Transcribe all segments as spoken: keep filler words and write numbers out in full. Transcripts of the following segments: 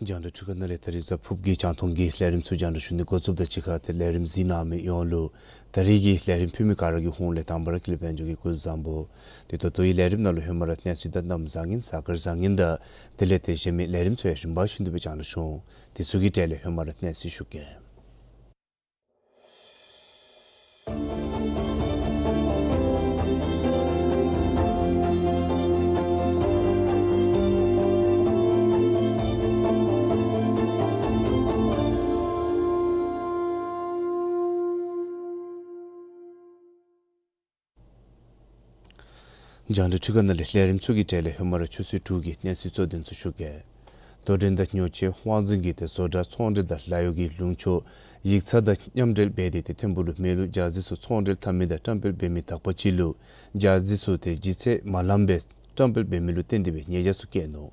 རྒྱང་བསྒྲགས་འཕྲུལ་ཁང་ནང་ལས་ད་རིས་གཟའ་ཕུརཔ་གི་རྒྱང་མཐོང་གི་ལས་རིམ་ཚུ་རྒྱང་བསྒྲགས་ཞུ་ནི་འགོ་བཙུགསཔ་ད་གཅིག་ཁར་ཏེ་ལས་རིམ་གཟིགས་གནང་མི་ཡོངས་ལུ་ད་རིས་ཀྱི་ལས་རིམ་ཕུལ་མི་ག་ར་གི་ཧོངས་ལས་དང་པ་ར་ཀུན་ལེགས་དཔལ་འབྱོར་གྱིས་སྐུ་གཟུགས་བཟང་པོ། ཏེ་ད་ལྟོ་གི་ལས་རིམ་ནང་ལུ་ཧེ་མ་ར་གནས་ཚུལ་དང་གནམ་བཟང་ངན་གཟའ་སྐར་བཟང་ངན་དང་དེ་ལས་ཏེ་གཞན་མི་ལས་རིམ་ཚུ་ཡང་རིམ་པ་བཞིན་དུ་སྦེ་རྒྱང་བསྒྲགས་ཞུ་འོང་། དེ་ཚུ་གི་གྲས་ལས་ཧེ་མ་ར་གནས་ཚུལ་ཞུ་གེ། རྒྱང་བསྒྲགས་འཕྲུལ་ཁང་ནང་ལས་ལས་རིམ་ཚུ་གི་གྲས་ལས་ཧེ་མ་ར་ཆུ་ཚོད་དྲུག་གི་གནས་ཚུལ་གཙོ་དོན་ཚུ་ཞུ་གེ། རྡོར་གདན་དང་ཉོ་ཆས་དབང་འཛིན་གྱིས་ཏེ་བཟོ་གྲྭ་ཚོང་འབྲེལ་དང་ལཱ་གཡོག་གི་ལུང་ཕྱོགས་ཡིག་ཚང་དང་མཉམ་འབྲེལ་འབད་དེ་ཏེ་ཐིམ་ཕུག་ལུ་མེ་རླུང་ཇ་རྩི་ཚུ་ཚོང་འབྲེལ་འཐབ་མི་དང་བཀྲམ་སྤེལ་འབད་མི་དག་པ་ཅིག་ལུ་ཇ་རྩི་ཚུ་ཏེ་ལྗིད་ཚད་མ་ལངམ་སྦེ་བཀྲམ་སྤེལ་འབད་མི་ལུ་བརྟེན་ཏེ་སྦེ་ཉེས་བྱ་ཚུ་བཀལ་ནུག།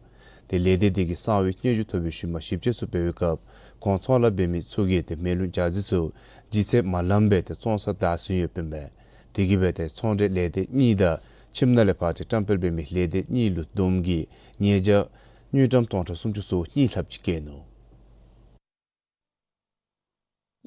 ཏེ་ལས་སྡེ་དེ་གིས་གསང་བའི་སྙན་ཞུ་ཐོབ་པའི་ཤུལ་མ་ཞིབ་དཔྱད་ཚུ་འབད་བའི་སྐབས་གོང་ཚོང་ལཱ་འབད་མི་ཚུ་གིས་ཏེ་མེ་རླུང་ཇ་རྩི་ཚུ་ལྗིད་ཚད་མ་ལངམ་སྦེ་ཏེ་བཙོང་ས་བདའ་ཟུན་ཡོདཔ་ཨིན་པས། དེ་གིས་སྦེ་ཏེ་ཚོང་འབྲེལ་ལས་སྡེ་གཉིས་དང་ཁྱིམ་ནང་ལས་ཕར་ཏེ་བཀྲམ་སྤེལ་འབད་མི་ལས་སྡེ་གཉིས་ལུ་བསྡོམས་ཀྱིས་ཉེས་བྱ་དངུལ་ཀྲམ་སྟོང་ཕྲག་སུམ་ཅུ་སོ་གཉིས་ལྷགཔ་ཅིག་བཀལ་ནུག།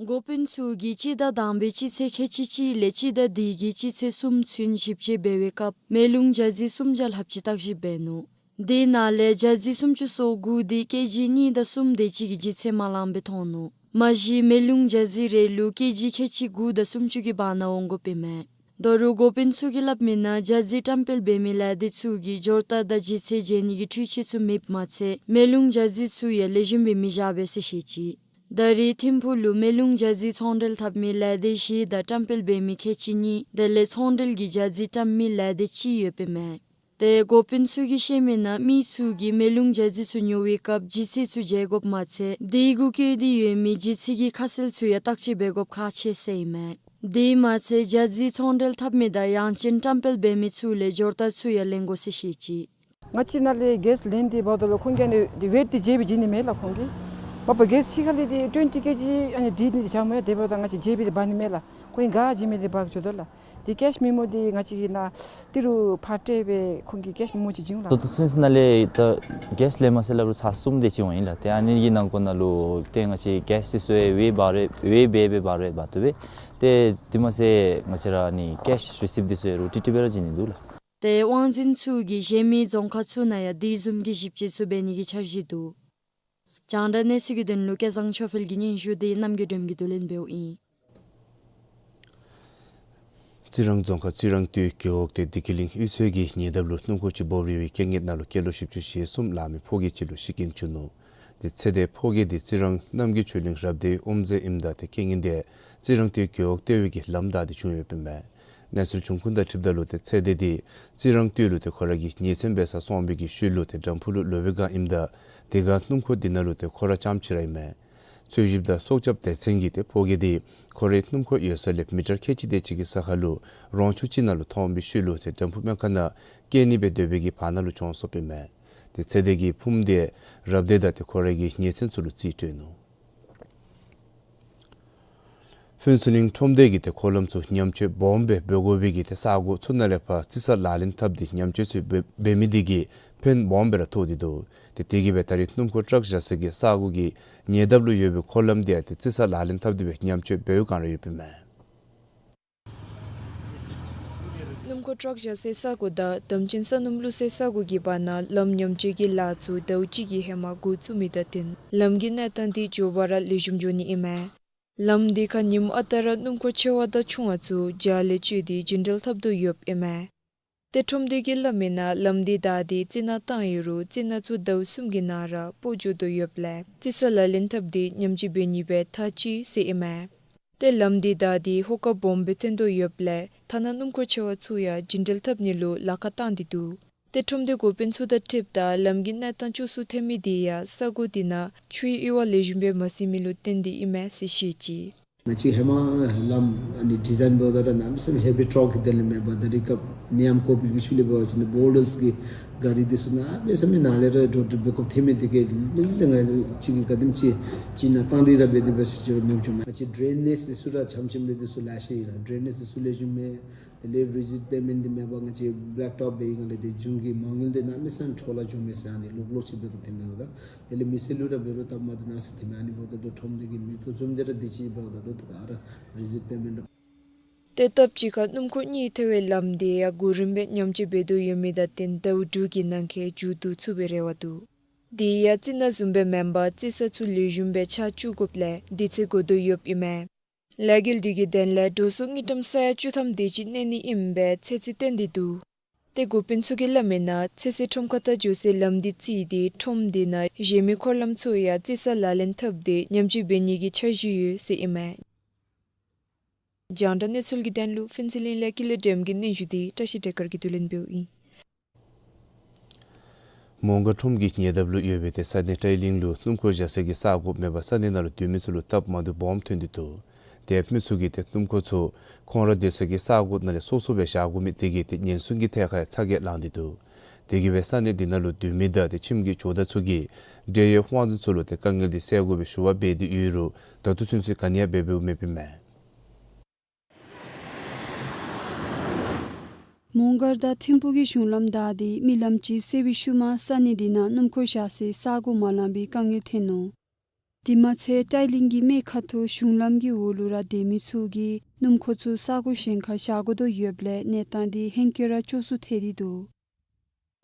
འགོ་དཔོན་ཚུ་གིས་སྤྱི་ཟླ་དང་པའི་སྤྱི་ཚེས་ཁལ་གཅིག་ལས་སྤྱི་ཟླ་འདི་གི་སྤྱི་ཚེས་གསུམ་ཚུན་ཞིབ་དཔྱད་འབད་བའི་སྐབས་མེ་རླུང་ཇ་རྩི་སུམ་བརྒྱ་ལྷགཔ་ཅིག་བརྟག་ཞིབ་འབད་ནུག། དེ་ནང་ལས་ཇ་རྩི་སུམ་ཅུ་སོ་དགུ་དེ་ཀེ་ཇི་གཉིས་དང་གསུམ་དེ་ཅིག་གི་ལྗིད་ཚད་མ་ལངམ་སྦེ་མཐོང་ནུག། མ་གཞི་མེ་རླུང་ཇ་རྩི་རེ་ལུ་ཀེ་ཇི་ཁལ་གཅིག་དགུ་དང་སུམ་ཅུ་གི་བར་ན་འོང་དགོཔ་ཨིན་མས། ད་རུང་འགོ་དཔོན་ཚུ་གིས་སླབ་མི་ནང་ཇ་རྩི་བཀྲམ་སྤེལ་འབད་མི་ལས་སྡེ་ཚུ་གིས་སྦྱོར་རྟགས་དང་ལྗིད་ཚད་འཇལ་ནི་གི་འཕྲུལ་ཆས་ཚུ་མེདཔ་མ་ཚད་མེ་རླུང་ཇ་རྩི་ཚུ་ཡང་ལེགས་ཤོམ་སྦེ་མི་བཞག་པས་ཟེར་བཤད་ཅི། ད་རེས་ཐིམ་ཕུག་ལུ་མེ་རླུང་ཇ་རྩི་ཚོང་འབྲེལ་འཐབ་མི་ལས་སྡེ་བཞི་དང་བཀྲམ་སྤེལ་འབད་མི་ཁལ་གཅིག་གཉིས་དེ་ལས་ཚོང་འབྲེལ་གྱི་ཇ་རྩི་བཀྲམ་མི་ལས་སྡེ་གཅིག་ཡོདཔ་ཨིན་མས། ཏེ་འགོ་དཔོན་ཚུ་གིས་བཤད་མི་ནང་མི་ཚུ་གིས་མེ་རླུང་ཇ་རྩི་ཚུ་ཉོ་བའི་སྐབས་ལྗིད་ཚད་ཚུ་འཇལ་དགོཔ་མ་ཚད་དེ་གུ་བཀོད་དེ་ཡོད་མི་ལྗིད་ཚད་ཀྱི་ཁ་གསལ་ཚུ་ཡང་བརྟག་དཔྱད་འབད་དགོཔ་ཁག་ཆེ་ཟེར་ཨིན་མས། དེ་མ་ཚད་ཇ་རྩི་ཚོང་འབྲེལ་འཐབ་མི་དང་ཡང་ཅིན་བཀྲམ་སྤེལ་འབད་མི་ཚུ་ལས་སྦྱོར་རྟགས་ཚུ་ཡང་ལེན་དགོ་ཟེར་བཤད་ཅི། ང་བཅས་ནཱ་ལས་གེསི་ལེན་ཏེ་འབདཝ་ད་ལུ་ཁོང་གིས་ཨ་ནི་ཝེཊ་འདི་བརྗེ་སྦེ་བྱིན་ནི་མས་ལགས་ཁོང་གིས། མ་པ་གེསི་ཕྱི་ཁ་ལས་འདི་ཊུ་ཝེན་ཊི་ཀེ་ཇི་ཨ་ནི་བྲིས་ཏེ་འདི་བཞགཔ་མས། དེ་འབདཝ་ད་ང་བཅས་བརྗེ་སྦེ་འདི་འབག་ནི་མས་ལགས། ཁོང་གིས་ག་བྱིན་མི་འདི་འབག་འགྱོ་དོ་ལགས། འདི་ཀེཤ་མེ་མོ་འདི་ང་བཅས་ཀྱིས་ནཱ་ཏི་རུ་ཕར་སྤྲོད་སྦེ་ཁོང་གིས་ཀེཤ་མེ་མོ་ཅིག་བྱིན་ལགས། ད་ལྟོ་ཚུན་ཚོད་ནང་ལས་ད་གེསི་ལེན་མ་ཚད་སླབ་རུང་ཚར་གསུམ་དེ་ཅིག་འོང་ཡི་ལགས། ཏེ་ཨ་ནི་གི་ནང་འཁོད་ནང་ལུ་ཏེ་ང་བཅས་གེསི་འདི་ཚུ་ཡང་ཝེཊ་འབག་རུང་ཝེཊ་འབད་སྦེ་འབག་རུང་འབག་བཏུབ་པས། ཏེ་དེ་མ་ཚད་ང་བཅས་ར་ཨ་ནི་ཀེཤ་རི་སིབཊ་འདི་ཚུ་ཡང་རུང་ཏིག་ཏིག་སྦེ་ར་བྱིན་ནི་འདུག་ལགས། ཏེ་དབང་འཛིན་ཚུ་གིས་གཞན་མི་རྫོང་ཁག་ཚུ་ནང་ཡང་དེ་བཟུམ་གྱི་ཞིབ་དཔྱད་ཚུ་འབད་ནི་གི་འཆར་གཞི་འདུག། རྒྱང་བསྒྲགས་གནས་ཚུལ་གྱི་དོན་ལུ་སྐལ་བཟང་ཆོས་འཕེལ་གྱི་སྙན་ཞུ་དེ་རྣམ་རྒྱལ་སྒྲོལ་མ་གིས་བསྡུ་ལེན་འབདཝ་ཨིན། རྩི་རང་རྫོང་ཁག་རྩི་རང་སྟོད་རྒེད་འོག་སྟེ་བདེ་སྐྱིད་གླིང་དབུས་ཚལ་གྱི་ཉེ་འདབས་ལུ་སྣུམ་འཁོར་ཅིག་འབོ་རིལ་བའི་རྐྱེན་ངན་ནང་ལུ་སྐྱེས་ལོ་བཞི་བཅུ་ཞེ་གསུམ་ལང་མི་ཕོ་སྐྱེས་ཅིག་ལུ་ཤི་རྐྱེན་བྱུང་ནུག། དེ་ཚེ་འདས་ཕོ་སྐྱེས་དེ་རྩི་རང་རྣམ་རྒྱལ་ཆོས་གླིང་རབ་སྡེའི་དབུ་མཛད་ཨིནམ་ད་ཏེ་རྐྱེན་ངན་དེ་རྩི་རང་སྟོད་རྒེད་འོག་ལྟེ་བའི་གི་ལམ་བདའ་སྟེ་བྱུང་ཡོདཔ་ཨིན་མས། གནས་ཚུལ་བྱུང་ཁུངས་དང་འཁྲིལཝ་ད་ལུ་ཏེ་ཚེ་འདས་དེ་རྩི་རང་སྟོད་ལུ་ཏེ་ཁོ་ར་གི་ཉེ་ཚན་འབད་སར་སོང་བའི་གི་ཤུལ་ལུ་ཏེ་དྲམ་ཕུག་ལུ་ལོག་པའི་སྒང་ཨིནམ་ད་དེ་སྒང་སྣུམ་འཁོར་དེ་ནང་ལུ་ཏེ་ཁོ་ར་རྐྱངམ་ཅིག་ར་ཨིན་མས། འཚོལ་ཞིབ་དང་སྲོག་སྐྱབས་སྡེ་ཚན་གྱིས་ཏེ་ཕོ་རྒྱས་དེ་ཁོ་རའི་སྣུམ་འཁོར་ཡོད་ས་ལས་མི་ཊར་ཁལ་གཅིག་དེ་ཅིག་གི་ས་ཁར་ལུ་རོང་ཆུ་ཅིག་ནང་ལུ་མཐོང་བའི་ཤུལ་ལུ་ཏེ་དྲམ་ཕུག་སྨན་ཁང་ནང་བསྐྱལ་ནི་སྦེ་སྡོད་པའི་གི་བར་ན་ལུ་བྱོན་སོཔ་ཨིན་མས། ཏེ་ཚེ་འདས་ཀྱི་ཕུངམ་དེ་རབ་སྡེ་དང་ཏེ་ཁོ་རའི་གི་ཉེ་ཚན་ཚུ་ལུ་རྩིས་སྤྲོད་ནུག། ཕུན་ཚོགས་གླིང་ཁྲོམ་སྡེ་གིས་ཏེ་འཁོར་ལམ་ཚུ་ཉམས་བཅོས་སྦོམ་སྦེ་འབད་དགོ་པའི་གི་ཏེ་ས་གོ་ཚུ་ནང་ལས་ཕར་རྩི་ས་ལག་ལེན་འཐབ་སྟེ་ཉམས་བཅོས་ཚུ་འབད་འབད་མི་དེ་གིས་ཕན་སྦོམ་སྦེ་ར་ཐོགས་ཏེ་འདུག། ཏེ་དེ་གིས་སྦེ་ད་རེས་སྣུམ་འཁོར་ཊཱག་བཞག་ས་གི་ས་གོ་གི་ཉེ་འདབས་ལུ་ཡོད་པའི་འཁོར་ལམ་དེ་ཡང་ཏེ་རྩི་ས་ལག་ལེན་འཐབ་སྟེ་སྦེ་ཉམས་བཅོས་འབད་བའི་བསྒང་ར་ཡོདཔ་ཨིན་མས། སྣུམ་འཁོར་ཊཱག་བཞག་སའི་ས་གོ་དང་དམ་ཅན་ས་སྣུམ་བླུག་སའི་ས་གོ་གི་བར་ན་ལམ་ཉམས་བཅོས་ཀྱི་ལཱ་ཚུ་ཟླཝ་གཅིག་གི་ཧེ་མ་འགོ་བཙུགས་མི་དང་བསྟུན་ལམ་གྱི་གནས་སྟངས་དེ་མགྱོགས་པ་ར་ལེགས་ཤོམ་འགྱོ་ནི་ཨིན་མས། ལམ་དེ་ཁར་ཉིནམ་ཨ་རྟག་ར་སྣུམ་འཁོར་ཆེ་བ་དང་ཆུང་བ་ཚུ་རྒྱ་ལས་བཅད་དེ་རྒྱུན་འགྲུལ་འཐབ་དོ་ཡོདཔ་ཨིན་མས། ཏེ་ཁྲོམ་སྡེ་གིས་སླབ་མིའི་ནང་ལམ་དེ་བདའ་སྟེ་རྩི་ནག་བཏང་ཡོད་རུང་རྩི་ནག་ཚུ་ཟླཝ་གསུམ་གྱི་ནང་ར་སྤོ་འགྱོ་དོ་ཡོདཔ་ལས་རྩི་ས་ལག་ལེན་འཐབ་སྟེ་ཉམས་བཅོས་འབད་ནི་སྦེ་ཐག་བཅད་ཡི་ཟེར་ཨིན་མས། ཏེ་ལམ་དེ་བདའ་སྟེ་ཧོ་ཀ་སྦོམ་སྦེ་ཐོན་དོ་ཡོདཔ་ལས་ཐ་ན་སྣུམ་འཁོར་ཆེ་བ་ཚུ་ཡང་རྒྱུན་འགྲུལ་འཐབ་ནི་ལུ་ལཱ་ཁག་བཏང་སྟེ་འདུག། ཏེ་ཁྲོམ་སྡེ་འགོ་དཔོན་ཚུ་དང་འཁྲིལཝ་ད་ལམ་གྱི་གནས་སྟངས་སྐྱོ་སུ་ཐོན་མི་དེ་ཡང་ས་གོ་དེ་ནང་ཆུའི་གཡུར་བ་ལེགས་ཤོམ་སྦེ་མ་ཟིན་མི་ལུ་བརྟེན་ཏེ་ཨིན་མས་ཟེར་བཤད་ཅི། ང་བཅས་ཧེ་མ་ལམ་ཨ་ནི་ཌི་ཛའིན་འབདཝ་ད་ར་གནམ་མེད་ས་མེད་ཧེ་བི་ཊོག་གི་དོན་ལས་མེན་པར་ད་རེས་སྐབས་ནད་ཡམས་ཀོ་བིཌ་གི་ཤུལ་ལས་འབད་བ་ཅིན་བོལ་ཌརས་གི་ག་རི་དེ་ཚུ་གནམ་མེད་ས་མེད་ནཱ་ལས་ར་འགྲོ་འགྲུལ་འབད་དགོཔ་ཐོན་མི་དེ་གིས་ལུ་ལུ་ང་བཅས་ཀྱིས་ག་དེམ་ཅིག་ཅིག་ནང་བཏང་སྟེ་ར་འབད་དེ་འབད་ཟེར་ཅིག་ར་མེདཔ་བྱུང་མས། ང་བཅས་ཌྲེ་ནེཇ་དེ་ཚུ་ར་ཆམ་ཆམ་སྦེ་དེ་ཚུ་ལེ་ཤ་ཡོད་ལགས། ཌྲེ་ནེཇ་དེ་ཚུ་ལེགས་ཤོམ་མེད། དེ་ལས་རི་ཇིཌ་པེ་མེནཊ་འདི་མེད་པར་ང་བཅས་བེ་ལེག་ཊོཔ་འབད་ཡི་ག་ལས་དེ་གཞུང་གི་མ་དངུལ་དེ་གནམ་མེད་ས་མེད་འཕྲོ་བརླག་བྱུང་མས་ཟེར་ཨ་ནི་ལོག་ལོག་ཅིག་འབད་དགོཔ་ཐོན་མས་པ་ད། དེ་ལས་མི་སེར་ལུ་ར་འབད་རུང་སྟབས་མ་བདེ་ནི་ཟེར་ཐོན་མས། ཨ་ནི་འབདཝ་ད་ལུ་ཁྲོམ་སྡེ་གི་མི་ཐོ་འཛོམས་ཏེ་ར་དེ་ཅིག་འབདཝ་ད་ལུ་ད་ག་ར་རི་ཇིཌ་པེ་མེནཊ། ཏེ་སྟབས་གཅིག་ཁར་སྣུམ་འཁོར་གཉིས་ཐོན་པའི་ལམ་དེ་ཡང་གོ་རིམ་སྦེ་ཉམས་བཅོས་འབད་དོ་ཡོད་མི་དང་བསྟུན་ཟླཝ་དྲུག་གི་ནང་འཁོད་མཇུག་བསྡུ་ཚུགས་པའི་རེ་བ་འདུག། དེ་ཡང་རྩི་ནག་བཟུམ་སྦེ་མེན་པར་རྩི་ས་ཚུ་ལེགས་ཤོམ་སྦེ་ཆགས་བཅུག་དགོཔ་ལས་དུས་ཚོད་འགོར་དོ་ཡོདཔ་ཨིན་མས། ལས་འགུལ་དེ་གི་དོན་ལས་འགྲོ་སོང་དངུལ་ཀྲམ་ས་ཡ་བཅུ་ཐམ་དེ་ཅིག་གནས་ནི་ཨིནམ་སྦེ་ཚོད་རྩིས་བཏོན་ཏེ་འདུག། ཏེ་འགོ་དཔོན་ཚུ་གིས་སླབ་མིའི་ནང་ཚོད་བསྲེ་ཁྲོམ་ཁ་ཐང་འགྱོ་སའི་ལམ་དེ་བརྩིས་ཏེ་ཁྲོམ་དེ་ནང་གཞན་མི་འཁོར་ལམ་ཚུ་ཡང་རྩི་ས་ལག་ལེན་འཐབ་སྟེ་ཉམས་བཅོས་འབད་ནི་གི་འཆར་གཞི་ཡོད་ཟེར་ཨིན་མས། རྒྱང་བསྒྲགས་གནས་ཚུལ་གྱི་དོན་ལུ་ཕུན་ཚོགས་གླིང་ལས་ཀུན་ལེགས་སྒྲོལམ་གི་སྙན་ཞུ་དེ་བཀྲ་ཤིས་བདེ་དཀར་གྱིས་བསྡུ་ལེན་འབདཝ་ཨིན། མོང་སྒར་ཁྲོམ་གྱི་ཉེ་འདབས་ལུ་ཡོད་པའི་ཏེ་ས་གནས་ཊའི་གླིང་ལུ་སྣུམ་འཁོར་བཞག་ས་གི་ས་གོ་མེད་པར་ས་གནས་ནང་ལུ་སྡོད་མི་ཚུ་ལུ་སྟབས་མ་བདེཝ་སྦོམ་ཐོན་ཏེ་འདུག། དེ་ཡང་མི་ཚུ་གིས་ཏེ་སྣུམ་འཁོར་ཚུ་ཁོང་ར་སྡོད་ས་གི་ས་གོ་ནང་ལས་སོ་སོ་སྦེ་བཞག་དགོ་མི་དེ་གིས་ཏེ་ཉེན་སྲུང་གི་ཐད་ཁར་ཡང་ཚ་གྱང་ལངས་ཏེ་འདུག། དེ་གིས་སྦེ་ས་གནས་དེ་ནང་ལུ་སྡོད་མི་དང་ཏེ་ཁྱིམ་གྱི་ཇོ་བདག་ཚུ་གིས་འབྲེལ་ཡོད་དབང་འཛིན་ཚུ་ལུ་ཏེ་དཀའ་ངལ་དེ་སེལ་དགོ་པའི་ཞུ་བ་འབད་དེ་ཡོད་རུང་ད་ལྟོ་ཚུན་ཚོད་ག་ནི་ཡང་འབད་འབདཝ་མེདཔ་ཨིན་མས། མོང་སྒར་དང་ཐིམ་ཕུག་གི་གཞུང་ལམ་བདའ་སྟེ་མི་ལམ་ཅིག་སེལ་བའི་ཤུལ་མ་ས་གནས་དེ་ནང་སྣུམ་འཁོར་བཞག་སའི་ས་གོ་མ་ལང་པའི་དཀའ་ངལ་ཐོན་ནུག། དེ་མ་ཚད་ཊའི་གླིང་གི་སྨད་ཁ་ཐུག་གཞུང་ལམ་གྱི་འོག་ལུ་ར་སྡོད་མི་ཚུ་གིས་སྣུམ་འཁོར་ཚུ་ས་གོ་གཞན་ཁར་བཞག་དགོ་དོ་ཡོདཔ་ལས་གནས་སྟངས་དེ་ཧེང་སྐལ་ར་སྐྱོ་སུ་ཐལ་ཏེ་འདུག།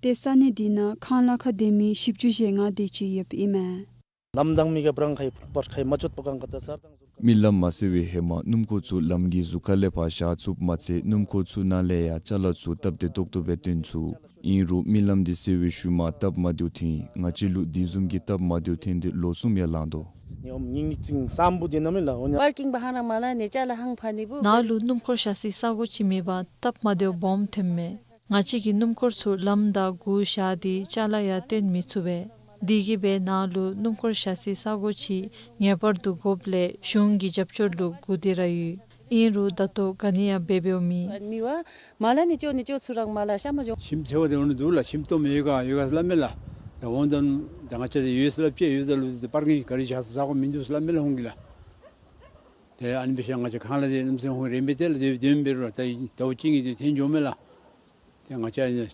ཏེ་ས་གནས་དེ་ནང་ཁང་གླ་ཁར་སྡོད་མི་བཞི་བཅུ་ཞེ་ལྔ་དེ་ཅིག་ཡོདཔ་ཨིན་མས། ལམ་དང་མི་ག་པྲང་ཁའི་ཕུག་པར་ཁའི་མ་ཆོད་པ་གང་ག་ད་སར་དང་ཟུར་མི་ལམ་མ་སེལ་བའི་ཧེ་མ་སྣུམ་འཁོར་ཚུ་ལམ་གྱི་ཟུར་ཁ་ལས་ཕར་བཞག་ཚུགསཔ་མ་ཚད་སྣུམ་འཁོར་ཚུ་ནང་ལས་ཡང་ཅ་ལ་ཚུ་སྟབས་བདེ་ཏོག་ཏོ་སྦེ་བཏོན་ཚུགས། ཨིན་རུང་མི་ལམ་འདི་སེལ་བའི་ཤུལ་མ་སྟབས་མ་བདེཝ་ཐོན། ང་བཅས་ལུ་དེ་བཟུམ་གྱི་སྟབས་མ་བདེཝ་ཐོན་ཏེ་ལོ་གསུམ་ཡང་ལང་དོ། ནི་འོམ་ཉིང་ཉིག་ཅིང་སམ་བུ་དེ་ནམ་ལ་འོ་ཉ། པར་ཀིང་བ་ཧ་ན་མ་ལ་ནི་ཅ་ལ་ཧང་ཕ་ནི་བུ། ནཱ་ལུ་སྣུམ་འཁོར་བཞག་སའི་ས་གོ་ཅིག་མེད་པར་སྟབས་མ་བདེཝ་སྦོམ་ཐོན་མས། ང་བཅས་ཀྱིས་སྣུམ་འཁོར་ཚུ་ལམ་དང་གུ་བཞག་སྟེ་ཅ་ལ་ཡང་བཏོན་མི་ཚུགས་པས། དེ་གིས་སྦེ་ནཱ་ལུ་སྣུམ་འཁོར་བཞག་སའི་ས་གོ་ཅིག་ངེས་པར་དུ་དགོཔ་ལས་གཞུང་གི་རྒྱབ་སྐྱོར་ལུ་སྒུག་སྡོད་ར་ཡོད། ཨིན་རུང་ད་ལྟོ་ག་ནི་ཡང་འབད་འབདཝ་མེད། མི་བ་མ་ལ་ནི་ཅོ་ནི་ཅོ་ཚུ་རང་མ་ལ་ཤ་མ་ཇོ། ཁྱིམ་ཚེ་བ་དེ་འོང་འདུག་ལགས། ཁྱིམ་སྟོངམ་ཡོད་ག་ཡོད་ག་སླབ་མས་ལགས། ད་འོང་དང་ད་ང་བཅས་དེ་ཡོད་སླབ་ཅི་ཡོད་ད་ལུ་དེ་པར་ཀིང་ག་རི་བཞག་ས་ས་གོ་མིན་འདུག་སླབ་མས་ལགས་ཁོང་གིས་ལགས། ཏེ་ཨ་ནི་འབད་ཞིནམ་ང་བཅས་ཁང་གླ་དེ་གནམ་མེད་ས་མེད་ཧོན་རན་པས། ཏེ་ལགས་དེ་དེ་འབད་རུང་ད་ཟླཝ་གཅིག་གཉིས་དེ་ཐོན་འགྱོཝ་མས་ལགས། ཏེ་ང་བཅས་ཨ་ནི་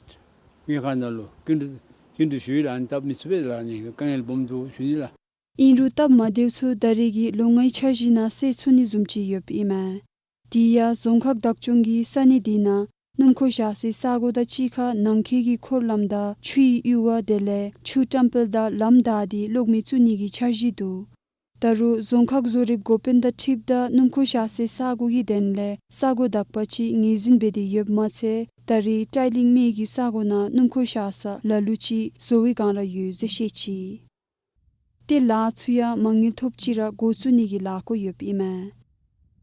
དངུལ་ཁང་ནང་ལུ་སྐྱིན་འགྲུལ་སྐྱིན་འགྲུལ་ཞུ་ཡི་ལགས། ཨ་ནི་སྟབས་མི་ཚུགས་པས་ལགས། ཨ་ནི་དཀའ་ངལ་སྦོམ་འདུག་ཞུ་ནི་ལགས། ཨིན་རུང་སྟབས་མ་བདེཝ་ཚུ་ད་རེས་ཀྱི་ལོ་ལྔའི་འཆར་གཞི་ནང་སེལ་ཚུགས་ནི་བཟུམ་ཅིག་ཡོདཔ་ཨིན་མས། དེ་ཡང་རྫོང་ཁག་བདག་སྐྱོང་གིས་ས་གནས་དེ་ནང་སྣུམ་འཁོར་བཞག་སའི་ས་གོ་དང་གཅིག་ཁར་ནང་འཁོད་ཀྱི་འཁོར་ལམ་དང་ཆུའི་གཡུར་བ་དེ་ལས་ཆུ་བཀྲམ་སྤེལ་དང་ལམ་བདའ་སྟེ་གློག་མེ་བཙུགས་ནི་གི་འཆར་གཞི་འདུག། ད་རུང་རྫོང་ཁག་བཟོ་རིག་འགོ་དཔོན་དང་འཁྲིལཝ་ད་སྣུམ་འཁོར་བཞག་སའི་ས་གོ་གི་དོན་ལས་ས་གོ་དག་པ་ཅིག་ངོས་འཛིན་འབད་དེ་ཡོདཔ་མ་ཚད་ད་རེས་ཊའི་གླིང་སྨད་ཀྱི་ས་གོ་ནང་སྣུམ་འཁོར་བཞག་ས་ལ་ལུ་ཅིག་བཟོ་བའི་བསྒང་ར་ཡོད་ཟེར་བཤད་ཅི། ཏེ་ལཱ་ཚུ་ཡང་མ་དངུལ་ཐོབ་ཅིག་ར་འགོ་བཙུགས་ནི་གི་ལཱ་འགོ་ཡོདཔ་ཨིན་མས།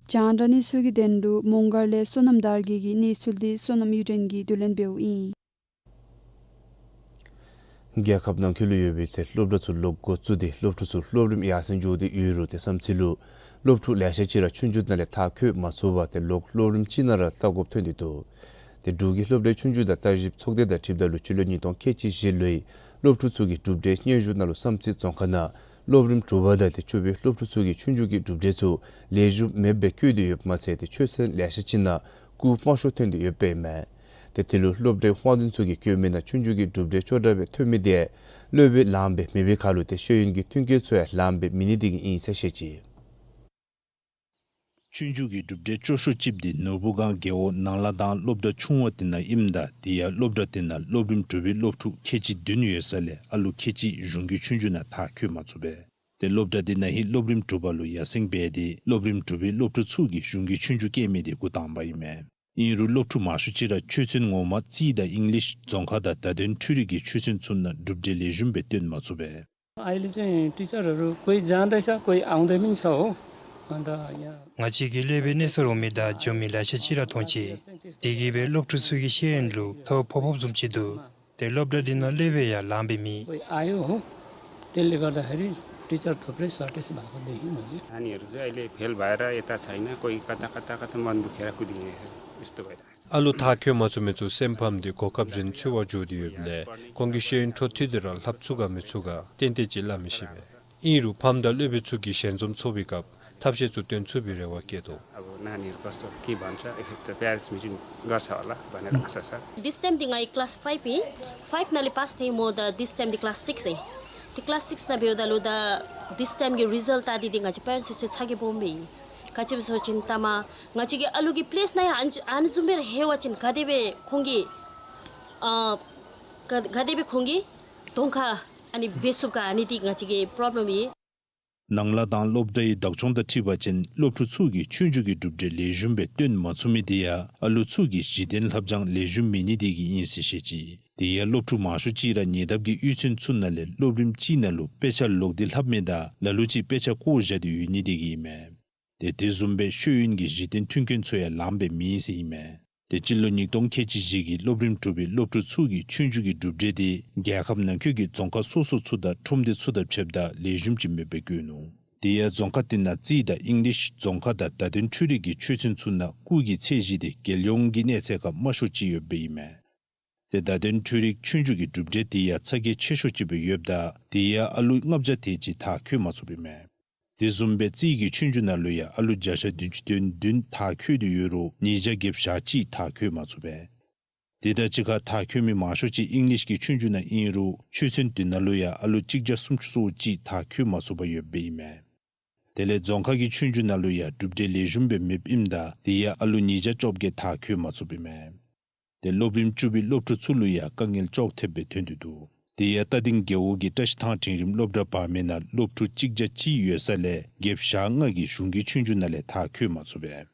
རྒྱང་བསྒྲགས་གནས་ཚུལ་གྱི་དོན་ལུ་མོང་སྒར་ལས་བསོད་ནམས་དར་རྒྱས་ཀྱི་གནས་ཚུལ་དེ་བསོད་ནམས་གཡུ་སྒྲོན་གྱིས་བསྡུ་ལེན་འབདཝ་ཨིན། རྒྱལ་ཁབ་ནང་འཁོད་ལུ་ཡོད་པའི་ཏེ་སློབ་གྲྭ་ཚུ་ལོག་འགོ་བཙུགས་ཏེ་སློབ་ཕྲུག་ཚུ་སློབ་རིམ་ཡར་སེང་འགྱོ་སྟེ་ཡོད་རུང་ཏེ་མཚམས་ཚིག་ལུ་སློབ་ཕྲུག་ལེ་ཤ་ཅིག་ར་ཆོས་རྒྱུགས་ནང་ལས་མཐར་འཁྱོལ་མ་ཚུགས་པར་ཏེ་ལོག་སློབ་རིམ་ཅིག་ནང་ར་ལྟ་དགོཔ་ཐོན་ཏེ་འདུག། ཏེ་འབྲུག་གི་སློབ་གྲྭའི་ཆོས་རྒྱུགས་དང་བརྟག་ཞིབ་ཚོགས་སྡེ་དང་འཁྲིལཝ་ད་ལུ་སྤྱི་ལོ་ཉིས་སྟོང་ཁལ་གཅིག་བཞི་ལོའི་སློབ་ཕྲུག་ཚུ་གི་གྲུབ་འབྲས་སྙན་ཞུ་ནང་ལུ་མཚམས་ཚིག་རྫོང་ཁག་ནང་སློབ་རིམ་དྲུག་པ་དང་ཏེ་བཅུ་པའི་སློབ་ཕྲུག་ཚུ་གི་ཆོས་རྒྱུགས་ཀྱི་གྲུབ་འབྲས་ཚུ་ལེགས་ཤོམ་མེདཔ་སྦེ་བཀོད་དེ་ཡོདཔ་མ་ཚད་ཏེ་ཆོས་ཚན་ལེ་ཤ་ཅིག་ནང་སྐུགས་དམའ་ཤོས་ཐོན་ཏེ་ཡོདཔ་ཨིན་མས། ཏེ་དེ་ལུ་སློབ་གྲྭའི་དབང་འཛིན་ཚུ་གིས་བཀོད་མི་ནང་ཆོས་རྒྱུགས་ཀྱི་གྲུབ་འབྲས་སྐྱོ་དྲགས་སྦེ་ཐོན་མི་དེ་སློབ་དཔོན་ལངམ་སྦེ་མེད་པའི་ཁར་ལུ་ཏེ་ཤེས་ཡོན་གྱི་མཐུན་རྐྱེན་ཚུ་ཡང་ལངམ་སྦེ་མེད་ནི་དེ་གིས་ཨིན་ཟེར་བཤད་ཅི། ཆོས་རྒྱུགས་ཀྱི་གྲུབ་འབྲས་སྐྱོ་ཤོས་ཅིག་འདི་ནོར་བུ་སྒང་རྒེད་འོག་ནང་ལ་དང་སློབ་གྲྭ་ཆུང་བ་དེ་ནང་ཨིནམ་ད་དེ་ཡང་སློབ་གྲྭ་དེ་ནང་སློབ་རིམ་དྲུག་པའི་སློབ་ཕྲུག་ཁལ་གཅིག་བདུན་ཡོད་ས་ལས་ཨ་ལུ་ཁལ་གཅིག་གཞུང་གི་ཆོས་རྒྱུགས་ནང་མཐར་འཁྱོལ་མ་ཚུགས་པས། ཏེ་སློབ་གྲྭ་དེ་ནང་ཧིང་སློབ་རིམ་དྲུག་པ་ལུ་ཡར་སེང་འབད་དེ་སློབ་རིམ་དྲུག་པའི་སློབ་ཕྲུག་ཚུ་གིས་གཞུང་གི་ཆོས་རྒྱུགས་སྐྱེལ་མི་དེ་འགོ་དང་པ་ཨིན་མས། ཨིན་རུང་སློབ་ཕྲུག་མང་ཤོས་ཅིག་ར་ཆོས་ཚན་ངོ་མ་རྩིས་དང་ཨིང་ལིཤ་རྫོང་ཁ་དང་བརྡ་དོན་འཕྲུལ་རིག་གི་ཆོས་ཚན་ཚུ་ནང་གྲུབ་འབྲས་ལེགས་ཤོམ་སྦེ་སྟོན་མ་ཚུགས་པས། अहिले चाहिँ टिचरहरू कोही जाँदैछ, कोही आउँदै पनि छ हो। अन्त यहाँ ང་བཅས་ཀྱི་སློབ་དཔོན་གནས་སུ་རུང་མི་དང་འགྱོ་མི་ལེ་ཤ་ཅིག་ར་མཐོང་ཅི། དེ་གིས་སྦེ་སློབ་ཕྲུག་ཚུ་གི་ཤེས་ཡོན་ལུ་ཐོ་ཕོག་ཕོགཔ་བཟུམ་ཅིག་འདུག། ཏེ་སློབ་གྲྭ་འདི་ནང་སློབ་དཔོན་ཡང་ལངམ་སྦེ་མེད། कोही आयो हो, त्यसले गर्दाखेरि टिचर थुप्रै सर्टेज भएको देखेँ मैले। नानीहरू चाहिँ अहिले फेल भएर यता छैन, कोही कता कता कता मन दुखेर कुदिने यस्तो भइरहेको छ। ཨ་ལུ་མཐར་འཁྱོལ་མ་ཚུགས་མི་ཚུ་སེམས་ཕམ་སྟེ་གོ་སྐབས་གཞན་འཚོལ་བར་འགྱོ་སྟེ་ཡོདཔ་ལས་ཁོང་གི་ཤེས་ཡོན་འཕྲོ་མཐུད་དེ་ར་ལྷབ་ཚུགས་ག་མི་ཚུགས་ག་ཏན་ཏན་ཅིག་སླབ་མི་ཤེས་པས། ཨིན་རུང་ཕམ་དང་སློབ་དཔོན་ཚུ་གིས་ཞལ་འཛོམས་ཚོགས་པའི་སྐབས་ཐབས་ཤེས་ཚུ་སྟོན་ཚུགས་པའི་རེ་བ་བསྐྱེད་དོ། अब नानीहरू कस्तो के भन्छ, यता प्यारेन्ट्स मिटिङ गर्छ होला भनेर आशा छ। This time ती ང་ཡང་ཀི་ལཱསི་ཕའིབ་ཨིན། ཕའིབ་ནང་ལས་པཱསི་ཐལ་སྨོ། ད་this time ཏེ་ཀི་ལཱསི་སིགས་ཨིན། ཏེ་ཀི་ལཱསི་སིགས་ནང་འབདཝ་ད་ལུ་ད་this time གི་རི་ཛལཊ་བལྟ་སྟེ་ཏེ་ང་བཅས་པེ་རེནཊསི་ཚུ་ཚ་གྱང་སྦོམ་སྦེ་ཨིན། ག་ཅི་སྦེ་ཟེར་བ་ཅིན་ད་མ་ང་བཅས་ཀྱི་ཨ་ལུ་གི་པི་ལེསི་ནང་ཡང་ཨ་ནི་ཨ་ནི་བཟུམ་སྦེ་ར་ལྷོད་པ་ཅིན་ག་དེ་སྦེ་ཁོང་གིས་ཨ་ག་ག་དེ་སྦེ་ཁོང་གིས་གདོང་ཁར་ཨ་ནི་འབད་ཚུགས་ག། ཨ་ནི་འདི་ང་བཅས་ཀྱི་པོརོབ་ལེམ་ཨིན། ནང་ལཱ་དང་སློབ་གྲྭའི་བདག་སྐྱོང་དང་འཁྲིལ་བ་ཅིན་སློབ་ཕྲུག་ཚུ་གིས་ཆོས་རྒྱུགས་ཀྱི་གྲུབ་འབྲས་ལེགས་ཤོམ་སྦེ་སྟོན་མ་ཚུགས་མི་དེ་ཡང་ཨ་ལུ་ཚུ་གི་གཞི་རྟེན་ལྷབ་སྦྱང་ལེགས་ཤོམ་མེད་ནི་དེ་གིས་ཨིན་ཟེར་བཤད་ཅི། དེ་ཡང་སློབ་ཕྲུག་མང་ཤོས་ཅིག་ར་ཉེ་འདབས་ཀྱི་གཡུས་ཚན་ཚུ་ནང་ལས་སློབ་རིམ་གཅིག་ནང་ལུ་དཔེ་ཆ་ལོག་སྟེ་ལྷབ་མི་དང་ལ་ལུ་ཅིག་དཔེ་ཆ་བཀོ་བཞག་སྟེ་ཡོད་ནི་དེ་གིས་ཨིན་མས། ཏེ་དེ་བཟུམ་སྦེ་ཤེས་ཡོན་གྱི་གཞི་རྟེན་མཐུན་རྐྱེན་ཚུ་ཡང་ལངམ་སྦེ་མེད་ཟེར་ཨིན་མས། ཏེ་སྤྱི་ལོ་ཉིས་སྟོང་ཁལ་གཅིག་བཞི་གི་སློབ་རིམ་དྲུག་པའི་སློབ་ཕྲུག་ཚུ་གི་ཆོས་རྒྱུགས་ཀྱི་གྲུབ་འབྲས་དེ་རྒྱལ་ཁབ་ནང་འཁོད་ཀྱི་རྫོང་ཁག་སོ་སོ་ཚུ་དང་ཁྲོམ་སྡེ་ཚུ་དང་ཕྱདཔ་ད་ལེགས་ཤོམ་ཅིག་མེདཔ་སྦེ་བཀོད་ནུག། དེ་ཡང་རྫོང་ཁག་དེ་ནང་རྩིས་དང་ཨིང་ལིཤ་རྫོང་ཁ་དང་བརྡ་དོན་འཕྲུལ་རིག་གི་ཆོས་ཚན་ཚུ་ནང་སྐུགས་ཀྱི་ཚད་གཞི་དེ་རྒྱལ་ཡོངས་ཀྱི་གནས་ཚད་ཁར་དམའ་ཤོས་ཅིག་ཡོདཔ་ཨིན་མས། ཏེ་བརྡ་དོན་འཕྲུལ་རིག་ཆོས་རྒྱུགས་ཀྱི་གྲུབ་འབྲས་དེ་ཡང་ཚ་གྱང་ཆེ་ཤོས་ཅིག་སྦེ་ཡོདཔ་ད་དེ་ཡང་ཨ་ལུ་ལྔ་བརྒྱ་དེ་ཅིག་མཐར་འཁྱོལ་མ་ཚུགསཔ་ཨིན་མས། དེ་བཟུམ་སྦེ་རྩིས་ཀྱི་ཆོས་རྒྱུགས་ནང་ལུ་ཡང་ཨ་ལུ་བརྒྱ་ཆ་བདུན་ཅུ་དོན་བདུན་མཐར་འཁྱོལ་ཏེ་ཡོད་རུང་ཉིས་བརྒྱ་བརྒྱད་ཅུ་གྱ་གཅིག་མཐར་འཁྱོལ་མ་ཚུགས་པས། དེ་དང་གཅིག་ཁར་མཐར་འཁྱོལ་མི་མང་ཤོས་ཅིག་ཨིང་ལིཤ་གི་ཆོས་རྒྱུགས་ནང་ཨིན་རུང་ཆོས་ཚན་དེ་ནང་ལུ་ཡང་ཨ་ལུ་གཅིག་བརྒྱ་སུམ་ཅུ་སོ་གཅིག་མཐར་འཁྱོལ་མ་ཚུགས་པར་ཡོདཔ་ཨིན་མས། དེ་ལས་རྫོང་ཁག་གི་ཆོས་རྒྱུགས་ནང་ལུ་ཡང་གྲུབ་འབྲས་ལེགས་ཤོམ་སྦེ་མེདཔ་ཨིནམ་ད་དེ་ཡང་ཨ་ལུ་ཉིས་བརྒྱ་བཅོ་བརྒྱད་མཐར་འཁྱོལ་མ་ཚུགསཔ་ཨིན་མས། ཏེ་སློབ་རིམ་བཅུ་པའི་སློབ་ཕྲུག་ཚུ་ལུ་ཡང་དཀའ་ངལ་ཅོག་འཐདཔ་སྦེ་ཐོན་ཏེ་འདུག། དེ་ཡང་རྟ་སྡིང་རྒེད་འོག་གི་བཀྲ་ཤིས་ཐང་འབྲིང་རིམ་སློབ་གྲྭ་བར་མའི་ནང་སློབ་ཕྲུག་གཅིག་བརྒྱ་གཅིག་ཡོད་ས་ལས་བརྒྱད་བརྒྱ་ལྔ་གིས་གཞུང་གི་ཆོས་རྒྱུགས་ནང་ལས་མཐར་འཁྱོལ་མ་ཚུགས་པས།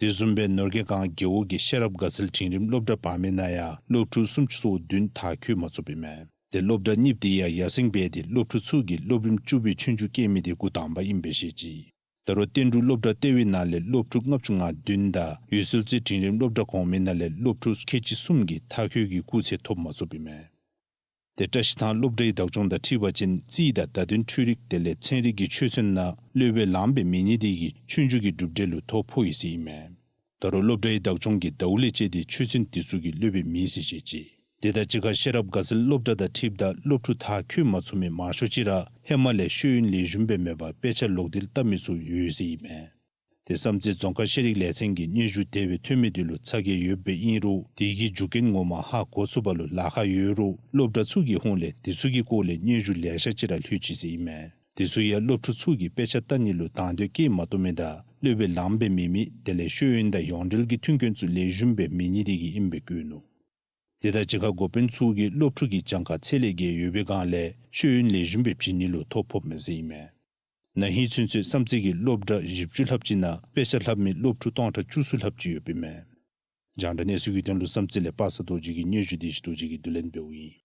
དེ་བཟུམ་སྦེ་ནོར་རྒྱས་སྒང་རྒེད་འོག་གི་ཤེས་རབ་དགའ་ཚལ་འབྲིང་རིམ་སློབ་གྲྭ་བར་མའི་ནང་ཡང་སློབ་ཕྲུག་སུམ་ཅུ་སོ་བདུན་མཐར་འཁྱོལ་མ་ཚུགསཔ་ཨིན་མས། ཏེ་སློབ་གྲྭ་གཉིས་པོ་དེ་ཡང་ཡར་སེང་འབད་དེ་སློབ་ཕྲུག་ཚུ་གིས་སློབ་རིམ་བཅུ་པའི་ཆོས་རྒྱུགས་སྐྱེལ་མི་དེ་འགོ་དང་པ་ཨིན་པས་ཟེར་བཤད་ཅི། ད་རུང་བསྟན་འབྲུག་སློབ་གྲྭ་ལྟེ་བའི་ནང་ལས་སློབ་ཕྲུག་ལྔ་བཅུ་ང་བདུན་དང་འོད་གསལ་རྩེ་འབྲིང་རིམ་སློབ་གྲྭ་གོང་མའི་ནང་ལས་སློབ་ཕྲུག་ཁལ་གཅིག་གསུམ་གྱིས་མཐར་འཁྱོལ་གྱི་སྐུགས་ཚད་ཐོབ་མ་ཚུགསཔ་ཨིན་མས། ཏེ་བཀྲ་ཤིས་ཐང་སློབ་གྲྭའི་བདག་སྐྱོང་དང་འཁྲིལ་བ་ཅིན་རྩིས་དང་བརྡ་དོན་འཕྲུལ་རིག་དེ་ལས་ཚན་རིག་གི་ཆོས་ཚན་ནང་སློབ་དཔོན་ལངམ་སྦེ་མེད་ནི་དེ་གིས་ཆོས་རྒྱུགས་ཀྱི་གྲུབ་འབྲས་ལུ་ཐོ་ཕོག་ཡི་ཟེར་ཨིན་མས། ད་རུང་སློབ་གྲྭའི་བདག་སྐྱོང་གིས་ཟླཝ་ལས་བཅད་དེ་ཆོས་ཚན་དེ་ཚུ་གི་སློབ་དཔོན་མེད་ཟེར་བཤད་ཅི། དེ་དང་གཅིག་ཁར་ཤེས་རབ་དགའ་ཚལ་སློབ་གྲྭ་དང་འཁྲིལཝ་ད་སློབ་ཕྲུག་མཐར་འཁྱོལ་མ་ཚུགས་མི་མང་ཤོས་ཅིག་ར་ཧེ་མ་ལས་ཤེས་ཡོན་ལེགས་ཤོམ་སྦེ་མེད་པར་དཔེ་ཆ་ལོག་སྟེ་ལྟ་མི་ཚུ་ཡོད་ཟེར་ཨིན་མས། དེ་བསམ་རྩེ་རྫོང་ཁག་ཤེས་རིག་ལས་ཚན་གྱིས་སྙན་ཞུ་དེ་སྦེ་ཐོན་མི་དེ་ལུ་ཚ་གྱང་ཡོདཔ་སྦེ་ཨིན་རུང་དེ་གི་རྒྱུ་རྐྱེན་ངོ་མ་ཧ་གོ་ཚུགས་པ་ལུ་ལཱ་ཁག་ཡོད་རུང་སློབ་གྲྭ་ཚུ་གི་ཧོངས་ལས་དེ་ཚུ་གི་སྐོར་ལས་སྙན་ཞུ་ལེ་ཤ་ཅིག་ར་ལྷོད་ཅི་ཟེར་ཨིན་མས། དེ་ཚུ་ཡང་སློབ་ཕྲུག་ཚུ་གིས་དཔེ་ཆ་ལྟ་ནི་ལུ་དང་འདོད་བསྐྱེད་མ་བཏུབ་མི་དང་སློབ་དཔོན་ལངམ་སྦེ་མེད་མི་དེ་ལས་ཤེས་ཡོན་དང་ཡོངས་འབྲེལ་གྱི་མཐུན་རྐྱེན་ཚུ་ལེགས་ཤོམ་སྦེ་མེད་ནི་དེ་གིས་ཨིནམ་སྦེ་བཀོད་ནུག། དེ་དང་གཅིག་ཁར་འགོ་དཔོན་ཚུ་གིས་སློབ་ཕྲུག་གི་གྱངས་ཁ་ཚད་ལས་བརྒལ་ཡོད་པའི་སྒང་ལས་ཤེས་ཡོན་ལེགས་ཤོམ་སྦེ་བྱིན་ནི་ལུ་ཐོ་ཕོགཔ་མས་ཟེར་ཨིན་མས། ན་ཧིང་ཚུན་ཚོད་བསམ་རྩེ་གི་སློབ་གྲྭ་བཞི་བཅུ་ལྷགཔ་ཅིག་ནང་དཔེ་ཆ་ལྷབ་མི་སློབ་ཕྲུག་སྟོང་ཕྲག་བཅུ་གསུམ་ལྷགཔ་ཅིག་ཡོདཔ་ཨིན་མས། རྒྱང་བསྒྲགས་གནས་ཚུལ་གྱི་དོན་ལུ་བསམ་རྩེ་ལས་པ་སངས་རྡོ་རྗེ་གི་སྙན་ཞུ་བདེ་སྐྱིད་རྡོ་རྗེ་གིས་བསྡུ་ལེན་འབདཝ་ཨིན།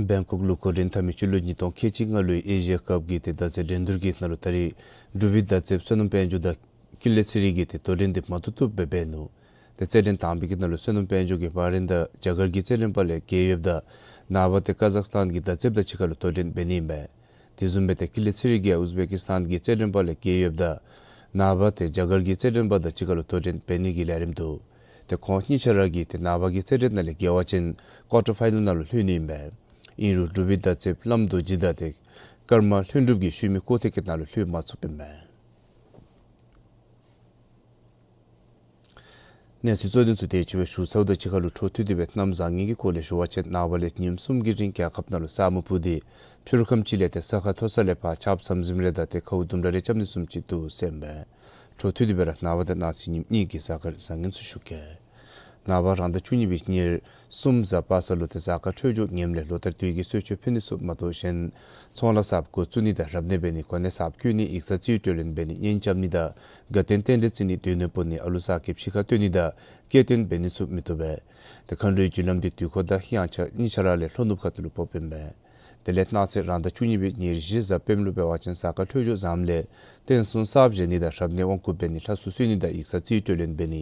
བེང་ཀོག་ལུ་འགོ་འདྲེན་འཐབ་མི་སྤྱི་ལོ་ཉིས་སྟོང་ཁལ་གཅིག་ལྔ་ལོའི་ཨེ་ཤི་ཡ་ཁབ་ཀྱི་ཏེ་མདའ་རྩེད་འགྲན་བསྡུར་གྱི་ནང་ལུ་ད་རེས་འབྲུག་པའི་མདའ་རྩེདཔ་བསོད་ནམས་དཔལ་འབྱོར་དང་ཀུན་ལེགས་ཚེ་རིང་གིས་ཏེ་དོ་འགྲན་འདི་མ་བཏུབ་བཏུབ་སྦེ་འབད་ནུག། ཏེ་རྩེད་འགྲན་དང་པའི་གི་ནང་ལུ་བསོད་ནམས་དཔལ་འབྱོར་གྱིས་བྷ་རེན་དང་རྒྱ་གར་གྱི་རྩེད་འགྲན་པ་ལས་རྒྱལ་ཡོདཔ་ད་ནངས་པ་ཏེ་ཀ་ཛག་སི་ཐན་གྱི་མདའ་རྩེདཔ་དང་གཅིག་ཁར་ལུ་དོ་འགྲན་འབད་ནི་ཨིན་པས། དེ་བཟུམ་སྦེ་ཏེ་ཀི་ལི་ཚེ་རིང་གིས་ཨུ་ཛི་བེ་ཀི་སི་ཐན་གྱི་རྩེད་འགྲན་པ་ལས་རྒྱལ་ཡོདཔ་ད་ནངས་པ་ཏེ་རྒྱ་གར་གྱི་རྩེད་འགྲན་པ་དང་གཅིག་ཁར་ལུ་དོ་འགྲན་འབད་ནི་གི་ལས་རིམ་འདུག། ཏེ་ཁོང་གཉིས་ཆ་ར་གིས་ཏེ་ནངས་པ་གི་རྩེད་འགྲན་ནང་ལས་རྒྱལ་བ་ཅིན་ཀོར་ཊར་ཕའི་ནལ་ནང་ལུ་ལྷོད་ནི་ཨིན་པས། ཨིན་རུང་འབྲུག་པའི་མདའ་རྩེདཔ་བླམ་རྡོ་རྗེ་དང་ཏེ་ཀརྨ་ལྷུན་གྲུབ་ཀྱིས་ཤུལ་མའི་ཀོ་ཐེངས་ཀྱི་ནང་ལུ་ལྷོད་མ་ཚུགསཔ་ཨིན་པས། གནས་ཚུལ་གཙོ་དོན་ཚུ་དེ་ཅིག་སྦེ་ཞུ་ཚརཝ་དང་གཅིག་ཁར་ལུ་འཕྲོ་མཐུད་དེ་སྦེ་གནམ་བཟང་ངན་གྱི་སྐོར་ལས་ཞུ་བ་ཅིན་ནངས་པ་ལས་ཉིནམ་གསུམ་གྱི་རིང་རྒྱལ་ཁབ་ནང་ལུ་ས་སྨུག་ཕུབ་སྟེ་ཕྱི་རུ་ཁམས་ཅིག་ལས་ཏེ་ས་ཁ་མཐོ་ས་ལས་ཕར་ཆརཔ་ཟམ་ཟིམ་རེ་དང་ཏེ་ཁཝ་ལྡུམ་ར་རེ་རྐྱབ་ནི་བཟུམ་ཅིག་འདུག་ཟེར་ཨིན་པས། འཕྲོ་མཐུད་དེ་སྦེ་ར་ནངས་པ་དང་གནངས་ཚེ་ཉིནམ་གཉིས་ཀྱི་གཟའ་སྐར་བཟང་ངན་ཚུ་ཞུ་གེ། ནངས་པ་རང་ཟླ་བཅུ་གཉིས་པའི་ཉེར་གསུམ་གཟའ་པ་སངས་ལུ་ཏེ་གཟའ་སྐར་འཕྲོད་སྦྱོར་ངནམ་ལས་ལོ་ལྟར་དུས་ཀྱི་གསོལ་མཆོད་ཕུལ་ནི་ཚུ་མ་གཏོགས་གཞན་ཚོང་ལཱ་གསརཔ་འགོ་བཙུགས་ནི་དང་རབ་གནས་འབད་ནི་གོ་གནས་གསརཔ་བསྐོ་ནི་ཡིག་ཚང་རྩིས་སྤྲོད་ལེན་འབད་ནི་གཉེན་རྐྱབ་ནི་དང་དགའ་སྟོན་རྟེན་འབྲེལ་བརྩི་ནི་སྡོད་གནས་སྤོ་ནི་ཨ་ལུ་གསར་སྐྱེས་ཕྱི་ཁར་བཏོན་ནི་དང་སྐྱེ་སྟོན་འབད་ནི་ཚུ་མི་བཏུབ་པས། ཏེ་མཁའ་འགྲོའི་རྒྱུ་ལམ་འདི་དུས་འཁོར་དང་དབྱངས་འཆར་གཉིས་ཆ་ར་ལས་ལྷོ་ནུབ་ཁ་ཐུག་ལུ་ཕོགཔ་ཨིན་པས། དེ་ལས་གནངས་ཚེ་རང་ཟླ་བཅུ་གཉིས་པའི་ཉེར་བཞི་གཟའ་སྤེནམ་ལུ་འབད་བ་ཅིན་གཟའ་སྐར་འཕྲོད་སྦྱོར་བཟངམ་ལས་རྟེན་གསུམ་གསརཔ་བཞེངས་ནི་དང་རབ་གནས་དབང་བསྐུར་འབད་ནི་ལྷ་གསོལ་གསོལ་ནི་དང་ཡིག་ཚང་རྩིས་སྤྲོད་ལེན་འབད་ནི་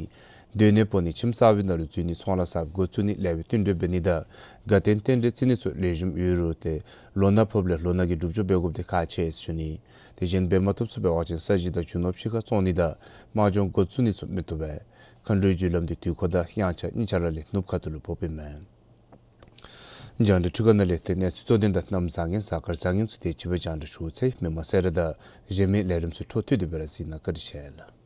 སྡོད་གནས་སྤོ་ནི་ཁྱིམ་གསར་པའི་ནང་ལུ་འཛུལ་ནི་ཚོང་ལཱ་གསརཔ་འགོ་བཙུགས་ནི་ལེགས་པའི་བསྟུན་གྲོས་འབད་ནི་དང་དགའ་སྟོན་རྟེན་འབྲེལ་བརྩི་ནི་ཚུ་ལེགས་ཤོམ་ཡོད་རུང་ཏེ་ལོ་ན་ཕོགཔ་ལས་ལོ་ན་གི་སྒྲུབ་སྦྱོར་འབད་དགོཔ་འདི་ཁག་ཆེ་ཟེར་ཞུ་ནི། དེ་གཞན་འབད་མ་བཏུབ་ཚུ་འབད་བ་ཅིན་ས་གཞི་དང་རྒྱུ་ནོར་ཕྱི་ཁར་བཙོང་ནི་དང་དམག་སྦྱོང་འགོ་བཙུགས་ནི་ཚུ་མི་བཏུབ་པས། མཁའ་འགྲོའི་རྒྱུ་ལམ་འདི་དུས་འཁོར་དང་དབྱངས་འཆར་གཉིས་ཆ་ར་ལས་ནུབ་ཁ་ཐུག་ལུ་ཕོགཔ་ཨིན་མས། རྒྱང་བསྒྲགས་འཕྲུལ་ཁང་ནང་ལས་ཏེ་གནས་ཚུལ་གཙོ་དོན་དང་གནམ་བཟང་ངན་གཟའ་སྐར་བཟང་ངན་ཚུ་དེ་ཅིག་སྦེ་རྒྱང་བསྒྲགས་ཞུ་ཚར་ཡི། མི་མང་སེར་དང་གཞན་མི་ལས་རིམ་ཚུ་འཕྲོ་མཐུད་དེ་སྦེ་ར་གཟིགས་གནང་། བཀའ་དྲིན་ཆེ་ལགས།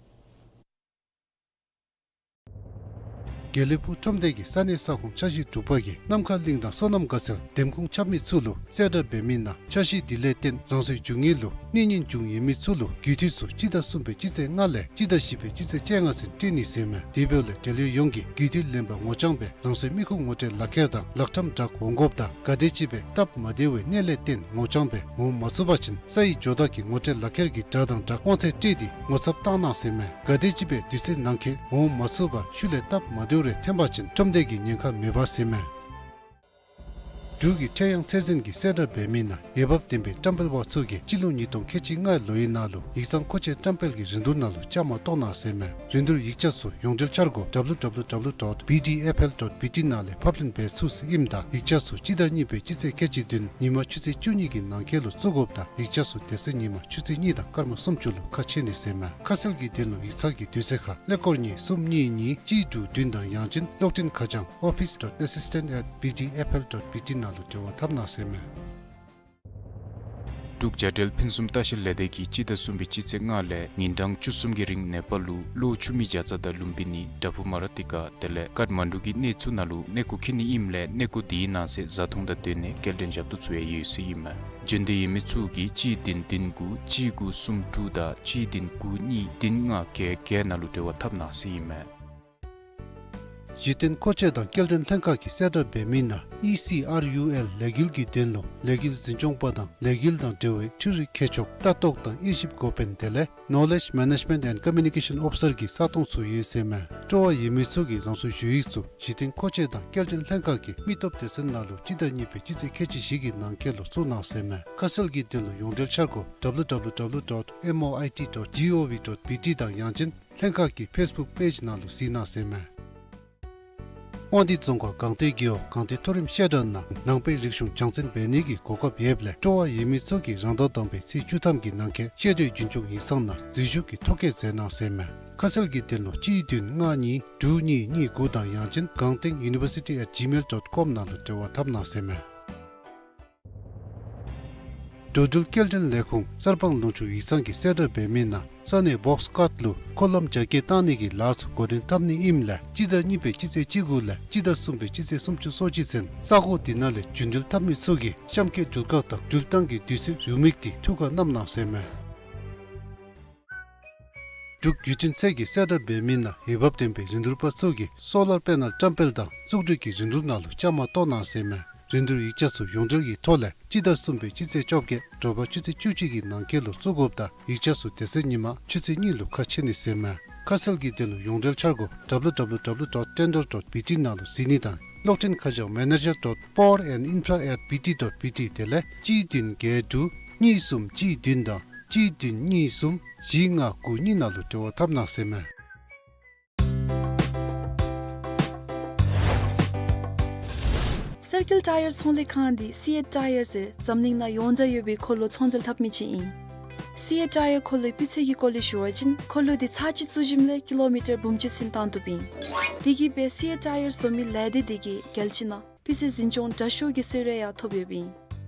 དགེ་ལེགས་ཕུག་ཁྲོམ་སྡེ་གི་ས་གནས་ས་ཁོངས་འཆར་གཞི་དྲུག་པ་གིས་ནམ་མཁའ་གླིང་དང་སོ་ནམ་དགའ་ཚལ་འདེམས་ཁོངས་ཁྱབ་མི་ཚུ་ལུ་གསལ་བསྒྲགས་འབད་མི་ནང་འཆར་གཞི་འདི་ལས་བརྟེན་རང་སོའི་རྒྱུ་དངོས་ལུ་གནོད་ཉེན་བྱུང་ཡོད་མི་ཚུ་ལུ་དགུ་ཐིག་ཚུ་སྤྱི་ཟླ་གསུམ་པའི་སྤྱི་ཚེས་ལྔ་ལས་སྤྱི་ཟླ་བཞི་པའི་སྤྱི་ཚེས་བཅོ་ལྔ་ཚུན་སྤྲོད་ནི་ཟེར་མས། དེ་འབདཝ་ལས་འབྲེལ་ཡོད་ཡོངས་ཀྱིས་དགུ་ཐིག་ལེན་པར་ངོ་རྐྱང་སྦེ་རང་སོའི་མི་ཁུངས་ངོ་སྤྲོད་ལག་ཁྱེར་དང་ལག་ཁྲམ་བསྒྲགས་འོང་དགོཔ་དང་ག་དེམ་ཅིག་སྦེ་སྟབས་མ་བདེ་བའི་གནས་ལས་བརྟེན་ངོ་རྐྱང་སྦེ་འོང་མ་ཚུགས་པ་ཅིན་ས་ཡི་ཇོ་བདག་གི་ངོ་སྤྲོད་ལག་ཁྱེར་གྱི་སྒྲ་དང་སྦྲགས་དབང་ཚད་སྤྲོད་དེ་ངོ་ཚབ་བཏང་གནང་ཟེར་མས། ག་དེམ་ཅིག་སྦེ་དུས་ཚོད་ནང་འཁོད་འོང་མ་ཚུགས་པར་ཤུལ་ལས་སྟབས་མ་བདེཝ་རེ་ཐོན་པ་ཅིན་ཁྲོམ་སྡེ་གི་ཉེན་ཁ་མེད་པ་ཟེར་མས། འབྲུག་གི་ཁྲེ་ཡང་ཚད་འཛིན་གྱིས་གསལ་བསྒྲགས་འབད་མི་ནང་འོས་འབབ་ལྡན་པའི་བཀྲམ་སྤེལ་པ་ཚུ་གིས་སྤྱི་ལོ་ཉིས་སྟོང་ཁལ་གཅིག་ལྔའི་ལོའི་ནང་ལུ་ཡིག་ཚང་མཁོ་ཆས་བཀྲམ་སྤེལ་གྱི་རིན་བསྡུར་ནང་ལུ་བཅའ་མར་གཏོགས་གནང་ཟེར་མས། རིན་བསྡུར་ཡིག་ཆ་ཚུ་ཡོངས་འབྲེལ་འཆར་སྒོ་W W W dot B D F L dot B T ནང་ལས་ཕབ་ལེན་འབད་ཚུགས་ཟེར་ཨིནམ་ད་ཡིག་ཆ་ཚུ་སྤྱི་ཟླ་གཉིས་པའི་སྤྱི་ཚེས་ཁལ་གཅིག་བདུན་ཉིན་མ་ཆུ་ཚོད་བཅུ་གཉིས་ཀྱི་ནང་འཁོད་ལུ་བཙུགས་དགོཔ་དང་ཡིག་ཆ་ཚུ་དེ་ཚེ་ཉིན་མ་ཆུ་ཚོད་གཉིས་དང་སྐར་མ་སུམ་ཅུ་ལུ་ཁ་ཕྱེ་ནི་ཟེར་མས། ཁ་གསལ་གྱི་དོན་ལུ་ཡིག་ཚང་གི་དུས་ཚོད་ཁར་ཀླད་ཀོར་གཉིས་གསུམ་གཉིས་གཉིས་གཅིག་དྲུག་བདུན་དང་ཡང་ཅིན་གློག་འཕྲིན་ཁ་བྱང་office dot assistant at B D F L dot B T ནང་ལུ་འབྲེལ་བ་འཐབ་གནང་ཟེར་མས། འབྲུག་རྒྱ་འབྲེལ་ཕུན་སུམ་ལྟ་བཤལ་ལས་སྡེ་གིས་སྤྱི་ཟླ་གསུམ་པའི་སྤྱི་ཚེས་ལྔ་ལས་ཉིན་གྲངས་བཅུ་གསུམ་གྱི་རིང་ནེ་པཱལ་ལུ་གློ་ཆུ་མིག་བྱ་ཙ་དང་ལུམ་བི་ནི་བྲག་ཕུག་མ་ར་ཏི་ཀ་དེ་ལས་ཀཏ་མན་ཌུ་གི་གནས་ཚུ་ནང་ལུ་གནས་སྐོར་འཁྱིད་ནི་ཨིནམ་ལས་གནས་སྐོར་དེའི་ནང་གསེས་བཟའ་འཐུང་དང་སྡོད་གནས་སྐྱེལ་འདྲེན་ཞབས་ཏོག་ཚུ་ཡང་ཡོད་ཟེར་ཨིན་མས། འབྱོན་འདོད་ཡོད་མི་ཚུ་གིས་གཅིག་བདུན་བདུན་དགུ་གཅིག་དགུ་གསུམ་དྲུག་དང་གཅིག་བདུན་དགུ་གཉིས་བདུན་ལྔ་བརྒྱད་བརྒྱད་ནང་ལུ་འབྲེལ་བ་འཐབ་གནང་ཟེར་ཨིན་མས། གཞི་རྟེན་མཁོ་ཆས་དང་སྐྱེལ་འདྲེན་ལྷན་ཁག་གིས་གསལ་བསྒྲགས་འབད་མི་ནང་ཨི་སི་ཨར་ཡུ་ཨེལ་ལས་འགུལ་གྱི་དོན་ལུ་ལས་འགུལ་འཛིན་སྐྱོང་པ་དང་ལས་འགུལ་དང་འབྲེལ་བའི་འཕྲུལ་རིག་མཁས་མཆོག་ལྟ་རྟོག་དང་དབྱེ་ཞིབ་འགོ་དཔོན་དེ་ལས་Knowledge Management and Communication Officer གྱི་ས་སྟོང་ཚུ་ཡོད་ཟེར་མས། སྤྲོ་བ་ཡོད་མི་ཚུ་གིས་རང་སོའི་ཞུ་ཡིག་ཚུ་གཞི་རྟེན་མཁོ་ཆས་དང་སྐྱེལ་འདྲེན་ལྷན་ཁག་གི་མི་སྟོབས་སྡེ་ཚན་ནང་ལུ་སྤྱི་ཟླ་གཉིས་པའི་སྤྱི་ཚེས་ཁལ་གཅིག་བཞི་གི་ནང་འཁོད་ལུ་བཙུགས་གནང་ཟེར་མས། ཁ་གསལ་གྱི་དོན་ལུ་ཡོངས་འབྲེལ་འཆར་སྒོ་W W W dot M O I T dot G O V dot B T དང་ཡང་ཅིན་ལྷན་ཁག་གི་ཕེསི་བུཀ་པེཇ་ནང་ལུ་གཟིགས་གནང་ཟེར་མས། དབང་འདུས་རྫོང་ཁག་སྒང་སྟེང་རྒེད་འོག་སྒང་སྟེང་མཐོ་རིམ་བཤད་གྲྭ་ནང་ནང་པའི་རིག་གཞུང་སྦྱང་བརྩོན་འབད་ནི་གི་གོ་སྐབས་ཡོདཔ་ལས་སྤྲོ་བ་ཡོད་མི་ཚུ་གིས་རང་ཟླ་དང་པའི་ཚེས་བཅུ་ཐམ་གྱི་ནང་འཁོད་བཤད་གྲྭའི་རྒྱུན་སྐྱོང་ཡིག་ཚང་ནང་འཛུལ་ཞུགས་ཀྱི་ཐོ་བཀོད་མཛད་གནང་ཟེར་མས། ཁ་གསལ་གྱི་དོན་ལུ་གཅིག་བདུན་ལྔ་གཉིས་དྲུག་གཉིས་གཉིས་དགུ་དང་ཡང་ཅིན་སྒང་སྟེང་university at gmail dot com ནང་ལུ་འབྲེལ་བ་འཐབ་གནང་ཟེར་མས། འགྲོ་འགྲུལ་སྐྱེལ་འདྲེན་ལས་ཁུངས་གསར་སྤང་ལུང་ཕྱོགས་ཡིག་ཚང་གིས་གསལ་བསྒྲགས་འབད་མི་ནང་ས་གནས་བོགས་ཀཊ་ལུ་འཁོར་ལམ་རྒྱ་སྐྱེད་བཏང་ནི་གི་ལཱ་ཚུ་འགོ་འདྲེན་འཐབ་ནི་ཨིནམ་ལས་སྤྱི་ཟླ་གཉིས་པའི་སྤྱི་ཚེས་བཅུ་དགུ་ལས་སྤྱི་ཟླ་གསུམ་པའི་སྤྱི་ཚེས་སུམ་ཅུ་སོ་གཅིག་ཚུན་ས་གོ་དེ་ནང་ལས་རྒྱུན་འགྲུལ་འཐབ་མི་ཚུ་གིས་གཤམ་འཁོད་འགྲུལ་བཀག་དང་འགྲུལ་བཏང་གི་དུས་ཚོད་རེའུ་མིག་དེ་ཐུགས་ཁར་བསྣམས་གནང་ཟེར་མས། འབྲུག་བརྒྱུད་འཕྲིན་ཚད་ཀྱིས་གསལ་བསྒྲགས་འབད་མི་ནང་འོས་འབབ་ལྡན་པའི་རིན་བསྡུར་པ་ཚུ་གིས་སོ་ལར་པེ་ནལ་བཀྲམ་སྤེལ་དང་བཙུགས་སྒྲིག་གི་རིན་བསྡུར་ནང་ལུ་བཅའ་མར་གཏོགས་གནང་ཟེར་མས། རིན་བསྡུར་ཡིག་ཆ་ཚུ་ཡོངས་འབྲེལ་གྱི་ཐོག་ལས་སྤྱི་ཟླ་གསུམ་པའི་སྤྱི་ཚེས་བཅོ་བརྒྱད་དྲོ་པ་ཆུ་ཚོད་བཅུ་གཅིག་གི་ནང་འཁོད་ལུ་བཙུགས་དགོཔ་དང་ཡིག་ཆ་ཚུ་དེ་ཚེ་ཉིན་མ་ཆུ་ཚོད་གཉིས་ལུ་ཁ་ཕྱེ་ནི་ཟེར་མས། ཁ་གསལ་གྱི་དོན་ལུ་ཡོངས་འབྲེལ་འཆར་སྒོ་W W W dot tender dot B T ནང་ལུ་གཟིགས་ནི་དང་གློག་འཕྲིན་ཁ་བྱང་manager dot power and infra at B T dot B T དེ་ལས་གཅིག་བདུན་བརྒྱད་དྲུག་གཉིས་གསུམ་གཅིག་བདུན་དང་གཅིག་བདུན་གཉིས་གསུམ་བཞི་ལྔ་དགུ་གཉིས་ནང་ལུ་འབྲེལ་བ་འཐབ་གནང་ཟེར་མས། སར་ཀིལ་ཊ་ཡར་ཚོང་ལས་ཁང་འདི་སི་ཨེཊ་ཊ་ཡར་ཟེར་འཛམ་གླིང་ནང་ཡོངས་གྲགས་ཡོད་པའི་འཁོར་ལོ་ཚོང་འབྲེལ་འཐབ་མི་ཅིག་ཨིན། སི་ཨེཊ་ཊ་ཡར་འཁོར་ལོའི་སྤུས་ཚད་ཀྱི་སྐོར་ལས་ཞུ་བ་ཅིན་འཁོར་ལོ་འདི་ཚར་གཅིག་བཙུགས་ཞིནམ་ལས་ཀི་ལོ་མི་ཊར་འབུམ་གཅིག་ཚུན་བཏང་བཏུབ་ཨིན། དེ་གིས་སྦེ་སི་ཨེཊ་ཊ་ཡར་བཟོ་མི་ལས་སྡེ་དེ་གིས་རྒྱལ་སྤྱི་ནང་སྤུས་ཚད་འཛིན་སྐྱོང་དྲག་ཤོས་ཀྱི་གསོལ་རས་ཡང་ཐོབ་ཡོདཔ་ཨིན།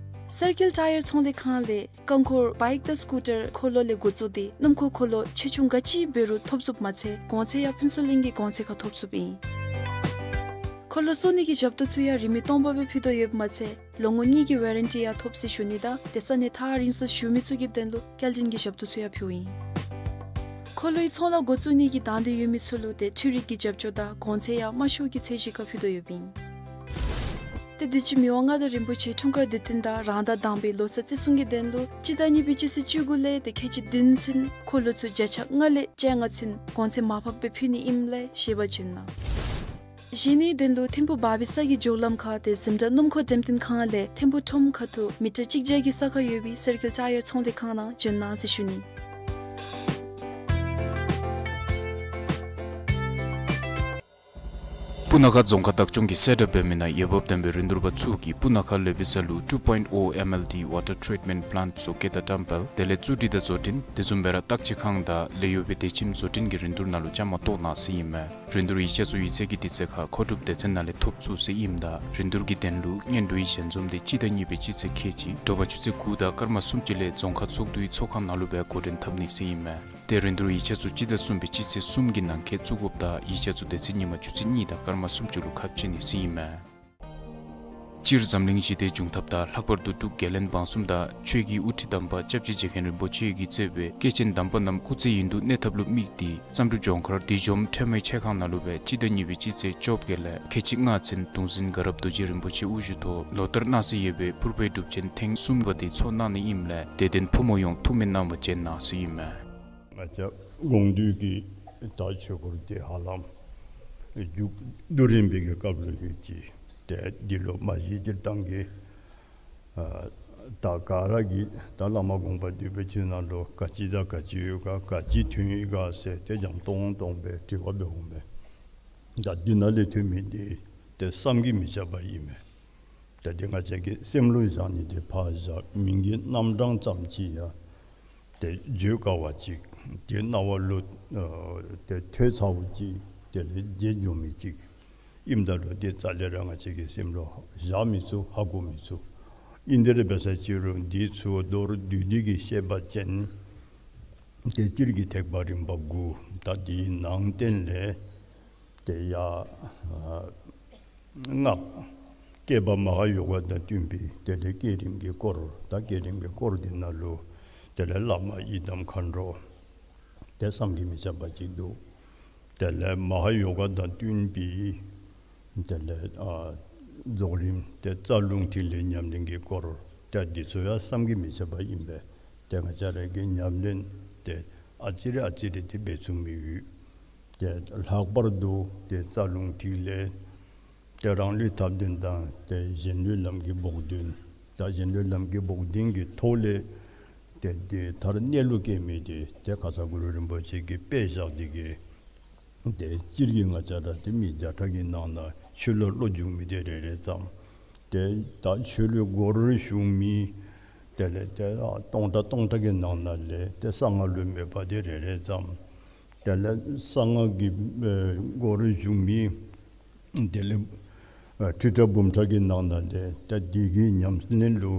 སར་ཀིལ་ཊ་ཡར་ཚོང་ལས་ཁང་ལས་རྐང་འཁོར་བའིཀ་དང་སི་ཀུ་ཊར་འཁོར་ལོ་ལས་འགོ་བཙུགས་ཏེ་སྣུམ་འཁོར་འཁོར་ལོ་ཆེ་ཆུང་ག་ཅི་འབད་རུང་ཐོབ་ཚུགསཔ་མ་ཚད་གོང་ཚད་ཡང་ཕུན་ཚོགས་གླིང་གི་གོང་ཚད་ཁར་ཐོབ་ཚུགསཔ་ཨིན། འཁོར་ལོ་བཙུགས་ནི་གི་ཞབས་ཏོག་ཚུ་ཡང་རིན་མེད་སྟོང་པ་སྦེ་ཕུལ་དོ་ཡོདཔ་མ་ཚད་ལོ་ངོ་གཉིས་ཀྱི་ཝ་རན་ཊི་ཡང་ཐོབ་ཟེར་ཞུ་ནི་དང་དེ་ས་གནས་ཐག་རིང་སར་བཞུགས་མི་ཚུ་གི་དོན་ལུ་སྐྱེལ་འདྲེན་གྱི་ཞབས་ཏོག་ཚུ་ཡང་ཕུལཝ་ཨིན། འཁོར་ལོའི་ཚོང་ལཱ་འགོ་བཙུགས་ནི་གི་དང་འདོད་ཡོད་མི་ཚུ་ལུ་ཏེ་འཕྲུལ་རིག་གི་རྒྱབ་སྐྱོར་དང་གོང་ཚད་ཡང་དམའ་ཤོས་ཀྱི་ཚད་གཞི་ཁར་ཕུལ་དོ་ཡོདཔ་ཨིན། ཏེ་དུས་ཅི་མི་དབང་མངའ་བདག་རིན་པོ་ཆེ་འཁྲུངས་སྐར་དུས་སྟོན་དང་རང་ཟླ་དང་པའི་ལོ་གསར་བརྩི་སྲུང་གི་དོན་ལུ་སྤྱི་ཟླ་གཉིས་པའི་སྤྱི་ཚེས་བཅུ་དགུ་ལས་ཏེ་ཁལ་གཅིག་བདུན་ཚུན་འཁོར་ལོ་ཚུ་བརྒྱ་ཆ་ལྔ་ལས་བཅོ་ལྔ་ཚུན་གོང་ཚད་མར་ཕབ་སྦེ་ཕུལ་ནི་ཨིནམ་ལས་ཤེས་པར་བྱོན་གནང་། གཞན་ནི་དོན་ལུ་ཐིམ་ཕུག་བར་བི་ས་གི་མགྱོགས་ལམ་ཁ་ཏེ་འཛིན་གྲྭ་སྣུམ་འཁོར་འགྲེམས་སྟོན་ཁང་ལས་ཐིམ་ཕུག་ཁྲོམ་ཁ་ཐུག་མི་ཊར་གཅིག་བརྒྱ་གི་ས་ཁར་ཡོད་པའི་སར་ཀིལ་ཊ་ཡར་ཚོང་ལས་ཁང་ནང་བྱོན་གནང་ཟེར་ཞུ་ནི། སྤུ་ན་ཁ་རྫོང་ཁག་བདག་སྐྱོང་གིས་གསལ་བསྒྲགས་འབད་མི་ནང་འོས་འབབ་ལྡན་པའི་རིན་བསྡུར་པ་ཚུ་གིས་སྤུ་ན་ཁ་ལེ་བི་ས་ལུ་two point oh M L D water treatment plant བཟོ་བཀོད་དང་བཀྲམ་སྤེལ་དེ་ལས་བཙུགས་སྒྲིག་དང་བཟོ་སྐྲུན་དེ་བཟུམ་སྦེ་ར་བརྟག་དཔྱད་ཁང་དང་ལས་གཡོག་པའི་སྡེ་ཁྱིམ་བཟོ་སྐྲུན་གྱི་རིན་བསྡུར་ནང་ལུ་བཅའ་མར་གཏོགས་གནང་ཟེར་ཨིན་མས། རིན་བསྡུར་ཡིག་ཆ་ཚུ་ཡིག་ཚད་ཀྱི་དུས་ཚོད་ཁར་མཁོ་སྒྲུབ་སྡེ་ཚན་ནང་ལས་ཐོབ་ཚུགས་ཟེར་ཨིནམ་ད་རིན་བསྡུར་གྱི་དོན་ལུ་སྔོན་འགྲོའི་ཞལ་འཛོམས་དེ་སྤྱི་ཟླ་གཉིས་པའི་སྤྱི་ཚེས་ཁལ་གཅིག་དྲོ་པ་ཆུ་ཚོད་དགུ་དང་སྐར་མ་སུམ་ཅུ་ལས་རྫོང་ཁག་ཚོགས་འདུའི་ཚོགས་ཁང་ནང་ལུ་སྦེ་འགོ་འདྲེན་འཐབ་ནི་ཟེར་ཨིན་མས། ཏེ་རིན་བསྡུར་ཡིག་ཆ་ཚུ་སྤྱི་ཟླ་གསུམ་པའི་སྤྱི་ཚེས་གསུམ་གྱི་ནང་འཁོད་བཙུགས་དགོཔ་དང་ཡིག་ཆ་ཚུ་དེ་ཚེ་ཉིན་མ་ཆུ་ཚོད་གཉིས་དང་སྐར་མ་སུམ་ཅུ་ལུ་ཁ་ཕྱེ་ནི་ཟེར་ཨིན་མས། སྤྱིར་འཛམ་གླིང་ཞི་བདེའི་འབྱུང་ཐབས་དང་ལྷག་པར་དུ་འབྲུག་རྒྱལ་བློན་འབངས་གསུམ་དང་ཆོས་ཀྱི་དབུ་ཁྲིད་དམ་པ་སྐྱབས་རྗེ་རྗེ་མཁན་རིན་པོ་ཆེ་གིས་གཙོས་པའི་སྐྱེས་ཆེན་དམ་པ་རྣམས་སྐུ་ཚེ་ཡུན་དུ་གནས་ཐབས་ལུ་དམིགས་ཏེ་བསམ་གྲུབ་ལྗོངས་མཁར་བདུད་འཇོམས་ཁྲོས་མའི་ཆས་ཁང་ནང་ལུ་སྦེ་སྤྱི་ཟླ་གཉིས་པའི་སྤྱི་ཚེས་བཅོ་བརྒྱད་ལས་ཁལ་གཅིག་ལྔ་ཚུན་གདུང་འཛིན་དགའ་རབ་རྡོ་རྗེ་རིན་པོ་ཆེ་དབུ་བཞུགས་ཐོག་ལོ་ལྟར་གནང་སྲོལ་ཡོད་པའི་ཕུར་པའི་སྒྲུབ་ཆེན་ཐེངས་གསུམ་པ་དེ་ཚོགས་གནང་ནི་ཨིནམ་ལས་དད་ལྡན་ཕོ་མོ་ཡོངས་ཐུགས་སྨོན་གནང་བར་བྱོན་གནང་ཟེར་ཨིན་མས། ང་བཅས་དགོངས་འདུས་ཀྱི་ད་ཆོས་སྐོར་དེ་ཧ་ལམ་མཇུག་བསྡུ་རན་པའི་གི་སྐབས་ལུ་ཡོད་ཅི། ཏེ་འདི་ལུ་མ་གཞི་སྤྱིར་བཏང་གི་ཨ་ད་ག་ར་གིས་ད་བླ་མ་དགོངས་པ་འདུས་པའི་ཆོས་ནང་ལུ་ག་ཅི་དང་ག་ཅི་ཡོད་ག་ག་ཅི་ཐོན་ཡི་ག་ཟེར་ཏེ་འཇམ་ཏོང་ཏོ་སྦེ་དྲི་བ་འབད་འོང་པས། ད་འདི་ནང་ལས་ཐོན་མི་འདི་ཏེ་བསམ་གྱིས་མི་ཁྱབ་པ་ཨིན་མས། ཏེ་འདི་ང་བཅས་ཀྱི་སེམས་ལུ་བཞག་ནི་འདི་ཕར་བཞག་མིང་གི་རྣམ་གྲངས་ཙམ་ཅིག་ཡང་ཏེ་བརྗོད་དཀའ་བ་ཅིག་ཏེ་རྣ་བ་ལུ་ཨ་ཏེ་ཐོས་ཚརཝ་ཅིག་དེ་ལས་བརྗེད་འགྱོ་མི་ཅིག་ཨིནམ་ད་ལུ་ཏེ་རྩ་ལས་ར་ང་བཅས་ཀྱི་སེམས་ལུ་བཞག་མི་ཚུགས་ཧ་གོ་མི་ཚུགས། ཨིན་དེ་ར་འབད་ས་ཅིག་རུང་འདི་ཚུ་མདོར་བསྡུས་ཏེ་གི་བཤད་པ་ཅིན་ཏེ་སྤྱིར་གྱི་ཐེག་པ་རིམ་པ་དགུ་ད་འདིའི་ནང་བསྟན་ལས་ཏེ་ཡ་ཨ་སྔགས་བསྐྱེད་པ་མ་ཧཱ་ཡོ་ག་དང་བསྟུན་པའི་དེ་ལས་བསྐྱེད་རིམ་གྱི་སྐོར་ད་བསྐྱེད་རིམ་གྱི་སྐོར་འདི་ནང་ལུ་དེ་ལས་བླ་མ་ཡི་དམ་མཁའ་འགྲོ་ཏེ་བསམ་གྱིས་མི་ཁྱབ་པ་ཅིག་འདུག། དེ་ལས་མ་ཧཱ་ཡོ་ག་དང་བསྟུན་པའི་དེ་ལས་ཨ་རྫོགས་རིམ་ཏེ་རྩ་རླུང་ཐིག་ལེ་ཉམས་ལེན་གྱི་སྐོར་ཏེ་འདི་ཚུ་ཡང་བསམ་གྱིས་མི་ཁྱབ་པ་ཨིན་པས། ཏེ་ང་བཅས་ར་གིས་ཉམས་ལེན་ཏེ་ཨ་ཙི་རེ་ཨ་ཙི་རེ་ཏེ་འབད་ཚུགས་མི་ཡོད། ཏེ་ལྷག་པར་དུ་ཏེ་རྩ་རླུང་ཐིག་ལེ་ཏེ་རང་ལུས་ཐབས་ལྡན་དང་ཏེ་གཞན་ལུས་ལམ་གྱི་བོགས་འདོན་ད་གཞན་ལུས་ལམ་གྱི་བོགས་འདོན་གྱི་ཐོག་ལས་ཏེ་འདི་མཐར་གནས་ལུགས་སྐྱེ་མི་འདི་ཏེ་ཁ་ཙ་གུ་རུ་རིན་པོ་ཆེ་གིས་དཔེ་བཞག་སྟེ་གི་ཏེ་སྤྱིར་གྱིས་ང་བཅས་ར་ཏེ་མི་བརྒྱ་ཕྲག་གི་ནང་ན་ཆོས་ལུ་བློ་འཇུག་མི་འདི་རེ་རེ་ཙམ། ཏེ་ད་ཆོས་ལུ་སྒོར་ཞུགས་མི་དེ་ལས་ཏེ་ཨ་སྟོང་ཕྲག་སྟོང་ཕྲག་གི་ནང་ན་ལས་ཏེ་གསང་སྔགས་ལུ་མོས་པ་འདི་རེ་རེ་ཙམ། དེ་ལས་གསང་སྔགས་ཀྱི་ཨེ་སྒོར་ཞུགས་མི་དེ་ལས་ཨེ་ཁྲི་ཕྲག་འབུམ་ཕྲག་གི་ནང་ན་ལས་ཏེ་འདི་གི་ཉམས་ལེན་ལུ་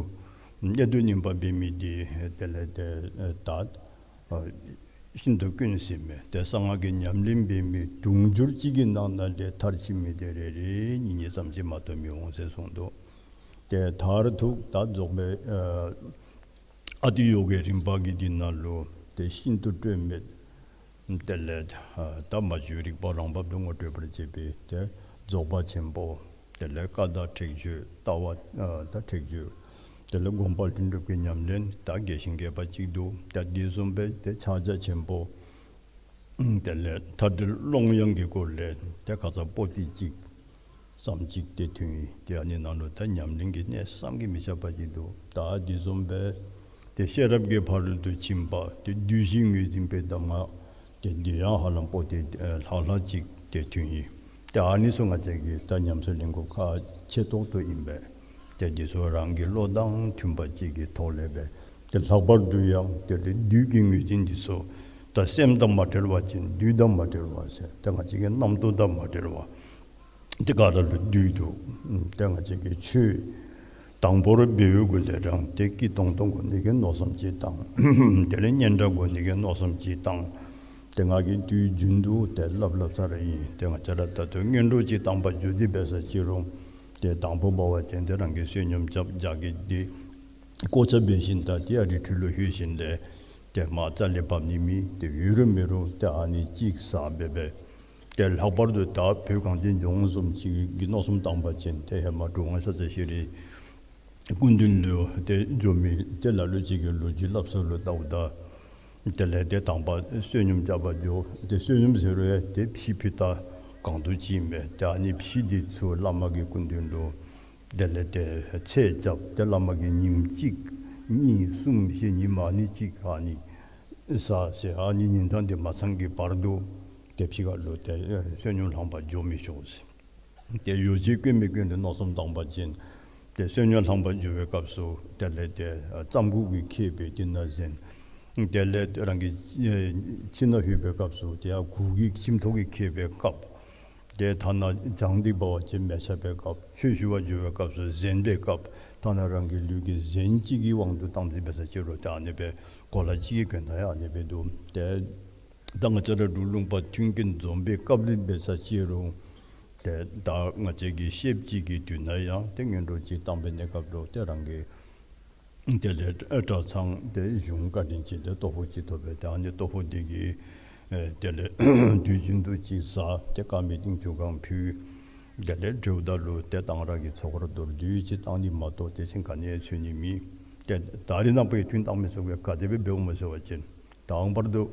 གནད་དུ་སྨིན་པ་འབད་མི་འདི་དེ་ལས་ཏེ་ཨེ་ད་ཨ་ཤིན་ཏུ་དཀོན་ཟེར་མས། ཏེ་གསང་སྔགས་ཀྱི་ཉམས་ལེན་འབད་མི་དུང་ཕྱུར་གཅིག་གི་ནང་ན་ལས་མཐར་ཕྱིན་མི་དེ་རེ་རེ་གཉིས་གཉིས་ཙམ་ཅིག་མ་གཏོགས་མི་འོང་ཟེར་གསུངས་འདུག། ཏེ་མཐར་ཐུག་ད་རྫོགས་པའི་ཨ་ཨ་ཏི་ཡོ་གའི་རིམ་པ་གི་འདི་ནང་ལུ་ཏེ་ཤིན་ཏུ་སྤྲོས་མེད་དེ་ལས་ཨ་ད་མ་བཅོས་རིག་པ་རང་བབས་ལུ་ངོ་སྤྲོད་པར་བྱེད་པའི་ཏེ་རྫོགས་པ་ཆེན་པོ། དེ་ལས་བཀའ་དང་ཁྲེགས་ཆོད་ལྟ་བ་ཨ་ད་ཁྲེགས་ཆོད། དེ་ལས་སྒོམ་པ་ལྷུན་གྲུབ་ཀྱི་ཉམས་ལེན་ད་རྒྱས་ཤིང་རྒྱས་པ་ཅིག་འདུག། ད་འདི་བཟུམ་སྦེ་ཏེ་ཕྱག་རྒྱ་ཆེན་པོ། དེ་ལས་མཐའ་བྲལ་ཀློང་ཡངས་ཀྱི་སྐོར་ལས་ཏེ་ཁ་ཙ་པོ་ཏི་གཅིག་ཙམ་ཅིག་ཏེ་ཐོན་ཡི། ཏེ་ཨ་ནི་ནང་ལུ་ད་ཉམས་ལེན་གྱི་གནད་བསམ་གྱིས་མི་ཁྱབ་པ་ཅིག་འདུག། ད་འདི་བཟུམ་སྦེ་ཏེ་ཤེས་རབ་ཀྱི་ཕ་རོལ་ཏུ་ཕྱིན་པ་ཏེ་བདུད་བཞི་ངོས་འཛིན་པའི་གདམས་ངག་ཏེ་འདི་ཡང་ཧ་ལམ་པོ་ཏི་ཨེ་ལྷག་ལྷག་ཅིག་ཏེ་ཐོན་ཡི། ཏེ་ཨ་ནི་ཚུ་ང་བཅས་ཀྱིས་ད་ཉམས་སུ་ལེན་དགོཔ་ཁག་ཆེ་ཏོག་ཏོ་ཨིན་པས། ཏེ་འདི་ཚུ་རང་གི་བློ་དང་མཐུན་པ་ཅིག་གི་ཐོག་ལས་སྦེ་ཏེ་ལྷག་པར་དུ་ཡང་དེ་ལས་བདུད་ཀྱི་ངོས་འཛིན་འདི་ཚུ་ད་སེམས་དང་མ་བྲལ་བ་ཅིན་བདུད་དང་མ་བྲལ་བ་ཟེར་ཏེ་ང་བཅས་ཀྱི་རྣམ་རྟོག་དང་མ་བྲལ་བ། ཏེ་ག་ར་ལུ་བདུད་འདུག། ཏེ་ང་བཅས་ཀྱིས་ཆོས་དང་པོ་ར་འབད་བའི་གུ་ལས་རང་ཏེ་སྐྱིད་ཏོང་ཏོ་དགོ་ནི་གི་མནོ་བསམ་ཅིག་བཏང་། དེ་ལས་སྙན་གྲགས་དགོ་ནི་གི་མནོ་བསམ་ཅིག་བཏང་། ཏེ་ང་གིས་དུས་རྒྱུན་དུ་ཏེ་སླབ་སླབ་ས་ར་ཨིན། ཏེ་ང་བཅས་ར་ད་ལྟོ་སྔོན་འགྲོ་ཅིག་དམ་པ་འགྱོ་སྟེ་འབད་ས་ཅིག་རུང་ཏེ་དང་པོ་འབད་བ་ཅིན་ཏེ་རང་གིས་བསོད་སྙོམས་རྐྱབ་རྒྱ་གི་ཏེ་གོ་ཆ་འབད་ཞིནམ་ད་ཏེ་ཨ་རི་ཁྲོད་ལུ་ལྷོད་ཞིནམ་ལས་ཏེ་མར་རྩ་ལས་བབས་ནི་མེད། ཏེ་ཡོད་རུང་མེད་རུང་ཏེ་ཨ་ནི་གཅིག་ཟ་སྦེ་སྦེ། ཏེ་ལྷག་པར་དུ་ད་བོད་གངས་ཅན་ལྗོངས་བཟུམ་ཅིག་གི་མནོ་བསམ་བཏང་པ་ཅིན་ཏེ་ཧེ་མ་གྲུབ་དབང་ཤཱཀྱ་ཤྲཱི་སྐུ་མདུན་ལུ་ཏེ་འགྱོ་མི་ཏེ་ལ་ལུ་ཅིག་གིས་ལོ་རྒྱུས་སླབ་ས་ལུ་བལྟཝ་ད་དེ་ལས་ཏེ་དང་པ་བསོད་སྙོམས་རྐྱབ་པར་འགྱོ། ཏེ་བསོད་སྙོམས་ཟེར་རུང་ཡང་ཏེ་ཕྱེ་ཕུད་ད་གང་དུ་ཅིག་ཨིན་པས། ཏེ་ཨ་ནི་ཕྱེ་འདི་ཚུ་བླ་མ་གི་སྐུ་མདུན་ལུ་དེ་ལས་ཏེ་ཚེས་རྐྱབ། ཏེ་བླ་མ་གིས་ཉིནམ་གཅིག་གཉིས་གསུམ་བཞི་ཉིནམ་ཨ་ནི་གཅིག་ཨ་ནི་ཟ་ཟེར། ཨ་ནི་ཉིན་གྲངས་འདི་མ་ཚང་གི་བར་དུ་ཏེ་ཕྱི་ཁ་ལུ་ཏེ་ཨེ་བསོད་སྙོམས་ལྷང་པར་འགྱོ་མི་ཆོག་ཟེར། ཏེ་ཡོ་བྱད་གོན་མི་གོན་ལུ་མནོ་བསམ་བཏང་པ་ཅིན་ཏེ་བསོད་སྙོམས་ལྷང་པར་འགྱོ་བའི་སྐབས་སུ་དེ་ལས་ཏེ་ཨ་རྩམ་གུར་གྱིས་ཁེབས་སྦེ་དེ་ནང་གཟན། དེ་ལས་རང་གི་ཨེ་ཁྱིམ་ནང་ལྷོད་པའི་སྐབས་སུ་ཏེ་ཡར་གུར་གྱིས་ཁྱིམ་ཐོག་གིས་ཁེབས་སྦེ་བཀབ། ཏེ་ཐ་ན་གྱང་འདི་འབད་བ་ཅིན་མེ་ཆ་སྦེ་བཀབ། ཆོས་ཞུ་བར་འགྱོ་བའི་སྐབས་སུ་གཟན་སྦེ་བཀབ། ཐ་ན་རང་གི་ལུས་ཀྱི་གཟན་གཅིག་གི་དབང་དུ་བཏང་སྟེ་འབད་ས་ཅིག་རུང་ཏེ་ཨ་ནི་སྦེ་གོ་ལ་གཅིག་གི་གྱོན་ཐངས་ཡང་ཨ་ནི་སྦེ་འདུག། ཏེ་ད་ང་བཅས་ར་འབྲུག་ལུང་པ་མཐུན་རྐྱེན་འཛོམས་པའི་སྐབས་ལུ་འབད་ས་ཅིག་རུང་ཏེ་ད་ང་བཅས་ཀྱི་ཤེསཔ་ཅིག་གི་དུས་ན་ཡང་ཏེ་སྔོན་འགྲོ་ཅིག་བཏང་པའི་གནས་སྐབས་ལུ་ཏེ་རང་གི་དེ་ལས་གྲྭ་ཚང་ཏེ་གཞུང་བཀའ་དྲིན་ཅན་ཏེ་ལྟོ་ཕོགས་ཅིག་ཐོབ་པས། ཏེ་ཨ་ནི་ལྟོ་ཕོགས་འདི་གིས་ཨེ་དེ་ལས་དུས་རྒྱུན་དུ་ཅིག་ཟ། ཏེ་དཀར་མེ་ཏིང་ཆུ་གང་ཕུལ། དེ་ལས་འབྲེལཝ་ད་ལུ་ཏེ་གཏང་རག་གི་ཚོགས་ར་མདོར་བསྡུས་ཅིག་བཏང་ནི་མ་གཏོགས་དེ་བཞིན་ག་ནི་ཡང་འཚོལ་ནི་མེད། ཏེ་ད་རེས་ནངས་པ་ཡང་ཐུན་གཏང་མི་ཚུ་གིས་ག་དེ་སྦེ་འབདཝ་སྨོ་ཟེར་བ་ཅིན་དང་པར་དུ་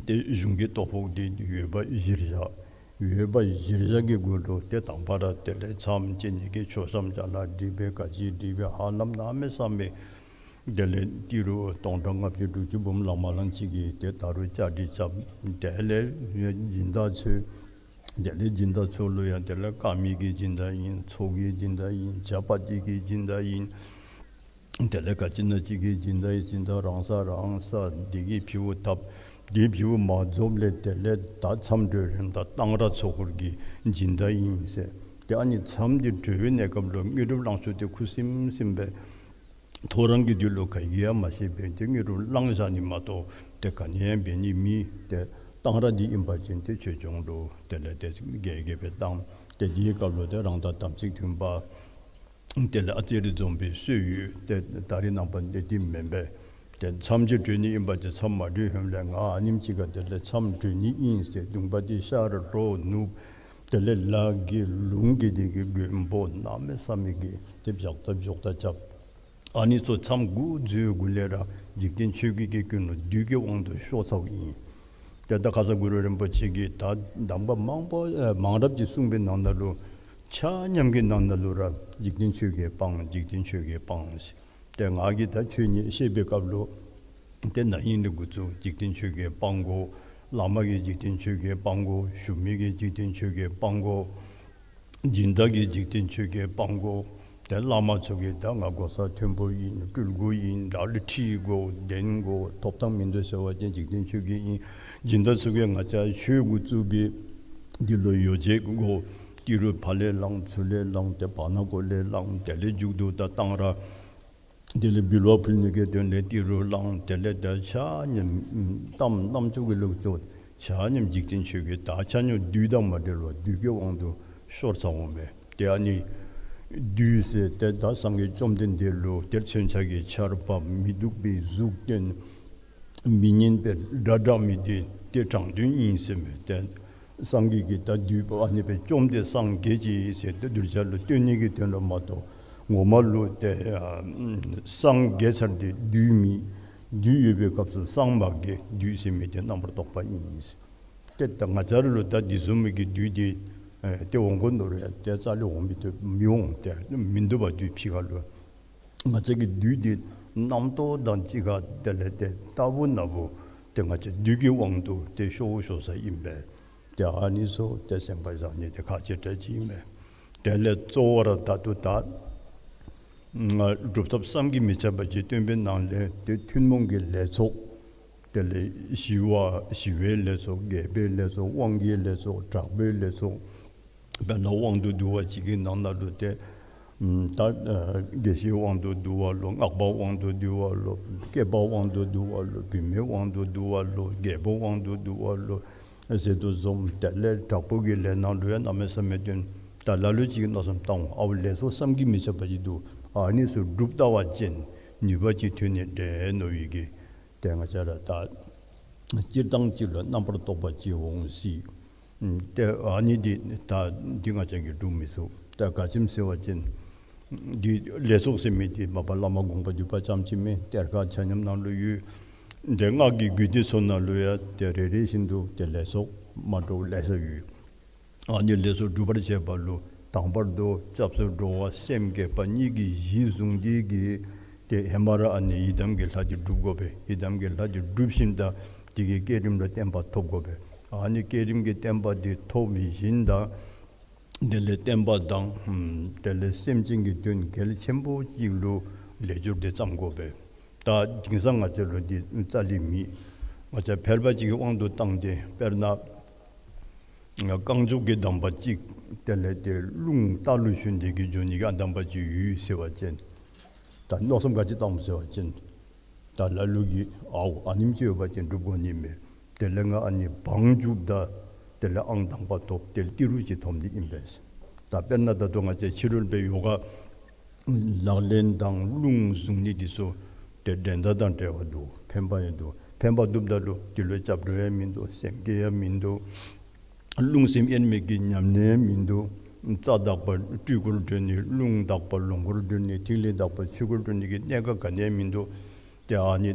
ཏེ་གཞུང་གི་ལྟོ་ཕོགས་འདི་ཡོད་པ་གཞིར་བཞག། ཡོད་པ་གཞིར་བཞག་གི་གུ་ལུ་ཏེ་དང་པ་ར་དེ་ལས་མཚམས་བཅད་ནི་གི་མཆོད་བཤམ་ཅ་ལ་སྒྲིག་སྦེ་ག་ཅི་སྒྲིག་སྦེ་ཧ་ལམ་གནམ་མེད་ས་མེད། དེ་ལས་ཏི་རུ་སྟོང་ཕྲག་ལྔ་བཅུ་དྲུག་ཅུ་འབུམ་ལང་མ་ལང་ཅིག་གི་ཏེ་ད་རུང་བཅའ་སྒྲིག་རྐྱབ། དེ་ལས་སྦྱིན་བདག་ཚུ་དེ་ལས་སྦྱིན་བདག་ཚུ་ལུ་ཡང་དེ་ལས་དཀར་མེ་གི་སྦྱིན་བདག་ཨིན། ཚོགས་ཀྱི་སྦྱིན་བདག་ཨིན། ཇ་པ་ཏི་གི་སྦྱིན་བདག་ཨིན། དེ་ལས་ག་ཅི་ན་ཅིག་གི་སྦྱིན་བདག་ཨིན། སྦྱིན་བདག་རང་ས་རང་ས་འདི་གིས་ཕྱེཝ་བཏབ། འདི་ཕྱེཝ་མ་རྫོགསཔ་ལས་དེ་ལས་ད་མཚམས་གྲོལ་རན་ད་གཏང་རག་ཚོགས་འཁོར་གྱི་སྦྱིན་བདག་ཨིན་ཟེར། ཏེ་ཨ་ནི་མཚམས་འདི་གྲོལ་བའི་གནས་སྐབས་ལུ་དངོས་གྲུབ་གླང་ཆེན་འདི་ཁུ་སིམ་སིམ་སྦེ་ཐོ་རངས་ཀྱི་དུས་ལུ་ག་གིས་ཡང་མ་ཤེས་པར་ཏེ་དངོས་གྲུབ་བླངས་བཞག་ནི་མ་གཏོགས་ཏེ་ག་ནི་ཡང་འབད་ནི་མེད། ཏེ་གཏང་རག་འདི་ཨིན་པ་ཅིན་ཏེ་ཆོས་སྐྱོང་ལུ་དེ་ལས་ཏེ་རྒྱས་རྒྱས་སྦེ་བཏང་། ཏེ་འདིའི་སྐབས་ལུ་ཏེ་རང་དང་དམ་ཚིག་མཐུན་པ་དེ་ལས་ཨ་ཙི་རེ་འཛོམས་པའི་སྲོལ་ཡོད། ཏེ་ད་རེས་ནངས་པ་འདི་འདི་མེན་པས། ཏེ་མཚམས་ཅིག་གྲོལ་ནི་ཨིན་པ་ཅིན་མཚམས་མ་གྲོལ་ཧེ་མ་ལས་ང་ཨ་ནེམ་ཅིག་ཁར་དེ་ལས་མཚམས་གྲོལ་ནི་ཨིན་ཟེར་གདོང་པ་འདི་ཤར་ལྷོ་ནུབ་དེ་ལས་ལ་གི་ལུང་གི་འདི་གི་མགོན་པོ་གནམ་མེད་ས་མེད་ཀྱི་ཏེ་བཞག་ད་བཞག་ད་རྐྱབ། ཨ་ནི་ཚུ་མཚམས་འགོ་བཙུགས་གུ་ལས་ར་འཇིག་རྟེན་ཆོས་བརྒྱད་ཀྱི་ཀུན་ལུ་བདུད་ཀྱི་དབང་དུ་ཤོར་ཚརཝ་ཨིན། ཏེ་ད་ཁ་ཙ་གུ་རུ་རིན་པོ་ཆེ་གིས་ད་གདམས་པ་མང་པོ་ཨེ་མང་རབས་ཅིག་གསུངས་པའི་ནང་ན་ལུ་ཆ་མཉམ་གྱི་ནང་ན་ལུ་ར་འཇིག་རྟེན་ཆོས་བརྒྱད་སྤང་། འཇིག་རྟེན་ཆོས་བརྒྱད་སྤང་ཟེར། ཏེ་ང་གིས་ད་ཆོས་ཉིད་བཤད་པའི་སྐབས་ལུ་ཏེ་ན་ཧིང་ལས་འགོ་བཙུགས་འཇིག་རྟེན་ཆོས་བརྒྱད་སྤང་དགོ། བླ་མ་གིས་འཇིག་རྟེན་ཆོས་བརྒྱད་སྤང་དགོ། ཞུ་མི་གིས་འཇིག་རྟེན་ཆོས་བརྒྱད་སྤང་དགོ། སྦྱིན་བདག་གིས་འཇིག་རྟེན་ཆོས་བརྒྱད་སྤང་དགོ། ཏེ་བླ་མ་ཚུ་གིས་ད་ང་གོ་ས་མཐོན་པོ་ཨིན། སྤྲུལ་སྐུ་ཨིན། བདག་ལུ་ཁྲི་དགོ་གདན་དགོ་ཐོབ་ཐང་མིན་འདུག་ཟེར་བ་ཅིན་འཇིག་རྟེན་ཆོས་བརྒྱད་ཨིན། སྦྱིན་བདག་ཚུ་གིས་ང་བཅས་ཆོས་འགོ་བཙུགས་པའི་འདི་ལུ་ཡོ་བྱད་དགོ། ཏི་རུ་ཕར་ལས་བླངས་ཚུར་ལས་བླངས་ཏེ་བར་ན་གུ་ལས་བླངས། དེ་ལས་མཇུག་ཏུ་ད་གཏང་རག་དེ་ལས་འབུལ་བ་ཕུལ་ནི་གི་དོན་ལས་ཏི་རུ་བླངས། དེ་ལས་ད་ཆ་མཉམ་གཏམ་རྣམ་ཅོ་གི་ལུགས་ཅོ་ཆ་མཉམ་འཇིག་རྟེན་ཆོས་བརྒྱད་ད་ཆ་མཉམ་བདུད་དང་མ་བྲལ་བར་བདུད་ཀྱི་དབང་དུ་ཤོར་ཚརཝ་མས། ཏེ་ཨ་ནི་བདུད་ཟེར་ཏེ་ད་སངས་རྒྱས་བཅོམ་ལྡན་འདས་ལུ་ཏེ་མཚོན་ཆ་གི་ཆརཔ་མི་སྡུག་པའི་གཟུགས་སྟོན། མི་སྙན་པའི་སྒྲ་བསྒྲགས་མི་འདི་ཏེ་དྲང་དོན་ཨིན་ཟེར་མས། ཏེ་སངས་རྒྱས་ཀྱིས་ད་བདུད་པོ་ཨ་ནི་སྦེ་བཅོམ་སྟེ་སངས་རྒྱས་ཅི་ཟེར་ཏེ་གདུལ་བྱ་ལུ་སྟོན་ནི་གི་དོན་ལུ་མ་གཏོགས་ངོ་མ་ལུ་ཏེ་ཨ་སངས་རྒྱས་ཚར་ཏེ་བདུད་མེད། བདུད་ཡོད་པའི་སྐབས་སུ་སངས་མ་རྒྱས། བདུད་ཟེར་མི་འདི་རྣམ་པར་རྟོག་པ་ཨིན་ཟེར། ཏེ་ད་ང་བཅས་ར་ལུ་ད་འདི་བཟུམ་མའི་གི་བདུད་འདི་ཨེ་ཏེ་འོང་དགོ་མནོ་རུང་ཏེ་རྩ་ལས་འོང་མི་བཏུབ་མི་འོང་། ཏེ་མིན་འདུག་པ་བདུད་ཕྱི་ཁ་ལུ། ང་བཅས་ཀྱི་བདུད་འདི་རྣམ་རྟོག་དང་གཅིག་ཁར་དེ་ལས་ཏེ་རྟག་བུ་ན་བུ་ཏེ་ང་བཅས་བདུད་ཀྱི་དབང་དུ་ཏེ་ཤོར་ཤོར་ས་ཨིན་པས། ཏེ་ཨ་ནི་ཚུ་ཏེ་སེམས་ཁར་བཞག་ནི་འདི་ཁག་ཆེ་དྲགས་ཅིག་ཨིན་མས། དེ་ལས་གཙོ་བོ་ར་ད་ལྟོ་ད་སྒྲུབ་ཐབས་བསམ་གྱིས་མི་ཁྱབ་པ་ཅིག་སྟོན་པའི་ནང་ལས་ཏེ་ཐུན་མོང་གི་ལས་ཚོགས། དེ་ལས་ཞི་བ་ཞི་བའི་ལས་ཚོགས། རྒྱས་པའི་ལས་ཚོགས། དབང་གི་ལས་ཚོགས། དྲག་པོའི་ལས་ཚོགས། དཔེར་ན་དབང་དུ་བསྡུ་བ་ཅིག་གི་ནང་ན་ལུ་ཏེ་ད་ཨ་དགེ་བཤེས་དབང་དུ་བསྡུ་བ་ལོ། སྔགས་པ་དབང་དུ་བསྡུ་བ་ལོ། སྐྱེས་པ་དབང་དུ་བསྡུ་བ་ལོ། བུད་མེད་དབང་དུ་བསྡུ་བ་ལོ། རྒྱལ་པོ་དབང་དུ་བསྡུ་བ་ལོ་ཟེར་དོ་བཟུམ། དེ་ལས་དྲག་པོ་གི་ལས་ནང་ལུ་ཡང་གནམ་མེད་ས་མེད་སྟོན། ད་ལ་ལུ་ཅིག་མནོ་བསམ་བཏང་འོང་། ཨའོ་ལས་ཚོགས་བསམ་གྱིས་མི་ཁྱབ་པ་ཅིག་འདུག། ཨ་ནི་ཚུ་སྒྲུབ་ད་བ་ཅིན་ནུས་པ་ཅིག་ཐོན་ནི་འདྲས་མནོ་བའི་གི། ཏེ་ང་བཅས་ར་ད་སྤྱིར་བཏང་ཅིག་ལུ་རྣམ་པར་རྟོག་པ་ཅིག་འོང་སྲིད། ཏེ་ཨ་ནི་འདི་ད་འདི་ང་བཅས་ཀྱིས་སྒྲུབ་མི་ཚུགས། ད་ག་ཅི་སྨོ་ཟེར་བ་ཅིན་འདི་ལས་ཚོགས་ཟེར་མི་འདི་མ་པ་བླ་མ་དགོངས་པ་འདུས་པ་ཙམ་ཅིག་མེན། གཏེར་ཁ་ཆ་མཉམ་ནང་ལུ་ཡོད། འདི་སྔགས་ཀྱི་རྒྱུད་སྡེ་ཚུ་ནང་ལུ་ཡང་ཏེ་རེ་རེ་བཞིན་དུ་ཏེ་ལས་ཚོགས་མ་འདྲཝ་ལེ་ཤ་ཡོད། ཨ་ནི་ལས་ཚོགས་སྒྲུབ་པར་བྱེད་པ་ལུ་དང་པར་དུ་སྐྱབས་སུ་འགྲོ་བ་སེམས་བསྐྱེད་པ་གཉིས་ཀྱི་གཞི་བཟུང་སྟེ་གི་ཏེ་ཧེ་མ་ར་ཨ་ནི་ཡི་དམ་གྱི་ལྷ་འདི་སྒྲུབ་དགོ་པས། ཡི་དམ་གྱི་ལྷ་འདི་སྒྲུབ་ཞིནམ་ད་དེ་གི་བསྐྱེད་རིམ་ལུ་བརྟན་པ་ཐོབ་དགོ་པས། ཨ་ནི་བསྐྱེད་རིམ་གྱི་བརྟན་པ་འདི་ཐོབ་ཞིནམ་ད་དེ་ལས་བསྟན་པ་དང་དེ་ལས་སེམས་ཅན་གྱི་དོན་གལ་ཆེན་པོ་ཅིག་ལུ་ལས་སྦྱོར་འདི་བརྩམ་དགོ་པས། ད་དེང་སང་ང་བཅས་ལུ་འདི་རྩ་ལས་མེད། ང་བཅས་ཕལ་པ་ཅིག་གི་དབང་དུ་བཏང་སྟེ་དཔེར་ན་རྐང་མགྱོགས་ཀྱི་གདམས་པ་ཅིག། དེ་ལས་ཏེ་རླུང་རྟ་ལུ་ཞོན་ཏེ་གི་འགྱོ་ནི་གི་ཨ་གདམས་པ་ཅིག་ཡོད་ཟེར་བ་ཅིན་ད་མནོ་བསམ་ག་ཅི་བཏངམ་ཟེར་བ་ཅིན་ད་ལ་ལུ་གིས་ཨའོ་ཨ་ནེམ་ཅིག་ཡོད་པ་ཅིན་སྒྲུབ་དགོ་ནི་མས། དེ་ལས་ང་ཨ་ནི་བང་རྒྱུགཔ་ད་དེ་ལས་ཨང་དང་པ་ཐོབ། དེ་ལས་ཏི་རུ་ཅིག་ཐོབ་ནི་ཨིན་པས། ད་དཔེར་ན་ད་ལྟོ་ང་བཅས་ཕྱི་རོལ་པའི་ཡོ་ག་ལག་ལེན་དང་རླུང་བཟུང་ནི་འདི་ཚུ་ཏེ་འགྲན་ཟླ་དང་བྲལ་བ་འདུག། ཕན་པ་ཡང་འདུག། ཕན་པ་འདུགཔ་ད་ལུ་འདི་ལུ་སྐྱབས་འགྲོ་ཡང་མིན་འདུག། སེམས་བསྐྱེད་ཡང་མིན་འདུག། རླུང་སེམས་དབྱེར་མེད་ཀྱི་ཉམས་ལེན་ཡང་མིན་འདུག། རྩ་དག་པ་སྤྲུལ་སྐུར་གྲོལ་ནི། རླུང་དག་པ་ལོངས་སྐུར་གྲོལ་ནི། ཐིག་ལེ་དག་པ་ཆོས་སྐུར་གྲོལ་ནི་གི་གནད་ཀ་ག་ནི་ཡང་མིན་འདུག། ཏེ་ཨ་ནི་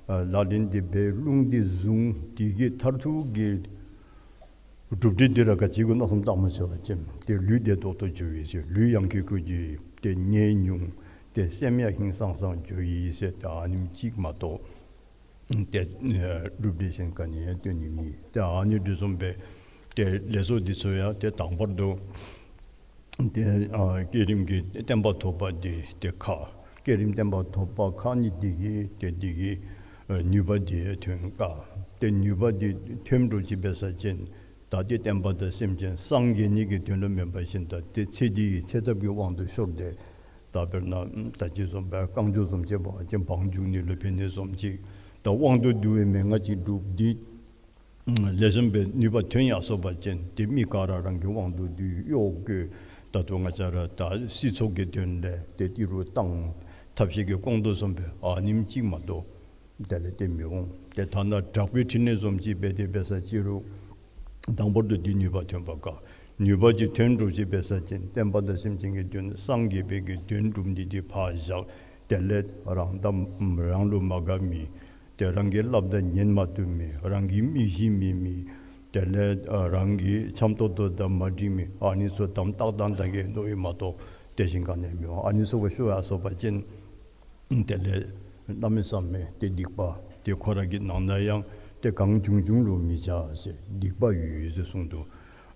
ཨ་ལག་ལེན་འདི་འབད། རླུང་འདི་བཟུང་། དེ་གི་མཐར་ཐུག་གི་གྲུབ་འབྲས་འདི་ར་ག་ཅི་གུ་མནོ་བསམ་བཏངམ་ཟེར་བ་ཅིན་ཏེ་ལུས་བདེ་ཏོག་ཏོ་འགྱོ་ཡི་ཟེར། ལུས་ཡང་ཀེ་ཀོ་འགྱོ་ཡི། ཏེ་ནད་ཉུང་། ཏེ་སེམས་ཡང་ཧིང་སངས་སངས་འགྱོ་ཡི་ཟེར། ཏེ་ཨ་ནེམ་ཅིག་མ་གཏོགས་ཏེ་ཨ་གྲུབ་འབྲས་གཞན་ག་ནི་ཡང་སྟོན་ནི་མེད། ཏེ་ཨ་ནི་འདི་བཟུམ་སྦེ་ཏེ་ལས་ཚོགས་འདི་ཚུ་ཡང་ཏེ་དང་པར་དུ་ཏེ་ཨ་བསྐྱེད་རིམ་གྱི་བརྟན་པ་ཐོབ་པ་འདི་ཏེ་ཁག། བསྐྱེད་རིམ་བརྟན་པ་ཐོབ་པ་ཁག་ནི་འདི་གིས་ཏེ་འདི་གིས་ཨ་ནུས་པ་འདི་ཐོན་དཀའ། ཏེ་ནུས་པ་འདི་ཐོན་འགྲོ་ཅི་འབད་ས་ཅིན་ད་ཏེ་བསྟན་པ་དང་སེམས་ཅན་སངས་རྒྱས་ནི་གི་དོན་ལུ་མེན་པར་ཞིནམ་ད་ཏེ་ཚེ་འདི་ཡི་ཚེ་ཐབས་ཀྱི་དབང་དུ་ཤོར་ཏེ། ད་དཔེར་ན་ད་ཅི་བཟུམ་སྦེ་རྐང་མགྱོགས་བཟུམ་ཅིག་འབད་བ་ཅིན་བང་རྒྱུག་ནི་ལུ་ཕན་ནི་བཟུམ་ཅིག། ད་དབང་དུ་བསྡུ་བའི་མན་ངག་ཅིག་སྒྲུབ་སྟེ་ལེགས་ཤོམ་སྦེ་ནུས་པ་ཐོན་ཡར་སོ་བ་ཅིན་ཏེ་མི་ག་ར་རང་གི་དབང་དུ་བསྡུ་གཡོག་བཀོལ། ད་ལྟོ་ང་བཅས་ར་ད་སྲིད་ཚོགས་ཀྱི་དོན་ལས་ཏེ་ཏི་རུ་བཏང་། ཐབས་ཤེས་ཀྱིས་བཀོང་དོ་བཟུམ་སྦེ་ཨ་ནེམ་ཅིག་མ་གཏོགས། དེ་ལས་ཏེ་མི་འོང་། ཏེ་ཐ་ན་དྲག་པོའི་ཕྲིན་ལས་བཟུམ་ཅིག་འབད་དེ་འབད་ས་ཅི་རུང་དང་པོར་དུ་འདི་ནུས་པ་ཐོན་པ་དཀའ། ནུས་པ་ཅིག་ཐོན་འགྲོ་ཅི་འབད་ས་ཅིན་བསྟན་པ་དང་སེམས་ཅན་གྱི་དོན་སངས་རྒྱས་པའི་གི་དོན་སྒྲུབ་ནི་འདི་ཕར་བཞག། དེ་ལས་རང་དང་རང་ལུ་མ་དགའ་མི། ཏེ་རང་གི་སླབ་ད་ཉན་མ་བཏུབ་མི། རང་གི་མི་གཞི་མེད་མི། དེ་ལས་ཨ་རང་གི་འཆམ་ཏོག་ཏོ་དང་མ་འགྲིག་མི། ཨ་ནི་ཚུ་དམ་ཏག་ཏག་ད་གེ་མནོ་བའི་མ་གཏོགས་དེ་བཞིན་ག་ནི་ཡང་མི་འོང་། ཨ་ནི་ཚུ་བ་ཤོར་ཡར་སོ་བ་ཅིན་དེ་ལས་གནམ་མེད་ས་མེད་ཏེ་སྡིག་པ་ཏེ་ཁོ་ར་གི་ནང་ན་ཡང་ཏེ་གང་བྱུང་བྱུང་ལུ་མི་བྱ་ཟེར་སྡིག་པ་ཡོད་ཡོད་ཟེར་གསུངས་འདུག།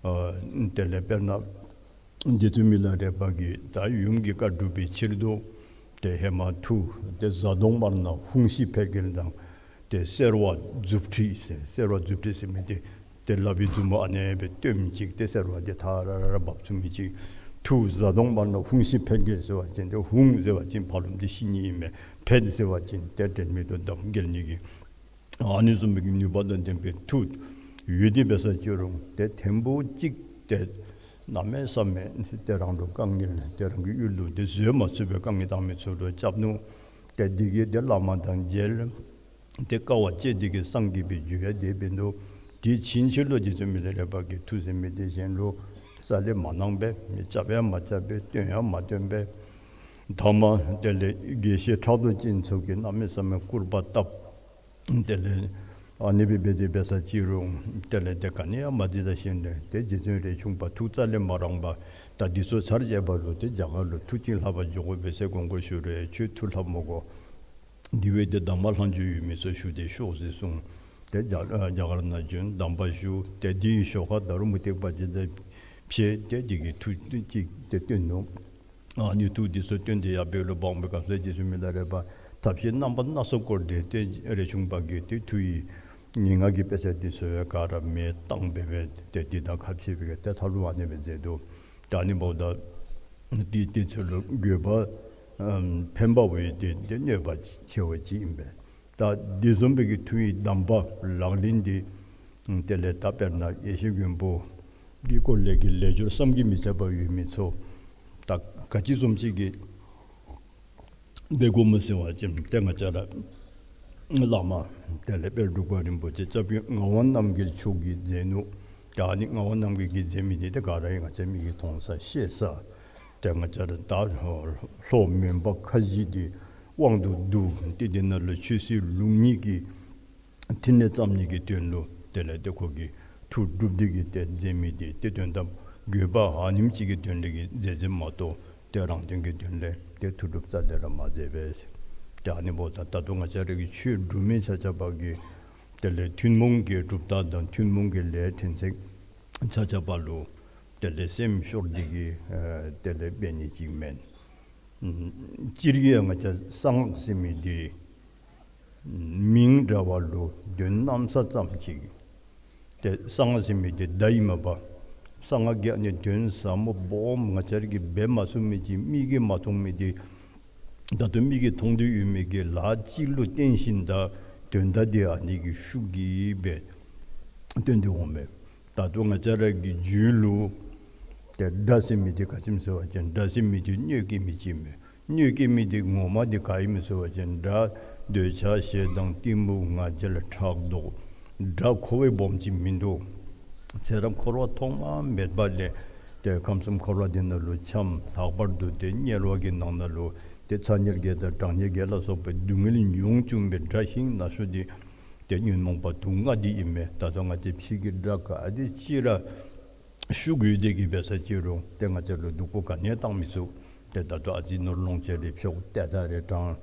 ཨ་དེ་ལས་དཔེར་ན་རྗེ་བཙུན་མི་ལ་རས་པ་གིས་ད་ཡུམ་གྱི་བཀའ་སྒྲུབ་པའི་ཕྱིར་དུ་ཏེ་ཧེ་མ་མཐུ་ཏེ་གཟའ་གདོང་དམར་ནག་ཧཱུྃ་ཤི་འཕེལ་རྒྱས་དང་ཏེ་སེར་བ་མཛུབ་ཁྲིད་ཟེར། སེར་བ་མཛུབ་ཁྲིད་ཟེར་མི་འདི་ཏེ་ལག་པའི་མཛུབ་མོ་ཨ་ནེ་སྦེ་སྟོནམ་ཅིག་ཏེ་སེར་བ་འདི་ཐ་ར་ར་འབབ་ཚུགས་མི་ཅིག། མཐུ་གཟའ་གདོང་དམར་ནག་ཧཱུྃ་ཤི་འཕེལ་རྒྱས་ཟེར་བ་ཅིན་ཏེ་ཧཱུྃ་ཟེར་བ་ཅིན་ཕ་རོལ་ཏེ་ཤི་ནི་ཨིན་མས། འཕེལ་ཟེར་བ་ཅིན་ཏེ་དྲན་མེད་དུ་འདབ་འགྱེལ་ནི་གི། ཨ་ནི་བཟུམ་མའི་ནུས་པ་དང་ལྡན་པའི་མཐུ་ཡོད་དེ་འབད་ས་ཅི་རུང་ཏེ་ཐེངས་པོ་གཅིག་ཏེ་གནམ་མེད་ས་མེད་ཏེ་རང་ལུ་དཀའ་ངལ་ཏེ་རང་གི་ཡུལ་ལུ་ཏེ་བཟོད་མ་ཚུགས་པའི་དཀའ་ངལ་བཏང་མི་ཚུ་ལུ་རྐྱབ་ནུག། ཏེ་འདི་གིས་ཏེ་བླ་མ་དང་མཇལ། ཏེ་དཀའ་བ་སྤྱད་དེ་གིས་སངས་རྒྱས་པའི་རྒྱུ་ཡང་དེ་འབད་ནུག། དེ་ཕྱིན་ཆད་ལུ་རྗེ་བཙུན་མི་ལ་རས་པ་གིས་མཐུ་ཟེར་མི་འདི་གཞན་ལུ་རྩ་ལས་མ་གནང་པས། མི་རྐྱབ་ཡང་མ་རྐྱབ་པས། སྟོན་ཡང་མ་སྟོན་པས། ཐ་མ་དེ་ལས་དགེ་བཤེས་ཕྲག་དོག་ཅན་ཚུ་གིས་གནམ་མེད་ས་མེད་སྐུར་པ་བཏབ། དེ་ལས་ཨ་ནི་སྦེ་འབད་དེ་འབད་ས་ཅི་རུང་དེ་ལས་ཏེ་ག་ནི་ཡང་མ་འདི་ད་ཞིནམ་ལས་ཏེ་རྗེ་བཙུན་རས་ཆུང་པ་ཐུགས་རྩ་ལས་མ་རངས་པར་ད་འདི་ཚུ་ཚར་བཅད་པ་ལུ་ཏེ་རྒྱ་གར་ལུ་མཐུ་ཅིག་ལྷབ་པར་འགྱོ་དགོ་པས་ཟེར་དགོངས་སྐོར་ཞུ་རུང་ཁྱོད་མཐུ་ལྷབ་མི་དགོ། འདི་བ་ཏེ་གདམས་ངག་ལྷག་མཇུག་ཡོད་མི་ཚུ་ཞུ་སྟེ་ཤོག་ཟེར་གསུངས། ཏེ་རྒྱ་ཨ་རྒྱ་གར་ནང་བྱོན། གདམས་པ་ཞུ། ཏེ་དེའི་ཞོར་ཁར་ད་རུང་མུ་སྟེགས་པ་ཅིག་དང་ཕྱད། ཏེ་དེ་གིས་མཐུ་ཅིག་ཏེ་བཏོན་ནུག། ཨ་ནི་མཐུ་དེ་ཚུ་བཏོན་ཏེ་ཡར་འབད་རུང་འབག་པའི་སྐབས་སུ་རྗེ་བཙུན་མི་ལ་རས་པ་ཐབས་ཤེས་རྣམ་པ་སྣ་ཚོགས་བསྐོར་ཏེ་ཏེ་རས་ཆུང་པ་གིས་ཏེ་མཐུ་ཡི་ངན་སྔགས་ཀྱི་དཔེ་ཆ་དེ་ཚུ་ག་ར་མེ་བཏང་སྦེ་སྦེ་ཏེ་དེ་དང་ཁ་ཕྱེ་སྦེ་ཏེ་མཐའ་ལུ་ཨ་ནེ་སྦེ་མཛད་དོ། ད་ཨ་ནི་འབདཝ་ད་དེ་དེ་ཚུ་ལུ་དགོས་པ་ཨམ་ཕན་པ་བ་ཡི་ཏེ་ཏེ་གནོད་པ་ཆེ་བ་ཅིག་ཨིན་པས། ད་དེ་བཟུམ་སྦེ་གི་མཐུ་ཡི་གདམས་པ་ལག་ལེན་འདི་དེ་ལས་ད་དཔེར་ན་ཡེ་ཤེས་མགོན་པོ་གི་སྐོར་ལས་ཀྱི་ལས་སྦྱོར་བསམ་གྱིས་མི་ཁྱབ་པ་ཡོད་མི་ཚུ་ད་ག་ཅི་བཟུམ་ཅིག་གི་འབད་དགོཔ་སྨོ་ཟེར་བ་ཅིན་ཏེ་ང་བཅས་ར་བླ་མ་དེ་ལས་དཔལ་འབྲུག་པ་རིན་པོ་ཆེ་སྐྱབས་རྗེ་ངག་དབང་རྣམ་རྒྱལ་མཆོག་གིས་མཛད་ནུག། ད་ཨ་ནི་ངག་དབང་རྣམ་རྒྱལ་གྱིས་མཛད་མི་འདི་ཏེ་ག་ར་ཡང་ང་བཅས་མིག་གིས་མཐོང་ས་ཤེས་ས། ཏེ་ང་བཅས་ར་ད་ལྷོ་མོན་པ་ཁ་བཞི་འདི་དབང་དུ་བསྡུ་སྟེ་དེ་ནང་ལུ་ཆོས་སྲིད་ལུགས་གཉིས་ཀྱི་ཕྲིན་ལས་བརྩམ་ནི་གི་དོན་ལུ་དེ་ལས་ཏེ་ཁོ་གིས་མཐུ་སྒྲུབ་སྟེ་གིས་ཏེ་མཛད་མི་འདི་ཏེ་དོན་དམ་དགོས་པ་ཨ་ནེམ་ཅིག་གི་དོན་ལས་ཀྱི་མཛད་མཛདཔ་མ་གཏོགས་ཏེ་རང་དོན་གྱི་དོན་ལས་ཏེ་མཐུ་སྒྲུབ་རྩ་ལས་ར་མ་མཛད་པས། ཏེ་ཨ་ནི་འབདཝ་ད་ད་ལྟོ་ང་བཅས་ར་གི་ཆོས་སྒྲུབ་མི་ཆ་ཁྱབ་ཀྱིས་དེ་ལས་ཐུན་མོང་གི་གྲུབ་རྟགས་དང་ཐུན་མོང་གི་ལས་ཕྲན་ཚེགས་ཆ་ཁྱབ་ལུ་དེ་ལས་སེམས་ཤོར་ཏེ་གིས་ཨ་དེ་ལས་འབད་ནི་ཅིག་མེན། ཨམ་སྤྱིར་གྱིས་ཡང་ང་བཅས་གསང་སྔགས་ཟེར་མི་འདི་མིང་འདྲ་བ་ལུ་དོན་གནམ་ས་ཙམ་ཅིག། ཏེ་གསང་སྔགས་ཟེར་མི་འདི་བརྡ་ཨིན་མས་པ། གསང་སྔགས་ཀྱི་ཨ་ནི་དོན་ཟབ་མོ་སྦོམ་ང་བཅས་ར་གིས་འབད་མ་ཚུགས་མི་ཅིག་མིག་གིས་མ་མཐོང་མི་འདི་ད་ལྟོ་མིག་གིས་མཐོང་སྟེ་ཡོད་མི་གི་ལཱ་ཅིག་ལུ་བརྟེན་ཞིནམ་ད་དོན་དག་འདི་ཨ་ནི་གི་ཤུགས་ཀྱིས་སྦེ་སྟོན་ཏེ་འོང་མས། ད་ལྟོ་ང་བཅས་ར་གི་རྒྱུད་ལུ་ཏེ་དགྲ་ཟེར་མི་འདི་ག་ཅི་སྨོ་ཟེར་བ་ཅིན་དགྲ་ཟེར་མི་འདི་གནོད་བསྐྱལ་མི་ཅིག་མས། གནོད་བསྐྱལ་མི་འདི་ངོ་མ་འདི་ག་ཨིན་སྨོ་ཟེར་བ་ཅིན་དགྲ་འདོད་ཆགས་ཞེ་སྡང་གཏི་མུག་ང་རྒྱལ་ཕྲག་དོག། དགྲ་ཁོ་བ་སྦོམ་ཅིག་མིན་འདུག། ཚེ་རབས་འཁོར་བ་ཐོག་མ་མེད་པ་ལས་ཏེ་ཁམས་གསུམ་འཁོར་བ་འདི་ནང་ལུ་འཁྱམས། ལྷག་པར་དུ་ཏེ་དམྱལ་བ་གི་ནང་ན་ལུ་ཏེ་ཚ་དམྱལ་བརྒྱད་དང་གྲང་དམྱལ་བརྒྱད་ལ་སོགས་པའི་སྡུག་བསྔལ་མྱོང་བཅུག་པའི་དགྲ་ཤིང་ན་ཤོས་འདི་ཏེ་ཉོན་མོངས་པ་དུག་ལྔ་འདི་ཨིན་མས། ད་ལྟོ་ང་བཅས་ཕྱི་གི་དགྲ་ག་དེ་ཅིག་ར་ཤུགས་ཡོད་དེ་གིས་འབད་ས་ཅི་རུང་ཏེ་ང་བཅས་ལུ་སྡུག་པོ་ག་ནི་ཡང་བཏང་མི་ཚུགས། ཏེ་ད་ལྟོ་ཨ་ཙི་ནོར་ལོངས་སྤྱོད་རེ་འཕྱོག་ཏེ་ད་རེ་དྲང་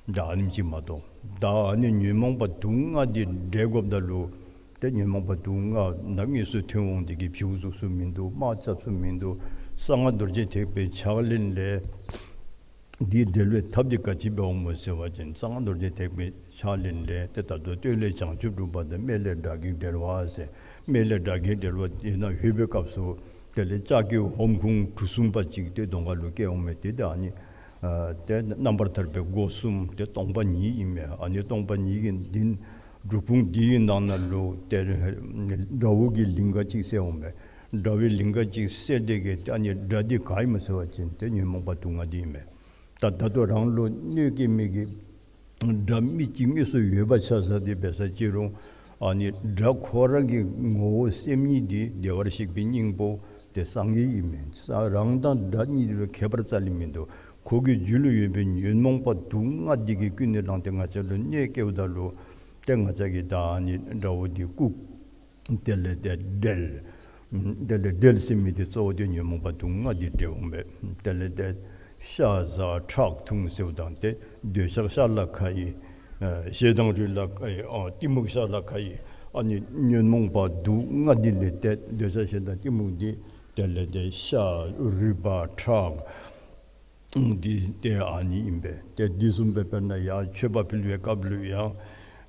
ད་ཨ་ནེམ་ཅིག་མ་གཏོགས། ད་ཨ་ནི་ཉོན་མོངས་པ་དུག་ལྔ་འདི་བསྒྲལ་དགོཔ་ད་ལུ་ཏེ་ཉོན་མོངས་པ་དུག་ལྔ་ནང་དངོས་སུ་ཐོན་འོང་དེ་གིས་བྱིའུ་གཟུགས་སུ་མིན་འདུག། དམག་རྐྱབ་སུ་མིན་འདུག། གསང་སྔགས་རྡོ་རྗེ་ཐེག་པའི་ཕྱག་ལེན་ལས་འདི་བསྒྲལ་བའི་ཐབས་འདི་ག་ཅི་འབདཝ་སྨོ་ཟེར་བ་ཅིན་གསང་སྔགས་རྡོ་རྗེ་ཐེག་པའི་ཕྱག་ལེན་ལས་ཏེ་ད་ལྟོ་སྟོད་ལས་བྱང་ཆུབ་སྒྲུབ་པ་དང་སྨད་ལས་དགྲ་བགེགས་བསྒྲལ་བ་ཟེར། སྨད་ལས་དགྲ་བགེགས་བསྒྲལ་བ་དེ་ནང་ལྷོད་པའི་སྐབས་སུ་དེ་ལས་ལྕགས་ཀྱི་ཧོམ་ཁུང་གྲུ་གསུམ་པ་ཅིག་ཏེ་གདོང་ཁ་ལུ་བཀལ་འོང་མས། ཏེ་ད་ཨ་ནི་ཨ་ཏེ་རྣམ་པར་ཐར་པའི་སྒོ་གསུམ་ཏེ་སྟོང་པ་ཉིད་ཨིན་མས། ཨ་ནི་སྟོང་པ་ཉིད་ཀྱི་འདི་སྒྲུབ་ཁུང་འདི་གི་ནང་ན་ལུ་ཏེ་དགྲ་བོ་གི་ལིང་ག་ཅིག་གསལ་འོང་མས། དགྲ་བོའི་ལིང་ག་ཅིག་གསལ་དེ་གིས་ཏེ་ཨ་ནི་དགྲ་འདི་ག་ཨིན་སྨོ་ཟེར་བ་ཅིན་ཏེ་ཉོན་མོངས་པ་དུག་ལྔ་འདི་ཨིན་མས། ད་ད་ལྟོ་རང་ལུ་གནོད་བསྐྱལ་མི་གི་དགྲ་མི་གཅིག་དངོས་སུ་ཡོད་པ་ཆ་བཞག་སྟེ་འབད་ས་ཅི་རུང་ཨ་ནི་དགྲ་ཁོ་ར་གི་ངོ་བོ་སེམས་ཉིད་འདི་བདེ་བར་གཤེགས་པའི་སྙིང་པོ་ཏེ་སངས་རྒྱས་ཨིན་མས། ས་རང་དང་དགྲ་གཉིས་ལུ་ཁྱད་པར་རྩ་ལས་མིན་འདུག། ཁོ་གི་རྒྱུད་ལུ་ཡོད་པའི་ཉོན་མོངས་པ་དུག་ལྔ་འདི་གིས་ཀུན་ནས་བསླངས་ཏེ་ང་བཅས་ལུ་གནོད་བསྐྱལཝ་ད་ལུ་ཏེ་ང་བཅས་ཀྱིས་ད་ཨ་ནི་དགྲ་བོ་འདི་བཀུག། དེ་ལས་ཏེ་བསྒྲལ། དེ་ལས་བསྒྲལ་ཟེར་མི་འདི་གཙོ་བོ་འདི་ཉོན་མོངས་པ་དུག་ལྔ་འདི་བསྒྲལ་འོང་པས། དེ་ལས་ཏེ་ཤ་ཟ་ཁྲག་འཐུང་ཟེརཝ་ད་ཏེ་འདོད་ཆགས་ཤ་ལ་ཁ་ཡི། ཨ་ཞེ་སྡང་རུས་ལ་ཁ་ཡི། ཨ་གཏི་མུག་ཤ་ལ་ཁ་ཡི། ཨ་ནི་ཉོན་མོངས་པ་དུག་ལྔ་འདི་ལས་ཏེ་འདོད་ཆགས་ཞེ་སྡང་གཏི་མུག་འདི་དེ་ལས་ཏེ་ཤ་རུས་པ་ཁྲག་འདི་ཏེ་ཨ་ནི་ཨིན་པས། ཏེ་འདི་བཟུམ་སྦེ་དཔེར་ན་ཡང་མཆོད་པ་ཕུལ་བའི་སྐབས་ལུ་ཡང་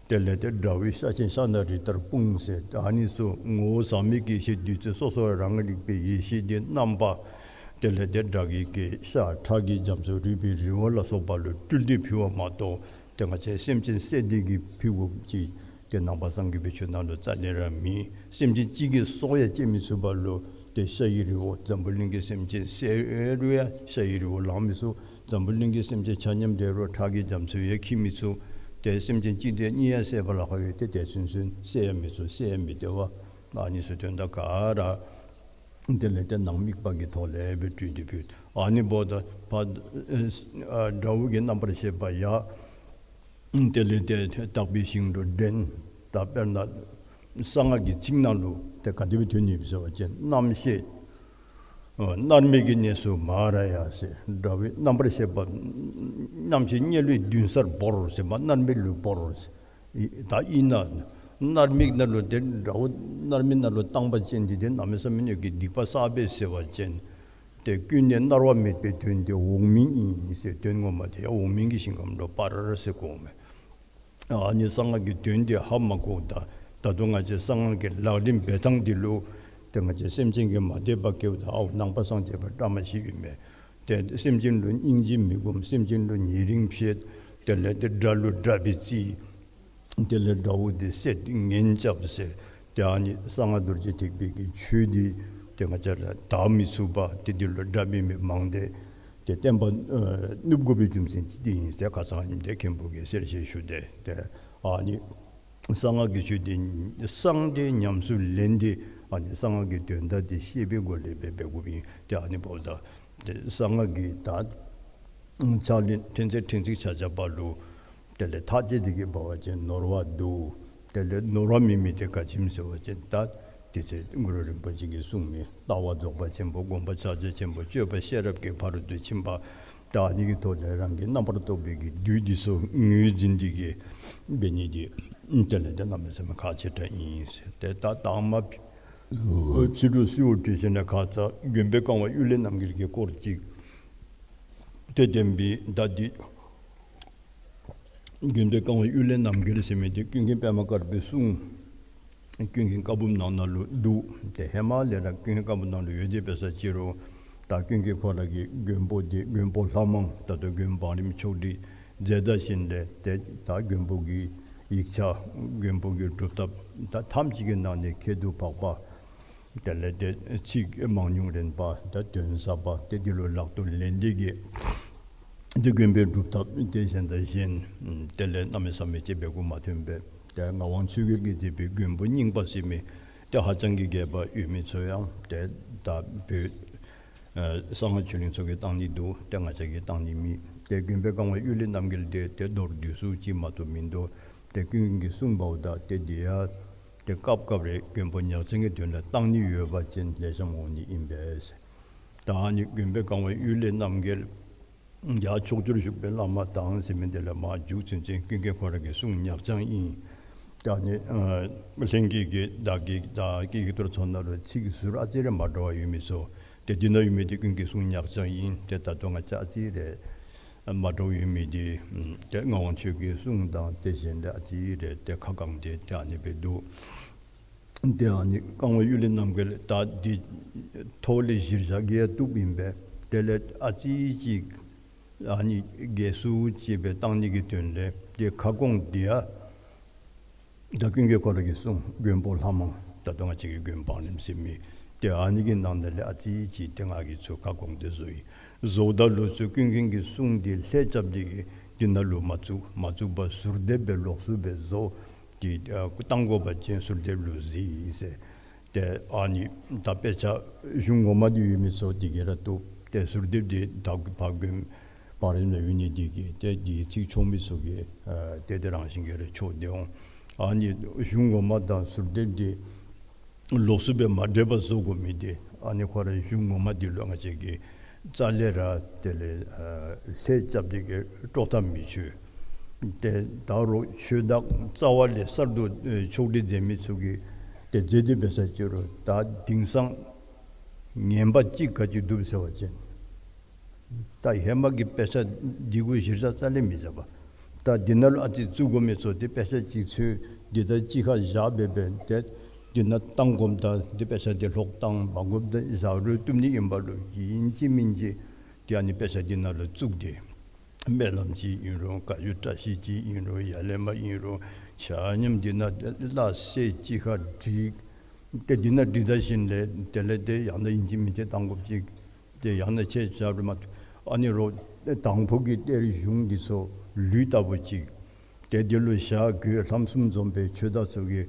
དེ་ལས་ཏེ་དགྲ་བོའི་ཤ་ཆེན་ཤ་ན་རི་ལྟར་སྤུངས་ཟེར། ཨ་ནི་ཚུ་ངོ་བོ་ཟག་མེད་ཀྱི་ཡེ་ཤེས་བདུད་རྩི་སོ་སོ་རང་རིག་པའི་ཡེ་ཤེས་འདི་རྣམ་པ་དེ་ལས་ཏེ་དགྲ་བགེགས་ཀྱི་ཤ་ཁྲག་གི་རྒྱ་མཚོ་རུས་པའི་རི་བོ་ལ་སོགས་པ་ལུ་སྤྲུལ་ཏེ་ཕུལ་བ་མ་གཏོགས་ཏེ་ང་བཅས་སེམས་ཅན་བསད་དེ་གིས་ཕུལ་དགོཔ་ཅིག་ཏེ་ནང་པ་སངས་རྒྱས་པའི་ཆོས་ནང་ལུ་རྩ་ལས་ར་མེད། སེམས་ཅན་གཅིག་གི་སྲོག་ཡང་བཅད་མི་ཚུགས་པ་ལུ་ཏེ་ཤ་ཡི་རི་བོ་འཛམ་བུ་གླིང་གི་སེམས་ཅན་བསད་རུང་ཡང་ཤ་ཡི་རི་བོ་ལང་མི་ཚུགས། འཛམ་བུ་གླིང་གི་སེམས་ཅན་ཆ་མཉམ་བསད་རུང་ཁྲག་གི་རྒྱ་མཚོ་ཡང་འཁྱིལ་མི་ཚུགས། ཏེ་སེམས་ཅན་གཅིག་དང་གཉིས་ཡང་བསད་པ་ལཱ་ཁག་ཡོད། ཏེ་དེ་ཚུན་ཚོད་བསད་ཡང་མི་ཚུགས། བསད་ཡང་མི་བདེ་བ། ཨ་ནི་ཚུ་དོན་དག་ག་ར་དེ་ལས་ཏེ་ནང་དམིགས་པ་གི་ཐོག་ལས་སྦེ་སྤྲུལ་ཏེ་ཕུལ། ཨ་ནི་འབདཝ་ད་ཕར་ཨ་དགྲ་བོ་གི་རྣམ་པར་ཤེས་པ་ཡང་དེ་ལས་ཏེ་དག་པའི་ཞིང་དུ་འདྲེན། ད་དཔེར་ན་གསང་སྔགས་ཀྱི་ཚིག་ནང་ལུ་ཏེ་ག་དེ་སྦེ་ཐོན་ནུག་ཟེར་བ་ཅིན་རྣམ་ཤེས་ཨ་མནར་མེད་ཀྱི་གནས་སུ་མ་ར་ཡ་ཟེར། དགྲ་བོའི་རྣམ་པར་ཤེས་པ་རྣམ་ཤེས་དམྱལ་བའི་མདུན་སར་བོར་ཟེར་མ་མནར་མེད་ལུ་བོར་ཟེར། ད་ཨིན་ན་ མནར་མེད་ནང་ལུ་ཏེ་དགྲ་བོ་མནར་མེད་ནང་ལུ་བཏང་པ་ཅིན་འདི་ཏེ་གནམ་མེད་ས་མེད་ཀྱི་སྡིག་པ་བསགས་པས་ཟེར་བ་ཅིན་ཏེ་ཀུན་ནས་མནར་བ་མེད་པའི་དོན་དེ་འོག་མིན་ཨིན་ཟེར། དོན་ངོ་མ་དེ་ཡང་འོག་མིན་གྱི་ཞིང་ཁམས་ལུ་སྤར་ཟེར་གོཝ་མས། ཨ་ནི་གསང་སྔགས་ཀྱི་དོན་དེ་ཧ་མ་གོཝ་ད་ད་ལྟོ་ང་བཅས་གསང་སྔགས་ཀྱི་ལག་ལེན་འབད་ཐངས་འདི་ལུ་ཏེ་ང་བཅས་སེམས་ཅན་གྱིས་མ་དད་པ་སྐྱེཝ་ད་ཨའུ་ནང་པ་སངས་རྒྱས་པ་བཀྲ་མ་ཤིས་ཨིན་མས། ཏེ་སེམས་ཅན་ལུ་སྙིང་རྗེ་མི་སྒོམ། སེམས་ཅན་ལུ་ཉེ་རིང་བྱེད། དེ་ལས་ཏེ་དགྲ་ལུ་དགྲ་སྦེ་བརྩི། དེ་ལས་དགྲ་བོ་དེ་བསད་ངན་རྐྱབ་ཟེར། ཏེ་ཨ་ནི་གསང་སྔགས་རྡོ་རྗེ་ཐེག་པའི་གི་ཆོས་འདི་ཏེ་ང་བཅས་ལུ་དར་མི་ཚུགས་པར་ཏེ་འདི་ལུ་དགྲ་འབད་མི་མང་སྟེ་ཏེ་བསྟན་པ་ཨ་ནུབ་དགོ་པའི་རྒྱུ་མཚན་ཅིག་འདི་ཨིན་ཟེར་ཁ་ཙ་ཨ་ནི་འདི་མཁན་པོ་གིས་གསལ་བཤད་ཞུ་སྟེ། ཏེ་ཨ་ནི་གསང་སྔགས་ཀྱི་ཆོས་འདི་གསང་སྟེ་ཉམས་སུ་ལེན་ཏེ་ཨ་ནི་གསང་སྔགས་ཀྱི་དོན་དག་འདི་ཤེས་པའི་སྒོ་ལས་འབད་འབད་དགོཔ་ཨིན། ཏེ་ཨ་ནི་འབདཝ་ད་ཏེ་གསང་སྔགས་ཀྱི་ད་ཕྱག་ལེན་ཕྲན་ཚེགས་ཕྲན་ཚེགས་ཆ་ཁྱབ་ལུ་དེ་ལས་ཐག་བཅད་དེ་གི་འབད་བ་ཅིན་ནོར་བ་འདུག། དེ་ལས་ནོར་བ་མེད་མི་དེ་ག་ཅི་སྨོ་ཟེར་བ་ཅིན་ད་དེ་ཚེ་གུ་རུ་རིན་པོ་ཆེ་གིས་གསུངས་མི་ལྟ་བ་རྫོགས་པ་ཆེན་པོ། སྒོམ་པ་ཕྱག་རྒྱ་ཆེན་པོ། སྤྱོད་པ་ཤེས་རབ་ཀྱི་ཕ་རོལ་ཏུ་ཕྱིན་པ། ད་ཨ་ནི་གི་ཐོག་ལས་རང་གི་རྣམ་པར་རྟོག་པའི་གི་བདུད་འདི་ཚུ་ངོས་འཛིན་ཏེ་གི་འབད་ནི་འདི་དེ་ལས་ཏེ་གནམ་མེད་ས་མེད་ཁག་ཆེ་དྲགས་ཨིན་ཟེར། ཏེ་ད་དང་པ་ཕྱི་རུ་གསོལཝ་བཏབ་ཞིནམ་ལས་ཁ་ཙ་མགོན་པོ་གང་བ་གཡུལ་ལས་རྣམ་རྒྱལ་གྱི་སྐོར་ཅིག་ཏེ་བསྟན་པའི་ད་འདི་མགོན་པོ་གང་བ་གཡུལ་ལས་རྣམ་རྒྱལ་ཟེར་མི་འདི་ཀུན་མཁྱེན་པདྨ་དཀར་པོའི་གསུང་ཀུན་མཁྱེན་བཀའ་འབུམ་ནང་ན་ལུ་འདུག། ཏེ་ཧེ་མ་ལས་ར་ཀུན་མཁྱེན་བཀའ་འབུམ་ནང་ལུ་ཡོད་དེ་འབད་ས་ཅི་རུང་ད་ཀུན་མཁྱེན་ཁོ་ར་གི་མགོན་པོ་འདི་མགོན་པོ་ལྷ་མང་ད་ལྟོ་མགོན་བང་རིམ་ཆོག་སྒྲིག་མཛད་ད་ཞིནམ་ལས་ཏེ་ད་མགོན་པོ་གི་ཡིག་ཆ་མགོན་པོ་གི་སྒྲུབ་ཐབས་ད་ཐམས་ཅད་ཀྱི་ནང་ནས་ཁྱད་དུ་འཕགས་པ། དེ་ལས་ཏེ་ཚིག་མང་ཉུང་རན་པ་ད་དོན་ཟབ་པ་ཏེ་འདི་ལུ་ལག་ཏུ་ལེན་ཏེ་གི་ཏེ་མགོན་པོའི་སྒྲུབ་ཐབས་ཏེ་གཞན་དང་གཞན་དེ་ལས་གནམ་མེད་ས་མེད་ཅིག་འབད་དགོཔ་མ་ཐོན་པས། ཏེ་ངག་དབང་ཆོས་རྒྱལ་གྱིས་མཛད་པའི་མགོན་པོ་རྙིང་པ་ཟེར་མི་ཏེ་ཧ་ཅང་གི་རྒྱས་པ་ཡོད་མི་ཚུ་ཡང་ཏེ་ད་བོད་ཨ་གསང་སྔགས་ཆོས་གླིང་ཚུ་གིས་བཏང་ནི་འདུག། ཏེ་ང་བཅས་ཀྱིས་བཏང་ནི་མེད། ཏེ་མགོན་པོ་གང་བ་གཡུལ་ལས་རྣམ་རྒྱལ་འདི་ཏེ་མདོར་བསྡུས་སུ་ཅིག་མ་གཏོགས་མིན་འདུག། ཏེ་ཀུན་མཁྱེན་གྱིས་གསུངས་པ་འོ་ད་ཏེ་འདི་ཡང་ཏེ་སྐབས་སྐབས་རེ་མགོན་པོ་ཉག་རྐྱང་གི་དོན་ལུ་བཏང་ནི་ཡོད་པ་ཅིན་ལེགས་ཤོམ་འོང་ནི་ཨིན་པས། ད་ཨ་ནི་མགོན་པོ་གང་བ་གཡུལ་ལས་རྣམ་རྒྱལ་ཡ་ཕྱོགས་བཅུར་བཞུགས་པའི་བླ་མ་དང་ཟེར་མི་འདི་ལས་མར་མཇུག་ཚུན་ཚོད་ཀུན་མཁྱེན་ཁོ་ར་གི་གསུང་ཉག་རྐྱང་ཨིན། ད་ཨ་ནི་ཨ་ལྷན་རྒྱས་ཀྱིས་བདག་གི་ད་ཀྱི་ཀྱི་ཏོར་ཚོགས་ནང་ལུ་ཚིག་ཟུར་ཨ་ཙི་རེ་མ་འདྲཝ་ཡོད་མི་ཚུ་ཏེ་འདི་ནང་ཡོད་མི་འདི་ཀུན་མཁྱེན་གསུང་ཉག་རྐྱང་ཨིན། ཏེ་ད་ལྟོ་ང་བཅས་ཨ་ཙི་རེ་མ་འདྲཝ་ཡོད་མི་འདི་ཏེ་ངག་དབང་ཆོས་ཀྱི་གསུང་དང་ཏེ་གཞན་ལས་ཨ་ཙི་རེ་ཏེ་ཁ་བསྐངས་ཏེ་ཏེ་ཨ་ནི་སྦེ་འདུག། ཏེ་ཨ་ནི་གང་བ་གཡུལ་ལས་རྣམ་རྒྱལ་ད་འདི་ཐོག་ལས་གཞིར་བཞག་གི་ཡང་བཏུབ་ཨིན་པས། དེ་ལས་ཨ་ཙི་ཅིག་ཨ་ནི་རྒྱས་སུ་ཅིག་སྦེ་བཏང་ནི་གི་དོན་ལས་ཏེ་ཁ་སྐོང་འདི་ཡང་ད་ཀུན་མཁྱེན་ཁོ་ར་གི་གསུང་མགོན་པོ་ལྷ་མང་ད་ལྟོ་ང་བཅས་ཀྱི་མགོན་བང་རིམ་ཟེར་མི་ཏེ་ཨ་ནི་གི་ནང་ན་ལས་ཨ་ཙི་ཅིག་ཏེ་ང་གིས་ཚུར་ཁ་སྐོང་སྟེ་བཟོ་ཡི། བཟོཝ་ད་ལུ་ཚུར་ཀུན་མཁྱེན་གྱི་གསུང་འདི་ལྷད་རྐྱབ་སྟེ་གི་འདི་ནང་ལུ་མ་བཙུགས། མ་བཙུགས་པར་ཟུར་འདེབས་སྦེ་ལོགས་སུ་སྦེ་བཟོ། ཏེ་ཨ་བཏང་དགོ་པ་ཅིན་ཟུར་འདེབས་ལུ་གཟིགས་ཟེར། ཏེ་ཨ་ནི་ད་དཔེ་ཆ་གཞུང་ངོ་མ་འདི་ཡོད་མི་ཚུ་འདི་གིས་ར་བཏུབ། ཏེ་ཟུར་འདེབས་འདི་ད་ཕར་མགོན་བང་རིམ་ནང་ཡོད་ནི་འདི་གིས་ཏེ་འདི་ཚིག་ཆོག་མི་ཚུ་གིས་ཨ་ཏེ་ཏེ་རང་བཞིན་གྱིས་ར་ཆོག་སྟེ་འོང་། ཨ་ནི་གཞུང་ངོ་མ་དང་ཟུར་འདེབས་འདི་ལོགས་སུ་སྦེ་མ་འདྲེས་པར་བཟོ་དགོ་མི་འདི་ཨ་ནི་ཁོ་རའི་གཞུང་ངོ་མ་འདི་ལུ་ང་བཅས་ཀྱིས་རྩ་ལས་ར་དེ་ལས་ཨ་ལྷད་རྐྱབ་སྟེ་གི་དཀྲོག་ཐབས་མི་ཆོག། ཏེ་ད་རུང་ཆོས་བདག་རྩ་བ་ལས་གསར་དུ་ཨེ་ཕྱོགས་སྒྲིག་མཛད་མི་ཚུ་གིས་ཏེ་མཛད་དེ་འབད་ས་ཅི་རུང་ད་དེང་སང་ངན་པ་ཅིག་ག་ཅི་འདུག་ཟེར་བ་ཅིན་ད་ཧེ་མ་གི་དཔེ་ཆ་འདི་གུ་གཞིར་བཞག་རྩ་ལས་མི་བཞག་པས། ད་འདི་ནང་ལུ་ཨ་ཙི་བཙུགས་དགོ་མི་ཚུ་ཏེ་དཔེ་ཆ་ཅིག་འཚོལ་འདི་ད་གཅིག་ཁར་བཞག་སྦེ་སྦེ་ཏེ་འདི་ནང་བཏང་དགོཔ་དང་འདི་དཔེ་ཆ་འདི་ལྷོག་བཏང་མ་དགོཔ་དང་བཞག་རུང་བཏུབ་ནི་ཨིན་པ་ལུ་ཨིན་ཅི་མིན་ཅི་ཏེ་ཨ་ནི་དཔེ་ཆ་འདི་ནང་ལུ་བཙུགས་ཏེ་སྨོན་ལམ་ཅིག་ཨིན་རུང་བཀའ་བརྒྱུད་བཀྲ་ཤིས་ཅིག་ཨིན་རུང་ཡ་ལས་མ་ཨིན་རུང་ཆ་མཉམ་འདི་ནང་ལ་གསལ་ཅིག་ཁར་བསྒྲིགས། ཏེ་འདི་ནང་བསྒྲིགས་ད་ཞིནམ་ལས་དེ་ལས་ཏེ་ཡང་ན་ཨིན་ཅི་མིན་ཅི་བཏང་དགོཔ་ཅིག། ཏེ་ཡང་ན་ཁྱེད་ཅག་རུ་མ་ཨ་ནི་རོགས་དང་ཕུ་གི་གཏེར་གཞུང་འདི་ཚུ་ལུད་ལྟ་བུ་ཅིག། ཏེ་འདི་ལུ་ཞྭ་གོས་ལྷམ་གསུམ་འཛོམས་པའི་ཆོས་བདག་ཚུ་གིས་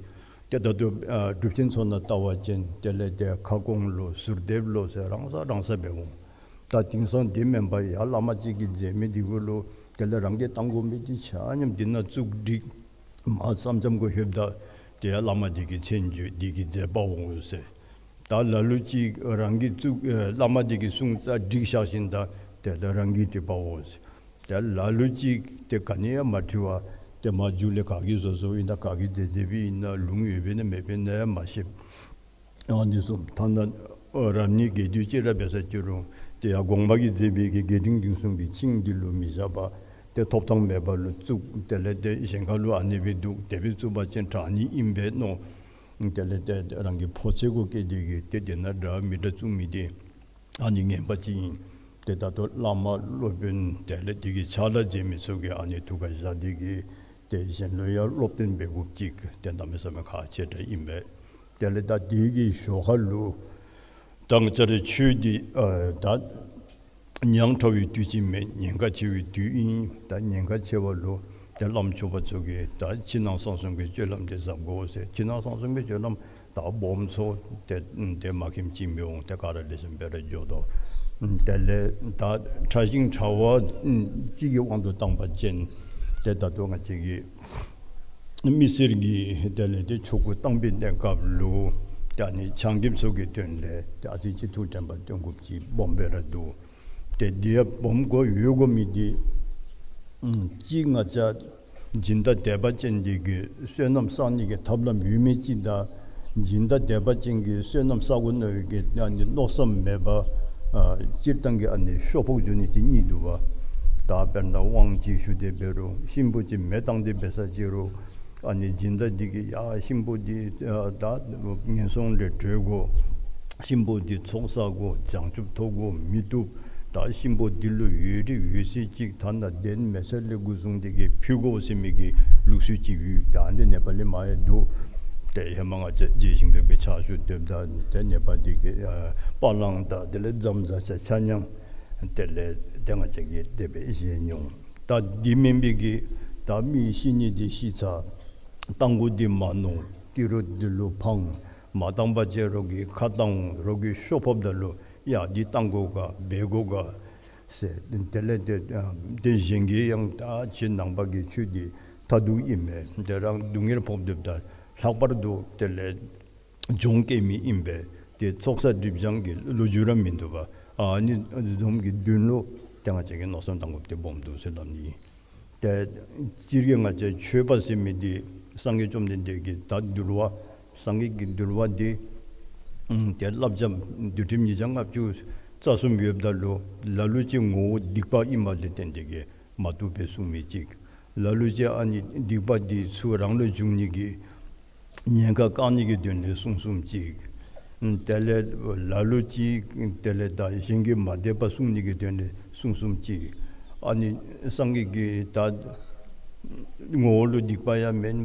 ཏེ་ད་ལྟོ་ཨ་སྒྲུབ་ཆེན་ཚུ་ནང་ལྟ་བ་ཅིན་དེ་ལས་ཏེ་ཁ་སྐོང་ལོ་ཟུར་འདེབས་ལོ་ཟེར་རང་ས་རང་ས་སྦེ་འོང་། ད་དེང་སང་འདི་མེན་པར་ཡར་བླ་མ་ཅིག་གིས་མཛད་མི་འདི་གུ་ལུ་དེ་ལས་རང་གིས་བཏང་དགོ་མི་འདི་ཆ་མཉམ་འདི་ནང་བཙུགས་བསྒྲིགས། མར་སེམས་ཙམ་གུ་ལྷོདཔ་ད་ཏེ་ཡར་བླ་མ་འདི་གི་མཚན་བརྗོད་འདི་གི་མཛད་པ་འོང་ཟེར། ད་ལ་ལུ་ཅིག་རང་གིས་བཙུགས་ཨེ་བླ་མ་འདི་གི་གསུང་རྩ་བསྒྲིགས་བཞག་ཞིནམ་ད་དེ་ལས་རང་གིས་བྲིས་པའོ་ཟེར། ད་ལ་ལུ་ཅིག་ཏེ་ག་ནི་ཡང་མ་བྲིས་པར་ ཏེ་མ་མཇུག་ལས་ག་གིས་བཟོ་བཟོཝ་ཨིན་ན་ག་གིས་མཛད་མཛདཔ་ཨིན་ན་ལུང་ཡོདཔ་ཨིན་ན་མེདཔ་ཨིན་ན་ཡང་མ་ཤེས། ཨ་ནི་བཟུམ་ཐ་ན་རབ་གནས་རྒྱས་བསྡུས་ཅིག་ར་འབད་ས་ཅི་རུང་ཏེ་ཡར་གོང་མ་གིས་མཛད་པའི་གི་རྒྱས་འབྲིང་བསྡུས་གསུམ་གྱི་ཆིངས་འདི་ལུ་མི་བཞག་པར་ཏེ་ཐོབ་ཐངས་མེད་པ་ལུ་བཙུགས། དེ་ལས་ཏེ་གཞན་ཁ་ལུ་ཨ་ནི་སྦེ་འདུག། དེ་སྦེ་བཙུགས་པ་ཅིན་དྲག་ནི་ཨིན་པས་མནོ། དེ་ལས་ཏེ་རང་གི་ཕོ་ཚོད་གུ་བསྐྱེད་དེ་གིས་ཏེ་དེ་ནང་འདྲ་མི་འདྲ་བཙུགས་མི་འདི་ཨ་ནི་ངན་པ་ཅིག་ཨིན། ཏེ་ད་ལྟོ་བླ་མ་སློབ་དཔོན་དེ་ལས་དེ་གི་ཕྱག་ལཱ་མཛད་མི་ཚུ་གིས་ཨ་ནི་ཐུགས་ཁར་བཞག་སྟེ་གིས་ཏེ་གཞན་ལུ་ཡང་སློབ་སྟོན་འབད་དགོཔ་ཅིག་ཏེ་གནམ་མེད་ས་མེད་ཁག་ཆེ་དྲགས་ཨིན་པས། དེ་ལས་ད་དེ་གི་ཞོར་ཁ་ལུ་ད་ང་བཅས་རའི་ཆོས་འདི་ཨ་ད་ཉག་ཕྲ་བའི་དུས་ཅིག་མེན། ཉེན་ཁ་ཆེ་བའི་དུས་ཨིན། ད་ཉེན་ཁ་ཆེ་བ་ལུ་ཏེ་བླམ་ཆོསཔ་ཚུ་གིས་ད་ཕྱི་ནང་གསང་གསུམ་གྱི་སྤྱོད་ལམ་འདི་གཟབ་དགོ་ཟེར། ཕྱི་ནང་གསང་གསུམ་གྱི་སྤྱོད་ལམ་ད་སྦོམ་ཚུ་ཏེ་ཏེ་མ་མཁྱེནམ་ཅིག་མི་འོང་། ཏེ་ག་ར་ལེགས་ཤོམ་སྦེ་ར་འགྱོ་དོ། དེ་ལས་ད་ཕྲ་ཞིང་ཕྲ་བ་ཅིག་གི་དབང་དུ་བཏང་པ་ཅིན་ཏེ་ད་ལྟོ་ང་བཅས་ཀྱི་མི་སེར་གྱི་དེ་ལས་ཏེ་ཆོ་ག་བཏང་པའི་གནས་སྐབས་ལུ་ཏེ་ཨ་ནི་ཆ་རྐྱེན་ཚུ་གི་དོན་ལས་ཏེ་ཨ་ཙི་ཅིག་ཐུགས་དྲན་པ་བཏོན་དགོཔ་ཅིག་སྦོམ་སྦེ་ར་འདུག། ཏེ་འདི་ཡང་སྦོམ་དགོ་ཡོད་དགོ་མི་འདི་ཨམ་གཅིག་ང་བཅས་སྦྱིན་བདག་དད་པ་ཅན་འདི་གིས་བསོད་ནམས་བསག་ནི་གི་ཐབས་ལམ་ཡོད་མི་ཅིག་དང་། སྦྱིན་བདག་དད་པ་ཅན་གྱིས་བསོད་ནམས་བསག་དགོ་མནོ་བའི་གི་ཨ་ནི་མནོ་བསམ་མེད་པར་ཨ་སྤྱིར་བཏང་གི་ཨ་ནི་ཤོ་ཕོག་འགྱོ་ནི་ཅིག་གཉིས་འདུག་པ། ད་དཔེར་ན་དབང་ཅིག་ཞུ་སྟེ་འབད་རུང་གཤིན་པོ་ཅིག་མེ་བཏང་སྟེ་འབད་ས་ཅི་རུང་ཨ་ནི་སྦྱིན་བདག་འདི་གིས་ཡ་གཤིན་པོ་འདི་ཨ་ད་ངན་སོང་ལས་གྲོལ་དགོ། གཤིན་པོ་འདི་ཚོགས་བསག་དགོ། བྱང་ཆུབ་ཐོབ་དགོ་མི་བཏུབ། ད་གཤིན་པོ་འདི་ལུ་འོས་རིགས་འོས་ཚད་ཅིག་ཐ་ན་གདན་མེད་ས་ལས་འགོ་བཟུང་སྟེ་གིས་ཕུལ་དགོ་ཟེར་མི་གི་ལུགས་སྲོལ་ཅིག་ཡོད། ད་འདི་ནེ་པ་ལི་མ་ཡང་འདུག། ཏེ་ཧེ་མ་ང་བཅས་རྗེ་ཞིང་པའི་ཕྱག་ཞུ་སྡོདཔ་ད་ཏེ་ནེ་པ་འདི་གི་ཨ་པ་ལང་དང་དེ་ལས་ཛམ་ཛ་ཆ་ཆ་ཉང་དེ་ལས་ཏེ་ང་བཅས་ཀྱིས་དེ་སྦེ་བཞེས་མྱོང་། ད་འདི་མེན་པའི་གི་ད་མི་ཤི་ནི་འདི་ཤི་ཚར། བཏང་དགོ་འདི་མ་མནོ། ཏི་རུ་འདི་ལུ་ཕངས། མ་བཏང་པ་ཅིན་རོགས་ཀྱིས་ཁ་བཏང་འོང་། རོགས་ཀྱིས་ཤོ་ཕོགཔ་ད་ལུ་ཡ་འདི་བཏང་དགོ་ག་འབད་དགོ་ག་ཟེར། དེ་ལས་ཏེ་ཏེ་གཞན་གྱིས་ཡང་ད་ཁྱེད་ནང་པ་གི་ཆོས་འདི་མཐར་ཐུག་ཨིན་མས། ཏེ་རང་སྡུག་བསྔལ་ཕོག་སྡོདཔ་ད་ལྷག་པར་དུ་དེ་ལས་སྦྱོང་སྐྱེ་མི་ཨིན་པས། ཏེ་ཚོགས་བསགས་སྒྲིབ་སྦྱང་གི་ལོ་རྒྱུས་ར་མིན་འདུག་པ། ཨ་ནི་བཟུམ་གྱི་དོན་ལུ་ཏེ་ང་བཅས་ཀྱིས་མནོ་བསམ་བཏང་དགོཔ་འདི་སྦོམ་འདུག་ཟེར་སླབ་ནི། ཏེ་སྤྱིར་གྱིས་ང་བཅས་ཆོས་པ་ཟེར་མི་འདི་སངས་རྒྱས་བཅོམ་ལྡན་འདས་ཀྱི་ད་འདུལ་བ་སངས་རྒྱས་ཀྱི་འདུལ་བ་འདི་ཨམ་ཏེ་བསླབ་བྱ་འདུལ་ཁྲིམས་ཉིས་བརྒྱ་ལྔ་བཅུ་རྩ་གསུམ་ཡོདཔ་ད་ལུ་ལ་ལུ་ཅིག་ངོ་བོ་སྡིག་པ་ཨིནམ་ལས་བརྟེན་ཏེ་གིས་མ་བཏུབ་པའི་གསུངས་མི་ཅིག། ལ་ལུ་ཅིག་ཨ་ནི་སྡིག་པ་འདི་ཚུ་རང་ལུ་འབྱུང་ནི་གི་ཉེན་ཁ་བཀག་ནི་གི་དོན་ལས་གསུངས་གསུངསམ་ཅིག། དེ་ལས་ལ་ལུ་ཅིག་དེ་ལས་ད་གཞན་གྱི་མ་དད་པ་བསྲུང་ནི་གི་དོན་ལས་གསུངས་གསུངསམ་ཅིག། ཨ་ནི་སངས་རྒྱས་ཀྱི་ད་ངོ་བོ་ལུ་སྡིག་པ་ཡང་མེན།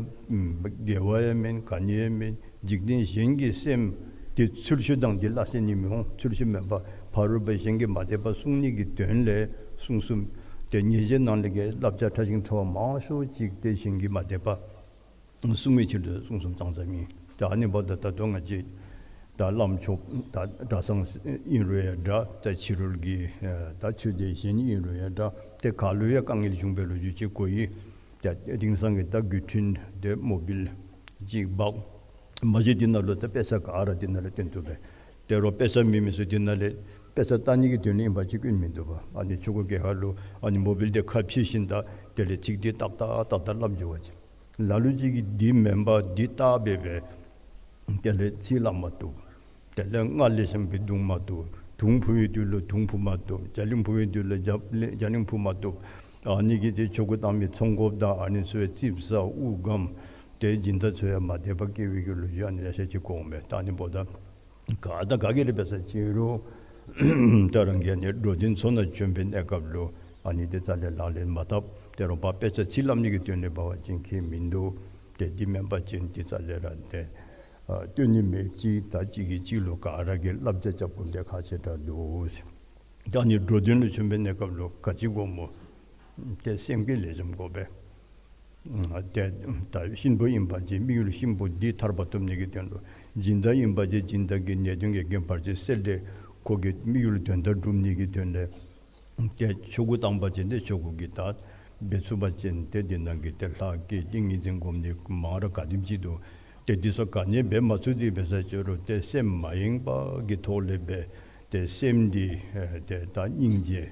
དགེ་བ་ཡང་མེན། ག་ནི་ཡང་མེན། འཇིག་རྟེན་གཞན་གྱི་སེམས་དེ་ཚུལ་ཤུལ་དང་དེ་སླ་བསྲེ་ནི་མི་འོང་། ཚུལ་ཤུལ་མེན་པར་ཕ་རོལ་པོ་གཞན་གྱི་མ་དད་པ་བསྲུང་ནི་གི་དོན་ལས་གསུངས་གསུངསམ། ཏེ་ཉེས་བྱའི་ནང་ལས་ཀྱི་བསླབ་བྱ་ཕྲ་ཞིང་ཕྲ་བ་མང་ཤོས་ཅིག་ཏེ་གཞན་གྱི་མ་དད་པ་བསྲུང་བའི་ཕྱིར་དུ་གསུངས་གསུངསམ་ཙང་ཙ་ཨིན། ཏེ་ཨ་ནི་འབདཝ་ད་ད་ལྟོ་ང་བཅས་ད་བླམ་ཆོསཔ་ད་གྲྭ་ཚང་ཨིན་རུང་ཡང་འདྲ། ད་ཕྱི་རོལ་གྱི་ད་ཆོས་སྡེ་གཞན་ཨིན་རུང་ཡང་འདྲ། ཏེ་ག་ལུ་ཡང་དཀའ་ངལ་བྱུང་བའི་ལོ་རྒྱུས་ཅིག་གོ་ཡི། ད་དེང་སང་གི་ད་དགེ་འདུན་ཏེ་མོ་བིལ་ཅིག་འབག་མ་གཞི་འདི་ནང་ལུ་ད་དཔེ་ཆ་ག་ར་འདི་ནང་ལུ་སྟོན་བཏུབ་པས། ཏེ་རོགས་དཔེ་ཆ་མེད་མི་ཚུ་འདི་ནང་ལས་དཔེ་ཆ་ལྟ་ནི་གི་དོན་ལས་ཨིན་པ་ཅིན་སྐྱོན་མིན་འདུག་པ། ཨ་ནི་ཆོ་ག་གི་ཁ་ལུ་ཨ་ནི་མོ་བིལ་འདི་ཁ་ཕྱེ་ཞིནམ་ད་དེ་ལས་ཚིག་འདི་ཏག་ཏག་ཏག་ཏག་སླབ་འགྱོ་བ་ཅིན། ལ་ལུ་ཅིག་གིས་འདི་མེན་པར་འདི་བལྟ་སྦེ་སྦེ་དེ་ལས་ཚིག་སླབ་མ་བཏུབ། དེ་ལས་རྔ་ལེགས་ཤོམ་སྦེ་བརྡུང་མ་བཏུབ། དུང་ཕུ་བའི་དུས་ལུ་དུང་ཕུ་མ་བཏུབ། རྒྱ་གླིང་ཕུ་བའི་དུས་ལུ་རྒྱ་རྒྱ་གླིང་ཕུ་མ་བཏུབ། ཨ་ནི་གིས་ཏེ་ཆོ་ག་བཏང་མི་ཚོང་དཔོན་དང་ཨ་ནི་ཚུ་ཡང་ཙིགཔ་ཟ་དབུགས་སྒམ། ཏེ་སྦྱིན་བདག་ཚུ་ཡང་མ་དད་པ་སྐྱེ་བའི་གི་ལོ་རྒྱུས་ཨ་ནི་ཡང་ཤེས་ཅིག་གོ་འོང་པས། ད་ཨ་ནི་འབདཝ་ད་ག་དང་ག་གིས་ར་འབད་ས་ཅི་རུང་ད་རང་གིས་ཨ་ནི་འགྲོ་དོན་ཚུ་ནང་བྱོན་པའི་གནས་སྐབས་ལུ་ཨ་ནི་འདི་རྩ་ལས་ལག་ལེན་མ་འཐབ། ཏེ་རོགས་ཕར་དཔེ་ཆ་ཚིག་སླབ་ནི་གི་དོན་ལས་འབད་བ་ཅིན་ཁྱད་མིན་འདུག། ཏེ་འདི་མེན་པ་ཅིན་འདི་རྩ་ལས་ར་ཏེ་ཨ་སྟོན་ནི་མེདཔ་ཅིག། ད་གཅིག་གིས་གཅིག་ལུ་ག་ར་གིས་བསླབ་བྱ་རྐྱབ་དགོཔ་འདི་ཁག་ཆེ་དྲགས་འདུག་ཟེར། ད་ཨ་ནི་འགྲོ་དོན་ལུ་བྱོན་པའི་གནས་སྐབས་ལུ་ག་ཅི་དགོཔ་སྨོ། ཏེ་སེམས་ཀྱི་ལེགས་ཤོམ་དགོ་པས། ཨ་ཏེ་ད་གཤིན་པོ་ཨིན་པ་ཅིན་དམིགས་ཡུལ་གཤིན་པོ་འདི་ཐར་པ་ཐོབ་ནི་གི་དོན་ལུ། སྦྱིན་བདག་ཨིན་པ་ཅིན་སྦྱིན་བདག་གི་ནད་གདོན་གྱི་རྐྱེན་བར་ཆད་སེལ་ཏེ་ཁོ་གི་དམིགས་ཡུལ་དོན་དག་སྒྲུབ་ནི་གི་དོན་ལས། ཏེ་ཆོ་ག་བཏང་པ་ཅིན་ཏེ་ཆོ་ག་གི་ད་འབད་ཚུགས་པ་ཅིན་ཏེ་འདི་ནང་གི་ཏེ་ལྷ་བསྐྱེད་ཏིང་ངེ་འཛིན་སྒོམ་ནི་མང་ར་ག་དེམ་ཅིག་འདུག། ཏེ་འདི་ཚུ་ག་ནི་འབད་མ་ཚུགས་ཏེ་འབད་ས་ཅི་རུང་ཏེ་སེམས་མ་ཡེངས་པ་གི་ཐོག་ལས་འབད། ཏེ་སེམས་འདི་ཨེ་ཏེ་ད་སྙིང་རྗེ་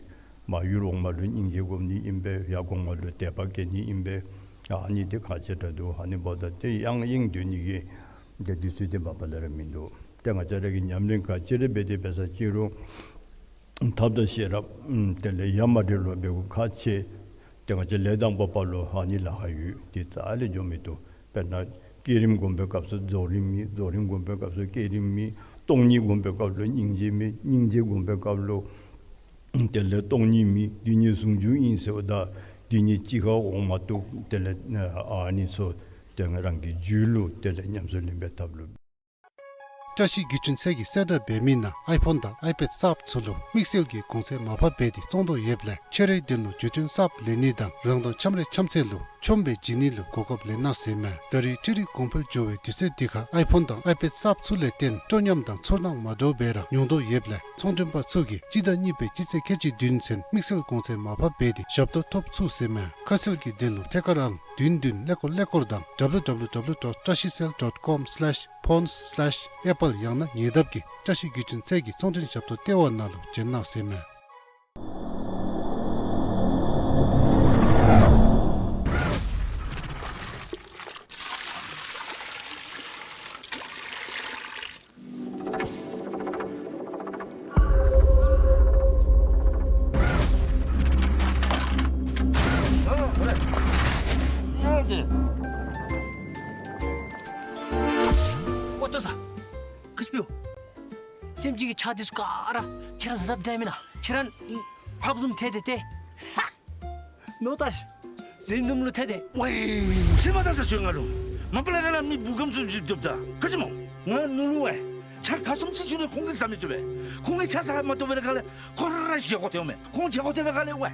མ་ཡུལ་འོག་མ་ལུ་སྙིང་རྗེ་སྒོམ་ནི་ཨིན་པས། ཡར་གོང་མ་ལུ་དད་པ་བསྐྱེད་ནི་ཨིན་པས། ཨ་ནི་འདི་ཁག་ཆེ་དྲགས་འདུག། ཨ་ནི་འབདཝ་ད་ཏེ་ཡང་དབྱིངས་སྡུད་ནི་གི་ཏེ་དུས་ཚོད་འདི་མ་པ་ལས་ར་མིན་འདུག། ཏེ་ང་བཅས་ར་གིས་ཉམས་ལེན་ག་ཅི་ར་འབད་དེ་འབད་ས་ཅི་རུང་ཐབས་དང་ཤེས་རབ་དེ་ལས་ཡ་མ་བྲལ་བར་འབད་དགོཔ་ཁག་ཆེ། ཏེ་ང་བཅས་ལས་དང་པོ་པ་ལུ་ཨ་ནི་ལཱ་ཁག་ཡོད། ཏེ་རྩ་ལས་འགྱོ་མི་བཏུབ། དཔེར་ན་བསྐྱེད་རིམ་སྒོམ་པའི་སྐབས་སུ་རྫོགས་རིམ་མེད། རྫོགས་རིམ་སྒོམ་པའི་སྐབས་སུ་བསྐྱེད་རིམ་མེད། སྟོང་ཉིད་སྒོམ་པའི་སྐབས་ལུ་སྙིང་རྗེ་མེད། སྙིང་རྗེ་སྒོམ་པའི་སྐབས་ལུ་དེ་ལས་སྟོང་ཉིད་མེད། འདི་གཉིས་ཟུང་འཇུག་ཨིན་ཟེརཝ་ད་འདི་གཉིས་གཅིག་ཁར་འོང་མ་བཏུབ། དེ་ལས་ཨ་ནི་ཚུ་ཏེ་རང་གི་རྒྱུད་ལུ་དེ་ལས་ཉམས་སུ་ལེན་པའི་ཐབས་ལུ། བཀྲ་ཤིས་བརྒྱུད་འཕྲིན་ཚད་ཀྱིས་གསལ་བསྒྲགས་འབད་མི་ནང་ཨའི་ཕོན་དང་ཨའི་པེཌ་གསརཔ་ཚུ་ལུ་དམིགས་བསལ་གྱི་གོང་ཚད་མར་ཕབ་འབད་དེ་བཙོང་དོ་ཡོདཔ་ལས་ཁྱོད་རའི་དོན་ལུ་བརྒྱུད་འཕྲིན་གསརཔ་ལེན་ནི་དང་རང་དང་འཆམ་རའི་འཆམ་ཚད་ལུ་ཆོམ་སྦེ་བྱིན་ནི་ལུ་གོ་སྐབས་ལེན་གནང་ཟེར་མས། ད་རེས་འཕྲུལ་རིག་གོང་འཕེལ་འགྱོ་བའི་དུས་ཚོད་འདི་ཁར་ཨའི་ཕོན་དང་ཨའི་པེཌ་གསརཔ་ཚུ་ལས་བརྟེན་སྤྲོ་ཉམས་དང་ཚོར་སྣང་མ་འདྲཝ་སྦེ་ར་མྱོང་དོ་ཡོདཔ་ལས་ཚོང་མགྲོན་པ་ཚུ་གིས་སྤྱི་ཟླ་གཉིས་པའི་སྤྱི་ཚེས་ཁལ་གཅིག་བདུན་ཚུན་དམིགས་བསལ་གོང་ཚད་མར་ཕབ་འབད་དེ་ཞབས་ཏོག་ཐོབ་ཚུགས་ཟེར་མས། ཁ་གསལ་གྱི་དོན་ལུ་ཐད་ཀར་ཨང་བདུན་བདུན་ཀླད་ཀོར་ཀླད་ཀོར་དང་ཌབ་ལིའུ་ཌབ་ལིའུ་ཌབ་ལིའུ་ཌོཊ་བཀྲ་ཤིས་སེལ་ཌོཊ་ཀོམ་སི་ལེཤ་ཕོན་སི་ལེཤ་ཨེ་པཱལ་ཡང་ན་ཉེ་འདབས་ཀྱི་བཀྲ་ཤིས་བརྒྱུད་འཕྲིན་ཚད་ཀྱི་ཚོང་མགྲོན་ཞབས་ཏོག་ལྟེ་བ་ནང་ལུ་བྱོན་གནང་ཟེར་མས། ཨོ་ལྟོ་ས། ག་ཅི་འབདཝ། སེམས་ཅན་གྱི་ཆ་འདི་ཚུ་ག་ར་ཁྱེད་ར་བཟའ་དཔ་འདྲཝ་མེན་ན། ཁྱེད་ར་ཕགཔ་བཟུམ་ཐལ་ཏེ་ཏེ། ནོར་ལྟ་ཤིག། ཟས་ནུམ་ལུ་ཐལ་ཏེ། ཝའི། སེམས་མ་དགའ་ས་ཅིག་ང་ལུ། མ་པ་ལས་ར་མི་བུ་གམ་ཚུ་ཅིག་སྡོདཔ་ད་ག་ཅི་སྨོ། ང་ནུ་ལུ་ཝའི་ཆ་ག་བཟུམ་ཅིག་བྱིན་རུང་ཁོང་གིས་བཟའ་མི་བཏུབ་པས། ཁོང་གིས་ཆ་བཟའ་མ་བཏུབ་པའི་སྒང་ལས་ཁོ་ར་བཞེས་སྒོ་ཐོན་མས། ཁོང་བཞེས་སྒོ་ཐོན་པའི་སྒང་ལས་ཝའི་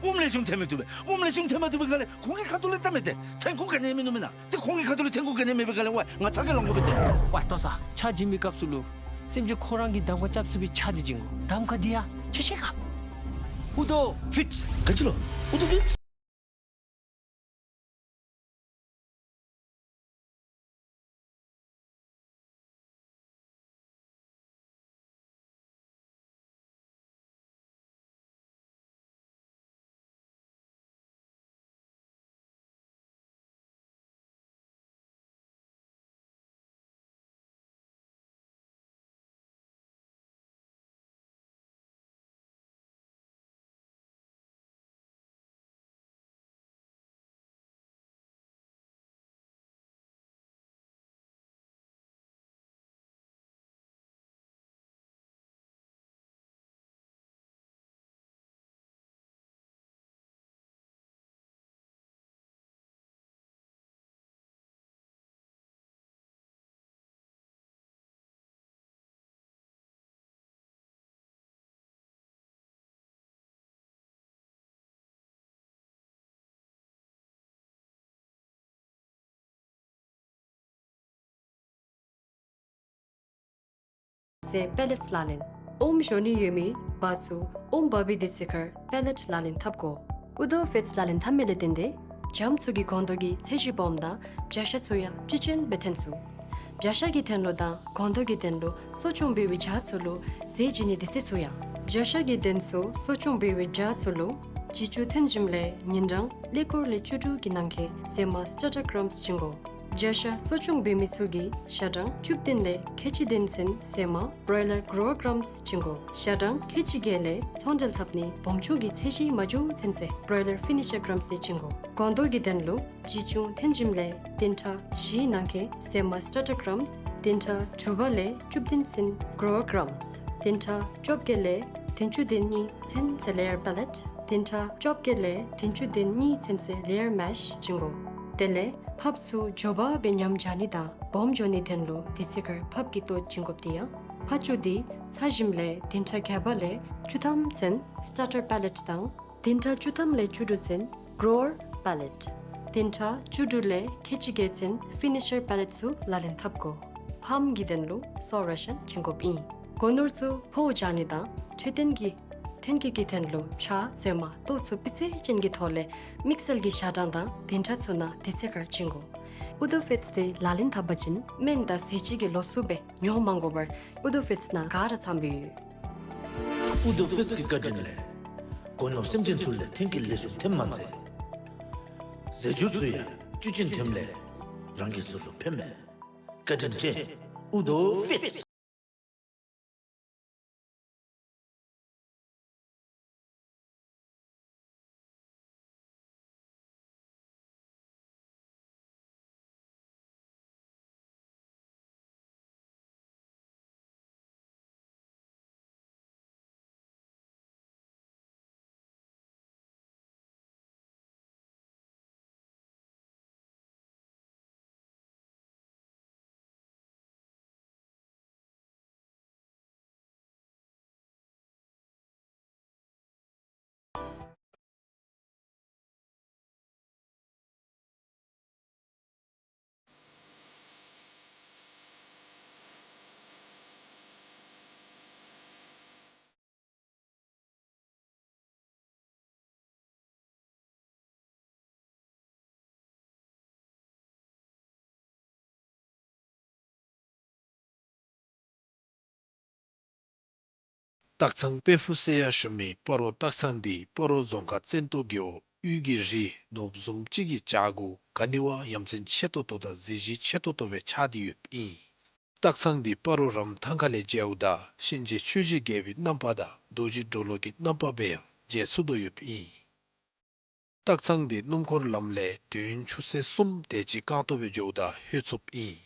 ཨོམ་ལེགས་ཤོམ་འཐེན་མི་བཏུབ་པས། ཨོམ་ལེགས་ཤོམ་འཐེན་མ་བཏུབ་པའི་སྒང་ལས་ཁོང་གི་ཁ་ཐུག་ལས་བལྟ་མི་ཏེ་ཐོན་ཁུངས་ག་ནི་མིན་ནུག་མེན་ན། ཏེ་ཁོང་གི་ཁ་ཐུག་ལས་ཐོན་ཁུངས་ག་ནི་མེད་པའི་སྒང་ལས་ཝའི་ང་ཚ་གྱང་ལང་དགོ་པས་ཏེ། ཝའི་ལྟོ་ས། ཆ་བྱིན་མི་སྐབས་སུ་ལུ་སེམས་ཅན་ཁོ་ར་གིས་གདམ་ཁ་རྐྱབ་ཚུགས་པའི་ཆ་འདི་བྱིན་དགོ། གདམ་ཁ་འདི་ཡང་ཆ་ཤེས་ག། ཨུ་ཏོ་ཕིཊས། ག་ཅི་ལོ། ཨུ་ཏོ་ཕིཊས། ཟས་པེ་ལེཊས་ལག་ལེན། ཨོམ་བཞོ་ནི་ཡོད་མི་བ་ཚུ་ཨོམ་བབས་པའི་དུས་ཚོད་ཁར་པེ་ལེཊས་ལག་ལེན་འཐབ་དགོ། ཨུ་ཏོ་ཕིཊས་ལག་ལེན་འཐབ་མི་ལས་བརྟེན་ཏེ་བྱམོ་ཚུ་གི་སྒོང་རྡོག་གི་ཚད་གཞི་སྦོམ་དང་བྱ་ཤ་ཚུ་ཡང་བཅུད་ཅན་སྦེ་ཐོན་ཚུགས། བྱ་ཤ་གི་ཐོན་ལོ་དང་སྒོང་རྡོག་གི་ཐོན་ལོ་གསོ་སྐྱོང་འབད་བའི་བྱ་ཚུ་ལུ་ཟས་བྱིན་ནིའི་དུས་ཚོད་ཚུ་ཡང་། བྱ་ཤ་གི་ཐོན་ཚུ་གསོ་སྐྱོང་འབད་བའི་བྱ་ཚུ་ལུ་བྱི་ཅུང་ཐོན་ཞིནམ་ལས་ཉིན་གྲངས་ཀླད་ཀོར་ལས་བཅུ་དྲུག་གི་ནང་འཁོད་ཟས་མ་སི་ཊར་ཊར་ཀྲམས་བྱིན་དགོ། བྱ་ཤ་གསོ་སྐྱོང་འབད་མི་ཚུ་གིས་ཞག་གྲངས་བཅུ་བདུན་ལས་ཁལ་གཅིག་བདུན་ཚུན་ཟས་མ་བྲོ་ཡི་ལར་གྲོ་ཝར་ཀྲམས་བྱིན་དགོ། ཞག་གྲངས་ཁལ་གཅིག་བརྒྱད་ལས་ཚོང་འབྲེལ་འཐབ་ནི་སྦོམ་ཆུང་གི་ཚད་གཞི་མ་འགྱོ་ཚུན་ཚོད་བྲོ་ཡི་ལར་ཕི་ནི་ཤར་ཀྲམས་ལས་བྱིན་དགོ། སྒོང་རྡོག་གི་ཐོན་ལུ་བྱི་ཅུང་ཐོན་ཞིནམ་ལས་བདུན་ཕྲག་བཞིའི་ནང་འཁོད་ཟས་མ་སི་ཊར་ཊར་ཀྲམས། བདུན་ཕྲག་དྲུག་པ་ལས་བཅུ་བདུན་ཚུན་གྲོ་ཝར་ཀྲམས། བདུན་ཕྲག་བཅོ་བརྒྱད་ལས་བདུན་ཅུ་དོན་གཉིས་ཚུན་ཚོད་ལེ་ཡར་པེ་ལེཊས། བདུན་ཕྲག་བཅོ་བརྒྱད་ལས་བདུན་ཅུ་དོན་གཉིས་ཚུན་ཚོད་ལེ་ཡར་མེཤ་བྱིན་དགོ། དེ་ལས་ཕགཔ་ཚུ་མགྱོགས་པ་སྦེ་ཉམས་བྱ་ནི་དང་སྦོམ་འགྱོ་ནིའི་དོན་ལུ་དུས་ཚོད་ཁར་ཕགཔ་གི་ལྟོ་བྱིན་དགོཔ་འདི་ཡང་། ཕགཔ་བཅུད་འདི་ཚ་ཞིནམ་ལས་བདུན་ཕྲག་བརྒྱད་པ་ལས་བཅུ་ཐམ་ཚུན་སི་ཊར་ཊར་པེ་ལེཊས་དང་། བདུན་ཕྲག་བཅུ་ཐམ་ལས་བཅུ་དྲུག་ཚུན་གྲོ་ཝར་པེ་ལེཊས། བདུན་ཕྲག་བཅུ་དྲུག་ལས་ཁལ་གཅིག་བརྒྱད་ཚུན་ཕི་ནི་ཤར་པེ་ལེཊས་ཚུ་ལག་ལེན་འཐབ་དགོ། ཕགཔ་གི་དོན་ལུ་སོལ་རེ་ཤཱན་བྱིན་དགོཔ་ཨིན། སྒོ་ནོར་ཚུ་ཕོཝ་བཅག་ནི་དང་འཕྲོད་བསྟེན་གྱི་ཐོན་སྐྱེད་ཀྱི་དོན་ལུ་བྱ་ཟས་མ་ལྟོ་ཚུ་སྤུས་ཚད་ཅན་གྱི་ཐོག་ལས་དམིགས་བསལ་གྱི་ཞག་གྲངས་དང་བདུན་ཕྲག་ཚུ་ནང་དུས་ཚོད་ཁར་བྱིན་དགོ། ཨུ་ཏོ་ཕིཊས་འདི་ལག་ལེན་འཐབ་པ་ཅིན་སྨན་དང་ཟས་བཅུད་ཀྱི་ལོགས་སུ་སྦེ་ཉོ་མ་དགོ་པར་ཨུ་ཏོ་ཕིཊས་ནང་ག་ར་ཚང་སྦེ་ཡོད། ཨུ་ཏོ་ཕིཊས་ཀྱི་བཀའ་དྲིན་ལས་སྒོ་ནོར་སེམས་ཅན་ཚུ་ལས་ཐོན་སྐྱེད་ལེགས་ཤོམ་ཐོནམ་མ་ཚད་ རྫས་འགྱུར་ཚུ་ཡང་བཅུད་ཅན་ཐོནམ་ལས་རང་གི་གཟུགས་ལུ་ཕན་མས། བཀའ་དྲིན་ཆེ། ཨུ་དོ་ཕིཊ། སྟག་ཚང་དཔལ་ཕུག་ཟེར་ཡང་ཞུ་མི་སྤ་རོ་སྟག་ཚང་འདི་སྤ་རོ་རྫོང་ཁག་བཙན་ཏོ་རྒེད་འོག་དབུས་ཀྱི་རི་ནོར་བུ་བཟུམ་ཅིག་གི་བྱག་གུ་ག་ནི་བ་ཡ་མཚན་ཆེ་ཏོག་ཏོ་དང་གཟི་བརྗིད་ཆེ་ཏོག་ཏོ་སྦེ་ཆགས་ཏེ་ཡོདཔ་ཨིན། སྟག་ཚང་འདི་སྤ་རོ་རམ་ཐང་ཁ་ལས་མཇལཝ་ད་གཤིན་རྗེ་ཆོས་རྗེ་རྒྱལ་པོའི་རྣམ་པ་དང་རྡོ་རྗེ་གྲོ་ལོད་ཀྱི་རྣམ་པ་སྦེ་ཡང་མཇལ་ཚུགས་དོ་ཡོདཔ་ཨིན། སྟག་ཚང་འདི་སྣུམ་འཁོར་ལམ་ལས་དུས་ཡུན་ཆུ་ཚོད་གསུམ་དེ་ཅིག་རྐང་སྟོང་སྦེ་འགྱོཝ་ད་ལྷོད་ཚུགསཔ་ཨིན།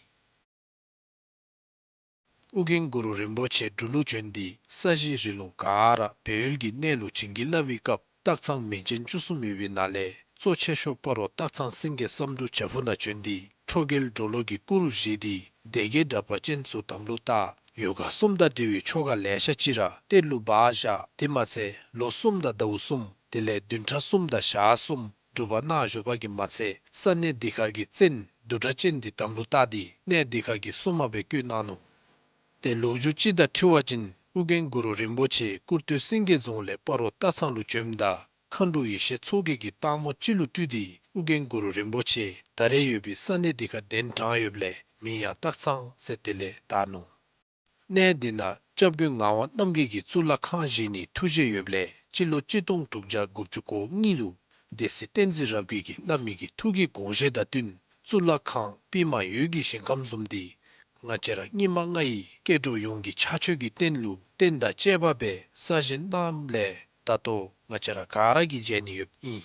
ཨོ་རྒྱན་གུ་རུ་རིན་པོ་ཆེ་འབྲུག་ལུ་བྱོན་ཏེ་ས་གཞི་རི་ལུང་ག་ར་སྦས་ཡུལ་གྱི་གནས་ལུ་བྱིན་གྱིས་བརླབས་པའི་སྐབས་སྟག་ཚང་མིང་ཅན་བཅུ་གསུམ་ཡོད་པའི་ནང་ལས་གཙོ་ཆེ་ཤོས་སྤ་རོ་སྟག་ཚང་སེང་གེ་བསམ་འགྲུབ་བྱག་ཕུག་ནང་བྱོན་ཏེ་ཁྲོ་རྒྱལ་གྲོ་ལོད་ཀྱི་སྐུ་རུ་བཞེངས་ཏེ་སྡེ་བརྒྱད་དྲེགས་པ་ཅན་ཚུ་དམ་ལུ་བཏགས། ཡོ་ག་གསུམ་དང་འབྲེལ་བའི་ཆོ་ག་ལེ་ཤ་ཅིག་ར་གཏེར་ལུ་སྦ་བཞག། དེ་མ་ཚད་ལོ་གསུམ་དང་ཟླཝ་གསུམ་དེ་ལས་བདུན་ཕྲག་གསུམ་དང་ཞག་གསུམ་སྒྲུབ་པ་གནང་བཞུགས་པ་གིས་མ་ཚད་ས་གནས་འདི་ཁར་གྱི་བཙན་བདུད་གྲགས་ཅན་འདི་དམ་ལུ་བཏགས་ཏེ་གནས་འདི་ཁར་གྱི་སྲུང་མ་སྦེ་བསྐོས་གནང་ནུག། ཏེ་ལོ་རྒྱུས་ཅིག་དང་འཁྲིལ་བ་ཅིན་ཨོ་རྒྱན་གུ་རུ་རིན་པོ་ཆེ་སྐུར་སྟོད་སེང་གེ་རྫོང་ལས་སྤ་རོ་སྟག་ཚང་ལུ་བྱོནམ་ད་མཁའ་འགྲོ་ཡེ་ཤེས་མཚོ་རྒྱལ་གྱིས་སྟག་མོ་ཅིག་ལུ་སྤྲུལ་ཏེ་ཨོ་རྒྱན་གུ་རུ་རིན་པོ་ཆེ་ད་རེས་ཡོད་པའི་ས་གནས་འདི་ཁར་གདན་དྲངས་ཡོདཔ་ལས་མིང་ཡང་སྟག་ཚང་ཟེར་དེ་ལས་བཏགས་ནུག། གནས་འདི་ནང་སྐྱབས་མགོན་ངག་དབང་རྣམ་རྒྱལ་གྱིས་གཙུག་ལག་ཁང་བཞེངས་ནིའི་ཐུགས་བཞེད་ཡོདཔ་ལས་སྤྱི་ལོ་གཅིག་སྟོང་དྲུག་བརྒྱ་དགུ་བཅུ་གོ་གཉིས་ལུ་སྡེ་སྲིད་བསྟན་འཛིན་རབ་རྒྱས་ཀྱིས་གནང་མི་གི་ཐུགས་ཀྱི་དགོངས་བཞེད་དང་བསྟུན་གཙུག་ལག་ཁང་པདྨ་འོད་ཀྱི་ཞིང་ཁམས་བཟུམ་འདི་ང་བཅས་ར་སྙིགས་མ་ལྔ་ཡི་སྐྱེ་འགྲོ་ཡོངས་ཀྱི་ཕྱག་མཆོད་ཀྱི་རྟེན་ལུ་རྟེན་དང་བཅས་པ་སྦེ་གསར་བཞེངས་གནངམ་ལས་ད་ལྟོ་ང་བཅས་ར་ག་ར་གིས་མཇལ་ནི་ཡོདཔ་ཨིན།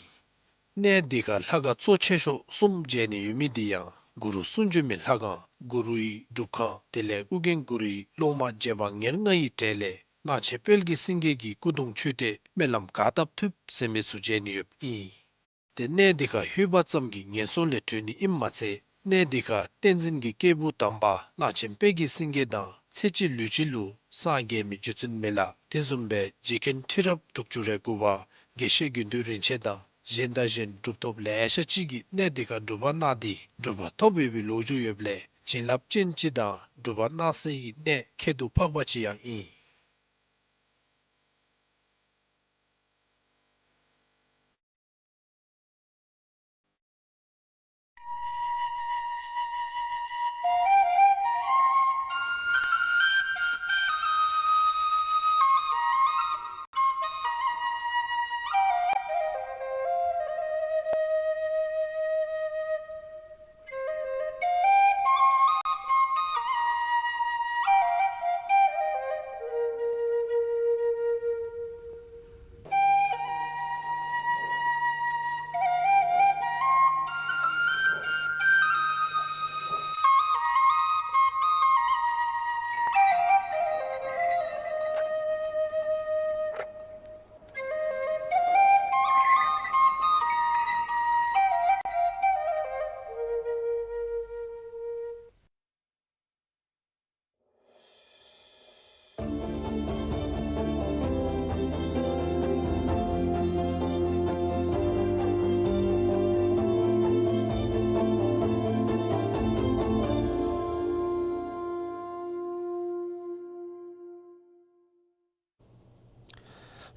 གནས་འདི་ཁར་ལྷ་ཁང་གཙོ་ཆེ་ཤོས་གསུམ་མཇལ་ནི་ཡོད་མི་འདི་ཡང་གུ་རུ་གསུང་བྱོན་མའི་ལྷ་ཁང་གུ་རུའི་སྒྲུབ་ཁང་དེ་ལས་ཨོ་རྒྱན་གུ་རུའི་སློབ་མ་རྗེ་འབངས་ཉེར་ལྔ་ཡི་གྲས་ལས་གླང་ཆེན་དཔལ་གྱི་སེང་གེ་གི་སྐུ་གདུང་མཆོད་རྟེན་སྨོན་ལམ་ག་བཏབ་ཐུབ་ཟེར་མི་ཚུ་མཇལ་ནི་ཡོདཔ་ཨིན། ཏེ་གནས་འདི་ཁར་ལྷོད་པ་ཙམ་གྱིས་ངན་སོང་ལས་གྲོལ་ནི་ཨིནམ་མ་ཚད་གནས་འདི་ཁར་བསྟན་འཛིན་གྱི་སྐྱེས་བུ་དམ་པ་གླང་ཆེན་དཔལ་གྱི་སེང་གེ་དང་ཚེ་གཅིག་ལུས་གཅིག་ལུ་སངས་རྒྱས་མི་རྗེ་བཙུན་མི་ལ་དེ་བཟུམ་སྦེ་རྗེ་མཁན་ཁྲི་རབས་དྲུག་ཅུ་རེ་དགུ་པ་དགེ་བཤེས་དགེ་འདུན་རིན་ཆེན་དང་གཞན་དང་གཞན་གྲུབ་ཐོབ་ལེ་ཤ་ཅིག་གིས་གནས་འདི་ཁར་སྒྲུབ་པ་གནང་སྟེ་གྲུབ་པ་ཐོབ་ཡོད་པའི་ལོ་རྒྱུས་ཡོདཔ་ལས་བྱིན་རླབས་ཅན་ཅིག་དང་སྒྲུབ་པ་གནང་སའི་གནས་ཁྱད་དུ་འཕགས་པ་ཅིག་ཡང་ཨིན།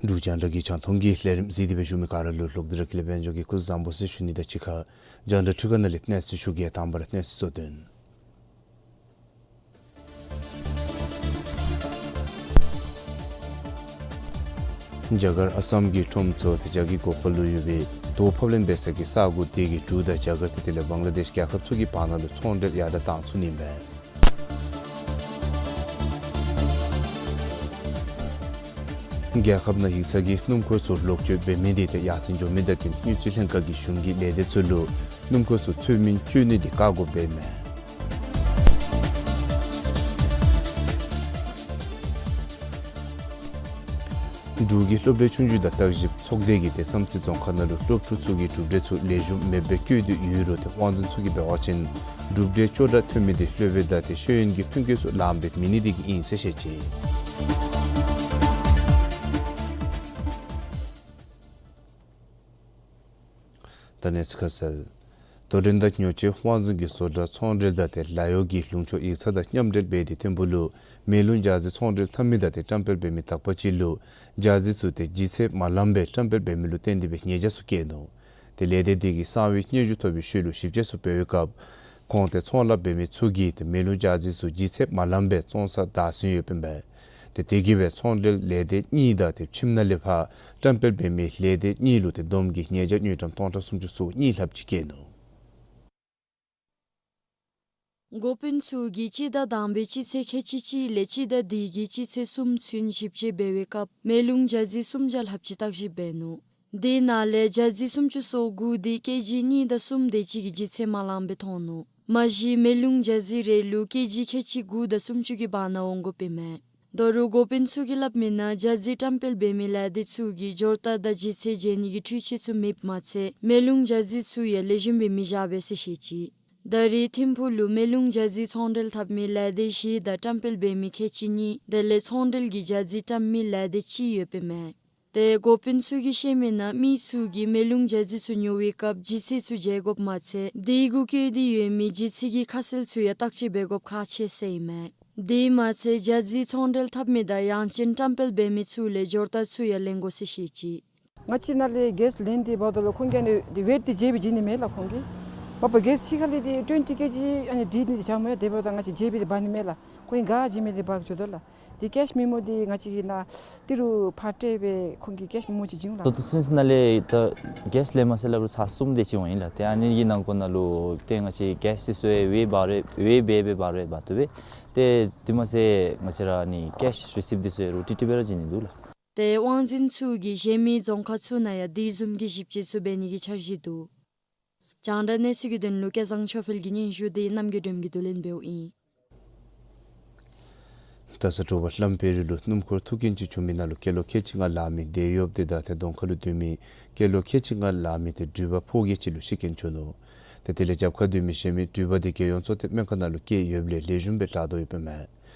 འབྲུག་རྒྱང་བསྒྲགས་ཀྱི་རྒྱང་མཐོང་གི་ལས་རིམ་གཟིགས་ཏེ་སྦེ་བཞུགས་མི་ག་ར་ལུ་ལོག་སྟེ་ར་ཀུན་ལེགས་དཔལ་འབྱོར་གྱིས་སྐུ་གཟུགས་བཟང་པོ་ཟེར་ཞུ་ནི་དང་གཅིག་ཁར་རྒྱང་བསྒྲགས་འཕྲུལ་ཁང་ནང་ལས་གནས་ཚུལ་ཞུ་གེ། དང་པ་ར་གནས་ཚུལ་གཙོ་དོན། རྒྱ་གར་ཨ་སམ་གྱི་ཁྲོམ་ཚུ་དང་རྒྱ་གི་འགོ་ཁྲིད་ལུ་ཡོད་པའི་ དོ་ཕབ་ལེན་འབད་ས་གི་ས་གོ་དེ་གི་འབྲུག་དང་རྒྱ་གར་ཏེ་དེ་ལས་བང་ལ་དེཤ་རྒྱལ་ཁབ་ཚུ་གི་བར་ན་ལུ་ཚོང་འབྲེལ་ཡར་དྲག་བཏང་ཚུགས་ནི་ཨིན་པས། རྒྱལ་ཁབ་ནང་ཡིག་ཚང་གི་སྣུམ་འཁོར་ཚུ་ལོག་སྤྱོད་འབད་མི་དེ་ཏེ་ཡར་སེང་འགྱོ་མི་དང་གཅིག་ཁར་དངུལ་རྩིས་ལྷན་ཁག་གིས་གཞུང་གི་ལས་སྡེ་ཚུ་ལུ་སྣུམ་འཁོར་ཚུ་ཚུལ་མིན་སྤྱོད་ནི་དེ་བཀག་དགོཔ་འབདཝ་མས། འབྲུག་གི་སློབ་གྲྭའི་ཆུང་བརྒྱུད་དང་བརྟག་ཞིབ་ཚོགས་སྡེ་གིས་ཏེ་བསམ་རྩེ་རྫོང་ཁག་ནང་ལུ་སློབ་ཕྲུག་ཚུ་གིས་གྲུབ་འབྲས་ཚུ་ལེགས་ཤོམ་མེདཔ་སྦེ་བཀོད་དེ་ཡོད་རུང་ཏེ་དབང་འཛིན་ཚུ་གིས་འབད་བ་ཅིན་གྲུབ་འབྲས་སྐྱོ་དྲགས་ཐོན་མི་དེ་སློབ་དཔོན་དང་ཏེ་ཤེས་ཡོན་གྱི་མཐུན་རྐྱེན་ཚུ་ལངམ་འབད་མེད་ནི་དེ་གིས་ཨིན་ཟེར་བཤད་ཅི། ད་གནས་ཚུལ་ཁ་གསལ། རྡོར་གླིང་དང་ཉོ་སྤྱོད་དབང་འཛིན་གྱིས་བཟོ་གྲྭ་ཚོང་འབྲེལ་དང་ཏེ་ལཱ་གཡོག་གི་ལུང་ཕྱོགས་ཡིག་ཚང་དང་མཉམ་འབྲེལ་འབད་དེ་ཐིམ་ཕུག་ལུ་མེ་རླུང་ཇ་རྩི་ཚོང་འབྲེལ་འཐབ་མི་དང་ཏེ་བཀྲམ་སྤེལ་འབད་མི་དག་པ་ཅིག་ལུ་ཇ་རྩི་ཚུ་ཏེ་ལྗིད་ཚད་མ་ལངམ་སྦེ་བཀྲམ་སྤེལ་འབད་མི་ལུ་བརྟེན་ཏེ་སྦེ་ཉེས་བྱ་ཚུ་བཀལ་ནུག། ཏེ་ལས་སྡེ་དེ་གིས་གསང་བའི་སྙན་ཞུ་ཐོབ་པའི་ཤུལ་ལུ་ཞིབ་དཔྱད་ཚུ་འབད་བའི་སྐབས་ཁོང་ཏེ་ཚོང་ལཱ་འབད་མི་ཚུ་གིས་ཏེ་མེ་རླུང་ཇ་རྩི་ཚུ་ལྗིད་ཚད་མ་ལངམ་སྦེ་བཙོང་སར་བདའ་ཟུན་ཡོདཔ་ཨིན་པས། ཏེ་དེ་གིས་སྦེ་ཚོང་འབྲེལ་ལས་སྡེ་གཉིས་དང་ཏེ་ཁྱིམ་ནང་ལས་ཕར་བཀྲམ་སྤེལ་འབད་མི་ལས་སྡེ་གཉིས་ལུ་ཏེ་བསྡོམས་ཀྱིས་ཉེས་བྱ་དངུལ་ཀྲམ་སྟོང་ཕྲག་སུམ་ཅུ་སོ་གཉིས་ལྷགཔ་ཅིག་བཀལ་ནུག། འགོ་དཔོན་ཚུ་གིས་སྤྱི་ཟླ་དང་པའི་སྤྱི་ཚེས་ཁལ་གཅིག་གཅིག་ལས་སྤྱི་ཟླ་འདི་གི་སྤྱི་ཚེས་གསུམ་ཚུན་ཞིབ་དཔྱད་འབད་བའི་སྐབས་མེ་རླུང་ཇ་རྩི་སུམ་བརྒྱ་ལྷགཔ་ཅིག་བརྟག་ཞིབ་འབད་ནུག། དེ་ནང་ལས་ཇ་རྩི་སུམ་ཅུ་སོ་དགུ་དེ་ཀེ་ཇི་གཉིས་དང་གསུམ་དེ་ཅིག་གིས་ལྗིད་ཚད་མ་ལངམ་སྦེ་མཐོང་ནུག། མ་གཞི་མེ་རླུང་ཇ་རྩི་རེ་ལུ་ཀེ་ཇི་ཁལ་གཅིག་དགུ་དང་སུམ་ཅུ་གི་བར་ན་འོང་དགོཔ་ཨིན་མས། ད་རུང་འགོ་དཔོན་ཚུ་གིས་སླབ་མིའི་ནང་ཇ་རྩི་བཀྲམ་སྤེལ་འབད་མི་ལས་སྡེ་ཚུ་གིས་སྦྱོར་རྟགས་དང་ལྗིད་ཚད་འཇལ་ནི་གི་འཕྲུལ་ཆས་ཚུ་མེདཔ་མ་ཚད་མེ་རླུང་ཇ་རྩི་ཚུ་ཡང་ལེགས་ཤོམ་སྦེ་མི་བཞག་པས་ཟེར་བཤད་ཅི། ད་རེས་ཐིམ་ཕུག་ལུ་མེ་རླུང་ཇ་རྩི་ཚོང་འབྲེལ་འཐབ་མི་ལས་སྡེ་བཞི་དང་བཀྲམ་སྤེལ་འབད་མི་ཁལ་གཅིག་གཉིས་དེ་ལས་ཚོང་འབྲེལ་གྱི་ཇ་རྩི་བཀྲམ་མི་ལས་སྡེ་གཅིག་ཡོདཔ་ཨིན་མས། ཏེ་འགོ་དཔོན་ཚུ་གིས་བཤད་མིའི་ནང་མི་ཚུ་གིས་མེ་རླུང་ཇ་རྩི་ཚུ་ཉོ་བའི་སྐབས་ལྗིད་ཚད་ཚུ་འཇལ་དགོཔ་མ་ཚད་དེ་གུ་བཀོད་དེ་ཡོད་མི་ལྗིད་ཚད་ཀྱི་ཁ་གསལ་ཚུ་ཡང་བརྟག་དཔྱད་འབད་དགོཔ་ཁག་ཆེ་ཟེར་ཨིན་མས། དེ་མ་ཚད་ཇ་རྩི་ཚོང་འབྲེལ་འཐབ་མི་དང་ཡང་ཅིན་བཀྲམ་སྤེལ་འབད་མི་ཚུ་ལས་སྦྱོར་རྟགས་ཚུ་ཡང་ལེན་དགོ་ཟེར་བཤད་ཅི། ང་བཅས་ནཱ་ལས་གེསི་ལེན་ཏེ་འབདཝ་ད་ལུ་ཁོང་གིས་ཨ་ནི་ཝེཊ་འདི་འཇལ་སྦེ་བྱིན་ནི་མས་ལགས། ཁོང་གིས་འབདཝ་གེསི་ཕྱི་ཁ་ལས་འདི་ཊུ་ཝེན་ཊི་ཀེ་ཇི་ཨ་ནི་འདི་འདི་བྱ་མོ་ཡ་དེ་འབདཝ་ད་ང་བཅས་འཇལ་སྦེ་འདི་འབག་ནི་མས་ལགས། ཁོང་གིས་ག་བྱིན་མི་འདི་འབག་འགྱོ་དོ་ལགས། འདི་ཀེཤ་མེ་མོ་འདི་ང་བཅས་ཀྱིས་ནཱ་ཏི་རུ་ཕར་སྤྲོད་སྦེ་ཁོང་གིས་ཀེཤ་མེ་མོ་ཅིག་བྱིན་ལགས། ད་ལྟོ་ཚུན་ཚོད་ནཱ་ལས་ད་གེསི་ལེན་མ་ཚད་སླབ་རུང་ཚར་གསུམ་དེ་ཅིག་འོང་ཡི་ལགས། ཏེ་ཨ་ནི་གི་ནང་འཁོད་ནང་ལུ་ཏེ་ང་བཅས་ཀེཤ་འདི་ཚུ་ཡང་ཝེ་འབག་རུང་ཝེ་འབད་སྦེ་འབག་རུང་འབག་བཏུབ་པས། ཏེ་དེ་མ་ཚད་ང་བཅས་ར་ཨ་ནི་ཀེཤ་རི་སིབཊ་འདི་ཚུ་ཡང་རུང་ཊི་ཊི་སྦེ་ར་བྱིན་ནི་འདུག་ལགས། ཏེ་དབང་འཛིན་ཚུ་གིས་གཞན་མི་རྫོང་ཁག་ཚུ་ནང་ཡང་དེ་བཟུམ་གྱི་ཞིབ་དཔྱད་ཚུ་འབད་ནི་གི་འཆར་གཞི་འདུག། རྒྱང་བསྒྲགས་གནས་ཚུལ་གྱི་དོན་ལུ་སྐལ་བཟང་ཆོས་འཕེལ་གྱི་སྙན་ཞུ་དེ་རྣམ་རྒྱལ་སྒྲོལམ་གྱིས་བསྡུ་ལེན་འབདཝ་ཨིན། རྡ་ས་དྲོ་པ་གླང་བལ་རི་ལུ་སྣུམ་འཁོར་ཐུག་རྐྱེན་ཅིག་བྱུང་མི་ནང་ལུ་སྐྱེས་ལོ་ཁལ་གཅིག་ལྔ་ལང་མི་དེད་གཡོགཔ་དེ་དང་ཏེ་གདོང་ཁ་ལུ་སྡོད་མི་སྐྱེས་ལོ་ཁལ་གཅིག་ལྔ་ལང་མི་དེ་འགྲུལ་པ་ཕོ་རྒྱས་ཅིག་ལུ་ཤི་རྐྱེན་བྱུང་ནུག། ཏེ་དེ་ལས་རྒྱབ་ཁར་སྡོད་མི་གཞན་མི་འགྲུལ་པ་དེ་རྒྱལ་ཡོངས་གཙོ་བསྟེན་སྨན་ཁང་ནང་ལུ་བསྐྱལ་ཡོདཔ་ལས་ལེགས་ཤོམ་སྦེ་དྲག་དོ་ཡོདཔ་ཨིན་མས།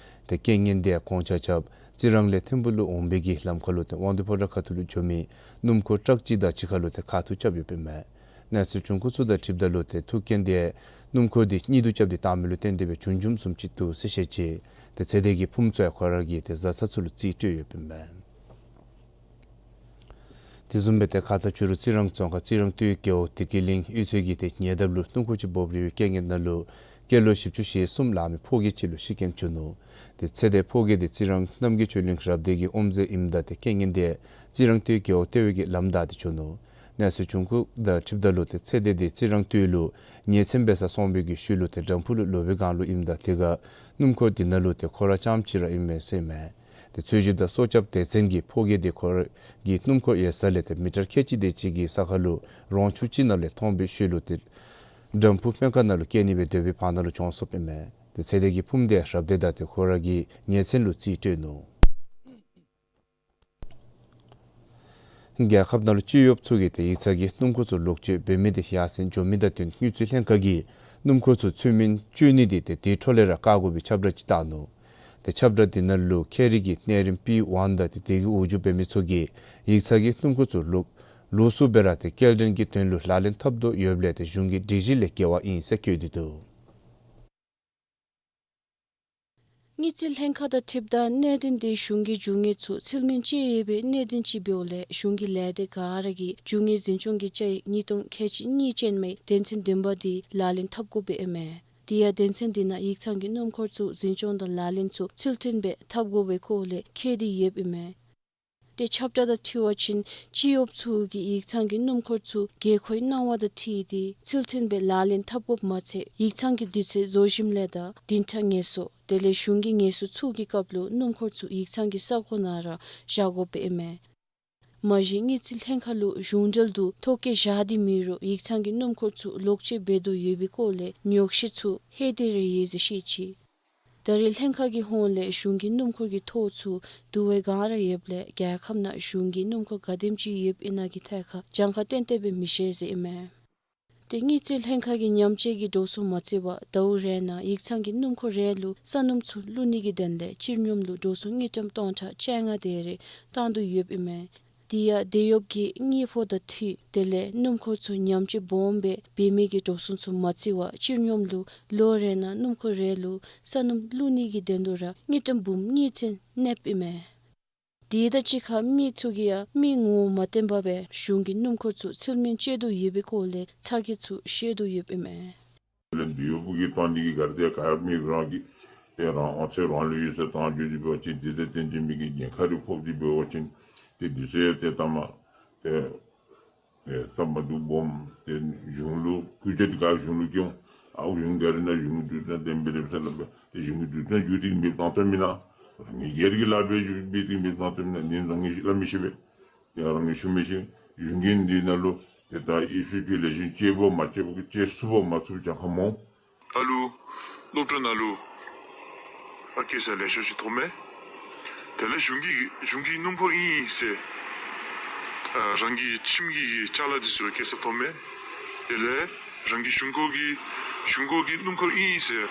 ཏེ་རྐྱེན་ངན་དེ་ཁོང་ཆ་ཁྱབ་རྩི་རང་ལས་ཐིམ་ཕུག་ལུ་འོང་བའི་གི་ལམ་ཁ་ལུ་ཏེ་དབང་འདུས་ཕོ་བྲང་ཁ་ཐུག་ལུ་འགྱོ་མི་སྣུམ་འཁོར་ཊག་ཅིག་དང་གཅིག་ཁར་ལུ་ཏེ་ཁ་ཐུག་རྐྱབ་ཡོདཔ་ཨིན་མས། གནས་ཚུལ་བྱུང་ཁུངས་ཚུ་དང་འཁྲིལཝ་ད་ལུ་ཏེ་ཐུག་རྐྱེན་དེ་སྣུམ་འཁོར་དེ་གཉིད་དུ་རྐྱབ་སྟེ་བཏང་མི་ལུ་བརྟེན་ཏེ་སྦེ་བྱུང་བྱུངམ་བཟུམ་ཅིག་འདུག་ཟེར་བཤད་ཅི། ཏེ་ཚེ་འདས་ཀྱི་ཕུངམ་ཚུ་ཡང་ཁོ་ར་གི་ཏེ་བཟའ་ཚང་ཚུ་ལུ་རྩིས་སྤྲོད་ཡོདཔ་ཨིན་མས། དེ་བཟུམ་སྦེ་ཏེ་ཁ་ཙ་ཕྱི་རུ་རྩི་རང་རྫོང་ཁག་རྩི་རང་སྟོད་རྒེད་འོག་བདེ་སྐྱིད་གླིང་གཡུས་ཚན་གྱི་ཏེ་ཉེ་འདབས་ལུ་སྣུམ་འཁོར་ཅིག་འབོ་བར་ཡོད་པའི་རྐྱེན་ངན་ནང་ལུ་སྐྱེས་ལོ་བཞི་བཅུ་ཞེ་གསུམ་ལང་མི་ཕོ་རྒྱས་ཅིག་ལུ་ཤི་རྐྱེན་བྱུང་ནུག། ཏེ་ཚེ་འདས་ཕོ་རྒྱས་དེ་རྩི་རང་རྣམ་རྒྱལ་ཆོས་གླིང་རབ་སྡེ་གི་དབུ་མཛད་ཨིནམ་ད་ཏེ་རྐྱེན་ངན་དེ་རྩི་རང་སྟོད་རྒེད་འོག་ལྟེ་བའི་གི་ལམ་བདའ་སྟེ་བྱུང་ནུག། གནས་ཚུལ་བྱུང་ཁུངས་དང་འཁྲིལཝ་ད་ལུ་ཏེ་ཚེ་འདས་དེ་རྩི་རང་སྟོད་ལུ་ཉེ་ཚན་འབད་སར་སོང་བའི་གི་ཤུལ་ལུ་ཏེ་དྲམ་ཕུག་ལུ་ལོག་པའི་སྒང་ལུ་ཨིནམ་ད་དེ་ཁར་སྣུམ་འཁོར་དེ་ནང་ལུ་ཏེ་ཁོ་ར་རྐྱངམ་ཅིག་ར་ཨིན་མས་ཟེར་ཨིན་མས། ཏེ་འཚོལ་ཞིབ་དང་སྲོག་སྐྱབས་སྡེ་ཚན་གྱིས་ཕོ་རྒྱས་དེ་ཁོ་ར་གི་སྣུམ་འཁོར་ཡོད་ས་ལས་ཏེ་མི་ཊར་ཁལ་གཅིག་དེ་ཅིག་གི་ས་ཁར་ལུ་རོང་ཆུ་ཅིག་ནང་ལས་མཐོང་བའི་ཤུལ་ལུ་ཏེ་དྲམ་ཕུག་སྨན་ཁང་ནང་ལུ་བསྐྱལ་ནི་སྦེ་སྡོད་པའི་བར་ན་ལུ་གྱོངས་སོཔ་ཨིན་མས། ཏེ་ཚེ་འདས་ཀྱི་ཕུངམ་དེ་རབ་སྡེ་དང་ཏེ་ཁོ་ར་གི་ཉེ་ཚན་ལུ་རྩིས་སྤྲོད་ནུག། རྒྱལ་ཁབ་ནང་ལུ་སྤྱི་གཡོགཔ་ཚུ་གིས་ཏེ་ཡིག་ཚང་གི་སྣུམ་འཁོར་ཚུ་ལོག་སྤྱོད་འབད་མི་དེ་ཡར་སེང་འགྱོ་མི་དང་བསྟུན་དངུལ་རྩིས་ལྷན་ཁག་གིས་སྣུམ་འཁོར་ཚུ་ཚུལ་མིན་སྤྱོད་ནི་དེ་ཏེ་དེ་འཕྲོ་ལས་ར་བཀག་དགོ་པའི་ཁྱབ་བསྒྲགས་ཅིག་བཏང་ནུག། ཏེ་ཁྱབ་བསྒྲགས་དེ་ནང་ལུ་ཁྱད་རིག་གི་གནས་རིམ་པི་ཝན་དང་ཏེ་དེ་གི་འོག་འཇུག་འབད་མི་ཚུ་གིས་ཡིག་ཚང་གི་སྣུམ་འཁོར་ཚུ་ལོག་ལོགས་སུ་སྦེ་ར་ཏེ་སྐྱེལ་འདྲེན་གྱི་དོན་ལུ་ལག་ལེན་འཐབ་དོ་ཡོདཔ་ལས་ཏེ་གཞུང་གི་སྒྲིག་གཞི་ལས་འགལ་བ་ཨིན་ཟེར་བཀོད་དེ་འདུག། དངུལ་རྩིས་ལྷན་ཁག་དང་འཁྲིལཝ་ད་གནད་དོན་དེ་གཞུང་གི་རྒྱུ་དངོས་ཚུ་ཚུལ་མིན་སྤྱོད་ཡོད་པའི་གནད་དོན་ཅིག་འབདཝ་ལས་གཞུང་གི་ལས་སྡེ་ག་ར་གིས་རྒྱུ་དངོས་འཛིན་སྐྱོང་གི་བཅའ་ཡིག་ཉིས་སྟོང་ཁལ་གཅིག་གཉིས་ཅན་མའི་དོན་ཚན་བདུན་པ་དེ་ལག་ལེན་འཐབ་དགོཔ་ཨིན་མས། དེ་ཡང་དོན་ཚན་དེ་ནང་ཡིག་ཚང་གི་སྣུམ་འཁོར་ཚུ་འཛིན་སྐྱོང་དང་ལག་ལེན་ཚུ་ཚུལ་མཐུན་སྦེ་འཐབ་དགོ་པའི་སྐོར་ལས་འཁོད་དེ་ཡོདཔ་ཨིན་མས། ཏེ་ཁྱབ་བསྒྲགས་དང་འཁྲིལ་བ་ཅིན་སྤྱི་གཡོགཔ་ཚུ་གིས་ཡིག་ཚང་གི་སྣུམ་འཁོར་ཚུ་དགོས་མཁོའི་གནང་བ་དང་འཁྲིལ་ཏེ་ཚུལ་མཐུན་སྦེ་ལག་ལེན་འཐབ་དགོཔ་མ་ཚད་ཡིག་ཚང་གི་དུས་ཚོད་རྫོགས་ཞིནམ་ལས་དང་བདུན་ཕྲག་ངལ་གསོ་དེ་ལས་གཞུང་གི་ངལ་གསོ་ཚུ་གི་སྐབས་ལུ་སྣུམ་འཁོར་ཚུ་ཡིག་ཚང་གི་ས་གོ་ནང་ར་བཞག་དགོཔ་ཨིན་མས། མ་གཞི་དངུལ་རྩིས་ལྷན་ཁག་ལུ་གཞུང་འབྲེལ་དུ་ཐོ་བཀོད་བཞག་སྟེ་མེད་རུང་ཡིག་ཚང་གི་སྣུམ་འཁོར་ཚུ་ལོག་སྤྱོད་འབད་དོ་ཡོད་པའི་སྐོར་ལས་ཉོགས་བཤད་ཚུ་ལྷོད་དེ་ར་ཡོད་ཟེར་བཤད་ཅི། ད་རེས་ལྷན་ཁག་གི་ཧོངས་ལས་གཞུང་གི་སྣུམ་འཁོར་གྱི་ཐོ་ཚུ་བསྡུ་བའི་སྒང་ར་ཡོདཔ་ལས་རྒྱལ་ཁབ་ནང་གཞུང་གི་སྣུམ་འཁོར་ག་དེམ་ཅིག་ཡོདཔ་ཨིན་ན་གི་ཐད་ཁར་གྱངས་ཁ་ཏན་ཏན་སྦེ་མི་ཤེས་ཟེར་ཨིན་མས། ཏེ་དངུལ་རྩིས་ལྷན་ཁག་གིས་ཉམས་བཅོས་ཀྱི་འགྲོ་སོང་མ་བརྩི་བར་ཟླཝ་རེ་ནང་ཡིག་ཚང་གི་སྣུམ་འཁོར་རེ་ལུ་ས་སྣུམ་ཚུ་བླུག་ནི་གི་དོན་ལས་སྤྱིར་སྙོམས་ལུ་འགྲོ་སོང་དངུལ་ཀྲམ་སྟོང་ཕྲག་བཅོ་ལྔ་དེ་རེ་བཏང་དོ་ཡོདཔ་ཨིན་མས། དེ་ཡང་དེད་གཡོགཔ་གི་དངུལ་ཕོགས་དང་འཐུས་དེ་ལས་སྣུམ་འཁོར་ཚུ་ཉམས་བཅོས་སྦོམ་སྦེ་འབད་མི་གི་འགྲོ་སོང་ཚུ་མ་བརྩི་བར་སྤྱིར་སྙོམས་ལུ་ལོ་རེ་ནང་སྣུམ་འཁོར་རེ་ལུ་ས་སྣུམ་བླུག་ནི་གི་དོན་ལུ་ར་དངུལ་ཀྲམ་འབུམ་གཉིས་ཚན་གནསཔ་ཨིན་མས། དེ་དང་གཅིག་ཁར་མི་ཚུ་གིས་ཡང་མི་ངོ་མ་བསྟན་པར་སྦེ་གཞུང་གི་སྣུམ་འཁོར་ཚུ་ཚུལ་མིན་སྤྱོད་དོ་ཡོད་པའི་སྐོར་ལས་ཚ་གྱང་ཚུ་བཤད་དོ་ཡོདཔ་ཨིན་མས། ལས་འདི་ཡོད་པུ་གི་བཏང་འདི་གི་ག་ར་ཏེ་ག་མི་རང་གི་ཏེ་རང་ཨོ་ཚེ་རང་ལུ་ཡོད་ས་བཏང་འགྱོ་འདི་འབད་བ་ཅིན་དེ་ཚེ་བརྟེན་ཏེ་མི་གི་ཉེན་ཁ་རེ་ཕོག་འདི་འབད་བ་ཅིན་ཏེ་དེ་ཚེ་ཏེ་ལྟ་མ་ཏེ་ཨེ་ལྟ་མ་འདུག་སྦོམ་ཏེ་གཞུང་ལུ་སྐུལ་ལྕག་འདི་ག་གཞུང་ལུ་སྐྱོང་ཨའུ་གཞུང་ག་རེ་ན་གཞུང་གི་དུས་སྟོན་བདེན་པའི་རེ་བ་ས་ལ་བ་ཏེ་གཞུང་གི་དུས་སྟོན་རྒྱུ་ཏེ་མེདཔ་བཏང་བཏངམ་ཨིན་ན་རང་གི་སྒེར་གྱི་ལཱ་འབད་རྒྱུ་འབད་དེ་མེདཔ་བཏང་བཏངམ་ཨིན་ན་ནི་རང་གིས་ཤེས་ལ་མི་ཤེས་པས། ཡང་རང་གིས་ཞུ་མི་ཤེས། གཞུང་གིས་འདི་ནང་ལུ་ཏེ་ད་ཨི་སི་པི་ལེགས་ཤོམ་སྤྱོད་པ་མ་སྤྱོད་པ་གི་སྤྱོད་ཚུགས་པ་མ་ཚུགས་པ་གྱངས་ཁ་མང་། ད་ལུ་སློབ་གྲྭ་ནང་ལུ་ཨ་སྐྱེལ་ས་ལེ་ཤ་ཅིག་ཐོབ་མས། དེ་ལས་གཞུང་གི་གཞུང་གི་སྣུམ་འཁོར་ཨིན་ཟེར་ཨ་རང་གི་ཁྱིམ་གྱི་ཅ་ལ་འདི་ཚུ་སྐྱེལ་ས་ཐོབ་མས། དེ་ལས་རང་གི་གཞུང་འཁོར་གྱི་གཞུང་འཁོར་གྱི་སྣུམ་འཁོར་ཨིན་ཟེར་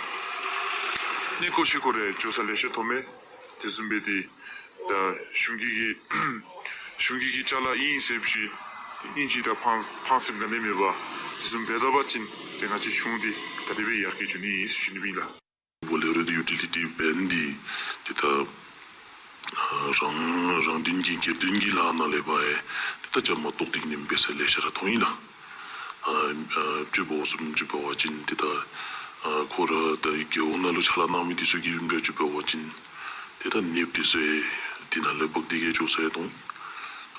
གནས་སྐོར་ཤེས་སྐོར་རེ་འགྱོ་ས་ལེ་ཤ་ཐོབ་མས། དེ་བཟུམ་སྦེ་ཏེ་ད་གཞུང་གི་གི་གཞུང་གི་གི་ཅ་ལ་ཨིན་ཟེར་བ་ཅིན་ཨིན་ཅི་ད་ཕངས་ཕངས་སེམས་ག་ནི་མེད་པར་དེ་བཟུམ་འབད་ད་པ་ཅིན་ཏེ་ང་བཅས་གཞུང་འདི་ག་དེ་སྦེ་ཡར་རྒྱས་འགྱོ་ནི་ཨིན་ཟེར་ཞུ་ནི་ཨིན་ལགས། བོ་ལེ་རོ་འདི་ཡུ་ཊི་ལི་ཊི་བེན་འདི་ཏེ་ད་ཨ་རང་རང་དོན་གྱི་སྒེར་དོན་གྱི་ལཱ་ནང་ལས་ཕར་ཨེ་ཏེ་ད་བཅའ་མར་གཏོགས་ཏེ་གི་ནི་འབད་ས་ལེ་ཤ་ར་མཐོང་ཡི་ལགས། ཨ་ཨ་སྤྱོད་པ་བཟུམ་ཅིག་འབད་བ་ཅིན་ཏེ་ད་ཨ་ཁོ་ར་ད་རྒེད་འོག་ནང་ལུ་ཕྱག་ལཱ་གནང་མི་འདི་ཚུ་གི་ཡུན་གྱི་ཅིག་འབད་བ་ཅིན་ཏེ་ད་ནདཔ་འདི་ཚུ་ཡང་འདི་ནང་ལས་འབག་སྟེ་གི་འགྱོ་ས་ཡང་མཐོང་།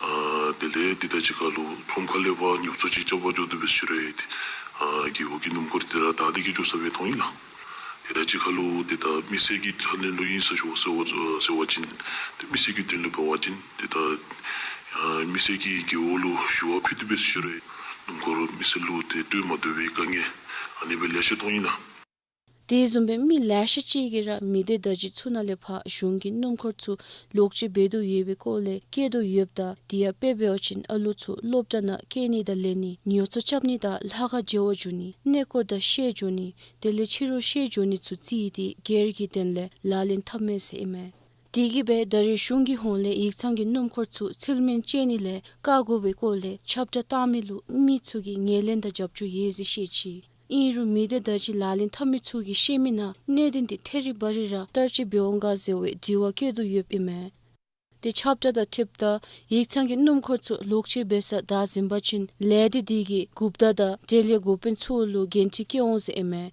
ཨ་དེ་ལས་འདི་དང་གཅིག་ཁར་ལུ་ཁྲོམ་ཁ་ལས་ཕར་ཉོ་ཚོང་ཅིག་རྐྱབ་པར་འགྱོ་དོ་འབད་ཟེར་རུང་ཡང་ཏེ་ཨ་རྒེད་འོག་གི་སྣུམ་འཁོར་འདི་ར་བདའ་སྟེ་གི་འགྱོ་ས་སྦེ་མཐོང་ཡི་ལགས། དེ་དང་གཅིག་ཁར་ལུ་ཏེ་ད་མི་སེར་གྱི་ཐད་ནས་ལུ་ཨིན་ཟེར་ཞུ་ཟེར་བ་ཟེར་བ་ཅིན་ཏེ་མི་སེར་གྱི་དོན་ལུ་འབད་བ་ཅིན་ཏེ་ད་ཨ་མི་སེར་གྱིས་རྒེད་འོག་ལུ་ཞུ་བ་ཕུལ་དོ་འབད་ཟེར་ཞུ་རུང་སྣུམ་འཁོར་མི་སེར་ལུ་ཏེ་སྤྲོད་མ་བཏུབ་པའི་དཀའ་ངལ་ཨ་ནི་སྦེ་ལེ་ཤ་མཐོང་ཡི་ལགས། དེ་བཟུམ་སྦེ་མི་ལེ་ཤ་ཅིག་གིས་ར་མི་སྡེ་བརྡ་བརྒྱུད་ཚུ་ནང་ལས་ཕར་གཞུང་གི་སྣུམ་འཁོར་ཚུ་ལོག་སྤྱོད་འབད་དོ་ཡོད་པའི་སྐོར་ལས་བཀལ་དོ་ཡོདཔ་ད་དེ་ཡང་དཔེ་འབད་བ་ཅིན་ཨ་ལུ་ཚུ་སློབ་གྲྭ་ནང་བསྐྱལ་ནི་དང་ལེན་ནི་ཉོ་ཚོང་རྐྱབ་ནི་དང་ལྷ་ཁང་མཇལ་བར་འགྱོ་ནི་གནས་སྐོར་དང་བཤལ་འགྱོ་ནི་དེ་ལས་ཕྱི་རུ་བཤལ་འགྱོ་ནི་ཚུ་བརྩིས་ཏེ་སྒེར་གྱི་དོན་ལས་ལག་ལེན་འཐབ་མས་ཟེར་ཨིན་མས། དེ་གིས་སྦེ་ད་རེས་གཞུང་གི་ཧོངས་ལས་ཡིག་ཚང་གི་སྣུམ་འཁོར་ཚུ་ཚུལ་མིན་སྤྱོད་ནི་ལས་བཀག་དགོ་པའི་སྐོར་ལས་ཁྱབ་བསྒྲགས་བཏང་མི་ལུ་མི་ཚུ་གིས་ངོས་ལེན་དང་རྒྱབ་སྐྱོར་ཡོད་ཟེར་བཤད་ཅི། ཨིན་རུང་མི་སྡེ་བརྡ་བརྒྱུད་ལག་ལེན་འཐབ་མི་ཚུ་གིས་བཤད་མི་ནང་གནད་དོན་འདི་ཐད་རི་བ་རི་ར་བསྟར་སྤྱོད་འབད་འོང་ག་ཟེར་བའི་དྲི་བ་བཀོད་དོ་ཡོདཔ་ཨིན་མས། དེ་ཁྱབ་བསྒྲགས་དང་འཁྲིལཝ་ད་ཡིག་ཚང་གི་སྣུམ་འཁོར་ཚུ་ལོག་སྤྱོད་འབད་སར་བདའ་ཟུན་པ་ཅིན་ལས་སྡེ་དེ་གི་འགོ་བདག་དང་དེ་ལས་འགོ་དཔོན་ཚུ་ལུ་འགན་འཁྲི་བཀལ་འོང་ཟེར་ཨིན་མས།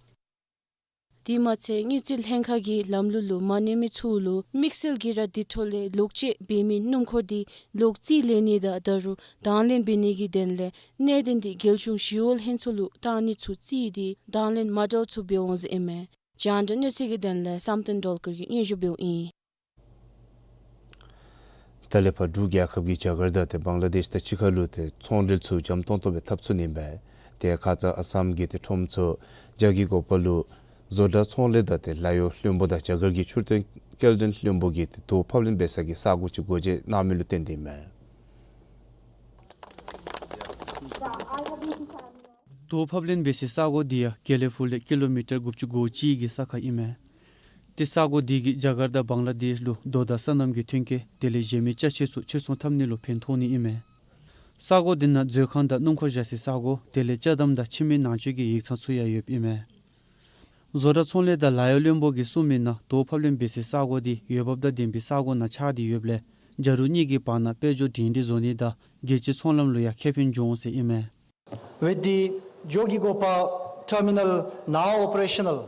དེ་མ་ཚད་དངུལ་རྩིས་ལྷན་ཁག་གི་ལམ་ལུགས་ལུ་མ་གནས་མི་ཚུ་ལུ་དམིགས་བསལ་གྱིས་ར་དེ་འཕྲོ་ལས་ལོག་སྤྱོད་འབད་མི་སྣུམ་འཁོར་དེ་ལོག་རྩིས་ལེན་ནི་དང་ད་རུང་དང་ལེན་འབད་ནི་གི་དོན་ལས་གནད་དོན་དེ་རྒྱལ་གཞུང་ཞི་གཡོག་ལྷན་ཚོགས་ལུ་བཏང་ནི་ཚུ་བརྩིས་ཏེ་དང་ལེན་མ་འདྲཝ་ཚུ་འབད་འོང་ཟེར་ཨིན་མས། རྒྱང་བསྒྲགས་གནས་ཚུལ་གྱི་དོན་ལས་བསམ་གཏན་སྒྲོལ་དཀར་གྱིས་སྙན་ཞུ་འབདཝ་ཨིན། ད་ལས་ཕར་འབྲུག་རྒྱལ་ཁབ་ཀྱི་རྒྱ་གར་དང་ཏེ་བང་ལ་དེཤ་དང་གཅིག་ཁར་ལུ་ཏེ་ཚོང་འབྲེལ་ཚུ་འཇམ་ཏོང་ཏོ་སྦེ་འཐབ་ཚུགས་ནི་ཨིན་པས། ཏེ་ཁ་ཙ་ཨ་སམ་གྱི་ཏེ་ཁྲོམ་ཚོགས་ཇོ་གི་གོ་པ་ལུ་བཟོ་གྲྭ་ཚོང་ལས་དང་ཏེ་ལཱ་གཡོག་བློན་པོ་དང་རྒྱ་གར་གྱི་འཕྲུལ་བསྟན་སྐྱེལ་འདྲེན་བློན་པོ་གིས་ཏེ་རྡོ་ཕབ་ལེན་འབད་ས་གི་ས་གོ་ཅིག་སྒོ་འབྱེད་གནང་མི་ལུ་བརྟེན་ཏེ་ཨིན་མས། རྡོ་ཕབ་ལེན་འབད་སའི་ས་གོ་འདི་ཡང་དགེ་ལེགས་ཕུག་ལས་ཀི་ལོ་མི་ཊར་དགུ་བཅུ་གོ་གཅིག་གི་ས་ཁར་ཨིན་མས། ཏེ་ས་གོ་འདི་གིས་རྒྱ་གར་དང་བང་ལ་དེཤ་ལུ་རྡོ་དང་སོ་ནམ་གྱི་ཐོན་སྐྱེད་དེ་ལས་གཞན་མི་ཅ་ཆས་ཚུ་ཕྱིར་ཚོང་འཐབ་ནི་ལུ་ཕན་ཐོགས་ནི་ཨིན་མས། ས་གོ་འདི་ནང་མཛོད་ཁང་དང་སྣུམ་འཁོར་བཞག་སའི་ས་གོ་དེ་ལས་ཅ་དམ་དང་ཁྱིམ་མི་ནང་སྤྱོད་ཀྱི་ཡིག་ཚང་ཚུ་ཡང་ཡོདཔ་ཨིན་མས། བཟོ་གྲྭ་ཚོང་ལས་དང་ལཱ་གཡོག་བློན་པོ་གིས་གསུངས་མི་ནང་རྡོ་ཕབ་ལེན་འབད་སའི་ས་གོ་འདི་འོས་འབབ་དང་ལྡན་པའི་ས་གོ་ནང་ཆགས་ཏེ་ཡོདཔ་ལས་རྒྱ་རུ་གཉིས་ཀྱི་བར་ན་དཔལ་འབྱོར་འབྲེལ་འདྲིས་བཟོ་ནི་དང་རྒྱལ་སྤྱིའི་ཚོང་ལམ་ལུ་ཡང་ཁེ་ཕན་འབྱུང་འོང་ཟེར་ཨིན་མས། With the Jogigopa terminal now operational,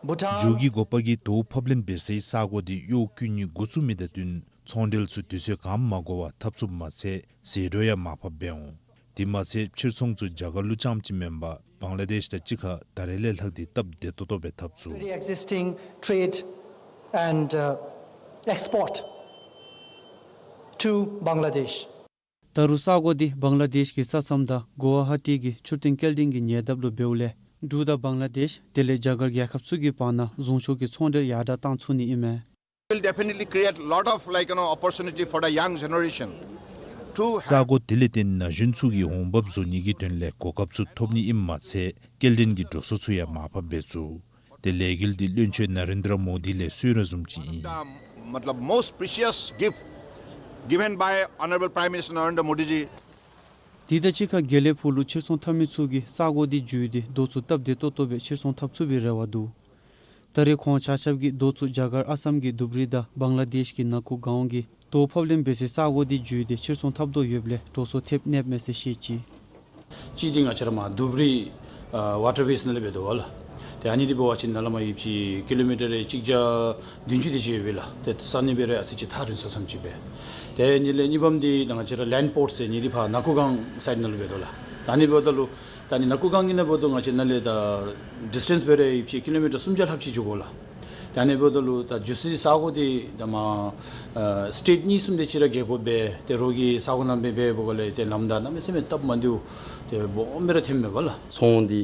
Bhutan། ཇོ་གི་གོ་པ་གིས་རྡོ་ཕབ་ལེན་འབད་སའི་ས་གོ་འདི་གཡོག་བཀོལ་ནི་འགོ་བཙུགས་མི་དང་བསྟུན་ ཚོང་འབྲེལ་ཚུ་དུས་ཚོད་གང་མ་འགོར་བར་འཐབ་ཚུགསཔ་མ་ཚད་ཟད་འགྲོ་ཡང་མར་ཕབ་འབད་འོང་། དེ་མ་ཚད་ཕྱིར་ཚོང་ཚུ་རྒྱ་གར་ལུ་རྐྱངམ་ཅིག་མེན་པར་བང་ལ་དེཤ་དང་གཅིག་ཁར་ད་རེས་ལས་ལྷག་སྟེ་སྟབས་བདེ་ཏོག་ཏོ་སྦེ་འཐབ་ཚུགས། The existing trade and, uh, export to Bangladesh. ད་རུང་ས་གོ་འདི་བང་ལ་དེཤ་གི་ས་མཚམས་དང་གུ་ཝ་ཧ་ཊི་གི་མཆོད་རྟེན་སྐྱེལ་འདྲེན་གྱི་ཉེ་འདབས་ལུ་འབདཝ་ལས་འབྲུག་དང་བང་ལ་དེཤ་དེ་ལས་རྒྱ་གར་རྒྱལ་ཁབ་ཚུ་གི་བར་ན་གཞུང་ཕྱོགས་ཀྱི་ཚོང་འབྲེལ་ཡར་དྲག་བཏང་ཚུགས་ནི་ཨིན་མས། Will definitely create lot of, like, you know, opportunity for the young generation to ས་གོ་དེ་ལས་བརྟེན་ན་གཞོན་ཚུ་གིས་འོང་འབབ་བཟོ་ནི་གི་དོན་ལས་གོ་སྐབས་ཚུ་ཐོབ་ནི་ཨིནམ་མ་ཚད་སྐྱེལ་འདྲེན་གྱི་འགྲོ་སོང་ཚུ་ཡང་མར་ཕབ་འབད་ཚུགས། ཏེ་ལས་འགུལ་འདི་བློན་ཆེན་ན་རེན་དྲ་མོ་དི་ལས་གསོལ་རས་བཟུམ་ཅིག་ཨིན། The, मतलब, most precious gift given by Honorable Prime Minister Narendra Modi ji. དེ་དང་གཅིག་ཁར་དགེ་ལེགས་ཕུག་ལུ་ཕྱིར་ཚོང་འཐབ་མི་ཚུ་གིས་ས་གོ་འདི་བརྒྱུད་དེ་རྡོ་ཚུ་སྟབས་བདེ་ཏོག་ཏོ་སྦེ་ཕྱིར་ཚོང་འཐབ་ཚུགས་པའི་རེ་བ་འདུག། ད་རེས་ཁོང་ཆ་ཁྱབ་ཀྱིས་རྡོ་ཚུ་རྒྱ་གར་ཨ་སམ་གྱི་དུབ་རི་དང་བང་ལ་དེཤ་གི་ན་ཀུ་གཱོན་གྱི་རྡོ་ཕབ་ལེན་འབད་སའི་ས་གོ་འདི་བརྒྱུད་དེ་ཕྱིར་ཚོང་འཐབ་དོ་ཡོདཔ་ལས་འགྲོ་སོང་ཐེབས་གནསཔ་མས་ཟེར་བཤད་ཅི། གཅིག་འདི་ང་བཅས་ར་མར་དུབ་རི་ཨ་ཝ་ཊར་ཝེསི་ནང་ལས་འབད་དོ་བ་ལགས། ཏེ་ཨ་ནི་འདི་འབད་བ་ཅིན་ནཱ་ལས་མར་ཡོདཔ་ཅིག་ཀི་ལོ་མི་ཊར་རེ་གཅིག་བརྒྱ་བདུན་ཅུ་དེ་ཅིག་ཡོད་པས་ལགས། ཏེ་ས་གནས་འབད་རུང་ཨ་ཙི་ཅིག་ཐག་རིང་སུ་ཙམ་ཅིག་སྦེ། ཏེ་ཨ་ནི་ལས་གཉིས་པམ་འདི་ད་ང་བཅས་ར་ལེནཌ་པོརཊ་ཟེར་ཨ་ནི་འདི་ཕར་ན་ཀུ་གཱོན་སའིཌ་ནང་ལུ་འབད་དོ་ལགས། ད་ཨ་ནི་འབདཝ་ད་ལུ་ད་ཨ་ནི་ན་ཀུ་གཱོན་གྱི་ནང་འབདཝ་ད་ང་བཅས་ནཱ་ལས་ད་ཌིས་ཊེནསི་འབད་རུང་ཡོདཔ་ཅིག་ཀི་ལོ་མི་ཊར་སུམ་བརྒྱ་ལྷགཔ་ཅིག་འགྱོ་དགོ་ལགས། ད་ཨ་ནི་འབདཝ་ད་ལུ་ད་འགྱོ་སའི་ས་གོ་འདི་ད་མར་ཨ་སི་ཊེཊ་གཉིས་གསུམ་དེ་ཅིག་ར་བརྒལ་དགོ་པས། ཏེ་རོགས་ཀྱི་ས་གོ་ནང་འབད་འབདཝ་ལས་ཏེ་ལམ་བདའ་གནམ་མེད་ས་མེད་སྟབས་མ་བདེཝ་ཏེ་སྦོམ་སྦེ་ར་ཐོནམ་མས་པ་ལགས། ཚོང་འདི་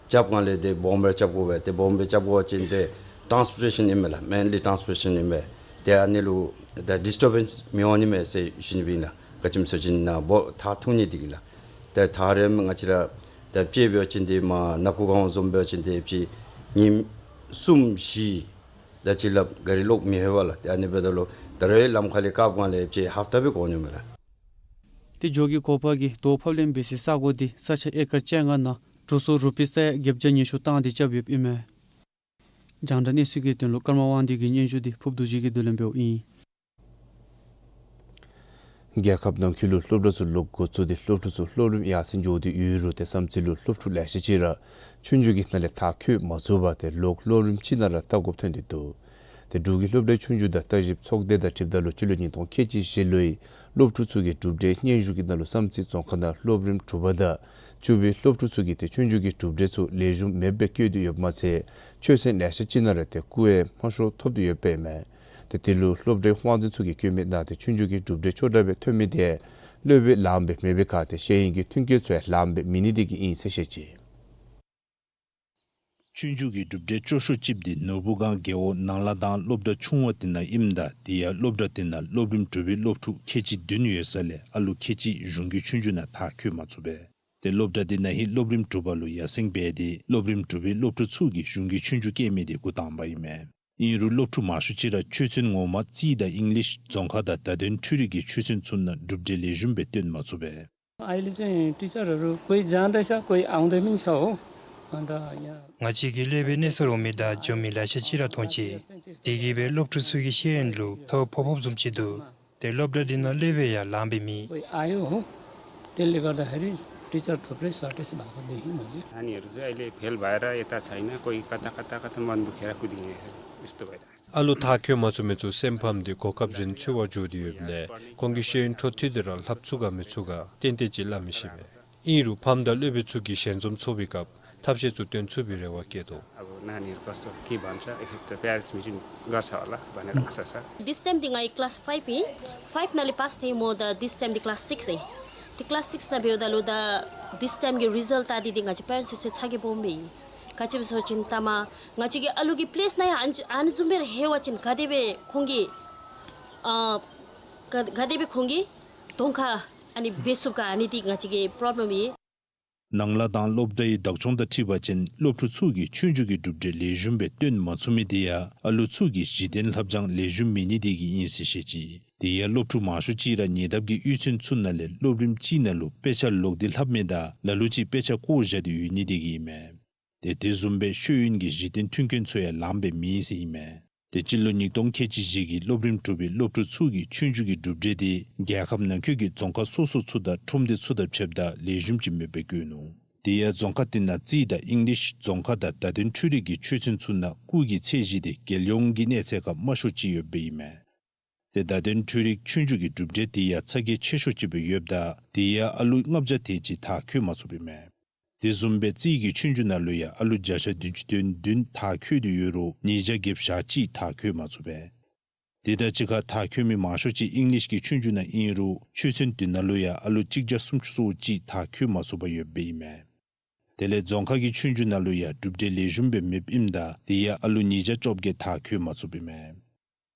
རྐྱབ་སྒང་ལས་ཏེ་སྦོམ་སྦེ་ར་རྐྱབ་དགོ་པས། ཏེ་སྦོམ་སྦེ་རྐྱབ་དགོ་པ་ཅིན་ཏེ་ཊཱནསི་པོར་ཊེ་ཤཱན་ཨིན་མས་ལགས། མེན་ལི་ཊཱནསི་པོར་ཊེ་ཤཱན་ཨིན་མས། ཏེ་ཨ་ནི་ལུ་ད་ཌིས་ཊར་བེནསི་མི་འོང་ནི་མས་ཟེར་ཞུ་ནི་སྦེ་ཨིན་ལགས། ག་ཅི་སྨོ་ཟེར་བ་ཅིན་ནཱ་སྦོ་ཐག་ཐུང་ནི་འདི་གིས་ལགས། ཏེ་ཐག་རིངམོ་ང་བཅས་ར་ད་དཔྱེ་འབད་བ་ཅིན་ཏེ་མར་ན་ཀུ་གཱོན་བཟུམ་འབད་བ་ཅིན་ཏེ་ཅིག་ཉིནམ་གསུམ་བཞི་ད་ཅིག་ལུ་ག་རི་ལོག་མི་ལྷོད་པས་ལགས། ཏེ་ཨ་ནི་འབདཝ་ད་ལུ་ད་རེས་ལམ་ཁ་ལས་བཀག་སྒང་ལས་ཅིག་ཧབ་ཏ་སྦེ་འགོར་ནི་མས་ལགས། ཏེ་འགྱོ་གི་གོ་པ་གིས་རྡོ་ཕབ་ལེན་འབད་སའི་ས་གོ་འདི་ས་ཆ་ཨེ་ཀར་བཅོ་ལྔ་ནང་འགྲོ་སོང་རུ་པི་ས་ཡ་བརྒྱད་བརྒྱ་ཉི་ཤུ་བཏང་སྟེ་རྐྱབ་ཡོདཔ་ཨིན་མས། རྒྱང་བསྒྲགས་གནས་ཚུལ་གྱི་དོན་ལུ་ཀརྨ་དབང་འདུས་ཀྱི་སྙན་ཞུ་འདི་ཕུརབ་རྡོ་རྗེ་གིས་བསྡུ་ལེན་འབདཝ་ཨིན། རྒྱལ་ཁབ་ནང་འཁོད་ལུ་སློབ་གྲྭ་ཚུ་ལོག་འགོ་བཙུགས་ཏེ་སློབ་ཕྲུག་ཚུ་སློབ་རིམ་ཡར་སེང་འགྱོ་སྟེ་ཡོད་རུང་ཏེ་བསམ་རྩེ་ལུ་སློབ་ཕྲུག་ལེ་ཤ་ཅིག་ར་ཆོས་རྒྱུགས་ཀྱི་ནང་ལས་མཐར་འཁྱོལ་མ་ཚུགས་པར་ཏེ་ལོག་སློབ་རིམ་ཅིག་ནང་ར་ལྟ་དགོཔ་ཐོན་ཏེ་འདུག། ཏེ་འབྲུག་གི་སློབ་གྲྭའི་ཆོས་རྒྱུགས་དང་བརྟག་ཞིབ་ཚོགས་སྡེ་དང་འཁྲིལཝ་ད་ལུ་སྤྱི་ལོ་ཉིས་སྟོང་ཁལ་གཅིག་བཞི་ལོའི་སློབ་ཕྲུག་ཚུ་གི་གྲུབ་འབྲས་སྙན་ཞུ་གི་ནང་ལུ་བསམ་རྩེ་རྫོང་ཁག་ནང་སློབ་རིམ་དྲུག་པ་དང་བཅུ་པའི་སློབ་ཕྲུག་ཚུ་གིས་ཏེ་ཆོས་རྒྱུགས་ཀྱི་གྲུབ་འབྲས་ཚུ་ལེགས་ཤོམ་མེདཔ་སྦེ་བཀོད་དེ་ཡོདཔ་མ་ཚད་ཆོས་ཚན་ལེ་ཤ་ཅིག་ནང་ར་ཏེ་སྐུ་ཡང་དམའ་ཤོས་ཐོབ་སྟེ་ཡོདཔ་ཨིན་མས། ཏེ་དེ་ལུ་སློབ་གྲྭའི་དབང་འཛིན་ཚུ་གིས་བཀོད་མི་ནང་ཏེ་ཆོས་རྒྱུགས་ཀྱི་གྲུབ་འབྲས་ཆོས་དྲག་སྦེ་ཐོན་མི་དེ་སློབ་དཔོན་ལངམ་སྦེ་མེད་པའི་ཁར་ཏེ་ཤེས་ཡོན་གྱི་མཐུན་རྐྱེན་ཚུ་ཡང་ལངམ་སྦེ་མེད་ནི་དེ་གིས་ཨིན་ཟེར་བཤད་ཅི། ཆོས་རྒྱུགས་ཀྱི་གྲུབ་འབྲས་སྐྱོ་ཤོས་ཅིག་འདི་ནོར་བུ་སྒང་རྒེད་འོག་ནང་ལ་དྭགས་སློབ་གྲྭ་ཆུང་བ་དེ་ནང་ཨིནམ་ད་དེ་ཡང་སློབ་གྲྭ་དེ་ནང་སློབ་རིམ་དྲུག་པའི་སློབ་ཕྲུག་ཁལ་གཅིག་བདུན་ཡོད་ས་ལས་ཨ་ལུ་ཁལ་གཅིག་གཞུང་གི་ཆོས་རྒྱུགས་ནང་མཐར་འཁྱོལ་མ་ཚུགས་པས། ཏེ་སློབ་གྲྭ་དེ་ནང་ཧིང་སློབ་རིམ་དྲུག་པ་ལུ་ཡར་སེང་འབད་དེ་སློབ་རིམ་དྲུག་པའི་སློབ་ཕྲུག་ཚུ་གིས་གཞུང་གི་ཆོས་རྒྱུགས་སྐྱེལ་མི་དེ་འགོ་དང་པ་ཨིན་མས། ཨིན་རུང་སློབ་ཕྲུག་མང་ཤོས་ཅིག་ར་ཆོས་ཚན་ངོ་མ་རྩིས་དང་ཨིང་ལིཤ་རྫོང་ཁ་དང་བརྡ་དོན་འཕྲུལ་རིག་གི་ཆོས་ཚན་ཚུ་ནང་གྲུབ་འབྲས་ལེགས་ཤོམ་སྦེ་སྟོན་མ་ཚུགས་པས། ཨའི་ལས་ཅན་ཊི་ཅར་ར་རུ་ཁོའི་སྦྱང་ད་ཤ་ཁོའི་ཨང་དེ་མིན་ཆའོ། ཨ་ད་ཡ། ང་བཅས་ཀྱིས་སློབ་དཔོན་གནས་ས་རོགས་མི་དང་འགྱོ་མི་ལེ་ཤ་ཅིག་ར་མཐོང་ཅི། དེ་གིས་སྦེ་སློབ་ཕྲུག་ཚུ་གི་ཤེས་ཡོན་ལུ་ཐོ་ཕོག་ཕོགཔ་བཟུམ་ཅིག་འདུག། ཏེ་སློབ་གྲྭ་དེ་ནང་སློབ་དཔོན་ཡང་ལངམ་སྦེ་མེད། ཁོའི་ཨའི་ཨོ་ཧོ། དེ་ལས་ག་ད་ཧེ་རི་ཊི་ཅར་ཐོབ་རེ་ས་ཏེས་བ་ཁོ་དེ་ཧིང་མ་ལས། नानीहरू चाहिँ अहिले फेल भएर यता छैन, कोही कता कता कता मन दुखेर कुदिने यस्तो भइरहेको छ। ཨ་ལུ་མཐར་འཁྱོལ་མ་ཚུགས་མི་ཚུ་སེམས་ཕམ་སྟེ་གོ་སྐབས་གཞན་འཚོལ་བར་འགྱོ་སྟེ་ཡོདཔ་ལས་ཁོང་གི་ཤེས་ཡོན་འཕྲོ་མཐུད་དེ་ར་ལྷབ་ཚུགས་ག་མི་ཚུགས་ག་ཏན་ཏན་ཅིག་སླབ་མི་ཤེས་པས། ཨིན་རུང་ཕམ་དང་སློབ་དཔོན་ཚུ་གིས་ཞལ་འཛོམས་ཚོགས་པའི་སྐབས་ཐབས་ཤེས་ཚུ་སྟོན་ཚུགས་པའི་རེ་བ་བསྐྱེད་དོ། अब नानीहरू कस्तो के भन्छ, यदि त प्यारेन्ट्स मिटिङ गर्छ होला भनेर आशा छ। This time འདི་ང་གི་ཀི་ལཱསི་ཕའིབ་ཨིན། ཕའིབ་ནང་ལས་པཱསི་ཐལ་མི་འདི་ཏེ་this time འདི་ཀི་ལཱསི་སིགསི་ཨིན། ཏེ་ཀི་ལཱསི་སིགསི་ནང་འབདཝ་ད་ལུ་ད་this time གི་རི་ཛལཊ་ད་འདི་འདི་ང་བཅས་པེ་རེནཊསི་ཚུ་ཚ་གྱང་སྦོམ་སྦེ་ཨིན། ག་ཅི་སྨོ་ཟེར་བ་ཅིན་ད་མ་ང་བཅས་ཀྱི་ཨ་ལུ་གི་པི་ལེསི་ནང་ཡང་ཨ་ནི་ཨ་ནི་བཟུམ་སྦེ་ར་ལྷོད་པ་ཅིན་ག་དེ་སྦེ་ཁོང་གིས་ཨ་ག་ག་དེ་སྦེ་ཁོང་གིས་གདོང་ཁར་ཨ་ནི་འབད་ཚུགས་ག་ཨ་ནི་འདི་ང་བཅས་ཀྱི་པོརོབ་ལེམ་ཨིན། ནང་ལ་དྭགས་སློབ་གྲྭའི་བདག་སྐྱོང་དང་འཁྲིལ་བ་ཅིན་སློབ་ཕྲུག་ཚུ་གིས་ཆོས་རྒྱུགས་ཀྱི་གྲུབ་འབྲས་ལེགས་ཤོམ་སྦེ་སྟོན་མ་ཚུགས་མི་དེ་ཡང་ཨ་ལུ་ཚུ་གི་གཞི་རྟེན་ལྷབ་སྦྱང་ལེགས་ཤོམ་མེད་ནི་དེ་གིས་ཨིན་ཟེར་བཤད་ཅི། དེ་ཡང་སློབ་ཕྲུག་མང་ཤོས་ཅིག་ར་ཉེ་འདབས་ཀྱི་གཡུས་ཚན་ཚུ་ནང་ལས་སློབ་རིམ་གཅིག་ནང་ལུ་དཔེ་ཆ་ལོག་སྟེ་ལྷབ་མི་དང་ལ་ལུ་ཅིག་དཔེ་ཆ་བཀོ་བཞག་སྟེ་ཡོད་ནི་དེ་གིས་ཨིན་མས། ཏེ་དེ་བཟུམ་སྦེ་ཤེས་ཡོན་གྱི་གཞི་རྟེན་མཐུན་རྐྱེན་ཚུ་ཡང་ལངམ་སྦེ་མེད་ཟེར་ཨིན་མས། ཏེ་སྤྱི་ལོ་ཉིས་སྟོང་ཁལ་གཅིག་བཞི་གི་སློབ་རིམ་དྲུག་པའི་སློབ་ཕྲུག་ཚུ་གི་ཆོས་རྒྱུགས་ཀྱི་གྲུབ་འབྲས་དེ་རྒྱལ་ཁབ་ནང་འཁོད་ཀྱི་རྫོང་ཁག་སོ་སོ་ཚུ་དང་ཁྲོམ་སྡེ་ཚུ་དང་ཕྱདཔ་ད་ལེགས་ཤོམ་ཅིག་མེདཔ་སྦེ་བཀོད་ནུག། དེ་ཡང་རྫོང་ཁག་དེ་ནང་རྩིས་དང་ཨིང་ལིཤ་རྫོང་ཁ་དང་བརྡ་དོན་འཕྲུལ་རིག་གི་ཆོས་ཚན་ཚུ་ནང་སྐུགས་ཀྱི་ཚད་གཞི་དེ་རྒྱལ་ཡོངས་ཀྱི་གནས་ཚད་ཁར་དམའ་ཤོས་ཅིག་ཡོདཔ་སྦེ་ཨིན་མས། ཏེ་བརྡ་དོན་འཕྲུལ་རིག་ཆོས་རྒྱུགས་ཀྱི་གྲུབ་འབྲས་དེ་ཡང་ཚ་གྱང་ཆེ་ཤོས་ཅིག་སྦེ་ཡོདཔ་ད་དེ་ཡང་ཨ་ལུ་ལྔ་བརྒྱ་དེ་ཅིག་མཐར་འཁྱོལ་མ་ཚུགསཔ་ཨིན་མས། དེ་བཟུམ་སྦེ་རྩིས་ཀྱི་ཆོས་རྒྱུགས་ནང་ལུ་ཡང་ཨ་ལུ་བརྒྱ་ཆ་བདུན་ཅུ་དོན་བདུན་མཐར་འཁྱོལ་ཏེ་ཡོད་རུང་ཉིས་བརྒྱ་བརྒྱད་ཅུ་གྱ་གཅིག་མཐར་འཁྱོལ་མ་ཚུགས་པས། དེ་དང་གཅིག་ཁར་མཐར་འཁྱོལ་མི་མང་ཤོས་ཅིག་ཨིང་ལིཤ་གི་ཆོས་རྒྱུགས་ནང་ཨིན་རུང་ཆོས་ཚན་བདུན་ནང་ལུ་ཡང་ཨ་ལུ་གཅིག་བརྒྱ་སུམ་ཅུ་སོ་གཅིག་མཐར་འཁྱོལ་མ་ཚུགས་པར་ཡོདཔ་ཨིན་མས། དེ་ལས་རྫོང་ཁག་གི་ཆོས་རྒྱུགས་ནང་ལུ་ཡང་གྲུབ་འབྲས་ལེགས་ཤོམ་སྦེ་མེདཔ་ཨིནམ་ད་དེ་ཡང་ཨ་ལུ་ཉིས་བརྒྱ་བཅོ་བརྒྱད་མཐར་འཁྱོལ་མ་ཚུགསཔ་ཨིན་མས།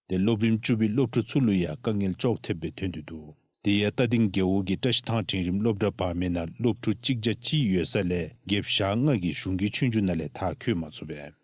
ཏེ་སློབ་རིམ་བཅུ་པའི་སློབ་ཕྲུག་ཚུ་ལུ་ཡང་དཀའ་ངལ་ཅོག་འཐདཔ་སྦེ་ཐོན་ཏེ་འདུག། དེ་ཡང་རྟ་སྡིང་རྒེད་འོག་གི་བཀྲ་ཤིས་ཐང་འབྲིང་རིམ་སློབ་གྲྭ་བར་མའི་ནང་སློབ་ཕྲུག་གཅིག་བརྒྱ་གཅིག་ཡོད་ས་ལས་བརྒྱད་བརྒྱ་ལྔ་གིས་གཞུང་གི་ཆོས་རྒྱུགས་ནང་ལས་མཐར་འཁྱོལ་མ་ཚུགས་པས།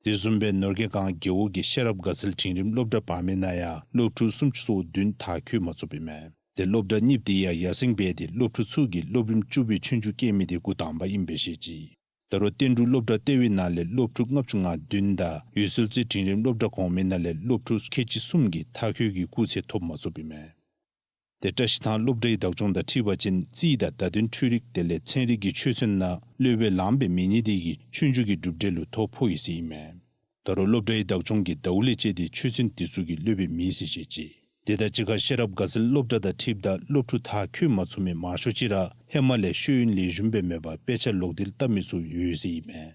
དེ་བཟུམ་སྦེ་ནོར་དགེ་སྒང་རྒེད་འོག་གི་ཤེས་རབ་དགའ་ཚལ་འབྲིང་རིམ་སློབ་གྲྭ་བར་མའི་ནང་ཡང་སློབ་ཕྲུག་སུམ་ཅུ་སོ་བདུན་མཐར་འཁྱོལ་མ་ཚུགསཔ་ཨིན་མས། ཏེ་སློབ་གྲྭ་གཉིས་དེ་ཡང་ཡར་སེང་འབད་དེ་སློབ་ཕྲུག་ཚུ་གིས་སློབ་རིམ་བཅུ་པའི་ཆོས་རྒྱུགས་རྐྱབ་མི་དེ་འགོ་དང་པ་ཨིན་པས་ཤེས་ཅི། ད་རུང་བསྟན་འབྲུག་སློབ་གྲྭ་ལྟེ་བའི་ནང་ལས་སློབ་ཕྲུག་ལྔ་བཅུ་ང་བདུན་དང་འོད་གསལ་རྩེ་འབྲིང་རིམ་སློབ་གྲྭ་གོང་མའི་ནང་ལས་སློབ་ཕྲུག་ཁལ་གཅིག་གསུམ་གྱིས་མཐར་འཁྱོལ་གྱི་སྐུགས་ཚད་ཐོབ་མ་ཚུགསཔ་ཨིན་མས། ཏེ་བཀྲ་ཤིས་ཐང་སློབ་གྲྭའི་བདག་སྐྱོང་དང་འཁྲིལ་བ་ཅིན་རྩིས་དང་བརྡ་དོན་འཕྲུལ་རིག་དེ་ལས་ཚན་རིག་གི་ཆོས་ཚན་ནང་སློབ་དཔོན་ལངམ་སྦེ་མེད་ནི་དེ་གིས་ཆོས་རྒྱུགས་ཀྱི་གྲུབ་འབྲས་ལུ་ཐོ་ཕོག་ཡི་ཟེར་ཨིན་མས། ད་རུང་སློབ་གྲྭའི་བདག་སྐྱོང་གིས་ཟླཝ་ལས་བཅད་དེ་ཆོས་ཚན་དེ་ཚུ་གི་སློབ་དཔོན་མེད་ཟེར་བཤད་ཅི། དེ་དང་གཅིག་ཁར་ཤེས་རབ་དགའ་ཚལ་སློབ་གྲྭ་དང་འཁྲིལཝ་ད་སློབ་ཕྲུག་མཐར་འཁྱོལ་མ་ཚུགས་མི་མང་ཤོས་ཅིག་ར་ཧེ་མ་ལས་ཤེས་ཡོན་ལེགས་ཤོམ་སྦེ་མེད་པར་དཔེ་ཆ་ལོག་འདེད་བཏབ་མི་ཚུ་ཡོད་ཟེར་ཨིན་མས།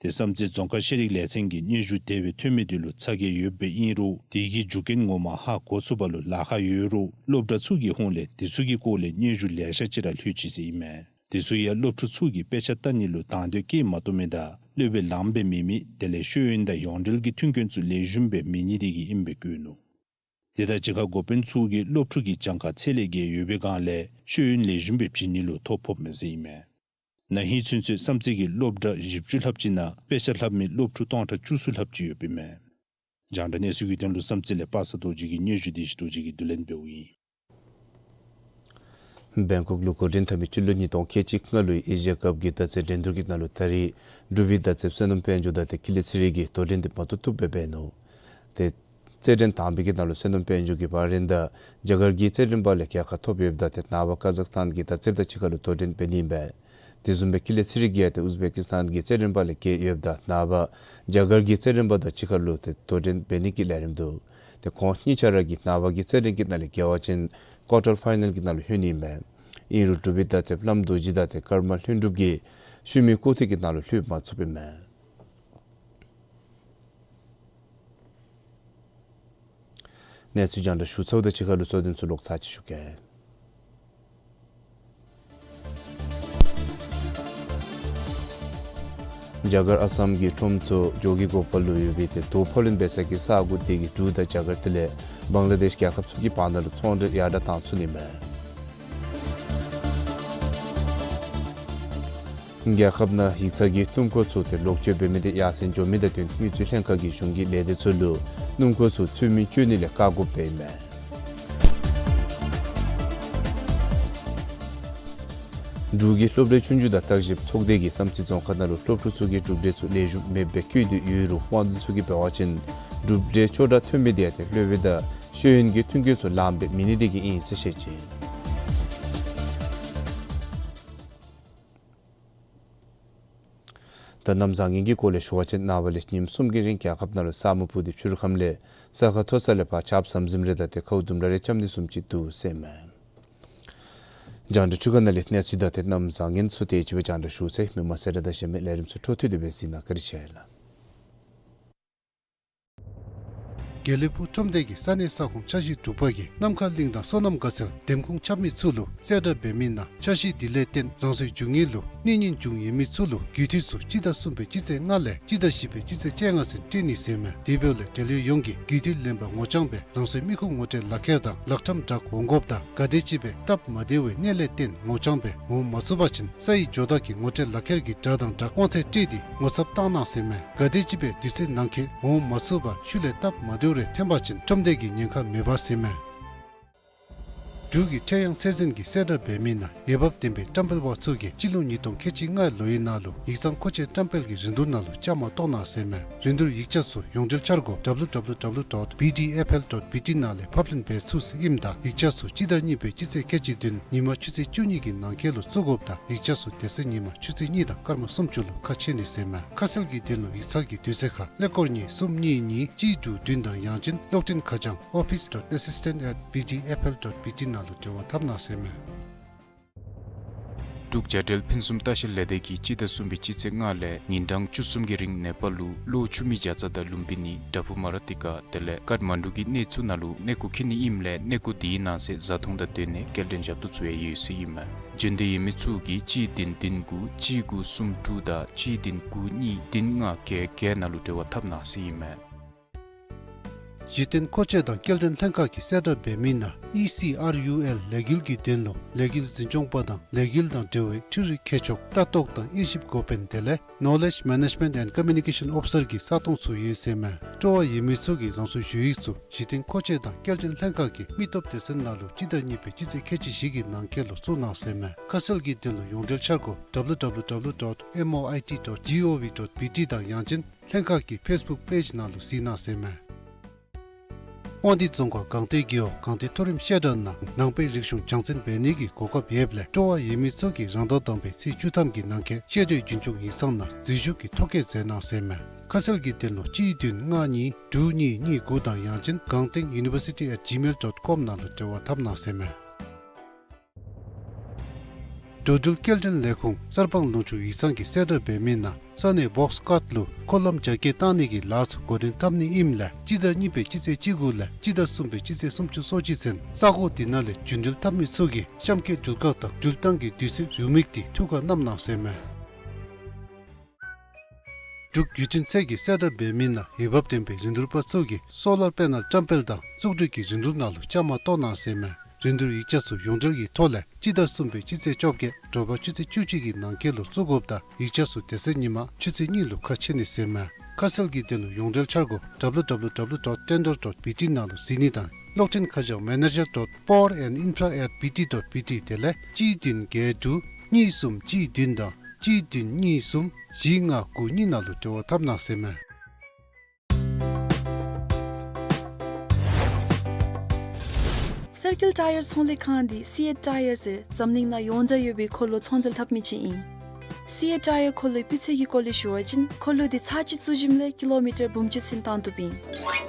ཏེ་བསམ་རྩེ་རྫོང་ཁག་ཤེས་རིག་ལས་ཚན་གྱིས་སྙན་ཞུ་དེ་སྦེ་ཐོན་མི་དེ་ལུ་ཚ་གྱང་ཡོདཔ་སྦེ་ཨིན་རུང་དེ་གི་རྒྱུ་རྐྱེན་ངོ་མ་ཧ་གོ་ཚུགས་པ་ལུ་ལཱ་ཁག་ཡོད་རུང་སློབ་གྲྭ་ཚུ་གི་ཧོངས་ལས་དེ་ཚུ་གི་སྐོར་ལས་སྙན་ཞུ་ལེ་ཤ་ཅིག་ར་ལྷོད་ཅི་ཟེར་ཨིན་མས། དེ་ཚུ་ཡང་སློབ་ཕྲུག་ཚུ་གིས་དཔེ་ཆ་ལྟ་ནི་ལུ་དང་འདོད་བསྐྱེད་མ་བཏུབ་མི་དང་སློབ་དཔོན་ལངམ་སྦེ་མེད་མི་དེ་ལས་ཤེས་ཡོན་དང་ཡོངས་འབྲེལ་གྱི་མཐུན་རྐྱེན་ཚུ་ལེགས་ཤོམ་སྦེ་མེད་ནི་དེ་གིས་ཨིནམ་སྦེ་བཀོད་ནུག། དེ་དང་གཅིག་ཁར་འགོ་དཔོན་ཚུ་གིས་སློབ་ཕྲུག་གི་གྱངས་ཁ་ཚད་ལས་བརྒལ་ཡོད་པའི་སྒང་ལས་ཤེས་ཡོན་ལེགས་ཤོམ་སྦེ་བྱིན་ནི་ལུ་ཐོ་ཕོགཔ་མས་ཟེར་ཨིན་མས། ན་ཧིང་ཚུན་ཚོད་བསམ་རྩེ་གི་སློབ་གྲྭ་བཞི་བཅུ་ལྷགཔ་ཅིག་ནང་དཔེ་ཆ་ལྷབ་མི་སློབ་ཕྲུག་སྟོང་ཕྲག་བཅུ་གསུམ་ལྷགཔ་ཅིག་ཡོདཔ་ཨིན་མས། རྒྱང་བསྒྲགས་གནས་ཚུལ་གྱི་དོན་ལུ་བསམ་རྩེ་ལས་པ་སངས་རྡོ་རྗེ་གི་སྙན་ཞུ་དེ་ཞི་རྡོ་རྗེ་གིས་བསྡུ་ལེན་འབདཝ་ཨིན། བེང་ཀོག་ལུ་འགོ་འདྲེན་འཐབ་མི་སྤྱི་ལོ་ཉིས་སྟོང་ཁལ་གཅིག་ལྔ་ལོའི་ཨེ་ཤི་ཡ་ཀབ་ཀྱི་མདའ་རྩེད་འགྲན་བསྡུར་གྱི་ནང་ལུ་ད་རེས་འབྲུག་པའི་མདའ་རྩེདཔ་བསོད་ནམས་དཔལ་འབྱོར་དང་ཏེ་ཀུན་ལེགས་ཚེ་རིང་གིས་དོ་འགྲན་དེ་མ་བཏུབ་བཏུབ་སྦེ་འབད་ནུག། ཏེ་རྩེད་འགྲན་དང་པའི་གི་ནང་ལུ་བསོད་ནམས་དཔལ་འབྱོར་གྱིས་བར་ལན་དང་རྒྱ་གར་གྱི་རྩེད་འགྲན་པ་ལས་རྒྱལ་ཁ་ཐོབ་ཡོདཔ་ད་ཏེ་ནངས་པ་ཀ་ཛག་སི་ཐན་གྱི་མདའ་རྩེདཔ་དང་གཅིག་ཁར་ལུ་དོ་འགྲན་འབད་ནི་ཨིན་པས། དེ་བཟུམ་སྦེ་ཀུན་ལེགས་ཚེ་རིང་གིས་ཡང་ཏེ་ཨུཛ་བེ་ཀི་སི་ཐན་གྱི་རྩེད་འགྲན་པ་ལས་རྒྱལ་ཡོདཔ་ད་ནངས་པ་རྒྱ་གར་གྱི་རྩེད་འགྲན་པ་དང་གཅིག་ཁར་ལུ་ཏེ་དོ་འགྲན་འབད་ནི་གི་ལས་རིམ་འདུག། ཏེ་ཁོང་གཉིས་ཆ་ར་གིས་ནངས་པ་གི་རྩེད་འགྲན་གྱི་ནང་ལས་རྒྱལ་བ་ཅིན་ཀོར་ཊར་ཕའི་ནཱལ་གྱི་ནང་ལུ་ལྷོད་ནི་ཨིན་པས། ཨིན་རུང་འབྲུག་པའི་མདའ་རྩེདཔ་བླམ་རྡོ་རྗེ་དང་ཏེ་ཀརྨ་ལྷུན་གྲུབ་ཀྱིས་ཤུལ་མའི་སྐོར་ཐེངས་ཀྱི་ནང་ལུ་ལྷོད་མ་ཚུགསཔ་ཨིན་མས། གནས་ཚུལ་རྒྱང་བསྒྲགས་ཞུ་ཚརཝ་དང་གཅིག་ཁར་ལུ་གཙོ་དོན་ཚུ་ལོག་ཚར་ཅིག་ཞུ་གེ། རྒྱ་གར་ཨ་སམ་གྱི་ཁྲོམ་ཚུ་འགྱོ་གི་འགོ་དཔོན་ལུ་ཡོད་པའི་ཏེ་དོ་ཕོག་ལེན་འབད་ས་གི་ས་གོ་དེ་གི་འབྲུག་དང་རྒྱ་གར་དེ་ལས་བང་ལ་དེཤ་རྒྱལ་ཁབ་ཚུ་གི་བར་ན་ལུ་ཚོང་འབྲེལ་ཡར་དྲག་བཏང་ཚུགས་ནི་མས། རྒྱལ་ཁབ་ནང་ཡིག་ཚང་གི་སྣུམ་འཁོར་ཚུ་ཏེ་ལོག་སྤྱོད་འབད་མི་དེ་ཡར་སེང་འགྱོ་མི་དང་བསྟུན་དངུལ་རྩིས་ལྷན་ཁག་གིས་གཞུང་གི་ལས་སྡེ་ཚུ་ལུ་སྣུམ་འཁོར་ཚུ་ཚུལ་མིན་སྤྱོད་ནི་ལས་བཀག་དགོཔ་སྦེ་ཨིན་མས། འབྲུག་གི་སློབ་གྲྭའི་ཆོས་རྒྱུགས་དང་བརྟག་ཞིབ་ཚོགས་སྡེ་གིས་བསམ་རྩེ་རྫོང་ཁག་ནང་ལུ་སློབ་ཕྲུག་ཚུ་གིས་གྲུབ་འབྲས་ཚུ་ལེགས་ཤོམ་མེདཔ་སྦེ་བཀོད་དེ་ཡོད་རུང་དབང་འཛིན་ཚུ་གིས་འབད་བ་ཅིན་གྲུབ་འབྲས་ཆོག་དྲགས་ཐོན་མི་དེ་ཡང་ཏེ་སློབ་དཔོན་དང་ཤེས་ཡོན་གྱི་མཐུན་རྐྱེན་ཚུ་ལངམ་སྦེ་མེད་ནི་དེ་གིས་ཨིན་ཟེར་བཤད་ཅི། ད་གནམ་བཟང་ངན་གྱི་སྐོར་ལས་ཞུ་བ་ཅིན་ནངས་པ་ལས་ཉིནམ་གསུམ་གྱི་རིང་རྒྱལ་ཁབ་ནང་ལུ་ས་སྨུག་སྤུབས་ཏེ་ཕྱི་རུ་ཁམས་ལས་ས་ཁ་མཐོ་ས་ལས་ཕར་ཆརཔ་ཟམ་ཟིམ་རེ་དང་ཏེ་ཁཝ་ལྡུམ་ར་རེ་རྐྱབ་ནི་བཟུམ་ཅིག་འདུག་ཟེར་མས། རྒྱང་བསྒྲགས་འཕྲུལ་ཁང་ནང་ལས་གནས་ཚུལ་དང་ཏེ་གནམ་བཟང་ངན་ཚུ་དེ་ཅིག་སྦེ་རྒྱང་བསྒྲགས་ཞུ་ཚར་ཡི། མི་མང་སེར་དང་གཞན་མི་ལས་རིམ་ཚུ་འཕྲོ་མཐུད་དེ་སྦེ་གཟིགས་གནང་། བཀའ་དྲིན་ཆེ་ལགས། དགེ་ལེགས་ཕུག་ཁྲོམ་སྡེ་གིས་ས་གནས་ས་ཁོངས་འཆར་གཞི་དྲུག་པ་གི་གནམ་མཁའ་གླིང་དང་སོ་ནམ་དགའ་ཚལ་འདེམས་ཁོངས་འཁྱམས་མི་ཚུ་ལུ་གསལ་བསྒྲགས་འབད་མི་ནང་འཆར་གཞི་དེ་ལས་བརྟེན་རང་སོའི་རྒྱུ་དངོས་ལུ་གནོད་ཉེན་བྱུང་ཡོད་མི་ཚུ་ལུ་རྒུད་འཐུས་ཚུ་སྤྱི་ཟླ་གསུམ་པའི་སྤྱི་ཚེས་ལྔ་ལས་སྤྱི་ཟླ་བཞི་པའི་སྤྱི་ཚེས་བཅོ་ལྔ་ཚུན་སྤྲོད་ནི་ཟེར་མས། དེ་འབདཝ་ལས་འབྲེལ་ཡོད་ཡོངས་ཀྱིས་རྒུད་འཐུས་ལེན་པར་ངོ་རྐྱང་སྦེ་རང་སོའི་མི་ཁུངས་ངོ་སྤྲོད་ལག་ཁྱེར་དང་ལག་ཁྲམ་བསྒྲགས་འོང་དགོཔ་དང་ག་དེམ་ཅིག་སྦེ་སྟབས་མ་བདེ་བའི་གནས་ལས་བརྟེན་ངོ་རྐྱང་སྦེ་འོང་མ་ཚུགས་པ་ཅིན་ས་ཡི་ཇོ་བདག་གི་ངོ་སྤྲོད་ལག་ཁྱེར་གྱི་སྒྲ་དང་སྦྲགས་དབང་ཚད་སྤྲོད་དེ་ངོ་ཚབ་བཏང་གནང་ཟེར་མས། ག་དེམ་ཅིག་སྦེ་དུས་ཚོད་ནང་འཁོད་འོང་མ་ཚུགས་པར་ཤུལ་ལས་སྟབས་མ་བདེཝ་རེ་ཐོན་པ་ཅིན་ཁྲོམ་སྡེ་གིས་ཉེན་ཁ་མེད་པ་ཟེར་མས། འབྲུག་གི་ཁྲལ་གཡང་ཚད་འཛིན་གྱིས་གསལ་བསྒྲགས་འབད་མི་ནང་འོས་འབབ་ལྡན་པའི་བཀྲམ་སྤེལ་པ་ཚུ་གིས་སྤྱི་ལོ་ཉིས་སྟོང་ཁལ་གཅིག་ལྔའི་ལོའི་ནང་ལུ་ཡིག་ཚང་མཁོ་ཆས་བཀྲམ་སྤེལ་གྱི་རིན་བསྡུར་ནང་ལུ་བཅའ་མར་གཏོགས་གནང་ཟེར་མས། རིན་བསྡུར་ཡིག་ཆ་ཚུ་ཡོངས་འབྲེལ་འཆར་སྒོ་W W W dot B D F L dot B T ནང་ལས་ཕབ་ལེན་འབད་ཚུགས་ཟེར་ཨིནམ་ད་ཡིག་ཆ་ཚུ་སྤྱི་ཟླ་གཉིས་པའི་སྤྱི་ཚེས་ཁལ་གཅིག་བདུན་ཉིན་མ་ཆུ་ཚོད་བཅུ་གཉིས་ཀྱི་ནང་འཁོད་ལུ་བཙུགས་དགོཔ་དང་ཡིག་ཆ་ཚུ་དེ་ཚེ་ཉིན་མ་ཆུ་ཚོད་གཉིས་དང་སྐར་མ་སུམ་ཅུ་ལུ་ཁ་ཕྱེ་ནི་ཟེར་མས། ཁ་གསལ་གྱི་དོན་ལུ་ཡིག་ཚང་གི་དུས་ཚོད་ཁར་ཀླད་ཀོར་གཉིས་གསུམ་གཉིས་གཉིས་གཅིག་དྲུག་བདུན་དང་ཡང་ཅིན་གློག་འཕྲིན་ཁ་བྱང་office dot assistant at B D F L dot B T ནང་ལུ་འབྲེལ་བ་འཐབ་གནང་ཟེར་མས། འབྲུག་བྱ་བྲལ་ཕུན་སུམ་ལྟ་བཤལ་ལས་སྡེ་གིས་སྤྱི་ཟླ་གསུམ་པའི་སྤྱི་ཚེས་ལྔ་ལས་ཉིན་གྲངས་བཅུ་གསུམ་གྱི་རིང་ནེ་པཱལ་ལུ་གློ་ཆུ་མིག་བྱ་ཙ་དང་ལུམ་བི་ནི་དྲ་ཕུག་མ་ར་ཏི་ཀ་དེ་ལས་ཀཏ་མན་ཌུ་གི་གནས་ཚུ་ནང་ལུ་གནས་སྐོར་འཁྱིད་ནི་ཨིནམ་ལས་གནས་སྐོར་དེའི་ནང་གསེས་བཟའ་འཐུང་དང་སྡོད་གནས་སྐྱེལ་འདྲེན་ཞབས་ཏོག་ཚུ་ཡང་ཡོད་ཟེར་ཨིན་མས། འབྱོན་འདོད་ཡོད་མི་ཚུ་གིས་གཅིག་བདུན་བདུན་དགུ་གཅིག་དགུ་གསུམ་དྲུག་དང་གཅིག་བདུན་དགུ་གཉིས་བདུན་ལྔ་བརྒྱད་བརྒྱད་ནང་ལུ་འབྲེལ་བ་འཐབ་གནང་ཟེར་ཨིན་མས། གཞི་རྟེན་མཁོ་ཆས་དང་སྐྱེལ་འདྲེན་ལྷན་ཁག་གིས་གསལ་བསྒྲགས་འབད་མི་ནང་E C R U L ལས་འགུལ་གྱི་དོན་ལུ་ལས་འགུལ་འཛིན་སྐྱོང་པ་དང་ལས་འགུལ་དང་འབྲེལ་བའི་འཕྲུལ་རིག་མཁས་མཆོག་ལྟ་རྟོག་དང་དབྱེ་ཞིབ་འགོ་དཔོན་དེ་ལས་Knowledge Management and Communication Officer གྱི་ས་སྟོང་ཚུ་ཡོད་ཟེར་མས། སྤྲོ་བ་ཡོད་མི་ཚུ་གིས་རང་སོའི་ཞུ་ཡིག་ཚུ་གཞི་རྟེན་མཁོ་ཆས་དང་སྐྱེལ་འདྲེན་ལྷན་ཁག་གི་མི་སྟོབས་སྡེ་ཚན་ནང་ལུ་སྤྱི་ཟླ་གཉིས་པའི་སྤྱི་ཚེས་ཁལ་གཅིག་བཞི་གི་ནང་འཁོད་ལུ་བཙུགས་གནང་ཟེར་མས། ཁ་གསལ་གྱི་དོན་ལུ་ཡོངས་འབྲེལ་འཆར་སྒོ W W W dot M O I T dot G O V dot B T དང་ཡང་ཅིན་ལྷན་ཁག་གི་ཕེསི་བུཀ་པེཇ་ནང་ལུ་གཟིགས་གནང་ཟེར་མས། དབང་འདུས་རྫོང་ཁག་སྒང་སྟེང་རྒེད་འོག་སྒང་སྟེང་མཐོ་རིམ་བཤད་གྲྭ་ནང་ནང་པའི་རིག་གཞུང་སྦྱང་བརྩོན་འབད་ནི་གི་གོ་སྐབས་ཡོདཔ་ལས་སྤྲོ་བ་ཡོད་མི་ཚུ་གིས་རང་ཟླ་དང་པའི་ཚེས་བཅུ་ཐམ་གྱི་ནང་འཁོད་བཤད་གྲྭའི་རྒྱུན་སྐྱོང་ཡིག་ཚང་ནང་འཛུལ་ཞུགས་ཀྱི་ཐོ་བཀོད་མཛད་གནང་ཟེར་མས། ཁ་གསལ་གྱི་དོན་ལུ་གཅིག་བདུན་ལྔ་གཉིས་དྲུག་གཉིས་གཉིས་དགུ་དང་ཡང་ཅིན་སྒང་སྟེང་university at gmail dot com ནང་ལུ་འབྲེལ་བ་འཐབ་གནང་ཟེར་མས། འགྲོ་འགྲུལ་སྐྱེལ་འདྲེན་ལས་ཁུངས་གསར་སྤང་ལུང་ཕྱོགས་ཡིག་ཚང་གིས་གསལ་བསྒྲགས་འབད་མི་ནང་ས་གནས་བོགས་ཀཊ་ལུ་འཁོར་ལམ་རྒྱ་སྐྱེད་བཏང་ནི་གི་ལཱ་ཚུ་འགོ་འདྲེན་འཐབ་ནི་ཨིནམ་ལས་སྤྱི་ཟླ་གཉིས་པའི་སྤྱི་ཚེས་བཅུ་དགུ་ལས་སྤྱི་ཟླ་གསུམ་པའི་སྤྱི་ཚེས་སུམ་ཅུ་སོ་གཅིག་ཚུན་ས་གོ་དེ་ནང་ལས་རྒྱུན་འགྲུལ་འཐབ་མི་ཚུ་གིས་གཤམ་འཁོད་འགྲུལ་བཀག་དང་འགྲུལ་བཏང་གི་དུས་ཚོད་རེའུ་མིག་དེ་འཐུས་ཁ་བསྣམས་གནང་ཟེར་མས། འབྲུག་ཡུལ་ཐོན་ཚད་ཀྱིས་གསལ་བསྒྲགས་འབད་མི་ནང་འོས་འབབ་ལྡན་པའི་རིན་བསྡུར་པ་ཚུ་གིས་སོ་ལར་པེ་ནལ་བཀྲམ་སྤེལ་དང་བཙུགས་སྒྲིག་གི་རིན་བསྡུར་ནང་ལུ་བཅའ་མར་གཏོགས་གནང་ཟེར་མས། རིན་བསྡུར་ཡིག་ཆ་ཚུ་ཡོངས་འབྲེལ་གྱི་ཐོག་ལས་སྤྱི་ཟླ་གསུམ་པའི་སྤྱི་ཚེས་བཅོ་བརྒྱད་དྲོ་པ་ཆུ་ཚོད་བཅུ་གཅིག་གི་ནང་འཁོད་ལུ་བཙུགས་དགོཔ་དང་ཡིག་ཆ་ཚུ་དེ་ཚེ་ཉིན་མ་ཆུ་ཚོད་གཉིས་ལུ་ཁ་ཕྱེ་ནི་ཟེར་མས། ཁ་གསལ་གྱི་དོན་ལུ་ཡོངས་འབྲེལ་འཆར་སྒོ W W W dot tender dot B T ནང་ལུ་གཟིགས་ནི་དང་གློག་འཕྲིན་ཁ་བྱང་manager dot power and infra at B T dot B T དེ་ལས་གཅིག་བདུན་བརྒྱད་དྲུག་གཉིས་གསུམ་གཅིག་བདུན་དང་གཅིག་བདུན་གཉིས་གསུམ་བཞི་ལྔ་དགུ་གཉིས་ནང་ལུ་འབྲེལ་བ་འཐབ་གནང་ཟེར་མས། སར་ཀིལ་ཊ་ཡར་ཚོང་ལས་ཁང་འདི་སི་ཨེཊ་ཊ་ཡར་ཟེར་འཛམ་གླིང་ནང་ཡོངས་གྲགས་ཡོད་པའི་འཁོར་ལོ་ཚོང་འབྲེལ་འཐབ་མི་ཅིག་ཨིན། སི་ཨེཊ་ཊ་ཡར་འཁོར་ལོའི་སྤུས་ཚད་ཀྱི་སྐོར་ལས་ཞུ་བ་ཅིན་འཁོར་ལོ་འདི་ཚར་གཅིག་བཙུགས་ཞིནམ་ལས་ཀི་ལོ་མི་ཊར་འབུམ་གཅིག་ཚུན་བཏང་བཏུབ་ཨིན།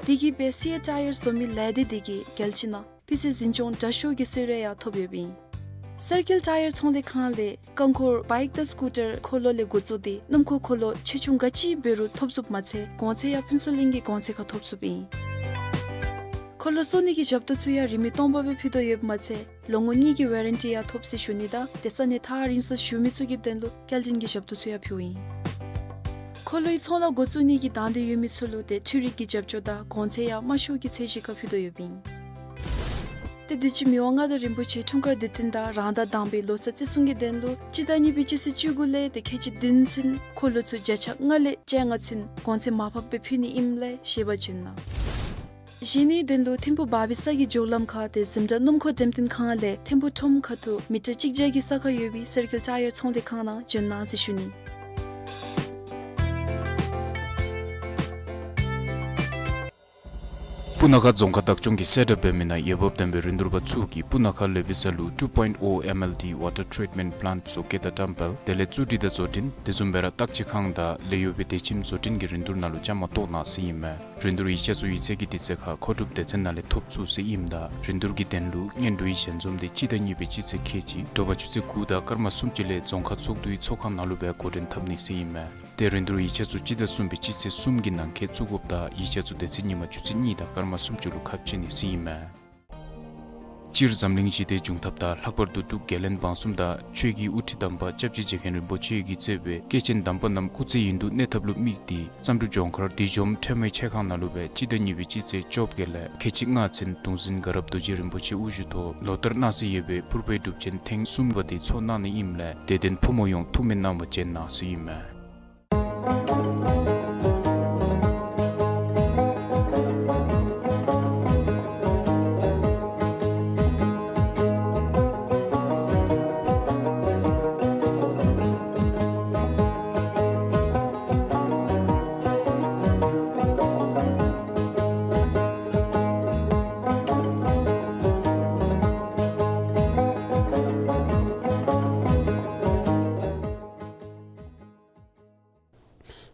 དེ་གིས་སྦེ་སི་ཨེཊ་ཊ་ཡར་བཟོ་མི་ལས་སྡེ་འདི་གིས་རྒྱལ་སྤྱི་ནང་སྤུས་ཚད་འཛིན་སྐྱོང་དྲག་ཤོས་ཀྱི་གསོལ་རས་ཡང་ཐོབ་ཡོདཔ་ཨིན། སར་ཀིལ་ཊ་ཡར་ཚོང་ལས་ཁང་ལས་རྐང་འཁོར་བའིཀ་དང་སི་ཀུ་ཊར་འཁོར་ལོ་ལས་འགོ་བཙུགས་ཏེ་སྣུམ་འཁོར་འཁོར་ལོ་ཆེ་ཆུང་ག་ཅི་འབད་རུང་ཐོབ་ཚུགསཔ་མ་ཚད་གོང་ཚད་ཡང་ཕུན་ཚོགས་གླིང་གི་གོང་ཚད་ཁར་ཐོབ་ཚུགསཔ་ཨིན། འཁོར་ལོ་བཙུགས་ནི་གི་ཞབས་ཏོག་ཚུ་ཡང་རིན་མེད་སྟོང་པ་སྦེ་ཕུལ་དོ་ཡོདཔ་མ་ཚད་ལོ་ངོ་གཉིས་ཀྱི་ཝ་རེན་ཊི་ཡང་ཐོབ་ཟེར་ཞུ་ནི་དང་དེ་ས་གནས་ཐག་རིང་སར་བཞུགས་མི་ཚུ་གི་དོན་ལུ་སྐྱེལ་འདྲེན་གྱི་ཞབས་ཏོག་ཚུ་ཡང་ཕུལཝ་ཨིན། འཁོར་ལོའི་ཚོང་ལཱ་འགོ་བཙུགས་ནི་གི་དང་འདོད་ཡོད་མི་ཚུ་ལུ་ཏེ་འཕྲུལ་རིག་གི་རྒྱབ་སྐྱོར་དང་གོང་ཚད་ཡང་དམའ་ཤོས་ཀྱི་ཚད་གཞི་ཁར་ཕུལ་དོ་ཡོདཔ་ཨིན། ཏེ་དུས་ཅི་མི་དབང་མངའ་བདག་རིན་པོ་ཆེ་འཁྲུངས་སྐར་དུས་སྟོན་དང་རང་ཟླ་དང་པའི་ལོ་གསར་བརྩི་སྲུང་གི་དོན་ལུ་སྤྱི་ཟླ་གཉིས་པའི་སྤྱི་ཚེས་བཅུ་དགུ་ལས་ཏེ་ཁལ་གཅིག་བདུན་ཚུན་འཁོར་ལོ་ཚུ་བརྒྱ་ཆ་ལྔ་ལས་བཅོ་ལྔ་ཚུན་གོང་ཚད་མར་ཕབ་སྦེ་ཕུལ་ནི་ཨིནམ་ལས་ཤེས་པར་བྱོན་གནང་། གཞན་ནི་དོན་ལུ་ཐིམ་ཕུ་བར་བི་ས་གི་མགྱོགས་ལམ་ཁར་ཏེ་འཛིན་གྲྭ་སྣུམ་འཁོར་འགྲེམས་སྟོན་ཁང་ལས་ཐིམ་ཕུ་ཁྲོམ་ཁ་ཐུག་མི་ཊར་གཅིག་བརྒྱ་གི་ས་ཁར་ཡོད་པའི་སར་ཀིལ་ཊ་ཡར་ཚོང་ལས་ཁང་ནང་བྱོན་གནང་ཟེར་ཞུ་ནི། སྤུ་ན་ཁ་རྫོང་ཁག་བདག་སྐྱོང་གིས་གསལ་བསྒྲགས་འབད་མི་ནང་འོས་འབབ་ལྡན་པའི་རིན་བསྡུར་པ་ཚུ་གིས་སྤུ་ན་ཁ་ལེ་བི་ས་ལུ་two point oh M L D water treatment plant བཟོ་བཀོད་དང་བཀྲམ་སྤེལ་དེ་ལས་བཙུགས་སྒྲིག་དང་བཟོ་སྐྲུན་དེ་བཟུམ་སྦེ་ར་བརྟག་དཔྱད་ཁང་དང་ལས་གཡོག་པའི་སྡེ་ཁྱིམ་བཟོ་སྐྲུན་གྱི་རིན་བསྡུར་ནང་ལུ་བཅའ་མར་གཏོགས་གནང་ཟེར་ཨིན་མས། རིན་བསྡུར་ཡིག་ཆ་ཚུ་ཡིག་ཚང་གི་དུས་ཚོད་ཁར་མཁོ་སྒྲུབ་སྡེ་ཚན་ནང་ལས་ཐོབ་ཚུགས་ཟེར་ཨིནམ་ད་རིན་བསྡུར་གྱི་དོན་ལུ་སྔོན་འགྲོའི་ཞལ་འཛོམས་དེ་སྤྱི་ཟླ་གཉིས་པའི་སྤྱི་ཚེས་ཁལ་གཅིག་དྲོ་པ་ཆུ་ཚོད་དགུ་དང་སྐར་མ་སུམ་ཅུ་ལས་རྫོང་ཁག་ཚོགས་འདུའི་ཚོགས་ཁང་ནང་ལུ་སྦེ་འགོ་འདྲེན་འཐབ་ནི་ཟེར་ཨིན་མས། ཏེ་རིན་བསྡུར་ཡིག་ཆ་ཚུ་སྤྱི་ཟླ་གསུམ་པའི་སྤྱི་ཚེས་གསུམ་གྱི་ནང་འཁོད་བཙུགས་དགོཔ་དང་ཡིག་ཆ་ཚུ་དེ་ཚེ་ཉིན་མ་ཆུ་ཚོད་གཉིས་དང་སྐར་མ་སུམ་ཅུ་ལུ་ཁ་ཕྱེ་ནི་ཟེར་ཨིན་མས། སྤྱིར་འཛམ་གླིང་ཞི་བདེའི་འབྱུང་ཐབས་དང་ལྷག་པར་དུ་འབྲུག་རྒྱལ་བློན་འབངས་གསུམ་དང་ཆོས་ཀྱི་དབུ་ཁྲིད་དམ་པ་སྐྱབས་རྗེ་རྗེ་མཁན་རིན་པོ་ཆེ་གིས་གཙོས་པའི་སྐྱེས་ཆེན་དམ་པ་རྣམས་སྐུ་ཚེ་ཡུན་དུ་གནས་ཐབས་ལུ་དམིགས་ཏེ་བསམ་གྲུབ་ལྗོངས་མཁར་བདུད་འཇོམས་ཁྲོས་མའི་ཆས་ཁང་ནང་ལུ་སྦེ་སྤྱི་ཟླ་གཉིས་པའི་སྤྱི་ཚེས་བཅོ་བརྒྱད་ལས་ཁལ་གཅིག་ལྔ་ཚུན་གདུང་འཛིན་དགའ་རབ་རྡོ་རྗེ་རིན་པོ་ཆེ་དབུ་བཞུགས་ཐོག་ལོ་ལྟར་གནང་སྲོལ་ཡོད་པའི་ཕུར་པའི་སྒྲུབ་ཆེན་ཐེངས་གསུམ་པ་དེ་ཚོགས་གནང་ནི་ཨིནམ་ལས་དད་ལྡན་ཕོ་མོ་ཡོངས་ཐུགས་སྨོན་གནང་བར་བྱོན་གནང་ཟེར་ཨིན་མས།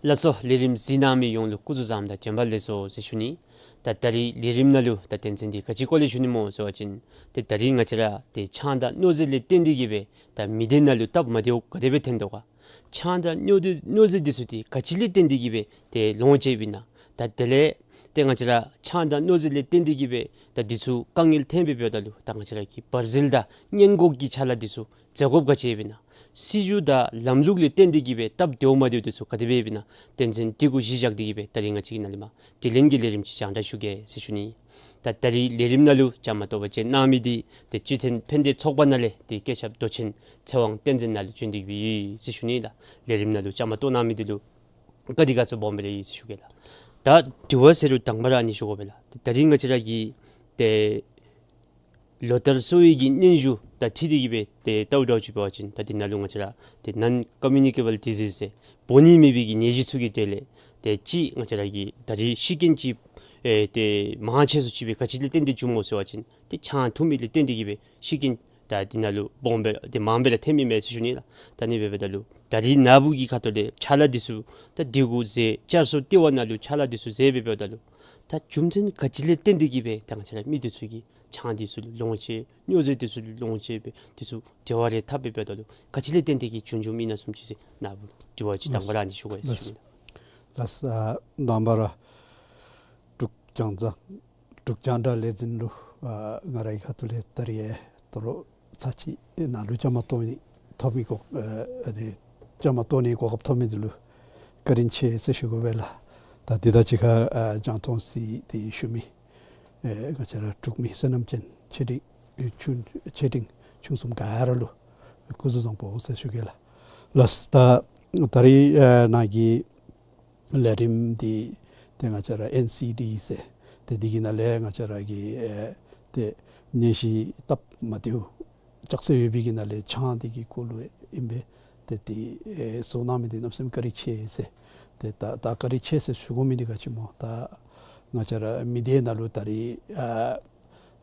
ལགས་སོ། ལས་རིམ་གཟིགས་གནང་མི་ཡོངས་ལུ་སྐུ་གཟུགས་བཟང་དང་བྱོན་པ་ལེགས་སོ་ཟེར་ཞུ་ནི། ད་ད་རིས་ལས་རིམ་ནང་ལུ་ད་དོན་ཚན་འདི་ག་ཅི་སྐོར་ལས་ཞུ་ནི་སྨོ་ཟེར་བ་ཅིན་ཏེ་ད་རིས་ང་བཅས་ར་ཏེ་ཆང་དང་གནོད་འཛིན་ལས་བརྟེན་ཏེ་གིས་སྦེ་ད་མི་སྡེ་ནང་ལུ་སྟབས་མ་བདེཝ་ག་དེ་སྦེ་ཐོན་དོ་ག། ཆང་དང་གནོད་འཛིན་གནོད་འཛིན་འདི་ཚུ་འདི་ག་ཅི་ལས་བརྟེན་ཏེ་གིས་སྦེ་ཏེ་ལོངས་སྤྱོད་པས་ན། ད་དེ་ལས་ཏེ་ང་བཅས་ར་ཆང་དང་གནོད་འཛིན་ལས་བརྟེན་ཏེ་གིས་སྦེ་ད་འདི་ཚུ་དཀའ་ངལ་ཐོན་སྦེ་འབདཝ་ད་ལུ་ད་ང་བཅས་ར་གི་བར་ཟིལ་དང་སྔོན་འགོག་གི་ཕྱག་ལཱ་འདི་ཚུ་མཛད་དགོཔ་ག་ཅི་ཡོདཔ་ཨིན་ན། སྲིད་བྱུས་དང་ལམ་ལུགས་ལས་བརྟེན་ཏེ་གིས་སྦེ་སྟབས་བདེཝ་མ་བདེཝ་འདི་ཚུ་ག་དེ་སྦེ་ཡོདཔ་ཨིན་ན། དོན་ཚན་འདི་གུ་གཞི་བཞག་སྟེ་གིས་སྦེ་ད་རིས་ང་བཅས་ཀྱིས་ནཱ་ལས་མར་དྲི་ལན་གྱི་ལས་རིམ་ཅིག་རྒྱང་བསྒྲགས་ཞུ་གེ་ཟེར་ཞུ་ནི། ད་ད་རིས་ལས་རིམ་ནང་ལུ་བཅའ་མར་གཏོགས་པར་བཅར་གནང་མི་འདི་ཏེ་སྤྱི་མཐུན་ཕན་བདེ་ཚོགས་པ་ནང་ལས་ཏེ་བཀོད་ཁྱབ་མདོ་ཆེན་ཚེ་དབང་བསྟན་འཛིན་ནཱ་ལུ་བྱོན་ཏེ་གིས་སྦེ་ཡོད་ཟེར་ཞུ་ནི་ལགས། ལས་རིམ་ནང་ལུ་བཅའ་མར་གཏོགས་གནང་མི་འདི་ལུ་བཀའ་དྲིན་དགའ་ཚོར་སྦོམ་སྦེ་ར་ཡོད་ཟེར་ཞུ་གེ་ལགས། ད་དྲི་བ་ཟེར་རུང་དང་པ་ར་ཨ་ནི་ཞུ་དགོ་པས་ལགས། ད་ད་རིས་ང་བཅས་ར་གི་ཏེ་ལོ་ལྟར་གསོ་བའི་གི་སྙན་ཞུ་དང་འཁྲིལ་ཏེ་གིས་སྦེ་ཏེ་ལྟཝ་ད་ཅིག་འབད་བ་ཅིན་ད་འདི་ནང་ལུ་ང་བཅས་ར་ཏེ་non communicable disease ཟེར་འབོ་ནི་མེད་པའི་གི་ནད་གཞི་ཚུ་གི་གྲས་ལས་ཏེ་གཅིག་ང་བཅས་ར་གི་ད་རིས་ཤི་རྐྱེན་ཅིག་ཨེ་ཏེ་མང་ཆེ་སུ་ཅིག་སྦེ་ག་ཅི་ལས་བརྟེན་ཏེ་བྱུངམ་སྨོ་ཟེར་བ་ཅིན་ཏེ་ཆང་འཐུང་མི་ལས་བརྟེན་ཏེ་གིས་སྦེ་ཤི་རྐྱེན་ད་འདི་ནང་ལུ་སྦོམ་སྦེ་ཏེ་མང་སྦེ་ར་ཐོནམ་ཨིན་མས་ཟེར་ཞུ་ནི་ལགས། ད་ཨ་ནི་སྦེ་འབདཝ་ད་ལུ་ད་རིས་ནཱ་བུ་གི་ཁ་ཐུག་ལས་ཕྱག་ལཱ་འདི་ཚུ་ད་འདི་གུ་མཛད་བསྐྱར་གསོ་ལྟེ་བ་ནང་ལུ་ཕྱག་ལཱ་འདི་ཚུ་མཛད་སྦེ་འབདཝ་ད་ལུ་ད་རྒྱུ་མཚན་ག་ཅི་ལས་བརྟེན་ཏེ་གིས་སྦེ་ད་ང་བཅས་ར་མི་འདི་ཚུ་གིས་ཆང་འདི་ཚུ་ལུ་ལོངས་སྤྱོད་གནོད་འཛིན་འདི་ཚུ་ལུ་ལོངས་སྤྱོད་སྦེ་འདི་ཚུ་འབྲེལ་བ་རེ་འཐབ་སྦེ་འབདཝ་ད་ལུ་ག་ཅི་ལས་བརྟེན་ཏེ་གིས་བྱུང་བྱུངམ་ཨིན་ན་བཟུམ་ཅིག་ཟེར་ནཱ་བུ་དྲི་བ་ཅིག་དང་པ་ར་ཨ་ནི་ཞུ་དགོ་ཟེར་ཞུ་ནི། ལགས། ཨ་དང་པ་ར་འབྲུག་རྒྱང་བསྒྲགས་འབྲུག་རྒྱང་བསྒྲགས་ལས་འཛིན་ལུ་ཨ་ང་རའི་ཁ་ཐུག་ལས་ད་རིས་ཡང་དོ་རུང་ཚར་གཅིག་ནཱ་ལུ་བཅའ་མར་གཏོགས་ནི་ཐོབ་མི་གོ་ཨ་ཨ་ནི་བཅའ་མར་གཏོགས་ནི་གོ་སྐབས་ཐོབ་མི་འདི་ལུ་བཀའ་དྲིན་ཆེ་ཟེར་ཞུ་དགོ་པས་ལགས། ད་འདི་དང་གཅིག་ཁར་ཨ་རྒྱང་མཐོང་གཟིགས་ཏེ་བཞུགས་མི་ཨེ་ང་བཅས་ར་འབྲུག་མི་བསོད་ནམས་ཅན་ཆེ་འབྲིང་ཆུང་ཆེ་འབྲིང་ཆུང་གསུམ་ག་ར་ལུ་སྐུ་གཟུགས་བཟང་པོ་ཟེར་ཞུ་གེ་ལགས། ལགས། ད་ད་རིས་ཨེ་ནཱ་གི་ལས་རིམ་འདི་ཏེ་ང་བཅས་ར་ཨེན་སི་ཌི་ཟེར་ཏེ་འདི་གི་ནང་ལས་ང་བཅས་ར་གི་ཨེ་ཏེ་ནད་གཞི་སྟབས་མ་བདེཝ་ཅོག་ཙེ་ཡོད་པའི་གི་ནང་ལས་ཆང་འདི་གི་སྐོར་ལུ་ཨིན་པས། ཏེ་འདི་ཨེ་བཟོ་གནང་མི་འདི་གནམ་མེད་ས་མེད་བཀའ་དྲིན་ཆེ་ཟེར། ཏེ་ད་ད་བཀའ་དྲིན་ཆེ་ཟེར་ཞུ་དགོ་མི་འདི་ག་ཅི་སྨོ། ད་ང་བཅས་ར་མི་སྡེ་ནང་ལུ་ད་རིས་ཨ་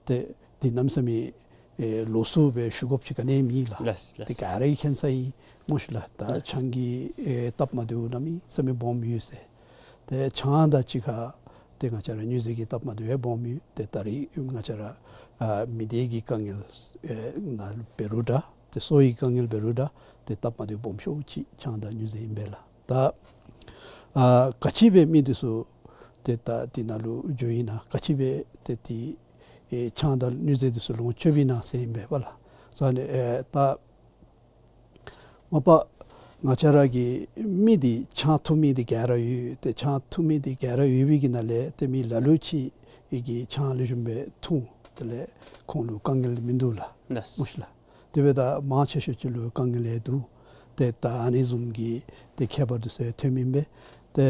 ཏེ་འདི་གནམ་མེད་ས་མེད་ཨེ་ལོགས་སུ་སྦེ་ཞུ་དགོཔ་ཅིག་ག་ནི་མེད་ལགས། ལགས་ལགས། ཏེ་ག་ར་གིས་མཁྱེན་ས་ཨིན་སྨོ་ཤི་ལགས། ད་ལགས། ཆང་གི་ཨེ་སྟབས་མ་བདེཝ་གནམ་མེད་ས་མེད་སྦོམ་ཡོད་ཟེར། ཏེ་ཆང་དང་གཅིག་ཁར་ཏེ་ང་བཅས་ར་གནོད་འཛིན་གྱི་སྟབས་མ་བདེཝ་ཡང་སྦོམ་ཡོད། ཏེ་ད་རིས་ང་བཅས་ར་ཨ་མི་སྡེ་གི་དཀའ་ངལ་ཨེ་ནང་འབད་རུང་འདྲ་ཏེ་གསོ་བའི་དཀའ་ངལ་འབད་རུང་འདྲ་ཏེ་སྟབས་མ་བདེཝ་སྦོམ་ཤོས་ཅིག་ཆང་དང་གནོད་འཛིན་ཨིན་པས་ལགས། ད་ཨ་ག་ཅི་སྦེ་མི་འདི་ཚུ་ཏེ་ད་འདི་ནང་ལུ་འགྱོཝ་ཨིན་ན་ག་ཅི་སྦེ་ཏེ་འདི་ཨེ་ཆང་དང་གནོད་འཛིན་འདི་ཚུ་ལོངས་སྤྱོད་པས་ན་ཟེར་ཨིན་པས་པ་ལགས། སོ་ཨ་ནི་ཨེ་ད་མ་པ་ང་བཅས་ར་གི་མི་འདི་ཆང་འཐུང་མི་འདི་ག་ར་ཡོད། ཏེ་ཆང་འཐུང་མི་འདི་ག་ར་ཡོད་པའི་གི་ནང་ལས་ཏེ་མི་ལ་ལུ་ཅིག་གིས་ཆང་ལེགས་ཤོམ་སྦེ་འཐུང་། དེ་ལས་ཁོང་ལུ་དཀའ་ངལ་མིན་འདུག་ལགས། ལགས། སྨོ་ཤི་ལགས། དེ་འབདཝ་ད་མང་ཆེ་ཤོས་ཅིག་ལུ་དཀའ་ངལ་ཡང་འདུག། ཏེ་ད་ཨ་ནི་བཟུམ་གྱི་ཏེ་ཁྱད་པར་འདི་ཚུ་ཡང་ཐོནམ་ཨིན་པས། ཏེ་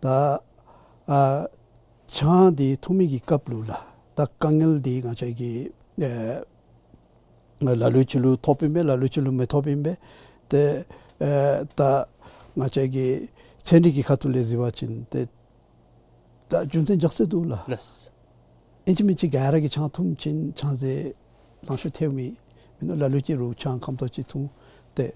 ད་ཨ་ཆང་འདི་འཐུང་མི་གི་སྐབས་ལུ་ལགས་ད་དཀའ་ངལ་འདི་ང་བཅས་ཀྱིས་ཨེ་ལ་ལུ་ཅིག་ལུ་ཐོབ་ཨིན་པས། ལ་ལུ་ཅིག་ལུ་མི་ཐོབ་ཨིན་པས། ཏེ་ཨེ་ད་ང་བཅས་ཀྱི་ཚན་རིག་གི་ཁ་ཐུག་ལས་གཟིགས་པ་ཅིན་ཏེ་ད་རྒྱུ་མཚན་རྒྱ་ཆེ་འདུག་ལགས། ལགས། ཨིན་ཅི་མིན་ཅི་ག་ར་གིས་ཆང་འཐུང་ཅིན་ཆང་རྫས་ལང་ཤོར་ཐལཝ་མེད། མེན་ན་ལ་ལུ་ཅིག་རུང་ཆང་ཁམ་ཏོག་ཅིག་འཐུང་སྟེ་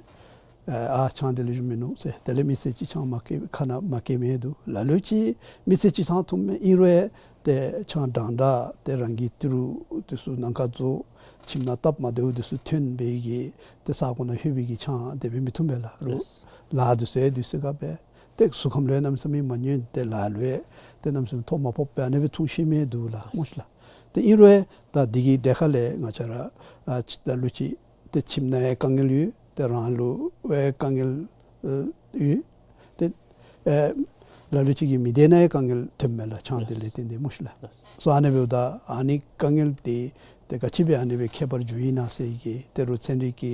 ཨ་ཆང་འདི་ལེགས་ཤོམ་མིན་ནུག་ཟེར། དེ་ལས་མི་སེར་ཅིག་ཆང་མ་བཀལ་ཁ་ནང་མ་བཀལ་མི་འདུག། ལ་ལུ་ཅིག་མི་སེར་ཅིག་ཆང་འཐུངམ་མས། ཨིན་རུང་ཏེ་ཆང་འགྲངས་འདྲ་ཏེ་རང་གི་ཏི་རུ་འདི་ཚུ་ནང་ཁར་འཛུལ་ཁྱིམ་ནང་སྟབས་མ་བདེཝ་འདི་ཚུ་ཐོན་པའི་གི་ཏེ་ས་གོ་ནང་ལྷོད་པའི་གི་ཆང་དེ་སྦེ་མི་འཐུང་པས་ལགས། རུང་ལཱ་འདི་ཚུ་ཡང་དུས་ཚོད་ཁར་འབད། ཏེ་གཟུགས་ཁམས་ལུ་ཡང་གནམ་མེད་ས་མེད་མ་ཉན། ཏེ་ལཱ་ལུ་ཡང་ཏེ་གནམ་མེད་ས་མེད་ཐོ་མ་ཕོགཔ་སྦེ་ཨ་ནི་སྦེ་འཐུང་ཤེས་མི་འདུག་ལགས། སྨོ་ཤི་ལགས། ཏེ་ཨིན་རུང་ད་འདི་གི་གྲལ་ཁ་ལས་ང་བཅས་ར་ཨ་ཅིག་ད་ལུ་ཅིག་ཏེ་ཁྱིམ་ནང་ཡང་དཀའ་ངལ་ཡོད། ཏེ་རང་ལུ་ཡང་དཀའ་ངལ་ཨེ་ཡོད། ཏེ་ཨེ་ལ་ལུ་ཅིག་གི་མི་སྡེ་ནང་ཡང་དཀའ་ངལ་ཐོནམ་མས་ལགས། ཆང་འདི་ལས་བརྟེན་ཏེ་སྨོ་ཤི་ལགས། སོ་ཨ་ནི་འབདཝ་ད་ཨ་ནི་དཀའ་ངལ་འདི་ཏེ་ག་ཅི་སྦེ་ཨ་ནི་སྦེ་ཁྱད་པར་འགྱོཝ་ཨིན་ན་ཟེར་གྱི་ཏེ་རུང་ཚན་རིག་གི་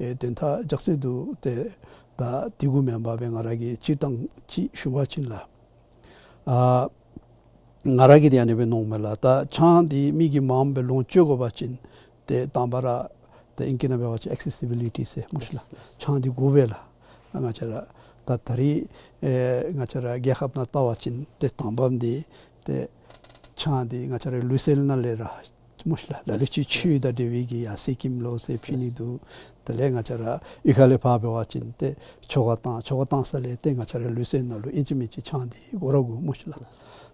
ཨེ་དོན་དག་རྒྱ་ཆེ་འདུག། ཏེ་ད་འདི་གུ་མེན་པར་སྦེ་ང་ར་གིས་སྤྱིར་བཏང་ཅིག་ཞུ་བ་ཅིན་ལགས། ཨ་ང་ར་གིས་འདི་ཨ་ནི་སྦེ་མནོཝ་མས་ལགས། ད་ཆང་འདི་མི་གིས་མངམ་སྦེ་ལོངས་སྤྱོད་དགོ་པ་ཅིན་ཏེ་དང་པ་ར་ཏེ་ཨིང་སྐད་ནང་འབད་བ་ཅིན་ཨེག་སེ་སི་བི་ལི་ཊི་ཟེར་སྨོ་ཤི་ལགས། ཆང་འདི་དགོ་པས་ལགས། ང་བཅས་ར་ད་ད་རིས་ཨེ་ང་བཅས་ར་རྒྱལ་ཁབ་ནང་བལྟ་བ་ཅིན་ཏེ་དང་པམ་འདི་ཏེ་ཆང་འདི་ང་བཅས་ར་ལུས་རྩལ་ནང་ལས་ར་ སྨོ་ཤིག་ལགས། ལ་ལུ་ཅིག་ཆོས་དང་འབྲེལ་བའི་གི་ཡ་གསེར་སྐྱེམས་ལོ་ཟེར་ཕུལ་ནི་འདུག། དེ་ལས་ང་བཅས་ར་གཡུས་ཁ་ལས་ཕར་འབད་བ་ཅིན་ཏེ་ཆོ་ག་བཏང་། ཆོ་ག་བཏང་ས་ལས་ཏེ་ང་བཅས་ར་ལུགས་སྲོལ་ནང་ལུ་ཨིན་ཅི་མིན་ཅི་ཆང་འདི་དགོ་ར་དགོ་སྨོ་ཤིག་ལགས།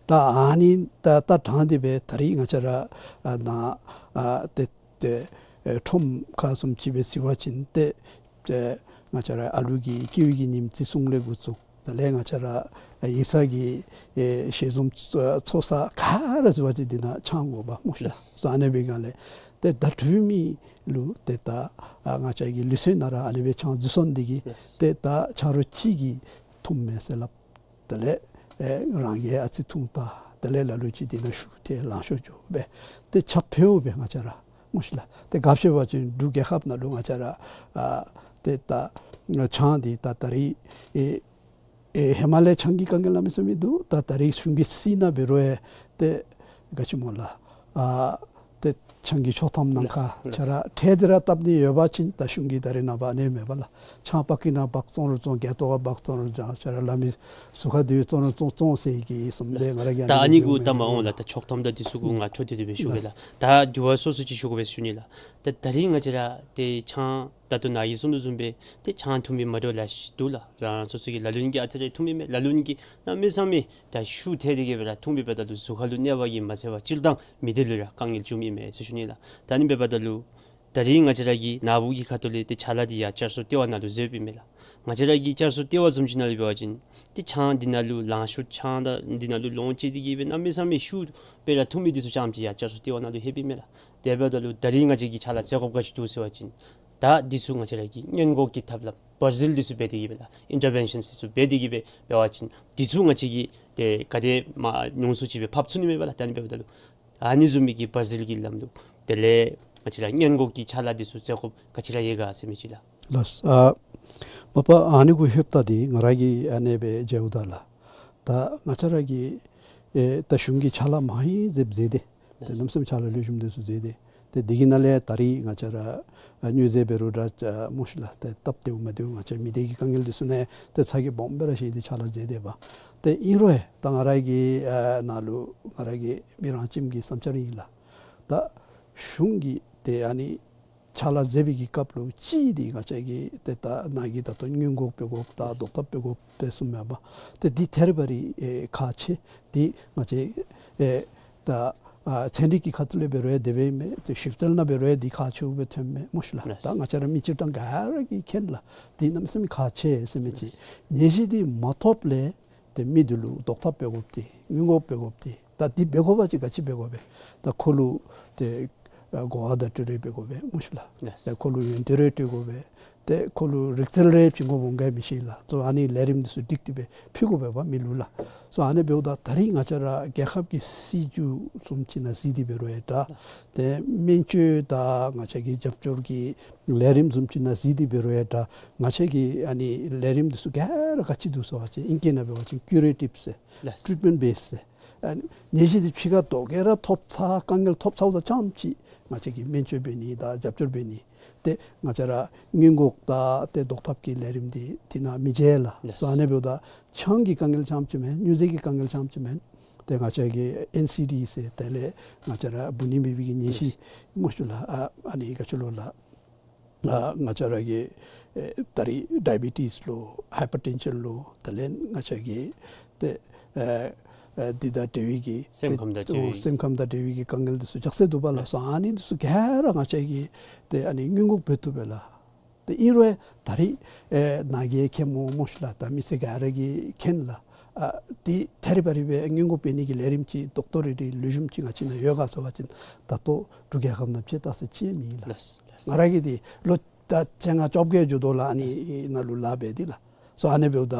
ད་ཨ་ནི་ད་ད་དྲངས་ཏེ་སྦེ་ད་རིས་ང་བཅས་ར་ཨ་ནཱ་ཨ་ཏེ་ཏེ་ཨེ་ཁྲོམ་ཁ་བཟུམ་ཅིག་སྦེ་གཟིགས་པ་ཅིན་ཏེ་ཏེ་ང་བཅས་ར་ཨ་ལུ་གི་སྐྱེ་བའི་གི་ཉིནམ་བརྩི་སྲུང་ལས་འགོ་བཙུགས། དེ་ལས་ང་བཅས་ར་ཡིག་ཚང་གི་ཨེ་ཞལ་འཛོམས་ཚོགས་ས་ག་ར་གཟིགས་པ་ཅིན་འདི་ནང་ཆང་དགོ་པས་སྨོ་ཤིག་ལགས། སོ་ཨ་ནི་འབད་སྒང་ལས་ཏེ་ད་འབྲུག་མི་ལུ་ཏེ་ད་ཨ་ང་བཅས་ཀྱི་ལུགས་སྲོལ་ནང་ར་ཨ་ནི་སྦེ་ཆང་འཛུལ་སོང་འདི་གིས་ཏེ་ད་ཆ་རོགས་གཅིག་གིས་འཐུངམ་མས་ཟེར་སླབ། དེ་ལས་ཨེ་རང་གིས་ཨ་ཙི་འཐུང་ད། དེ་ལས་ལ་ལུ་ཅིག་འདི་ནང་ཤུགས་ཐལ་ལང་ཤོར་འགྱོ་སྦེ་ཏེ་ཆ་ཕོཝ་སྦེ་ང་བཅས་ར་སྨོ་ཤིག་ལགས། ཏེ་ག་ཅི་འབད་བ་ཅིན་འབྲུག་རྒྱལ་ཁབ་ནང་ལུ་ང་བཅས་ར་ཨ་ཏེ་ད་ཆང་འདི་ད་ད་རིས་ཨེ་ཨེ་ཧེ་མ་ལས་ཆང་གི་དཀའ་ངལ་གནམ་མེད་ས་མེད་འདུག། ད་ད་རིས་གཞུང་གིས་བསིལ་ནང་འབད་རུང་ཡང་ཏེ་ག་ཅི་སྨོ་ལགས། ཨ་ཏེ་ཆང་གི་ཆོག་ཐམ་ནང་ཁར་ལགས་ལགས། ཁྱོད་ར་ཁྲལ་འདི་ར་བཏབ་ནི་ཡོད་པ་ཅིན་ད་གཞུང་གིས་ད་རིས་ནངས་པ་ཨ་ནི་མེད་པས་ལགས། ཆང་པ་ཀི་ནང་འབག་བཙོང་རུང་བཙོང་། སྒལ་ཏོ་ཁར་འབག་བཙོང་རུང་བཙོང་། ཁྱོད་ར་ལ་མི་ཟུར་ཁར་འདི་བཙོང་རུང་བཙོང་བཙོང་ཟེར་གི་བཟུམ་སྦེ་ང་ར་གིས་ད་ཨ་ཨ་ནི་ནི་གུ་གུ་ད་མ་འོང་ལགས། ད་ཆོག་ཐམ་དང་འདི་ཚུ་གུ་ང་འཕྲོ་མཐུད་དེ་སྦེ་ཞུ་གེ་ལགས། ལགས། ད་དྲི་བ་སོ་སོ་ཅིག་ཞུ་དགོ་པས་ཟེར་ཞུ་ནི་ལགས། ད་ད་རིས་ང་བཅས་ར་ཏེ་ཆང་ད་ལྟོ་ནཱ་གིས་གསུངས་དོ་བཟུམ་སྦེ་ཏེ་ཆང་འཐུང་མི་མ་འདྲཝ་ལེ་ཤ་འདུག་ལགས། རང་རང་སོ་སོ་གི་ལ་ལུ་གིས་ཨ་ཙི་རེ་འཐུང་མི་མས། ལ་ལུ་གིས་གནམ་མེད་ས་མེད་ད་ཤུགས་ཐལ་ཏེ་གི་སྦེ་ར་འཐུང་མི་འབདཝ་ད་ལུ་གཟུགས་ཁ་ལུ་གནོད་པ་གིས་མ་ཚད་པར་སྤྱིར་བཏང་མི་སྡེ་ལུ་ར་དཀའ་ངལ་འབྱུངམ་ཨིན་མས་ཟེར་ཞུ་ནི་ལགས། ད་ཨ་ནི་འབདཝ་ད་ལུ་ད་རིས་ང་བཅས་ར་གི་ནཱ་བུ་གི་ཁ་ཐུག་ལས་ཏེ་ཅ་ལ་འདི་ཡར་བསྐྱར་གསོ་ལྟེ་བ་ནང་ལུ་འཛུལཝ་ཨིན་མས་ལགས། ང་བཅས་ར་གི་བསྐྱར་གསོ་ལྟེ་བ་བཟུམ་ཅིག་ནང་ལུ་འབད་བ་ཅིན་ཏེ་ཆང་འདི་ནང་ལུ་ལང་ཤོར་ཆང་དང་འདི་ནང་ལུ་ལོངས་སྤྱོད་དེ་གི་སྦེ་གནམ་མེད་ས་མེད་ཤུགས་སྦེ་ར་འཐུང་མི་འདི་ཚུ་རྐྱངམ་ཅིག་ཡར་བསྐྱར་གསོ་ལྟེ་བ་ནང་ལུ་ལྷོདཔ་ཨིན་མས་ལགས། དེ་འབདཝ་ད་ལུ་ད་རིས་ང་བཅས་ཀྱིས་ཆ་ལ་བཙལ་དགོཔ་ག་ཅི་འདུག་ཟེར་བ་ཅིན་ད་འདི་ཚུ་ང་བཅས་ར་གི་སྔོན་འགོག་གི་ཐབས་ལམ་བར་ཟིལ་འདི་ཚུ་འབད་དེ་གི་སྦེ་ལགས། ཨིན་ཊར་བེན་ཤཱན་འདི་ཚུ་འབད་དེ་གི་སྦེ་འབད་བ་ཅིན་འདི་ཚུ་ང་བཅས་ཀྱིས་ཏེ་ག་དེ་མ་ཉུང་སུ་ཅིག་སྦེ་ཕབ་ཚུགས་ནི་མས་པ་ལགས། ད་ཨ་ནི་འབདཝ་ད་ལུ་ཨ་ནི་བཟུམ་མའི་གི་བར་ཟིལ་གྱི་ལམ་ལུགས་དེ་ལས་ང་བཅས་ར་སྔོན་འགོག་གི་ཆ་ལ་འདི་ཚུ་བཙལ་དགོཔ་ག་ཅི་ར་ཡོད་ག་ཟེར་མི་ཅིག་ལགས། ལགས། ཨ་མ་པ་ཨ་ནི་གུ་ལྷོདཔ་ད་འདི་ང་ར་གིས་ཨ་ནེ་སྦེ་མཇལཝ་ད་ལགས། ད་ང་བཅས་ར་གི་ཨེ་ད་གཞུང་གིས་ཅ་ལ་མང་ཡི་ཟེར་མཛད་དེ། ཏེ་གནམ་མེད་ས་མེད་ཅ་ལ་ལེགས་ཤོམ་འདི་ཚུ་མཛད་དེ། ཏེ་འདི་གི་ནང་ལས་ད་རིས་ང་བཅས་ར་ཨ་སྨྱོ་རྫས་འབད་རུང་ར་ཨ་སྨོ་ཤིག་ལགས། ཏེ་སྟབས་བདེཝ་མ་བདེཝ་ང་བཅས་མི་སྡེ་གི་དཀའ་ངལ་འདི་ཚུ་ནང་ཏེ་ཚ་གྱང་སྦོམ་སྦེ་ར་བཞེས་ཏེ་ཅ་ལ་མཛད་དེ་པ། ཏེ་ཨིན་རུང་ཡང་ད་ང་ར་གི་ཨ་ནང་ལུ་ང་ར་གི་མི་རང་ཁྱིམ་གྱི་བསམ་འཆར་ཨིན་ལགས། ད་གཞུང་གིས་ཏེ་ཨ་ནི་ཅ་ལ་མཛད་པའི་གི་སྐབས་ལུ་གཅིག་འདི་ང་བཅས་ཀྱིས་ཏེ་ད་ནཱ་གིས་ད་ལྟོ་སྔོན་འགོག་འབད་དགོཔ་དང་ཟློག་ཐབས་འབད་དགོཔ་སྦེ་གསུངམ་མས་པ། ཏེ་འདི་ཐད་རི་བ་རི་ཨེ་ཁག་ཆེ། འདི་ང་བཅས་ཨེ་ད་ཨ་ཚན་རིག་གི་ཁ་ཐུག་ལས་འབད་རུང་ཡང་དེ་སྦེ་ཨིན་མས། ཏེ་ཞིབ་འཚོལ་ནང་འབད་རུང་ཡང་འདི་ཁག་ཆེཝ་སྦེ་ཐོནམ་མས་སྨོ་ཤིག་ལགས། ལགས། ད་ང་བཅས་ར་མི་སྤྱིར་བཏང་ག་ར་གིས་མཁྱེན་ལགས། འདི་གནམ་མེད་ས་མེད་ཁག་ཆེ་ཟེར་མི་ཅིག། ལགས། ནད་གཞི་འདི་མ་ཐོབ་ལས་ཏེ་མི་འདི་ལུ་ཟློག་ཐབས་འབད་དགོཔ་འདི་སྔོན་འགོག་འབད་དགོཔ་འདི། ད་འདི་འབད་དགོ་པ་ཅིན་ག་ཅི་འབད་དགོ་པས། ད་ཁོ་ལུ་ཏེ་ཨ་གོ་བ་བརྡ་སྤྲོད་རེ་འབད་དགོ་པས་སྨོ་ཤིག་ལགས། ལགས། ཏེ་ཁོ་ལུ་ཡོན་ཏན་རེ་སྤྲོད་དགོ་པས། ཏེ་ཁོ་ལུ་རིག་རྩལ་རེ་བྱིན་དགོཔ་འོང་ག་མི་ཤེས་ལགས། སོ་ཨ་ནི་ལས་རིམ་འདི་ཚུ་སྒྲིག་སྟེ་སྦེ་ཕུལ་དགོ་པས་པ་མི་ལུ་ལགས། སོ་ཨ་ནི་འབདཝ་ད་ད་རིས་ང་བཅས་ར་རྒྱལ་ཁབ་ཀྱི་སྲིད་བྱུས་བཟུམ་ཅིག་ནང་གཟིགས་ཏེ་འབད་རུང་ཡང་འདྲ། ཏེ་སྨན་བཅོས་དང་ང་བཅས་ཀྱི་རྒྱབ་སྐྱོར་གྱི་ལས་རིམ་བཟུམ་ཅིག་ནང་གཟིགས་ཏེ་འབད་རུང་ཡང་འདྲ། ང་བཅས་ཀྱི་ཨ་ནི་ལས་རིམ་འདི་ཚུ་ག་ར་ག་ཅི་འདུག་ཟེར་བ་ཅིན་ཨིང་སྐད་ནང་འབད་བ་ཅིན་ཀུ་རེ་ཊིབ་ཟེར། ལགས། ཊྲིཊ་མེནཊ་བེསི་ཟེར། ཨ་ནི་ནད་གཞི་འདི་ཕྱི་ཁར་དོ་ག་ར་ཐོབ་ཚར་དཀའ་ངལ་ཐོབ་ཚརཝ་ད་རྐྱངམ་ཅིག་ང་བཅས་ཀྱིས་སྨན་བཅོས་འབད་ནི་དང་རྒྱབ་སྐྱོར་འབད་ནི། ཏེ་ང་བཅས་ར་སྔོན་འགོག་དང་ཏེ་ཟློག་ཐབས་ཀྱི་ལས་རིམ་འདི་འདི་ནང་མི་མཇལ་ལགས། ལགས། སོ་ཨ་ནི་འབདཝ་ད་ཆང་གི་དཀའ་ངལ་རྐྱངམ་ཅིག་མེན། སྨྱོ་རྫས་ཀྱི་དཀའ་ངལ་རྐྱངམ་ཅིག་མེན། ཏེ་ང་བཅས་ཀྱི་ཨེན་སི་ཌི་ཟེར་དེ་ལས་ང་བཅས་ར་འབུ་ནད་མེད་པའི་གི་ནད་གཞི། ལགས། སྨོ་ཤིག་ལགས། ཨ་ཨ་ནི་ག་ཅི་ལོ་ལགས། ཨ་ང་བཅས་ར་གི་ཨེ་ད་རིས་ཌའི་བི་ཊིས་ལོ་ཧའི་པར་ཊེན་ཤཱན་ལོ་དེ་ལས་ང་བཅས་ཀྱི་ཏེ་ཨེ་ཨེ་འདི་དང་འབྲེལ་བའི་གི་སེམས་ཁམས་དང་འབྲེལ་བའི་སེམས་ཁམས་དང་འབྲེལ་བའི་གི་དཀའ་ངལ་འདི་ཚུ་ཅིག་སེལ་འདུག་པ་ལགས། ལགས། སོ་ཨ་ནི་འདི་ཚུ་ག་ར་ང་བཅས་ཀྱིས་ཏེ་ཨ་ནི་སྔོན་འགོག་འབད་བཏུབ་པས་ལགས། ཏེ་ཨིན་རུང་ད་རིས་ཨེ་ནཱ་གིས་མཁྱེན་སྨོ་སྨོ་ཤིག་ལགས། ད་མི་སེར་ག་ར་གིས་མཁྱེན་ལགས། ཨ་འདི་ཐད་རི་བ་རི་སྦེ་སྔོན་འགོག་འབད་ནི་གི་ལས་རིམ་ཅིག་རྡོག་རྡོག་རིལ་རིལ་ལེགས་ཤོམ་ཅིག་ང་བཅས་ནང་ཡོད་ག་ཟེར་བ་ཅིན་ད་ལྟོ་འབྲུག་རྒྱལ་ཁབ་ནང་ཕྱེད་ཏ་ཟེར་ཅིག་མེད་ལགས། ལགས། ལགས། ང་ར་གིས་འདི་ལོ་ད་བཅོ་ལྔ་བཅོ་བརྒྱད་འགྱོ་དོ་ལགས། ཨ་ནི་ནང་ལུ་ལཱ་འབད་དེ་ལགས། སོ་ཨ་ནི་འབདཝ་ད་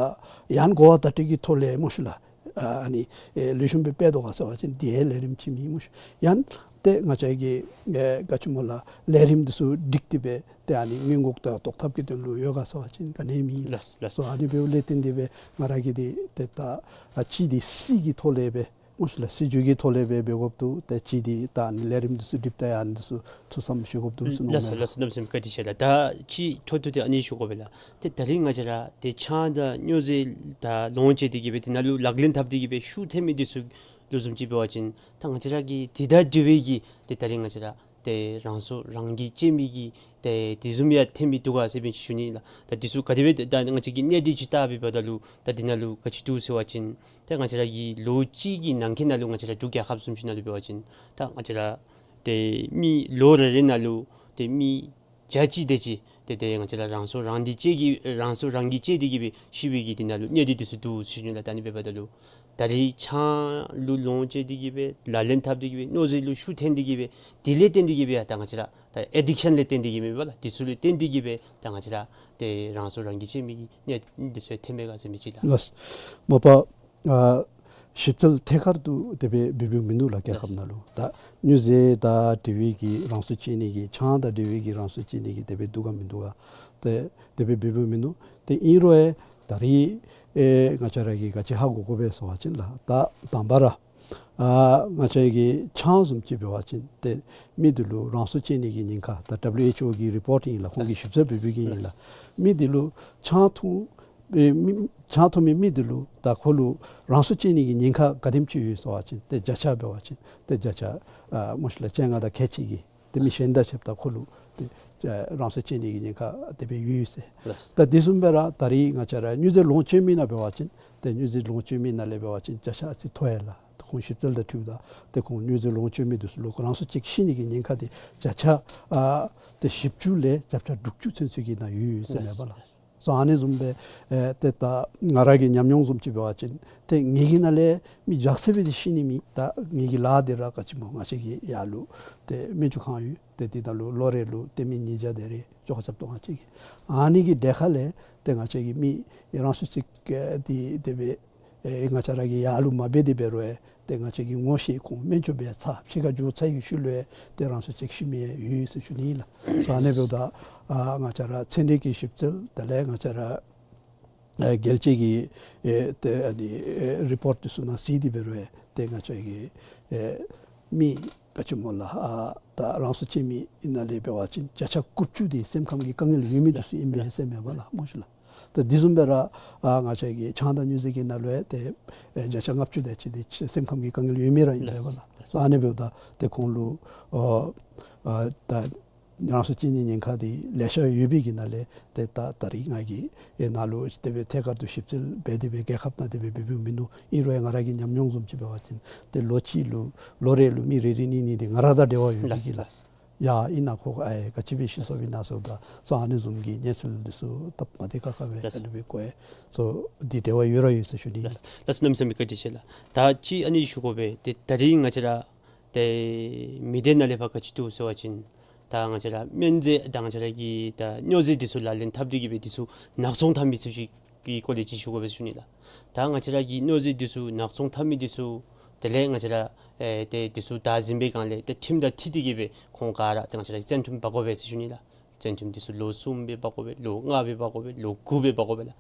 ཡང་གོ་བ་བརྡ་སྤྲོད་ཀྱི་ཐོག་ལས་སྨོ་ཤིག་ལགས། ཨ་ཨ་ནི་ཨེ་ལེགས་ཤོམ་སྦེ་འབད་དོ་ག་ཟེར་བ་ཅིན་འདི་ཡང་ལས་རིམ་ཅིག་མེད་སྨོ་ཤིག། ཡང་ཏེ་ང་བཅས་ཀྱི་ཨེ་ག་ཅི་སྨོ་ལགས་ལས་རིམ་འདི་ཚུ་སྒྲིག་སྟེ་སྦེ་ཏེ་ཨ་ནི་སྔོན་འགོག་དང་ཟློག་ཐབས་ཀྱི་དོན་ལུ་ཡོད་ག་ཟེར་བ་ཅིན་ག་ནི་ཡང་མེད། ལགས་ལགས། སོ་ཨ་ནི་འབདཝ་ལས་བརྟེན་ཏེ་སྦེ་ང་ར་གིས་འདི་ཏེ་ད་ཨ་གཅིག་འདི་སྲིད་ཀྱི་ཐོག་ལས་སྦེ་སྨོ་ཤིག་ལགས། སྲིད་བྱུས་ཀྱི་ཐོག་ལས་སྦེ་འབད་དགོཔ་འདུག། ཏེ་གཅིག་འདི་ད་ཨ་ནི་ལས་རིམ་འདི་ཚུ་སྒྲིག་ད་ཡང་འདི་ཚུ་ཐུགས་བསམ་བཞེས་དགོཔ་འདུག་ཟེར་མནོཝ་མས། ལགས་སོ་ལགས་སོ། གནམ་མེད་ས་མེད་བཀའ་དྲིན་ཆེ་ལགས། ད་ཅིག་འཕྲོ་མཐུད་དེ་ཨ་ནི་ཞུ་དགོ་པས་ལགས། ཏེ་ད་རིས་ང་བཅས་ར་ཏེ་ཆང་དང་སྨྱོ་རྫས་དང་ལོངས་སྤྱོད་དེ་གི་སྦེ་དེ་ནང་ལུ་ལག་ལེན་འཐབ་སྟེ་གི་སྦེ་ཤུགས་ཐལ་མི་འདི་ཚུ་ ལུ་བཟུམ་ཅིག་འབད་བ་ཅིན་ད་ང་བཅས་ར་གི་དེ་དང་འབྲེལ་བའི་གི་ཏེ་ད་རིས་ང་བཅས་ར་ཏེ་རང་སྲོག་རང་གིས་བཅད་མི་གི་ཏེ་དེ་བཟུམ་ཡང་ཐོན་མི་འདུག་ག་ཟེར་བའི་ཅིག་ཞུ་ནི་ལགས། ད་དེ་ཚུ་ག་དེ་སྦེ་ད་ང་བཅས་ཀྱིས་གནད་དོན་ཅིག་བལྟ་བའི་འབདཝ་ད་ལུ་ད་དེ་ནང་ལུ་ག་ཅི་འདུག་ཟེར་བ་ཅིན་ད་ང་བཅས་ར་གི་ལོ་གཅིག་གི་ནང་འཁོད་ནང་ལུ་ང་བཅས་ར་འབྲུག་རྒྱལ་ཁབ་བཟུམ་ཅིག་ནང་ལུ་འབད་བ་ཅིན་ད་ང་བཅས་ར་ཏེ་མི་ལོ་རེ་རེ་ནང་ལུ་ཏེ་མི་བརྒྱ་ཅིག་དེ་ཅིག་ཏེ་ཏེ་ང་བཅས་ར་རང་སྲོག་རང་གིས་བཅད་ཀྱི་རང་སྲོག་རང་གིས་བཅད་དེ་གིས་སྦེ་ཤི་བའི་གི་དེ་ནང་ལུ་གནད་དོན་དེ་ཚུ་འདུག་ཟེར་ཞུ་ནི་ལགས། ད་ཨ་ནི་འབདཝ་ད་ལུ་ད་རིས་ཆང་ལུ་ལོངས་སྤྱོད་དེ་གིས་སྦེ་ལག་ལེན་འཐབ་སྟེ་གིས་སྦེ་མནོ་རྫས་ལུ་ཤུགས་བཏོན་ཏེ་གིས་སྦེ་དེ་ལས་བརྟེན་ཏེ་གིས་སྦེ་ད་ང་བཅས་ར་ད་ཨེ་ཌིག་ཤཱན་ལས་བརྟེན་ཏེ་གིས་མེན་པ་ལགས། དེ་ཚུ་ལས་བརྟེན་ཏེ་གིས་སྦེ་ད་ང་བཅས་ར་ཏེ་རང་སྲོག་རང་གིས་བཅད་མི་གི་གནད་དོན་དེ་ཚུ་ཐོན་མས་ག་ཟེར་མི་ཅིག་ལགས། ལགས། མ་པ་ཨ་ཞིབ་འཚོལ་ཐད་ཀར་དུ་དེ་སྦེ་འབད་འབདཝ་མིན་འདུག་ལགས། རྒྱལ་ཁབ་ནང་ལུ་ད་སྨྱོ་རྫས་དང་འབྲེལ་བའི་གི་རང་སྲོག་བཅད་ནི་གི་ཆང་དང་འབྲེལ་བའི་གི་རང་སྲོག་བཅད་ནི་གི་དེ་སྦེ་འདུག་ག་མིན་འདུག་ག་ཏེ་དེ་སྦེ་འབད་འབདཝ་མིན་འདུག། ཏེ་ཨིན་རུང་ཡང་ད་རིས་ཨེ་ང་བཅས་ར་གིས་ག་ཅི་ཧ་གོ་དགོ་པས་ཟེར་བ་ཅིན་ལགས། ད་དང་པ་ར་ཨ་ང་བཅས་ཀྱི་ཆང་བཟུམ་ཅིག་འབད་བ་ཅིན་ཏེ་མི་དེ་ལུ་རང་སྲོག་བཅད་ནི་གི་ཉེན་ཁ་ད་ཌབ་ལུ་ཨེཆ་ཨོ་གི་རི་པོརཊ་ཨིན་ལགས། ཁོང་གིས་ཞིབ་འཚོལ་འབད་འབདཝ་གི་ཨིན་ལགས། མི་དེ་ལུ་ཆང་འཐུང་ཨེ་མི་ཆང་འཐུང་མི་མི་དེ་ལུ་ད་ཁོ་ལུ་རང་སྲོག་བཅད་ནི་གི་ཉེན་ཁ་ག་དེམ་ཅིག་ཡོད་ཟེར་བ་ཅིན་ཏེ་བརྒྱ་ཆ་འབད་བ་ཅིན་ཏེ་བརྒྱ་ཆ་ཨ་མ་གཞི་ལགས་བཅོ་ལྔ་དང་ཁལ་གཅིག་གིས་ཏེ་མི་གཞན་དང་ཕྱདཔ་ད་ཁོ་ལུ་ཏེ་ཨ་རང་སྲོག་བཅད་ནི་གི་ཉེན་ཁ་དེ་སྦེ་ཡོད་ཟེར། ལགས། ད་དེ་བཟུམ་སྦེ་ར་ད་རིས་ང་བཅས་ར་སྨྱོ་རྫས་ལོངས་སྤྱོད་མི་ནང་འབད་བ་ཅིན་ཏེ་སྨྱོ་རྫས་ལོངས་སྤྱོད་མི་ནང་ལས་འབད་བ་ཅིན་བརྒྱ་ཆ་ཨ་ཙི་མཐོ་ཡི་ལགས། ཁོང་ཞིབ་འཚོལ་དང་འཁྲིལཝ་ད་ཏེ་ཁོང་སྨྱོ་རྫས་ལོངས་སྤྱོད་མི་དེ་ཚུ་ལུ་རང་སྲོག་བཅད་ཤི་ནི་གི་ཉེན་ཁ་དེ་བརྒྱ་ཆ་ཨ་ཏེ་བཞི་བཅུ་ལས་བརྒྱ་ཆ་དྲུག་ཅུ་ཚུན་ཚོད་ཀྱི་ནང་ཡོད་ཡོད་ཟེར་མས་པ་ལགས། ལགས། སོ་ཨ་ནི་བཟུམ་སྦེ་ཨེ་ཏེ་ད་ང་ར་གི་ཉམས་མྱོང་བཟུམ་ཅིག་འབད་བ་ཅིན་ཏེ་ངེ་གི་ནང་ལས་མི་བརྒྱ་ཟེར་སྦེ་ཏེ་ཤི་ནི་མེད། ད་ངེ་གི་ལཱ་འདི་ར་ག་ཅི་སྨོ་ང་བཅས་ཀྱི་ཡར་ལུ་ཏེ་སྨན་བཅོས་ཁང་ཡོད། ཏེ་འདི་ནང་ལུ་ལོ་རེ་ལུ་ཏེ་མི་ཉིས་བརྒྱ་དེ་རེ་བཅོ་ཁ་རྐྱབ་དོ་ང་བཅས་ཀྱིས། ཨ་ནི་གི་གྲལ་ཁ་ལས་ཏེ་ང་བཅས་ཀྱི་མི་རང་སྲོག་བཅད་ཨེ་འདི་དེ་སྦེ་ཨེ་ང་བཅས་ར་གིས་ཡར་ལུ་མ་འབད་དེ་འབད་རུང་ཡང་ཏེ་ང་བཅས་ཀྱིས་ངོ་ཤེས་ཁོང་སྨན་བཅོས་འབད་ཚར་ཕྱི་ཁར་འགྱོ་ཚར་བའི་ཤུལ་ལུ་ཡང་ཏེ་རང་སྲོག་བཅད་ཤི་མི་ཡང་ཡོད་ཟེར་ཞུ་ནི་ཨིན་ལགས། སོ་ཨ་ནི་འབདཝ་ད་ཨ་ང་བཅས་ར་ཚན་རིག་གི་ཞིབ་འཚོལ་དེ་ལས་ང་བཅས་ར་ཨེ་རྒྱལ་སྤྱི་གི་ཨེ་ཏེ་ཨ་ནི་ཨེ་རི་པོརཊ་དེ་ཚུ་ནང་གཟིགས་ཏེ་འབད་རུང་ཡང་ཏེ་ང་བཅས་ཀྱི་ཨེ་མི་ག་ཅི་སྨོ་ལགས་ཨ་ད་རང་སྲོག་བཅད་མི་ནང་ལས་འབད་བ་ཅིན་བརྒྱ་ཆ་དགུ་བཅུ་དེ་སེམས་ཁམས་ཀྱི་དཀའ་ངལ་ཡོད་མི་དེ་ཚུ་ཨིན་པས་ཟེར་མས་པ་ལགས། མ་གཞི་ལགས། ཏེ་དེ་བཟུམ་སྦེ་ར་ཨ་ང་བཅས་ཀྱི་ཆང་དང་སྨྱོ་རྫས་ཀྱི་ནང་ལུ་ཡང་ཏེ་ཨེ་བརྒྱ་ཆ་ལྔ་བཅུ་དེ་ཅིག་དེ་སེམས་ཁམས་ཀྱི་དཀའ་ངལ་ཡོད་མི་ར་ཨིན་པས་པ་ལགས། ལགས། སོ་ཨ་ནི་འབདཝ་ད་ཏེ་ཁོང་ལུ་ཨོ་ཨ་ད་རང་སྲོག་བཅད་ནི་ཉེན་ཁ་དེ་ལེ་ཤ་ཡོད་པའི་གི་ནང་ལས་ཏེ་ད་ད་རིས་ང་གིས་ཨེ་ནཱ་ལུ་དེ་སྦེ་ཐད་ཀར་དུ་ཞིབ་འཚོལ་འབད་དེ་སྦེ་རྒྱལ་ཁབ་ནང་དེ་སྦེ་འབད་འབདཝ་མིན་འདུག། ཨིན་རུང་ཡང་ང་ར་གི་ཉམས་མྱོང་བཟུམ་ཅིག་འབད་བ་ཅིན་ཏེ་ལོ་གཅིག་ལུ་ལོ་རེ་ལུ་མི་རེ་རེ་གཉིས་གཉིས་དེ་ང་ར་དང་འབྲེལ་བ་ཡོད་པའི་གི་ལགས། ལགས། ཡ་ཨིན་ན་ཁོ་ཨའི་ག་ཅི་སྦེ་ཤི་སོཔ་ཨིན་ན་ཟེརཝ་ད་སོ་ཨ་ནི་བཟུམ་གྱི་གནས་ཚུལ་དེ་ཚུ་སྟབས་མ་བདེ་ཁག་ཁ་སྦེ་ལགས། ཨ་ནི་སྦེ་གོ་ཡི། སོ་འདི་འབྲེལ་བ་ཡོད་ར་ཡོད་ཟེར་ཞུ་ནི་ཨིན། ལགས། ལགས་སོ་གནམ་མེད་ས་མེད་བཀའ་དྲིན་ཆེ་ལགས། ད་ཅི་ཨ་ནི་ཞུ་དགོ་པས། ཏེ་ད་རིས་ང་བཅས་ར་ཏེ་མི་སྡེ་ནང་ལས་ཕར་ག་ཅི་འདུག་ཟེར་བ་ཅིན་ད་ང་བཅས་ར་སྨན་རྫས་དང་ང་བཅས་ར་གི་ད་སྨྱོ་རྫས་འདི་ཚུ་ལག་ལེན་འཐབ་སྟེ་གི་སྦེ་འདི་ཚུ་ནག་ཚོང་འཐབ་མི་ཚུ་ཅིག་གི་སྐོར་ལས་ཅིག་ཞུ་དགོ་པས་ཟེར་ཞུ་ནི་ལགས། ད་ང་བཅས་ར་གི་སྨྱོ་རྫས་འདི་ཚུ་ནག་ཚོང་འཐབ་མི་འདི་ཚུ་དེ་ལས་ང་བཅས་ར་ཨེ་ཏེ་འདི་ཚུ་བདའ་ཟུན་པའི་སྒང་ལས་ཏེ་ཁྲིམས་དང་འཁྲིལ་ཏེ་གི་སྦེ་ཁོང་ག་ར་ཏེ་ང་བཅས་ར་གིས་བཙོན་ཁྲིམས་འབག་དགོ་པས་ཟེར་ཞུ་ནི་ལགས། བཙོན་ཁྲིམས་འདི་ཚུ་ལོ་གསུམ་སྦེ་འབག་དགོ་པས། ལོ་ལྔ་སྦེ་འབག་དགོ་པས། ལོ་དགུ་སྦེ་འབག་དགོ་པས་ལགས།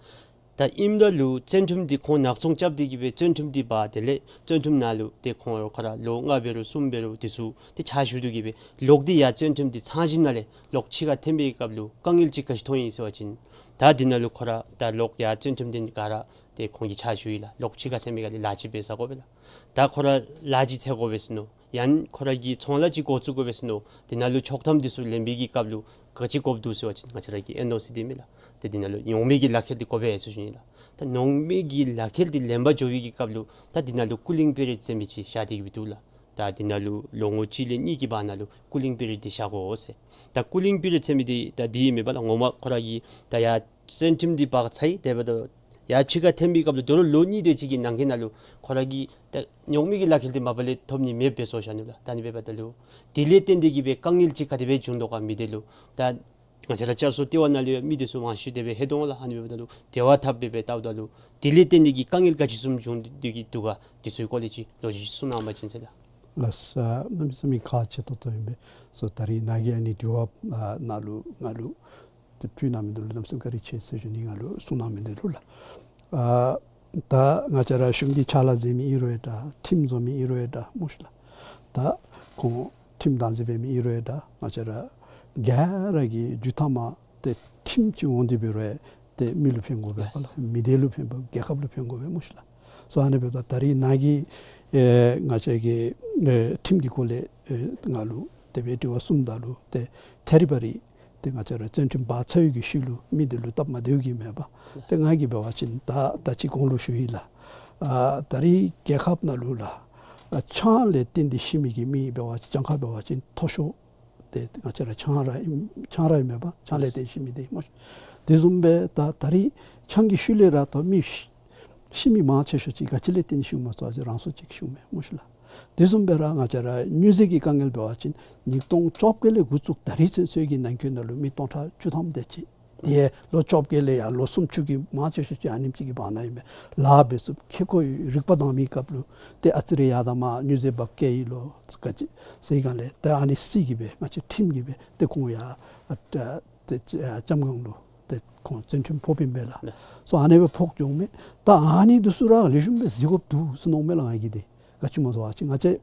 ད་ཨིནམ་ད་ལུ་བཙོན་ཁྲིམས་འདི་ཁོང་ནག་ཚོང་རྐྱབ་སྟེ་གི་སྦེ་བཙོན་ཁྲིམས་འདི་འབག་དེ་ལས་བཙོན་ཁྲིམས་ནང་ལུ་ཏེ་ཁོང་ཁོ་ར་ལོ་ལྔ་འབད་རུང་གསུམ་འབད་རུང་འདི་ཚུ་ཏེ་ཕྱག་ཞུ་སྟེ་གི་སྦེ་ལོག་སྟེ་ཡར་བཙོན་ཁྲིམས་འདི་ཚང་ཞིནམ་ལས་ལོག་ཕྱི་ཁར་ཐོན་པའི་སྐབས་ལུ་དཀའ་ངལ་ཅིག་ག་ཅི་མཐོང་ཡི་ཟེར་བ་ཅིན་ད་འདི་ནང་ལུ་ཁོ་ར་ད་ལོག་ཡར་བཙོན་ཁྲིམས་འདི་ག་ར་ཏེ་ཁོང་གིས་ཕྱག་ཞུ་ཡི་ལགས། ལོག་ཕྱི་ཁར་ཐོན་པའི་སྐབས་ལུ་ལཱ་ཅིག་འབད་ས་དགོ་པས་ལགས། ད་ཁོ་ར་ལཱ་ཅིག་འཚོལ་དགོ་པས་ཟེར་མནོ། ཡང་ཁོ་ར་གི་ཚོང་ལཱ་ཅིག་འགོ་བཙུགས་དགོ་པས་ཟེར་མནོ། དེ་ནང་ལུ་ཆོག་ཐམ་འདི་ཚུ་ལེན་པའི་གི་སྐབས་ལུ་ག་ཅི་དགོཔ་འདུག་ཟེར་བ་ཅིན་ང་བཅས་ར་གི་ཨེན་ཨོ་སི་འདི་མས་ལགས། ཏེ་དེ་ནང་ལུ་ཉོག་མེད་ཀྱི་ལག་ཁྱེར་འདི་དགོ་པས་ཟེར་ཞུ་ནི་ལགས། ད་ཉོག་མེད་ཀྱི་ལག་ཁྱེར་འདི་ལེན་པར་འགྱོ་བའི་གི་སྐབས་ལུ་ད་དེ་ནང་ལུ་ཀུ་ལིང་པི་རིཌ་ཟེར་མི་ཅིག་བཞག་སྟེ་གི་སྦེ་འདུག་ལགས། ད་དེ་ནང་ལུ་ལོ་ངོ་གཅིག་ལས་གཉིས་ཀྱི་བར་ན་ལུ་ཀུ་ལིང་པི་རིཌ་འདི་བཞག་དགོ་ཟེར། ད་ཀུ་ལིང་པི་རིཌ་ཟེར་མི་འདི་ད་འདི་མེན་པ་ལགས། ངོ་མ་ཁོ་ར་གིས་ད་ཡར་བཙོན་ཁྲིམས་འདི་འབག་ཚར་ཡི། དེ་འབདཝ་ད་ཡར་ཕྱི་ཁར་ཐོན་པའི་སྐབས་ལུ་དོ་རུང་ལོ་གཉིས་དེ་ཅིག་གི་ནང་འཁོད་ནང་ལུ་ཁོ་ར་གིས་ད་ཉོག་མེད་ཀྱི་ལག་ཁྱེར་འདི་མ་པ་ལས་ཐོབ་ནི་མེདཔ་སྦེ་བཟོ་བཞག་ནུག་ལགས། ད་ཨ་ནི་འབདཝ་ད་ལུ་དེ་ལས་བརྟེན་ཏེ་གི་སྦེ་དཀའ་ངལ་ཅིག་ག་དེ་སྦེ་བྱུང་དོ་ག་མི་སྡེ་ལུ། ད་ང་བཅས་ར་བསྐྱར་གསོ་ལྟེ་བ་ནང་ལུ་ཡང་མི་འདི་ཚུ་མང་ཤོས་དེ་སྦེ་ལྷོད་དོ་ལགས། ཨ་ནི་འབདཝ་ད་ལུ་འབྲེལ་བ་འཐབ་སྦེ་སྦེ་བལྟཝ་ད་ལུ་དེ་ལས་བརྟེན་ཏེ་གི་དཀའ་ངལ་ག་ཅི་བཟུམ་བྱུང་སྟེ་གི་འདུག་ག་དེ་ཚུའི་སྐོར་ལས་ཅིག་ལོ་རྒྱུས་ཅིག་གསུང་གནང་བ་ཅིན་ཟེར་ལགས། ལགས་སོ། གནམ་མེད་ས་མེད་ཁག་ཆེ་ཏོག་ཏོ་ཨིན་པས། སོ་ད་རིས་ནཱ་གིས་ཨ་ནི་དྲི་བ་ཨ་ནཱ་ལུ་ང་ལུ་ཏེ་ཕུལ་གནང་མི་འདི་ལུ་གནམ་མེད་ས་མེད་བཀའ་དྲིན་ཆེ་ཟེར་ཞུ་ནི། ང་ལུ་གསུང་གནང་མི་འདི་ལུ་ལགས། ཨ་ད་ང་བཅས་ར་གཞུང་གི་ཕྱག་ལཱ་མཛད་མི་ཨིན་རུང་ཡང་འདྲ། ཁྲིམས་བཟོ་མི་ཨིན་རུང་ཡང་འདྲ་སྨོ་ཤིག་ལགས། ད་ཁོང་ཁྲིམས་བདག་འཛིན་འབད་མི་ཨིན་རུང་ཡང་འདྲ། ང་བཅས་ར་ག་ར་གི་མཇུག་མཐའ་མ་ཏེ་ཁྲིམས་ཅིག་འོང་སྟེ་འབད་རུང་ཡང་ཏེ་མི་ལུ་ཕན་དགོ་པས་པ་ལགས། མི་སྡེ་ལུ་ཕན་པས། རྒྱལ་ཁབ་ལུ་ཕན་དགོ་པས་སྨོ་ཤིག་ལགས། སོ་ཨ་ནི་འབདཝ་ད་ད་རིས་ནཱ་གིས་ ཨེ་ང་བཅས་ཀྱི་ཨེ་ཁྲིམས་ཀྱི་སྐོར་ལས་ཨེ་ང་ལུ་དེ་སྦེ་དྲི་བ་གསུངམ་ད་ལུ་ཏེ་ཐད་རི་བ་རི་ཏེ་ང་བཅས་ར་བཙོན་ཁྲིམས་འབག་ཚར་བའི་གི་ཤུལ་ལུ་མི་འདི་ལུ་སྟབས་མ་བདེཝ་གིས་མེན་པ། ཏེ་ང་གིས་འབད་བ་ཅིན་ད་ད་ཅི་གོང་ལུ་ཞུ་ཡི་ལགས། ཨ་ད་རིས་རྒྱལ་ཁབ་ནང་ལུ་ལགས་ཨ་ཆང་ལས་བརྟེན་ཏེ་ཤི་མི་གི་མི་འབད་བ་ཅིན་གྱངས་ཁ་འབད་བ་ཅིན་མཐོ་ཤོས་ཏེ་ང་བཅས་ར་ཆང་ར་ཨིན་ཆང་ར་ཨིན་མེན་པ། ཆང་ལས་བརྟེན་ཤི་མི་འདི་སྨོ། དེ་བཟུམ་སྦེ་ད་ད་རིས་ཆང་གི་ཤུལ་ལས་ར་ད་མི་ཤི་ཤི་མི་མང་ཆེ་ཤོས་ཅིག་ག་ཅི་ལས་བརྟེན་ཤི་འོང་སྨོ་ཟེར་བ་ཅིན་རང་སྲོག་བཅད་ཤི་འོང་མས་སྨོ་ཤིག་ལགས། དེ་བཟུམ་སྦེ་ར་ང་བཅས་ར་སྨྱོ་རྫས་ཀྱི་དཀའ་ངལ་འབད་བ་ཅིན་ཉིས་སྟོང་བཅོ་བརྒྱད་ལས་འགོ་བཙུགས་ད་རིས་ཚུན་ཚོད་ཀྱི་ནང་འཁོད་ནང་ལུ་མི་སྟོང་ཕྲག་བཅུ་ཐམ་དེ་ཅིག་དེ་ལོ་བཅོ་བརྒྱད་ལས་ཡར་ལོ་སུམ་ཅུ་གི་མང་ཆེ་ཤོས་ཅིག་ཨ་ནེམ་ཅིག་གི་བར་ན་ཨིན་པས། ལཱ་འབད་ཚུགས་ཁེ་ཀོ་ཡོད། རིག་པ་དྭངས་མའི་སྐབས་ལུ་ཏེ་ཨ་ཙི་རེ་ཡར་དང་མར་སྨྱོ་རྫས་འབག་བཀལ་ཡི་ལོ་ག་ཅི་ཟེར་སྒང་ལས་ཏེ་ཨ་ནི་སྲིད་ཀྱི་སྦེ་ང་བཅས་ཁྲིམས་ཀྱི་སྦེ་ཏེ་ཁོང་ཡར་ཨ་ཏེ་ཨ་ཅམ་སྒང་ལུ་ཏེ་ཁོང་བཙོན་ཁྲིམས་ཕོགཔ་ཨིན་པས་ལགས། ལགས། སོ་ཨ་ནི་སྦེ་ཕོག་འགྱོཝ་མས། ད་ཨ་ནི་འདི་ཚུ་ར་ལེགས་ཤོམ་སྦེ་གཟིགས་དགོཔ་འདུག་ཟེར་མནོཝ་མས་ལགས་ང་གིས་འདི། ག་ཅི་སྨོ་ཟེར་བ་ཅིན་ང་བཅས་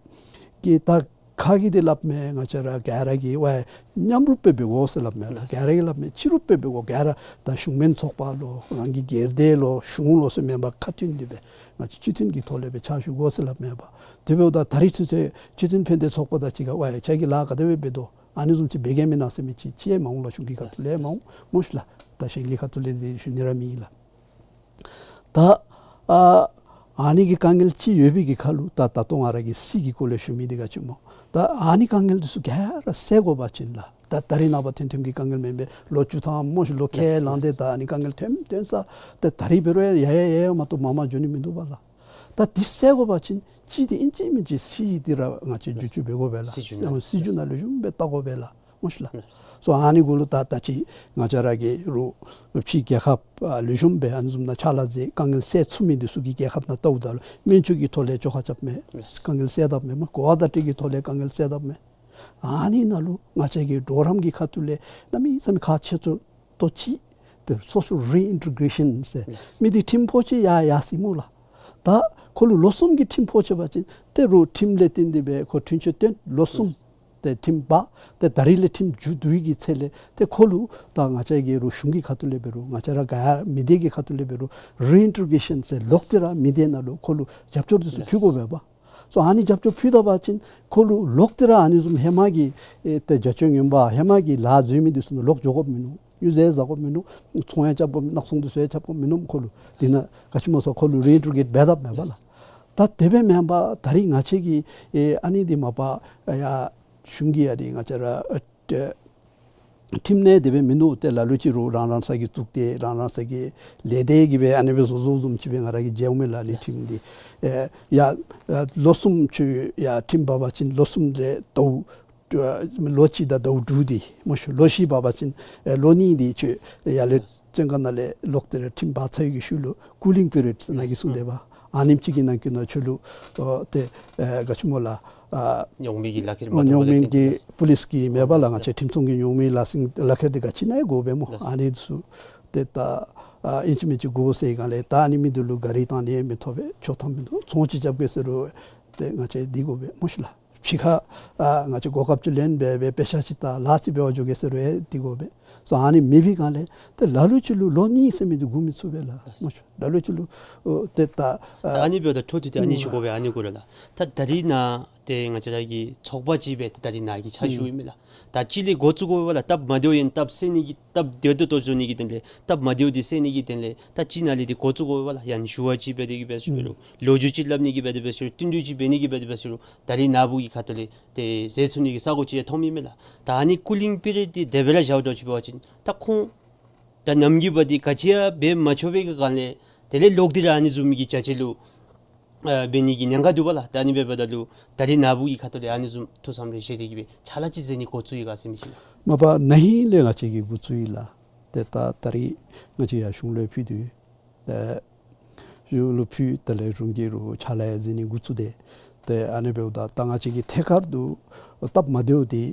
ཀྱིས་ད་ཁ་གིས་འདི་སླབ་མས། ང་བཅས་ར་ག་ར་གིས་ཝའི་མཉམ་རུབ་སྦེ་འབད་དགོ་ཟེར་སླབ་མས་ལགས། ག་ར་གིས་སླབ་མས་གཅིག་རུབ་སྦེ་འབད་དགོ། ག་ར་ད་གཞུང་མིན་ཚོགས་པ་ལོ་རང་གི་སྒེར་སྡེ་ལོ་གཞུང་ལོ་ཟེར་མེན་པར་ཁ་མཐུན་ཏེ་སྦེ་ང་བཅས་སྤྱི་མཐུན་གྱི་ཐོག་ལས་སྦེ་ཕྱག་ཞུ་དགོ་ཟེར་སླབ་མས་པ། དེ་འབདཝ་ད་ད་རིས་ཚུན་ཚོད་སྤྱི་མཐུན་ཕན་བདེ་ཚོགས་པ་དང་གཅིག་ཁར་ཝའི་ཁྱེད་ཀྱིས་ལཱ་ག་དེ་སྦེ་འབད་དོ། ཨ་ནི་བཟུམ་ཅིག་འབད་གེ་མེན་ན་ཟེར་མི་ཅིག་ཅིག་ཡང་མ་འོང་ལགས། གཞུང་གི་ཁ་ཐུག་ལས་མ་འོང་སྨོ་ཤིག་ལགས། ད་གཞན་གྱི་ཁ་ཐུག་ལས་འདི་ཞུ་ནི་ར་མེད་ལགས། ད་ཨ་ཨ་ནི་གི་དཀའ་ངལ་ཅིག་ཡོད་པའི་གི་ཁར་ལུ་ད་ད་ལྟོ་ང་ར་གིས་སྲིད་ཀྱི་སྐོར་ལས་ཞུ་མི་འདི་ག་ཅི་སྨོ། ད་ཨ་ནི་དཀའ་ངལ་འདི་ཚུ་ག་ར་བསལ་དགོ་པ་ཅིན་ལགས། ད་ད་རིས་ནངས་པ་ཐོན་ཐོནམ་གྱི་དཀའ་ངལ་མེན་པས། ལོ་བཅུ་ཐམ་སྨོ་ཤིག་ལོ་ཁལ་ལངས་ཏེ་ད་ཨ་ནི་དཀའ་ངལ་ཐོནམ་ཐོན་ས། ད་ད་རིས་འབད་རུང་ཡར་ཡར་ཡར་ཡར་མ་གཏོགས་མར་མར་འགྱོ་ནི་མིན་འདུག་པ་ལགས། ད་འདི་བསལ་དགོ་པ་ཅིན་ཅིག་འདི་ཨིན་ཅི་མིན་ཅི་སྲིད་འདི་ར་ང་བཅས་བསྒྱུར་བཅོས་འབད་དགོ་པས་ལགས། སྲིད་བྱུས་ནང་སྲིད་བྱུས་ནང་ལེགས་ཤོམ་སྦེ་བལྟ་དགོ་པས་ལགས་སྨོ་ཤིག་ལགས། སོ་ཨ་ནི་གུ་ལུ་ད་ད་ཅི་ང་བཅས་ར་གི་རུང་ཕྱི་རྒྱལ་ཁབ་ཨ་ལེགས་ཤོམ་སྦེ་ཨ་ནི་བཟུམ་ནང་ཕྱག་ལཱ་མཛད་དཀའ་ངལ་བསལ་ཚུགས་མི་འདི་ཚུ་གི་རྒྱལ་ཁབ་ནང་བལྟཝ་ད་ལུ་སྨན་བཅོས་ཀྱི་ཐོག་ལས་བཅོ་ཁ་རྐྱབ་མས། དཀའ་ངལ་བསལ་དཔ་མས་སྨོ། གོ་བ་བརྡ་སྤྲོད་ཀྱི་ཐོག་ལས་དཀའ་ངལ་བསལ་དཔ་མས། ཨ་ནི་ནང་ལུ་ང་བཅས་ཀྱི་གྲོགས་རམ་གྱི་ཁ་ཐུག་ལས་གནམ་མེད་ས་མེད་ཁག་ཆེ་ཤོས་ཏོ་ཅིག་ཏེ་social reintegration ཟེར། ལགས། མི་འདི་ཁྲིམས་ཕོག་ཅི་ཡར་ཡར་སོ་ཡི་སྨོ་ལགས། ད་ཁོ་ལུ་ལོ་གསུམ་གྱི་ཁྲིམས་ཕོག་ཅི་པ་ཅིན་ཏེ་རུང་ཁྲིམས་ལས་བརྟེན་ཏེ་སྦེ་ཁོ་འཁྲུན་ཆོད་བཏོན་ལོ་གསུམ། ལགས། ཏེ་ཁྲིམས་འབག་ཏེ་ད་རིས་ལས་ཁྲིམས་མཇུག་བསྡུ་བའི་གི་ཚེ་ལས་ཏེ་ཁོ་ལུ་ད་ང་བཅས་ཀྱི་རུང་གཞུང་གི་ཁ་ཐུག་ལས་འབད་རུང་ང་བཅས་ར་ག་མི་སྡེ་གི་ཁ་ཐུག་ལས་འབད་རུང་reintegration ཟེར་ལོག་སྟེ་ར་མི་སྡེ་ནང་ལུ་ཁོ་ལུ་རྒྱབ་སྐྱོར་འདི་ཚུ་ཕུལ་དགོ་པས་པ། སོ་ཨ་ནི་རྒྱབ་སྐྱོར་ཕུལ་ད་པ་ཅིན་ཁོ་ལུ་ལོག་སྟེ་ར་ཨ་ནི་བཟུམ་ཧེ་མ་གི་ཨེ་ཏེ་རྒྱ་ཆོས་ངན་པ་ཧེ་མ་གི་ལཱ་འཛོལ་མི་འདི་ཚུ་ནང་ལོག་འགྱོ་དགོཔ་མིན་ནུག། སྨྱོ་རྫས་ཟ་དགོཔ་མིན་ནུག། ཚོང་ཡང་རྐྱབ་དགོཔ་མིན་ནུག། ནག་ཚོང་འདི་ཚུ་ཡང་རྐྱབ་དགོཔ་མིན་ནུག། ཁོ་ལུ་འདི་ནང་ག་ཅི་སྨོ་ཟེར་ཁོ་ལུ་reintegrate འབད་དཔ་མས་པ་ལགས། ད་དེ་སྦེ་མེན་པར་ད་རིས་ང་བཅས་ཀྱིས་ཨེ་ཨ་ནི་འདི་མ་པ་ཡར་གཞུང་གིས་ཨ་ནི་ང་བཅས་ར་ཨ་ཏེ་ཁྲིམས་ནང་དེ་སྦེ་མིན་ནུག། ཏེ་ལ་ལུ་ཅིག་རུང་རང་རང་སོ་གི་གཙུག་སྡེ་རང་རང་སོ་གི་ལས་སྡེ་གིས་སྦེ་ཨ་ནི་སྦེ་བཟོ་བཟོཝ་བཟུམ་ཅིག་སྦེ་ང་ར་གིས་མཇལཝ་མས་ལགས། ཨ་ནི་ཁྲིམས་འདི་ཨེ་ཡར་ཨེ་ལོ་གསུམ་ཅིག་ཡར་ཁྲིམས་འབག་པ་ཅིན་ལོ་གསུམ་རེ་ཟླཝ་ཨེ་ལོ་གཅིག་དང་ཟླཝ་དྲུག་འདི་སྨོ་ཤིག། ལོ་བཞི་འབག་པ་ཅིན་ཨེ་ལོ་གཉིས་འདི་ཁྱོད་ཡར་ལས་བཙོན་ཁང་ནང་ལས་ལོག་སྟེ་ར་ཁྲིམས་འབག་ཚར་བའི་གི་ཤུལ་ལུ་cooling period ཟེར་ནཱ་གིས་གསུངས་ཏེ་པ། ཨ་ནེམ་ཅིག་གི་ནང་འཁོད་ནང་ཁྱོད་ལུ་ཨོ་ཏེ་ཨེ་ག་ཅི་སྨོ་ལགས། ཨ་ཉོག་མེད་ཀྱི་ལག་ཁྱེར་མ་ཐོབ་པ་ལས་ཉོག་མེད་ཀྱི་པུ་ལིསི་གིས་མེན་པ་ལགས། ང་བཅས་ཁྲིམས་སྲུང་གི་ཉོག་མེད་ལག་ཟིན་ལག་ཁྱེར་འདི་ག་ཅི་ནང་ཡང་དགོ་པས་སྨོ། ལགས། ཨ་ནི་ཚུ་ཏེ་ད་ཨ་ཨིན་ཅི་མིན་ཅི་དགོ་ཟེར་སྒང་ལས་ད་ཨ་ནི་མི་འདི་ལུ་ག་རི་བཏང་ནི་མི་ཐོབ་པས། ཆོག་ཐམ་མིན་འདུག། ཚོང་ཅིག་རྐྱབ་གེ་ཟེར་རུང་ཏེ་ང་བཅས་འདི་དགོ་པས་སྨོ་ཤིག་ལགས། ཕྱི་ཁར་ཨ་ང་བཅས་གོ་སྐབས་ཅིག་ལེན་སྦེ་སྦེ་དཔེ་ཆ་ཅིག་ལྟ་ལཱ་ཅིག་འབད་བར་འགྱོ་གེ་ཟེར་རུང་འདི་དགོ་པས། སོ་ཨ་ནི་མེད་པའི་སྒང་ལས་ཏེ་ལ་ལུ་ཅིག་ལུ་ལོ་གཉིས་ཟེར་མི་འདི་སྒུག་མི་ཚུགས་པས་ལགས་སྨོ་ཤིག། ལ་ལུ་ཅིག་ལུ་ཨོ་ཏེ་ད་ད་ཨ་ནི་འབདཝ་ད་འཕྲོ་མཐུད་དེ་ཨ་ནི་ཞུ་དགོ་པས། ཨ་ནི་གུ་ར་ལགས། ད་ད་རིས་ནཱ་ཏེ་ང་བཅས་ར་གི་ཚོགས་པ་ཅིག་སྦེ་ཏེ་ད་རིས་ནཱ་གི་ཕྱག་ཞུ་ཨིན་མས་ལགས། ད་ཅིག་ལས་འགོ་བཙུགས་དགོ་པས་ལགས། སྟབས་མ་བདེཝ་ཡང་སྟབས་བསལ་ནི་གི་སྟབས་བདེ་ཏོག་ཏོ་བཟོ་ནི་གི་དོན་ལས་སྟབས་མ་བདེཝ་འདི་བསལ་ནི་གི་དོན་ལས་ད་ཅིག་ནཱ་ལས་འདི་འགོ་བཙུགས་དགོ་པས་ལགས། ཡང་ཞུ་བ་ཅིག་འབད་དེ་གི་འབད་ཟེར་རུང་ལོ་རྒྱུས་ཅིག་སླབ་ནི་གི་འབད་དེ་འབད་ཟེར་རུང་བསྟུན་གྲོས་ཅིག་འབད་ནི་གི་འབད་དེ་འབད་ཟེར་རུང་ད་རིས་ནཱ་བུ་གི་ཁ་ཐུག་ལས་ཏེ་ཟེར་ཚུགས་ནི་གི་ས་གོ་ཅིག་ཡང་མཐོངམ་ཨིན་མས་ལགས། ད་ཨ་ནི་cooling period འདི་དེ་སྦེ་ར་བཞག་འགྱོ་ཅིག་འབད་བ་ཅིན་ད་ཁོང་ད་ནམ་གྱི་བར་འདི་ག་ཅི་ཡང་འབད་མ་ཆོག་པའི་གི་སྒང་ལས་དེ་ལས་ལོག་སྟེ་ར་ཨ་ནི་བཟུམ་གྱི་བྱ་བྱེད་ལུ་ཨ་འབད་ནི་གི་ཉེན་ཁ་འདུག་པ་ལགས། ད་ཨ་ནི་འབདཝ་ད་ལུ་ད་རིས་ནཱ་བུ་གི་ཁ་ཐུག་ལས་ཨ་ནི་བཟུམ་ཐུགས་བསམ་རེ་བཞེས་ཏེ་གི་སྦེ་ཕྱག་ལཱ་ཅིག་མཛད་ནི་འགོ་བཙུགས་ཡི་ག་ཟེར་མི་ཅིག་ལགས། མ་པ་ན་ཧིང་ལས་ང་བཅས་ཀྱིས་འགོ་བཙུགས་ཡི་ལགས། ཏེ་ད་ད་རིས་ང་བཅས་ཡར་གཞུང་ལུ་ཕུལ་དོ། ཏེ་གཞུང་ལུ་ཕུལ་ད་ལས་གཞུང་གིས་རུང་ཕྱག་ལཱ་ཡང་མཛད་ནི་འགོ་བཙུགས་ཏེ། ཏེ་ཨ་ནི་འབདཝ་ད་ད་ང་བཅས་ཀྱི་ཐད་ཀར་དུ་སྟབས་མ་བདེཝ་འདི་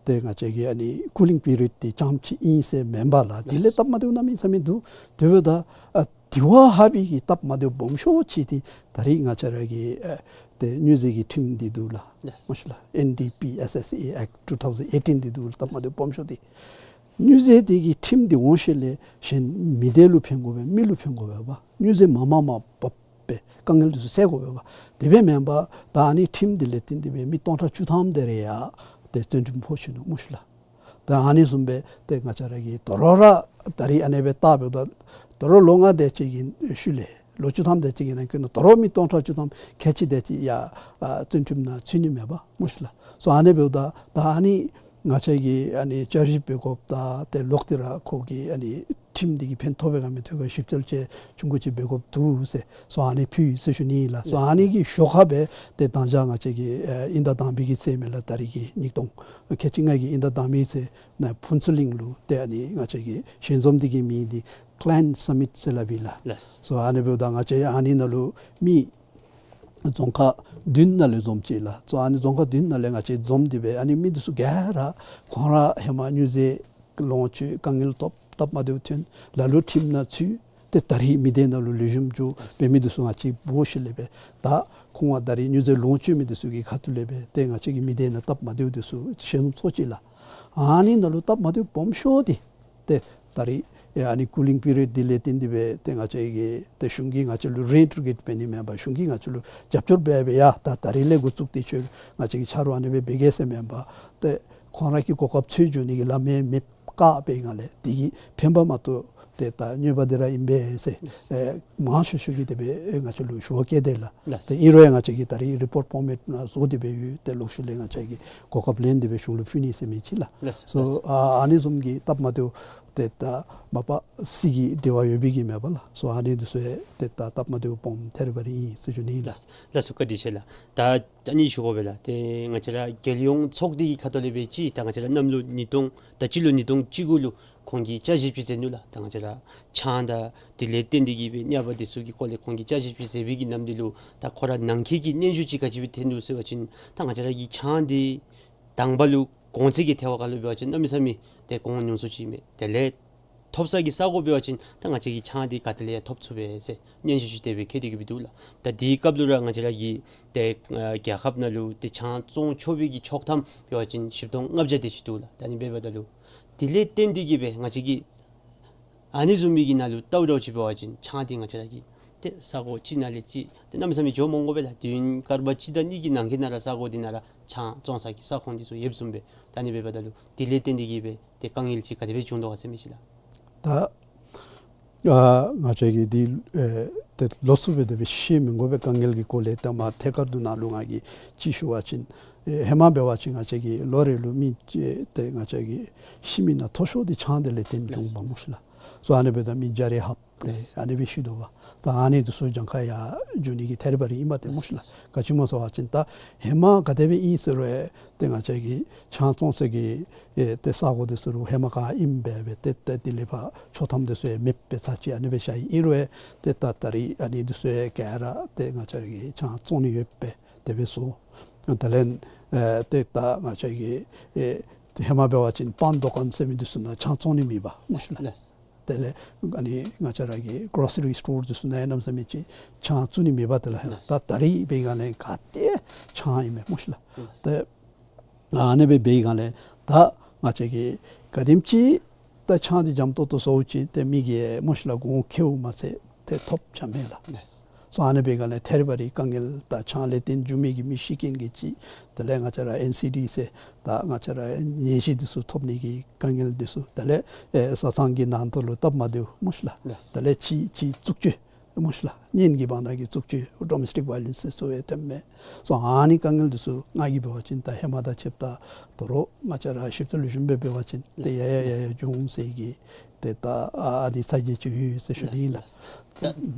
ཏེ་ང་བཅས་ཀྱི་ཨ་ནི་cooling period འདི་ཙམ་ཅིག་ཨིན་ཟེར་མེན་པ་ལགས། དེ་ལས་སྟབས་མ་བདེཝ་གནམ་མེད་ས་མེད་འདུག། དེ་འབདཝ་ད་ཨ་དེ་བ་ཧ་པའི་གི་སྟབས་མ་བདེཝ་སྦོམ་ཤོས་ཅིག་འདི་ད་རིས་ང་བཅས་ར་གི་ཨ་ཏེ་སྨྱོ་རྫས་ཀྱི་ཁྲིམས་འདི་འདུག་ལགས། ལགས། མ་གཞི་ལགས་ཨེན་ཌི་པི་ཨེསི་ཨེསི་ཨེ་ཨེཀཊ་ཊུ་ཐའུ་ཟེན་ཨེ་ཊིན་འདི་འདུག་ལགས། སྟབས་མ་བདེཝ་སྦོམ་ཤོས་འདི། སྨྱོ་རྫས་འདི་གི་ཁྲིམས་འདི་འོང་ཞིནམ་ལས་གཞན་མི་སྡེ་ལུ་ཕན་དགོ་པས། མི་ལུ་ཕན་དགོ་པས་པ། སྨྱོ་རྫས་མ་མ་མ་པ་ དཀའ་ངལ་འདི་ཚུ་སེལ་དགོ་པས་པ། དེ་སྦེ་མེན་པར་ད་ཨ་ནི་ཁྲིམས་འདི་ལས་བརྟེན་ཏེ་སྦེ་མི་སྟོང་ཕྲག་བཅུ་ཐམ་དེ་རེ་ཡང་ཏེ་བཙོན་ཁྲིམས་ཕོག་ཅི་ནུག་སྨོ་ཤི་ལགས། ད་ཨ་ནི་བཟུམ་སྦེ་ཏེ་ང་བཅས་ར་གི་དོ་རུང་ར་ད་རིས་ཨ་ནེ་སྦེ་བལྟ་འབདཝ་ད་དོ་རུང་ལོ་ལྔ་དེ་ཅིག་གི་ཤུལ་ལས་ལོ་བཅུ་ཐམ་དེ་ཅིག་གི་ནང་འཁོད་ནང་དོ་རུང་མི་སྟོང་ཕྲག་བཅུ་ཐམ་ཁལ་གཅིག་དེ་ཅིག་ཡང་ཨ་བཙོན་ཁྲིམས་ནང་ཚུད་ནི་མས་པ་སྨོ་ཤི་ལགས། སོ་ཨ་ནེ་འབདཝ་ད་ད་ཨ་ནི་ང་བཅས་ཀྱིས་ཨ་ནི་བསྐྱར་ཞིབ་འབད་དགོཔ་དང་ཏེ་ལོག་སྟེ་ར་ཁོ་གི་ཨ་ནི་ཁྲིམས་འདི་གིས་ཕན་ཐོགས་པས་ག་མི་ཐོགས་ག་ཞིབ་འཚོལ་ཅིག་ཆུང་ཀུ་ཅིག་འབད་དགོཔ་འདུག་ཟེར། སོ་ཨ་ནི་ཕུལ་ཡི་ཟེར་ཞུ་ནི་ཨིན་ལགས། སོ་ཨ་ནི་གི་ཞོར་ཁར་སྦེ་ཏེ་ད་ང་བཅས་ཀྱི་ཨེ་དབྱིན་ཟླ་དང་པའི་གི་ཚེས་མེན་ལགས། ད་རིས་ཀྱི་ཉིས་སྟོང་ཁལ་གཅིག་ལྔ་གི་དབྱིན་ཟླ་དང་པའི་ཚེས་ནང་ཕུན་ཚོགས་གླིང་ལུ་ཏེ་ཨ་ནི་ང་བཅས་ཀྱི་ཞལ་འཛོམས་འདི་གི་མིང་འདི་Clan Summit ཟེར་སླབ་ཨིན་ལགས། ལགས། སོ་ཨ་ནི་འབདཝ་ད་ང་བཅས་ཨ་ནི་ནང་ལུ་མི་རྫོང་ཁག་བདུན་ནང་ལས་འཛོམས་ཅི་ལགས། སོ་ཨ་ནི་རྫོང་ཁག་བདུན་ནང་ལས་ང་བཅས་འཛོམས་ཏེ་སྦེ་ཨ་ནི་མི་འདི་ཚུ་ག་ར་ཁོང་ར་ཧེ་མ་སྨྱོ་རྫས་ལོངས་སྤྱོད་དཀའ་ངལ་ཐོབ་སྟབས་མ་བདེཝ་ཐོན་ལ་ལུ་ཁྲིམས་ནང་ཚུད་ཏེ་ད་རིས་མི་སྡེ་ནང་ལུ་ལེགས་ཤོམ་འགྱོ་བའི་མི་འདི་ཚུ་ང་བཅས་འབོ་ཞིནམ་ལས་སྦེ་ད་ཁོང་ང་ད་རིས་སྨྱོ་རྫས་ལོངས་སྤྱོད་མི་འདི་ཚུ་གི་ཁ་ཐུག་ལས་སྦེ་ཏེ་ང་བཅས་ཀྱི་མི་སྡེ་ནང་སྟབས་མ་བདེཝ་འདི་ཚུ་ཞལ་འཛོམས་ཚོགས་ཅི་ལགས། ཨ་ནི་ནང་ལུ་སྟབས་མ་བདེཝ་སྦོམ་ཤོས་འདི་ཏེ་ད་རིས་ཨ་ནི་cooling period འདི་ལས་བརྟེན་ཏེ་སྦེ་ཏེ་ང་བཅས་ཀྱི་ཏེ་གཞུང་གིས་ང་བཅས་ལུ་reintegrate འབད་ནི་མེན་པར་གཞུང་གིས་ང་བཅས་ལུ་རྒྱབ་སྐྱོར་འབད་སྦེ་ཡ་ད་ད་རིས་ལས་འགོ་བཙུགས་ཏེ་ཁྱོད་ང་བཅས་ཀྱི་ཆ་རོགས་ཨ་ནེ་སྦེ་འབད་གེ་ཟེར་མེན་པར་ཏེ་ཁོང་ར་གི་གོ་སྐབས་འཚོལ་འགྱོ་ནི་གི་ལམ་ཡང་མེདཔ་བཀག་པའི་སྒང་ལས་དེ་གིས་ཕན་པ་མ་གཏོགས་ཏེ་ད་གནོད་པ་འདི་ར་ཨིན་པས་ཟེར་ཨེ་མང་ཤོས་ཤོས་ཀྱིས་དེ་སྦེ་ང་བཅས་ལུ་ཞུ་བ་བསྐྱལ་དེས་ལགས། ལགས། ཏེ་ཨིན་རུང་ཡང་ང་བཅས་ཀྱིས་ད་རིས་report format ནང་བཟོ་སྟེ་སྦེ་ཡོད། ཏེ་ལོག་ཤུལ་ལས་ང་བཅས་ཀྱིས་གོ་སྐབས་ལེན་ཏེ་སྦེ་གཞུང་ལུ་ཕུལ་ནི་ཟེར་མི་ཅིག་ལགས། ལགས། སོ་ཨ་ཨ་ནི་བཟུམ་གྱི་སྟབས་མ་བདེཝ་ཏེ་ད་མ་པ་སྲིད་ཀྱི་འབྲེལ་བ་ཡོད་པའི་གི་མེན་པ་ལགས། སོ་ཨ་ནི་འདི་ཚུ་ཡང་ཏེ་ད་སྟབས་མ་བདེཝ་སྦོམ་ཐེ་རི་བ་རི་ཨིན་ཟེར་ཞུ་ནི་ལགས། ལགས་སོ། བཀའ་དྲིན་ཆེ་ལགས། ད་ཨ་ནི་ཞུ་དགོ་པས་ལགས། ཏེ་ང་བཅས་ར་རྒྱལ་ཡོངས་ཚོགས་སྡེ་གི་ཁ་ཐུག་ལས་སྦེ་ཅིག་ད་ང་བཅས་ར་གནམ་ལོ་ཉིས་སྟོང་ད་སྤྱི་ལོ་ཉིས་སྟོང་བཅུ་དགུ་ལུ་ཁོང་གིས་བསྐྱར་ཞིབ་ཅིག་མཛད་ནུག་ལགས། ད་ང་བཅས་ར་ཆང་དང་དེ་ལས་བརྟེན་ཏེ་གི་སྦེ་ཉ་པ་འདི་ཚུ་གི་སྐོར་ལས་ཁོང་གིས་བསྐྱར་ཞིབ་ཅིག་མཛད་པའི་གི་ནམ་འདི་ལུ་ད་ཁོ་ར་ནང་འཁོད་ཀྱི་སྙན་ཞུ་ཅིག་ག་ཅི་སྦེ་ཐོན་ནུག་ཟེར་བ་ཅིན་ད་ང་བཅས་ར་གི་ཆང་འདི་དང་པ་ལུ་གོང་ཚད་ཀྱི་ཐལ་བ་ཁར་ལུ་འབད་བ་ཅིན་གནམ་མེད་ས་མེད་ཏེ་གོང་ཉུང་སུ་ཅིག་མས། དེ་ལས་ཐོབ་ས་གི་ས་གོ་འབད་བ་ཅིན་ད་ང་བཅས་ཀྱིས་ཆང་འདི་ག་ཏེ་ལས་ཡང་ཐོབ་ཚུགས་པས་ཟེར་སྙན་ཞུ་ཅིག་དེ་སྦེ་བཀོད་དེ་གི་སྦེ་འདུག་ལགས། ད་དེའི་སྐབས་ལུ་ར་ང་བཅས་ར་གི་ཏེ་ཨ་རྒྱལ་ཁབ་ནང་ལུ་ཏེ་ཆང་བཙོང་ཆོག་པའི་གི་ཆོག་ཐམ་འབད་བ་ཅིན་བཞི་སྟོང་ལྔ་བརྒྱ་དེ་ཅིག་འདུག་ལགས། ད་ཨ་ནི་འབདཝ་ད་ལུ་དེ་ལས་བརྟེན་ཏེ་གི་སྦེ་ང་བཅས་ཀྱིས་ཨ་ནི་བཟུམ་མའི་གི་ནང་ལུ་ལྟཝ་ད་ཅིག་འབད་བ་ཅིན་ཆང་འདི་ང་བཅས་ར་གི་ཏེ་ས་གོ་གཅིག་ནང་ལས་གཅིག་ཏེ་གནམ་མེད་ས་མེད་འགྱོ་མི་དགོ་པས་ལགས། དུས་ཡུན་སྐར་མ་གཅིག་དང་གཉིས་ཀྱི་ནང་འཁོད་ནང་ར་ས་གོ་འདི་ནང་ར་ཆང་བཙོང་ས་གི་ས་ཁོངས་འདི་ཚུ་ཡོདཔ་བཟུམ་སྦེ། ད་ཨ་ནི་འབདཝ་ད་ལུ་དེ་ལས་བརྟེན་ཏེ་གི་སྦེ་ཏེ་དཀའ་ངལ་ཅིག་ག་དེ་སྦེ་བྱུང་དོ་ག་ཟེར་མི་ཅིག་ལགས། ད་ཨ་ང་བཅས་ཀྱིས་འདི་ཨེ་ཏེ་ལོགས་སུ་སྦེ་དེ་སྦེ་བཤད་མི་དགོ་པས། དཀའ་ངལ་གྱི་སྐོར་ལས་ད་མ་ཐད་ཀར་དུ་ནཱ་ལུ་ང་གིས་ཅིག་ཞུ་བ་ཅིན་ཨེ་ཧེ་མ་འབད་བ་ཅིན་ང་བཅས་ཀྱི་ལོ་རེ་ལུ་མི་ཨེ་ཏེ་ང་བཅས་ཀྱི་ཤི་མི་ནང་མཐོ་ཤོས་འདི་ཆང་དེ་ལས་བརྟེན་བྱུང་བ་སྨོ་ཤི་ལགས། སོ་ཨ་ནི་འབདཝ་ད་མི་བརྒྱ་རེ་ལྷགཔ་ལས་ཨ་ནི་སྦེ་ཤི་དོ་བ། ད་ཨ་ནི་འདི་ཚུ་གྱངས་ཁ་ཡར་འགྱོ་ནི་གི་ཐད་རི་བ་རི་ཨིན་མས་ཏེ་སྨོ་ཤི་ལགས། ག་ཅི་སྨོ་ཟེར་བ་ཅིན་ད་ཧེ་མ་ག་དེ་སྦེ་ཨིན་ཟེར་རུང་ཏེ་ང་བཅས་ཀྱི་ཆང་བཙོང་ས་གི་ཨེ་ཏེ་ས་གོ་འདི་ཚུ་རུང་ཧེ་མ་ག་ཨིནམ་སྦེ་སྦེ་ཏེ་ཏེ་དེ་ལས་ཕར་ཆོག་ཐམ་འདི་ཚུ་ཡང་མེདཔ་སྦེ་ཚར་ཅིག་ཨ་ནི་སྦེ་ཤར་ཡི། ཨིན་རུང་ཏེ་ད་ད་རིས་ཨ་ནི་འདི་ཚུ་ཡང་ག་ར་ཏེ་ང་བཅས་ཀྱིས་ཆང་བཙོང་ནི་ཡོདཔ་སྦེ་དེ་སྦེ་བཟོ། དེ་ལས་ཨེ་ཏེ་ད་ང་བཅས་ཀྱི་ཨེ་ཧེ་མ་འབད་བ་ཅིན་པཱན་དུ་ཀཱན་ཟེར་མི་འདི་ཚུ་ནང་ཆང་བཙོང་ནི་མེད་པ་སྨོ་ཤི་ལགས། ལགས། དེ་ལས་ཨ་ནི་ང་བཅས་ར་གི་གྲོ་སི་རི་སི་ཊོར་འདི་ཚུ་ནང་ཡང་གནམ་མེད་ས་མེད་ཅིག་ཆང་བཙུགས་ནི་མེད་པ་དེ་ལགས། ད་ད་རིས་འབད་བའི་སྒང་ལས་ག་ཏེ་ཆང་ཨིན་མས་སྨོ་ཤི་ལགས། ཏེ་ཨ་ནི་སྦེ་འབད་བའི་སྒང་ལས་ད་ང་བཅས་ཀྱིས་ག་དེམ་ཅིག་ད་ཆང་འདི་འཇམ་ཏོང་ཏོ་བཟོཝ་ཅིག་ཏེ་མི་གིས་སྨོ་ཤི་ལགས་གོང་ཁེཝ་མ་ཚད་ཏེ་ཐོབ་ཆ་མེད་ལགས། སོ་ཨ་ནི་འབད་བའི་སྒང་ལས་ཐད་རི་བ་རི་དཀའ་ངལ་ད་ཆང་ལས་བརྟེན་འགྱོ་མི་གི་མི་ཤི་རྐྱེན་གྱི་ཅིག་དེ་ལས་ང་བཅས་ར་ཨེན་སི་ཌི་ཟེར་ད་ང་བཅས་ར་ནད་གཞི་འདི་ཚུ་ཐོབ་ནི་གི་དཀའ་ངལ་འདི་ཚུ། དེ་ལས་ཨེ་བཟའ་ཚང་གི་ནང་དོག་ལུ་སྟབས་མ་བདེཝ་སྨོ་ཤི་ལགས། ལགས། དེ་ལས་གཅིག་གཅིག་རྩུབ་སྤྱོད་སྨོ་ཤི་ལགས། གཉེན་གྱི་བར་ན་གི་རྩུབ་སྤྱོད་ཌོ་མེ་སི་ཊིག་ཝའི་ལེནསི་ཟེར་ཚུ་ཡང་ཐོནམ་མས། སོ་ཨ་ནི་དཀའ་ངལ་འདི་ཚུ་ང་གིས་འབད་བ་ཅིན་ད་ཧེ་མ་དང་ཕྱདཔ་ད་དོ་རུང་ང་བཅས་ར་ཞིབ་འཚོལ་ལེགས་ཤོམ་སྦེ་འབད་བ་ཅིན་ཏེ་ཡར་ཡར་ཡར་ཡར་འགྱོ་འོང་ཟེར་གྱི་ཏེ་ད་ཨ་ནི་ཚ་གྱང་ཅིག་ཡོད་ཟེར་ཞུ་ནི་ལགས། ད་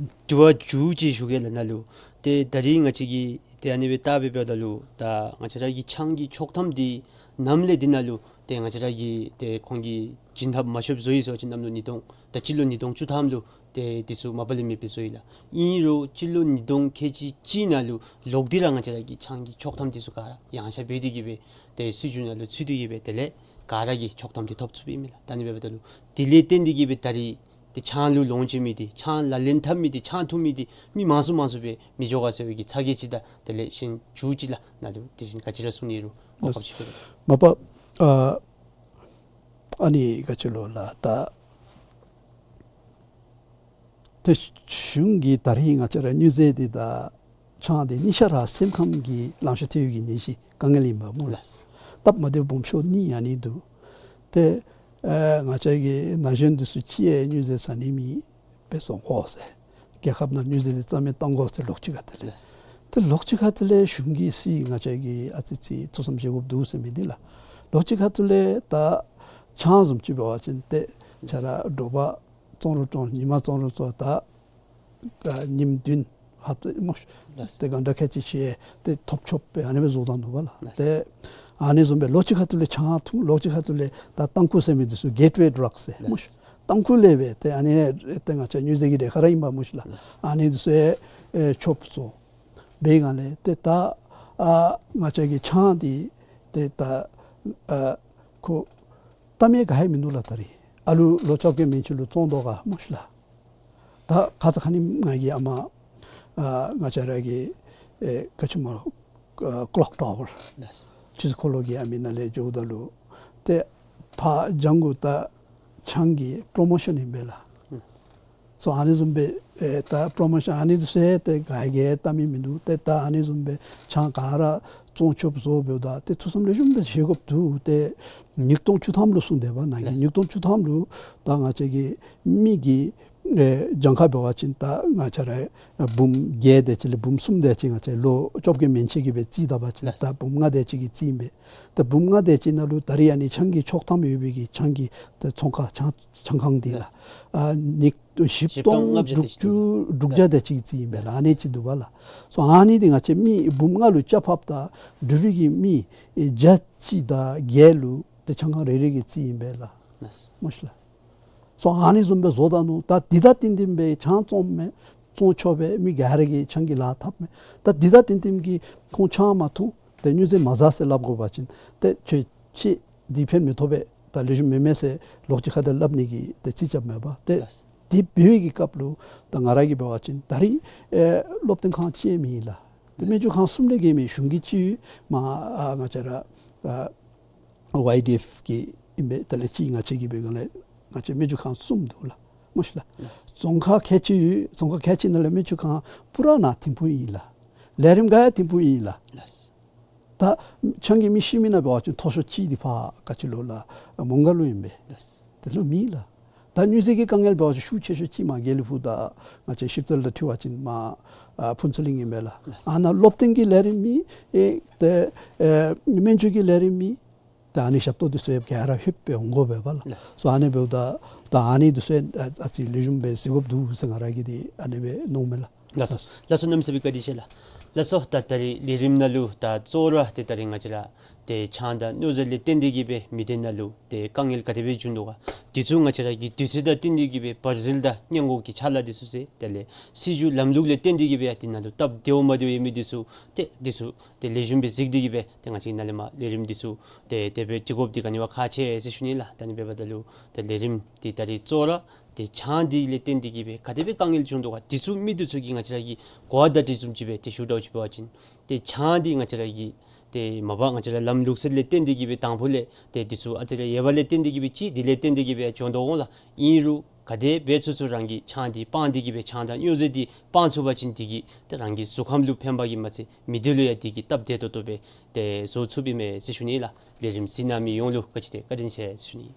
དྲི་བ་མཇུག་ཅིག་ཞུ་གེ་ལགས་ནཱ་ལུ། ཏེ་ད་རིས་ང་བཅས་ཀྱིས་ཏེ་ཨ་ནི་སྦེ་བལྟ་སྦེ་འབདཝ་ད་ལུ་ད་ང་བཅས་ར་གི་ཆང་གི་ཆོག་ཐམ་འདི་ནམ་ལས་འདི་ནང་ལུ་ཏེ་ང་བཅས་ར་གིས་ཏེ་ཁོང་གིས་བྱིན་ཐབས་མ་ཤོབ་བཟོ་ཡི་ཟེར་བ་ཅིན་གནམ་ལོ་ཉིས་སྟོང་ད་སྤྱི་ལོ་ཉིས་སྟོང་བཅུ་ཐམ་ལུ་ཏེ་འདི་ཚུ་མ་པ་ལས་མེདཔ་སྦེ་བཟོ་ཡི་ལགས། ཨིན་རུང་སྤྱི་ལོ་ཉིས་སྟོང་ཁལ་གཅིག་གཅིག་ནང་ལུ་ལོག་སྟེ་ར་ང་བཅས་ར་གི་ཆང་གི་ཆོག་ཐམ་འདི་ཚུ་ག་ར་ཡངས་ཆག་འབད་དེ་གི་སྦེ་ཏེ་སྲིད་བྱུས་ནང་ལུ་ཚུད་དེ་གི་སྦེ་དེ་ལས་ག་ར་གིས་ཆོག་ཐམ་འདི་ཐོབ་ཚུགསཔ་ཨིན་མས་ལགས། ད་ཨ་ནི་འབདཝ་ད་ལུ་དེ་ལས་བརྟེན་ཏེ་གི་སྦེ་ད་རིས་ཏེ་ཆང་ལུ་ལོངས་སྤྱོད་མི་འདི་ཆང་ལག་ལེན་འཐབ་མི་འདི་ཆང་འཐུང་མི་འདི་མི་མང་སུ་མང་སུ་སྦེ་མི་འགྱོ་ག་ཟེར་བའི་གི་ཚ་གྱང་ཅིག་དང་དེ་ལས་གཞན་མཇུག་ཅིག་ལགས་ནཱ་ལུ་དེ་བཞིན་ག་ཅི་ར་གསུང་ནི་རུང་གོ་སྐབས་ཅིག་ཕུལ། མ་པ་ཨ་ཨ་ནི་ག་ཅི་ལོ་ལགས། ད་ ཏེ་གཞུང་གིས་ད་རིས་ང་བཅས་ར་སྨྱོ་རྫས་འདི་དང་ཆང་འདི་གཉིས་ཆ་ར་སེམས་ཁམས་ཀྱི་ལང་ཤོར་ཐེབས་ཡོད་ཀྱི་ནད་གཞི་དཀའ་ངལ་ཨིན་པས་སྨོ་ལགས། སྟབས་མ་བདེཝ་སྦོམ་ཤོས་གཉིས་ཨ་ནི་འདུག། ཏེ་ཨ་ང་བཅས་ཀྱི་ན་གཞོན་འདི་ཚུ་ཅིག་ཡང་སྨྱོ་རྫས་ཟ་ནི་མེདཔ་སྦེ་བཟོ་དགོ་ཟེར། རྒྱལ་ཁབ་ནང་སྨྱོ་རྫས་འདི་རྩ་མེད་གཏང་དགོ་ཟེར་ལོག་ཅི་ག་ཏེ་ལས། ལགས། ཏེ་ལོག་ཅི་ག་ཏེ་ལས་གཞུང་གིས་སི་ང་བཅས་ཀྱིས་ཨ་ཙི་ཙི་ཐུགས་བསམ་བཞེས་དགོཔ་འདུག་ཟེར་མི་འདི་ལགས། ལོག་ཅི་ག་ཏེ་ལས་ད་ཆང་བཟུམ་ཅིག་འབད་བ་ཅིན་ཏེ་ཁྱོད་ར་དྲོ་པ་བཙོང་རུང་བཙོང་ཉི་མ་བཙོང་རུང་བཙོང་ད་ཉིནམ་བདུན་ཧབ་ཏ་སྨོ་ཤ། ལགས། ཏེ་གང་དྲག་ཁལ་གཅིག་ཅིག་ཏེ་ཐོབ་ཆོགཔ་སྦེ་ཨ་ནི་སྦེ་བཟོ་བཏང་ནུག་པ་ལགས། ལགས། ཏེ་ཨ་ནི་བཟུམ་སྦེ་ལོག་ཅི་ག་ཏེ་ལས་ཆང་འཐུང་ལོག་ཅི་ག་ཏེ་ལས་ད་ཏམ་ཁུ་ཟེར་མི་འདི་ཚུ་གེཊ་ཝེ་ཌྲག་ཟེར་སྨོ་ཤ། ལགས། ཏམ་ཁུ་ལས་སྦེ་ཏེ་ཨ་ནི་ཏེ་ང་བཅས་སྨྱོ་རྫས་ཀྱི་གྲས་ཁ་ར་ཨིན་པས་སྨོ་ཤ་ལགས། ལགས། ཨ་ནི་འདི་ཚུ་ཡང་ཨེ་ཆོགཔ་བཟོ་སྦེ་ང་ལས་ཏེ་ད་ཨ་ང་བཅས་ཀྱི་ཆང་འདི་ཏེ་ད་ཨ་ཁོ་ལྟ་མི་ག་ཡང་མིན་འདུག་ལགས། ད་རིས་ཨ་ལུ་ལོ་བཅོ་བརྒྱད་མན་ཆད་ལུ་བཙོང་དོ་ག་སྨོ་ཤ་ལགས། ད་ཁ་ཙ་ཁ་ཉིནམ་ང་གིས་ཨ་མ་ཨ་ང་བཅས་ར་གི་ཨེ་ག་ཅི་སྨོ་ཨ་ཀློག་ཊ་ཝར་ལགས། ཆུ་ཚོད་འཁོར་ལོ་གི་ཨ་མི་ནང་ལས་འགྱོཝ་ད་ལུ་ཏེ་ཕར་ལྗང་གུ་ད་ཆང་གི་པྲོ་མོ་ཤཱན་ཨིན་པས་ལགས། ལགས། སོ་ཨ་ནི་བཟུམ་སྦེ་ཨེ་ད་པྲོ་མོ་ཤཱན་ཨ་ནི་འདི་ཚུ་ཡང་ཏེ་ག་གིས་ཡང་ལྟ་མི་མིན་འདུག། ཏེ་ད་ཨ་ནི་བཟུམ་སྦེ་ཆང་ག་ར་བཙོང་ཆོགཔ་བཟོ་འབདཝ་ད་ཏེ་ཐུགས་བསམ་ལེགས་ཤོམ་སྦེ་བཞེས་དགོཔ་འདུག། ཏེ་ཉིས་སྟོང་བཅུ་ཐམ་ལུ་གསུངས་དེས་པ། ནཱ་གི་ལགས། ཉིས་སྟོང་བཅུ་ཐམ་ལུ་ད་ང་བཅས་ཀྱི་མི་གི་ཨེ་གྱངས་ཁ་འབད་བ་ཅིན་ད་ང་བཅས་ར་འབུམ་བརྒྱད་དེ་ཅིག་ལས་འབུམ་གསུམ་དེ་ཅིག་ང་བཅས་ལོ་བཅོ་བརྒྱད་མན་ཆད་ཀྱི་སྦེ་རྩིས་བལྟ་བ་ཅིན། ལགས། ད་འབུམ་ལྔ་དེ་ཅིག་གི་རྩིས་ཨིན་པས། ད་འབུམ་ལྔ་དེ་ཅིག་ནང་ལུ་ད་རིས་ཨ་ནི་ཆང་གི་ཆོག་ཐམ་ཡོད་པའི་གི་ཆང་གི་ད་ཚོང་ཁང་ཆང་ཆང་ཁང་འདི་ལགས། ལགས། ཨ་ཉིས་བཞི་བཞི་སྟོང་སྟོང་ལྔ་བརྒྱ་དེ་དྲུག་ཅུ་ཅིག་དྲུག་བརྒྱ་དེ་ཅིག་གི་རྩིས་ཨིན་པས་ལགས། ཨ་ནི་ཅིག་འདུག་པ་ལགས། སོ་ཨ་ནི་འདི་ང་བཅས་མི་འབུམ་ལྔ་ལུ་ཆ་ཕབ་ད་འབྲུག་པའི་གི་མི་ཨེ་བརྒྱ་གཅིག་དང་བརྒྱད་ལུ་ཏེ་ཆང་ཁང་རེ་རེ་གི་རྩིས་ཨིན་པས་ལགས། ལགས། སྨོ་ཤ་ལགས། སོ་ཨ་ནི་བཟུམ་སྦེ་བཟོ་བཏང་ནུག། ད་འདི་དང་བསྟུན་བསྟུན་སྦེ་ཆང་བཙོང་མི་བཙོང་ཆོག་པས། མི་ག་ར་གིས་ཆང་གི་ལཱ་འཐབ་མས། ད་འདི་དང་བསྟུན་བསྟུན་གྱིས་ཁོང་ཆང་མ་འཐུང་ཏེ་སྨྱོ་རྫས་མ་ཟ་ཟེར་སླབ་དགོ་པ་ཅིན་ཏེ་ཁྱོད་ཁྱོད་འདི་ཕན་མི་ཐོགས་པས་ད་ལེགས་ཤོམ་མེན་མས་ཟེར་ལོག་ཅི་ག་ཏེ་སླབ་ནི་གི་ཏེ་རྩིས་རྐྱབ་མས་པ། ཏེ་ལགས། དེ་འབད་བའི་གི་སྐབས་ལུ་ད་ང་ར་གིས་འབད་བ་ཅིན་ད་རིས་ཨེ་སློབ་སྟོན་ཁང་ཅིག་མེད་ལགས། ཏེ་སྨན་བཅོས་ཁང་གསུམ་ལས་བརྒལ་མེད། གཞུང་གི་ཅིག་མ་ཨ་ང་བཅས་ར་ཨ་ཝའི་ཌི་ཨེཕ་གི་ཨིན་པས། དེ་ལས་ཅིག་ང་བཅས་ཀྱི་སྦེ་ག་ལས་ང་བཅས་སྨན་བཅོས་ཁང་གསུམ་འདུག་ལགས། སྨོ་ཤ་ལགས། ལགས། རྫོང་ཁག་ཁལ་གཅིག་ཡོད། རྫོང་ཁག་ཁལ་གཅིག་ནང་ལས་སྨན་བཅོས་ཁང་པུ་ར་ནང་ཐིམ་ཕུག་ཨིན་ལགས། ལས་རིམ་ག་ཡང་ཐིམ་ཕུག་ཨིན་ལགས། ལགས། ད་ཆང་གིས་མི་ཤི་མི་ནང་འབད་བ་ཅིན་མཐོ་ཤོས་ཅིག་འདི་ཕར་ག་ཅི་ལོ་ལགས་མོང་སྒར་ལུ་ཨིན་པས། ལགས། དེ་ལུ་མེད་ལགས། ད་སྨྱོ་རྫས་ཀྱི་དཀའ་ངལ་འབད་བ་ཅིན་ཤུགས་ཆེ་ཤོས་ཅིག་མར་དགེ་ལེགས་ཕུག་དང་ང་བཅས་ཤིབ་རྩལ་དང་འཁྲིལ་བ་ཅིན་མར་ཨ་ཕུན་ཚོགས་གླིང་ཨིན་པས་ལགས། ལགས། ཨ་ནཱ་སློབ་སྟོན་གྱི་ལས་རིམ་མེད། ཨེ་ཏེ་ཨེ་སྨན་བཅོས་ཀྱི་ལས་རིམ་མེད། ད་ཨ་ནི་ཞབས་ཏོག་འདི་ཚུ་ཡང་ག་ར་ལྷོདཔ་སྦེ་འོང་དགོ་པས་པ་ལགས། ལགས། སོ་ཨ་ནི་འབདཝ་ད་ད་ཨ་ནི་འདི་ཚུ་ཡང་ཨ་ཨ་ཙི་ལེགས་ཤོམ་སྦེ་གཟིགས་དགོཔ་འདུག་ཟེར་ང་ར་གིས་འདི་ཨ་ནི་སྦེ་མནོཝ་མས་ལགས། ལགས་སོ། ལགས་སོ། གནམ་མེད་ས་མེད་བཀའ་དྲིན་ཆེ་ལགས། ལགས་སོ། ད་ད་རིས་ལས་རིམ་ནང་ལུ་ད་གཙོ་བོ་ར་ཏེ་ད་རིས་ང་བཅས་ར་ཏེ་ཆང་དང་སྨྱོ་རྫས་ལས་བརྟེན་ཏེ་གིས་སྦེ་མི་སྡེ་ནང་ལུ་ཏེ་དཀའ་ངལ་ག་དེ་སྦེ་བྱུང་དོ་ག། དེ་ཚུ་ང་བཅས་ར་གི་དུས་ཚོད་དང་བསྟུན་ཏེ་གིས་སྦེ་བར་ཟིལ་དང་སྔོན་འགོག་གི་ཕྱག་ལཱ་འདི་ཚུ་ཟེར། དེ་ལས་སྲིད་བྱུས་ལམ་ལུགས་ལས་བརྟེན་ཏེ་གིས་སྦེ་ཡང་དེ་ནང་ལུ་སྟབས་བདེཝ་མ་བདེཝ་ཡོད་མི་འདི་ཚུ་ཏེ་འདི་ཚུ་ཏེ་ལེགས་ཤོམ་སྦེ་གཟིགས་ཏེ་གིས་སྦེ་ཏེ་ང་བཅས་ནཱ་ལས་མར་ལས་རིམ་འདི་ཚུ་ཏེ་དེ་སྦེ་འབྲི་དགོཔ་འདི་ག་ནི་བ་ཁག་ཆེ་ཟེར་ཞུ་ནི་ལགས། ད་ཨ་ནི་འབདཝ་ད་ལུ་ཏེ་ལས་རིམ་འདི་ད་རིས་གཙོ་བོ་ར་ཏེ་ཆང་འདི་ལས་བརྟེན་ཏེ་གིས་སྦེ་ག་དེ་སྦེ་དཀའ་ངལ་བྱུང་དོ་ག། དེ་ཚུ་མི་འདི་ཚུ་གིས་ང་བཅས་ར་གི་གོ་བརྡ་འདྲ་བཟུམ་ཅིག་སྦེ་ཏེ་ཞུཝ་འདྲཝ་ཅིག་འབད་བ་ཅིན་ཏེ་ཆང་འདི་ང་བཅས་ར་གི་ཏེ་མ་པ་ང་བཅས་ར་ལམ་ལུགས་སྲོལ་ལས་བརྟེན་ཏེ་གིས་སྦེ་དང་ཕུ་ལས་ཏེ་འདི་ཚུ་ཨ་ཙི་རེ་ཡོད་པ་ལས་བརྟེན་ཏེ་གིས་སྦེ་ཅིག་འདི་ལས་བརྟེན་ཏེ་གིས་སྦེ་བྱུང་དོ་འོང་ལགས། ཨིན་རུང་ག་དེ་འབད་ཚུགས་ཚུགས་རང་གིས་ཆང་འདི་སྤང་སྟེ་གིས་སྦེ་ཆང་དང་སྨྱོ་རྫས་འདི་སྤང་ཚུགས་པ་ཅིན་འདི་གིས་ཏེ་རང་གི་གཟུགས་ཁམས་ལུ་ཕན་པ་གིས་མ་ཚད་མི་སྡེ་ལུ་ཡང་འདི་གིས་སྟབས་བདེ་ཏོག་ཏོ་སྦེ་ཏེ་བཟོ་ཚུགསཔ་ཨིན་མས་ཟེར་ཞུ་ནི་ལགས། ལས་རིམ་གཟིགས་གནང་མི་ཡོངས་ལུ་ག་ཅི་ཏེ་བཀའ་དྲིན་ཆེ་ཟེར་ཞུ་ནི།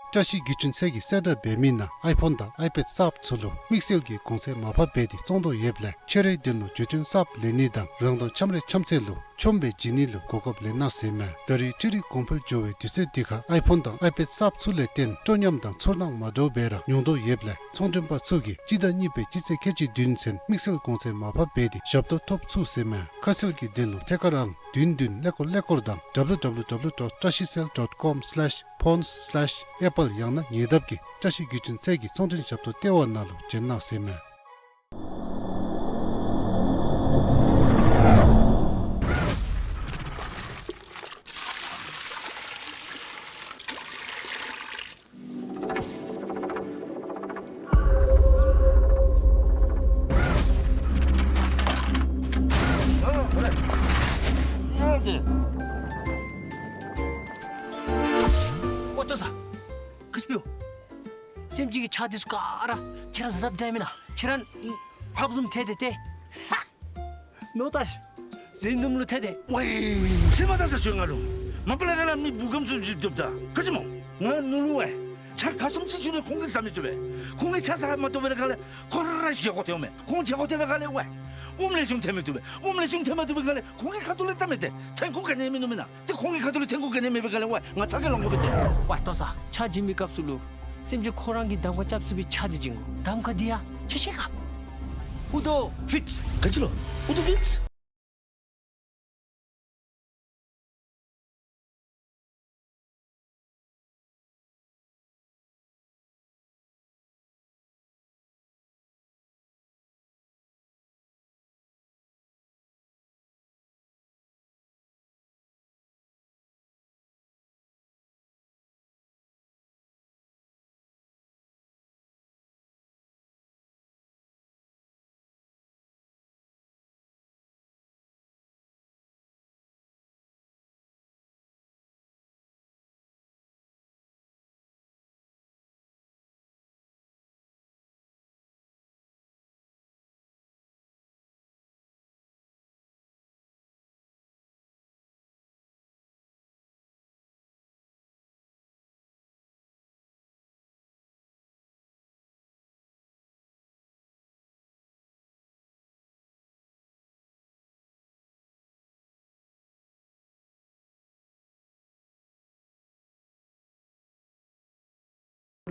བཀྲ་ཤིས་བརྒྱུད་འཕྲིན་ཚད་ཀྱིས་གསལ་བསྒྲགས་འབད་མི་ནང་ཨའི་ཕོན་དང་ཨའི་པེཌ་གསརཔ་ཚུ་ལུ་དམིགས་བསལ་གྱི་གོང་ཚད་མར་ཕབ་འབད་དེ་བཙོང་དོ་ཡོདཔ་ལས་ཁྱོད་རའི་དོན་ལུ་བརྒྱུད་འཕྲིན་གསརཔ་ལེན་ནི་དང་རང་དང་འཆམ་རའི་འཆམ་ཚེ་ལུ་ཆོམ་སྦེ་བྱིན་ནི་ལུ་གོ་སྐབས་ལེན་གནང་ཟེར་མས། ད་རིས་འཕྲུལ་རིག་གོང་འཕེལ་འགྱོ་བའི་དུས་ཚོད་འདི་ཁར་ཨའི་ཕོན་དང་ཨའི་པེཌ་གསརཔ་ཚུ་ལས་བརྟེན་སྤྲོ་ཉམས་དང་ཚོར་སྣང་མ་འདྲཝ་སྦེ་ར་མྱོང་དོ་ཡོདཔ་ལས་ཚོང་མགྲོན་པ་ཚུ་གིས་སྤྱི་ཟླ་གཉིས་པའི་སྤྱི་ཚེས་ཁལ་གཅིག་བདུན་ཚུན་དམིགས་བསལ་གོང་ཚད་མར་ཕབ་འབད་དེ་ཞབས་ཏོག་ཐོབ་ཚུགས་ཟེར་མས། ཁ་གསལ་གྱི་དོན་ལུ་ཐད་ཀར་ཨང་བདུན་བདུན་ཀླད་ཀོར་ཀླད་ཀོར་དང་W W W dot trashicell dot com slash phones slash apple ཡང་ན་ཉེ་འདབས་ཀྱི་བཀྲ་ཤིས་བརྒྱུད་འཕྲིན་ཚད་ཀྱི་ཚོང་འབྲེལ་ཞབས་ཏོག་ལྟེ་བ་ནང་ལུ་བྱོན་གནང་ཟེར་མས། ཨོ་ལྟོ་ས། ག་ཅི་འབདཝ། སེམས་ཅན་གྱི་ཆ་འདི་ཚུ་ག་ར་ཁྱེད་ར་གཟབ་འདྲ་མེན་ན། ཁྱེད་ར་ཕགཔ་བཟུམ་ཐལ་ཏེ་ཏེ། ནོ་ཏ་ཤི། ཟིན་དུམ་ལུ་ཐལ་ཏེ། ཝའི། སེམས་མ་དགའ་ས་ཅིག་ང་ལུ། མ་པ་ལས་ར་ལ་མི་བུ་གམ་སུ་ཅིག་བཏུབ་ད། ག་ཅི་སྨོ། ང་ནུ་ལུ་ཝའི། ཆ་ག་བཟུམ་ཅིག་ཅིག་རུང་ཁོང་གིས་ཟ་མི་བཏུབ་པས། ཁོང་གིས་ཆ་ཟ་མ་བཏུབ་པའི་སྒང་ལས་ཁོ་ར་བརྗེ་བཀོད་ཐལཝ་མས། ཁོང་བརྗེ་བཀོད་ཐལ་བའི་སྒང་ལས་ཝའི། ཨོམ་ལེགས་ཤོམ་ཐལ་མི་བཏུབ་པས། ཨོམ་ལེགས་ཤོམ་ཐལ་མ་བཏུབ་པའི་སྒང་ལས་ཁོང་གི་ཁ་ཐུག་ལས་བལྟ་མི་ཏེ་ཐོན་ཁུངས་ག་ནི་མིན་ནུག་མེན་ན། ཏེ་ཁོང་གི་ཁ་ཐུག་ལས་ཐོན་ཁུངས་ག་ནི་མེད་པའི་སྒང་ལས་ཝའི་ང་ཚ་གྱང་ལང་དགོ་པས་ཏེ། ཝའི་ལྟོས་ས། ཆ་བྱིན་པའི་སྐབས་སུ་ལུ་སེམས་ཅན་ཁོ་ར་གིས་གདམ་ཁ་རྐྱབ་ཚུགས་པའི་ཆ་འདི་བྱིན་དགོ། གདམ་ཁ་འདི་ཡང་ཅི་ཤེས་ག། ཨུ་དོ་ཕིཊས། ག་ཅི་ལོ། ཨུ་དོ་ཕིཊས།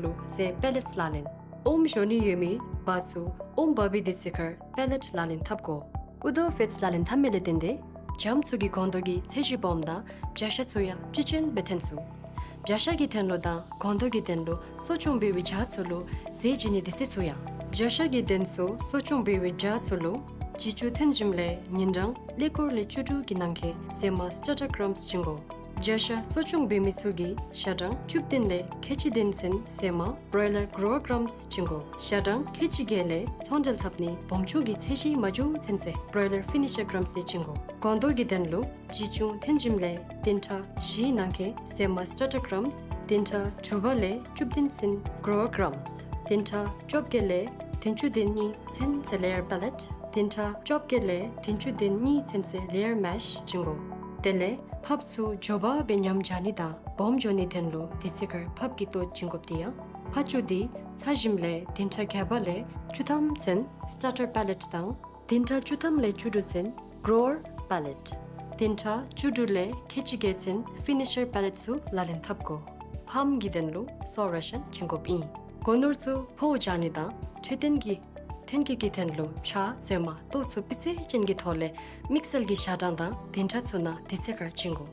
ལུ་ཟས་པེ་ལེཊས་ལག་ལེན། ཨོམ་བཞོ་ནི་ཡོད་མི་བ་ཚུ་ཨོམ་བབས་པའི་དུས་ཚོད་ཁར་པེ་ལེཊས་ལག་ལེན་འཐབ་དགོ། ཨུ་དོ་ཕིཊས་ལག་ལེན་འཐབ་མི་ལས་བརྟེན་ཏེ་རྒྱ་མཚོ་གི་སྒོང་རྡོག་གི་ཚད་གཞི་སྦོམ་དང་བྱ་ཤ་ཚུ་ཡང་བཅུད་ཅན་སྦེ་ཐོན་ཚུགས། བྱ་ཤ་གི་ཐོན་ལོ་དང་སྒོང་རྡོག་གི་ཐོན་ལོ་གསོ་སྐྱོང་འབད་བའི་བྱ་ཚུ་ལུ་ཟས་བྱིན་ནི་དུས་ཚོད་ཚུ་ཡང་། བྱ་ཤ་གི་ཐོན་ཚུ་གསོ་སྐྱོང་འབད་བའི་བྱ་ཚུ་ལུ་བྱི་ཅུང་ཐོན་ཞིནམ་ལས་ཉིན་གྲངས་ཀླད་ཀོར་ལས་བཅུ་དྲུག་གི་ནང་འཁོད་ཟས་མ་སི་ཊར་ཊར་ཀྲམས་བྱིན་དགོ། བྱ་ཤ་གསོ་སྐྱོང་འབད་མི་ཚུ་གིས་ཞག་གྲངས་བཅུ་བདུན་ལས་ཁལ་གཅིག་བདུན་ཚུན་ཟས་མ་བོ་རོ་ཡི་ལར་གྲོ་ཝར་ཀྲམས་བྱིན་དགོ། ཞག་གྲངས་ཁལ་གཅིག་བརྒྱད་ལས་ཚོང་འབྲེལ་འཐབ་ནི་སྦོམ་ཆུང་གི་ཚད་གཞི་མ་འགྱོ་ཚུན་ཚོད་བོ་རོ་ཡི་ལར་ཕི་ནི་ཤར་ཀྲམས་འདི་བྱིན་དགོ། སྒོང་རྡོག་གི་ཐོན་ལོ་བྱི་ཅུང་ཐོན་ཞིནམ་ལས་བདུན་ཕྲག་བཞིའི་ནང་འཁོད་ཟས་མ་སི་ཊར་ཊར་ཀྲམས། བདུན་ཕྲག་དྲུག་པ་ལས་བཅུ་བདུན་ཚུན་གྲོ་ཝར་ཀྲམས། བདུན་ཕྲག་བཅོ་བརྒྱད་ལས་བདུན་ཅུ་དོན་གཉིས་ཚུན་ཚོད་ལེ་ཡར་པེ་ལེཊས། བདུན་ཕྲག་བཅོ་བརྒྱད་ལས་བདུན་ཅུ་དོན་གཉིས་ཚུན་ཚོད་ལེ་ཡར་མེཤ་བྱིན་དགོ། དེ་ལས་ཕགཔ་ཚུ་མགྱོགས་པ་སྦེ་ཉམས་བྱ་ནི་དང་སྦོམ་འགྱོ་ནི་ཐོན་ལོ་དུས་ཚོད་ཁར་ཕགཔ་གི་ལྟོ་བྱིན་དགོཔ་འདི་ཡང་། ཕག་ཅུང་འདི་ཚ་ཞིནམ་ལས་བདུན་ཕྲག་བརྒྱད་པ་ལས་བཅུ་ཐམ་ཚུན་སི་ཊར་ཊར་པེ་ལེཊས་དང་། བདུན་ཕྲག་བཅུ་ཐམ་ལས་བཅུ་དྲུག་ཚུན་གྲོ་ཝར་པེ་ལེཊས། བདུན་ཕྲག་བཅུ་དྲུག་ལས་ཁལ་གཅིག་བརྒྱད་ཚུན་ཕི་ནི་ཤར་པེ་ལེཊས་ཚུ་ལག་ལེན་འཐབ་དགོ། ཕགཔ་གི་ཐོན་ལོ་གསོལ་རེ་ཤན་བྱིན་དགོཔ་ཨིན། སྒོ་ནོར་ཚུ་ཕོ་བྱ་ནི་དང་འཕྲོད་བསྟེན་གྱི་ཐོན་སྐྱེད་ཀྱི་ཐོན་ལོ་བྱ་ཟས་མ་ལྟོ་ཚུ་སྤུས་ཚད་ཅན་གྱི་ཐོག་ལས་དམིགས་བསལ་གྱི་ཞག་གྲངས་དང་བདུན་ཕྲག་ཚུ་ནང་དུས་ཚོད་ཁར་བྱིན་དགོ།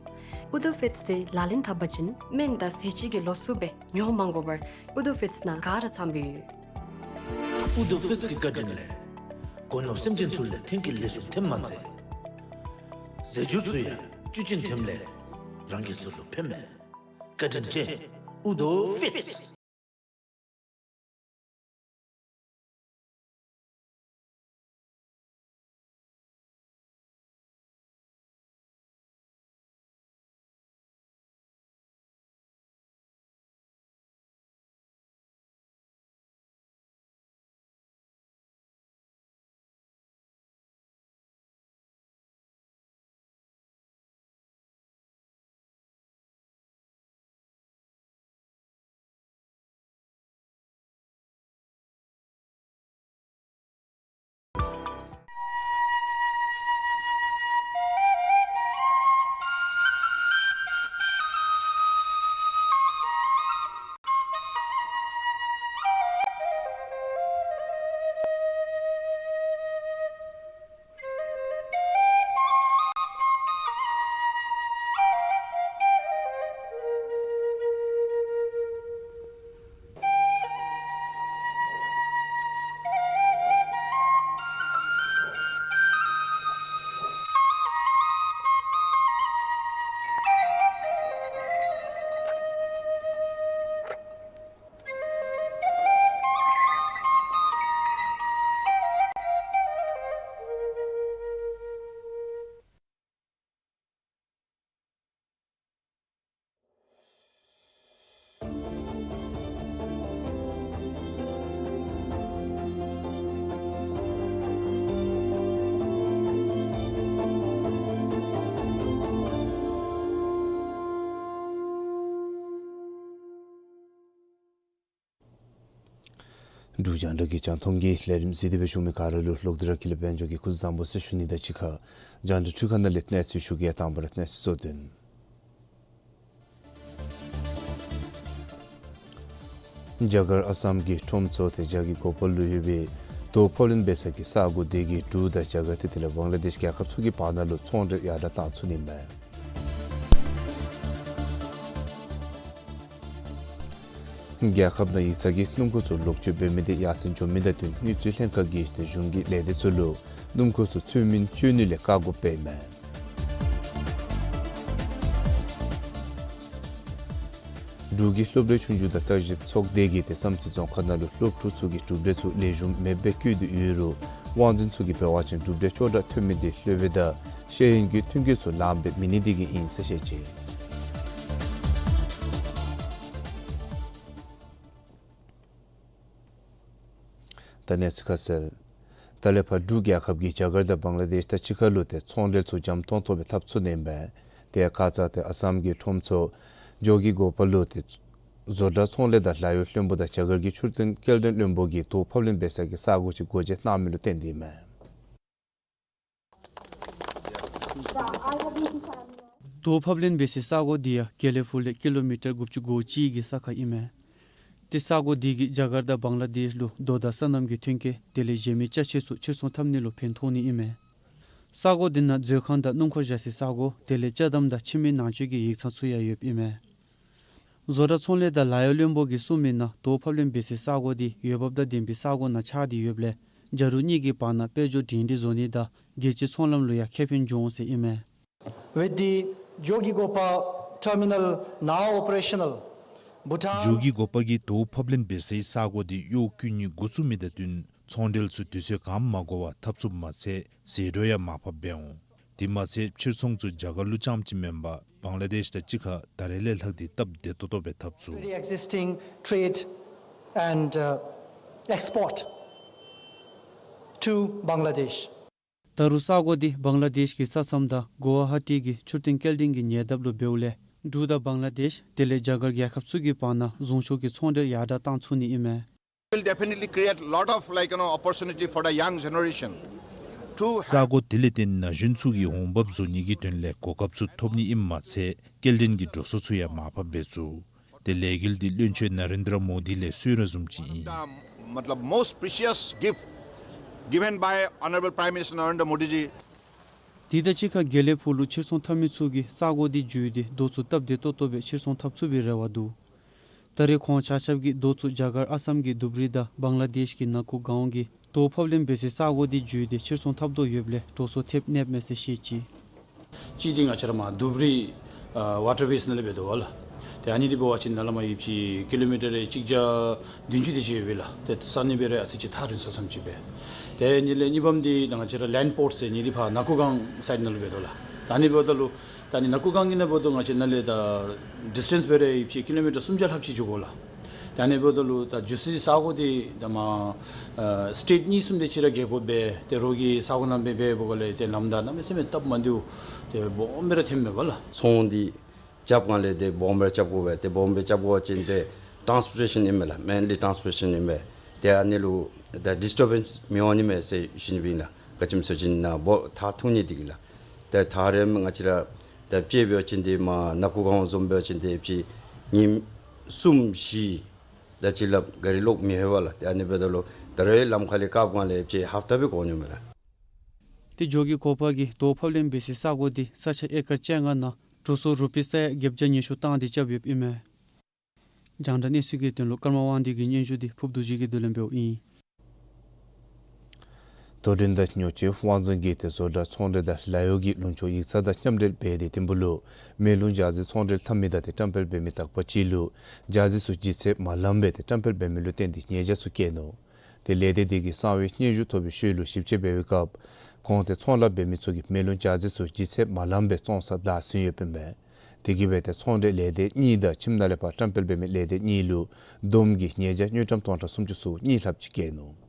ཨུ་དོ་ཕིཊས་འདི་ལག་ལེན་འཐབ་པ་ཅིན་སྨན་དང་ཟས་བཅུད་ཀྱི་ལོགས་སུ་སྦེ་ཉོ་མ་དགོ་པར་ཨུ་དོ་ཕིཊས་ནང་ག་ར་ཚང་སྦེ་ཡོད། ཨུ་དོ་ཕིཊས་ཀྱི་བཀའ་དྲིན་ལས་སྒོ་ནོར་སེམས་ཅན་ཚུ་ལུ་ཐོན་སྐྱེད་ལེགས་ཤོམ་ཐོནམ་མ་ཚད་རྫས་འགྱུར་ཚུ་ཡང་བཅུད་ཅན་ཐོནམ་ལས་རང་གི་གཟུགས་ལུ་ཕན་མས། བཀའ་དྲིན་ཆེ་ཨུ་དོ་ཕིཊས། འབྲུག་རྒྱང་བསྒྲགས་ཀྱི་རྒྱང་མཐོང་གི་ལས་རིམ་གཟིགས་ཏེ་སྦེ་བཞུགས་མི་ག་ར་ལུ་ལོག་སྟེ་ར་ཀུན་ལེགས་དཔལ་འབྱོར་གྱིས་སྐུ་གཟུགས་བཟང་པོ་ཟེར་ཞུ་ནི་དང་གཅིག་ཁར་རྒྱང་བསྒྲགས་འཕྲུལ་ཁང་ནང་ལས་གནས་ཚུལ་ཞུ་གེ། དང་པ་ར་གནས་ཚུལ་གཙོ་དོན། རྒྱ་གར་ཨ་སམ་གྱི་ཁྲོམ་ཚུ་དང་རྒྱ་གི་འགོ་དཔོན་ལུ་ཡོད་པའི་དོས་ཕབ་ལེན་འབད་ས་གི་ས་གོ་དེ་གི་འབྲུག་དང་རྒྱ་གར་དེ་དེ་ལས་བང་ལ་དེཤ་རྒྱལ་ཁབ་ཚུ་གི་བར་ན་ལུ་ཚོང་འབྲེལ་ཡར་དྲག་བཏང་ཚུགས་ནི་མས། རྒྱལ་ཁབ་ནང་ཡིག་ཚང་གི་སྣུམ་འཁོར་ཚུ་ལོག་སྤྱོད་འབད་མི་དེ་ཡར་སེང་འགྱོ་མི་དང་བསྟུན་དངུལ་རྩིས་ལྷན་ཁག་གིས་དེ་གཞུང་གི་ལས་སྡེ་ཚུ་ལུ་སྣུམ་འཁོར་ཚུ་ཚུལ་མིན་སྤྱོད་ནི་ལས་བཀག་དགོཔ་འབད་མས། འབྲུག་གི་སློབ་གྲྭའི་ཆོས་རྒྱུགས་དང་བརྟག་ཞིབ་ཚོགས་སྡེ་གིས་དེ་བསམ་རྩེ་རྫོང་ཁག་ནང་ལུ་སློབ་ཕྲུག་ཚུ་གིས་གྲུབ་འབྲས་ཚུ་ལེགས་ཤོམ་མེདཔ་སྦེ་བཀོད་དེ་ཡོད་རུང་དབང་འཛིན་ཚུ་གིས་འབད་བ་ཅིན་གྲུབ་འབྲས་ཅོག་འཐདཔ་ཐོན་མི་དེ་སློབ་དཔོན་དང་ཤེས་ཡོན་གྱི་ཐོན་སྐྱེད་ཚུ་ལངམ་སྦེ་མི་ནི་དེ་གིས་ཨིན་ཟེར་བཤད་ཅི། ད་གནས་ཚུལ་ཁ་གསལ། ད་ལས་ཕར་འབྲུག་རྒྱལ་ཁབ་ཀྱིས་རྒྱ་གར་དང་བང་ལ་དེཤ་དང་གཅིག་ཁར་ལུ་དེ་ཚོང་འབྲེལ་ཚུ་འཇམ་ཏོང་ཏོ་སྦེ་འཐབ་ཚུགས་ནི་ཨིན་པས། དེ་ཡང་ཁ་ཙ་དེ་ཨ་སམ་གྱི་ཁྲོམ་ཚུ་འགྱོ་གི་འགོ་དཔོན་ལུ་དེ་བཟོ་གྲྭ་ཚོང་ལས་དང་ལཱ་གཡོག་བློན་པོ་དང་རྒྱ་གར་གྱི་འཕྲུལ་རྟེན་སྐྱེལ་འདྲེན་བློན་པོ་གིས་དོས་ཕབ་ལེན་འབད་ས་གི་ས་གོ་ཅིག་སྒོ་འབྱེད་གནང་མི་ལུ་བརྟེན་ཏེ་ཨིན་མས། དོས་ཕབ་ལེན་འབད་སའི་ས་གོ་འདི་ཡང་དགེ་ལེགས་ཕུག་ལས་ཀི་ལོ་མི་ཊར་དགུ་བཅུ་གོ་གཅིག་གི་ས་ཁར་ཨིན་མས། དེ་ས་གོ་འདི་གིས་རྒྱ་གར་དང་བང་ལ་དེཤ་ལུ་རྡོ་དང་སོ་ནམ་གྱི་ཐོན་སྐྱེད་དེ་ལས་གཞན་མི་ཅ་ཆས་ཚུ་ཕྱིར་ཚོང་འཐབ་ནི་ལུ་ཕན་ཐོགས་ནི་ཨིན་མས། ས་གོ་འདི་ནང་མཛོད་ཁང་དང་སྣུམ་འཁོར་བཞག་སའི་ས་གོ་དེ་ལས་ཅ་དམ་དང་ཁྱིམ་མི་ནང་སྤྱོད་ཀྱི་ཡིག་ཚང་ཚུ་ཡང་ཡོདཔ་ཨིན་མས། བཟོ་གྲྭ་ཚོང་ལས་དང་ལཱ་གཡོག་བློན་པོ་གིས་གསུངས་མི་ནང་དོས་ཕབ་ལེན་འབད་སའི་ས་གོ་འདི་འོས་འབབ་དང་ལྡན་པའི་ས་གོ་ནང་ཆགས་ཏེ་ཡོདཔ་ལས་རྒྱ་རུ་གཉིས་ཀྱི་བར་ན་དཔལ་འབྱོར་འབྲེལ་འདྲིས་བཟོ་ནི་དང་རྒྱལ་སྤྱིའི་ཚོང་ལམ་ལུ་ཡང་ཁེ་ཕན་འབྱུང་འོང་ཟེར་ཨིན་མས། With the Jogighopa terminal now operational, Bhutan། ཇོ་གི་གོ་པ་གིས་དོས་ཕབ་ལེན་འབད་སའི་ས་གོ་འདི་གཡོག་བཀོལ་ནི་འགོ་བཙུགས་མི་དང་བསྟུན་ཚོང་འབྲེལ་ཚུ་དུས་ཚོད་གང་མ་འགོར་བར་འཐབ་ཚུགསཔ་མ་ཚད་ཟད་འགྲོ་ཡང་མར་ཕབ་འབད་འོང་། དེ་མ་ཚད་ཕྱིར་ཚོང་ཚུ་རྒྱ་གར་ལུ་རྐྱངམ་ཅིག་མེན་པར་བང་ལ་དེཤ་དང་གཅིག་ཁར་ད་རེས་ལས་ལྷག་སྟེ་སྟབས་བདེ་ཏོག་ཏོ་སྦེ་འཐབ་ཚུགས། Already existing trade and, uh, export to Bangladesh. ད་རུང་ས་གོ་འདི་བང་ལ་དེཤ་གི་ས་མཚམས་དང་གུ་ཝ་ཧ་ཊི་གི་འཕྲུལ་རྟེན་སྐྱེལ་འདྲེན་གྱི་ཉེ་འདབས་ལུ་འབདཝ་ལས་འབྲུག་དང་བང་ལ་དེཤ་དེ་ལས་རྒྱ་གར་རྒྱལ་ཁབ་ཚུ་གི་བར་ན་གཞུང་ཕྱོགས་ཀྱི་ཚོང་འབྲེལ་ཡར་དྲག་བཏང་ཚུགས་ནི་ཨིན་མས། Will definitely create lot of, like, you know, opportunity for the young generation to ས་གོ་དེ་ལས་བརྟེན་ན་གཞོན་ཚུ་གི་འོང་འབབ་བཟོ་ནི་གི་དོན་ལས་གོ་སྐབས་ཚུ་ཐོབ་ནི་ཨིནམ་མ་ཚད་སྐྱེལ་འདྲེན་གྱི་འགྲོ་སོང་ཚུ་ཡང་མར་ཕབ་འབད་ཚུགས། དེ་ལས་འགུལ་འདི་བློན་ཆེན་ན་རེན་དྲ་མོ་དི་ལས་གསོལ་རས་བཟུམ་ཅིག་ཨིན། The, matlab, most precious gift given by Honorable Prime Minister Narendra Modi ji དེ་དང་གཅིག་ཁར་དགེ་ལེགས་ཕུག་ལུ་ཕྱིར་ཚོང་འཐབ་མི་ཚུ་གིས་ས་གོ་འདི་བརྒྱུད་དེ་རྡོ་ཚུ་སྟབས་བདེ་ཏོག་ཏོ་སྦེ་ཕྱིར་ཚོང་འཐབ་ཚུགས་པའི་རེ་བ་འདུག། ད་རེས་ཁོང་ཆ་ཁྱབ་ཀྱིས་རྡོ་ཚུ་རྒྱ་གར་ཨ་སམ་གྱི་དྷུབ་རི་དང་བང་ལ་དེཤ་གི་ནཱ་ཀོ་གཱོན་གྱི་དོས་ཕབ་ལེན་འབད་སའི་ས་གོ་འདི་བརྒྱུད་དེ་ཕྱིར་ཚོང་འཐབ་དོ་ཡོདཔ་ལས་འགྲོ་སོང་ཐེབས་གནསཔ་མས་ཟེར་བཤད་ཅི། གཅིག་འདི་ང་བཅས་ར་མར་དྷུབ་རི་ཨ་ཝ་ཊར་ཝེསི་ནང་ལས་འབད་དོ་བ་ལགས། ཏེ་ཨ་ནི་འདི་འབད་བ་ཅིན་ནཱ་ལས་མར་ཡོདཔ་ཅིག་ཀི་ལོ་མི་ཊར་རེ་གཅིག་བརྒྱ་བདུན་ཅུ་དེ་ཅིག་ཡོད་པས་ལགས། ཏེ་ས་གནས་འབད་རུང་ཨ་ཙི་ཅིག་ཐག་རིང་ས་ཙམ་ཅིག་སྦེ། ཏེ་ཨ་ནི་ལས་གཉིས་པམ་འདི་ད་ང་བཅས་ར་ལེནཌ་པོརཊ་ཟེར་ཨ་ནི་འདི་ཕར་ནཱ་ཀོ་གཱོན་སའིཌ་ནང་ལུ་འབད་དོ་ལགས། ད་ཨ་ནི་འབདཝ་ད་ལུ་ད་ཨ་ནི་ནཱ་ཀོ་གཱོན་གྱི་ནང་འབདཝ་ད་ང་བཅས་ནཱ་ལས་ད་ཌིས་ཊེནསི་འབད་རུང་ཡོདཔ་ཅིག་ཀི་ལོ་མི་ཊར་སུམ་བརྒྱ་ལྷགཔ་ཅིག་འགྱོ་དགོ་ལགས། ད་ཨ་ནི་འབདཝ་ད་ལུ་ད་འགྱོ་སའི་ས་གོ་འདི་ད་མར་ཨ་སི་ཊེཊ་གཉིས་གསུམ་དེ་ཅིག་ར་བརྒལ་དགོ་པས། ཏེ་རོགས་ཀྱི་ས་གོ་ནང་སྦེ་འབད་འབདཝ་ལས་ཏེ་ལམ་བདའ་གནམ་མེད་ས་མེད་སྟབས་མ་བདེཝ་ཏེ་སྦོམ་སྦེ་ར་ཐོནམ་མས་པ་ལགས། ཚོང་འདི་རྐྱབ་སྒང་ལས་ཏེ་སྦོམ་སྦེ་ར་རྐྱབ་དགོ་པས། ཏེ་སྦོམ་སྦེ་རྐྱབ་དགོ་པ་ཅིན་ཏེ་ཊཱནསི་པོར་ཊེ་ཤཱན་ཨིན་མས་ལགས། མེན་ལི་ཊཱནསི་པོར་ཊེ་ཤཱན་ཨིན་མས། ཏེ་ཨ་ནི་ལུ་ད་ཌིས་ཊར་བེནསི་མི་འོང་ནི་མས་ཟེར་ཞུ་ནི་སྦེ་ཨིན་ལགས། ག་ཅི་སྨོ་ཟེར་བ་ཅིན་ནཱ་འབོ་ཐག་ཐུང་ནི་འདི་གིས་ལགས། ཏེ་ཐག་རིངམོ་ང་བཅས་ར་ད་དཔྱེ་འབད་བ་ཅིན་ཏེ་མར་ནཱ་ཀོ་གཱོན་བཟུམ་འབད་བ་ཅིན་ཏེ་ཡོདཔ་ཅིག་ཉིནམ་གསུམ་བཞི་ད་ཅིག་ལགས་ག་རི་ལོག་མི་ལྷོད་པས་ལགས། ཏེ་ཨ་ནི་འབདཝ་ད་ལུ་ད་རེས་ལམ་ཁ་ལས་བཀག་སྒང་ལས་ཡོདཔ་ཅིག་ཧབ་ཏ་སྦེ་འགོར་ནི་མས་ལགས། ཏེ་ཇོ་གི་གོ་པ་གིས་དོས་ཕབ་ལེན་འབད་སའི་ས་གོ་འདི་ས་ཆ་ཨེ་ཀར་བཅོ་ལྔ་ནང་འགྲོ་སོང་རུ་པི་ས་ཡ་བརྒྱད་བརྒྱ་ཉི་ཤུ་བཏང་སྟེ་རྐྱབ་ཡོདཔ་ཨིན་མས། རྒྱང་བསྒྲགས་གནས་ཚུལ་གྱི་དོན་ལུ་ཀརྨ་དབང་འདུས་ཀྱི་སྙན་ཞུ་འདི་ཕུབ་རྡོ་རྗེ་གིས་བསྡུ་ལེན་འབདཝ་ཨིན། དོ་འགྲན་དང་ཉོ་སྤྱོད་དབང་འཛིན་གྱིས་ཏེ་བཟོ་གྲྭ་ཚོང་འབྲེལ་དང་ལཱ་གཡོག་གི་ལུང་ཕྱོགས་ཡིག་ཚང་དང་མཉམ་འབྲེལ་འབད་དེ་ཐིམ་ཕུག་ལུ་མེ་རླུང་ཇ་རྩི་ཚོང་འབྲེལ་འཐབ་མི་དང་ཏེ་བཀྲམ་སྤེལ་འབད་མི་དག་པ་ཅིག་ལུ་ཇ་རྩི་ཚུ་ལྗིད་ཚད་མ་ལངམ་སྦེ་ཏེ་བཀྲམ་སྤེལ་འབད་མི་ལུ་བརྟེན་ཏེ་ཉེས་བྱ་ཚུ་བཀལ་ནུག། ཏེ་ལས་སྡེ་དེ་གིས་གསང་བའི་སྙན་ཞུ་ཐོབ་པའི་ཤུལ་ལུ་ཞིབ་དཔྱད་འབད་བའི་སྐབས་ཁོང་ཏེ་ཚོང་ལཱ་འབད་མི་ཚུ་གིས་མེ་རླུང་ཇ་རྩི་ཚུ་ལྗིད་ཚད་མ་ལངམ་སྦེ་བཙོང་ས་བདའ་ཟུན་ཡོདཔ་ཨིན་པས། དེ་གིས་སྦེ་ཏེ་ཚོང་འབྲེལ་ལས་སྡེ་གཉིས་དང་ཁྱིམ་ནང་ལས་ཕར་བཀྲམ་སྤེལ་འབད་མི་ལས་སྡེ་གཉིས་ལུ་བསྡོམས་ཀྱིས་ཉེས་བྱ་དངུལ་ཀྲམ་སྟོང་ཕྲག་སུམ་ཅུ་སོ་གཉིས་ལྷགཔ་ཅིག་བཀལ་ནུག།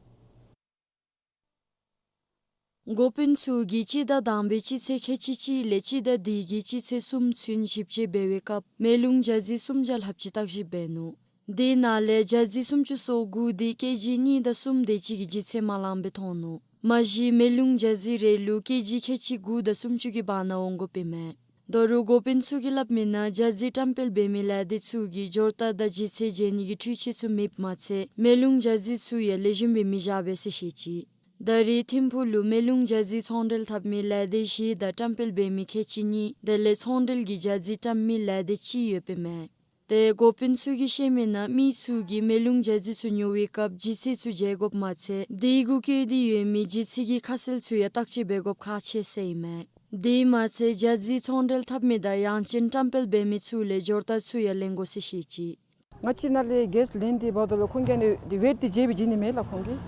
འགོ་དཔོན་ཚུ་གིས་སྤྱི་ཟླ་དང་པའི་སྤྱི་ཚེས་ཁལ་གཅིག་གཅིག་ལས་སྤྱི་ཟླ་འདི་གི་སྤྱི་ཚེས་གསུམ་ཚུན་ཞིབ་དཔྱད་འབད་བའི་སྐབས་མེ་རླུང་ཇ་རྩི་སུམ་བརྒྱ་ལྷགཔ་ཅིག་བརྟག་ཞིབ་འབད་ནུག། དེ་ནང་ལས་བྱ་རྫི་སུམ་ཅུ་སོ་དགུ་དེ་ཀེ་ཇི་གཉིས་དང་གསུམ་དེ་ཅིག་གི་ལྗིད་ཚད་མ་ལང་པའི་མཐོང་ནུག། མ་གཞི་མེ་རླུང་བྱ་རྫི་རེ་ལུ་ཀེ་ཇི་ཁལ་གཅིག་དགུ་དང་སུམ་ཅུ་གི་བར་ན་འོང་དགོ་པས་མས། ད་རུང་འགོ་དཔོན་ཚུ་གིས་སླབ་མི་ནང་བྱ་རྫི་བཀྲམ་སྤེལ་འབད་མི་ལས་སྡེ་ཚུ་གིས་འབྱོར་ཐངས་དང་ལྗིད་ཚད་འཇལ་ནི་གི་འཕྲུལ་ཆས་ཚུ་མེདཔ་མ་ཚད་མེ་རླུང་བྱ་རྫི་ཚུ་ཡང་ལེགས་ཤོམ་སྦེ་མི་བཞག་པས་ཟེར་བཤད་ཅི། ད་རེས་ཐིམ་ཕུག་ལུ་མེ་རླུང་བྱ་རྫི་ཚོང་འབྲེལ་འཐབ་མི་ལས་སྡེ་བཞི་དང་བཀྲམ་སྤེལ་འབད་མི་ཁལ་གཅིག་གཉིས་དེ་ལས་ཚོང་འབྲེལ་གྱི་བྱ་རྫི་བཀྲམ་མི་ལས་སྡེ་གཅིག་ཡོད་པས་མས། ཏེ་འགོ་དཔོན་ཚུ་གིས་བཤད་མི་ནང་མི་ཚུ་གིས་མེ་རླུང་བྱ་རྫི་ཚུ་ཉོ་བའི་སྐབས་ལྗིད་ཚད་ཚུ་འཇལ་དགོཔ་མ་ཚད་དེ་གུ་བཀོད་དེ་ཡོད་མི་ལྗིད་ཚད་ཀྱི་ཁ་གསལ་ཚུ་ཡང་བརྟག་དཔྱད་འབད་དགོཔ་ཁག་ཆེ་ཟེར་ཨིན་མས། དེ་མ་ཚད་བྱ་རྫི་ཚོང་འབྲེལ་འཐབ་མི་དང་ཡང་ཅིན་བཀྲམ་སྤེལ་འབད་མི་ཚུ་ལས་འབྱོར་ཐངས་ཚུ་ཡང་ལེན་དགོ་ཟེར་བཤད་ཅི། ང་བཅས་ནཱ་ལས་གེསི་ལེན་ཏེ་འབདཝ་ད་ལུ་ཁོང་གིས་ཨ་ནི་ཝེཊ་འདི་འཇལ་སྦེ་བྱིན་ནི་མས་ལགས། ཁོང་གིས་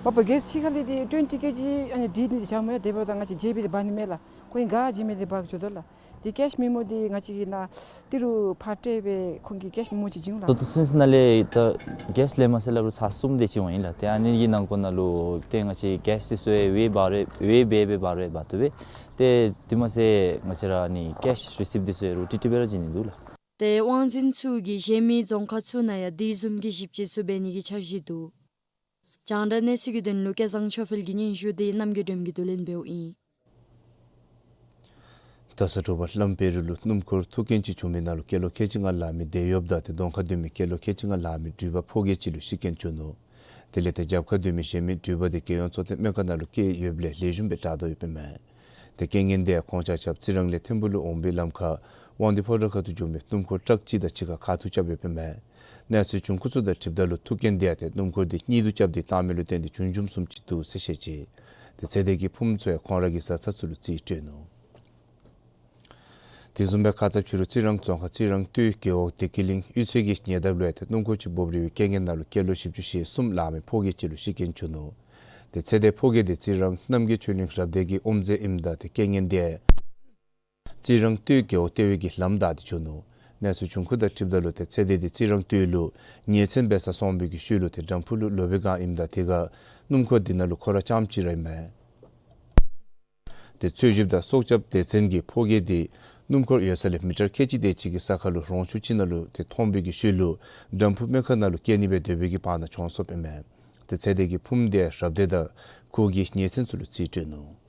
མ་པ་གེསི་ཕྱི་ཁ་ལས་འདི་ཊུ་ཝེན་ཊི་ཀེ་ཇི་ཨ་ནི་འདི་འདི་བྱ་མི་ཡོད། དེ་འབདཝ་ད་ང་བཅས་འཇལ་སྦེ་འདི་འབག་ནི་མས་ལགས། ཁོང་གིས་ག་བྱིན་མི་འདི་འབག་འགྱོ་དོ་ལགས། འདི་ཀེཤ་མེ་མོ་འདི་ང་བཅས་ཀྱིས་ནཱ་ཏི་རུ་ཕར་སྤྲོད་སྦེ་ཁོང་གིས་ཀེཤ་མེ་མོ་ཅིག་བྱིན་ལགས། ད་ལྟོ་ཚུན་ཚོད་ནཱ་ལས་ད་གེསི་ལེན་མ་ཚད་སླབ་རུང་ཚར་གསུམ་དེ་ཅིག་འོང་ཡི་ལགས། ཏེ་ཨ་ནི་གི་ནང་འཁོད་ནང་ལུ་ཏེ་ང་བཅས་གེསི་འདི་ཚུ་ཡང་ཝེཊ་འབག་རུང་ཝེཊ་འབད་སྦེ་འབག་རུང་འབག་བཏུབ་པས། ཏེ་དེ་མ་ཚད་ང་བཅས་ར་ཨ་ནི་ཀེཤ་རི་སིབཊ་འདི་ཚུ་ཡང་རུང་ཏིག་ཏིག་སྦེ་ར་བྱིན་ནི་འདུག་ལགས། ཏེ་དབང་འཛིན་ཚུ་གིས་གཞན་མི་རྫོང་ཁག་ཚུ་ནང་ཡང་དེ་བཟུམ་གྱི་ཞིབ་དཔྱད་ཚུ་འབད་ནི་གི་འཆར་གཞི་འདུག། རྒྱང་བསྒྲགས་གནས་ཚུལ་གྱི་དོན་ལུ་སྐལ་བཟང་ཆོས་འཕེལ་གྱི་སྙན་ཞུ་དེ་རྣམ་རྒྱལ་སྒྲོལམ་གྱིས་བསྡུ་ལེན་འབདཝ་ཨིན། རྡ་ས་དྲོ་པ་ལྷམ་བེ་རི་ལུ་སྣུམ་འཁོར་ཐུག་རྐྱེན་ཅིག་བྱུང་མི་ནང་ལུ་སྐྱེས་ལོ་ཁལ་གཅིག་ལྔ་ལང་མི་དེད་གཡོགཔ་དང་ཏེ་གདོང་ཁར་སྡོད་མི་སྐྱེས་ལོ་ཁལ་གཅིག་ལྔ་ལང་མི་འགྲུལ་པ་ཕོ་རྒྱས་ཅིག་ལུ་ཤི་རྐྱེན་བྱུང་ནུག། དེ་ལས་ཏེ་རྒྱབ་ཁར་སྡོད་མི་གཞན་མི་འགྲུལ་པ་དེ་རྒྱལ་ཡོངས་གཙོ་བསྟེན་སྨན་ཁང་ནང་ལུ་བསྐྱལ་ཡོདཔ་ལས་ལེགས་ཤོམ་སྦེ་དྲག་དོ་ཡོདཔ་ཨིན་མས། ཏེ་རྐྱེན་ངན་དེ་ཡང་ཁོང་ཆ་ཁྱབ་རྩི་རང་ལས་ཐིམ་ཕུག་ལུ་འོང་པའི་ལམ་ཁར་དབང་འདུས་ཕོ་བྲང་ཁ་ཐུག་འགྱོ་མི་སྣུམ་འཁོར་ཊཱག་ཅིག་དང་གཅིག་ཁར་ཁ་ཐུག་རྐྱབ་ཡོདཔ་ཨིན་མས། གནས་ཚུལ་བྱུང་ཁུངས་ཚུ་དང་འཁྲིལཝ་ད་ལུ་ཐུག་རྐྱེན་དེ་ཡང་ཏེ་སྣུམ་འཁོར་དེ་གཉིད་དུ་རྐྱབ་སྟེ་བཏང་མི་ལུ་བརྟེན་ཏེ་བྱུང་བྱུངམ་བཟུམ་ཅིག་འདུག་ཟེར་བཤད་ཅི། ཏེ་ཚེ་འདས་ཀྱི་ཕུངམ་ཚུ་ཡང་ཁོང་ར་གི་བཟའ་ཚང་ཚུ་ལུ་རྩིས་སྤྲོད་ནུག། དེ་བཟུམ་སྦེ་ཁ་ཙ་ཕྱི་རུ་རྩི་རང་རྫོང་ཁག་རྩི་རང་སྟོད་རྒེད་འོག་བདེ་སྐྱིད་གླིང་གཡུས་ཚན་གྱི་ཉེ་འདབས་ལུ་ཡང་ཏེ་སྣུམ་འཁོར་ཅིག་འབོབ་རིལ་བའི་རྐྱེན་ངན་ནང་ལུ་སྐྱེས་ལོ་བཞི་བཅུ་ཞེ་གསུམ་ལང་མི་ཕོ་རྒྱས་ཅིག་ལུ་ཤི་རྐྱེན་བྱུང་ནུག། ཏེ་ཚེ་འདས་ཕོ་རྒྱས་དེ་རྩི་རང་རྣམ་རྒྱལ་ཆོས་གླིང་རབ་སྡེ་གི་དབུ་མཛད་ཨིནམ་ད་ཏེ་རྐྱེན་ངན་དེ་རྩི་རང་སྟོད་རྒེད་འོག་ལྟེ་བའི་གི་ལམ་བདའ་སྟེ་བྱུང་ནུག། གནས་ཚུལ་བྱུང་ཁུངས་དང་འཁྲིལཝ་ད་ལུ་ཏེ་ཚེ་འདས་དེ་རྩི་རང་སྟོད་ལུ་ཉེས་ཚན་འབད་སར་སོང་བའི་གི་ཤུལ་ལུ་ཏེ་དྲམ་ཕུག་ལུ་ལོག་པའི་སྒང་ཨིནམ་ད་དེ་ཁར་སྣུམ་འཁོར་དེ་ནང་ལུ་ཁོ་ར་རྐྱངམ་གཅིག་ར་ཨིན་མས། ཏེ་འཚོལ་ཞིབ་དང་སྲོག་སྐྱབས་སྡེ་ཚན་གྱིས་ཕོ་རྒྱས་དེ་སྣུམ་འཁོར་ཡོད་ས་ལས་མི་ཊར་ཁལ་གཅིག་དེ་ཅིག་གི་ས་ཁར་ལུ་རོང་ཆུ་ཅིག་ནང་ལུ་ཏེ་མཐོང་བའི་གི་ཤུལ་ལུ་དྲམ་ཕུག་སྨན་ཁང་ནང་ལུ་བསྐྱལ་ནི་སྦེ་སྡོད་པའི་གི་བར་ན་གྱོངས་སོཔ་ཨིན་མས། ཏེ་ཚེ་འདས་ཀྱི་ཕུངམ་དེ་རབ་སྡེ་དང་ཁོ་གི་ཉེ་ཚན་ཚུ་ལུ་རྩིས་སྤྲོད་ནུག།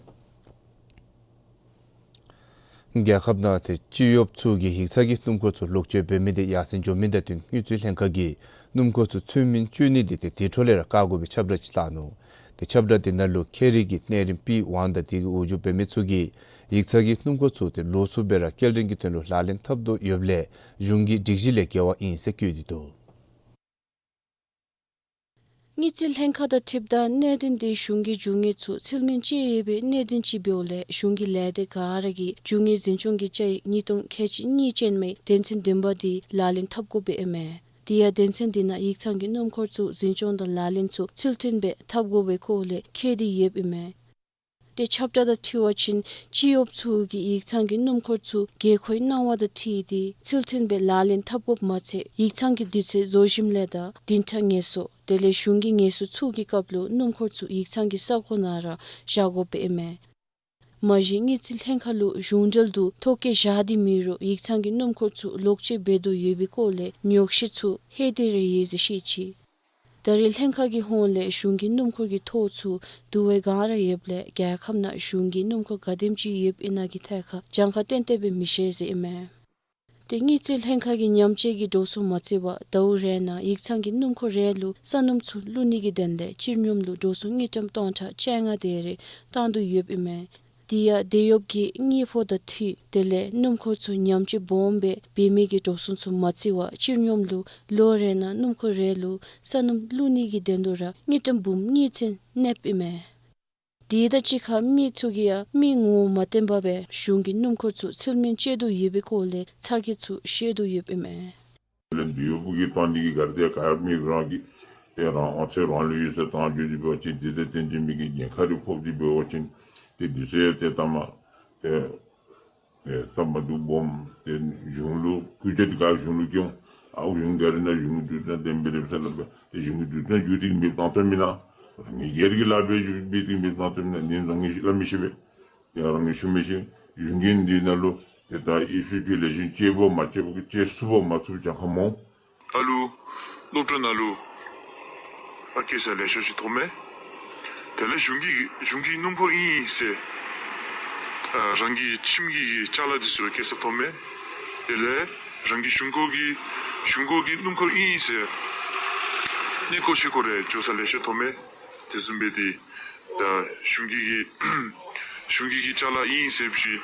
རྒྱལ་ཁབ་ནང་ཏེ་སྤྱི་གཡོགཔ་ཚུ་གིས་ཡིག་ཚང་གི་སྣུམ་འཁོར་ཚུ་ལོག་སྤྱོད་འབད་མི་དེ་ཡར་སེང་འགྱོ་མི་དང་བསྟུན་དངུལ་རྩིས་ལྷན་ཁག་གིས་སྣུམ་འཁོར་ཚུ་ཚུན་མིན་སྤྱོད་ནི་དེ་ཏེ་དེ་འཕྲོ་ལས་ར་བཀག་དགོ་པའི་ཁྱབ་བསྒྲགས་ཅིག་བཏང་ནུག། ཏེ་ཁྱབ་བསྒྲགས་དེ་ནང་ལུ་ཁྱད་རིག་གི་གནས་རིམ་པི་ཝན་དང་དེ་གི་འོག་འཇུག་འབད་མི་ཚུ་གིས་ཡིག་ཚང་གི་སྣུམ་འཁོར་ཚུ་ཏེ་ལོགས་སུ་སྦེ་ར་སྐྱེལ་འདྲེན་གྱི་དོན་ལུ་ལག་ལེན་འཐབ་དོ་ཡོདཔ་ལས་གཞུང་གི་སྒྲིག་གཞི་ལས་འགལ་བ་ཨིན་ཟེར་བཀོད་དེ་འདུག། དངུལ་རྩིས་ལྷན་ཁག་དང་འཁྲིལཝ་ད་གནད་དོན་དེ་གཞུང་གིས་རྒྱུ་དངོས་ཚུ་ཚུལ་མིན་སྤྱོད་ཡོད་པའི་གནད་དོན་ཅིག་འབདཝ་ལས་གཞུང་གི་ལས་སྡེ་ག་ར་གིས་རྒྱུ་དངོས་འཛིན་སྐྱོང་གི་བཅའ་ཡིག་ཉིས་སྟོང་ཁལ་གཅིག་གཉིས་ཅན་མའི་དོན་ཚན་བདུན་པ་དེ་ལག་ལེན་འཐབ་དགོཔ་ཨིན་མས། དེ་ཡང་དོན་ཚན་དེ་ནང་ཡིག་ཚང་གི་སྣུམ་འཁོར་ཚུ་འཛིན་སྐྱོང་དང་ལག་ལེན་ཚུ་ཚུལ་མཐུན་སྦེ་འཐབ་དགོ་པའི་སྐོར་ལས་འཁོད་དེ་ཡོདཔ་ཨིན་མས། ཏེ་ཁྱབ་བསྒྲགས་དང་འཁྲིལ་བ་ཅིན་སྤྱི་གཡོགཔ་ཚུ་གིས་ཡིག་ཚང་གི་སྣུམ་འཁོར་ཚུ་དགོས་མཁོའི་གནང་བ་དང་འཁྲིལ་ཏེ་ཚུལ་མཐུན་སྦེ་ལག་ལེན་འཐབ་དགོཔ་མ་ཚད་ཡིག་ཚང་གི་དུས་ཚོད་རྫོགས་ཞིནམ་ལས་དང་བདུན་ཕྲག་ངལ་གསོ་དེ་ལས་གཞུང་གི་ངལ་གསོ་ཚུ་གི་སྐབས་ལུ་སྣུམ་འཁོར་ཚུ་ཡིག་ཚང་གི་ས་གོ་ནང་ར་བཞག་དགོཔ་ཨིན་མས། མ་གཞི་དངུལ་རྩིས་ལྷན་ཁག་ལུ་གཞུང་འབྲེལ་དུ་ཐོ་བཀོད་བཞག་སྟེ་མེད་རུང་ཡིག་ཚང་གི་སྣུམ་འཁོར་ཚུ་ལོག་སྤྱོད་འབད་དོ་ཡོད་པའི་སྐོར་ལས་ཉོགས་བཤད་ཚུ་ལྷོད་དེ་ར་ཡོད་ཟེར་བཤད་ཅི། ད་རེས་ལྷན་ཁག་གི་ཧོངས་ལས་གཞུང་གི་སྣུམ་འཁོར་གྱི་ཐོ་ཚུ་བསྡུ་བའི་སྒང་ར་ཡོདཔ་ལས་རྒྱལ་ཁབ་ནང་གཞུང་གི་སྣུམ་འཁོར་ག་དེམ་ཅིག་ཡོདཔ་ཨིན་ན་གི་ཐད་ཁར་གྱངས་ཁ་གཏན་གཏན་སྦེ་མི་ཤེས་ཟེར་ཨིན་མས། ཏེ་དངུལ་རྩིས་ལྷན་ཁག་གིས་ཉམས་བཅོས་ཀྱི་འགྲོ་སོང་མ་བརྩི་བར་ཟླཝ་རེ་ནང་ཡིག་ཚང་གི་སྣུམ་འཁོར་རེ་ལུ་ས་སྣུམ་ཚུ་བླུག་ནི་གི་དོན་ལས་སྤྱིར་སྙོམས་ལུ་འགྲོ་སོང་དངུལ་ཀྲམ་སྟོང་ཕྲག་བཅོ་ལྔ་དེ་རེ་བཏང་དོ་ཡོདཔ་ཨིན་མས། དེ་ཡང་དེད་གཡོགཔ་གིས་དངུལ་ཕོགས་དང་འཐུས་དེ་ལས་སྣུམ་འཁོར་ཚུ་ཉམས་བཅོས་སྦོམ་སྦེ་འབད་མི་གི་འགྲོ་སོང་ཚུ་མ་བརྩི་བར་སྤྱིར་སྙོམས་ལུ་ལོ་རེ་ནང་སྣུམ་འཁོར་རེ་ལུ་ས་སྣུམ་བླུག་ནི་གི་དོན་ལུ་ར་དངུལ་ཀྲམ་འབུམ་གཉིས་ཚན་གནསཔ་ཨིན་མས། དེ་དང་གཅིག་ཁར་མི་ཚུ་གིས་ཡང་མི་ངོ་མ་བསྟན་པར་སྦེ་གཞུང་གི་སྣུམ་འཁོར་ཚུ་ཚུལ་མིན་སྤྱོད་དོ་ཡོད་པའི་སྐོར་ལས་ཚ་གྱང་ཚུ་བཤད་དོ་ཡོདཔ་ཨིན་མས། ལས་དེད་གཡོགཔ་གིས་བཏང་ནི་གི་ག་ར་ཏེ་ག་མི་རང་གིས་ཏེ་རང་དབང་ཚད་རང་ལུ་ཡོད་ཟེར་བཏང་འགྱོ་སྟེ་འབད་བ་ཅིན་དེ་ལས་བརྟེན་ཏེ་མི་གི་ཉེན་ཁ་རེ་ཕོག་སྟེ་འབད་བ་ཅིན་ཏེ་དེ་ཚུ་ཡང་ཏེ་ལྟ་མ་ཏེ་ཨེ་སྟབས་མ་བདེཝ་སྦོམ་ཏེ་གཞུང་ལུ་བཀོད་རྒྱ་དེ་ག་གཞུང་ལུ་བསྐྱལ་འོང་། ཨའུ་གཞུང་ག་ར་ནང་གཞུང་གི་དུས་སྟོན་དེ་སྦེ་རེ་སྦེ་ཟེར་སླབ་པས། ཏེ་གཞུང་གི་དུས་སྟོན་བརྒྱུད་དེ་མེདཔ་བཏང་བཏངམ་ཨིན་ན་རང་གི་སྒེར་གྱི་ལཱ་འབད་བརྒྱུད་དེ་མེདཔ་བཏང་བཏངམ་ཨིན་ན་ནི་རང་གིས་སླབ་མི་ཤེས་པས། ཏེ་རང་གིས་ཞུ་མི་ཤེས། གཞུང་གིས་འདི་ནང་ལུ་ཏེ་ད་ཨི་སི་པི་ལེགས་ཤོམ་སྤྱོད་དགོཔ་མ་སྤྱོད་དགོཔ་སྤྱོད་ཚུགས་པ་མ་ཚུགས་གྱངས་ཁ་མོ། ཨ་ལུ་སློབ་གྲྭ་ནང་ལུ་ཨ་སྐྱེལ་ས་ལེ་ཤ་ཅིག་མཐོང་མས། དེ་ལས་གཞུང་གི་གཞུང་གི་སྣུམ་འཁོར་ཨིན་ཟེར་ཨ་རང་གི་ཁྱིམ་གྱི་ཅ་ལ་འདི་ཚུ་སྐྱེལ་ས་མཐོང་མས། དེ་ལས་རང་གི་གཞུང་འཁོར་གྱི་གཞུང་འཁོར་གྱི་སྣུམ་འཁོར་ཨིན་ཟེར་གནས་སྐོར་ཆོས་སྐོར་རེ་འགྱོ་ས་ལེ་ཤ་མཐོང་མས། དེ་བཟུམ་སྦེ་ཏེ་ད་གཞུང་གི་གི་གཞུང་གི་གི་ཅ་ལ་ཨིན་ཟེར་བཞིན་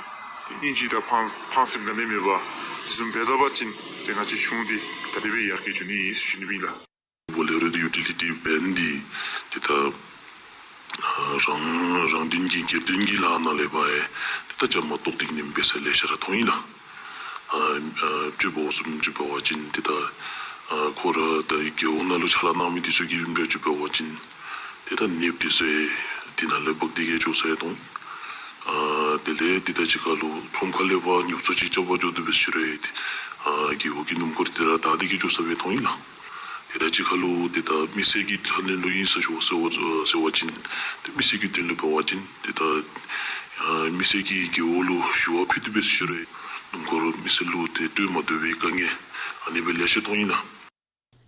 ཨིན་ཅི་ད་ཕངས་ཕངས་སེམས་ག་ནི་མེད་པར་དེ་བཟུམ་འབད་ད་པ་ཅིན་ཏེ་ང་བཅས་གཞུང་འདི་ག་དེ་སྦེ་ཡར་རྒྱས་འགྱོ་ནི་ཨིན་ཟེར་ཞུ་ནི་ཨིན་ལགས། བོ་ལེ་རོ་དང་ཡུ་ཊི་ལི་ཊི་བེན་འདི་ཏེ་ད་ཨ་རང་རང་དོན་གྱི་སྒེར་དོན་གྱི་ལཱ་ནང་ལས་ཕར་ཨེ་ཏེ་ད་བཅའ་མར་གཏོགས་ཏེ་གི་ཨིན་མས་ཟེར་ལེ་ཤ་ར་མཐོང་ཡི་ལགས། ཨ་ཨ་ཅིག་འབད་བ་བཟུམ་ཅིག་འབད་བ་ཅིན་ཏེ་ད་ཨ་ཁོ་ར་ད་རྒེད་འོག་ནང་ལུ་ཕྱག་ལཱ་གནང་མི་འདི་ཚུ་གི་ཨིནམ་འདྲཝ་ཅིག་འབད་བ་ཅིན་ཏེ་ད་ནདཔ་འདི་ཚུ་ཡང་འདི་ནང་ལས་འབག་སྟེ་གི་འགྱོ་ས་ཡང་མཐོང་། ཨ་དེ་ལས་ཏེ་ད་ཅི་ཁ་ལུ་ཁྲོམ་ཁ་ལས་ཕར་ཉོ་ཚོང་ཅིག་རྐྱབ་པར་འགྱོ་དོ་འབད་ཞིནམ་ལས་ཏེ་ཨ་རྒེད་འོག་གི་སྣུམ་འཁོར་འདི་ར་བདའ་སྟེ་གི་འགྱོ་ས་སྦེ་མཐོང་ཡི་ལགས། ཏེ་ད་ཅི་ཁ་ལུ་ཏེ་ད་མི་སེར་གྱི་ཐད་ནང་ལུ་ཨིན་ས་ཤོག་ཟེར་བ་ཟེར་བ་ཅིན་ཏེ་མི་སེར་གྱི་དོན་ལུ་འབད་བ་ཅིན་ཏེ་ད་ཨ་མི་སེར་གྱིས་རྒེད་འོག་ལུ་ཞུ་བ་ཕུལ་དོ་འབད་ཞིནམ་ལས་སྣུམ་འཁོར་མི་སེར་ལུ་ཏེ་སྤྲོད་མ་བཏུབ་པའི་དཀའ་ངལ་ཨ་ནི་སྦེ་ལེ་ཤ་མཐོང་ཡི་ལགས།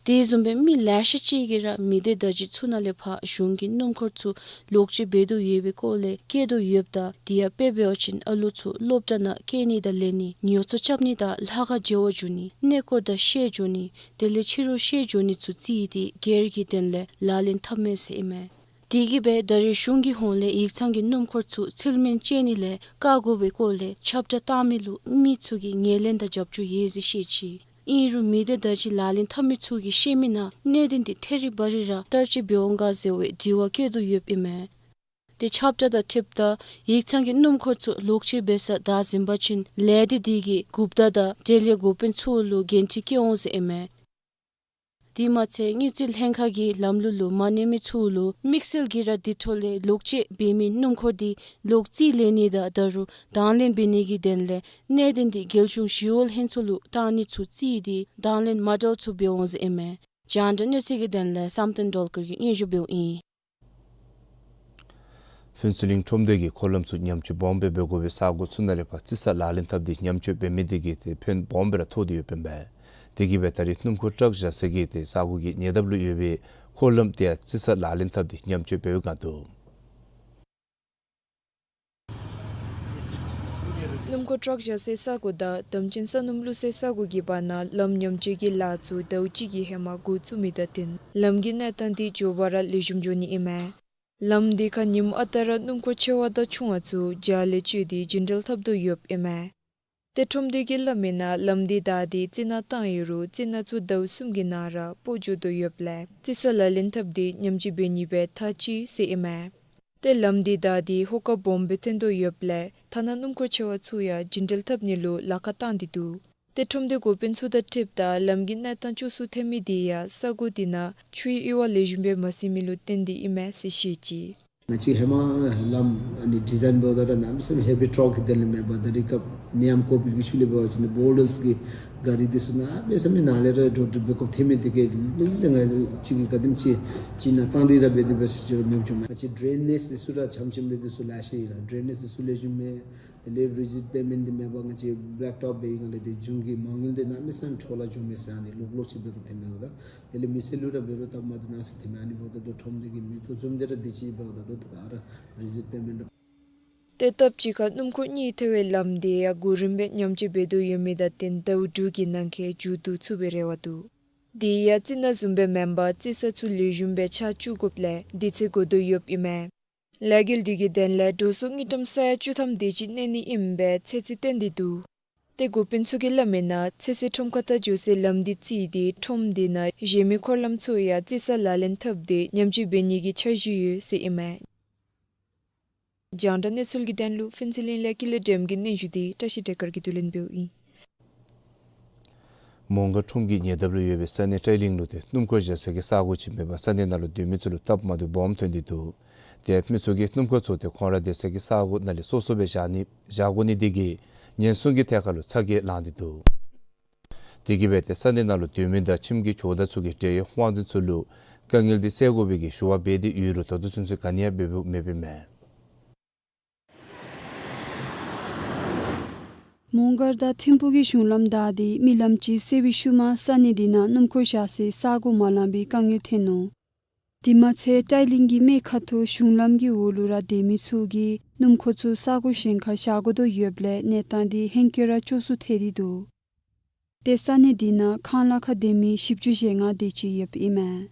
དེ་བཟུམ་སྦེ་མི་ལེ་ཤ་ཅིག་གིས་ར་མི་སྡེ་བརྡ་བརྒྱུད་ཚུ་ནང་ལས་ཕར་གཞུང་གི་སྣུམ་འཁོར་ཚུ་ལོག་སྤྱོད་འབད་དོ་ཡོད་པའི་སྐོར་ལས་བཀོད་དོ་ཡོདཔ་ད་དེ་ཡང་དཔེ་འབད་བ་ཅིན་ཨ་ལུ་ཚུ་སློབ་གྲྭ་ནང་སྐྱེལ་ནི་དང་ལེན་ནི་ཉོ་ཚོང་རྐྱབ་ནི་དང་ལྷ་ཁང་མཇལ་བར་འགྱོ་ནི་གནས་སྐོར་དང་བཤལ་འགྱོ་ནི་དེ་ལས་ཕྱི་རུ་བཤལ་འགྱོ་ནི་ཚུ་རྩིས་ཏེ་སྒེར་གྱི་དོན་ལས་ལག་ལེན་འཐབ་མས་ཟེར་ཨིན་མས། དེ་གིས་སྦེ་ད་རེས་གཞུང་གི་ཧོངས་ལས་ཡིག་ཚང་གི་སྣུམ་འཁོར་ཚུ་ཚུལ་མིན་སྤྱོད་ནི་ལས་བཀག་དགོ་པའི་སྐོར་ལས་ཁྱབ་བསྒྲགས་བཏང་མི་ལུ་མི་ཚུ་གིས་ངོས་ལེན་དང་རྒྱབ་སྐྱོར་ཡོད་ཟེར་བཤད་ཅི། ཨིན་རུང་མི་སྡེ་བརྡ་བརྒྱུད་ལག་ལེན་འཐབ་མི་ཚུ་གིས་བཤད་མི་ནང་གནད་དོན་འདི་ཐད་རི་བ་རི་ར་བསྟར་སྤྱོད་འབད་འོང་ག་ཟེར་བའི་དྲི་བ་བཀོད་དོ་ཡོདཔ་ཨིན་མས། ཏེ་ཁྱབ་བསྒྲགས་དང་འཁྲིལཝ་ད་ཡིག་ཚང་གི་སྣུམ་འཁོར་ཚུ་ལོག་སྤྱོད་འབད་སར་བདའ་ཟུན་པ་ཅིན་ལས་སྡེ་འདི་གི་འགོ་བདག་དང་འབྲེལ་ཡོད་འགོ་དཔོན་ཚུ་ལུ་འགན་འཁྲི་བཀལ་འོང་ཟེར་ཨིན་མས། དེ་མ་ཚད་དངུལ་རྩིས་ལྷན་ཁག་གིས་ལམ་ལུགས་ལུ་མ་གནས་མི་ཚུ་ལུ་དམིགས་བསལ་གྱིས་ར་དེ་འཕྲོ་ལས་ལོག་སྤྱོད་འབད་མི་སྣུམ་འཁོར་འདི་ལོག་རྩིས་ལེན་ནི་དང་ད་རུང་དང་ལེན་འབད་ནི་གི་དོན་ལས་གནད་དོན་འདི་རྒྱལ་གཞུང་ཞི་གཡོག་ལྷན་ཚོགས་ལུ་བཏང་ནི་ཚུ་རྩིས་ཏེ་དང་ལེན་མ་འདྲཝ་ཚུ་འབད་འོང་ཟེར་ཨིན་མས། རྒྱང་བསྒྲགས་གནས་ཚུལ་གྱི་དོན་ལས་བསམ་གཏན་སྒྲོལ་དཀར་གྱིས་སྙན་ཞུ་འབདཝ་ཨིན། ཕུན་ཚོགས་གླིང་ཁྲོམ་སྡེ་གིས་འཁོར་ལམ་ཚུ་ཉམས་བཅོས་སྦོམ་སྦེ་འབད་དགོ་པའི་ས་གོ་ཚུ་ནང་ལས་ཕར་རྩི་ས་ལག་ལེན་འཐབ་སྟེ་ཉམས་བཅོས་འབད་མི་དེ་གིས་ཏེ་ཕན་སྦོམ་སྦེ་ར་ཐོགས་ཏེ་ཡོདཔ་ཨིན་པས། དེ་གིས་སྦེ་ད་རེས་སྣུམ་འཁོར་ཊཱག་བཞག་ས་གི་ཏེ་ས་གོ་གི་ཉེ་འདབས་ལུ་ཡོད་པའི་འཁོར་ལམ་དེ་ཡང་རྩི་ས་ལག་ལེན་འཐབ་སྟེ་ཉམས་བཅོས་འབད་བའི་བསྒང་འདུག། སྣུམ་འཁོར་ཊཱག་བཞག་སའི་ས་གོ་དང་དམ་ཅན་ས་སྣུམ་བླུག་སའི་ས་གོ་གི་བར་ན་ལམ་ཉམས་བཅོས་ཀྱི་ལཱ་ཚུ་ཟླཝ་གཅིག་གི་ཧེ་མ་འགོ་བཙུགས་མི་དང་བསྟུན་ལམ་གྱི་གནས་སྟངས་འདི་མགྱོགས་པ་ར་ལེགས་ཤོམ་འགྱོ་ནི་ཨིན་མས། ལམ་འདི་ཁར་ཉིནམ་ཨ་རྟག་ར་སྣུམ་འཁོར་ཆེ་བ་དང་ཆུང་བ་ཚུ་རྒྱ་ལས་བསྐྱོད་དེ་རྒྱུན་འགྲུལ་འཐབ་དོ་ཡོདཔ་ཨིན་མས། ཏེ་ཁྲོམ་སྡེ་གིས་སླབ་མིའི་ནང་ལམ་འདི་བདའ་སྟེ་རྩི་ནག་བཏང་ཡོད་རུང་རྩི་ནག་ཚུ་ཟླཝ་གསུམ་གྱི་ནང་ར་སྤོ་འགྱོ་དོ་ཡོདཔ་ལས་རྩི་ས་ལག་ལེན་འཐབ་སྟེ་ཉམས་བཅོས་འབད་ནི་སྦེ་ཐག་བཅད་ཟེར་ཨིན་མས། ཏེ་ལམ་འདི་བདའ་སྟེ་ཧོ་ཀ་སྦོམ་སྦེ་ཐོན་དོ་ཡོདཔ་ལས་ཐ་ན་སྣུམ་འཁོར་ཆེ་བ་ཚུ་ཡང་རྒྱུན་འགྲུལ་འཐབ་ནི་ལུ་ལཱ་ཁག་བཏང་སྟེ་འདུག། ཏེ་ཁྲོམ་སྡེ་འགོ་དཔོན་ཚུ་དང་འཁྲིལཝ་ད་ལམ་གྱི་གནས་སྟངས་སྐྱོ་སུ་ཐོན་མི་དེ་ཡང་ས་གོ་དེ་ནང་ཆུའི་གཡུར་བ་ལེགས་ཤོམ་སྦེ་མ་ཟིན་མི་ལུ་བརྟེན་ཏེ་ཨིན་མས་ཟེར་བཤད་ཅི། ང་བཅས་ཧེ་མ་ལམ་ཨ་ནི་ཌི་ཛའིན་འབདཝ་ད་ར་གནམ་མེད་ས་མེད་ཧེ་བི་ཊོག་གི་དོན་ལས་མེན་པར་ད་རེས་སྐབས་ནད་ཡམས་ཀོ་བིཌ་གི་ཤུལ་ལས་འབད་བ་ཅིན་ནི་བོལ་ཌརས་ཀྱི་གཱ་རི་འདི་ཚུ་གནམ་མེད་ས་མེད་ནཱ་ལས་ར་འགྲོ་འགྲུལ་འབད་དགོཔ་ཐོན་མི་དེ་གིས་ལུ་ལུ་ང་བཅས་ཀྱིས་ག་དེམ་ཅིག་ཅིག་ནང་བཏང་སྟེ་ར་འབད་དེ་འབད་ཟེར་ཅི་རུང་མེདཔ་བྱུང་མས། ང་བཅས་ཌྲེ་ནེཇ་འདི་ཚུ་ར་ཆམ་ཆིམ་རེ་འདི་ཚུ་ལེ་ཤ་ཡོད་ལགས། ཌྲེ་ནེཇ་འདི་ཚུ་ལེགས་ཤོམ་མེད། དེ་ལས་རི་སིཊ་པེ་མེནཊ་འདི་མེད་པར་ང་བཅས་བེ་ལེཀ་ཊོབ་འབད་བའི་སྒང་ལས་ཏེ་གཞུང་གི་མ་དངུལ་འདི་གནམ་མེད་ས་མེད་འཕྲོ་བརླག་འགྱོ་མས་ཟེར་ཨ་ནི་ལོག་ལོག་ཅིག་འབད་དགོཔ་ཐོན་མས་པ་ད། དེ་ལས་མི་སེར་ལུ་ར་འབད་རུང་སྟབས་མ་བདེ་ནི་ཟེར་ཐོན་མས། ཨ་ནི་འབདཝ་ད་ལུ་ཁྲོམ་སྡེ་གི་མི་ཐོ་འཛོམས་ཏེ་ར་དེ་ཅིག་འབདཝ་ད་ལུ་ད་ག་ར་རི་སིཊ་པེ་མེནཊ་ར། ཏེ་སྟབས་གཅིག་ཁར་སྣུམ་འཁོར་གཉིས་ཐོན་པའི་ལམ་དེ་ཡང་གོ་རིམ་སྦེ་ཉམས་བཅོས་འབད་དོ་ཡོད་མི་དང་བསྟུན་ཟླཝ་དྲུག་གི་ནང་འཁོད་མཇུག་བསྡུ་ཚུགས་པའི་རེ་བ་འདུག། དེ་ཡང་རྩི་ནག་བཟུམ་སྦེ་མེན་པར་རྩི་ས་ཚུ་ལེགས་ཤོམ་སྦེ་ཆགས་བཅུག་དགོཔ་ལས་དུས་ཚོད་འགོར་དོ་ཡོདཔ་ཨིན་མས། ལས་འགུལ་འདི་གི་དོན་ལས་འགྲོ་སོང་དངུལ་ཀྲམ་ས་ཡ་བཅུ་ཐམ་དེ་ཅིག་གནས་ནི་ཨིནམ་སྦེ་ཚོད་རྩིས་བཏོན་ཏེ་འདུག། ཏེ་འགོ་དཔོན་ཚུ་གིས་སླབ་མིའི་ནང་ཚོད་བསྲེ་ཁྲོམ་ཁ་མཐའ་འགྱོ་སའི་ལམ་འདི་རྩིས་ཏེ་ཁྲོམ་དེ་ནང་བཞེས་མི་འཁོར་ལམ་ཚུ་ཡང་རྩི་ས་ལག་ལེན་འཐབ་སྟེ་ཉམས་བཅོས་འབད་ནི་གི་འཆར་གཞི་ཡོད་ཟེར་ཨིན་མས། རྒྱང་བསྒྲགས་གནས་ཚུལ་གྱི་དོན་ལུ་ཕུན་ཚོགས་གླིང་ལས་ཀུན་ལེགས་སྒྲོལམ་གྱི་སྙན་ཞུ་འདི་བཀྲ་ཤིས་བདེ་དཀར་གྱིས་བསྡུ་ལེན་འབདཝ་ཨིན། མོང་སྒར་ཁྲོམ་གྱི་ཉེ་འདབས་ལུ་ཡོད་པའི་ས་གནས་ཊའི་ལིང་ལུ་ཏེ་སྣུམ་འཁོར་བཞག་ས་གི་ས་གོ་ཅིག་མེད་པར་ས་གནས་ནང་ལུ་སྡོད་མི་ཚུ་ལུ་སྟབས་མ་བདེཝ་སྦོམ་ཐོན་ཏེ་འདུག། དེ་ཡང་མི་ཚུ་གིས་སྣུམ་འཁོར་ཚུ་ཏེ་ཁོང་ར་སྡོད་ས་གི་ས་གོ་ནང་ལས་སོ་སོ་སྦེ་བཞག་ནི་བཞག་དགོ་ནི་དེ་གིས་ཉེན་སྲུང་གི་ཐད་ཁར་ལུ་ཚ་གྱང་ལང་སྟེ་འདུག། དེ་གིས་སྦེ་ཏེ་ས་གནས་ནང་ལུ་སྡོད་མི་དང་ཁྱིམ་གྱི་ཇོ་བདག་ཚུ་གིས་འབྲེལ་ཡོད་དབང་འཛིན་ཚུ་ལུ་དཀའ་ངལ་འདི་སེལ་དགོ་པའི་གི་ཞུ་བ་འབད་དེ་ཡོད་རུང་ད་ལྟོ་ཚུན་ཚོད་ག་ནི་ཡང་འབད་འབདཝ་མེདཔ་ཨིན་མས། མོང་སྒར་དང་ཐིམ་ཕུག་གི་གཞུང་ལམ་བདའ་སྟེ་རྨི་ལམ་ཅིག་གསལ་བའི་ཤུལ་མ་ས་གནས་དེ་ནང་སྣུམ་འཁོར་བཞག་སའི་ས་གོ་མ་ལང་པའི་དཀའ་ངལ་ཐོན་ནུག། དེ་མ་ཚད་ཏའི་གླིང་གི་སྨད་ཁ་ཐུག་གཞུང་ལམ་གྱི་འོག་ལུ་ར་སྡོད་མི་ཚུ་གིས་སྣུམ་འཁོར་ཚུ་ས་གོ་གཞན་ཁར་བཞག་དགོ་དོ་ཡོདཔ་ལས་གནས་སྟངས་དེ་ཧེང་སྐལ་ར་སྐྱོ་སུ་ཐལ་ཏེ་འདུག། ཏེ་ས་གནས་དེ་ནང་ཁང་གླ་ཁར་སྡོད་མི་བཞི་བཅུ་ཞེ་ལྔ་དེ་ཅིག་ཡོདཔ་ཨིན་མས།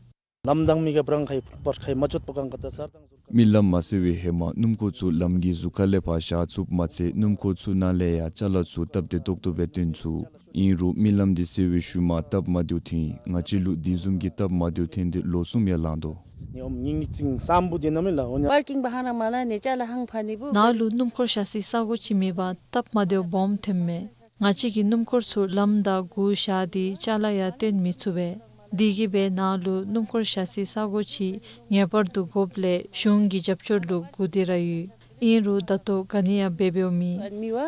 ལམ་དང་མི་ག་པརང་ཁའི་ཕུག་པར་ཁའི་མ་ཆོད་པ་གང་ག་ད་སར་དང་ཟུར་ག། རྨི་ལམ་མ་གསལ་བའི་ཧེ་མ་སྣུམ་འཁོར་ཚུ་ལམ་གྱི་ཟུར་ཁ་ལས་ཕར་བཞག་ཚུགསཔ་མ་ཚད་སྣུམ་འཁོར་ཚུ་ནང་ལས་ཡང་ཅ་ལ་ཚུ་སྟབས་བདེ་ཏོག་ཏོ་སྦེ་བཏོན་ཚུགས། ཨིན་རུང་རྨི་ལམ་དེ་གསལ་བའི་ཤུལ་མ་སྟབས་མ་བདེཝ་ཐོན། ང་བཅས་ལུ་དེ་བཟུམ་གྱི་སྟབས་མ་བདེཝ་ཐོན་ཏེ་ལོ་གསུམ་ཡང་ལང་དོ། ནི་ཨོམ་ཉིང་ཉིང་ཙིང་སམ་བུ་དེ་ན་མི་ལ་འོ་ཉ། པར་ཀིང་བ་ཧ་ན་མ་ལ་ནི་ཅ་ལ་ཧང་ཕ་ནི་བུ། ནཱ་ལུ་སྣུམ་འཁོར་བཞག་སའི་ས་གོ་ཅིག་མེད་པར་སྟབས་མ་བདེཝ་སྦོམ་ཐོནམ་མས། ང་བཅས་ཀྱི་སྣུམ་འཁོར་ཚུ་ལམ་བདའ་སྒུག་བཞག་སྟེ་ཅ་ལ་ཡང་བཏོན་མི་ཚུགས་པས། དེ་གིས་སྦེ་ནཱ་ལུ་སྣུམ་འཁོར་བཞག་སའི་ས་གོ་ཅིག་ངེས་པར་དུ་དགོཔ་ལས་གཞུང་གི་རྒྱབ་སྐྱོར་ལུ་སྒུག་སྟེ་ར་ཡོད། ཨིན་རུང་ད་ལྟོ་ག་ནི་ཡང་འབད་འབདཝ་མེད། མི་བ་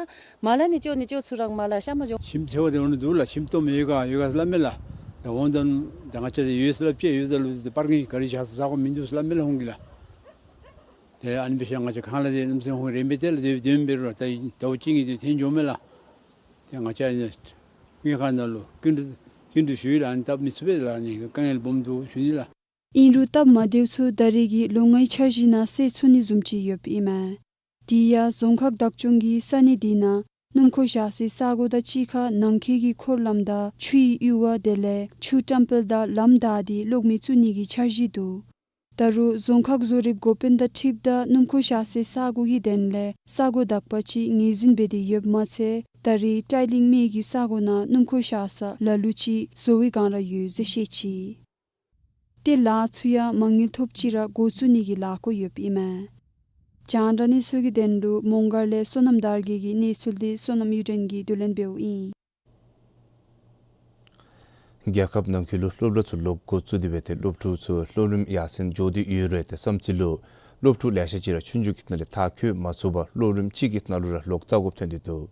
མ་ལ་ནི་ཅོ་ནི་ཅོ་ཚུ་རང་མ་ལ་ཤ་མ་ཇོ། ཁྱིམ་ཚེ་བ་དེ་འོང་ནི་འདུག་ལ། ཁྱིམ་སྟོངམ་ཡོད་ག་ཡོད་ག་སླབ་མས་ལ། ད་འོང་དང་ད་ང་བཅས་དེ་ཡོད་སླབ་ཅི་ཡོད་ད་ལུ་དེ་པར་ཀིང་ག་རི་བཞག་ས་ས་གོ་མིན་འདུག་སླབ་མས་ལ་ཧོང་གི་ལ། ཏེ་ཨ་ནི་འབད་ཞིནམ་ང་བཅས་ཁང་གླ་དེ་གནམ་མེད་ས་མེད་ཧོང་རན་པས། དེ་ལས་དེ་དེ་འབད་རུང་ད་ཟླཝ་གཅིག་གཉིས་དེ་ཐོན་འགྱོཝ་མས་ལགས། ཏེ་ང་བཅས་ཨ་ནི་དངུལ་ཁང་ནང་ལུ་སྐྱིན་འགྲུལ་སྐྱིན་འགྲུལ་ཞུ་ཡི་ལགས། ཨ་ནི་སྟབས་མི་ཚུགས་པས་ལགས། ཨ་ནི་དཀའ་ངལ་སྦོམ་འདུག་ཞུ་ནི་ལགས། ཨིན་རུང་སྟབས་མ་བདེཝ་ཚུ་ད་རེས་ཀྱི་ལོ་ལྔའི་འཆར་གཞི་ནང་སེལ་ཚུགས་ནི་བཟུམ་ཅིག་ཡོདཔ་ཨིན་མས། དེ་ཡང་རྫོང་ཁག་བདག་སྐྱོང་གིས་ས་གནས་དེ་ནང་སྣུམ་འཁོར་བཞག་སའི་ས་གོ་དང་གཅིག་ཁར་ནང་འཁོད་ཀྱི་འཁོར་ལམ་དང་ཆུའི་གཡུར་བ་དེ་ལས་ཆུ་བཀྲམ་སྤེལ་དང་ལམ་བདའ་སྟེ་གློག་མེ་བཙུགས་ནི་གི་འཆར་གཞི་འདུག། ད་རུང་རྫོང་ཁག་བཟོ་རིག་འགོ་དཔོན་དང་འཁྲིལཝ་ད་སྣུམ་འཁོར་བཞག་སའི་ས་གོ་གི་དོན་ལས་ས་གོ་དག་པ་ཅིག་ངོས་འཛིན་འབད་དེ་ཡོདཔ་མ་ཚད་ད་རེས་ཏའི་གླིང་སྨད་ཀྱི་ས་གོ་ནང་སྣུམ་འཁོར་བཞག་ས་ལ་ལུ་ཅིག་བཟོ་བའི་བསྒང་ར་ཡོད་ཟེར་བཤད་ཅི། ཏེ་ལཱ་ཚུ་ཡང་མ་དངུལ་ཐོབ་ཅི་ར་འགོ་བཙུགས་ནི་གི་ལཱ་འགོ་ཡོདཔ་ཨིན་མས། རྒྱང་བསྒྲགས་གནས་ཚུལ་གྱི་དོན་ལུ་མོང་སྒར་ལས་བསོད་ནམས་དར་རྒྱས་ཀྱི་གནས་ཚུལ་དེ་བསོད་ནམས་གཡུ་སྒྲོན་གྱིས་བསྡུ་ལེན་འབདཝ་ཨིན། རྒྱལ་ཁབ་ནང་འཁོད་ལུ་སློབ་གྲྭ་ཚུ་ལོག་འགོ་བཙུགས་ཏེ་འབད་དེ་སློབ་ཕྲུག་ཚུ་སློབ་རིམ་ཡར་སེང་འགྱོ་སྟེ་ཡོད་རུང་ཏེ་བསམ་རྩེ་ལུ་སློབ་ཕྲུག་ལེ་ཤ་ཅིག་ར་ཆུང་ཆུང་གི་ནང་ལས་མཐར་འཁྱོལ་མ་ཚུགས་པར་སློབ་རིམ་གཅིག་གི་ནང་ལུ་ར་ལོག་ལྟ་དགོཔ་ཐོན་ཏེ་འདུག།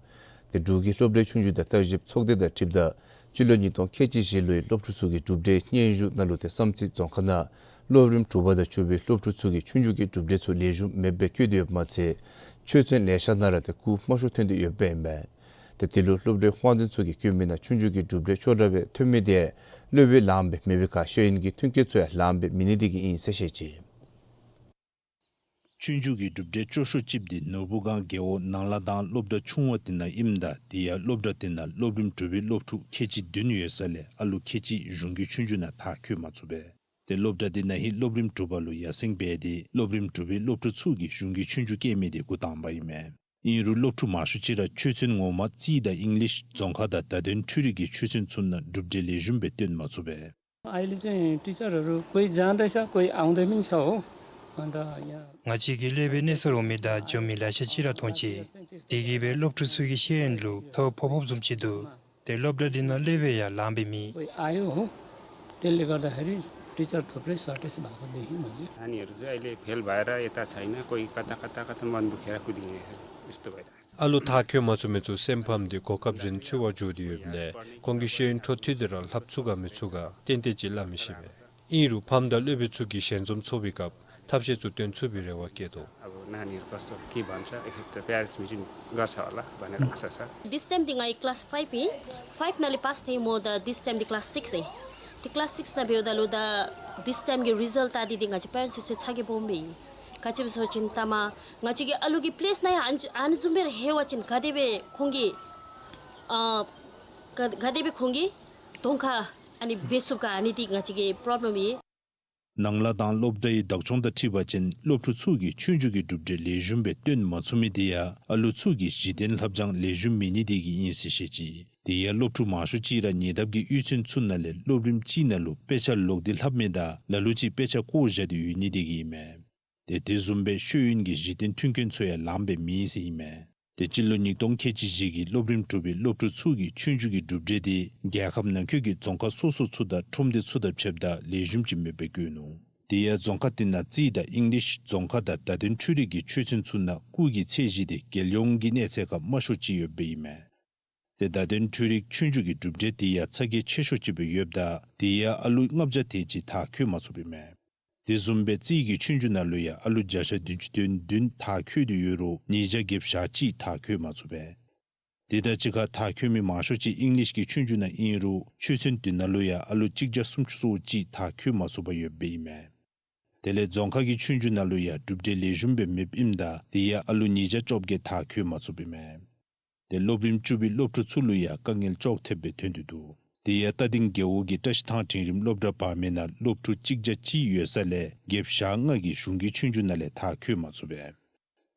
ཏེ་འབྲུག་གི་སློབ་གྲྭའི་ཆུང་ཆུང་དང་བརྟག་ཞིབ་ཚོགས་སྡེ་དང་འཁྲིལཝ་ད་སྤྱི་ལོ་ཉིས་སྟོང་ཁལ་གཅིག་བཞི་ལོའི་སློབ་ཕྲུག་ཚུ་གི་གྲུབ་འབྲས་སྙན་ཞུ་ནང་ལུ་ཏེ་བསམ་རྩེ་རྫོང་ཁག་ནང་སློབ་རིམ་དྲུག་པ་དང་བཅུ་པའི་སློབ་ཕྲུག་ཚུ་གི་ཆུང་ཆུང་གི་གྲུབ་འབྲས་ཚུ་ལེགས་ཤོམ་མེདཔ་སྦེ་བཀོད་དེ་ཡོདཔ་མ་ཚད་ཆོས་ཚན་ལེ་ཤ་ནང་ར་ཏེ་སྐུགས་དམའ་ཤོས་ཐོན་ཏེ་ཡོདཔ་ཨིན་མས། ཏེ་དེ་ལུ་སློབ་གྲྭའི་དབང་འཛིན་ཚུ་གིས་བཀོད་མི་ནང་ཆུང་ཆུང་གི་གྲུབ་འབྲས་ཅོག་འཐདཔ་སྦེ་ཐོན་མི་དེ་སློབ་དཔོན་ལངམ་སྦེ་མེད་པའི་ཁར་ཤེས་ཡོན་གྱི་མཐུན་རྐྱེན་ཚུ་ཡང་ལངམ་སྦེ་མེད་ནི་དེ་གིས་ཨིན་ཟེར་བཤད་ཅི། ཆུང་ཆུང་གི་གྲུབ་འབྲས་སྐྱོ་ཤོས་ཅིག་འདི་ནོར་བུ་སྒང་རྒེད་འོག་ནང་ལ་དྭགས་སློབ་གྲྭ་ཆུང་བ་དེ་ནང་ཨིནམ་ད་དེ་ཡང་སློབ་གྲྭ་དེ་ནང་སློབ་རིམ་དྲུག་པའི་སློབ་ཕྲུག་ཁལ་གཅིག་བདུན་ཡོད་ས་ལས་ཨ་ལུ་ཁལ་གཅིག་གཞུང་གི་ཆུང་ཆུང་ནང་མཐར་འཁྱོལ་མ་ཚུགས་པས། ཏེ་སློབ་གྲྭ་དེ་ནང་ཧིང་སློབ་རིམ་དྲུག་པ་ལུ་ཡར་སེང་འབད་དེ་སློབ་རིམ་དྲུག་པའི་སློབ་ཕྲུག་ཚུ་གིས་གཞུང་གི་ཆུང་ཆུང་བཀལ་མི་དེ་འགོ་དང་པ་ཨིན་མས། ཨིན་རུང་སློབ་ཕྲུག་མང་ཤོས་ཅིག་ར་ཆོས་ཚན་ངོ་མ་རྩིས་དང་ཨིང་ལིཤ་རྫོང་ཁ་དང་བརྡ་དོན་འཕྲུལ་རིག་གི་ཆོས་ཚན་ཚུ་ནང་གྲུབ་འབྲས་ལེགས་ཤོམ་སྦེ་སྟོན་མ་ཚུགས་པས། अहिले चाहिँ टिचरहरू कोही जाँदैछ, कोही आउँदै पनि छ हो। अन्त यहाँ ང་བཅས་ཀྱི་སློབ་དཔོན་གནས་སུ་འོང་མི་དང་འགྱོ་མི་ལེ་ཤ་ཅིག་ར་མཐོང་ཅི། དེ་གིས་སྦེ་སློབ་ཕྲུག་ཚུ་གི་ཤེས་ཡོན་ལུ་ཐོ་ཕོག་ཕོགཔ་བཟུམ་ཅིག་འདུག། ཏེ་སློབ་གྲྭ་འདི་ནང་སློབ་དཔོན་ཡང་ལངམ་སྦེ་མེད། कोही आयो हो, त्यसले गर्दाखेरि टिचर थुप्रै सर्टेज भएको देखेँ मैले। नानीहरू चाहिँ अहिले फेल भएर यता छैन, कोही कता कता कता मन दुखेर कुदिने यस्तो भइरहेको छ। ཨ་ལུ་མཐར་འཁྱོལ་མ་ཚུགས་མི་ཚུ་སེམས་ཕམ་སྟེ་གོ་སྐབས་གཞན་འཚོལ་བར་འགྱོ་སྟེ་ཡོདཔ་ལས་ཁོང་གི་ཤེས་ཡོན་འཕྲོ་མཐུད་དེ་ར་ལྷབ་ཚུགས་ག་མི་ཚུགས་ག་ཏན་ཏན་ཅིག་སླབ་མི་ཤེས་པས། ཨིན་རུང་ཕམ་དང་སློབ་དཔོན་ཚུ་གིས་ཞལ་འཛོམས་ཚོགས་པའི་སྐབས་ཐབས་ཤེས་ཚུ་སྟོན་ཚུགས་པའི་རེ་བ་བསྐྱེད་དོ། अब नानीहरू कस्तो के भन्छ, एक त प्यारेन्ट्स मिटिङ गर्छ होला भनेर आशा छ। This time देखि म क्लास फाइभ है, फाइभ नाले पास थिएँ म त, this time देखि क्लास सिक्स है। त्यो class six ནང་འབདཝ་ད་ལུ་ད་this time གི་རི་ཛལཊ་བལྟ་སྟེ་འདི་ང་བཅས་པེ་རེནཊསི་ཚུ་ཚ་གྱང་སྦོམ་སྦེ་ཨིན། ག་ཅི་སྦེ་ཟེར་བ་ཅིན་ད་མ་ང་བཅས་ཀྱི་ཨ་ལུ་གི་པི་ལེསི་ནང་ཡང་ཨ་ནི་བཟུམ་སྦེ་ར་ལྷོད་པ་ཅིན་ག་དེ་སྦེ་ཁོང་གིས་ཨ་ག་ག་དེ་སྦེ་ཁོང་གིས་གདོང་ཁར་ཨ་ནི་འབད་ཚུགས་ག། ཨ་ནི་འདི་ང་བཅས་ཀྱི་པོརོབ་ལེམ་ཨིན། ནང་ལ་དྭགས་སློབ་གྲྭའི་བདག་སྐྱོང་དང་འཁྲིལ་བ་ཅིན་སློབ་ཕྲུག་ཚུ་གིས་ཆུང་ཆུང་གི་གྲུབ་འབྲས་ལེགས་ཤོམ་སྦེ་སྟོན་མ་ཚུགས་མི་དེ་ཡང་ཨ་ལུ་ཚུ་གི་གཞི་རྟེན་ལྷབ་སྦྱང་ལེགས་ཤོམ་མེད་ནི་དེ་གིས་ཨིན་ཟེར་བཤད་ཅི། དེ་ཡང་སློབ་ཕྲུག་མང་ཤོས་ཅིག་ར་ཉེ་འདབས་ཀྱི་གཡུས་ཚན་ཚུ་ནང་ལས་སློབ་རིམ་གཅིག་ནང་ལུ་དཔེ་ཆ་ལོག་སྟེ་ལྷབ་མི་དང་ལ་ལུ་ཅིག་དཔེ་ཆ་བཀོ་བཞག་སྟེ་ཡོད་ནི་དེ་གིས་ཨིན་མས། ཏེ་དེ་བཟུམ་སྦེ་ཤེས་ཡོན་གྱི་གཞི་རྟེན་མཐུན་རྐྱེན་ཚུ་ཡང་ལངམ་སྦེ་མེད་ཟེར་ཨིན་མས། ཏེ་སྤྱི་ལོ་ཉིས་སྟོང་ཁལ་གཅིག་བཞི་གི་སློབ་རིམ་དྲུག་པའི་སློབ་ཕྲུག་ཚུ་གི་ཆུང་ཆུང་གི་གྲུབ་འབྲས་དེ་རྒྱལ་ཁབ་ནང་འཁོད་ཀྱི་རྫོང་ཁག་སོ་སོ་ཚུ་དང་ཁྲོམ་སྡེ་ཚུ་དང་ཕྱདཔ་ད་ལེགས་ཤོམ་ཅིག་མེདཔ་སྦེ་བཀོད་ནུག། དེ་ཡང་རྫོང་ཁག་དེ་ནང་རྩིས་དང་ཨིང་ལིཤ་རྫོང་ཁ་དང་བརྡ་དོན་འཕྲུལ་རིག་གི་ཆོས་ཚན་ཚུ་ནང་སྐུགས་ཀྱི་ཚད་གཞི་དེ་རྒྱལ་ཡོངས་ཀྱི་གནས་ཚད་ཁར་དམའ་ཤོས་ཅིག་ཡོདཔ་སྦེ་ཨིན་མས། ཏེ་བརྡ་དོན་འཕྲུལ་རིག་ཆུང་ཆུང་གི་གྲུབ་འབྲས་དེ་ཡང་ཚ་གྱང་ཆེ་ཤོས་ཅིག་སྦེ་ཡོདཔ་ད་དེ་ཡང་ཨ་ལུ་ལྔ་བརྒྱ་དེ་ཅིག་མཐར་འཁྱོལ་མ་ཚུགསཔ་ཨིན་མས། དེ་བཟུམ་སྦེ་རྩིས་ཀྱི་ཆུང་ཆུང་ནང་ལུ་ཡང་ཨ་ལུ་བརྒྱ་ཆ་བདུན་ཅུ་དོན་བདུན་མཐར་འཁྱོལ་ཏེ་ཡོད་རུང་ཉིས་བརྒྱ་བརྒྱད་ཅུ་གྱ་གཅིག་མཐར་འཁྱོལ་མ་ཚུགས་པས། དེ་དང་གཅིག་ཁར་མཐར་འཁྱོལ་མི་མང་ཤོས་ཅིག་ཨིང་ལིཤ་གི་ཆོས་རྒྱུགས་ནང་ཨིན་རུང་ཆོས་ཚན་དེ་ནང་ལུ་ཡང་ཨ་ལུ་གཅིག་བརྒྱ་སུམ་ཅུ་སོ་གཅིག་མཐར་འཁྱོལ་མ་ཚུགས་པར་ཡོདཔ་ཨིན་མས། དེ་ལས་རྫོང་ཁ་གི་ཆོས་རྒྱུགས་ནང་ལུ་ཡང་གྲུབ་འབྲས་ལེགས་ཤོམ་སྦེ་མེདཔ་ཨིནམ་ད་དེ་ཡང་ཨ་ལུ་ཉིས་བརྒྱ་བཅོ་བརྒྱད་མཐར་འཁྱོལ་མ་ཚུགསཔ་ཨིན་མས། དེ་སློབ་རིམ་བཅུ་པའི་སློབ་ཕྲུག་ཚུ་ལུ་ཡང་དཀའ་ངལ་ཅོག་འཐདཔ་སྦེ་ཐོན་ཏེ་འདུག། དེ་ཡང་རྟ་སྡིང་རྒེད་འོག་གི་བཀྲ་ཤིས་ཐང་འབྲིང་རིམ་སློབ་གྲྭ་བར་མའི་ནང་སློབ་ཕྲུག་གཅིག་བརྒྱ་གཅིག་ཡོད་ས་ལས་བརྒྱད་བརྒྱ་ལྔ་གིས་གཞུང་གི་ཆོས་རྒྱུགས་ནང་ལས་མཐར་འཁྱོལ་མ་ཚུགས་པས།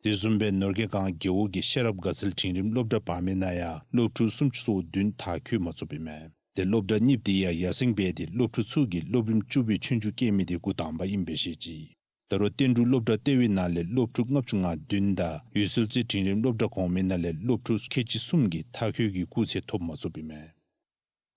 དེ་བཟུམ་སྦེ་ནོར་རྒྱས་སྒང་རྒེད་འོག་གི་ཤེས་རབ་དགའ་ཚལ་འབྲིང་རིམ་སློབ་གྲྭ་བར་མའི་ནང་ཡང་སློབ་ཕྲུག་སུམ་ཅུ་སོ་བདུན་མཐར་འཁྱོལ་མ་ཚུགསཔ་ཨིན་མས། དེ་སློབ་གྲྭ་གཉིས་དེ་ཡང་ཡར་སེང་འབད་དེ་སློབ་ཕྲུག་ཚུ་གིས་སློབ་རིམ་བཅུ་པའི་ཆོས་རྒྱུགས་རྐྱབ་མི་དེ་འགོ་དང་པ་ཨིན་པས་ཤེས་ཅི། ད་རུང་བསྟན་འབྲུག་སློབ་གྲྭ་ལྟེ་བའི་ནང་ལས་སློབ་ཕྲུག་ལྔ་བཅུ་ང་བདུན་དང་འོད་གསལ་རྩེ་འབྲིང་རིམ་སློབ་གྲྭ་གོང་མའི་ནང་ལས་སློབ་ཕྲུག་ཁལ་གཅིག་གསུམ་གྱིས་མཐར་འཁྱོལ་གྱི་སྐུགས་ཚད་ཐོབ་མ་ཚུགསཔ་ཨིན་མས།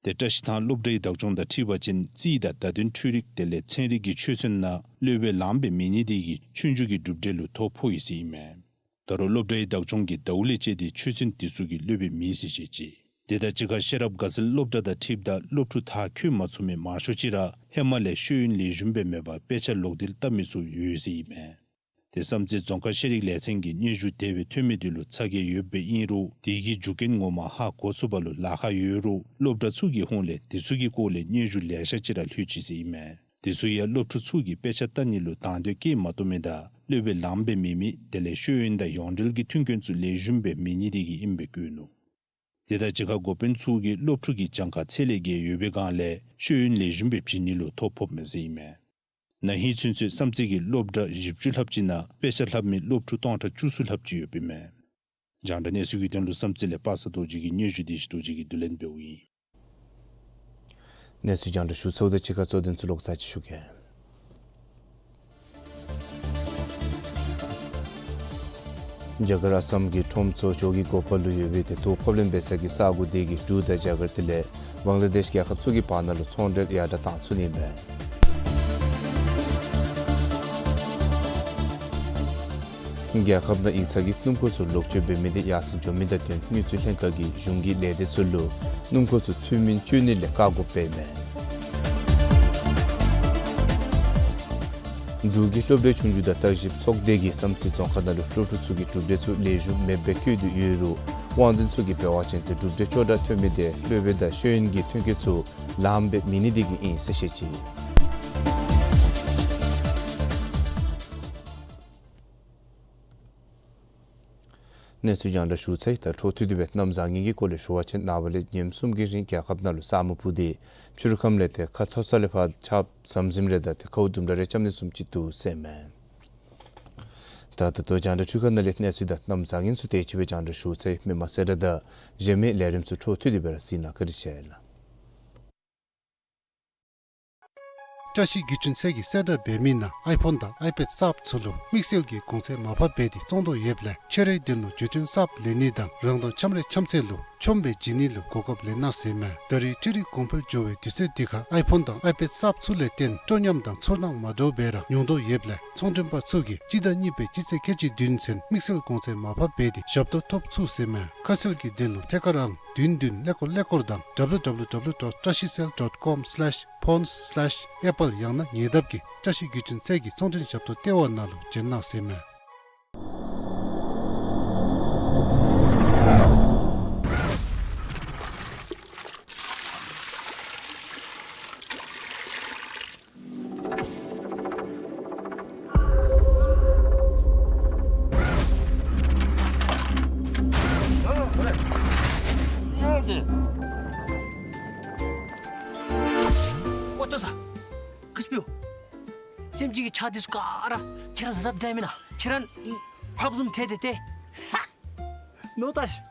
དེ་བཀྲ་ཤིས་ཐང་སློབ་གྲྭའི་བདག་སྐྱོང་དང་འཁྲིལ་བ་ཅིན་རྩིས་དང་བརྡ་དོན་འཕྲུལ་རིག་དེ་ལས་ཚན་རིག་གི་ཆོས་ཚན་ནང་སློབ་དཔོན་ལངམ་སྦེ་མེད་ནི་དེ་གིས་ཆོས་རྒྱུགས་ཀྱི་གྲུབ་འབྲས་ལུ་ཐོ་ཕོག་ཡི་ཟེར་ཨིན་མས། ད་རུང་སློབ་གྲྭའི་བདག་སྐྱོང་གིས་ཟླཝ་ལས་བཅད་དེ་ཆོས་ཚན་དེ་ཚུ་གི་སློབ་དཔོན་མེད་ཟེར་བཤད་ཅི། དེ་དང་གཅིག་ཁར་ཤེས་རབ་དགའ་ཚལ་སློབ་གྲྭ་དང་འཁྲིལཝ་ད་སློབ་ཕྲུག་མཐར་འཁྱོལ་མ་ཚུགས་མི་མང་ཤོས་ཅིག་ར་ཧེ་མ་ལས་ཤེས་ཡོན་ལེགས་ཤོམ་སྦེ་མེད་པར་དཔེ་ཆ་ལོག་འདེད་བལྟ་མི་ཚུ་ཡོད་ཟེར་ཨིན་མས། དེ་བསམ་རྩེ་རྫོང་ཁག་ཤེས་རིག་ལས་ཚན་གྱིས་སྙན་ཞུ་དེ་སྦེ་ཐོན་མི་དེ་ལུ་ཚ་གྱང་ཡོདཔ་སྦེ་ཨིན་རུང་དེ་གི་རྒྱུ་རྐྱེན་ངོ་མ་ཧ་གོ་ཚུགས་པ་ལུ་ལཱ་ཁག་ཡོད་རུང་སློབ་གྲྭ་ཚུ་གི་ཧོངས་ལས་དེ་ཚུ་གི་སྐོར་ལས་སྙན་ཞུ་ལེ་ཤ་ཅིག་ར་ལྷོད་ཅི་ཟེར་ཨིན་མས། དེ་ཚུ་ཡང་སློབ་ཕྲུག་ཚུ་གིས་དཔེ་ཆ་བལྟ་ནི་ལུ་དང་འདོད་བསྐྱེད་མ་བཏུབ་མི་དང་སློབ་དཔོན་ལངམ་སྦེ་མེད་མི་དེ་ལས་ཤེས་ཡོན་དང་ཡོངས་འབྲེལ་གྱི་མཐུན་རྐྱེན་ཚུ་ལེགས་ཤོམ་སྦེ་མེད་ནི་དེ་གིས་ཨིནམ་སྦེ་བཀོད་ནུག། དེ་དང་གཅིག་ཁར་འགོ་དཔོན་ཚུ་གིས་སློབ་ཕྲུག་གི་གྱངས་ཁ་ཚད་ལས་བརྒལ་ཡོད་པའི་སྒང་ལས་ཤེས་ཡོན་ལེགས་ཤོམ་སྦེ་བྱིན་ནི་ལུ་ཐོ་ཕོགཔ་མས་ཟེར་ཨིན་མས། ན་ཧིང་ཚུན་ཚོད་བསམ་རྩེ་གི་སློབ་གྲྭ་བཞི་བཅུ་ལྷགཔ་ཅིག་ནང་དཔེ་ཆ་ལྷབ་མི་སློབ་ཕྲུག་སྟོང་ཕྲག་བཅུ་གསུམ་ལྷགཔ་ཅིག་ཡོདཔ་ཨིན་མས། རྒྱང་བསྒྲགས་གནས་ཚུལ་གྱི་དོན་ལུ་བསམ་རྩེ་ལས་པ་སངས་རྡོ་རྗེ་གི་སྙན་ཞུ་བདེ་ཆེན་རྡོ་རྗེ་གིས་བསྡུ་ལེན་འབདཝ་ཨིན། གནས་ཚུལ་རྒྱང་བསྒྲགས་ཞུ་ཚརཝ་ད་གཅིག་ཁར་གཙོ་དོན་ཚུ་ལོག་ཚར་ཅིག་ཞུ་གེ། རྒྱ་གར་ཨ་སམ་གྱི་ཁྲོམ་ཚུ་ཇོ་གི་འགོ་པ་ལུ་ཡོད་པའི་དེ་ཐོག་ཕབ་ལེན་འབད་ས་གི་ས་གོ་དེ་གིས་འབྲུག་དང་རྒྱ་གར་དེ་ལས་བང་ལ་དེཤ་རྒྱལ་ཁབ་ཚུ་གི་བར་ན་ལུ་ཚོང་འབྲེལ་ཡར་དྲག་བཏང་ཚུགས་ནི་མས། རྒྱལ་ཁབ་ནང་ཡིག་ཚང་གི་སྣུམ་འཁོར་ཚུ་ལོག་སྤྱོད་འབད་མི་དེ་ཡར་སེང་འགྱོ་མི་དང་བསྟུན་དངུལ་རྩིས་ལྷན་ཁག་གིས་གཞུང་གི་ལས་སྡེ་ཚུ་ལུ་སྣུམ་འཁོར་ཚུ་ཚུལ་མིན་སྤྱོད་ནི་ལས་བཀག་དགོཔ་འབདཝ་མས། འབྲུག་གི་སློབ་གྲྭའི་ཆོས་རྒྱུགས་དང་བརྟག་ཞིབ་ཚོགས་སྡེ་གིས་བསམ་རྩེ་རྫོང་ཁག་ནང་ལུ་སློབ་ཕྲུག་ཚུ་གི་གྲུབ་འབྲས་ཚུ་ལེགས་ཤོམ་མེདཔ་སྦེ་བཀོད་དེ་ཡོད་རུང་དབང་འཛིན་ཚུ་གིས་འབད་བ་ཅིན་དེ་གྲུབ་འབྲས་ཅོག་འཐདཔ་ཐོན་མི་དེ་སློབ་དཔོན་དང་ཤེས་ཡོན་གྱི་མཐུན་རྐྱེན་ཚུ་ལངམ་སྦེ་མེད་ནི་དེ་གིས་ཨིན་ཟེར་བཤད་ཅི། གནས་ཚུལ་རྒྱང་བསྒྲགས་ཞུ་ཚར་ཡི། ད་འཕྲོ་མཐུད་དེ་སྦེ་གནམ་བཟང་ངན་གྱི་སྐོར་ལས་ཞུ་བ་ཅིན་ནངས་པ་ལས་ཉིནམ་གསུམ་གྱི་རིང་རྒྱལ་ཁབ་ནང་ལུ་ས་སྨུག་ཕུབ་སྟེ་ཕྱི་རུ་ཁམས་ལས་ཏེ་ཁ་མཐོ་ས་ལས་ཕར་ཆརཔ་ཟམ་ཟིམ་རེ་དང་ཏེ་ཁཝ་དུམ་གྲ་རེ་རྐྱབ་ནི་བཟུམ་ཅིག་འདུག་ཟེར་མས། ད་ད་ལྟོ་རྒྱང་བསྒྲགས་འཕྲུལ་ཁང་ནང་ལས་གནས་ཚུལ་དང་གནམ་བཟང་ངན་ཚུ་དེ་ཅིག་སྦེ་རྒྱང་བསྒྲགས་ཞུ་ཚར་ཡི། མི་མང་གསལ་བསྒྲགས་དང་གཞན་མི་ལས་རིམ་ཚུ་འཕྲོ་མཐུད་དེ་སྦེ་ར་གཟིགས་གནང་། བཀའ་དྲིན་ཆེ་ལགས། བཀྲ་ཤིས་བརྒྱུད་འཕྲིན་ཚད་ཀྱི་གསལ་བསྒྲགས་འབད་མི་ནང་ཨའི་ཕོན་དང་ཨའི་པེཌ་གསརཔ་ཚུ་ལུ་དམིགས་བསལ་གྱི་གོང་ཚད་མར་ཕབ་འབད་དེ་བཙོང་དོ་ཡོདཔ་ལས་ཁྱོད་རའི་དོན་ལུ་བརྒྱུད་འཕྲིན་གསརཔ་ལེན་ནི་དང་རང་དང་འཆམ་རའི་འཆམ་ཚད་ལུ་ཆོམ་སྦེ་བྱིན་ནི་ལུ་གོ་སྐབས་ལེན་གནང་ཟེར་མས། ད་རེས་འཕྲུལ་རིག་གོང་འཕེལ་འགྱོ་བའི་དུས་ཚོད་འདི་ཁར་ཨའི་ཕོན་དང་ཨའི་པེཌ་གསརཔ་ཚུ་ལས་བརྟེན་སྤྲོ་ཉམས་དང་ཚོར་སྣང་མ་འདྲཝ་སྦེ་ར་མྱོང་དོ་ཡོདཔ་ལས་ཚོང་མགྲོན་པ་ཚུ་གིས་སྤྱི་ཟླ་གཉིས་པའི་སྤྱི་ཚེས་ཁལ་གཅིག་བདུན་ཚུན་དམིགས་བསལ་གོང་ཚད་མར་ཕབ་འབད་དེ་ཞབས་ཏོག་ཐོབ་ཚུགས་ཟེར་མས། ཁ་གསལ་གྱི་དོན་ལུ་ཐད་ཀར་ཨང་བདུན་བདུན་ཀླད་ཀོར་ཀླད་ཀོར་དང་W W W dot trashicell dot com slash phones slash apple ཡང་ན་ཉེ་འདབས་ཀྱི་བཀྲ་ཤིས་བརྒྱུད་འཕྲིན་ཚད་ཀྱི་ཚོང་མགྲོན་ཞབས་ཏོག་ལྟེ་བ་ནང་ལུ་བྱོན་གནང་ཟེར་མས། ཨོ་ཏོ་ས། ག་ཅི་འབདཝ། སེམས་ཅན་གྱི་ཆ་འདི་ཚུ་ག་ར་ཁྱེད་ར་བཟའ་དཔ་འདྲཝ་མེན་ན། ཁྱེད་ར་ཕགཔ་བཟུམ་ཐལ་ཏེ་ཏེ། ནོ་ཏ་ཤི།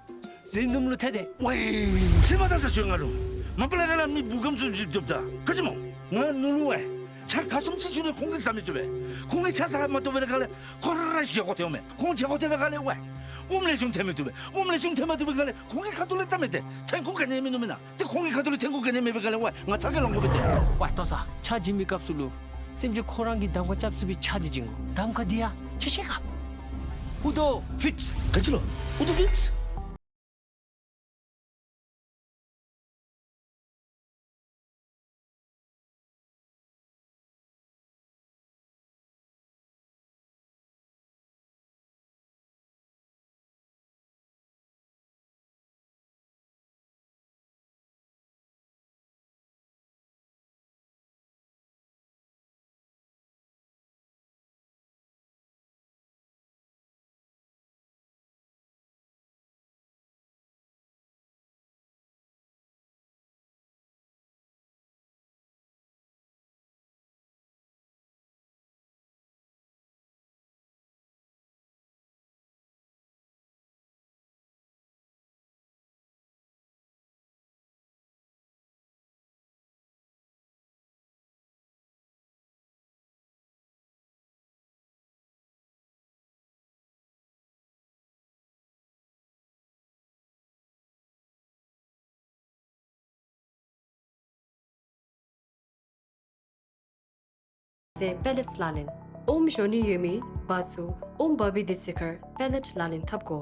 ཟིན་དུམ་ལུ་ཐལ་ཏེ། ཝའི། ཚེར་མ་བལྟ་ས་ཅིག་ཡོད་ང་ལུ། མ་པ་ལས་ང་ལུ་མི་བུ་གམ་སུ་ཅིག་འདུག་ད། ག་ཅི་སྨོ། ང་ནུ་ལུ་ཝའི། ཆ་ག་བཟུམ་ཅིག་བྱིན་རུང་ཁོང་གིས་བཟའ་མི་བཏུབ་པས། ཁོང་གིས་ཆ་བཟའ་མ་བཏུབ་པའི་ཁ་ལས་ཁོ་ར་བཞེས་སྒོ་སྟོན་མས། ཁོང་བཞེས་སྒོ་སྟོན་པའི་ཁ་ལས་ཝའི། ཨོམ་ལེགས་ཤོམ་ཐོན་མི་བཏུབ་པས། ཨོམ་ལེགས་ཤོམ་ཐོན་མ་བཏུབ་པའི་ཁ་ལས་ཁོང་གི་ཁ་ཐུག་ལས་བལྟ་མི་དེ་ཐོན་ཁུངས་ག་ནི་མིན་ནུག་མེན་ན། ཏེ་ཁོང་གི་ཁ་ཐུག་ལས་ཐོན་ཁུངས་ག་ནི་མེད་པའི་ཁ་ལས་ཝའི་ང་ཚ་གྱང་ལང་དགོ་པས་ཏེ། ཝའི་ལྟོ་ས། ཆ་བྱིན་པའི་སྐབས་སུ་ལུ་སེམས་ཅན་ཁོ་ར་གིས་གདམ་ཁ་རྐྱབ་ཚུགས་པའི་ཆ་འདི་བྱིན་དགོ། གདམ་ཁ་འདི་ཡང་ཆ་ཤེས་ག། ཨུ་ཏོ་ཕིཊས། ག་ཅི་ལོ། ཨུ་ཏོ་ཕིཊས། ཟེར་པེ་ལེཊསི་ལག་ལེན། ཨོམ་བཞོ་ནི་ཡོད་མི་བ་ཚུ་ཨོམ་བབས་པའི་དུས་ཚོད་ཁར་པེ་ལེཊ་ལག་ལེན་འཐབ་དགོ།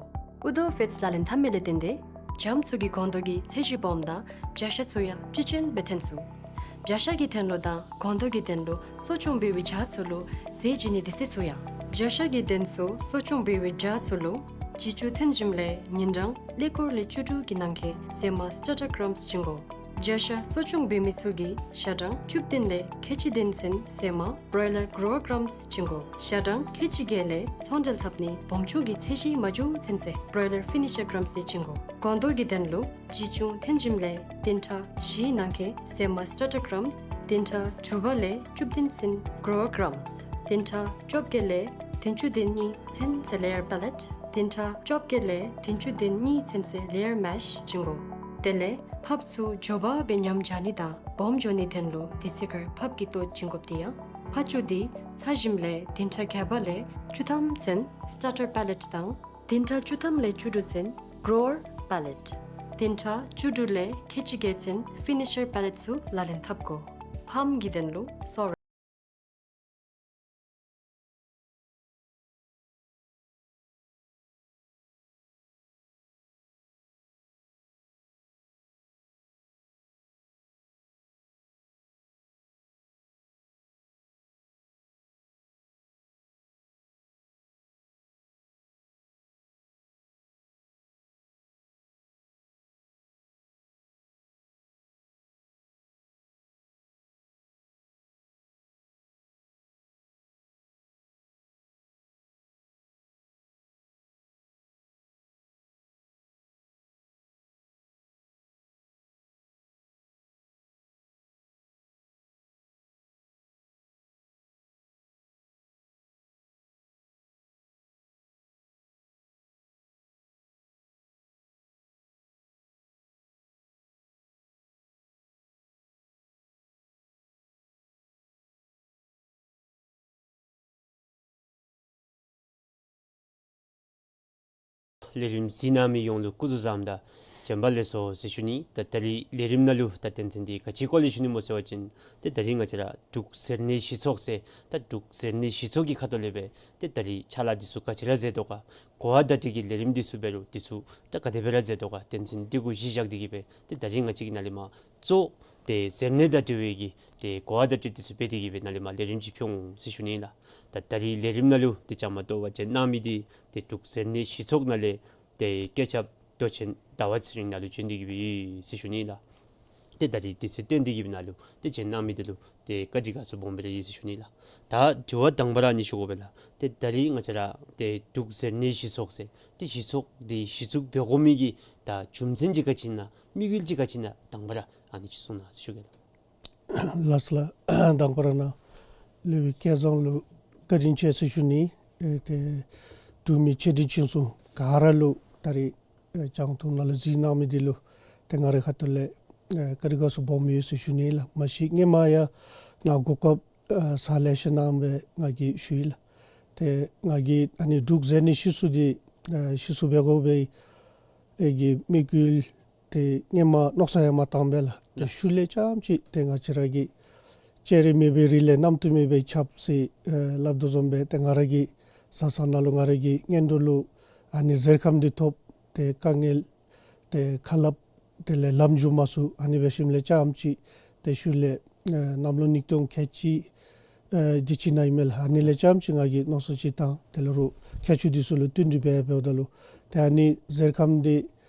ཨུ་ཏོ་ཕེཊསི་ལག་ལེན་འཐབ་མི་ལས་བརྟེན་ཏེ་རྒྱམ་ཚུ་གི་སྒོང་རྡོག་གི་ཚད་གཞི་སྦོམ་དང་བྱ་ཤ་ཚུ་ཡང་བཅུད་ཅན་སྦེ་ཐོན་ཚུགས། བྱ་ཤ་གི་ཐོན་ལོ་དང་སྒོང་རྡོག་གི་ཐོན་ལོ་གསོ་སྐྱོང་འབད་བའི་བྱ་ཚུ་ལུ་ཟས་བྱིན་ནི་དུས་ཚོད་ཚུ་ཡང་། བྱ་ཤ་གི་ཐོན་ཚུ་གསོ་སྐྱོང་འབད་བའི་བྱ་ཚུ་ལུ་བྱི་ཅུང་ཐོན་ཞིནམ་ལས་ཉིན་གྲངས་ཀླད་ཀོར་ལས་བཅུ་དྲུག་གི་ནང་འཁོད་ཟས་མ་སི་ཊར་ཊར་ཀྲམས་བྱིན་དགོ། བྱ་ཤ་གསོ་སྐྱོང་འབད་མི་ཚུ་གིས་ཞག་གྲངས་བཅུ་བདུན་ལས་ཁལ་གཅིག་བདུན་ཚུན་ཟས་མ་བྲོའི་ལར་གྲོ་ཝར་ཀྲམས་བྱིན་དགོ། ཞག་གྲངས་ཁལ་གཅིག་བརྒྱད་ལས་ཚོང་འབྲེལ་འཐབ་ནི་སྦོམ་ཆུང་གི་ཚད་གཞི་མ་འགྱོ་ཚུན་ཚོད་བྲོའི་ལར་ཕི་ནི་ཤར་ཀྲམས་འདི་བྱིན་དགོ། སྒོང་རྡོག་གི་ཐོན་ལོ་བྱི་ཅུང་ཐོན་ཞིནམ་ལས་བདུན་ཕྲག་བཞིའི་ནང་འཁོད་ཟས་མ་སི་ཊར་ཊར་ཀྲམས། བདུན་ཕྲག་དྲུག་པ་ལས་བཅུ་བདུན་ཚུན་གྲོ་ཝར་ཀྲམས། བདུན་ཕྲག་བཅོ་བརྒྱད་ལས་བདུན་ཅུ་དོན་གཉིས་ཚུན་ཚོད་ལེ་ཡར་པེ་ལེཊ། བདུན་ཕྲག་བཅོ་བརྒྱད་ལས་བདུན་ཅུ་དོན་གཉིས་ཚུན་ཚོད་ལེ་ཡར་མེཤ་བྱིན་དགོ། དེ་ལས་ཕགཔ་ཚུ་མགྱོགས་པ་སྦེ་ཉམས་འཇག་ནི་དང་སྦོམ་འགྱོ་ནི་ཐོན་ལོ་དུས་ཚོད་ཁར་ཕགཔ་གི་ལྟོ་བྱིན་དགོཔ་འདི་ཡང་ཕགཔ་ཚུ་འདི་ཚ་ཞིནམ་ལས་བདུན་ཕྲག་བརྒྱད་པ་ལས་བཅུ་ཐམ་ཚུན་སི་ཊར་ཊར་པེ་ལེཊ་དང་བདུན་ཕྲག་བཅུ་ཐམ་ལས་བཅུ་དྲུག་ཚུན་གྲོ་ཝར་པེ་ལེཊ། བདུན་ཕྲག་བཅུ་དྲུག་ལས་ཁལ་གཅིག་བརྒྱད་ཚུན་ཕི་ནི་ཤར་པེ་ལེཊ་ཚུ་ལག་ལེན་འཐབ་དགོ། ཕགཔ་གི་ཐོན་ལོ་སོ་ར། ལས་རིམ་གཟིགས་གནང་མི་ཡོངས་ལུ་སྐུ་གཟུགས་བཟང་དང་བྱོན་པ་ལེགས་སོ་ཟེར་ཞུ་ནི། ད་ད་རིས་ལས་རིམ་ནང་ལུ་ད་དོན་ཚན་འདི་ག་ཅིའི་སྐོར་ལས་ཞུ་ནི་སྨོ་ཟེར་བ་ཅིན་ཏེ་ད་རིས་ང་བཅས་ར་འབྲུག་ཟེར་ནི་གཞི་ཚོགས་ཟེར་ད་འབྲུག་ཟེར་ནི་གཞི་ཚོགས་ཀྱི་ཁ་ཐུག་ལས་སྦེ་ཏེ་ད་རིས་ཕྱག་ལཱ་འདི་ཚུ་ག་ཅི་ར་མཛད་དོ་ག། གོ་བ་བརྡ་སྤྲོད་ཀྱི་ལས་རིམ་འདི་ཚུ་འབད་རུང་འདི་ཚུ་ད་ག་དེ་སྦེ་ར་མཛད་དོ་ག། དོན་ཚན་འདི་གུ་གཞི་བཞག་སྟེ་གིས་སྦེ་ཏེ་ད་རིས་ང་བཅས་ཀྱིས་ནཱ་ལས་མར་གཙོ་ཏེ་ཟེར་ནི་དང་འབྲེལ་བའི་གི་ཏེ་གོ་བ་བརྡ་སྤྲོད་འདི་ཚུ་འབད་དེ་གིས་སྦེ་ནཱ་ལས་མར་ལས་རིམ་ཅིག་ཕུལ་འོང་ཟེར་ཞུ་ནི་ལགས། ད་ད་རིས་ལས་རིམ་ནང་ལུ་ཏེ་བཅའ་མར་གཏོགས་པ་ཅིན་གནང་མི་འདི་ཏེ་འབྲུག་ཟེར་ནི་གཞི་ཚོགས་ནང་ལས་ཏེ་བཀོད་ཁྱབ་མདོ་ཆེན་ཟླ་བ་ཚེ་རིང་ནཱ་ལུ་བྱོན་ཏེ་གིས་སྦེ་ཡོད་ཟེར་ཞུ་ནི་ལགས། ཏེ་ད་རིས་དུས་ཚོད་བཏོན་ཏེ་གིས་སྦེ་ནཱ་ལུ་ཏེ་བྱོན་གནང་མི་འདི་ལུ་ཏེ་བཀའ་དྲིན་དགའ་ཚོར་སྦོམ་སྦེ་ར་ཡོད་ཟེར་ཞུ་ནི་ལགས། ད་དྲི་བ་དང་པ་ར་ཨ་ནི་ཞུ་དགོ་པས་ལགས། ཏེ་ད་རིས་ང་བཅས་ར་ཏེ་འབྲུག་ཟེར་ནི་གཞི་ཚོགས་ཟེར་ཏེ་གཞི་ཚོགས་འདི་གཞི་བཙུགས་འབད་དགོ་མི་གི་ད་རྒྱུ་མཚན་ཅིག་ག་ཅི་ཨིན་ན་དམིགས་ཡུལ་ཅིག་ག་ཅི་ཨིན་ན་དང་པ་ར་ཨ་ནི་ཅིག་གསུང་གནང་ཟེར་ཞུ་གེ་ལགས། ལགས་སོ་ལགས། དང་པ་ར་ནཱ་ལས་སྦེ་སྐལ་བཟང་ལུ་བཀའ་དྲིན་ཆེ་ཟེར་ཞུ་ནི། ཨེ་ཏེ་འབྲུག་མི་ཆེ་འབྲིང་ཆུང་གསུམ་ག་ར་ལུ་ད་རིས་ཨེ་རྒྱང་མཐོང་ནང་ལུ་གཟིགས་གནང་མི་འདི་ལུ་ཏེ་ང་རའི་ཁ་ཐུག་ལས་ཨེ་བཀའ་དྲིན་དགའ་ཚོར་སྦོམ་ཡོད་ཟེར་ཞུ་ནི་ལགས། མ་གཞི་སྔོན་མ་ཡང་ནཱ་གོ་སྐབས་ཨེ་ས་ལེ་ཤ་གནང་སྦེ་ང་གིས་ཞུ་ཡི་ལགས། ཏེ་ང་གིས་ཨ་ནི་འབྲུག་ཟེར་ནི་གཞི་བཙུགས་འདི་ཨེ་གཞི་བཙུགས་འབད་དགོ་པའི་ཨེ་གི་དམིགས་ཡུལ་ཏེ་སྔོན་མ་མནོ་བསམ་ཡང་མ་བཏང་པས་ལགས། ཏེ་ལགས། ཤུལ་ལས་རྐྱངམ་ཅིག་ཏེ་ང་བཅས་ར་གི་སྤྱན་རས་མེད་པའི་རི་ལས་གནམ་དུ་མེད་པའི་ཆརཔ་ཟེར་ཨེ་སླབ་དོ་བཟུམ་སྦེ་ཏེ་ང་ར་གི་བཟའ་ཚང་ནང་ལུ་ང་ར་གི་གཉེན་གྲོགས་ལུ་ཨ་ནི་གཟེར་ཁམས་འདི་ཐོབ་སྟེ་དཀའ་ངལ་ཏེ་ཁ་སླབ་དེ་ལས་ལམ་འགྱོ་མ་ཚུགས། ཨ་ནི་འབད་ཞིནམ་ལས་རྐྱངམ་ཅིག་ཏེ་ཤུལ་ལས་ཨེ་གནམ་ལོ་ཉིས་སྟོང་ཁལ་གཅིག་ཨེ་འདི་ཅིག་ནང་ཨིན་མས་ལགས། ཨ་ནི་ལས་རྐྱངམ་ཅིག་ང་གིས་མནོ་བསམ་ཅིག་བཏང་དེ་ལས་རུང་ཁྱད་ཆོས་འདི་ཚུ་ལུ་བསྟུན་ཏེ་འབད་འབདཝ་ད་ལུ་ཏེ་ཨ་ནི་གཟེར་ཁམས་འདི་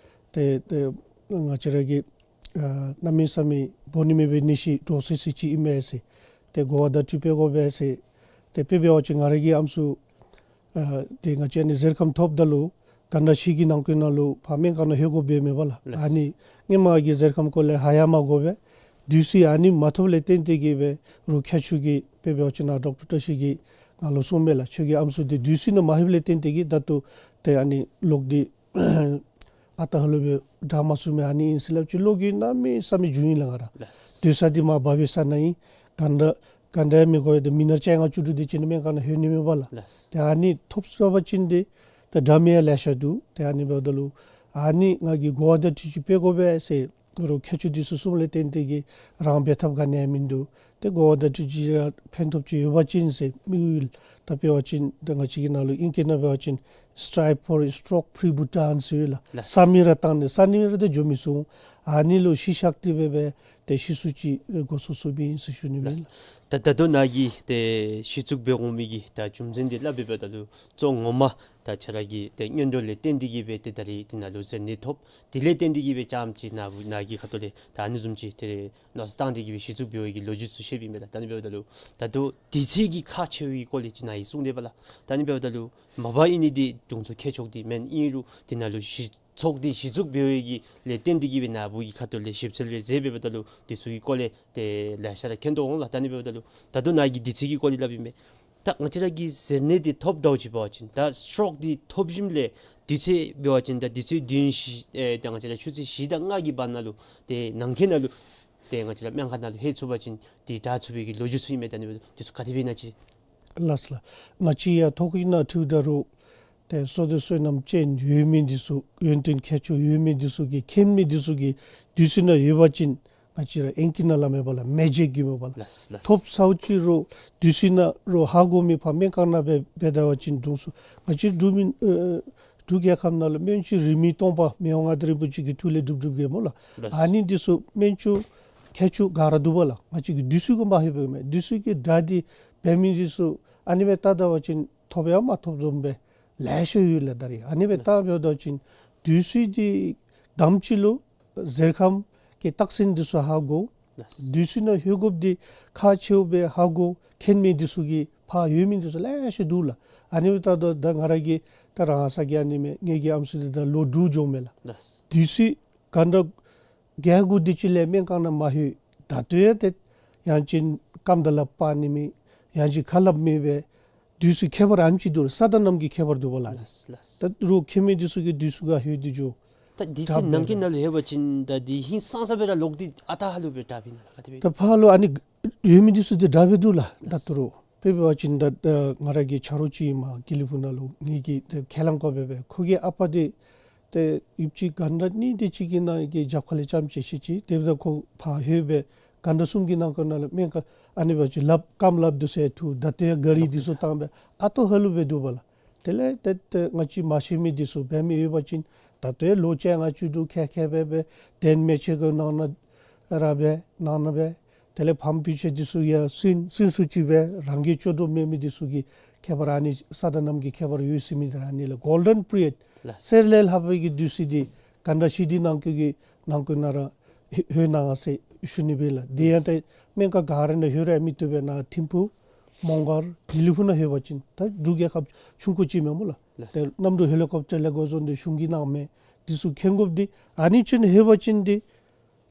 ཏེ་ཏེ་ང་བཅས་ར་གི་ཨ་གནམ་མེད་ས་མེད་འབོ་ནི་མེད་པའི་ནད་གཞི་འདྲོག་སི་སི་ཅིག་ཨིན་མས་ཟེར་ཏེ་གོ་བ་བརྡ་སྤྲོད་འབད་དགོ་པས་ཟེར། ཏེ་དཔེ་འབད་བ་ཅིན་ང་ར་གི་ཨམ་སྲུ་ཨ་ཏེ་ང་བཅས་ཨ་ནི་གཟེར་ཁམས་ཐོབ་ད་ལུ་གྷན་དྷ་ཤིག་གི་ནང་འཁོད་ནང་ལུ་ཕར་སྨན་ཁང་ནང་ལྷོད་དགོཔ་འབད་མེད་པ་ལགས། ལགས། ཨ་ནི་སྔོན་མ་གི་གཟེར་ཁམས་སྐོར་ལས་ཧ་ཡང་མ་གོ་བས། དུས་ཚོད་ཨ་ནི་མ་ཐོབ་ལས་བརྟེན་ཏེ་གིས་འབད་རུང་ཁྱད་ཆོས་ཀྱི་དཔེ་འབད་བ་ཅིན་ནཱ་ཌོག་ཊར་བཀྲ་ཤིས་ཀྱིས་ང་ལུ་གསུངས་མས་ལགས། ཁྱོད་ཀྱི་ཨམ་སྲུ་འདི་དུས་ཚོད་ནང་མ་ལྷོདཔ་ལས་བརྟེན་ཏེ་གིས་ད་ལྟོ་ཏེ་ཨ་ནི་ལོག་སྟེ་ཨ་རྟག་ལུ་སྦེ་དྲག་མ་ཚུགས་མས། ཨ་ནི་ཨིན་ཟེར་སླབ་ཅི། ལོག་གི་གནམ་མེད་ས་མེད་འགྱོ་ཡི་ལགས་ང་ར། ལགས། སྡོད་ས་འདི་མར་བབས་པའི་ས་ནང་ཨིན། གྷན་དྷ་གྷན་དྷ་ཡང་མི་གོ་བས། ཏེ་མི་ནག་བཅོ་ལྔ་བཅུ་དྲུག་འདི་ཅིག་ནི་སྨན་ཁང་ནང་ལྷོད་ནི་མེད་པ་ལགས། ལགས། ཏེ་ཨ་ནི་ཐོབ་ཚར་བ་ཅིན་ཏེ་ཏེ་དྲག་མི་ཡང་ལེ་ཤ་འདུག། ཏེ་ཨ་ནི་འབདཝ་ད་ལུ་ཨ་ནི་ང་གིས་གོ་བ་བརྡ་སྤྲོད་ཅིག་འབད་དགོ་པས་ཟེར་ རོགས་ཁྱད་ཆོས་འདི་ཚུ་གསུམ་ལས་བརྟེན་ཏེ་གིས་རང་འབད་ཐབས་ག་ནི་ཡང་མིན་འདུག། ཏེ་གོ་བ་བརྡ་སྤྲོད་ཅིག་ཕན་ཐོགས་ཅིག་ཡོད་པ་ཅིན་ཟེར་དམིགས་ཡུལ་ད་འབད་བ་ཅིན་ད་ང་བཅས་ཀྱི་ནང་ལུ་ཨིང་སྐད་ནང་འབད་བ་ཅིན་Strive for a Stroke Free Bhutan ཟེར་ཡོད་ལགས། ལགས། ས་མི་ར་བཏང་ནི་ས་མི་ར་དེ་འགྱོ་མི་ཚུགས། ཨ་ནི་ལུ་གཞི་བཞག་སྟེ་སྦེ་སྦེ་ཏེ་གཞི་བཙུགས་ཅིག་འགོ་བཙུགས་བཙུགསཔ་ཨིན་ཟེར་ཞུ་ནི་ཨིན། ལགས། ད་ད་ལྟོ་ནཱ་གིས་ཏེ་གཞི་བཙུགས་འབད་འོང་མི་གི་ད་རྒྱུ་མཚན་འདི་སླབ་འབདཝ་ད་ལུ་གཙོ་ངོ་མ་ད་ཁྱོད་ར་གི་ཏེ་སྔོན་འགྲོ་ལས་བརྟེན་ཏེ་གིས་སྦེ་ཏེ་ད་རིས་འདི་ནང་ལུ་གཟེར་ནད་ཐོབ། དེ་ལས་བརྟེན་ཏེ་གིས་སྦེ་རྐྱངམ་ཅིག་ནཱ་བུ་ནཱ་གི་ཁ་ཐུག་ལས་ད་ཨ་ནི་བཟུམ་ཅིག་ཏེ་མནོ་བསམ་བཏང་སྟེ་གིས་སྦེ་གཞི་བཙུགས་འབད་བའི་གི་ལོ་རྒྱུས་ཚུ་བཤདཔ་ཨིན་པས་ལགས། ད་ཨ་ནི་འབདཝ་ད་ལུ་ད་ལྟོ་དུས་ཚོད་ཀྱི་ཁག་ཆེ་བའི་སྐོར་ལས་ཅིག་ནཱ་གིས་གསུངས་དེས་པ་ལགས། ད་ཨ་ནི་འབདཝ་ད་ལུ་མ་པ་ཨིན་ནི་འདི་དྲུང་འཚོ་མཁས་མཆོག་འདི་མེན། ཨིན་རུང་འདི་ནང་ལུ་གཞི་ཚོགས་འདི་གཞི་བཙུགས་འབད་བའི་གི་ལས་བརྟེན་ཏེ་གིས་སྦེ་ནཱ་བུ་གི་ཁ་ཐུག་ལས་ཞིབ་འཚོལ་རེ་མཛད་འབདཝ་ད་ལུ་འདི་ཚུ་གི་སྐོར་ལས་ཏེ་ལེ་ཤ་ར་མཁྱེན་དོ་འོང་ལགས། ད་ཨ་ནི་འབདཝ་ད་ལུ་ད་ལྟོ་ནཱ་གིས་དུས་ཚོད་ཀྱི་སྐོར་ལས་སླབ་ཨིན་པས། ད་ང་བཅས་ར་གི་གཟེར་ནད་འདི་ཐོབ་འདྲཝ་ཅིག་འབད་བ་ཅིན་ད་སི་ཊོག་འདི་ཐོབ་ཞིནམ་ལས་དུས་ཚོད་འབད་བ་ཅིན་ད་དུས་ཚོད་བདུན་བཞི་ཨེ་ད་ང་བཅས་ར་ཆུ་ཚོད་བཞི་དང་ལྔ་གི་བར་ན་ལུ་ཏེ་ནང་འཁོད་ནང་ལུ་ཏེ་ང་བཅས་ར་སྨན་ཁང་ནང་ལུ་ལྷོད་ཚུགས་པ་ཅིན་འདི་དྲག་ཚུགས་པའི་གི་ལོ་རྒྱུས་ཚུ་ཨིན་མས། ད་ཨ་ནི་འདི་ཚུ་ག་དེ་སྦེ་ཨིན་ན་ཅིག། ལགས་ལགས། ང་བཅས་ཡང་ཐོ་བཀོད་ནང་འཁོད་ད་རུང་ཏེ་བསོད་སྡེ་བསོད་ནམས་ཅན་ཡོད་མི་འདི་ཚུ་ཡོན་ཏན་མཁས་མཆོག་ཡོད་མི་འདི་ཚུ་གིས་མཁྱེན་མི་འདི་ཚུ་གིས་དུས་ཚོད་ནང་ཡོད་པ་ཅིན་ང་བཅས་ར་ཨིང་སྐད་ནང་སླབ་མི་འབདཝ་ལས་མེ་ཇིཀ་གི་མས་པ་ལགས། ལགས་ལགས། ཐོབ་ཚརཝ་ཅིག་རུང་དུས་ཚོད་ནང་རུང་ཧ་གོ་མི་ཕར་སྨན་ཁང་ནང་སྦེ་འབད་ད་པ་ཅིན་དྲུང་འཚོ་ང་བཅས་འབྲུག་མི་ཨེ་འབྲུག་རྒྱལ་ཁབ་ནང་ལུ་སྨན་བཅོས་རིན་མེད་སྟོང་པ་མི་དབང་མངའ་བདག་རིན་པོ་ཆེ་གི་ཐུགས་ལས་སྒྲུབ་སྒྲུབ་གེ་སྨོ་ལགས། ལགས། ཨ་ནི་འདི་ཚུ་སྨན་བཅོས་མཁས་མཆོག་ག་ར་འདུག་པ་ལགས། ང་བཅས་ཀྱིས་དུས་ཚོད་གུ་མ་ལྷོད་པས་མས། དུས་ཚོད་ཀྱི་དགྲ་འདི་འབད་མི་འདི་ཚུ་ཨ་ནི་སྦེ་བལྟ་ད་པ་ཅིན་ཐོབ་ཡང་མ་ཐོབ་བཟུམ་སྦེ་ལེ་ཤ་ཡོད་ལགས། ད་རིས་ཨ་ནི་སྦེ་བལྟ་འབདཝ་ད་ཅིན་དུས་ཚོད་འདི་དང་པ་ཅིག་ལུ་གཟེར་ཁམས་ཀྱི་རྟགས་མཚན་འདི་ཚུ་ཧ་གོ། ལགས། དུས་ཚོད་ནང་ལྷོད་དགོཔ་འདི་ཁག་ཆེཝ་སྦེ་ཧ་གོ་མཁྱེན་མི་འདི་ཚུ་གིས་ཕར་ཡོད་མི་འདི་ཚུ་ལེ་ཤ་འདུག་ལགས། ཨ་ནི་སྦེ་བལྟ་ད་ད་ང་ར་གི་ད་རང་ས་གི་ཨ་ནི་མས། ངེ་གི་ཨམ་སྲུ་འདི་ད་ལོ་དྲུག་འགྱོཝ་མས་ལགས། ལགས། དུས་ཚོད་ག་འདྲ་རྒྱལ་དགོ་དེ་ཅིག་ལས་སྨན་ཁང་ནང་མ་ལྷོད། ད་ལྟོ་ཡང་ཏེ་ཡང་ཅིན་རྐངམ་དང་ལགཔ་སྤར་ནི་མེད། ཡང་ཅིན་ཁ་སླབ་མེད་པས། དུས་ཚོད་ཁྱད་པར་ཨ་ནེམ་ཅིག་འདུག་ལགས། ས་དང་གནམ་གྱི་ཁྱད་པར་འདུག་པ་ལགས། ལགས་ལགས། ད་རོགས་མཁྱེན་མི་འདི་ཚུ་གིས་དུས་ཚོད་གུ་ལྷོད་དེ་འགྱོ། ད་དུས་ཚོད་དྲག་ནང་གི་ནང་ལུ་ལྷོད་པ་ཅིན་ད་འདི་ཧིང་སངས་ས་སྦེ་ར་ལོག་སྟེ་ཨ་རྟག་ཧ་ལུགས་སྦེ་དྲག་པས་ན་ལགས། ག་དེ་སྦེ། ད་ཕར་ལུ་ཨ་ནི་ཡོད་མི་འདི་ཚུ་འདི་དྲག་སྦེ་འདུག་ལགས། ད་ལྟོ་རོགས་དཔེ་འབད་བ་ཅིན་ད་ང་ར་གི་ཆ་རོགས་ཅིག་ཨིན་མས། དགེ་ལེགས་ཕུག་ནང་ལུ་ངེ་གི་ཏེ་ཁས་བླངས་བཀོད་འབད་བས། ཁོ་གི་ཨ་པ་འདི་ཏེ་ཡུདཔ་ཅིག་ག་འདྲ་ནི་དེ་ཅིག་གི་ནང་གི་རྒྱབ་ཁ་ལས་རྐྱངམ་ཅིག་ཤེས་ཅི། དེ་འབདཝ་ད་ཁོ་ཕར་ལྷོད་སྦེ་ག་འདྲ་གསུམ་གྱི་ནང་འཁོད་ནང་ལུ་སྨན་ཁང་ཨ་ནི་འབད་བ་ཅིན་ལགཔ་རྐངམ་ལགཔ་འདི་ཚུ་ཡང་འཐུ། ད་ལྟོ་ཡང་གཱ་རི་འདི་ཚུ་བཏང་སྦེ་ཨ་རྟག་ཧ་ལུགས་སྦེ་འདུག་པ་ལགས། དེ་ལས་ཏེ་ཏེ་ང་བཅས་མ་ཤེས་མི་འདི་ཚུ་འབད་མི་ཡོད་པ་ཅིན་ད་ལྟོ་ཡང་ལོ་བཅོ་ལྔ་བཅུ་དྲུག་ཁལ་ཁལ་སྦེ་སྦེ་གདན་མལ་ཆས་གུ་ནང་ན་ར་སྦེ་ནང་ན་སྦེ་དེ་ལས་ཕམ་ཕུད་ཆས་འདི་ཚུ་ཡང་སུན་སུན་སུ་ཅིག་སྦེ་རང་གིས་ལྕོགས་གྲུབ་མེད་མི་འདི་ཚུ་གི་ཁྱད་པར་ཨ་ནི་ས་དང་གནམ་གྱི་ཁྱད་པར་ཡོད་ཟེར་མི་འདི་ར་ཨ་ནི་ལགས། གོལ་ཌེན་པི་རི་ཡོཌ། ལགས། གསེར་ལས་ལྷག་པའི་གི་དུས་ཚོད་འདི་ག་འདྲ་ཞིག་འདི་ནང་འཁོད་ཀྱི་ནང་འཁོད་ནང་ར་ལྷོད་གནང་ཟེར་ཞུ་ནི་སྦེ་ལགས། དེ་ཡང་ཏེ་སྨན་ཁང་ག་ར་ནང་ལྷོད་ར་མི་བཏུབ་པས། ནཱ་ཐིམ་ཕུག་མོང་སྒར་དགེ་ལེགས་ཕུག་ནང་ལྷོད་པ་ཅིན་ད་འབྲུག་རྒྱལ་ཁབ་ཆུང་ཀུ་ཅིག་མེན་སྨོ་ལགས། ལགས། ཏེ་གནམ་གྲུ་ཧེ་ལི་ཀོབ་ཊར་ལས་འགོ་བཟུང་སྟེ་གཞུང་གི་ནང་མེད། འདི་ཚུ་མཁྱེན་དགོཔ་འདི་ཨ་ནི་ཅིག་ནང་ལྷོད་པ་ཅིན་འདི་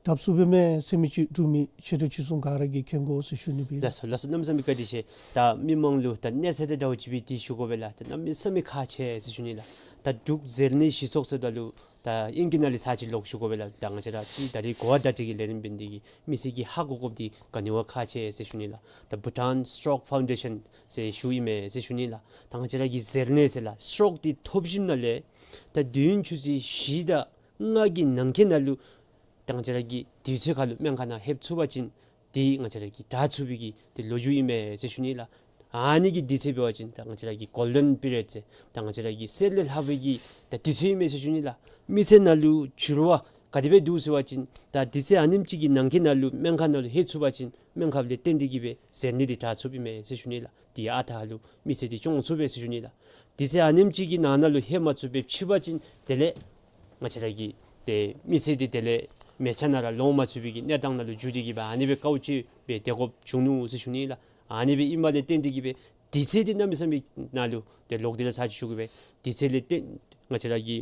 དྲག་ཚུགས་པས་མས་ཟེར་མི་ཅིག་འབྲུག་མི་ཆེ་འབྲིང་ཆུང་གསུམ་ག་ར་གིས་མཁྱེན་དགོ་ཟེར་ཞུ་ནི་སྦེ། ལགས་སོ་ལགས་སོ། གནམ་མེད་ས་མེད་བཀའ་དྲིན་ཆེ། ད་མི་མང་ལུ་ད་གནས་ཚད་དེ་འདྲཝ་ཅིག་སྦེ་འདི་ཞུ་དགོ་པས་ལགས། ད་གནམ་མེད་ས་མེད་ཁག་ཆེ་ཟེར་ཞུ་ནི་ལགས། ད་འབྲུག་གཟེར་ནད་གཞི་ཚོགས་ཟེརཝ་ད་ལུ་ད་ཨིང་སྐད་ནང་ལས་ཚར་ཅིག་ལོག་ཞུ་དགོ་པས་ལགས། ད་ང་བཅས་ར་ཏེ་ད་རིས་གོ་བ་བརྡ་སྤྲོད་ཀྱི་ལས་རིམ་འབད་ནི་དེ་གིས་མི་སེར་གྱིས་ཧ་གོ་དགོཔ་འདི་ག་ནི་བ་ཁག་ཆེ་ཟེར་ཞུ་ནི་ལགས། ད་Bhutan Stroke Foundation ཟེར་ཞུཝ་ཨིན་མས་ཟེར་ཞུ་ནི་ལགས། ད་ང་བཅས་ར་གི་གཟེར་ནད་ཟེར་ལགས་སི་ཊོག་འདི་ཐོབ་ཞིནམ་ལས་ད་དུས་ཡུན་ཆུ་ཚོད་བཞི་དང་ལྔ་གི་ནང་འཁོད་ནང་ལུ་ད་ང་བཅས་ར་གིས་དུས་ཚོད་ཁར་ལུ་སྨན་ཁང་ནང་ལྷོད་ཚུགས་པ་ཅིན་འདི་ང་བཅས་ར་གིས་དྲག་ཚུགས་པའི་གི་ཏེ་ལོ་རྒྱུས་ཨིན་མས་ཟེར་ཞུ་ནི་ལགས། ཨ་ནི་གི་དུས་ཚོད་འབད་བ་ཅིན་ད་ང་བཅས་ར་གི་གོལ་ཌེན་པི་རི་ཡོཌ་ཟེར་ད་ང་བཅས་ར་གི་གསེར་ལས་ལྷག་པའི་གི་ད་དུས་ཚོད་ཨིན་མས་ཟེར་ཞུ་ནི་ལགས། མི་ཚེ་ནང་ལུ་འགྱུར་བ་ག་དེ་སྦེ་འདུག་ཟེར་བ་ཅིན་ད་དུས་ཚོད་ཨ་ནེམ་ཅིག་གི་ནང་འཁོད་ནང་ལུ་སྨན་ཁང་ནང་ལུ་ལྷོད་ཚུགས་པ་ཅིན་སྨན་ཁབ་ལས་བརྟེན་ཏེ་གིས་སྦེ་གཟེར་ནད་འདི་དྲག་ཚུགསཔ་ཨིན་མས་ཟེར་ཞུ་ནི་ལགས། དེ་ཨ་རྟག་ལུ་མི་ཚེ་འདི་སྐྱོང་ཚུགས་པས་ཟེར་ཞུ་ནི་ལགས། དུས་ཚོད་ཨ་ནེམ་ཅིག་གི་ནང་ན་ལུ་ལྷོད་མ་ཚུགས་པར་ཕྱི་པ་ཅིན་དེ་ལས་ང་བཅས་ར་གི་ཏེ་མི་ཚེ་འདི་དེ་ལས་མལ་ཆ་ནང་ར་ལོང་མ་ཚུགས་པའི་གི་གནས་སྟངས་ནང་ལུ་འགྱུར་ཏེ་གིས་སྦེ་ཨ་ནི་སྦེ་དཀའཝ་སྤྱད་སྦེ་སྡོད་དགོཔ་བྱུང་ནུག་ཟེར་ཞུ་ནི་ལགས། ཨ་ནི་སྦེ་ཨིནམ་ལས་བརྟེན་ཏེ་གིས་སྦེ་དུས་ཚོད་འདི་གནམ་མེད་ས་མེད་ནང་ལུ་ཏེ་ལོག་སྟེ་ར་ཚར་ཅིག་ཞུ་གེ་སྦེ། དུས་ཚོད་ལས་བརྟེན་ང་བཅས་ར་གི་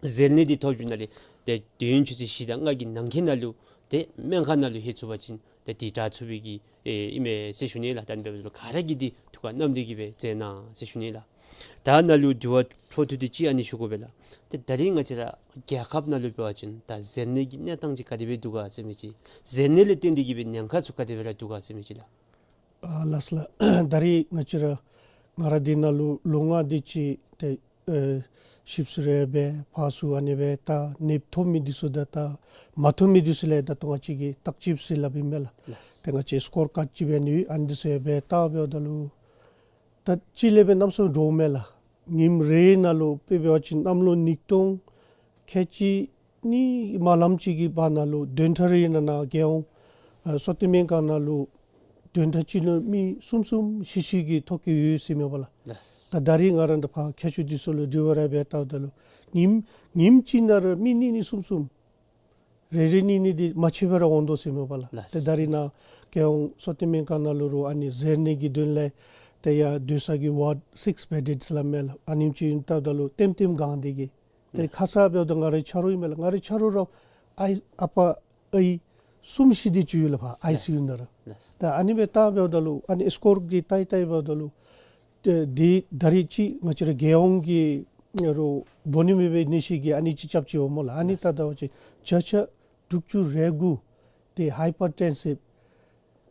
གཟེར་ནད་འདི་ཐོབ་ཞིནམ་ལས་ཏེ་དུས་ཡུན་ཆུ་ཚོད་བཞི་དང་ལྔ་གི་ནང་འཁོད་ནང་ལུ་ཏེ་སྨན་ཁང་ནང་ལུ་ལྷོད་ཚུགས་པ་ཅིན་ཏེ་འདི་དྲག་ཚུགས་པའི་གི་ཨེ་ཨིན་མས་ཟེར་ཞུ་ནི་ལགས། ད་ཨ་ནི་འབདཝ་ད་ལུ་ག་ར་གིས་འདི་ཐུགས་ཁར་བསྣམས་ཏེ་གིས་སྦེ་མཛད་གནང་ཟེར་ཞུ་ནི་ལགས། ད་ནཱ་ལུ་དྲི་བ་འཕྲོ་མཐུད་དེ་ཅིག་ཨ་ནི་ཞུ་དགོ་པས་ལགས། ཏེ་ད་རིས་ང་བཅས་ར་རྒྱལ་ཁབ་ནང་ལུ་འབད་བ་ཅིན་ད་གཟེར་ནད་ཀྱི་གནས་སྟངས་ཅིག་ག་དེ་སྦེ་འདུག་ག་ཟེར་མི་ཅིག། གཟེར་ནད་ལས་བརྟེན་ཏེ་གིས་སྦེ་ཉེན་ཁ་ཚུ་ག་དེ་སྦེ་ར་འདུག་ག་ཟེར་མི་ཅིག་ལགས། ཨ་ལགས་སོ་ལགས། ད་རིས་ང་བཅས་ར་ང་ར་འདི་ནང་ལུ་ལོ་ལྔ་དེ་ཅིག་ཏེ་ཨེ་ ཞིབ་འཚོལ་རེ་འབད་ཕར་ཚུར་ཨ་ནི་སྦེ་བལྟ། ནདཔ་ཐོབ་མི་འདི་ཚུ་དང་བལྟ། མ་ཐོབ་མི་འདི་ཚུ་ལས་ད་ལྟོ་ང་བཅས་ཀྱིས་བརྟག་དཔྱད་ཟེར་སླབ་ཨིན་མས་ལགས། ལགས། ཏེ་ང་བཅས་སི་ཀོར་ཀཱཌ་ཅིག་འབད་ནི་ཨ་ནི་འདི་ཚུ་ཡང་འབད་བལྟ་འབདཝ་ད་ལུ་ད་ཅི་ལས་འབད་གནམ་མེད་ས་མེད་འདྲོག་མས་ལགས། ཉིནམ་རེ་ནང་ལུ་དཔེ་འབད་བ་ཅིན་གནམ་ལོ་ཉིས་སྟོང་ཁལ་གཅིག་གཉིས་མ་ལངམ་ཅིག་གི་བར་ན་ལུ་བདུན་ཕྲག་རེ་ནང་ན་རྒྱལ་ཡོངས་ཨ་སོ་ཏེ་སྨན་ཁང་ནང་ལུ་བདུན་ཕྲག་གཅིག་ལུ་མི་གསུམ་གསུམ་བཞི་བཞི་གིས་ཐོབ་ཀྱི་ཡོད་ཟེར་མས་པ་ལགས། ལགས། ད་ད་རིས་ང་ར་ད་ཕར་མཁས་མཆོག་འདི་ཚུ་ལུ་དྲི་བ་རེ་འབད་བལྟཝ་ད་ལུ་ཉིནམ་ཉིནམ་གཅིག་ནང་ར་མི་གཉིས་གཉིས་གསུམ་གསུམ་རེ་རེ་གཉིས་གཉིས་འདི་མ་ཆད་པར་འོང་དོ་ཟེར་མས་པ་ལགས། ལགས། ཏེ་ད་རིས་ནཱ་རྒྱལ་ཡོངས་སོ་ཏེ་སྨན་ཁང་ནང་ལུ་རུང་ཨ་ནི་ཟེར་ནི་གི་དོན་ལས་ཏེ་ཡར་སྡོད་ས་གི་ཝཱཌ་སིགསི་བེ་ཌེཌ་ཟེར་སླབ་མས་ལགས། ཨ་ནེམ་ཅིག་ཨིན་བལྟཝ་ད་ལུ་ལྟེམ་ལྟེམ་གང་སྟེ་གི་ཏེ་ལགས། ཁ་ཙ་འབདཝ་ད་ང་རའི་ཆ་རོགས་ཨིན་མས་ལགས། ང་རའི་ཆ་རོགས་ར་ཨའི་ཨ་པ་ཨའི་གསུམ་བཞི་དེ་ཅིག་ཡོད་ལགས་ཕར་ཨའི་སི་ཡུ་ནང་ར། ལགས། ད་ཨ་ནི་སྦེ་བལྟ་འབདཝ་ད་ལུ་ཨ་ནི་སི་ཀོར་གྱིས་བལྟ་བལྟ་འབདཝ་ད་ལུ་ཏེ་འདི་ད་རིས་ཅིག་ང་བཅས་ར་རྒྱལ་ཡོངས་ཀྱི་རུང་འབོ་ནི་མེད་པའི་ནད་གཞི་གི་ཨ་ནི་ཅིག་རྐྱབ་ཅི་པ་སྨོ་ལགས། ཨ་ནི་ལགས། བལྟ་བལྟ་བ་ཅིན་བརྒྱ་ཆ་དྲུག་ཅུ་རེ་དགུ་དེ་ཧའི་པར་ཊེན་སིབ་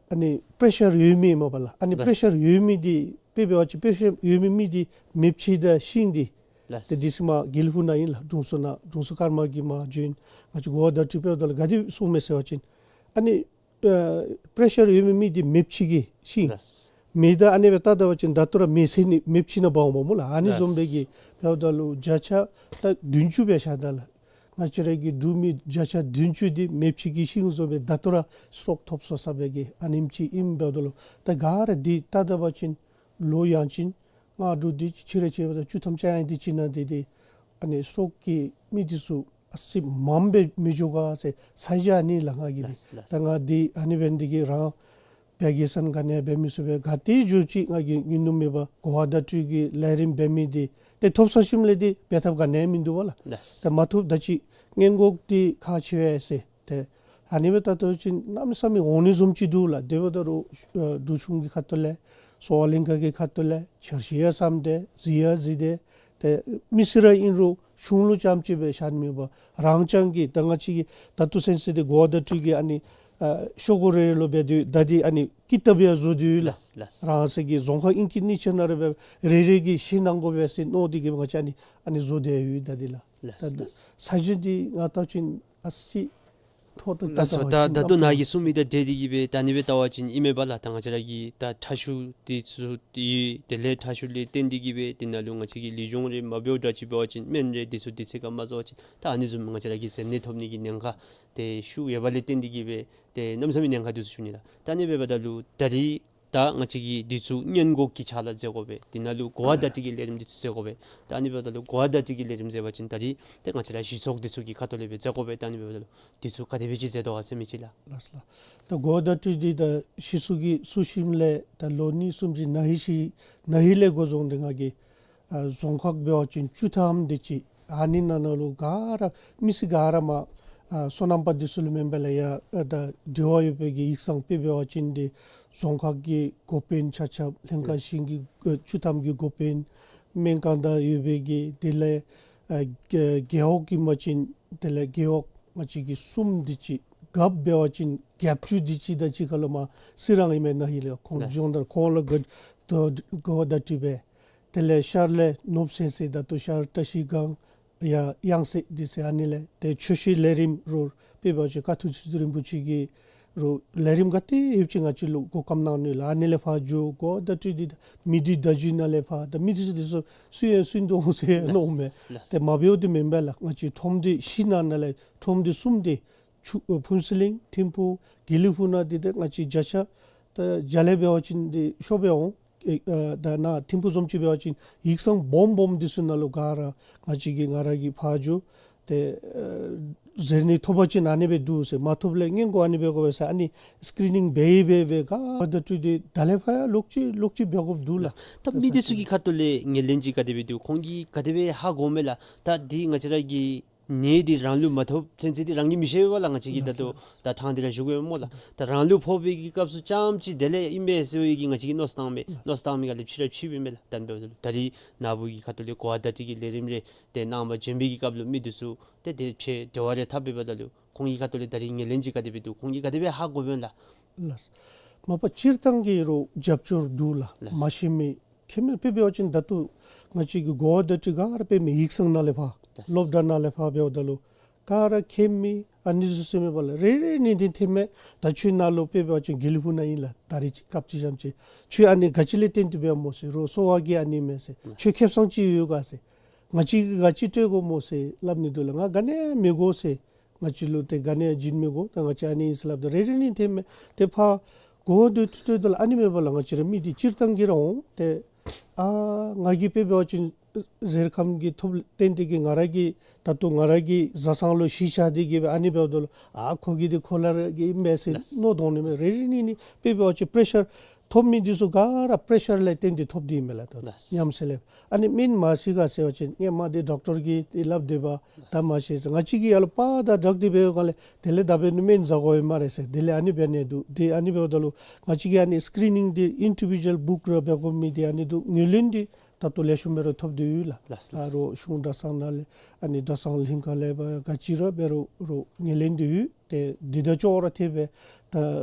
ཨ་ནི་པེ་རེ་ཤར་ཡོད་མི་སྨོ་པ་ལགས། ཨ་ནི་ལགས། པེ་རེ་ཤར་ཡོད་མི་འདི་དཔེ་འབད་བ་ཅིན་པེ་རེ་ཤར་ཡོད་མི་མི་འདི་མེདཔ་ཅིག་དང་ཤིང་འདི་ལགས། ཏེ་འདི་ཚུ་མར་དགེ་ལེགས་ཕུག་ནང་ཨིན་ལགས། དྲུང་འཚོ་ནང་དྲུང་འཚོ་ཀརྨ་གིས་མར་བྱོན། ང་བཅས་གོ་བ་བརྡ་སྤྲོད་འབདཝ་ད་ལུ་ག་དེ་གསུངས་མས་ཟེར་བ་ཅིན་ཨ་ནི་ཨ་པེ་རེ་ཤར་ཡོད་མི་མི་འདི་མེདཔ་ཅིག་གི་ཤིང་ལགས། མེད་ད་ཨ་ནི་སྦེ་བལྟ་བལྟ་བ་ཅིན་ད་ལྟོ་ར་མེད་ཟེར་ནི་མེདཔ་ཅིག་ནང་འབག་འོང་པ་སྨོ་ལགས། ཨ་ནི་བཟུམ་སྦེ་གི་ལགས། འབདཝ་ད་ལུ་བརྒྱ་ཆ་ད་བདུན་ཅུ་སྦེ་བཞག་ད་ལགས། ང་བཅས་ར་གི་འབྲུག་མི་བརྒྱ་ཆ་བདུན་ཅུ་འདི་མེདཔ་ཅིག་གི་ཤིང་བཟུམ་སྦེ་ད་ལྟོ་ར་སྲོག་ཐོབ་སོ་ས་སྦེ་གི་ཨ་ནེམ་ཅིག་ཨིནམ་འབདཝ་ད་ལུ་ད་ག་ར་འདི་བལྟ་བལྟ་བ་ཅིན་ལོ་ཡང་ཅིན་ང་འབྲུག་འདི་ཕྱི་རུ་ཕྱི་རུ་བཅུ་ཐམ་ཅིག་ཡང་འདི་ཅིག་ནང་འདི་འདི་ཨ་ནི་སྲོག་གི་མི་འདི་ཚུ་ཨ་ཙི་མངམ་སྦེ་མི་འགྱོ་ག་ཟེར་ཚ་གྱང་ཨ་ནི་ལགས་ང་གིས་འདི། ལགས་ལགས། ད་ང་འདི་ཨ་ནི་འབད་ནི་འདི་གིས་རང་བེ་གེ་སཱན་ག་ནི་འབད་མི་ཚུགས་པས། ག་ཏེ་འགྱོ་ཅི་ང་གིས་ཉུང་ཉུང་མེད་པར་གོ་བ་བརྡ་སྤྲོད་ཀྱི་ལས་རིམ་འབད་མི་འདི་ཏེ་ཐོབ་ཚར་ཞིནམ་ལས་འདི་འབད་ཐབས་ག་ནི་མིན་འདུག་པ་ལགས། ལགས། ད་མ་ཐོབ་ད་ཅི་སྔོན་འགོག་འདི་ཁག་ཆེ་བས་ཟེར། ཏེ་ཨ་ནི་སྦེ་བལྟ་བལྟ་བ་ཅིན་གནམ་མེད་ས་མེད་འོང་ནི་བཟུམ་ཅིག་འདུག་ལགས། དེ་འབདཝ་ད་རུང་ཨ་འབྲུག་གཞུང་གི་ཁ་ཐུག་ལས་གསོ་བ་གླིང་ཁ་གི་ཁ་ཐུག་ལས་འཆར་གཞི་ཡང་བརྩམས་ཏེ་གཟིགས་ཡང་གཟིགས་ཏེ་ཏེ་མི་སེར་ར་ཨིན་རུང་གཞུང་ལུ་རྐྱངམ་ཅིག་སྦེ་བཞག་ནི་མེད་པར་རང་རྐྱང་གིས་ད་ང་བཅས་ཀྱིས་ད་ལྟོ་ཚུན་ཚོད་འདི་གོ་བ་བརྡ་སྤྲོད་ཀྱི་ཨ་ནི་ཨ་ཤོག་གུ་རེ་རེ་ལུ་འབད་དེ་ད་འདི་ཨ་ནི་ཀི་ཏབ་ཡང་བཟོ་སྟེ་ཡོད་ལགས། ལགས་ལགས། རང་སོ་གི་རྫོང་ཁག་ཨིན་གྱི་ཨིན་ཅི་ནང་ར་འབད་རེ་རེ་གིས་ཤེས་གནང་དགོ་པས་ཟེར་མནོ་སྟེ་གིས་ང་བཅས་ཨ་ནི་ཨ་ནི་བཟོ་སྟེ་ཡོད་ད་འདི་ལགས། ལགས་ད་ལགས། ཚ་གྱང་འདི་ང་བལྟ་བ་ཅིན་ཨ་ཙི་ཐོག་ཏུ་ལགས་སོ། ད་ད་ལྟོ་ནཱ་གིས་གསུངས་མི་དང་འབྲེལ་ཏེ་གིས་སྦེ་ད་ཨ་ནི་སྦེ་བལྟ་བ་ཅིན་ཨིན་མས་པ་ལགས། ད་ང་བཅས་ར་གི་ད་ཁྲག་ཤུགས་འདི་ཚུ་ཡོད། དེ་ལས་ཁྲག་ཤུགས་ལས་བརྟེན་ཏེ་གིས་སྦེ་དེ་ནང་ལུ་ང་བཅས་ཀྱི་ལུས་སྦྱོང་རེ་མ་འབདཝ་འདྲཝ་ཅིག་འབད་བ་ཅིན་སྨན་རེ་འདི་ཚུ་དུས་ཚོད་ཁར་མ་བཟའ་བ་ཅིན་ད་ཨ་ནི་བཟུམ་ང་བཅས་ར་གི་བཟའ་ནི་ཐོབ་ནི་གི་ཉེན་ཁ་དེ་ཤུགས་ཡོད་པ་ལས་བརྟེན་ཏེ་གིས་སྦེ་ཏེ་གནམ་མེད་ས་མེད་ཉེན་ཁ་འདུག་ཟེར་ཞུ་ནི་ལགས། ད་ཨ་ནི་སྦེ་འབདཝ་ད་ལུ་ད་རིས་ད་ང་བཅས་ཀྱིས་འདི་ཚུ་སྔོན་འགོག་གི་ཕྱག་ལཱ་མཛད་དགོ་པས། དེ་ནང་ལུ་གོ་བ་བརྡ་སྤྲོད་ཀྱི་ལས་རིམ་འདི་ཚུ་མཛད་དགོ་པས། ད་ཨ་ནི་འབདཝ་ད་ལུ་གོ་བ་བརྡ་སྤྲོད་ཀྱི་ལས་རིམ་མཛད་པ་ཅིན་ད་རིས་ཏེ་ང་བཅས་ར་གཞི་ཚོགས་འདི་ཚུ་གི་ཁ་ཐུག་ལས་སྦེ་མཛད་དགོ་པས། ད་ཨ་ནི་འབདཝ་ད་ལུ་འདི་ཚུ་ག་དེ་སྦེ་ཅིག་མཛད་དོ་ག་ཟེར་མི་ཅིག་ལགས། ལགས་སོ་ལགས། ད་གོ་བ་བརྡ་སྤྲོད་འདི་ད་གཞི་ཚོགས་ཀྱིས་བཙུགས་ཞིནམ་ལས་ད་ལོ་གཉིས་གསུམ་ཅིག་ན་ཧིང་ཅིག་ན་ཧིང་ལས་འགོ་བཟུང་སྟེ་ང་གིས་ཨ་རྫོང་ཁག་འབད་བ་ཅིན་བཅུ་ཐམ་དེ་ཅིག་ཨ་ནི་ནང་ན་ལུ་ག་ར་མི་སེར་ག་ར་མར་ཨ་སོ་ནམ་པ་འདི་ཚུ་ལུ་མེན་པ་ལས་ཡང་ཨ་ད་འབྲེལ་བ་ཡོད་པའི་གི་ཡིག་ཚང་དཔེ་འབད་བ་ཅིན་འདི་རྫོང་ཁག་གི་འགོ་དཔོན་ཆ་ཁྱབ་ལྷན་ཁག་གཞན་གྱི་ཨ་བཅུ་ཐམ་གྱི་འགོ་དཔོན་སྨན་ཁང་དང་ཡོད་པའི་གི་དེ་ལས་ཨ་རྒེད་རྒེད་འོག་གི་མ་བྱིན་དེ་ལས་རྒེད་འོག་ང་བཅས་ཀྱི་གསུམ་དེ་ཅིག་རྒཔོ་འབད་བ་ཅིན་རྒཔོ་བཅུ་དེ་ཅིག་དང་གཅིག་ཁར་ལུ་མར་གསོལ་རས་ཨིན་མས་ན་ཧིང་ལས་ཁོང་ལགས། སྦྱོང་བརྡར་ཁོང་ལུ་ག་ད་གོ་བ་བརྡ་སྤྲོད་འབད། དེ་ལས་ཤར་ལས་ནོར་བུ་སེང་ཟེར་ད་ལྟོ་ཤར་བཀྲ་ཤིས་སྒང་ཡ་ཡང་སེ་འདི་ཟེར་ཨ་ནི་ལས་ཏེ་ཆོས་བཤད་ལས་རིམ་རོགས་དཔེ་འབད་བ་ཅིན་ཀ་ཐུག་ཚུལ་ཁྲིམས་རིན་པོ་ཆེ་གིས་རོགས་ལས་རིམ་ག་དེ་ཡོདཔ་ཅིག་ང་བཅས་ལུ་གོ་སྐབས་གནང་ནུག་ལགས། ཨ་ནི་ལས་ཕར་འགྱོ་གོ་བ་བརྡ་སྤྲོད་འདི་མི་སྡེ་བརྡ་བརྒྱུད་ནང་ལས་ཕར་ད་མི་སྡེ་འདི་ཚུ་སུ་ཡང་སུ་འདུག་ཟེར་མནོཝ་མས། ལགས་ལགས། ཏེ་མ་འབདཝ་འདི་མེན་པས་ལགས། ང་བཅས་ཁྲོམ་སྡེ་བཞི་ནང་ན་ལས་ཁྲོམ་སྡེ་གསུམ་འདི་ཆུ་ཨ་ཕུན་ཚོགས་གླིང་ཐིམ་ཕུག་དགེ་ལེགས་ཕུག་ནང་འདི་ཏེ་ང་བཅས་བརྒྱ་ཆ་ད་བརྒྱ་ལས་འབད་བ་ཅིན་འདི་ཤོར་སྦེ་འོང་། ཨེ་ཨ་ད་ནཱ་ཐིམ་ཕུག་བཟུམ་ཅིག་འབད་བ་ཅིན་ཡིག་ཚང་སྦོམ་སྦོམ་འདི་ཚུ་ནང་ལུ་ག་ར་ང་བཅས་ཀྱིས་ང་ར་གིས་ཕར་འགྱོ་ཏེ་ཨ་ཟེར་ནི་ཐོབ་པ་ཅིན་ཨ་ནི་སྦེ་འདུག་ཟེར། མ་ཐོབ་ལས་སྔོན་འགོག་ཨ་ནི་སྦེ་དགོ་པས་ཟེར། ཨ་ནི་སི་ཀི་རི་ནིང་འབད་འབད་འབད་ག་བརྡ་སྤྲོད་འདི་ད་ལས་ཕར་ཡང་ལོག་ཅི་ལོག་ཅི་འབད་དགོཔ་འདུག་ལགས། ད་མི་སྡེ་ཚུ་གི་ཁ་ཐུག་ལས་ངོས་ལེན་ཅིག་ག་དེ་སྦེ་འདུག། ཁོང་གིས་ག་དེ་སྦེ་ཧ་གོཝ་མས་ལགས། ད་འདི་ང་བཅས་ར་གི་ནད་འདི་རང་ལུ་མ་ཐོབ་ཚུན་ཚོད་འདི་རང་གིས་མི་ཤེས་པས་ལགས། ང་བཅས་ཀྱིས་ད་ལྟོ་ད་ཕྲང་སྟེ་ར་ཞུ་དགོ་པས་སྨོ་ལགས། ད་རང་ལུ་ཕོག་པའི་གི་སྐབས་སུ་རྐྱངམ་ཅིག་དེ་ལས་ཨིན་པས་ཟེར་བའི་གི་ང་བཅས་ཀྱིས་མནོ་བསམ་བཏངམ་མས། མནོ་བསམ་བཏང་མི་ག་ལས་ཕྱི་ར་ཕྱི་སྦེ་མས་ལགས། ད་འབདཝ་ད་ལུ་ད་རིས་ནཱ་བུ་གི་ཁ་ཐུག་ལས་གོ་བ་བརྡ་སྤྲོད་ཀྱི་ལས་རིམ་རེ་ཏེ་གནང་བར་བྱོན་པའི་གི་སྐབས་ལུ་མི་འདི་ཚུ་ཏེ་དེ་ཕྱི་འབྲེལ་བ་རེ་འཐབ་འབདཝ་ད་ལུ་ཁོང་གི་ཁ་ཐུག་ལས་ད་རིས་ངོས་ལེན་ཅིག་ག་དེ་སྦེ་འདུག། ཁོང་གིས་ག་དེ་སྦེ་ཧ་གོཝ་མས་ལགས། ལགས། མ་པ་སྤྱིར་བཏང་གི་རོགས་རྒྱབ་སྐྱོར་འདུག་ལགས། ལགས། མ་ཤེས་མི་ ཁྱད་མེད། དཔེ་འབད་བ་ཅིན་ད་ལྟོ་ང་བཅས་ཀྱི་གོ་བ་བརྡ་སྤྲོད་ག་ར་དཔེ་མི་ཡིག་ཚང་ནང་ལས་ཕར་ལགས། སློབ་གྲྭ་ནང་ལས་ཕར་འབདཝ་ད་ལུ་ག་ར་མཁྱེན་མི་ཨ་ནི་ཚུ་ཟེར་མི་འབདཝ་ལས་རེ་རེ་གཉིས་འདི་ཐོན་མས། ད་ཁྱོད་ནཱ་ལུ་དཔེ་འབད་བ་ཅིན་དགེ་ལེགས་ཕུག་ནང་ཨིན་ལགས། ད་རིས་ཅིག་སྐབས་ཅིག་ཙམ་ཅིག་ཁྱོད་ཨ་ནི་ག་ཅི་ལས་བརྟེན་ཏེ་འབདཝ་སྨོ་ཟེར། རོགས་གསོ་བ་གིས་ཨ་ནི་མས་ཟེར། ལགས། ཁྱོད་ཁེ་སང་ཅིག་ཡོད་ག་ཟེར། ང་བཅས་ཀྱིས་ག་ཅི་སྤྲོད་དགོ་སྨོ་ཟེར་སླབ་ནི་འདུག་ལགས། ང་ག་ནི་ཡང་མི་དགོ་ཟེར། ང་བཅས་ལུ་ཏེ་ག་ནི་ཡང་བྱིན་མི་དགོ། ད་ང་བཅས་ཨ་ནི་ཨིན་ཟེར་སླབ་ད་རེ་རེ་གཉིས་ཐོན་མས། ཏེ་ཕར་གོ་བ་བརྡ་སྤྲོད་སྤྲོདཔ་ད་ལུ་ཨ་ནི་མེད་པ་ལགས། ང་བཅས་ར་མི་འདི་སྤྱིར་བཏང་གིས་ར་འོང་། ཏེ་ཨ་ང་གིས་དཔེ་འབད་བ་ཅིན་གཟེར་ཁམས་ཀྱི་ཐོབ་བརྟེན་ཏེ་གིས་ང་ར་གི་ད་ལྟོ་ང་ར་གི་བཟའ་ཚང་ལུ་གཞིས་ཆགས་ཏེ་གིས་སྦེ་ཨ་ནི་འབདཝ་ད་ལུ་ཨ་ཁོ་གི་འདི་ཁོ་ར་གི་ཨིན་མས་ཟེར། ལགས། མནོ་དོ་ནི་མས། རེ་རེ་གཉིས་གཉིས་དཔེ་འབད་བ་ཅིན་པེ་རེ་ཤར་ཐོབ་མི་འདི་ཚུ་ག་ར་པེ་རེ་ཤར་ལས་བརྟེན་ཏེ་ཐོབ་སྟེ་ཨིན་མས་ལགས། ད་ལགས། ཉམས་སུ་ལེན། ཨ་ནི་སྨན་མ་ཤེས་ག་ཟེར་བ་ཅིན་ཧེ་མ་འདི་ཌོག་ཊར་གྱིས་ཏེ་སླབ་སྡོདཔ་ད་མ་ཤེས་ཟེར། ང་བཅས་ཀྱིས་ཡར་ལུ་པར་དང་སྦྲགས་ཏེ་འབད་བའི་སྒང་ལས་དེ་ལས་ད་འབད་ནི་སྨན་ཟ་དགོ་ཡོད་སྨ་རེ་ཟེར། དེ་ལས་ཨ་ནི་འབད་ནི་འདུག། ཏེ་ཨ་ནི་འབདཝ་ད་ལུ་ང་བཅས་ཀྱིས་ཨ་ནི་སི་ཀི་རི་ནིང་འདི་ཨིན་ཌི་བི་ཌུ་ཨལ་བུཀ་ར་འབད་དགོ་མི་འདི་ཨ་ནི་འདུག། ངོས་ལེན་འདི་ད་ལྟོ་ལེགས་ཤོམ་སྦེ་ར་ཐོབ་སྟེ་ཡོད་ལགས། ལགས། ལགས། ཨ་རོགས་གཞུང་གྲྭ་ཚང་ནང་ལས་ཨ་ནི་གྲྭ་ཚང་ལྷན་ཁག་ལས་འབད་ག་ཅི་ར་འབད་རུང་རོགས་ངོས་ལེན་འདི་ཡོད། ཏེ་འདི་དང་ཅོག་ར་འཐདཔ་སྦེ་ད་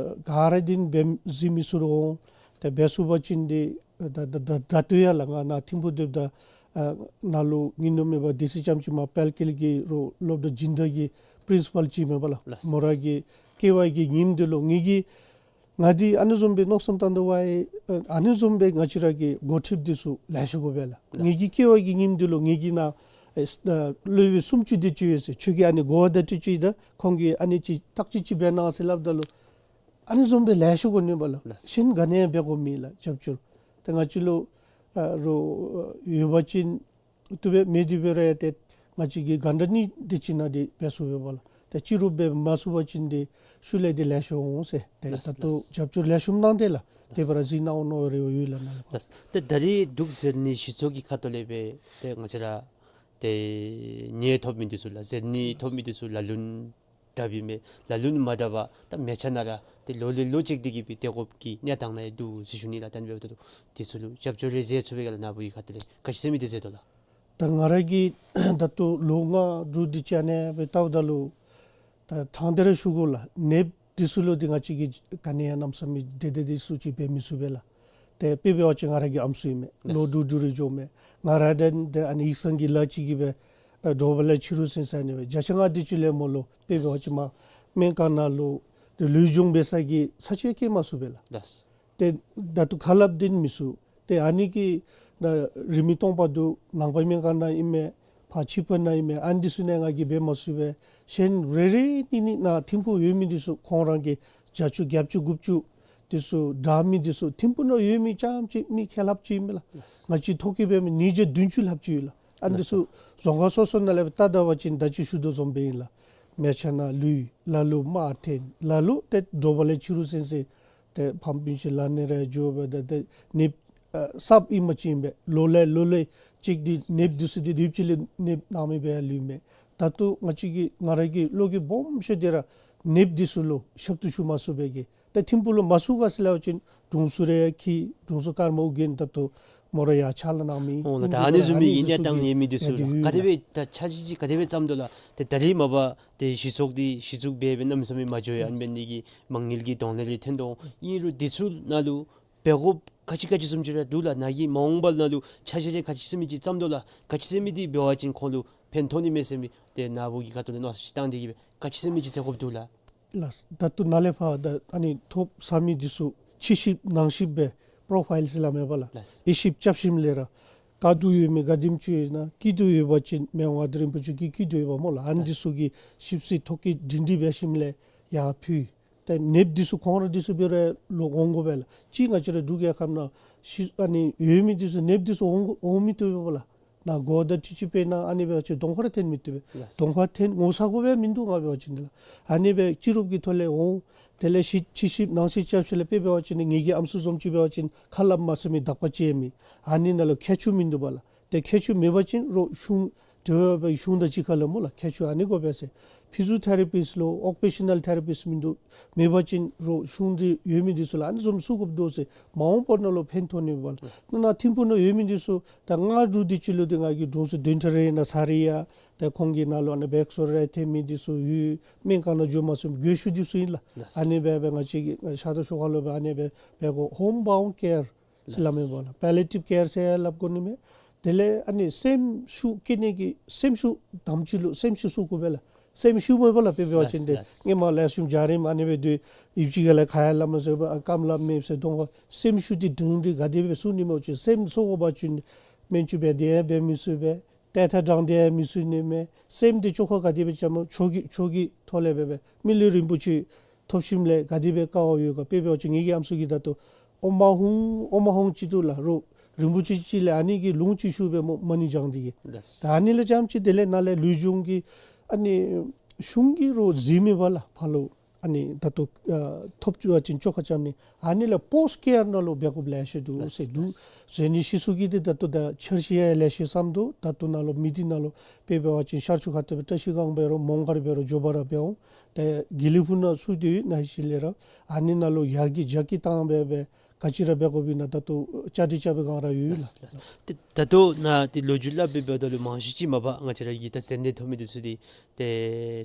ག་ར་འདི་འབད་ཟེར་མི་ཚུ་ར་འོང་། ཏེ་འབད་ཚུགས་པ་ཅིན་འདི་ད་ད་ད་ད་ལྟོ་ཡང་ལགས་ང་ནཱ་ཐིམ་ཕུ་སྡོདཔ་ད་ཨ་ནཱ་ལུ་ཉིནམ་མེད་པར་དེ་ཚེ་ཙམ་ཅིག་མར་དཔལ་སྐྱེལ་གྱི་རོགས་སློབ་གྲྭ་སྦྱིན་བདག་གི་པིརིན་སི་པཱལ་ཅིག་མས་པ་ལགས། ལགས། མོ་ར་གི་སྐྱེ་བ་གི་ཉིནམ་འདི་ལུ་ངེ་གི་ང་འདི་ཨ་ནི་བཟུམ་སྦེ་མནོ་བསམ་བཏང་དོ་བ་ཨེ་ཨ་ནི་བཟུམ་སྦེ་ང་བཅས་ར་གི་འགོ་ཁྲིདཔ་འདི་ཚུ་ལེགས་ཤོམ་དགོ་པས་ལགས། ངེ་གི་སྐྱེ་བ་གི་ཉིནམ་འདི་ལུ་ངེ་གི་ནཱ་ཨེ་ཨ་སློབ་དཔོན་སུམ་ཅུ་དེ་ཅིག་ཡོད་ཟེར། ཁྱོད་ཀྱིས་ཨ་ནི་གོ་བ་བརྡ་སྤྲོད་ཅིག་དང་ཁོང་གིས་ཨ་ནི་ཅིག་བརྟག་དཔྱད་ཅིག་འབད་གནང་ཟེར་སླབ་ད་ལུ་ཨ་ནི་བཟུམ་སྦེ་ལེགས་ཤོམ་དགོ་ནི་པ་ལགས། ལགས། གཞན་ག་ནི་ཡང་འབད་དགོ་མེད་ལགས། རྒྱབ་སྐྱོར་ཏེ་ང་བཅས་ལུ་ཨ་རོགས་ཡོད་པ་ཅིན་བཏུབ་པས། མེད་དེ་འབད་རུང་ཡང་ཏེ་ང་བཅས་ཀྱིས་གྷན་ཊ་གཉིས་དེ་ཅིག་ནང་འདི་འབད་ཚུགས་ཡོད་པ་ལགས། ཏེ་ཅིག་རུང་འབད་མ་ཚུགས་པ་ཅིན་འདི་ཤུལ་ལས་འདི་ལེགས་ཤོམ་འོང་ཟེར། ཏེ་ལགས། ད་ལྟོ་ལགས། རྒྱབ་སྐྱོར་ལེགས་ཤོམ་གནང་སྟེ་ལགས། ཏེ་ལགས། འབད་ར་གཟིགས་གནང་འོང་མནོ་རེ་བ་ཡོད་ལགས་ནཱ་ལས་ཕར། ལགས། ཏེ་ད་རིས་འབྲུག་ཟེར་ནི་གཞི་ཚོགས་ཀྱི་ཁ་ཐུག་ལས་སྦེ་ཏེ་ང་བཅས་ར་ཏེ་ནད་ཐོབ་མི་འདི་ཚུ་ལགས་ཟེར་ནི་ཐོབ་མི་འདི་ཚུ་ལ་ལུ་དྲགཔ་ཨིན་མས། ལ་ལུ་མ་དྲག་པར་ད་མལ་ཆ་ནང་ར་ཏེ་ལོ་ལས་ལོ་ཅིག་འདི་གིས་སྦེ་སྡོད་དགོཔ་གི་གནས་སྟངས་ནང་ཡང་འདུག་ཟེར་ཞུ་ནི་ལགས། ད་ཨ་ནི་འབདཝ་ད་འདི་ཚུ་ལུ་རྒྱབ་སྐྱོར་རེ་མཛད་ཚུགས་པས་ག་ལགས། ནཱ་བུ་གི་ཁ་ཐུག་ལས་ག་ཅི་ཟེར་མི་འདི་མཛད་དོ་ལགས། ད་ང་ར་གིས་ད་ལྟོ་ལོ་ལྔ་དྲུག་འདི་ཅིག་ཨ་ནི་སྦེ་བལྟཝ་ད་ལུ་ད་དྲང་སྟེ་ར་ཞུ་དགོ་ལགས། ནདཔ་འདི་ཚུ་ལུ་འདི་ང་བཅས་ཀྱིས་ག་ནི་ཡང་གནམ་མེད་ས་མེད་དེ་དེ་འདི་ཚུ་ཅིག་འབད་མི་ཚུགས་པས་ལགས། ཏེ་དཔེ་འབད་བ་ཅིན་ང་ར་གི་ཨམ་སྲུ་ཨིན་མས། ལགས། ལོ་དྲུག་དྲུག་རེ་འགྱོཝ་མས། ང་ར་དང་ཏེ་ཨ་ནི་ཡིག་ཚང་གི་ལཱ་ཅིག་གིས་སྦེ་ཨ་དྲོ་པ་ལས་ཕྱི་རུ་ཚུན་ཚོད་ཨ་ནི་སྦེ་བརྒྱ་ཆ་ལྔ་དེ་ཅིག་ལས་མ་ལུས། དཔེ་འབད་བ་ཅིན་མར་སྨན་ཁང་ནང་ལུ་ཏེ་ལུས་སྦྱོང་འབད་ས་གི་ས་ཆ་བསྐྱལ་མ་ཚུགས་པས་ལགས། ལགས། ཏེ་ད་ལྟོ་ཁ་སླབ་འདི་མི་ཚུགས། ཏེ་ཨ་ནི་གི་ད་རིང་མིན་སྟོང་པ་འདུག། ནང་པའི་སྨན་ཁང་ནང་ཨིན་མས། ཕར་ཕྱི་པ་ནང་ཨིན་མས། ཨ་ནི་འདི་ཚུ་ནང་ང་གིས་འབད་མ་ཚུགས་པས། གཞན་རེ་རེ་གཉིས་གཉིས་ནཱ་ཐིམ་ཕུ་ཡོད་མི་འདི་ཚུ་ཁོང་ར་གི་བརྒྱ་ཅུ་བརྒྱད་ཅུ་དགུ་བཅུ་འདི་ཚུ་དྲག་མི་འདི་ཚུ་ཐིམ་ཕུ་ནང་ཡོད་མི་རྐྱངམ་ཅིག་མི་ཁེ་ལྷགཔ་ཅིག་ཨིན་མས་ལགས། ལགས། ང་བཅས་ཐོ་བཀོད་འབད་མི་ཉིས་བརྒྱ་བདུན་ཅུ་ལྷགཔ་ཅིག་ཡོད་ལགས། ཨ་ནི་འདི་ཚུ་ལགས་སོ། རྫོང་ཁག་སོ་སོ་ནང་ལས་སྦེ་བལྟ་ད་པ་ཅིན་ད་ཅི་ཞུ་དོ་བཟུམ་སྦེ་ཨིན་ལགས། མལ་ཆ་ནང་ལུས། ལ་ལུ་དམར་ཐོན། ལ་ལུ་ཏེ་དྲོ་པ་ལས་ཕྱི་རུ་ཚུན་ཚོད་ཏེ་ཕམ་སྤུན་ཆ་ལག་ནས་ར་འགྱོ་སྦེ་ད་ཏེ་ནདཔ་ཨ་གསརཔ་ཨིན་པ་ཅིན་སྦེ་ལོ་ལས་ལོ་ལས་ཅིག་འདི་ནདཔ་འདི་ཚུ་འདི་དུས་ཅི་ལས་ནདཔ་ནང་མི་སྦེ་ལུས་མས། ད་ལྟོ་ང་བཅས་ཀྱི་ང་ར་གི་བློ་འགྱོད་སྦོམ་ཤོས་འདི་ར་ནདཔ་འདི་ཚུ་ལུ་ཞབས་ཏོག་ཞུ་མ་ཚུགས་པའི་གི། ད་ཐིམ་ཕུ་ལུ་མ་ཚུད་ག་ཟེར་སླབ་པ་ཅིན་དྲུང་འཚོ་རེ་ཡང་འཁྱིད། དྲུང་འཚོ་ཀརྨ་ཨོ་རྒྱན་ད་ལྟོ་མོ་ར་ཡར་ཕྱག་ལཱ་གནང་མི་ཨིན། འོང་ལགས། ད་ཨ་ནི་བཟུམ་མའི་གི་གནས་སྟངས་ཡོད་མི་འདི་ཚུ་ལུ་ག་དེ་སྦེ་ད་འཆར་གཞི་ཅིག་ག་དེ་སྦེ་བརྩམ་དོ་ལགས། ཏེ་ད་རིས་མ་པ་ཏེ་གཞི་ཚོགས་འདི་གཞི་བཙུགས་འབད་འབད་གནམ་མེད་ས་མེད་མ་འགྱོ་ཡང་ཨ་ནི་འབད་ནི་གི་མ་དངུལ་གྱི་གདོང་ལེན་རེ་ཐོན་དོ། ཨིན་རུང་འདི་ཚུ་ནང་ལུ་འབད་དགོཔ་ག་ཅི་ག་ཅི་བཟུམ་ཅིག་ར་འདུག་ལགས། ནཱ་གིས་མ་འོངས་པ་ནང་ལུ་འཆར་གཞི་རེ་ག་ཅི་ཟེར་མི་ཅིག་བརྩམ་དོ་ལགས། ག་ཅི་ཟེར་མི་འདི་འབད་བ་ཅིན་ཁོང་ལུ་ཕན་ཐོགས་ནི་མས་ཟེར་མི་ཏེ་ནཱ་བུ་གི་ཁ་ཐུག་ལས་མནོ་བསམ་ཅིག་བཏང་སྟེ་གིས་སྦེ་ག་ཅི་ཟེར་མི་ཅིག་མཛད་དགོཔ་འདུག་ལགས། ལགས། ད་ལྟོ་ནཱ་ལས་ཕར་ད་ཨ་ནི་ཐོབ་ཚར་མི་འདི་ཚུ་ཕྱི་ཞིབ་ནང་ཞིབ་སྦེ་པོརོ་ཕའིལ་ཟེར་སླབ་མས་པ་ལགས། ལགས། དབྱེ་ཞིབ་རྐྱབ་ཞིནམ་ལས་ར་དཀའ་སྡུག་ཡོད་མི་ག་དེམ་ཅིག་ཡོད་ན་སྐྱིད་སྡུག་ཡོད་པ་ཅིན་མི་དབང་མངའ་བདག་རིན་པོ་ཆེ་གི་སྐྱིད་སྡུག་ཡོདཔ་སྨོ་ལགས། ཨ་ནི་འདི་ཚུ་གི་ཞིབ་འཚོལ་ཐོ་བཀོད་སྒྲིང་སྒྲི་འབད་ཞིནམ་ལས་ཡར་ཕུལ། ཏེ་ནདཔ་འདི་ཚུ་ཁོང་ར་འདི་ཚུ་འབད་རུང་ལོག་འོང་དགོ་པས་ལགས། ཅིག་ང་བཅས་ར་འབྲུག་རྒྱལ་ཁབ་ནང་ཤི་ཨ་ནི་ཡོད་མི་འདི་ཚུ་ནདཔ་འདི་ཚུ་འོང་འོང་མི་བཏུབ་པས་ལགས། ནཱ་གོ་བརྡ་ཅིག་ཅིག་སྤེལ་གནང་ཨ་ནི་འབད་བ་ཅིན་གདོང་ཁར་ཐོན་མི་བཏུབ་པས། ལགས། གདོང་ཁར་ཐོན་འོང་ས་གོ་སྦེ་མིན་འདུག། ང་འབད་བ་ཅིན་ལགས། ཨ་ནི་སྦེ་སྤྱི་རོགས་ཀྱི་ཐོག་ལས་འོང་། དེ་ལས་ཕྱི་ཕྱི་ཞིབ་ནང་ཞིབ་རྐྱབ་ཞིནམ་ལས་དཔེ་འབད་བ་ཅིན་ངེ་གི་ཨམ་སྲུ་བཟུམ་ཅིག་འབད་བ་ཅིན་ཁ་སླབ་མ་ཚུགས་མི་དག་པ་ཅིག་ཡོད་མི། ཨ་ནི་ནང་ལུ་མཁས་མཆོག་མིན་འདུག་པ་ལགས། ཏེ་མཁས་མཆོག་མེད་པ་ཅིན་རོགས་གཞུང་འབྲེལ་བ་འབད་གཞུང་དང་གཅིག་ཁར་ལུ་སྨོ་ལགས། མཁས་མཆོག་ཨ་ནི་དགོ་པས་ཟེར། ཕི་ཟི་ཡོ་ཐེ་ར་པིསཊ་ལོ་ཨོ་ཀུ་པེ་ཤ་ནཱལ་ཐེ་ར་པིསཊ་མིན་འདུག། མེད་པ་ཅིན་རོགས་གཞུང་འདི་ཡོད་མི་འདི་ཚུ་ལུ་ཨ་ནི་བཟུམ་བཙུགས་དགོཔ་འདུག་ཟེར། མ་འོངས་པ་ནང་ལུ་ཕན་ཐོགས་ནི་འབདཝ་ལགས། ནཱ་ཐིམ་ཕུ་ནང་ཡོད་མི་འདི་ཚུ་ད་ལྔ་དྲུག་འདི་ཅིག་ལུ་འདི་ང་གིས་དྲུང་འཚོ་དོན་གྲུབ་རེ་ནཱ་ཚར་ཡི་ཡ། ཏེ་ཁོང་གི་ནང་ལུ་ཨ་ནི་སྦེ་ཨེགསི་རེ་ཐོན་མི་འདི་ཚུ་ཡོད། སྨན་ཁང་ནང་འགྱོ་མ་ཚུགས་མི་དགོས་ཤུགས་འདི་ཚུ་ཨིན་ལགས། ལགས། ཨ་ནི་སྦེ་སྦེ་ང་བཅས་ཀྱིས་ཤ་སྟག་ཤོག་ཁ་ལུ་སྦེ་ཨ་ནི་སྦེ་འབད་དགོ། ཧོམ་བའུནཌ་ཀེར་ ཟེར་སླབ་མས་པ་ལགས། པེ་ལི་ཡེ་ཊིབ་ཀེར་ཟེར་སླབ་དགོ་ནི་མས། དེ་ལས་ཨ་ནི་སེམས་ཤུགས་བསྐྱེད་ནི་གི་སེམས་ཤུགས་དམ་ཅིག་ལུ་སེམས་ཤུགས་གསོ་དགོ་པས་ལགས། སེམས་ཤུགས་མེད་པ་ལགས། དཔེ་འབད་བ་ཅིན་ཏེ་ལགས། སྔོན་མ་ལེགས་ཤོམ་འཇའ་རིསམོ་ཨ་ནི་སྦེ་སྡོད་ཡུདཔ་ཅིག་ཁ་ལས་ཁ་ཡང་ལམ་ཟེར་བ་རྐངམ་ལགཔ་མེདཔ་ཟེར་དོ་བ། སེམས་ཤུགས་འདི་སྒྲིང་སྒྲི་ག་དེ་སྦེ་གསོ་ནི་སྨོ་ཟེར་བ་ཅིན་སེམས་གསོ་དགོ་པ་ཅིན་སྨན་བཅོས་འབད་དེ་ཡང་འབད་མི་ཚུགས་པས། ཏེ་ཐ་དྲང་སྟེ་ཡང་འབད་མི་ཚུགས་ནི་མས། སེམས་འདི་བཅོས་ཁ་ག་དེ་སྦེ་རྐྱབ་སྨོ། ཆོས་ཀྱི་ཆོས་ཀྱི་ཐོག་ལས་འབད་འབད་མི་ལུས་རིན་པོ་ཆེ་ཐོབ་ཞིནམ་ལས་ག་དེ་སྦེ་དཀའ་བ་ཡོད་ག། དཔེ་འབད་བ་ཅིན་ངེ་གི་ཨམ་སྲུ་གིས་ད་ལྟོ་ཨོ་མ་ཧུང་ཨོ་མ་ཧུང་ཅིག་འདུག་ལགས། རོགས་རིན་པོ་ཆེ་ཅིག་ལས་ཨ་ནི་གི་ལུང་ཅིག་ཞུ་སྦེ་སྨོ་མ་ཎི་བགྱང་སྟེ་གི། ལགས། ད་ཨ་ནི་ལས་རྐྱངམ་ཅིག་དེ་ལས་ནཱ་ལས་ལུས་སྦྱོང་གི་ཨ་ནི་གཞུང་གིས་རོགས་གཟིགས་མེད་པ་ལགས། ཕར་ལུ་ཨ་ནི་ད་ལྟོ་ཨ་ཐོབ་བཅུག་པ་ཅིན་བཅོས་ཁ་རྐྱབ་ནི། ཨ་ནི་ལས་པོསཊ་ཀེར་ནང་ལུ་འབད་དགོཔ་ལེ་ཤ་འདུག་ཟེར་འདུག། ལགས། ཟེར་ནི་ཤེས་སོང་གི། ཏེ་ད་ལྟོ་ད་འཆར་གཞི་ཡང་ལེ་ཤ་བསམ་དོ། ད་ལྟོ་ནཱ་ལུ་མི་སྡེ་ནང་ལུ་དཔེ་འབད་བ་ཅིན་ཤར་ཕྱོགས་ཁ་ཐུག་སྦེ་བཀྲ་ཤིས་སྒང་འབད་རུང་མོང་སྒར་འབད་རུང་འཇོ་པ་ར་འབད་འོང་། ཏེ་དགེ་ལེགས་ཕུག་ནང་ཚུད་དེ་ནང་ཤེས་ལས་ར་ཨ་ནི་ནང་ལུ་ཡར་རྒྱས་རྒྱ་སྐྱེད་བཏང་སྦེ་སྦེ་ག་ཅི་ར་འབད་དགོཔ་ཨིན་ན་ད་ལྟོ་བཅའ་སྒྲིག་རྐྱབ་པའི་སྒང་ར་ཡོད་ལགས། ལགས། ཏེ་ད་ལྟོ་ནཱ་ཏེ་ལོ་རྒྱུས་སླབ་སྦེ་འབདཝ་ད་ལུ་མང་ཤོས་ཅིག་མ་པ་ང་བཅས་ར་གི་ད་མཛད་གནས་ཐོབ་མི་འདི་ཚུ་འདི་ཏེ་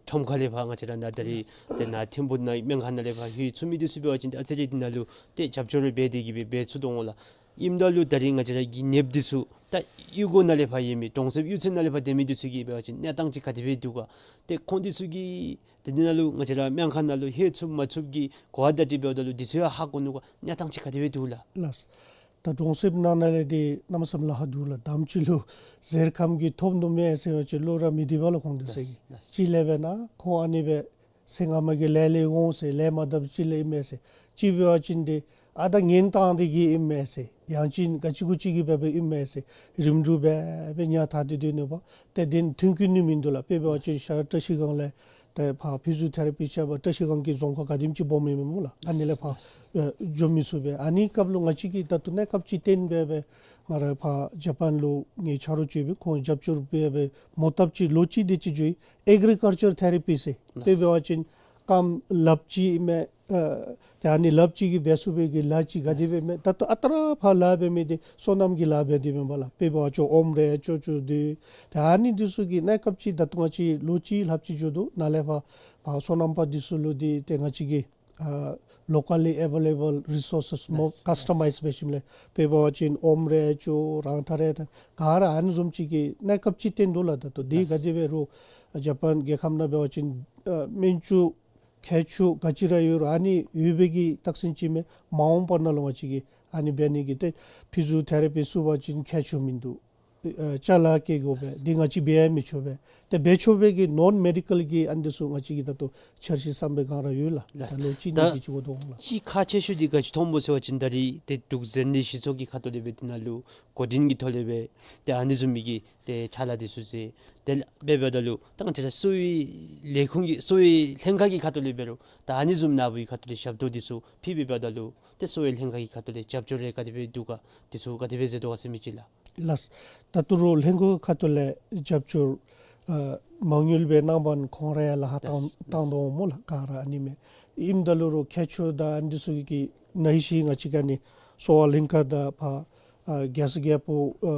ཁྲོམ་ཁ་ལས་ཕར་ང་བཅས་ར་ནཱ་ད་རིས་ཏེ་ནཱ་ཐིམ་ཕུག་ནང་སྨན་ཁང་ནང་ལས་ཕར་ལྷོད་ཚུགས་མི་འདི་ཚུ་འབད་བ་ཅིན་ཨ་ཙི་རེ་འདི་ནང་ལུ་ཏེ་རྒྱབ་སྐྱོར་རེ་འབད་དེ་གི་སྦེ་འབད་ཚུགས་དོ་འོང་ལགས། ཨིནམ་ད་ལུ་ད་རིས་ང་བཅས་ར་གི་ནདཔ་འདི་ཚུ་ད་གཡུས་སྒོ་ནང་ལས་ཕར་ཡོད་མི་གྲོང་གསེབ་གཡུས་ཚན་ནང་ལས་ཕར་སྡོད་མི་འདི་ཚུ་གི་འབད་བ་ཅིན་གནས་སྟངས་ཅིག་ག་དེ་སྦེ་འདུག་ག། ཏེ་ཁོང་འདི་ཚུ་གིས་ཏེ་འདི་ནང་ལུ་ང་བཅས་ར་སྨན་ཁང་ནང་ལུ་ལྷོད་ཚུགས་མ་ཚུགས་ཀྱི་གོ་བ་བརྡ་སྤྲོད་འབདཝ་ད་ལུ་འདི་ཚུ་ཡང་ཧ་གོ་ནུག་ག། གནས་སྟངས་ཅིག་ག་དེ་སྦེ་འདུག་ལགས། ལགས། ད་གྲོང་གསེབ་ནང་ན་ལས་འདི་གནམ་མེད་ས་མེད་ལཱ་ཁག་འདུག་ལགས། དང་པ་ཅིག་ལུ་གཟེར་ཁམས་ཀྱིས་ཐོབ་ནུག་མས་ཟེར་བ་ཅིན་བློ་ར་མི་བདེ་བ་ལགས། ཁོང་འདི་ཚུ་གིས། ལགས། ལགས། ཅིག་ལས་འབད་ན་ཁོང་ཨ་ནི་སྦེ་ཟས་ངོ་མ་གི་ལས་ལས་འོང་ཟེར། ལས་མ་བཏབ་ཅིག་ལས་ཨིན་མས་ཟེར། ཅིག་འབད་བ་ཅིན་འདི་ཨ་ད་ངན་བཏང་སྟེ་གི་ཨིན་མས་ཟེར། ཡང་ཅིན་ག་ཅི་གུ་ཅིག་གིས་འབད་འབདཝ་ཨིན་མས་ཟེར། རིམ་གྲོ་འབད་འབད་ཉལ་ཐ་དེ་སྡོད་ནུག་པ། ཏེ་འདི་ཐོན་སྐྱེད་ནི་མིན་འདུག་ལགས། དཔེ་འབད་བ་ཅིན་ཤར་བཀྲ་ཤིས་སྒང་ལས་ཏེ་ཕར་ཕི་ཟི་ཡོ་ཐེ་ར་པི་རྐྱབ་པར་བཀྲ་ཤིས་སྒང་གི་རྫོང་ཁག་ག་དེམ་ཅིག་སྦོམ་ཨིན་མས་སྨོ་ལགས། ཨ་ནི་ལས་ཕར་ལགས། ཨེ་འགྱོ་མི་ཚུགས་པས། ཨ་ནི་སྐབས་ལུ་ང་བཅས་ཀྱིས་ད་ལྟོ་གནས་སྐབས་ཅིག་བརྟེན་འབད་འབད་ང་ར་ཕར་ཇ་པཱན་ལུ་ངེའི་ཆ་རོགས་ཅིག་ཡོད་པས། ཁོང་རྒྱབ་སྐྱོར་འབད་འབད་མོ་བཏབ་ཅིག་ལོ་གཅིག་དེ་ཅིག་འགྱོ་ཡི། ཨེག་རི་ཀཱལ་ཅར་ཐེ་ར་པི་ཟེར། ལགས། དཔེ་འབད་བ་ཅིན་རྐངམ་ལགཔ་ཅིག་མས། ཨ་ཏེ་ཨ་ནི་ལགཔ་ཅིག་གིས་འབད་ཚུགས་པའི་གི་ལཱ་ཅིག་ག་དེ་སྦེ་མས། ད་ལྟོ་ཨ་རྟག་ར་ཕར་ལཱ་འབད་མི་འདི་སོ་ནམ་གྱི་ལཱ་འབད་དེ་མེན་པ་ལགས། དཔེ་འབད་བ་ཅིན་ཨོམ་རེ་ཅོག་ཅོག་འདི། ད་ཨ་ནི་འདི་ཚུ་གི་གནས་སྐབས་ཅིག་ད་ལྟོ་ང་བཅས་ལོ་གཅིག་ལྷགཔ་ཅིག་འགྱོ་དོ། ནཱ་ལས་ཕར་ཕར་སོ་ནམ་པ་འདི་ཚུ་ལུ་འདི་ཏེ་ང་བཅས་ཀྱིས་ཨ་locally available resources མོ་ལགས། ཀཱས་ཊ་མའིཛ་འབད་ཞིནམ་ལས་དཔེ་འབད་བ་ཅིན་ཨོམ་རེ་ཅོག་རང་ཐག་རེ་ད་ག་ར་ཨ་ནི་བཟུམ་ཅིག་གི་གནས་སྐབས་ཅིག་བརྟེན་དོ་ལགས། ད་ལྟོ་འདི་ལགས། ག་དེ་སྦེ་རུང་ཇ་པཱན་རྒྱལ་ཁབ་ནང་འབད་བ་ཅིན་ཨ་སྨན་བཅོས་ཁྱད་ཆོས་ག་ཅི་ར་ཡོད་རུང་ཨ་ནི་ཡོད་པའི་གི་རྟགས་མཚན་ཅིག་མས། མ་འོངས་པ་ནང་ལུ་ང་བཅས་ཀྱིས་ཨ་ནི་འབད་ནི་གི་ཏེ་ཕི་ཟི་ཡོ་ཐེ་ར་པི་ཚུ་འབད་བ་ཅིན་ཁྱད་ཆོས་མིན་འདུག། ཨ་ཅ་ལ་བཀལ་དགོ་པས། འདི་ང་བཅས་འབད་ཡང་མི་ཆོག་པས། ཏེ་འབད་ཆོག་པའི་གི་ནོན་མེ་ཌི་ཀཱལ་གྱི་ཨ་ནི་འདི་ཚུ་ང་བཅས་ཀྱིས་ད་ལྟོ་འཆར་གཞི་བསམ་པའི་སྒང་ར་ཡོད་ལགས། ལགས། ད་ལོ་གཅིག་ད་གཉིས་ཀྱི་ཅིག་འགོར་དོ་འོང་ལགས། ཅིག་ཁག་ཆེ་ཤོས་འདི་ག་ཅི་མཐོངམ་སྨོ་ཟེར་བ་ཅིན་ད་རིས་ཏེ་འབྲུག་མཛེ་ནད་གཞི་ཚོགས་ཀྱི་ཁ་ཐུག་ལས་འབད་འདི་ནང་ལུ་འགོ་འདྲེན་གྱི་ཐོག་ལས་འབད་ཏེ་ཨ་ནི་བཟུམ་མའི་གི་ཏེ་ཕྱག་ལཱ་འདི་ཚུ་མཛད། དེ་ལས་འབད་འབདཝ་ད་ལུ་ད་ང་བཅས་ར་གསོ་བའི་ལས་ཁུངས་ཀྱི་གསོ་བའི་ལྷན་ཁག་གི་ཁ་ཐུག་ལས་འབད་རུང་ད་ཨ་ནི་བཟུམ་ནཱ་བུའི་ཁ་ཐུག་ལས་ཞབས་ཏོག་འདི་ཚུ་ཕུལ་འབད་འབདཝ་ད་ལུ་ཏེ་གསོ་བའི་ལྷན་ཁག་གི་ཁ་ཐུག་ལས་རྒྱབ་སྐྱོར་རེ་ག་དེ་སྦེ་འདུག་ག། འདི་ཚུ་ག་དེ་སྦེ་མཛད་དོ་ག་ཟེར་མི་ཅིག་ལགས། ལགས། ད་ལྟོ་རོགས་ལྷན་ཁག་ཁ་ཐུག་ལས་རྒྱབ་སྐྱོར་ཨ་མ་དངུལ་སྦེ་གནང་པ་ཁོང་ར་ཡང་ལཱ་ཁག་བཏང་ལགས། བཏང་དོ་འོང་སྨོ་ལགས། ག་ར་ཨ་ནི་མས། ཨིནམ་ད་ལུ་རོགས་ཁྱད་ཆོས་དང་ཨ་ནི་འདི་ཚུ་གི་ནང་ཤེས་ང་བཅས་ཀྱི་ཨ་ནི་གསོ་བ་ལྷན་ཁག་དང་ཕར་ཨ་རྒྱལ་ས་རྒྱལ་པོ་ཨ་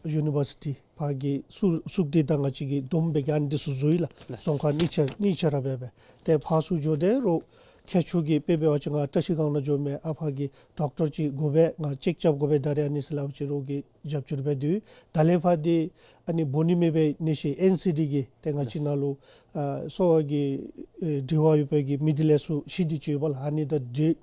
ཡུ་ནི་བར་སི་ཊི་ཕར་གྱི་སུ་སུག་སྡེ་དང་ང་བཅས་ཀྱིས་བསྡོམས་སྦེ་གི་ཨ་ནི་འདི་ཚུ་བཟོ་ཡི་ལགས། ལགས། རྫོང་ཁག་གཉིས་ཆ་གཉིས་ཆ་ར་འབད་འབད་ཏེ་ཕར་ཚུར་འགྱོ་སྟེ་རོགས་ཁྱད་ཆོས་ཀྱི་དཔེ་འབད་བ་ཅིན་ང་བཀྲ་ཤིས་སྒང་ནང་འགྱོ་མས། ཨ་ཕར་གྱི་ཌོག་ཊར་ཅིག་དགོ་པས། ང་ཅེཀ་རྐྱབ་དགོ་པས། ད་རེས་ཨ་ནི་ཟེར་སླབ་པ་ཅིན་རོགས་ཀྱིས་རྒྱབ་སྐྱོར་འབད་དེ་ཡོད། ད་ལས་ཕར་འདི་ཨ་ནི་འབོ་ནི་མེད་པའི་ནད་གཞི་ཨེན་སི་ཌི་གི་ཏེ་ང་བཅས་ནང་ལུ་ཨ་གསོ་བ་གི་ཨེ་འབྲེལ་བ་ཡོད་པའི་གི་མི་སྡེ་ལས་ཚུར་ཤེས་ཏེ་ཅིག་ཡོད་པ་ལགས། ཨ་ནི་དང་འབྲེལ་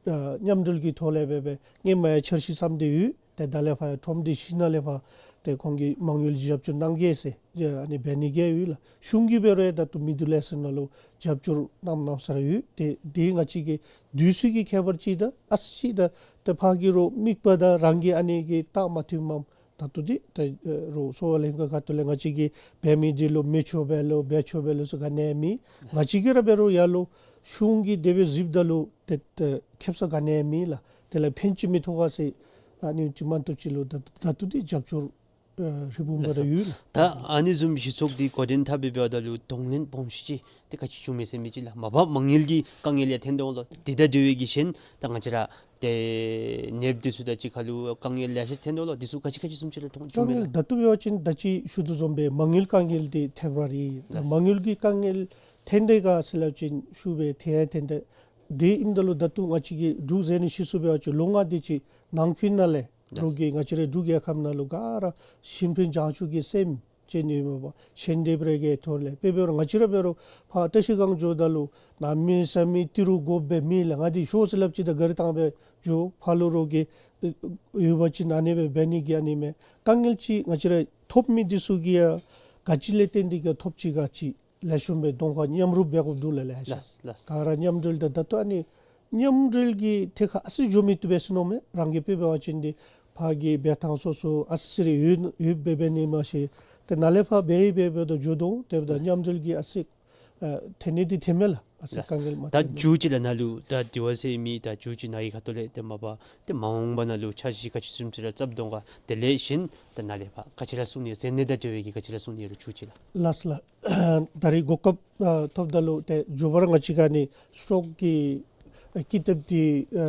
ཨ་མཉམ་འབྲེལ་གྱི་ཐོག་ལས་འབད་འབད་སྔོན་མ་ཡང་འཆར་གཞི་བསམ་སྟེ་ཡོད། ཏེ་ད་ལས་ཕར་ཡང་ཁྲོམ་སྡེ་བཞི་ནང་ལས་ཕར་ཏེ་ཁོང་གིས་མ་དངུལ་རྒྱབ་སྐྱོར་གནང་གེ་ཟེར་ཨ་ནི་འབད་ནི་གི་ཡོད་ལགས། གཞུང་གིས་འབད་རུང་ད་ལྟོ་མི་སྡེ་ལས་ཚུ་ནང་ལུ་རྒྱབ་སྐྱོར་གནངམ་གནངམ་ས་ར་ཡོད། ཏེ་འདི་ང་བཅས་ཀྱི་དུས་ཚོད་ཀྱི་ཁྱད་པར་ཅིག་དང་ཨ་ཙི་ཅིག་དང་ཏེ་ཕར་གྱི་རོགས་དམིགས་པ་དང་རང་གི་ཨ་ནི་གི་རྟགས་མ་མཐུནམ་མས། ད་ལྟོ་འདི་ཏེ་ཨེ་རོགས་གསོ་བ་ལྷན་ཁག་ཁ་ཐུག་ལས་ང་བཅས་ཀྱིས་འབད་མི་འདི་ལུ་མི་ཆོག་པས་ལོ་འབད་ཆོག་པས་ལོ་ཟེར་ག་ནི་ཡང་མེད། ང་བཅས་ཀྱིས་ར་འབད་རུང་ཡར་ལུ་གཞུང་གིས་དེ་སྦེ་གཟིགསཔ་ད་ལུ་ཏེ་ཏེ་ཁེབ་ས་ག་ནི་ཡང་མེད་ལགས། དེ་ལས་ཕན་ཅིག་མི་ཐོགས་ག་ཟེར་ཨ་ནི་ཅིག་མ་གཏོགས་ཅིག་ལུ་ད་ད་ལྟོ་འདི་རྒྱབ་སྐྱོར་ཨེ་རིལ་བུམ་ལགས་སོ། འབད་ར་ཡོད་ལགས། ད་ཨ་ནི་བཟུམ་གཞི་ཚོགས་འདི་འགོ་འདྲེན་འཐབ་སྦེ་འབདཝ་ད་ལུ་གདོང་ལེན་སྦོམ་ཤོས་ཅིག་ཏེ་ག་ཅི་བྱུང་མས་ཟེར་མི་ཅིག་ལགས། མ་པ་མ་དངུལ་གྱི་དཀའ་ངལ་ཡང་ཐོན་དོ་ལོ། དེ་དང་འབྲེལ་བའི་གི་གཞན་ད་ང་བཅས་ར་ཏེ་ནདཔ་འདི་ཚུ་དང་གཅིག་ཁར་ལུ་དཀའ་ངལ་ལེ་ཤ་ཐོན་དོ་ལོ། འདི་ཚུ་ག་ཅི་ག་ཅི་བཟུམ་ཅིག་ར་མཐོང་བྱུང་མས་ལགས། དཀའ་ངལ་ད་ལྟོ་འབད་བ་ཅིན་ད་ཅི་ཞུ་དོ་བཟུམ་སྦེ་མ་དངུལ་དཀའ་ངལ་འདི་ཐེབས་ར་རེ། ལགས། མ་དངུལ་གྱི་དཀའ་ངལ་ཐོན་དེས་ག་ཟེར་སླབ་པ་ཅིན་ཞུ་སྦེ་ཐོན་ཡང་ཐོན་ཏེ་ དེ་ཨིནམ་ད་ལུ་ད་ལྟོ་ང་བཅས་ཀྱིས་འབྲུག་ཟེར་ནི་ཤེས་སོང་འབད་བ་ཅིན་ལོ་ལྔ་དེ་ཅིག་ནང་འཁོད་ནང་ལས་ལགས། འབྲུག་གི་ང་བཅས་རའི་འབྲུག་རྒྱལ་ཁབ་ནང་ལུ་ག་ར་ཞིང་ཕན་བྱང་ཆུབ་ཀྱི་སེམས་ཅན་ཡོད་མི་འབད་ཤན་འདེབས་རེ་གི་ཐོག་ལས་དཔེ་འབད་རུང་ང་བཅས་ར་འབད་རུང་ཕར་བཀྲ་ཤིས་སྒང་འགྱོཝ་ད་ལུ་གནམ་མེད་ས་མེད་ཏི་རུ་དགོཔ་སྦེ་མེད་ལགས། ང་འདི་ཤོག་ཟེར་སླབ་ཅི་ད་གཱ་རི་བཏང་སྦེ་འགྱོ། ཕར་ལུ་རོགས་ཀྱིས་ཡོད་པ་ཅིན་ཨ་ནི་སྦེ་འབད་ནི་གི་ཨ་ནི་མས། དཀའ་ངལ་ཅིག་ང་བཅས་ར་ཐོབ་མི་འདི་ཚུ་གིས་ཡང་ག་ཅི་ལས་བརྟེན་ཏེ་གིས་ཐོབ་ཅི་ག་ཅི་ལེགས་ཤོམ་སྦེ་གདོང་ཁར་མཉམ་རུབ་འབད་དགོཔ་འདུག་ལགས། ལེགས་ཤོམ་ལགས་ལགས། ག་ར་མཉམ་འབྲེལ་དང་ད་ལྟོ་ཨ་ནི་མཉམ་འབྲེལ་གྱི་ཐད་ཁར་ཨ་ཙི་འགྱོ་མི་བཏུབ་པས་ཟེར་མནོཝ་མས། རང་གིས་དཔེ་འབད་བ་ཅིན་འདི་ཕར་གྱི་འབད་ཐངས་སོ་སོ་ཨ་ཙི་རེ་ཡོད་ཡོདཔ་སྦེ་འབད་ནི་མ་ཤེས། ཏེ་ནཱ་ལས་ཕར་འབད་ཡི་འབད་འབདཝ་ད་འགྱོ་དོ། དེ་འབདཝ་ད་ལགས། མཉམ་འབྲེལ་གྱི་ཨ་ཙི་ཨ་ཐོན་ནི་འདི་ཐོནམ་མས་ལགས། ཨ་ཙི་ལགས། དཀའ་ངལ་མ་ད་ཐོན་ནི། མཇུག་ཅིག་ལགས་ནཱ་ལུ་ད་དེ་བ་ཟེར་མི་ད་མཇུག་ཅིག་ནཱ་གི་ཁ་ཐུག་ལས་ཏེ་མ་པ་ཏེ་མ་འོངས་པ་ནང་ལུ་འཆར་གཞི་ག་ཅི་བཟུམ་ཅིག་ར་རྐྱབ་དོ་ག། དེ་ལས་གཞན་ད་ནཱ་ལས་ཕར་ག་ཅི་ར་གསུང་ནི་ཟེར་ནི་ད་དེ་བའི་གི་ག་ཅི་ར་གསུང་ནི་ལུ་མཇུག་ཅིག་ལགས། ལགས་ལགས། ད་རིས་གོ་སྐབས་ཨ་ཐོབ་ད་ལུ་ཏེ་མཇུག་པར་ང་བཅས་ཀྱིས་ཨ་ནི་སི་ཊོག་གི་ཨ་ཀི་དེབ་འདི་ཨ་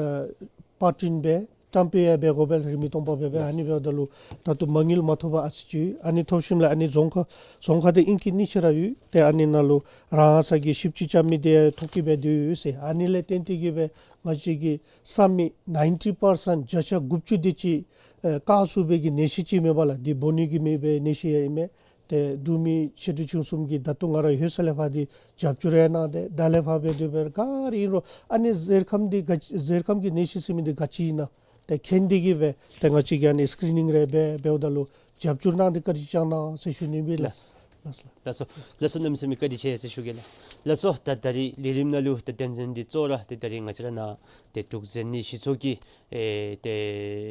པར་སྐྲུན་འབད་བཀྲམ་སྤེལ་ཡང་འབད་དགོ་པས་ལགས། རིང་མི་སྟོང་པ་འབད་འབད། ལགས། ཨ་ནི་འབདཝ་ད་ལུ་ད་ལྟོ་མ་དངུལ་མ་ཐོབ་པར་ཨ་ཙི་ཅིག་ཨ་ནི་ཐོབ་ཞིནམ་ལས་ཨ་ནི་རྫོང་ཁ་རྫོང་ཁ་འདི་ཨིང་སྐད་གཉིས་ཆ་ར་ཡོད། ཏེ་ཨ་ནི་ནང་ལུ་རང་སོ་གི་ཞིབ་དཔྱད་རྐྱབ་མི་འདི་ཐོ་བཀོད་འབད་དེ་ཡོད་ཟེར། ཨ་ནི་ལས་བརྟེན་ཏེ་གིས་སྦེ་ང་བཅས་ཀྱི་ས་མིག་ནའིན་ཊི་པར་སེནཊ་བརྒྱ་ཆ་དགུ་བཅུ་དེ་ཅིག་ཨེ་བཀག་ཚུགས་པའི་གི་ནད་གཞི་ཅིག་མེན་པ་ལགས། འདི་འབོ་ནི་གི་མེད་པའི་ནད་གཞི་ཡང་ཨིན་མས། ཏེ་འབྲུག་མི་ཆེ་འབྲིང་ཆུང་གསུམ་གྱིས་ད་ལྟོ་ང་ར་ལྷོད་ས་ལས་ཕར་འདི་རྒྱབ་སྐྱོར་ཡང་གནང་སྟེ་ད་ལས་ཕར་འབད་དེ་འབད་ག་ར་ཨིན་རུང་ཨ་ནི་གཟེར་ཁམ་འདི་ག་གཟེར་ཁམ་གྱི་ནད་གཞི་ཟེར་མི་འདི་ག་ཅི་ཨིན་ན་ཏེ་མཁྱེན་ཏེ་གིས་སྦེ་ཏེ་ང་བཅས་ཀྱིས་ཨ་ནི་སི་ཀི་རི་ནིང་རེ་འབད་འབདཝ་ད་ལུ་རྒྱབ་སྐྱོར་གནང་སྟེ་བཀའ་དྲིན་བསྐྱང་གནང་ཟེར་ཞུ་ནི་ཨིན་པས་ལགས། ལགས། ལགས་སོ། ལགས་སོ། གནམ་མེད་ས་མེད་བཀའ་དྲིན་ཆེ་ཟེར་ཞུ་གེ་ལགས། ལགས་སོ། ད་ད་རིས་ལས་རིམ་ནང་ལུ་ད་དོན་ཚན་འདི་གཙོ་བོ་ར་ཏེ་ད་རིས་ང་བཅས་ར་ནཱ་ཏེ་འབྲུག་ཟེར་ནི་གཞི་ཚོགས་ཀྱི་ཨེ་ཏེ་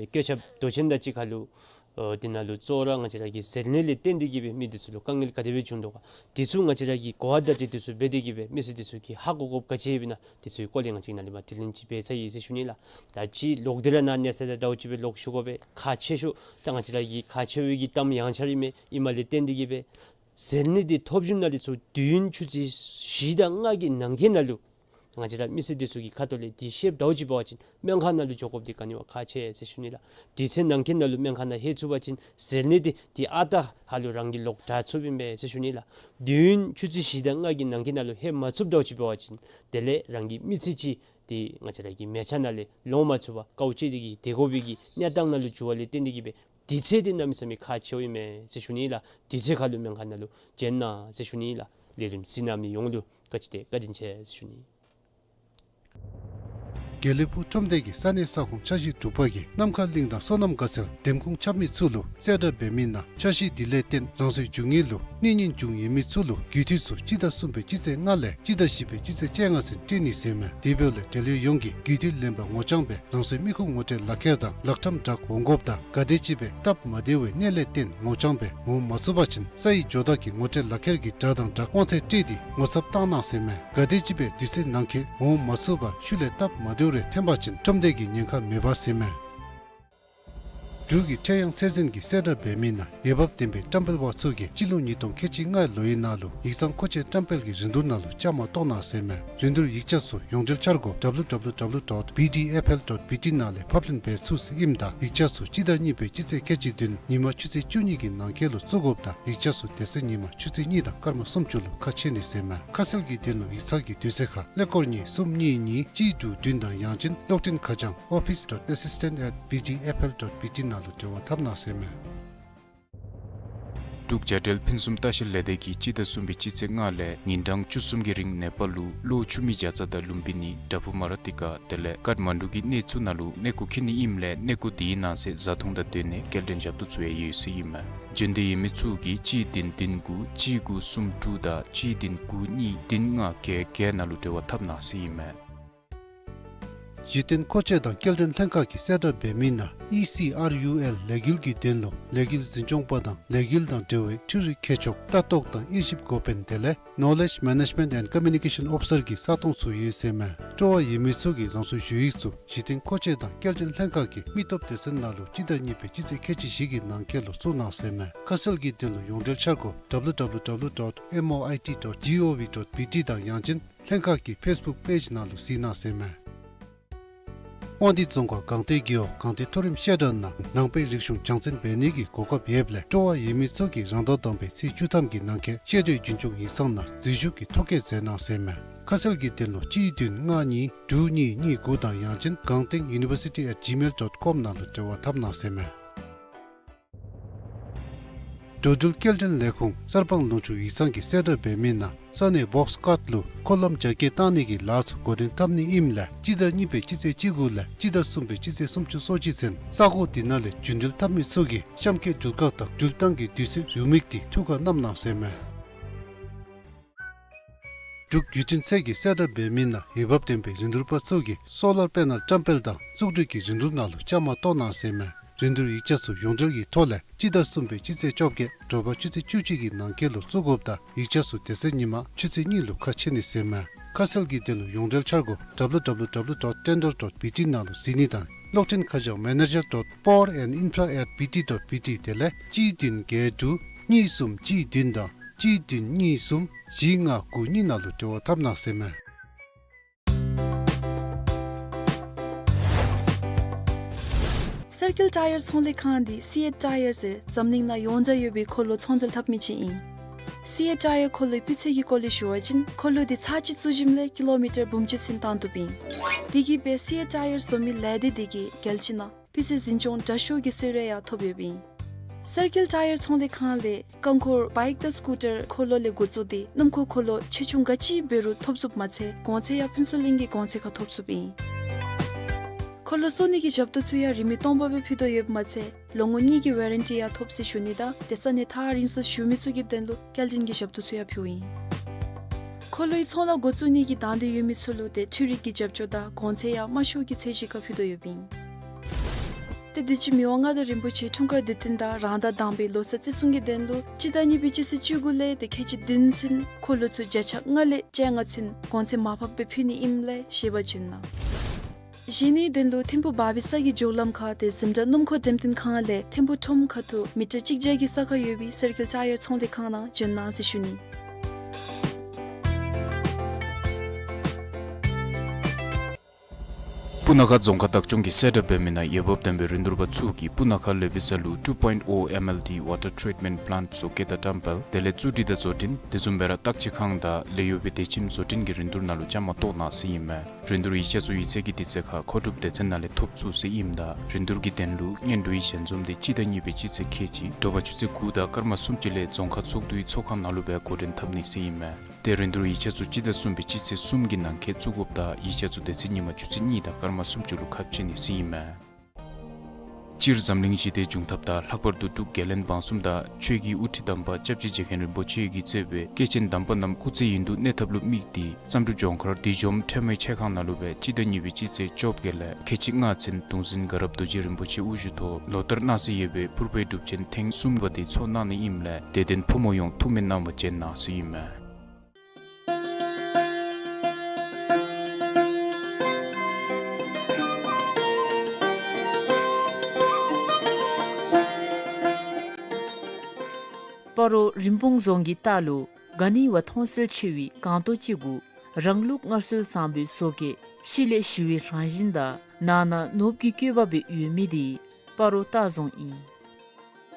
བཀོད་ཁྱབ་མདོ་ཆེན་དང་གཅིག་ཁར་ལུ་ཨོ་དེ་ནང་ལུ་གཙོ་བོ་ར་ང་བཅས་ར་གི་ཟེར་ནི་ལས་བརྟེན་ཏེ་གིས་སྦེ་མི་འདི་ཚུ་ལུ་དཀའ་ངལ་ག་དེ་སྦེ་བྱུང་དོ་ག། དེ་ཚུ་ང་བཅས་ར་གིས་གོ་བ་བརྡ་སྤྲོད་འདི་ཚུ་འབད་དེ་གིས་སྦེ་མི་སེར་འདི་ཚུ་གིས་ཧ་གོ་དགོཔ་ག་ཅི་ཡོདཔ་ཨིན་ན་དེ་ཚུ་གི་སྐོར་ལས་ང་བཅས་ནཱ་ལས་མར་དྲི་ལན་ཅིག་འབད་ཚར་ཡི་ཟེར་ཞུ་ནི་ལགས། ད་ཅི་ལོག་སྟེ་ར་ནཱ་གནས་ཚད་དང་འདྲཝ་ཅིག་སྦེ་ལོག་ཞུ་དགོ་པས། ཁག་ཆེ་ཤོས་ད་ང་བཅས་ར་གི་ཁག་ཆེ་བའི་གི་གཏམ་ཡང་ཆ་ར་ཨིན་མས། ཨིནམ་ལས་བརྟེན་ཏེ་གིས་སྦེ་ཟེར་ནི་འདི་ཐོབ་ཞིནམ་ལས་ཚུར་དུས་ཡུན་ཆུ་ཚོད་བཞི་དང་ལྔ་གི་ནང་འཁོད་ནང་ལུ་ང་བཅས་ར་མི་སེར་འདི་ཚུ་གི་ཁ་ཐུག་ལས་འདི་ཤེསཔ་འདྲཝ་ཅིག་འབད་བ་ཅིན་སྨན་ཁང་ནང་ལུ་འགྱོ་དགོཔ་འདི་ག་ནི་བ་ཁག་ཆེ་ཟེར་ཞུ་ནི་ལགས། དུས་ཚོད་ནང་འཁོད་ནང་ལུ་སྨན་ཁང་ནང་ལྷོད་ཚུགས་པ་ཅིན་ཟེར་ནི་འདི་འདི་ཨ་རྟག་ཧ་ལུ་རང་གི་ལོག་དྲག་ཚུགསཔ་ཨིན་པས་ཟེར་ཞུ་ནི་ལགས། དུས་ཡུན་ཆུ་ཚོད་བཞི་དང་ལྔ་གི་ནང་འཁོད་ནང་ལུ་ལྷོད་མ་ཚུགསཔ་འདྲཝ་ཅིག་འབད་བ་ཅིན་དེ་ལས་རང་གི་མི་ཚེ་ཅིག་འདི་ང་བཅས་ར་གི་མལ་ཆ་ནང་ལས་ལོང་མ་ཚུགས་པར་དཀའཝ་སྤྱད་དེ་གིས་སྡོད་དགོ་པའི་གི་གནས་སྟངས་ནང་ལུ་འགྱུར་བ་ལས་བརྟེན་ཏེ་གིས་སྦེ་དུས་ཚོད་འདི་གནམ་མེད་ས་མེད་ཁག་ཆེཝ་ཨིན་མས་ཟེར་ཞུ་ནི་ལགས། དུས་ཚོད་ཁར་ལུ་སྨན་ཁང་ནང་ལུ་བྱོན་གནང་ཟེར་ཞུ་ནི་ལགས། ལས་རིམ་གཟིགས་གནང་མི་ཡོངས་ལུ་བཀའ་དྲིན་ཆེ་བཀའ་དྲིན་ཆེ་ཟེར་ཞུ་ནི། དགེ་ལེགས་ཕུག་ཁྲོམ་སྡེ་གི་ས་གནས་ས་ཁོངས་འཆར་གཞི་དྲུག་པ་གིས་ནམ་མཁའ་གླིང་དང་སོ་ནམ་དགའ་ཚལ་འདེམས་ཁོངས་ཁྱབ་མི་ཚུ་ལུ་གསལ་བསྒྲགས་འབད་མི་ནང་འཆར་གཞི་འདི་ལས་བརྟེན་རང་སོའི་རྒྱུ་དངོས་ལུ་གནོད་ཉེན་བྱུང་ཡོད་མི་ཚུ་ལུ་རྒུད་འཐུས་ཚུ་སྤྱི་ཟླ་གསུམ་པའི་སྤྱི་ཚེས་ལྔ་ལས་སྤྱི་ཟླ་བཞི་པའི་སྤྱི་ཚེས་བཅོ་ལྔ་ཚུན་སྤྲོད་ནི་ཟེར་མས། དེ་འབདཝ་ལས་འབྲེལ་ཡོད་ཡོངས་ཀྱིས་རྒུད་འཐུས་ལེན་པར་ངོ་རྐྱང་སྦེ་རང་སོའི་མི་ཁུངས་ངོ་སྤྲོད་ལག་ཁྱེར་དང་ལག་ཁྲམ་བསྒྲགས་འོང་དགོཔ་དང་ག་དེམ་ཅིག་སྦེ་སྟབས་མ་བདེ་བའི་གནས་ལས་བརྟེན་ངོ་རྐྱང་སྦེ་འོང་མ་ཚུགས་པ་ཅིན་ས་ཡི་ཇོ་བདག་གི་ངོ་སྤྲོད་ལག་ཁྱེར་གྱི་སྒྲ་དང་སྦྲགས་དབང་ཚད་སྤྲོད་དེ་ངོ་ཚབ་བཏང་གནང་ཟེར་མས། ག་དེམ་ཅིག་སྦེ་དུས་ཚོད་ནང་འཁོད་འོང་མ་ཚུགས་པར་ཤུལ་ལས་སྟབས་མ་བདེཝ་རེ་ཐོན་པ་ཅིན་ཁྲོམ་སྡེ་གི་ཉེན་ཁ་མེད་པ་ཟེར་མས། འབྲུག་གི་ཁྲེལ་ཡང་ཚད་འཛིན་གྱིས་གསལ་བསྒྲགས་འབད་མི་ནང་འོས་འབབ་ལྡན་པའི་བཀྲམ་སྤེལ་པ་ཚུ་གིས་སྤྱི་ལོ་ཉིས་སྟོང་ཁལ་གཅིག་ལྔའི་ལོའི་ནང་ལུ་ཡིག་ཚང་མཁོ་ཆས་བཀྲམ་སྤེལ་གྱི་རིན་བསྡུར་ནང་ལུ་བཅའ་མར་གཏོགས་གནང་ཟེར་མས། རིན་བསྡུར་ཡིག་ཆ་ཚུ་ཡོངས་འབྲེལ་འཆར་སྒོ་W W W dot B D F L dot B T ནང་ལས་ཕབ་ལེན་འབད་ཚུགས་ཟེར་ཨིནམ་ད་ཡིག་ཆ་ཚུ་སྤྱི་ཟླ་གཉིས་པའི་སྤྱི་ཚེས་ཁལ་གཅིག་བདུན་ཉིན་མ་ཆུ་ཚོད་བཅུ་གཉིས་ཀྱི་ནང་འཁོད་ལུ་བཙུགས་དགོཔ་དང་ཡིག་ཆ་ཚུ་དེ་ཚེ་ཉིན་མ་ཆུ་ཚོད་གཉིས་དང་སྐར་མ་སུམ་ཅུ་ལུ་ཁ་ཕྱེ་ནི་ཟེར་མས། ཁ་གསལ་གྱི་དོན་ལུ་ཡིག་ཚང་གི་དུས་ཚོད་ཁར་ཀླད་ཀོར་གཉིས་གསུམ་གཉིས་གཉིས་གཅིག་དྲུག་བདུན་དང་ཡང་ཅིན་གློག་འཕྲིན་ཁ་བྱང་office dot assistant at B D F L dot B T ནང་ལུ་འབྲེལ་བ་འཐབ་གནང་ཟེར་མས། འབྲུག་རྒྱ་འབྲེལ་ཕུན་སུམ་ལྟ་བཤལ་ལས་སྡེ་གིས་སྤྱི་ཟླ་གསུམ་པའི་སྤྱི་ཚེས་ལྔ་ལས་ཉིན་གྲངས་བཅུ་གསུམ་གྱི་རིང་ནེ་པཱལ་ལུ་གློ་ཆུ་མིག་བྱ་ཙ་དང་ལུམ་བི་ནི་དྭ་ཕུ་མ་ར་ཏི་ཀ་དེ་ལས་ཀཏ་མན་ཌུ་གི་གནས་ཚུ་ནང་ལུ་གནས་སྐོར་འཁྱིད་ནི་ཨིནམ་ལས་གནས་སྐོར་དེའི་ནང་གསེས་བཟའ་འཐུང་དང་སྡོད་གནས་སྐྱེལ་འདྲེན་ཞབས་ཏོག་ཚུ་ཡང་ཡོད་ཟེར་ཨིན་མས། འབྱོན་འདོད་ཡོད་མི་ཚུ་གིས་གཅིག་བདུན་བདུན་དགུ་གཅིག་དགུ་གསུམ་དྲུག་དང་གཅིག་བདུན་དགུ་གཉིས་བདུན་ལྔ་བརྒྱད་བརྒྱད་ནང་ལུ་འབྲེལ་བ་འཐབ་གནང་ཟེར་ཨིན་མས། གཞི་རྟེན་མཁོ་ཆས་དང་སྐྱེལ་འདྲེན་ལྷན་ཁག་གིས་གསལ་བསྒྲགས་འབད་མི་ནང་ཨི་སི་ཨར་ཡུ་ཨེལ་ལས་འགུལ་གྱི་དོན་ལུ་ལས་འགུལ་འཛིན་སྐྱོང་པ་དང་ལས་འགུལ་དང་འབྲེལ་བའི་འཕྲུལ་རིག་མཁས་མཆོག་ལྟ་རྟོག་དང་དབྱེ་ཞིབ་འགོ་དཔོན་དེ་ལས་Knowledge Management and Communication Officer གི་ས་སྟོང་ཚུ་ཡོད་ཟེར་མས། སྤྲོ་བ་ཡོད་མི་ཚུ་གིས་རང་སོའི་ཞུ་ཡིག་ཚུ་གཞི་རྟེན་མཁོ་ཆས་དང་སྐྱེལ་འདྲེན་ལྷན་ཁག་གི་མི་སྟོབས་སྡེ་ཚན་ནང་ལུ་སྤྱི་ཟླ་གཉིས་པའི་སྤྱི་ཚེས་ཁལ་གཅིག་བཞི་གི་ནང་འཁོད་ལུ་བཙུགས་གནང་ཟེར་མས། ཁ་གསལ་གྱི་དོན་ལུ་ཡོངས་འབྲེལ་འཆར་སྒོ་W W W dot M O I T dot G O V dot B T དང་ཡང་ཅིན་ལྷན་ཁག་གི་ཕེསི་བུཀ་པེཇ་ནང་ལུ་གཟིགས་གནང་ཟེར་མས། དབང་འདུས་རྫོང་ཁག་སྒང་སྟེང་རྒེད་འོག་སྒང་སྟེང་མཐོ་རིམ་བཤད་གྲྭ་ནང་ནང་པའི་རིག་གཞུང་སྦྱང་བརྩོན་འབད་ནི་གི་གོ་སྐབས་ཡོདཔ་ལས་སྤྲོ་བ་ཡོད་མི་ཚུ་གིས་རང་ཟླ་དང་པའི་ཚེས་བཅུ་ཐམ་གྱི་ནང་འཁོད་བཤད་གྲྭའི་རྒྱུན་སྐྱོང་ཡིག་ཚང་ནང་འཛུལ་ཞུགས་ཀྱི་ཐོ་བཀོད་མཛད་གནང་ཟེར་མས། ཁ་གསལ་གྱི་དོན་ལུ་གཅིག་བདུན་ལྔ་གཉིས་དྲུག་གཉིས་གཉིས་དགུ་དང་ཡང་ཅིན་གངས་སྟེང་ཡུ་ནི་བར་སི་ཊི་ཨེཊ་ཇི་མེལ་ཌོཊ་ཀོམ་ནང་ལུ་འབྲེལ་བ་འཐབ་གནང་ཟེར་མས། འགྲོ་འགྲུལ་སྐྱེལ་འདྲེན་ལས་ཁུངས་གསར་སྤང་ལུང་ཕྱོགས་ཡིག་ཚང་གིས་གསལ་བསྒྲགས་འབད་མི་ནང་ས་གནས་བོགས་ཀཊ་ལུ་འཁོར་ལམ་རྒྱ་སྐྱེད་བཏང་ནི་གི་ལཱ་ཚུ་འགོ་འདྲེན་འཐབ་ནི་ཨིནམ་ལས་སྤྱི་ཟླ་གཉིས་པའི་སྤྱི་ཚེས་བཅུ་དགུ་ལས་སྤྱི་ཟླ་གསུམ་པའི་སྤྱི་ཚེས་སུམ་ཅུ་སོ་གཅིག་ཚུན་ས་གོ་དེ་ནང་ལས་རྒྱུན་འགྲུལ་འཐབ་མི་ཚུ་གིས་གཤམ་གྱི་འགྲུལ་བཀག་དང་འགྲུལ་བཏང་གི་དུས་ཚོད་རེའུ་མིག་དེ་ཐུགས་ཁར་བསྣམ་གནང་ཟེར་མས། འབྲུག་བརྒྱུད་འཕྲིན་ཚད་ཀྱིས་གསལ་བསྒྲགས་འབད་མི་ནང་འོས་འབབ་ལྡན་པའི་རིན་བསྡུར་པ་ཚུ་གིས་སོ་ལར་པེ་ནལ་བཀྲམ་སྤེལ་དང་བཙུགས་སྒྲིག་གི་རིན་བསྡུར་ནང་ལུ་བཅའ་མར་གཏོགས་གནང་ཟེར་མས། རིན་བསྡུར་ཡིག་ཆ་ཚུ་ཡོངས་འབྲེལ་གྱི་ཐོག་ལས་སྤྱི་ཟླ་གསུམ་པའི་སྤྱི་ཚེས་བཅོ་བརྒྱད་དྲོ་པ་ཆུ་ཚོད་བཅུ་གཅིག་གི་ནང་འཁོད་ལུ་བཙུགས་དགོཔ་དང་ཡིག་ཆ་ཚུ་དེ་ཚེ་ཉིན་མ་ཆུ་ཚོད་གཉིས་ལུ་ཁ་ཕྱེ་ནི་ཟེར་མས། ཁ་གསལ་གྱི་དོན་ལུ་ཡོངས་འབྲེལ་འཆར་སྒོ་W W W dot tender dot B T ནང་ལུ་གཟིགས་ནི་དང་གློག་འཕྲིན་ཁ་བྱང་manager dot power and infra at B T dot B T དེ་ལས་གཅིག་བདུན་བརྒྱད་དྲུག་གཉིས་གསུམ་གཅིག་བདུན་དང་གཅིག་བདུན་གཉིས་གསུམ་བཞི་ལྔ་དགུ་གཉིས་ནང་ལུ་འབྲེལ་བ་འཐབ་གནང་ཟེར་མས། སར་ཀིལ་ཊ་ཡར་ཚོང་ལས་ཁང་འདི་སི་ཨེཊ་ཊ་ཡར་ཟེར་འཛམ་གླིང་ནང་ཡོངས་གྲགས་ཡོད་པའི་འཁོར་ལོ་ཚོང་འབྲེལ་འཐབ་མི་ཅིག་ཨིན། སི་ཨེཊ་ཊ་ཡར་འཁོར་ལོའི་སྤུས་ཚད་ཀྱི་སྐོར་ལས་ཞུ་བ་ཅིན་འཁོར་ལོ་འདི་ཚར་གཅིག་བཙུགས་ཞིནམ་ལས་ཀི་ལོ་མི་ཊར་འབུམ་གཅིག་ཚུན་བཏང་བཏུབ་ཨིན། དེ་གིས་སྦེ་སི་ཨེཊ་ཊ་ཡར་བཟོ་མི་ལས་སྡེ་འདི་གིས་རྒྱལ་སྤྱི་ནང་སྤུས་ཚད་འཛིན་སྐྱོང་དྲག་ཤོས་ཀྱི་གསོལ་རས་ཡང་ཐོབ་ཡོདཔ་ཨིན། སར་ཀིལ་ཊ་ཡར་ཚོང་ལས་ཁང་ལས་རྐང་འཁོར་བའིཀ་དང་སི་ཀུ་ཊར་འཁོར་ལོ་ལས་འགོ་བཙུགས་ཏེ་སྣུམ་འཁོར་འཁོར་ལོ་ཆེ་ཆུང་ག་ཅི་འབད་རུང་ཐོབ་ཚུགསཔ་མ་ཚད་གོང་ཚད་ཡང་ཕུན་ཚོགས་གླིང་གི་གོང་ཚད་ཁར་ཐོབ་ཚུགསཔ་ཨིན། འཁོར་ལོ་བཙུགས་ནི་གི་ཞབས་ཏོག་ཚུ་ཡང་རིན་མེད་སྟོང་པ་སྦེ་ཕུལ་དོ་ཡོདཔ་མ་ཚད་ལོ་ངོ་གཉིས་ཀྱི་ཝ་རན་ཊི་ཡང་ཐོབ་ཟེར་ཞུ་ནི་དང་དེ་ས་གནས་ཐག་རིང་སར་བཞུགས་མི་ཚུ་གི་དོན་ལུ་སྐྱེལ་འདྲེན་གྱི་ཞབས་ཏོག་ཚུ་ཡང་ཕུལཝ་ཨིན། འཁོར་ལོའི་ཚོང་ལཱ་འགོ་བཙུགས་ནི་གི་དང་འདོད་ཡོད་མི་ཚུ་ལུ་ཏེ་འཕྲུལ་རིག་གི་རྒྱབ་སྐྱོར་དང་གོང་ཚད་ཡང་དམའ་ཤོས་ཀྱི་ཚད་གཞི་ཁར་ཕུལ་དོ་ཡོདཔ་ཨིན། ཏེ་དུས་ཅི་མི་དབང་མངའ་བདག་རིན་པོ་ཆེ་འཁྲུངས་སྐར་དུས་སྟོན་དང་རང་ཟླ་དང་པའི་ལོ་གསར་བརྩི་སྲུང་གི་དོན་ལུ་སྤྱི་ཟླ་གཉིས་པའི་སྤྱི་ཚེས་བཅུ་དགུ་ལས་ཏེ་ཁལ་གཅིག་བདུན་ཚུན་འཁོར་ལོ་ཚུ་བརྒྱ་ཆ་ལྔ་ལས་བཅོ་ལྔ་ཚུན་གོང་ཚད་མར་ཕབ་སྦེ་ཕུལ་ནི་ཨིནམ་ལས་བཞེས་པར་བྱོན་གནང་། བཞེས་ནིའི་དོན་ལུ་ཐིམ་ཕུ་བར་བི་ས་གི་མཇུག་ལམ་ཁར་ཏེ་འཛིན་གྲྭ་སྣུམ་འཁོར་འགྲེམས་སྟོན་ཁང་ལས་ཐིམ་ཕུ་ཁྲོམ་ཁ་ཐུག་མི་ཊར་གཅིག་བརྒྱ་གི་ས་ཁར་ཡོད་པའི་སར་ཀིལ་ཊ་ཡར་ཚོང་ལས་ཁང་ནང་བྱོན་གནང་ཟེར་ཞུ་ནི། སྤུ་ན་ཁ་རྫོང་ཁག་བདག་སྐྱོང་གིས་གསལ་བསྒྲགས་འབད་མི་ནང་འོས་འབབ་ལྡན་པའི་རིན་བསྡུར་པ་ཚུ་གིས་སྤུ་ན་ཁ་ལོ་པི་ས་ལུ་two point oh M L D water treatment plant བཟོ་བཀོད་དང་བཀྲམ་སྤེལ་དེ་ལས་བཙུགས་སྒྲིག་དང་བཟོ་སྐྲུན་དེ་བཟུམ་སྦེ་ར་བརྟག་དཔྱད་ཁང་དང་ལས་གཡོག་པའི་སྡེ་ཁྱིམ་བཟོ་སྐྲུན་གྱི་རིན་བསྡུར་ནང་ལུ་བཅའ་མར་གཏོགས་གནང་ཟེར་ཨིན་མས། རིན་བསྡུར་ཡིག་ཆ་ཚུ་ཡིག་ཚང་གི་དུས་ཚོད་ཁར་མཁོ་སྒྲུབ་སྡེ་ཚན་ནང་ལས་ཐོབ་ཚུགས་ཟེར་ཨིནམ་ད་རིན་བསྡུར་གྱི་དོན་ལུ་སྙན་སྒྲོན་ཡིག་ཞལ་འཛོམས་དེ་སྤྱི་ཟླ་གཉིས་པའི་སྤྱི་ཚེས་ཁལ་གཅིག་དྲོ་པ་ཆུ་ཚོད་དགུ་དང་སྐར་མ་སུམ་ཅུ་ལས་རྫོང་ཁག་ཚོགས་འདུའི་ཚོགས་ཁང་ནང་ལུ་སྦེ་འགོ་འདྲེན་འཐབ་ནི་ཟེར་ཨིན་མས། ཏེ་རིན་བསྡུར་ཡིག་ཆ་ཚུ་སྤྱི་ཟླ་གསུམ་པའི་སྤྱི་ཚེས་གསུམ་གྱི་ནང་འཁོད་བཙུགས་དགོཔ་དང་ཡིག་ཆ་ཚུ་དེ་ཚེ་ཉིན་མ་ཆུ་ཚོད་གཉིས་དང་སྐར་མ་སུམ་ཅུ་ལུ་ཁ་ཕྱེ་ནི་ཟེར་ཨིན་མས། སྤྱིར་འཛམ་གླིང་ཞི་བདེའི་འབྱུང་ཐབས་དང་ལྷག་པར་དུ་འབྲུག་རྒྱལ་བློན་འབངས་གསུམ་དང་ཆོས་ཀྱི་དབུ་ཁྲིད་དམ་པ་སྐྱབས་རྗེ་རྗེ་མཁན་རིན་པོ་ཆེ་གིས་གཙོས་པའི་སྐྱེས་ཆེན་དམ་པ་རྣམས་སྐུ་ཚེ་ཡུན་དུ་གནས་ཐབས་ལུ་དམིགས་ཏེ་བསམ་གྲུབ་ལྗོངས་མཁར་བདུད་འཇོམས་ཁྲོས་མའི་ཆས་ཁང་ནང་ལུ་སྦེ་སྤྱི་ཟླ་གཉིས་པའི་སྤྱི་ཚེས་བཅོ་བརྒྱད་ལས་ཁལ་གཅིག་ལྔ་ཚུན་གདུང་འཛིན་དགའ་རབ་རྡོ་རྗེ་རིན་པོ་ཆེ་དབུ་བཞུགས་ཐོག་ལོ་ལྟར་གནང་སྲོལ་ཡོད་པའི་ཕུར་པའི་སྒྲུབ་ཆེན་ཐེངས་གསུམ་པ་དེ་ཚོགས་གནང་ནི་ཨིནམ་ལས་དད་ལྡན་ཕོ་མོ་ཡོངས་ཐུགས་སྨོན་གནང་བར་བྱོན་གནང་ཟེར་ཨིན་མས། སྤ་རོ་རིན་སྤུངས་རྫོང་གི་ལྟག་ལུ་ག་ནི་བ་མཐོང་གསལ་ཆེ་བའི་སྒང་ཏོག་ཅིག་གུ་རང་ལུགས་སྔར་སྲོལ་བཟང་པོའི་བཟོ་བཀོད་ཕྱི་ལས་ཞི་བའི་རང་བཞིན་དང་ནང་ན་ནོར་བུ་གི་བཀོད་པ་སྦེ་ཡོད་མི་དེ་སྤ་རོ་ལྟ་རྫོང་ཨིན།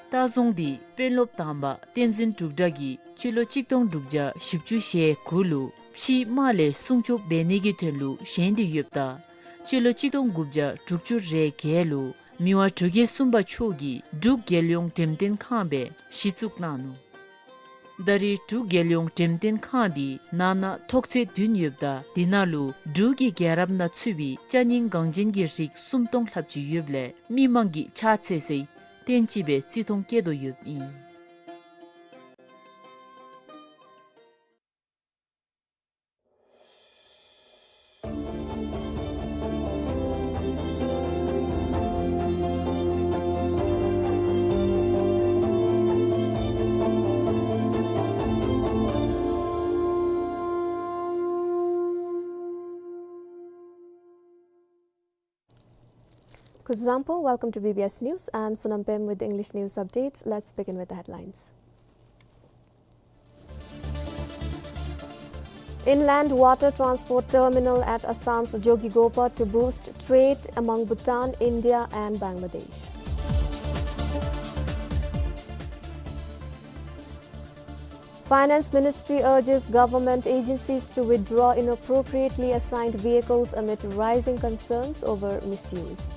ལྟ་རྫོང་འདི་དཔོན་སློབ་དམ་པ་བསྟན་འཛིན་འབྲུག་གྲགས་ཀྱིས་སྤྱི་ལོ་གཅིག་སྟོང་དྲུག་བརྒྱ་བཞི་བཅུ་ཞེ་དགུ་ལུ་ཕྱིའི་དམག་ལས་སྲུང་སྐྱོབ་འབད་ནི་གི་དོན་ལུ་བཞེངས་ཏེ་ཡོདཔ་ད་སྤྱི་ལོ་གཅིག་སྟོང་དགུ་བརྒྱ་དྲུག་ཅུ་རེ་བརྒྱད་ལུ་མི་དབང་འབྲུག་རྒྱལ་གསུམ་པ་མཆོག་གིས་འབྲུག་རྒྱལ་ཡོངས་འགྲེམས་སྟོན་ཁང་སྦེ་གཞི་བཙུགས་གནང་ནུག། ད་རེས་འབྲུག་རྒྱལ་ཡོངས་འགྲེམས་སྟོན་ཁང་འདི་ནང་ན་ཐོག་ཚད་བདུན་ཡོདཔ་ད་དེ་ནང་ལུ་འབྲུག་གི་རྒྱལ་རབས་ནང་ཚུད་པའི་ཅ་རྙིང་འགངས་ཅན་གྱི་རིགས་སུམ་སྟོང་ལྷགཔ་ཅིག་ཡོདཔ་ལས་མི་མང་གིས་ཕྱག་འཚལ་སའི་རྟེན་ཅིག་སྦེ་བརྩི་མཐོང་བསྐྱེད་དོ་ཡོདཔ་ཨིན། Kuzuzangpo, welcome to B B S News. I'm Sonam Pem with the English news updates. Let's begin with the headlines. Inland water transport terminal at Assam's Jogighopa to boost trade among Bhutan, India and Bangladesh. Finance Ministry urges government agencies to withdraw inappropriately assigned vehicles amid rising concerns over misuse.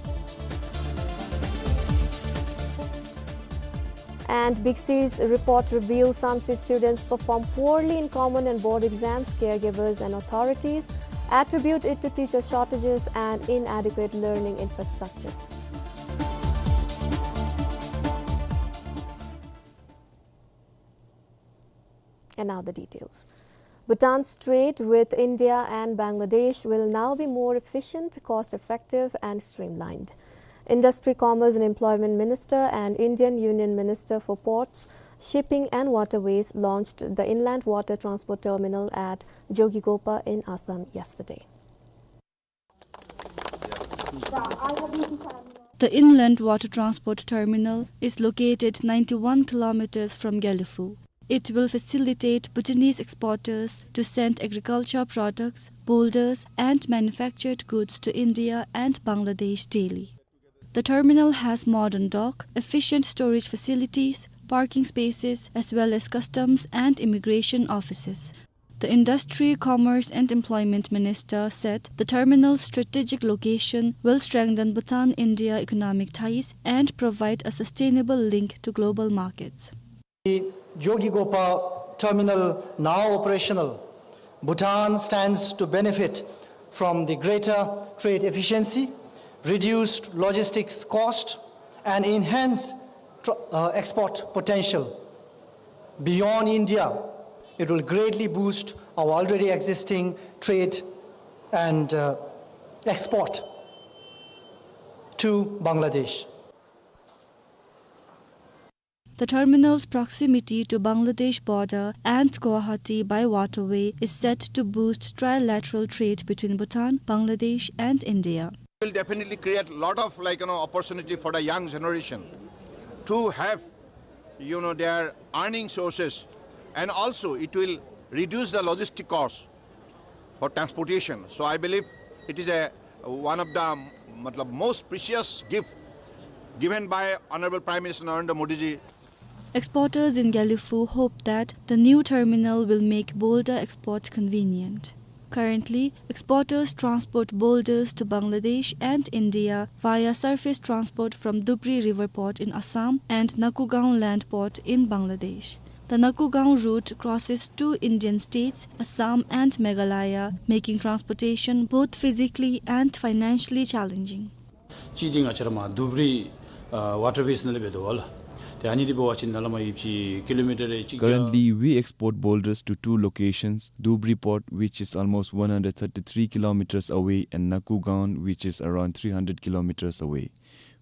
And BICSI's report reveals SAMSI students perform poorly in common and board exams. Caregivers and authorities attribute it to teacher shortages and inadequate learning infrastructure. And now the details. Bhutan's trade with India and Bangladesh will now be more efficient, cost-effective, and streamlined. Industry, Commerce and Employment Minister and Indian Union Minister for Ports, Shipping and Waterways launched the Inland Water Transport Terminal at Jogighopa in Assam yesterday. The Inland Water Transport Terminal is located ninety-one kilometers from Gelephu. It will facilitate Bhutanese exporters to send agriculture products, boulders, and manufactured goods to India and Bangladesh daily. The terminal has modern dock, efficient storage facilities, parking spaces, as well as customs and immigration offices. The Industry, Commerce and Employment Minister said the terminal's strategic location will strengthen Bhutan-India economic ties and provide a sustainable link to global markets. The Jogighopa terminal now operational, Bhutan stands to benefit from the greater trade efficiency, reduced logistics cost, and enhanced tr-, uh, export potential. Beyond India, it will greatly boost our already existing trade and, uh, export to Bangladesh. The terminal's proximity to Bangladesh border and Guwahati by waterway is set to boost trilateral trade between Bhutan, Bangladesh, and India. Will definitely create a lot of, like, you know, opportunity for the young generation to have, you know, their earning sources, and also it will reduce the logistic cost for transportation. So I believe it is a, one of the, matlab, most precious gift given by Honorable Prime Minister Narendra Modi ji. Exporters in Gelephu hope that the new terminal will make boulder exports convenient. Currently, exporters transport boulders to Bangladesh and India via surface transport from Dhubri River Port in Assam and Nakugaon Land Port in Bangladesh. The Nakugaon route crosses two Indian states, Assam and Meghalaya, making transportation both physically and financially challenging. ཅིག་འདི་ང་བཅས་ར་མར་དུབ་རི་ཨ་ཝ་ཊར་ཝེསི་ནང་ལས་འབད་དོ་བ་ལགས། ཏེ་ཨ་ནི་འདི་འབད་བ་ཅིན་ནཱ་ལས་མར་ཡོདཔ་ཅིག་ཀི་ལོ་མི་ཊར་ཅིག་བརྒྱ། Currently, we export boulders to two locations, Dhubri Port, which is almost one hundred thirty-three kilometers away, and Nakugaon, which is around three hundred kilometers away.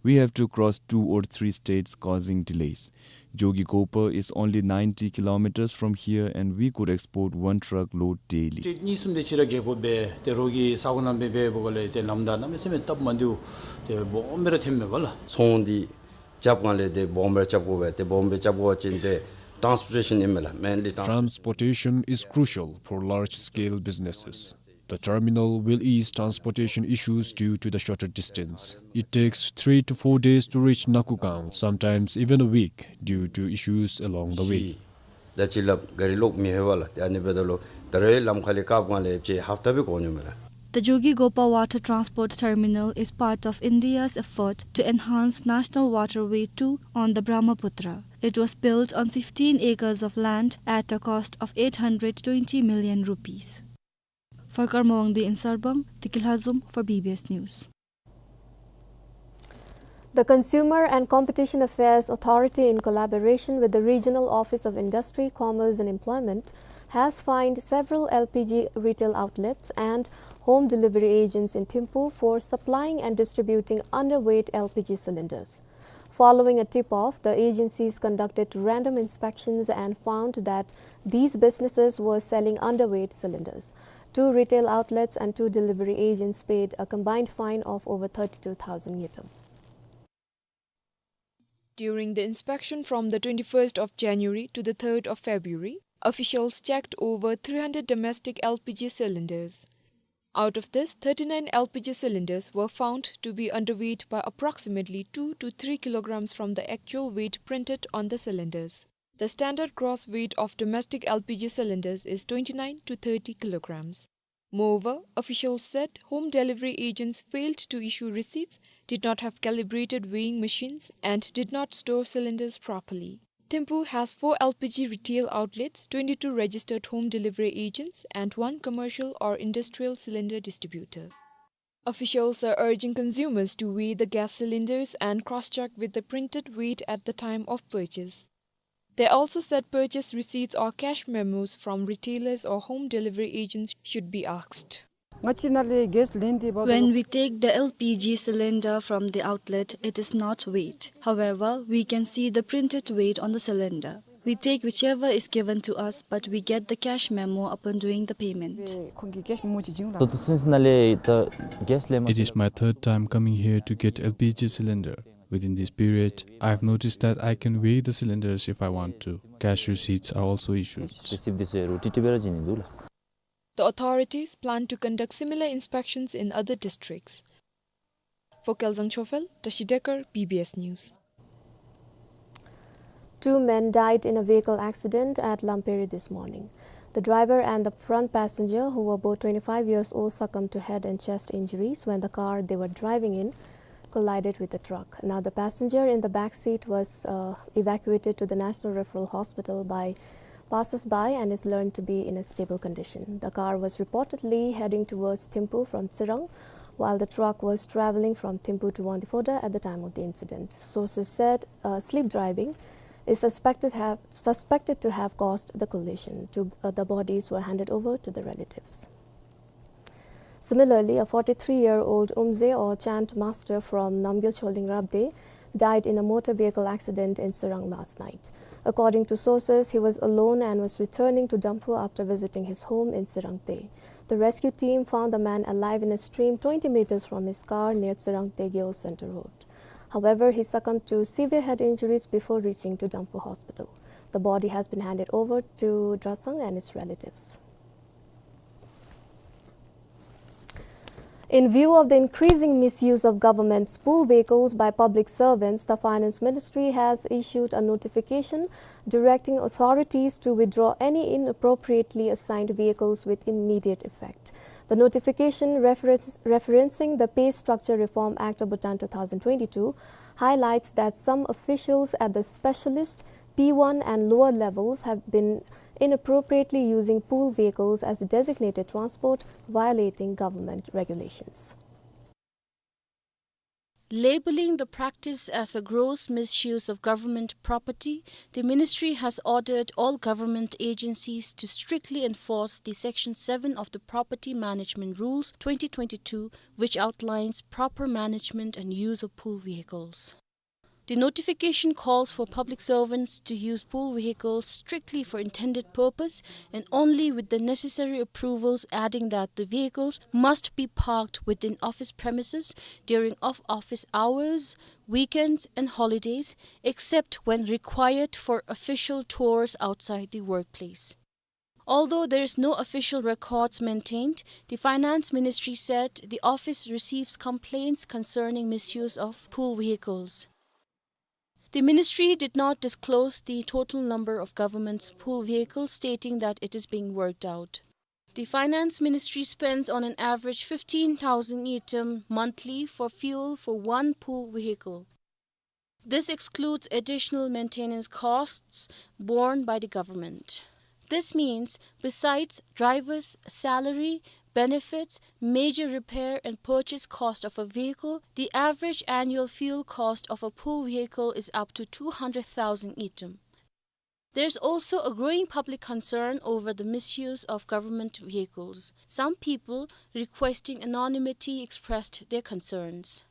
We have to cross two or three states, causing delays. Jogighopa is only ninety kilometers from here, and we could export one truck load daily. སི་ཊེཊ་གཉིས་གསུམ་དེ་ཅིག་ར་བརྒལ་དགོ་པས། ཏེ་རོགས་ཀྱི་ས་གོ་ནང་འབད་འབདཝ་ལས་ཏེ་ལམ་བདའ་གནམ་མེད་ས་མེད་སྟབས་མ་བདེཝ་ཏེ་སྦོམ་སྦེ་ར་ཐོནམ་མས་པ་ལགས། ཚོང་འདི་རྐྱབ་སྒང་ལས་ཏེ་སྦོམ་སྦེ་རྐྱབ་དགོ་པས། ཏེ་སྦོམ་སྦེ་རྐྱབ་དགོ་པ་ཅིན་ཏེ་ཊཱནསི་པོར་ཊེ་ཤཱན་ཨིན་མས་ལགས། མེན་ལི་ཊཱནསི། Transportation is crucial for large-scale businesses. The terminal will ease transportation issues due to the shorter distance. It takes three to four days to reach Nakugaon, sometimes even a week due to issues along the way. ད་ཅི་ལགས་ག་རི་ལོག་མི་ལྷོད་པ་ལགས། ཏེ་ཨ་ནི་འབདཝ་ད་ལུ་ད་རེས་ལམ་ཁ་ལས་བཀག་སྒང་ལས་ཅིག་ཧབ་ཏ་སྦེ་འགོར་ནི་མས་ལགས། The Jogighopa Water Transport Terminal is part of India's effort to enhance National Waterway two on the Brahmaputra. It was built on fifteen acres of land at a cost of eight hundred twenty million rupees. For Karma Wangdi in Sarpang, Deki Lhazom for B B S News. The Consumer and Competition Affairs Authority, in collaboration with the Regional Office of Industry, Commerce and Employment, has fined several L P G retail outlets and home delivery agents in Thimphu for supplying and distributing underweight L P G cylinders. Following a tip-off, the agencies conducted random inspections and found that these businesses were selling underweight cylinders. Two retail outlets and two delivery agents paid a combined fine of over thirty-two thousand ngultrum. During the inspection from the twenty-first of January to the third of February, officials checked over three hundred domestic L P G cylinders. Out of this, thirty-nine L P G cylinders were found to be underweight by approximately two to three kilograms from the actual weight printed on the cylinders. The standard gross weight of domestic L P G cylinders is twenty-nine to thirty kilograms. Moreover, officials said home delivery agents failed to issue receipts, did not have calibrated weighing machines, and did not store cylinders properly. Thimphu has four L P G retail outlets, twenty-two registered home delivery agents, and one commercial or industrial cylinder distributor. Officials are urging consumers to weigh the gas cylinders and cross-check with the printed weight at the time of purchase. They also said purchase receipts or cash memos from retailers or home delivery agents should be asked. When we take the L P G cylinder from the outlet, it is not weighed. However, we can see the printed weight on the cylinder. We take whichever is given to us, but we get the cash memo upon doing the payment. It is my third time coming here to get L P G cylinder. Within this period, I have noticed that I can weigh the cylinders if I want to. Cash receipts are also issued. The authorities plan to conduct similar inspections in other districts. For Kelzang Chophel, Tashi Dekar, B B S News. Two men died in a vehicle accident at Lamperi this morning. The driver and the front passenger, who were both twenty-five years old, succumbed to head and chest injuries when the car they were driving in collided with the truck. Another passenger in the back seat was, uh, evacuated to the National Referral Hospital by passers-by and is learned to be in a stable condition. The car was reportedly heading towards Thimphu from Tsirang, while the truck was traveling from Thimphu to Wangdue Phodrang at the time of the incident. Sources said, uh, sleep driving is suspected have, suspected to have caused the collision. Two, uh, the bodies were handed over to the relatives. Similarly, a forty-three-year-old Umze or chant master from Namgyal Choling Rabde died in a motor vehicle accident in Tsirang last night. According to sources, he was alone and was returning to Damphu after visiting his home in Tsirangte. The rescue team found the man alive in a stream twenty meters from his car near Tsirangte Geo Center Road. However, he succumbed to severe head injuries before reaching to Damphu Hospital. The body has been handed over to Dratsang and his relatives. In view of the increasing misuse of government's pool vehicles by public servants, the Finance Ministry has issued a notification directing authorities to withdraw any inappropriately assigned vehicles with immediate effect. The notification, reference, referencing the Pay Structure Reform Act of Bhutan two thousand twenty-two, highlights that some officials at the specialist P one and lower levels have been inappropriately using pool vehicles as designated transport, violating government regulations. Labeling the practice as a gross misuse of government property, the ministry has ordered all government agencies to strictly enforce the Section seven of the Property Management Rules twenty twenty-two, which outlines proper management and use of pool vehicles. The notification calls for public servants to use pool vehicles strictly for intended purpose and only with the necessary approvals, adding that the vehicles must be parked within office premises during off-office hours, weekends and holidays, except when required for official tours outside the workplace. Although there is no official records maintained, the Finance Ministry said the office receives complaints concerning misuse of pool vehicles. The ministry did not disclose the total number of government's pool vehicles, stating that it is being worked out. The Finance Ministry spends on an average fifteen thousand ngultrum monthly for fuel for one pool vehicle. This excludes additional maintenance costs borne by the government. This means, besides driver's salary, benefits, major repair and purchase cost of a vehicle, the average annual fuel cost of a pool vehicle is up to two hundred thousand ngultrum. There's also a growing public concern over the misuse of government vehicles. Some people requesting anonymity expressed their concerns.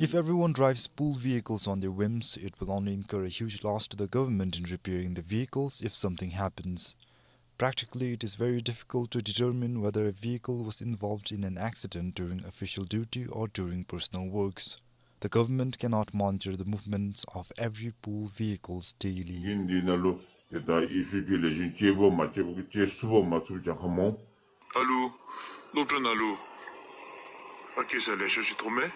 If everyone drives pool vehicles on their whims, it will only incur a huge loss to the government in repairing the vehicles if something happens. Practically, it is very difficult to determine whether a vehicle was involved in an accident during official duty or during personal works. The government cannot monitor the movements of every pool vehicles daily. ཨིན་འདི་ནང་ལུ་ཏེ་ད་ཨི་སི་ཊི་ལེགས་ཤོམ་སྤྱོད་པོ་མ་སྤྱོད་པོ་གི་སྤྱོད་ཚུགས་པོ་མ་ཚུགས་པོ་ཅིག་ཧ་མོ། ད་ལུ་སློབ་གྲྭ་ནང་ལུ་ཨ་སྐད་ཆ་ལེ་ཤ་ཅིག་ཐོན་མས།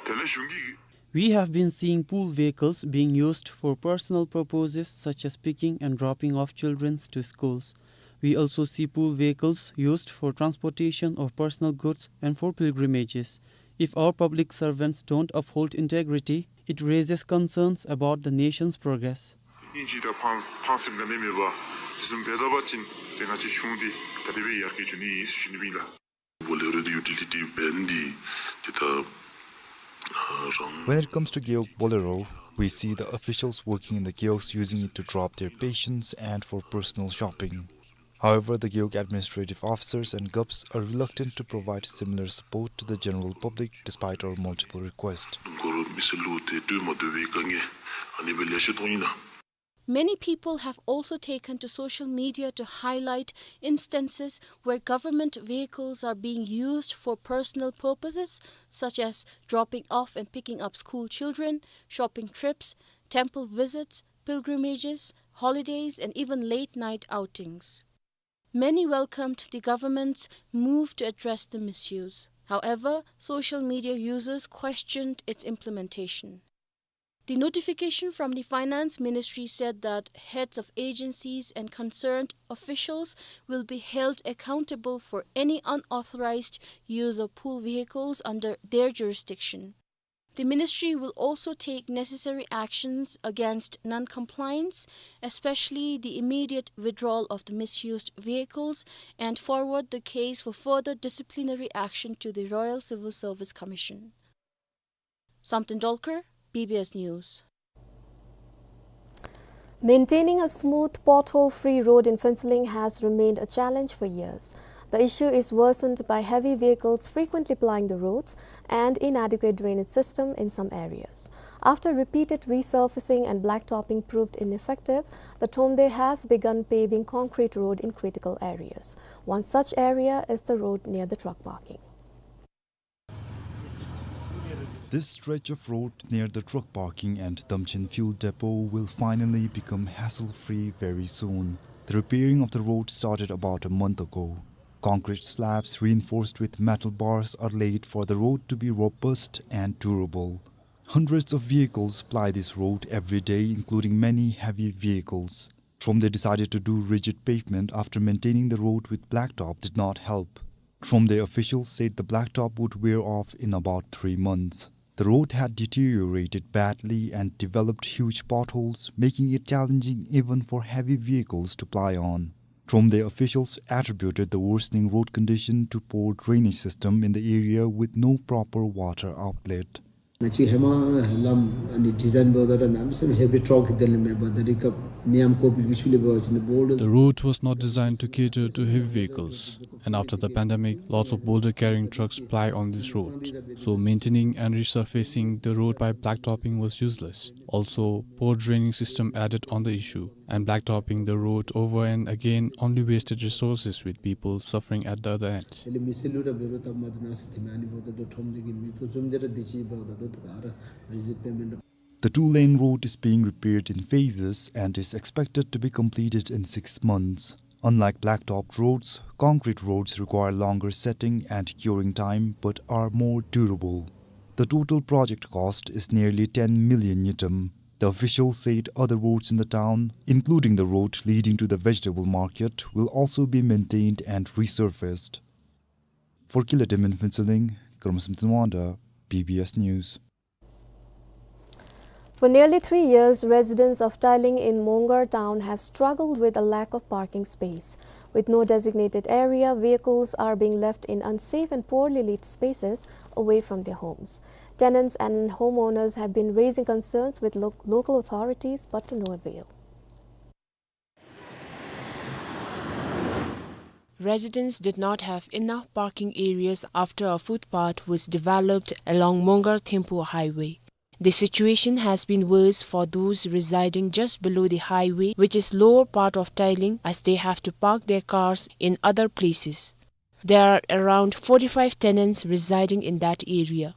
དེ་ལས་གཞུང་གིས We have been seeing pool vehicles being used for personal purposes such as picking and dropping off children to schools. We also see pool vehicles used for transportation of personal goods and for pilgrimages. If our public servants don't uphold integrity, it raises concerns about the nation's progress. ཨིན་ཅི་ད་ཕངས་ཕངས་སེམས་ག་ནི་མེད་པར་དེ་བཟུམ་འབད་ད་པ་ཅིན་ཏེ་ང་བཅས་གཞུང་འདི་ད་དེ་སྦེ་ཡར་རྒྱས་འགྱོ་ནི་ཨིན་ཟེར་ཞུ་ནི་ཨིན་ལགས། Bolero the utility van འདི་ཏེ་ད་རང་། When it comes to Gewog Bolero, we see the officials working in the kiosks using it to drop their patients and for personal shopping. However, the Gewog administrative officers and gups are reluctant to provide similar support to the general public despite our multiple requests. གུ་རུབ་མི་སེར་ལུ་ཏེ་སྤྲོད་མ་བཏུབ་པའི་དཀའ་ངལ་ཨ་ནི་སྦེ་ལེ་ཤ་མཐོང་ཡི་ན། Many people have also taken to social media to highlight instances where government vehicles are being used for personal purposes, such as dropping off and picking up school children, shopping trips, temple visits, pilgrimages, holidays, and even late night outings. Many welcomed the government's move to address the misuse. However, social media users questioned its implementation. The notification from the Finance Ministry said that heads of agencies and concerned officials will be held accountable for any unauthorized use of pool vehicles under their jurisdiction. The ministry will also take necessary actions against non-compliance, especially the immediate withdrawal of the misused vehicles, and forward the case for further disciplinary action to the Royal Civil Service Commission. Samten Dolkar, B B S News. Maintaining a smooth pothole-free road in Phuentsholing has remained a challenge for years. The issue is worsened by heavy vehicles frequently plying the roads and inadequate drainage system in some areas. After repeated resurfacing and blacktopping proved ineffective, the Thromde has begun paving concrete road in critical areas. One such area is the road near the truck parking. This stretch of road near the truck parking and Damchen fuel depot will finally become hassle-free very soon. The repairing of the road started about a month ago. Concrete slabs reinforced with metal bars are laid for the road to be robust and durable. Hundreds of vehicles ply this road every day, including many heavy vehicles. Thromde decided to do rigid pavement after maintaining the road with blacktop did not help. Thromde officials said the blacktop would wear off in about three months. The road had deteriorated badly and developed huge potholes, making it challenging even for heavy vehicles to ply on. Thromde officials attributed the worsening road condition to poor drainage system in the area with no proper water outlet. ང་བཅས་ཧེ་མ་ལམ་ཨ་ནི་ཌི་ཛའིན་འབདཝ་ད་ར་གནམ་མེད་ས་མེད་ཧེ་བི་ཊྲག་གི་དེ་ལས་མེད་པར་ད་རེས་སྐབས་ནད་ཡམས་ཀོ་བིཌ་ཀྱི་ཤུལ་ལས་འབད་བ་ཅིན་ད་བོལ་ཌར། The route was not designed to cater to heavy vehicles, and after the pandemic, lots of boulder carrying trucks ply on this road. So maintaining and resurfacing the road by blacktopping was useless. Also, poor draining system added on the issue, and blacktopping the road over and again only wasted resources with people suffering at the other end. དེ་ལས་མི་སེར་ལུ་ར་འབད་རུང་སྟབས་མ་བདེ་གནང་ས་ཐོན་མི་ཨ་ནི་འབདཝ་ད་ད་ཁྲོམ་འདི་གི་མི་ཐོ་བཅོམ་སྟེ་ར་དེ་ཅིག་འབདཝ་ད་ད་དེ་ག་ར་རི་ཛིཊ་པེ་མེནཊ། The two-lane road is being repaired in phases and is expected to be completed in six months. Unlike blacktop roads, concrete roads require longer setting and curing time but are more durable. The total project cost is nearly ten million ngultrum. The officials said other roads in the town, including the road leading to the vegetable market, will also be maintained and resurfaced. For Killer Temin Phuentsholing, Karam Samten Wangda, B B S News. For nearly three years, residents of Tailing in Mongar town have struggled with a lack of parking space. With no designated area, vehicles are being left in unsafe and poorly lit spaces away from their homes. Tenants and homeowners have been raising concerns with lo-, local authorities, but to no avail. Residents did not have enough parking areas after a footpath was developed along Mongar Thimphu Highway. The situation has been worse for those residing just below the highway, which is lower part of Tailing, as they have to park their cars in other places. There are around forty-five tenants residing in that area.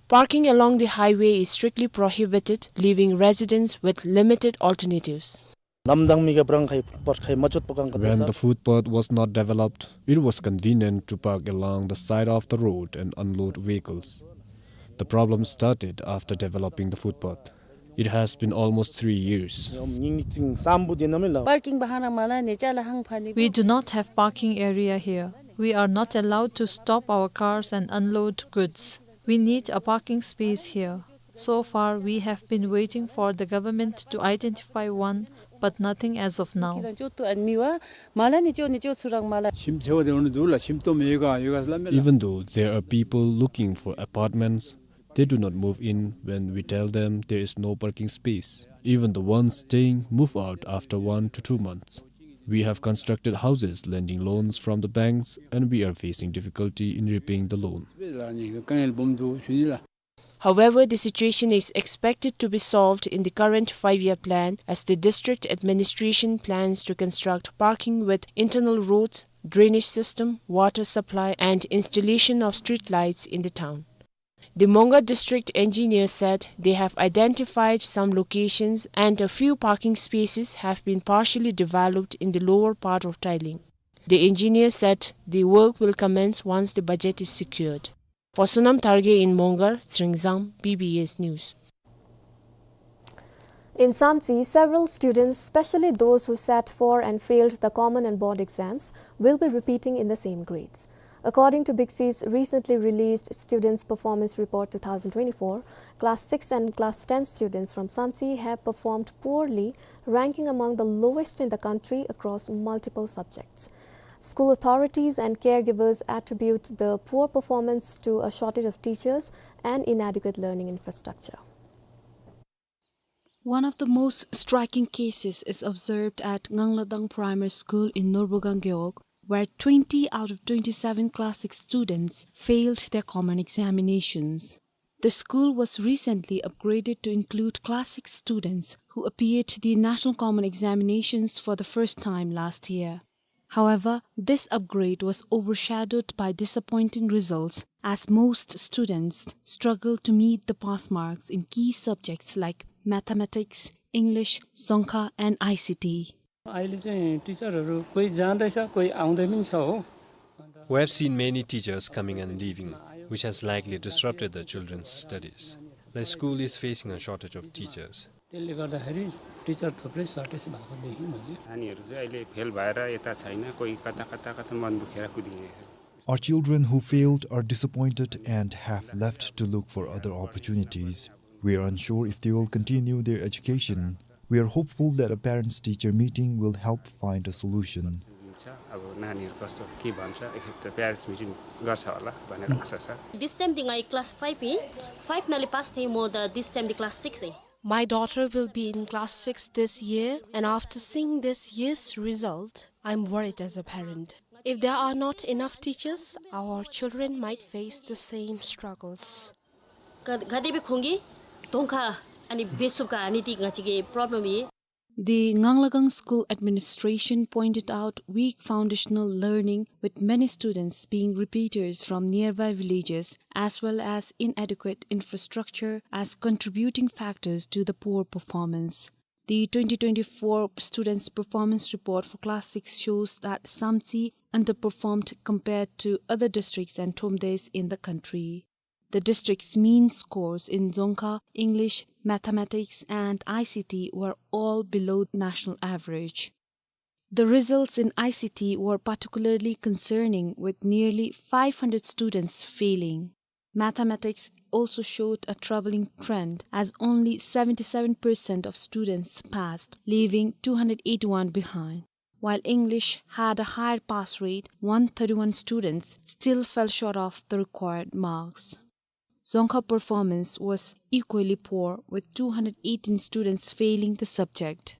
Parking along the highway is strictly prohibited, leaving residents with limited alternatives. When the footpath was not developed, it was convenient to park along the side of the road and unload vehicles. The problem started after developing the footpath. It has been almost three years. Parking bahana mala ne chala hang phani. We do not have parking area here. We are not allowed to stop our cars and unload goods. We need a parking space here. So far, we have been waiting for the government to identify one, but nothing as of now. Even though there are people looking for apartments, they do not move in when we tell them there is no parking space. Even the ones staying move out after one to two months. We have constructed houses lending loans from the banks, and we are facing difficulty in repaying the loan. However, the situation is expected to be solved in the current five-year plan, as the district administration plans to construct parking with internal roads, drainage system, water supply, and installation of street lights in the town. The Mongar district engineer said they have identified some locations and a few parking spaces have been partially developed in the lower part of Tailing. The engineer said the work will commence once the budget is secured. For Sonam Tharge in Mongar, Sringzam, B B S News. In Samtse, several students, especially those who sat for and failed the common and board exams, will be repeating in the same grades. According to BICSY's recently released Students' Performance Report two thousand twenty-four, Class six and Class ten students from Samtse have performed poorly, ranking among the lowest in the country across multiple subjects. School authorities and caregivers attribute the poor performance to a shortage of teachers and inadequate learning infrastructure. One of the most striking cases is observed at Nganglakdang Primary School in Norbugang Gewog, where twenty out of twenty-seven class six students failed their common examinations. The school was recently upgraded to include class six students who appeared the National Common Examinations for the first time last year. However, this upgrade was overshadowed by disappointing results, as most students struggle to meet the pass marks in key subjects like mathematics, English, Dzongkha, and I C T. अहिले चाहिँ टिचरहरू कोही जाँदैछ, कोही आउँदै पनि छ हो। We have seen many teachers coming and leaving, which has likely disrupted the children's studies. The school is facing a shortage of teachers. त्यसले गर्दाखेरि टिचर थुप्रै सर्टेज भएको देखेँ मैले। नानीहरू चाहिँ अहिले फेल भएर यता छैन, कोही कता, कता, कता मन दुखेर कुदिरहेको छ। Our children who failed are disappointed and have left to look for other opportunities. We are unsure if they will continue their education. We are hopeful that a parents-teacher meeting will help find a solution. अब नानीहरू कस्तो के भन्छ, एकखेप त parents meeting गर्छ होला भनेर आशा छ। This time tinggal class five in, five nali pass thei mo da this time the class six in. My daughter will be in class six this year, and after seeing this year's result, I'm worried as a parent. If there are not enough teachers, our children might face the same struggles. Ka-, kade be khungi, tongkha, ani besuka, ani ti ngachi ge problem ye. The Nganglakdang School administration pointed out weak foundational learning, with many students being repeaters from nearby villages, as well as inadequate infrastructure, as contributing factors to the poor performance. The twenty twenty-four Students' Performance Report for Class six shows that Samtse underperformed compared to other districts and thamdaes in the country. The district's mean scores in Dzongkha, English, Mathematics, and I C T were all below national average. The results in I C T were particularly concerning, with nearly five hundred students failing. Mathematics also showed a troubling trend, as only seventy-seven percent of students passed, leaving two hundred eighty-one behind. While English had a higher pass rate, one thirty-one students still fell short of the required marks. Dzongkha performance was equally poor, with two hundred eighteen students failing the subject.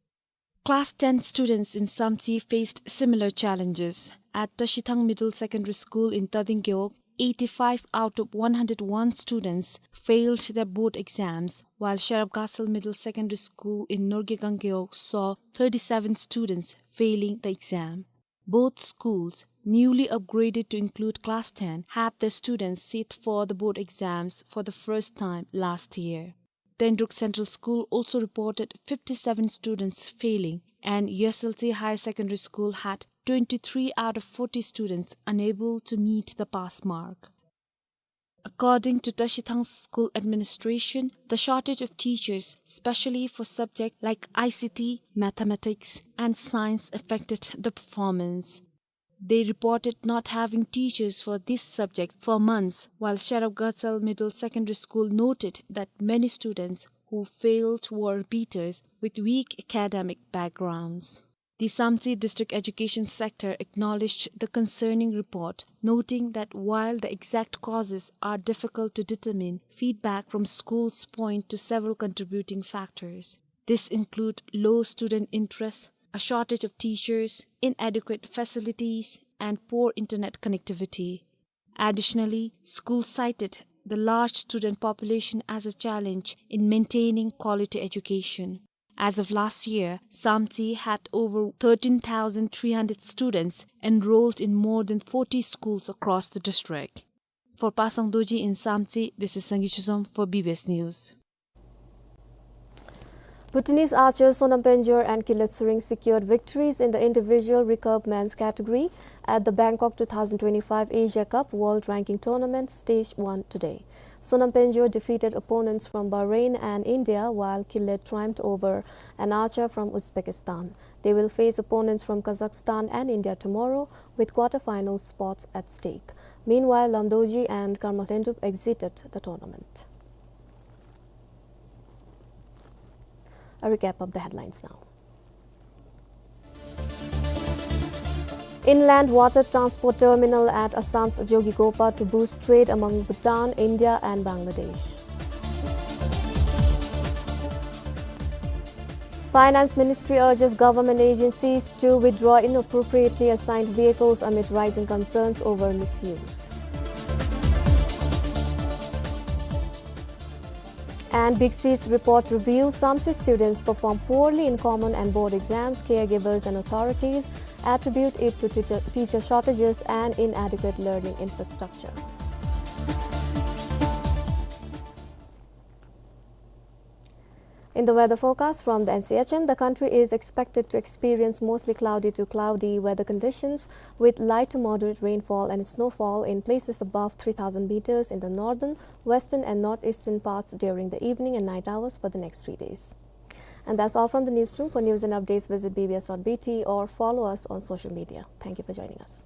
Class ten students in Samtse faced similar challenges. At Tashithang Middle Secondary School in Tading Gewog, eighty-five out of one hundred one students failed their board exams, while Sherab Ghasal Middle Secondary School in Norgegang Gewog saw thirty-seven students failing the exam. Both schools, newly upgraded to include class ten, had their students sit for the board exams for the first time last year. Tendruk Central School also reported fifty-seven students failing, and Yasaltse Higher Secondary School had twenty-three out of forty students unable to meet the pass mark. According to Tashithang's school administration, the shortage of teachers, especially for subjects like I C T, mathematics, and science, affected the performance. They reported not having teachers for this subject for months, while Sherab Gatsal Middle Secondary School noted that many students who failed were repeaters with weak academic backgrounds. The Samtse District Education Sector acknowledged the concerning report, noting that while the exact causes are difficult to determine, feedback from schools point to several contributing factors. This include low student interest, a shortage of teachers, inadequate facilities, and poor internet connectivity. Additionally, schools cited the large student population as a challenge in maintaining quality education. As of last year, Samtse had over thirteen thousand three hundred students enrolled in more than forty schools across the district. For Pasang Dorji in Samtse, this is Sangi Chizom for B B S News. Bhutanese archers Sonam Penjor and Khylled Tshering secured victories in the individual recurve men's category at the Bangkok two thousand twenty-five Asia Cup World Ranking Tournament Stage one today. Sonam Penjor defeated opponents from Bahrain and India, while Khylled triumphed over an archer from Uzbekistan. They will face opponents from Kazakhstan and India tomorrow, with quarter-final spots at stake. Meanwhile, Lam Dorji and Karma Hlendup exited the tournament. A recap of the headlines now. Inland water transport terminal at Assam's Jogighopa to boost trade among Bhutan, India and Bangladesh. Finance Ministry urges government agencies to withdraw inappropriately assigned vehicles amid rising concerns over misuse. And Big C's report reveals Samtse students perform poorly in common and board exams. Caregivers and authorities attribute it to teacher, teacher shortages and inadequate learning infrastructure. In the weather forecast from the N C H M, the country is expected to experience mostly cloudy to cloudy weather conditions with light to moderate rainfall and snowfall in places above three thousand meters in the northern, western and northeastern parts during the evening and night hours for the next three days. And that's all from the newsroom. For news and updates, visit B B S dot B T or follow us on social media. Thank you for joining us.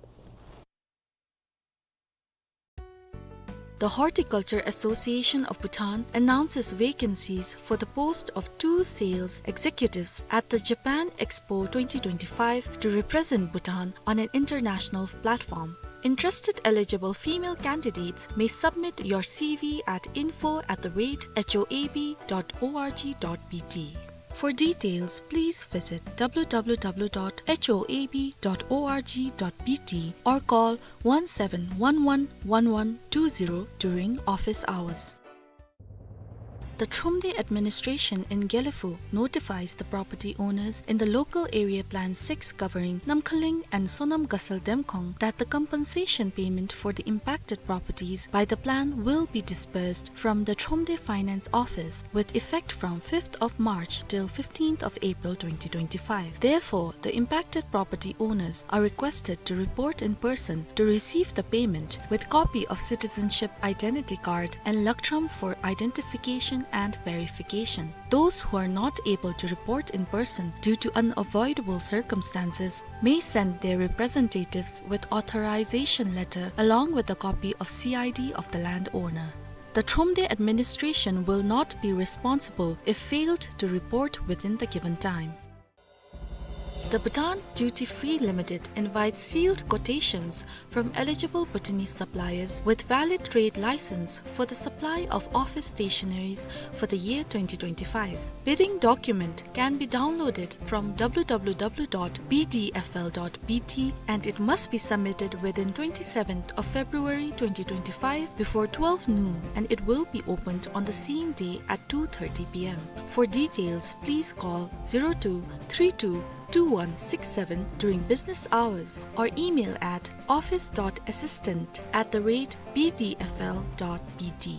The Horticulture Association of Bhutan announces vacancies for the post of two sales executives at the Japan Expo twenty twenty-five to represent Bhutan on an international platform. Interested eligible female candidates may submit your C V at info at the rate H O A B dot O R G dot B T. For details, please visit W W W dot H O A B dot O R G dot B T or call one seven one one one one two zero during office hours. The Thromde administration in Gelephu notifies the property owners in the Local Area Plan six covering Namkhaling and Sonam Ghasal Demkhong that the compensation payment for the impacted properties by the plan will be disbursed from the Thromde Finance Office with effect from fifth of March till fifteenth of April twenty twenty-five. Therefore, the impacted property owners are requested to report in person to receive the payment with copy of citizenship identity card and Lakthrom for identification and verification. Those who are not able to report in person due to unavoidable circumstances may send their representatives with authorization letter along with a copy of C I D of the landowner. The Thromde administration will not be responsible if failed to report within the given time. The Bhutan Duty Free Limited invites sealed quotations from eligible Bhutanese suppliers with valid trade license for the supply of office stationaries for the year twenty twenty-five. Bidding document can be downloaded from W W W dot B D F L dot B T and it must be submitted within twenty-seventh of February twenty twenty-five before twelve noon, and it will be opened on the same day at two thirty P M. For details, please call zero two three two two one six seven during business hours or email at office dot assistant at the rate B D F L dot B T.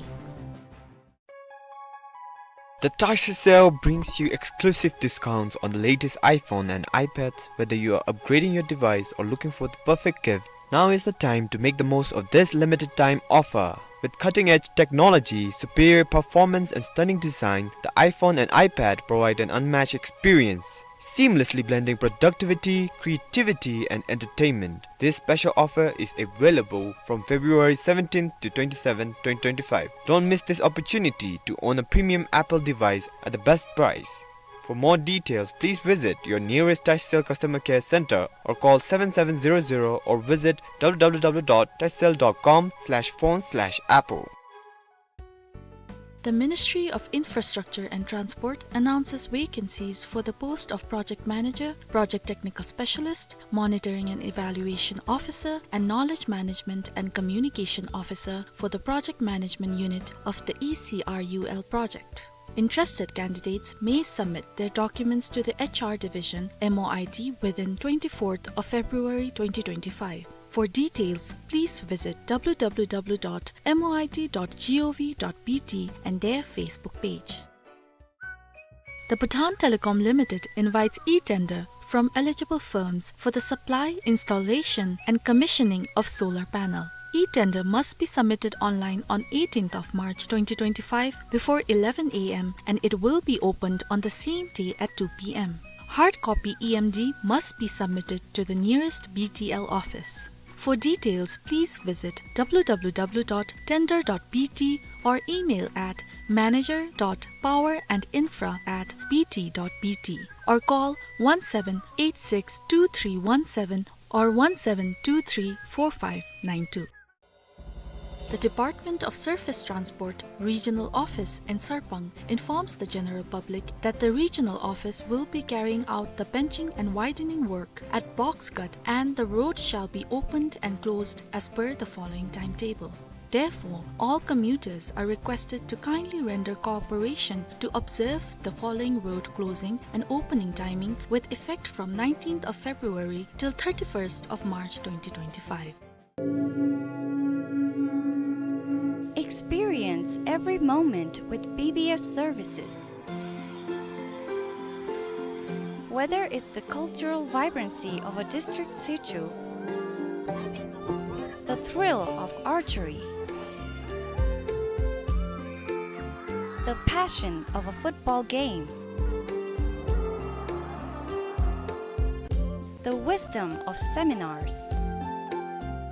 The Taisy Sale brings you exclusive discounts on the latest iPhone and iPads. Whether you are upgrading your device or looking for the perfect gift, Now is the time to make the most of this limited time offer. With cutting-edge technology, superior performance, and stunning design, the iPhone and iPad provide an unmatched experience, seamlessly blending productivity, creativity, and entertainment. This special offer is available from February seventeenth to twenty-seventh, twenty twenty-five. Don't miss this opportunity to own a premium Apple device at the best price. For more details, please visit your nearest Tyscell customer care center or call seven seven zero zero or visit w w w dot tyscell dot com slash phone slash apple. The Ministry of Infrastructure and Transport announces vacancies for the post of Project Manager, Project Technical Specialist, Monitoring and Evaluation Officer, and Knowledge Management and Communication Officer for the Project Management Unit of the E C R U L project. Interested candidates may submit their documents to the H R Division, M O I T, within twenty-fourth of February twenty twenty-five. For details, please visit w w w dot m o i t dot g o v dot b t and their Facebook page. The Bhutan Telecom Limited invites e-tender from eligible firms for the supply, installation, and commissioning of solar panel. E-tender must be submitted online on eighteenth of March twenty twenty-five before eleven a m and it will be opened on the same day at two p m. Hard copy E M D must be submitted to the nearest B T L office. For details, please visit w w w dot tender dot b t or email at manager dot power and infra at b t dot b t or call one seven eight six two three one seven or one seven two three four five nine two. The Department of Surface Transport Regional Office in Sarpang informs the general public that the regional office will be carrying out the benching and widening work at Box Cut and the road shall be opened and closed as per the following timetable. Therefore, all commuters are requested to kindly render cooperation to observe the following road closing and opening timing with effect from nineteenth of February till thirty-first of March twenty twenty-five. Experience every moment with B B S services. Whether it's the cultural vibrancy of a district situ, the thrill of archery, the passion of a football game, the wisdom of seminars,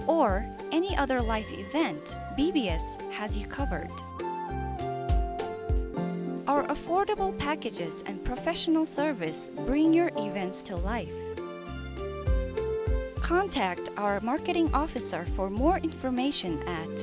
or any other life event, B B S has you covered. Our affordable packages and professional service bring your events to life. Contact our marketing officer for more information at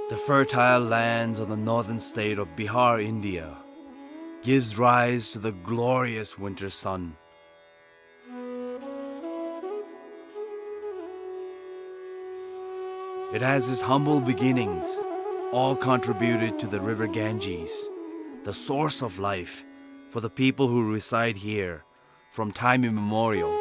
The fertile lands of the northern state of Bihar, India, gives rise to the glorious winter sun. It has its humble beginnings, all contributed to the river Ganges, the source of life for the people who reside here from time immemorial.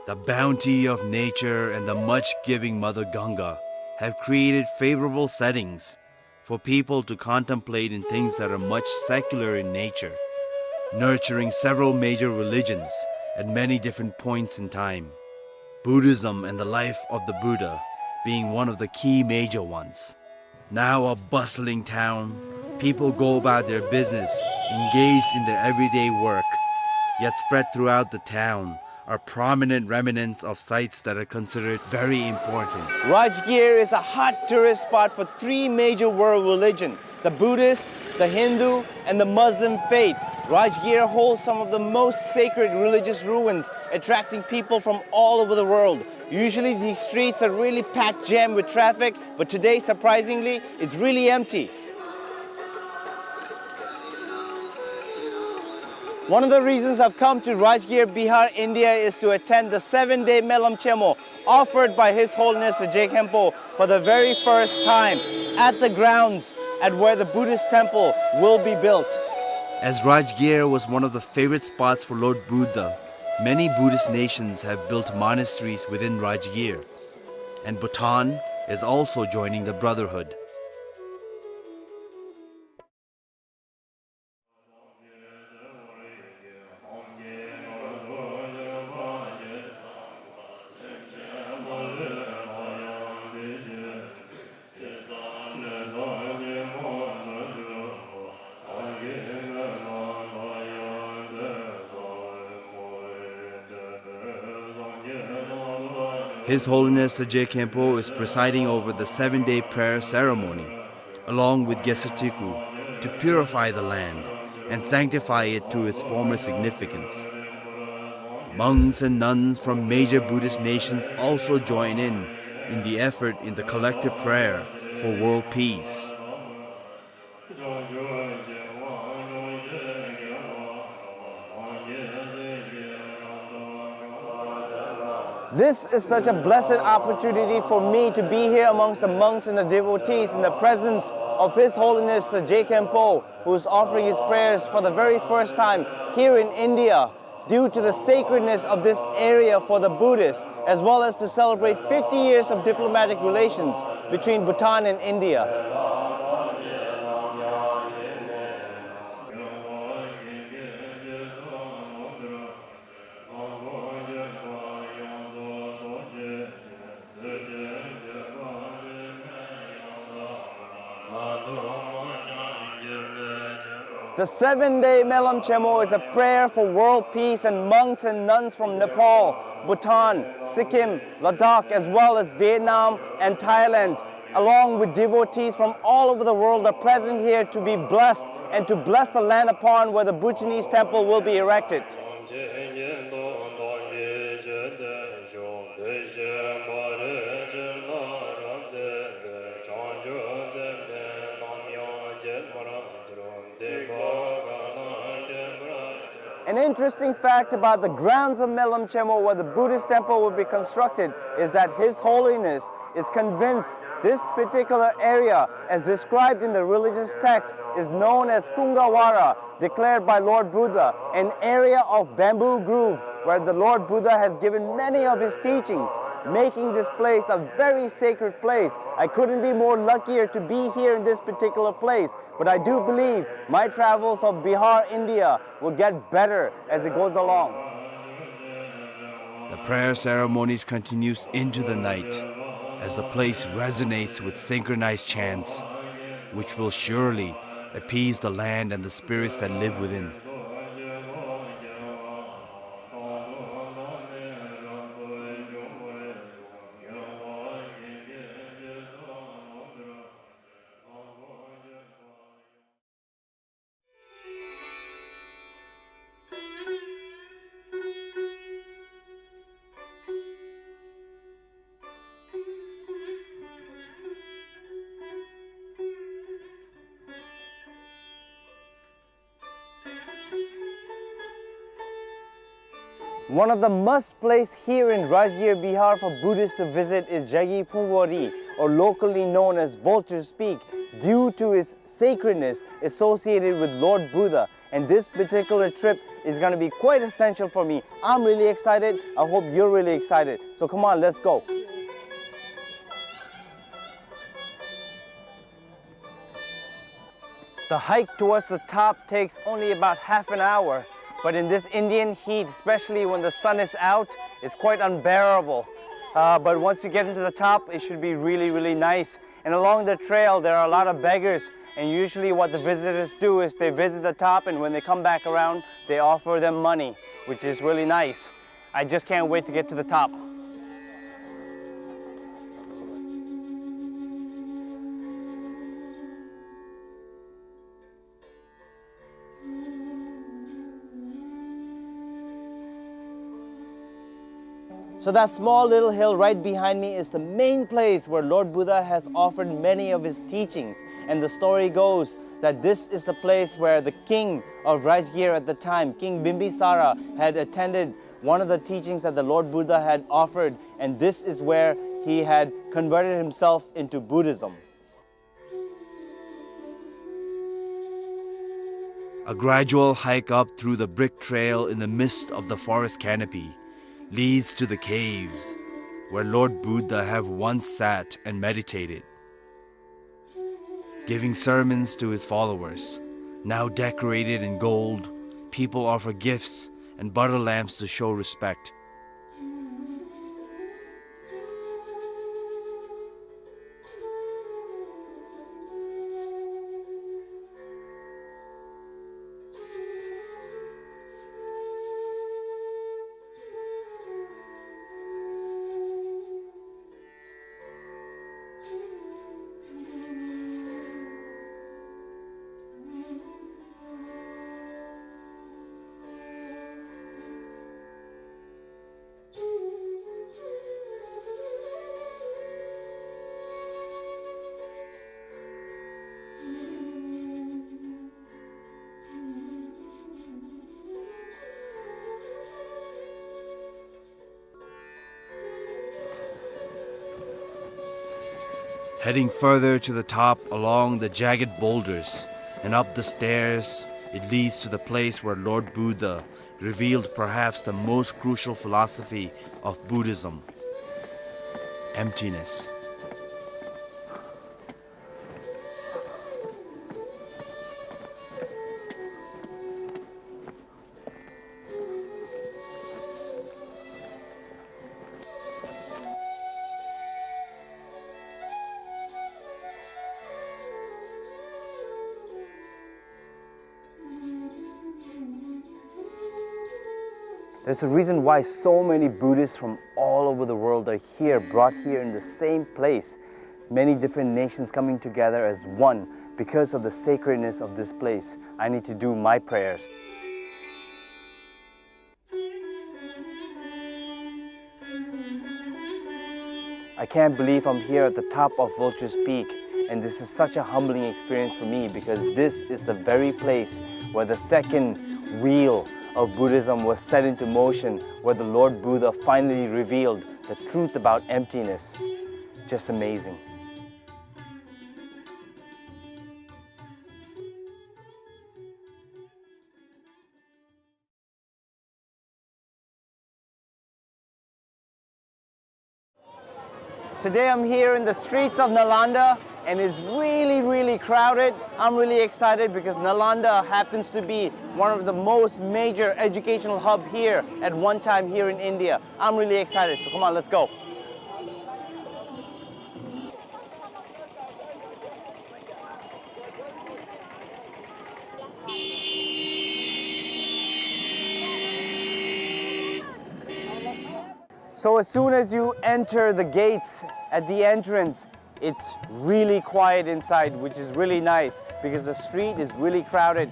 The bounty of nature and the much-giving Mother Ganga have created favorable settings for people to contemplate in things that are much secular in nature, nurturing several major religions at many different points in time, Buddhism and the life of the Buddha being one of the key major ones. Now a bustling town, people go about their business, engaged in their everyday work, yet spread throughout the town are prominent remnants of sites that are considered very important. Rajgir is a hot tourist spot for three major world religion, the Buddhist, the Hindu, and the Muslim faith. Rajgir holds some of the most sacred religious ruins, attracting people from all over the world. Usually these streets are really packed jammed with traffic, but today, surprisingly, it's really empty. One of the reasons I've come to Rajgir, Bihar, India is to attend the seven-day Melam Chemo offered by His Holiness the Je Khenpo for the very first time at the grounds at where the Buddhist temple will be built. As Rajgir was one of the favorite spots for Lord Buddha, many Buddhist nations have built monasteries within Rajgir, and Bhutan is also joining the brotherhood. His Holiness the Je Khenpo is presiding over the seven-day prayer ceremony, along with Gesatiku, to purify the land and sanctify it to its former significance. Monks and nuns from major Buddhist nations also join in, in the effort in the collective prayer for world peace. This is such a blessed opportunity for me to be here amongst the monks and the devotees in the presence of His Holiness the Je Khenpo, who is offering his prayers for the very first time here in India, due to the sacredness of this area for the Buddhists, as well as to celebrate fifty years of diplomatic relations between Bhutan and India. The seven-day Melam Chemo is a prayer for world peace, and monks and nuns from Nepal, Bhutan, Sikkim, Ladakh, as well as Vietnam and Thailand, along with devotees from all over the world, are present here to be blessed and to bless the land upon where the Bhutanese temple will be erected. An interesting fact about the grounds of Melam Chemo, where the Buddhist temple will be constructed, is that His Holiness is convinced this particular area, as described in the religious text, is known as Kungawara, declared by Lord Buddha, an area of bamboo grove where the Lord Buddha has given many of his teachings, making this place a very sacred place. I couldn't be more luckier to be here in this particular place, but I do believe my travels of Bihar, India, will get better as it goes along. The prayer ceremonies continues into the night as the place resonates with synchronized chants, which will surely appease the land and the spirits that live within. One of the must place here in Rajgir, Bihar for Buddhists to visit is Jagi Phungwari, or locally known as Vulture's Peak, due to its sacredness associated with Lord Buddha. And this particular trip is gonna be quite essential for me. I'm really excited. I hope you're really excited. So come on, let's go. The hike towards the top takes only about half an hour, but in this Indian heat, especially when the sun is out, it's quite unbearable. Uh, but once you get into the top, it should be really, really nice. And along the trail, there are a lot of beggars, and usually what the visitors do is they visit the top, and when they come back around, they offer them money, which is really nice. I just can't wait to get to the top. So that small little hill right behind me is the main place where Lord Buddha has offered many of his teachings. And the story goes that this is the place where the king of Rajgir at the time, King Bimbisara, had attended one of the teachings that the Lord Buddha had offered, and this is where he had converted himself into Buddhism. A gradual hike up through the brick trail in the midst of the forest canopy leads to the caves where Lord Buddha have once sat and meditated. Giving sermons to his followers, now decorated in gold, people offer gifts and butter lamps to show respect. Heading further to the top along the jagged boulders and up the stairs, it leads to the place where Lord Buddha revealed perhaps the most crucial philosophy of Buddhism: emptiness. There's a reason why so many Buddhists from all over the world are here, brought here in the same place. Many different nations coming together as one because of the sacredness of this place. I need to do my prayers. I can't believe I'm here at the top of Vulture's Peak, and this is such a humbling experience for me because this is the very place where the second wheel of Buddhism was set into motion, where the Lord Buddha finally revealed the truth about emptiness. Just amazing. Today I'm here in the streets of Nalanda, and it's really, really crowded. I'm really excited because Nalanda happens to be one of the most major educational hub here at one time here in India. I'm really excited, so come on, let's go. So as soon as you enter the gates at the entrance, it's really quiet inside, which is really nice because the street is really crowded.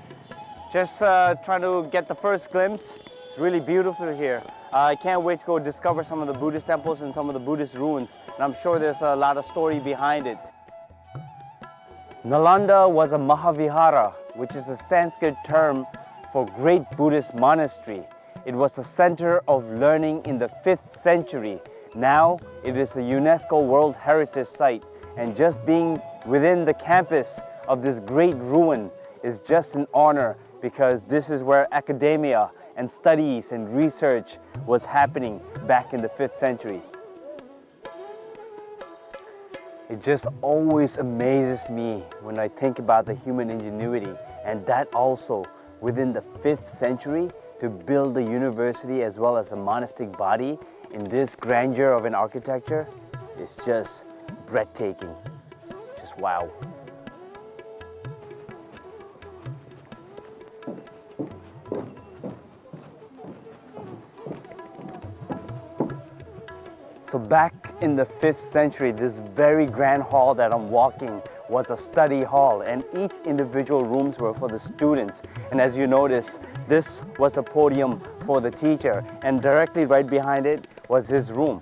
Just, uh, trying to get the first glimpse. It's really beautiful here. Uh, I can't wait to go discover some of the Buddhist temples and some of the Buddhist ruins. And I'm sure there's a lot of story behind it. Nalanda was a Mahavihara, which is a Sanskrit term for great Buddhist monastery. It was the center of learning in the fifth century. Now it is a UNESCO World Heritage Site, and just being within the campus of this great ruin is just an honor, because this is where academia and studies and research was happening back in the fifth century. It just always amazes me when I think about the human ingenuity, and that also within the fifth century, to build the university as well as the monastic body in this grandeur of an architecture is just breathtaking. Just wow. So back in the fifth century, this very grand hall that I'm walking was a study hall, and each individual rooms were for the students. And as you notice, this was the podium for the teacher, and directly right behind it was his room.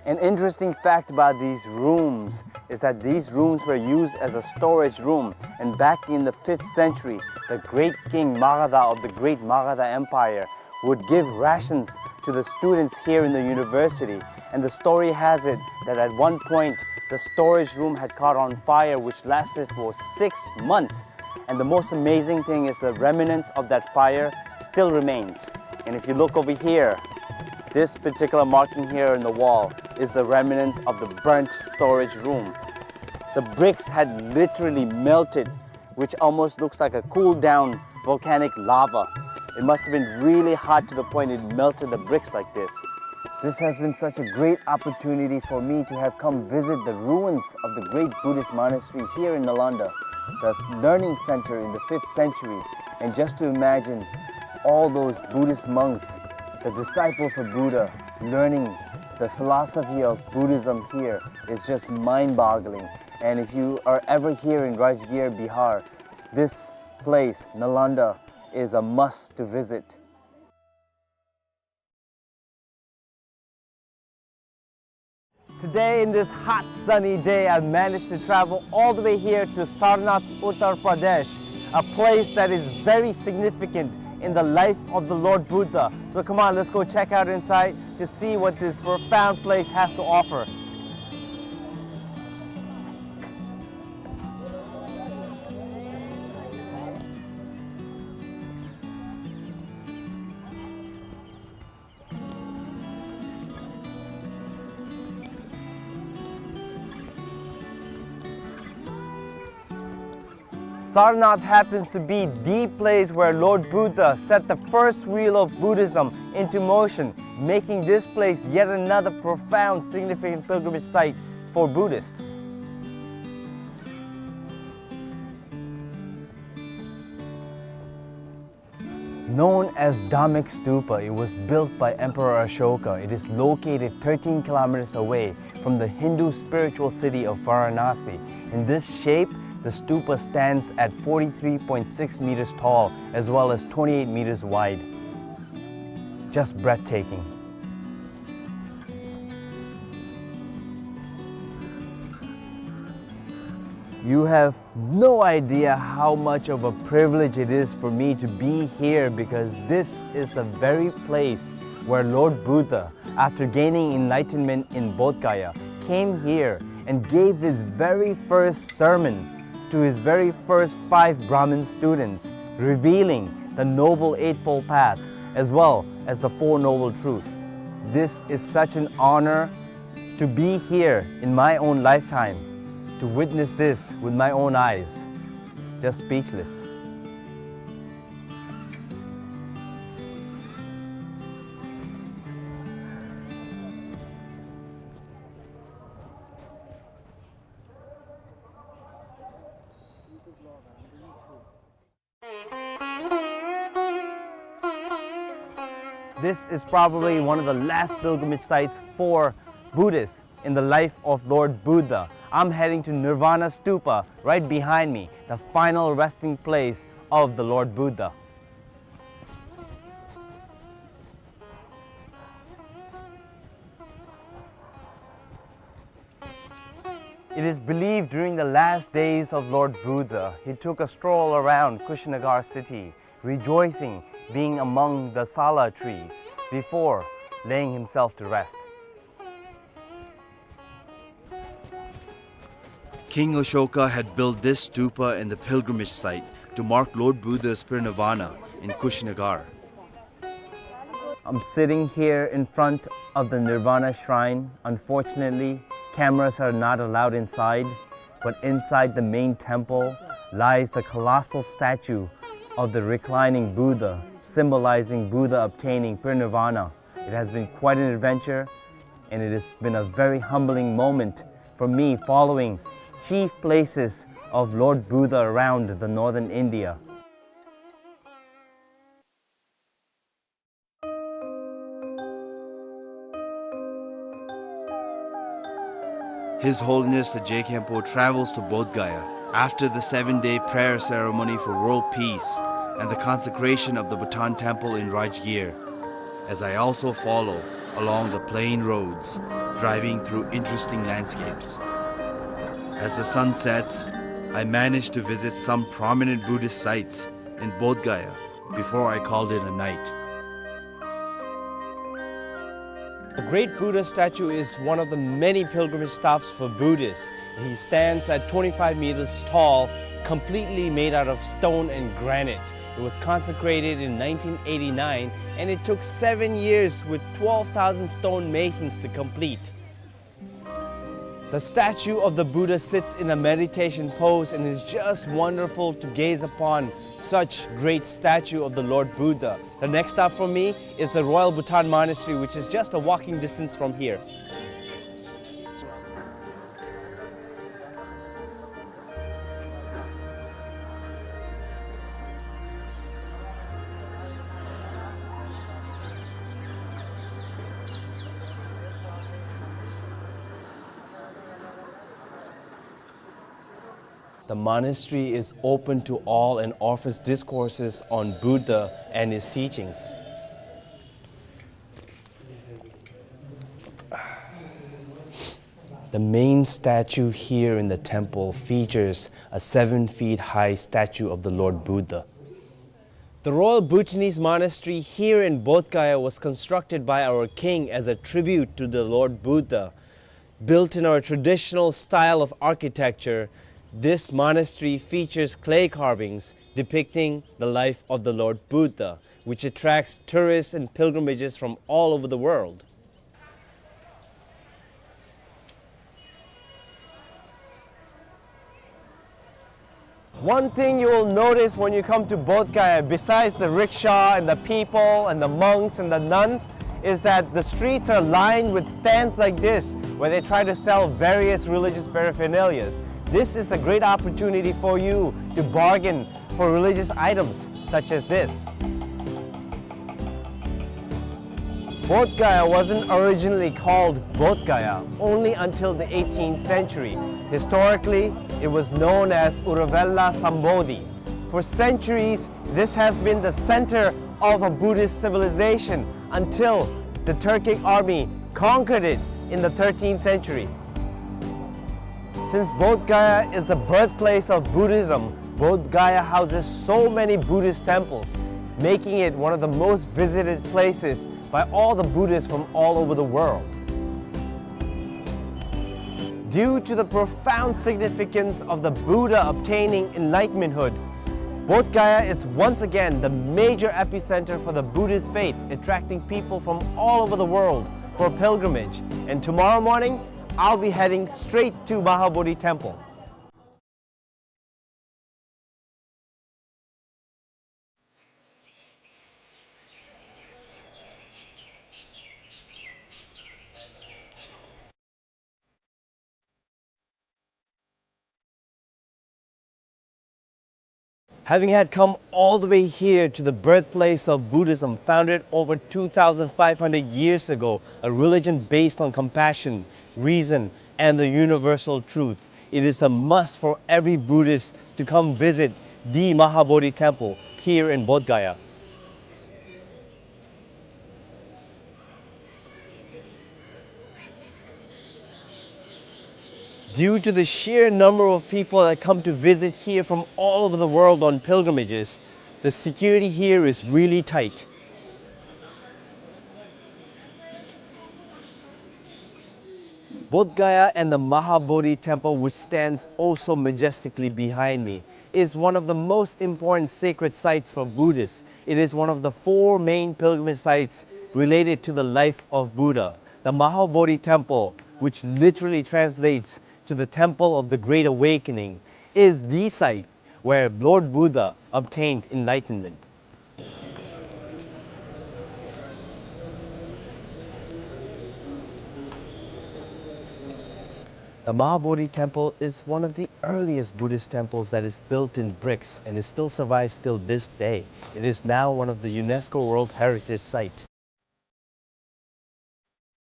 An interesting fact about these rooms is that these rooms were used as a storage room, and back in the fifth century, the great king Magadha of the great Magadha Empire would give rations to the students here in the university. And the story has it that at one point, the storage room had caught on fire, which lasted for six months. And the most amazing thing is the remnants of that fire still remains. And if you look over here, this particular marking here in the wall is the remnants of the burnt storage room. The bricks had literally melted, which almost looks like a cooled down volcanic lava. It must have been really hot to the point it melted the bricks like this. This has been such a great opportunity for me to have come visit the ruins of the great Buddhist monastery here in Nalanda, the learning center in the fifth century, and just to imagine all those Buddhist monks, the disciples of Buddha, learning the philosophy of Buddhism here is just mind-boggling. And if you are ever here in Rajgir, Bihar, this place, Nalanda, is a must to visit. Today, in this hot, sunny day, I managed to travel all the way here to Sarnath, Uttar Pradesh, a place that is very significant in the life of the Lord Buddha. So come on, let's go check out inside to see what this profound place has to offer. Sarnath happens to be the place where Lord Buddha set the first wheel of Buddhism into motion, making this place yet another profound, significant pilgrimage site for Buddhists. Known as Dhammek Stupa, it was built by Emperor Ashoka. It is located thirteen kilometers away from the Hindu spiritual city of Varanasi. In this shape, the stupa stands at forty-three point six meters tall as well as twenty-eight meters wide. Just breathtaking. You have no idea how much of a privilege it is for me to be here, because this is the very place where Lord Buddha, after gaining enlightenment in Bodh Gaya, came here and gave his very first sermon to his very first five Brahmin students, revealing the Noble Eightfold Path as well as the Four Noble Truths. This is such an honor to be here in my own lifetime, to witness this with my own eyes. Just speechless. This is probably one of the last pilgrimage sites for Buddhists in the life of Lord Buddha. I'm heading to Nirvana Stupa right behind me, the final resting place of the Lord Buddha. It is believed during the last days of Lord Buddha, he took a stroll around Kushinagar city, rejoicing being among the sala trees before laying himself to rest. King Ashoka had built this stupa and the pilgrimage site to mark Lord Buddha's parinirvana in Kushinagar. I'm sitting here in front of the Nirvana Shrine. Unfortunately, cameras are not allowed inside, but inside the main temple lies the colossal statue of the reclining Buddha, symbolizing Buddha obtaining parinirvana. It has been quite an adventure, and it has been a very humbling moment for me, following chief places of Lord Buddha around the northern India. His Holiness the Je Khenpo travels to Bodh Gaya after the seven-day prayer ceremony for world peace and the consecration of the Bhutan Temple in Rajgir, as I also follow along the plain roads, driving through interesting landscapes. As the sun sets, I manage to visit some prominent Buddhist sites in Bodh Gaya before I called it a night. The great Buddha statue is one of the many pilgrimage stops for Buddhists. He stands at twenty-five meters tall, completely made out of stone and granite. It was consecrated in nineteen eighty-nine, and it took seven years with twelve thousand stone masons to complete. The statue of the Buddha sits in a meditation pose and is just wonderful to gaze upon such great statue of the Lord Buddha. The next stop for me is the Royal Bhutan Monastery, which is just a walking distance from here. The monastery is open to all and offers discourses on Buddha and his teachings. The main statue here in the temple features a seven feet high statue of the Lord Buddha. The Royal Bhutanese Monastery here in Bodh Gaya was constructed by our king as a tribute to the Lord Buddha. Built in our traditional style of architecture, this monastery features clay carvings depicting the life of the Lord Buddha, which attracts tourists and pilgrimages from all over the world. One thing you will notice when you come to Bodh Gaya, besides the rickshaw and the people and the monks and the nuns, is that the streets are lined with stands like this, where they try to sell various religious paraphernalias. This is a great opportunity for you to bargain for religious items such as this. Bodh Gaya wasn't originally called Bodh Gaya only until the eighteenth century. Historically, it was known as Uruvela Sambodhi. For centuries, this has been the center of a Buddhist civilization until the Turkic army conquered it in the thirteenth century. Since Bodh Gaya is the birthplace of Buddhism, Bodh Gaya houses so many Buddhist temples, making it one of the most visited places by all the Buddhists from all over the world. Due to the profound significance of the Buddha obtaining enlightenmenthood, Bodh Gaya is once again the major epicenter for the Buddhist faith, attracting people from all over the world for pilgrimage. And tomorrow morning, I'll be heading straight to Mahabodhi Temple. Having had come all the way here to the birthplace of Buddhism, founded over two thousand five hundred years ago, a religion based on compassion, reason, and the universal truth, it is a must for every Buddhist to come visit the Mahabodhi Temple here in Bodh Gaya. Due to the sheer number of people that come to visit here from all over the world on pilgrimages, the security here is really tight. Bodh Gaya and the Mahabodhi Temple, which stands oh so majestically behind me, is one of the most important sacred sites for Buddhists. It is one of the four main pilgrimage sites related to the life of Buddha. The Mahabodhi Temple, which literally translates to the Temple of the Great Awakening, is the site where Lord Buddha obtained enlightenment. The Mahabodhi Temple is one of the earliest Buddhist temples that is built in bricks and it still survives till this day. It is now one of the UNESCO World Heritage Site.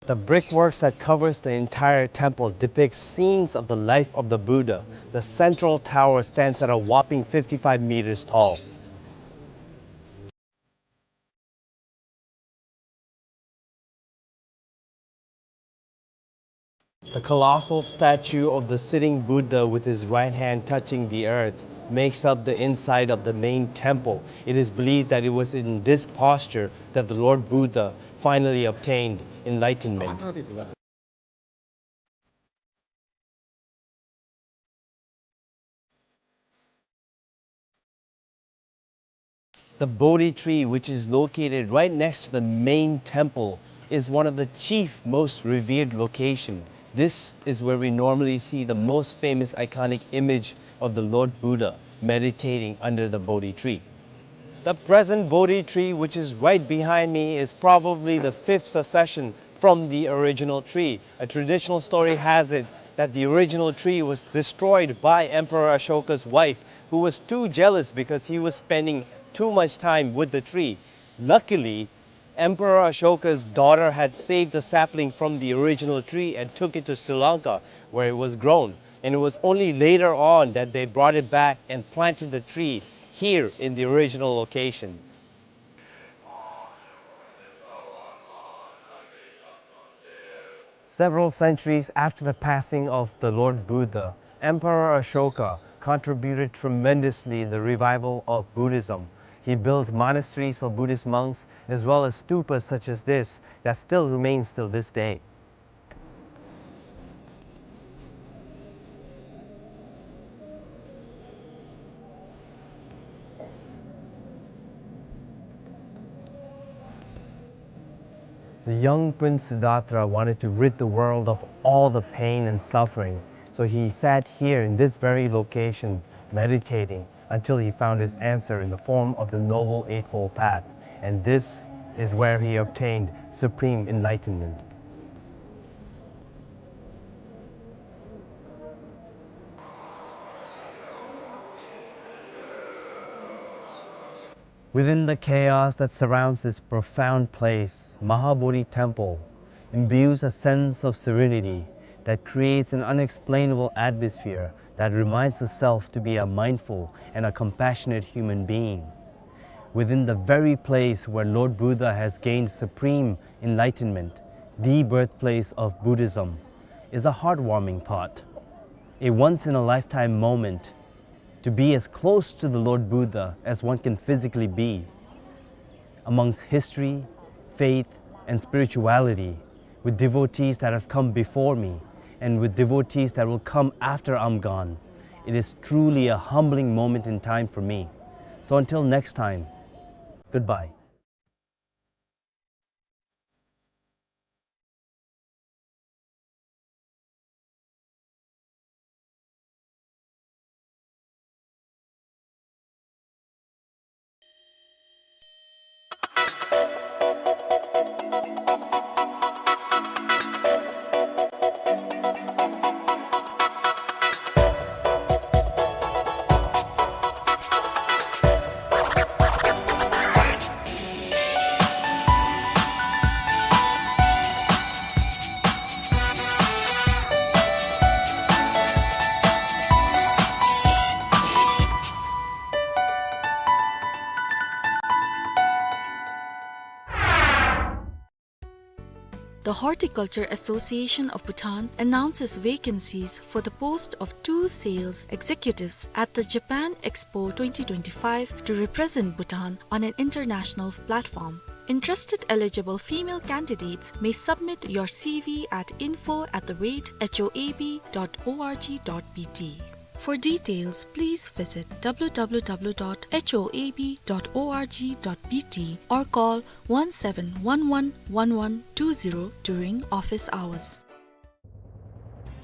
The brickworks that covers the entire temple depicts scenes of the life of the Buddha. The central tower stands at a whopping fifty-five meters tall. The colossal statue of the sitting Buddha with his right hand touching the earth makes up the inside of the main temple. It is believed that it was in this posture that the Lord Buddha finally obtained enlightenment. The Bodhi tree, which is located right next to the main temple, is one of the chief, most revered location. This is where we normally see the most famous iconic image of the Lord Buddha meditating under the Bodhi tree. The present Bodhi tree, which is right behind me, is probably the fifth succession from the original tree. A traditional story has it that the original tree was destroyed by Emperor Ashoka's wife, who was too jealous because he was spending too much time with the tree. Luckily, Emperor Ashoka's daughter had saved the sapling from the original tree and took it to Sri Lanka, where it was grown. And it was only later on that they brought it back and planted the tree here in the original location. Several centuries after the passing of the Lord Buddha, Emperor Ashoka contributed tremendously in the revival of Buddhism. He built monasteries for Buddhist monks, as well as stupas such as this that still remains till this day. The young Prince Siddhartha wanted to rid the world of all the pain and suffering, so he sat here in this very location, meditating until he found his answer in the form of the Noble Eightfold Path, and this is where he obtained supreme enlightenment. Within the chaos that surrounds this profound place, Mahabodhi Temple imbues a sense of serenity that creates an unexplainable atmosphere that reminds the self to be a mindful and a compassionate human being. Within the very place where Lord Buddha has gained supreme enlightenment, the birthplace of Buddhism, is a heartwarming thought. A once-in-a-lifetime moment to be as close to the Lord Buddha as one can physically be. Amongst history, faith, and spirituality, with devotees that have come before me, and with devotees that will come after I'm gone, it is truly a humbling moment in time for me. So until next time, goodbye. The Horticulture Association of Bhutan announces vacancies for the post of two sales executives at the Japan Expo twenty twenty-five to represent Bhutan on an international platform. Interested eligible female candidates may submit your C V at info at the rate H O A B dot O R G dot B T. For details, please visit W W W dot H O A B dot O R G dot B T or call one seven one one one one two zero during office hours.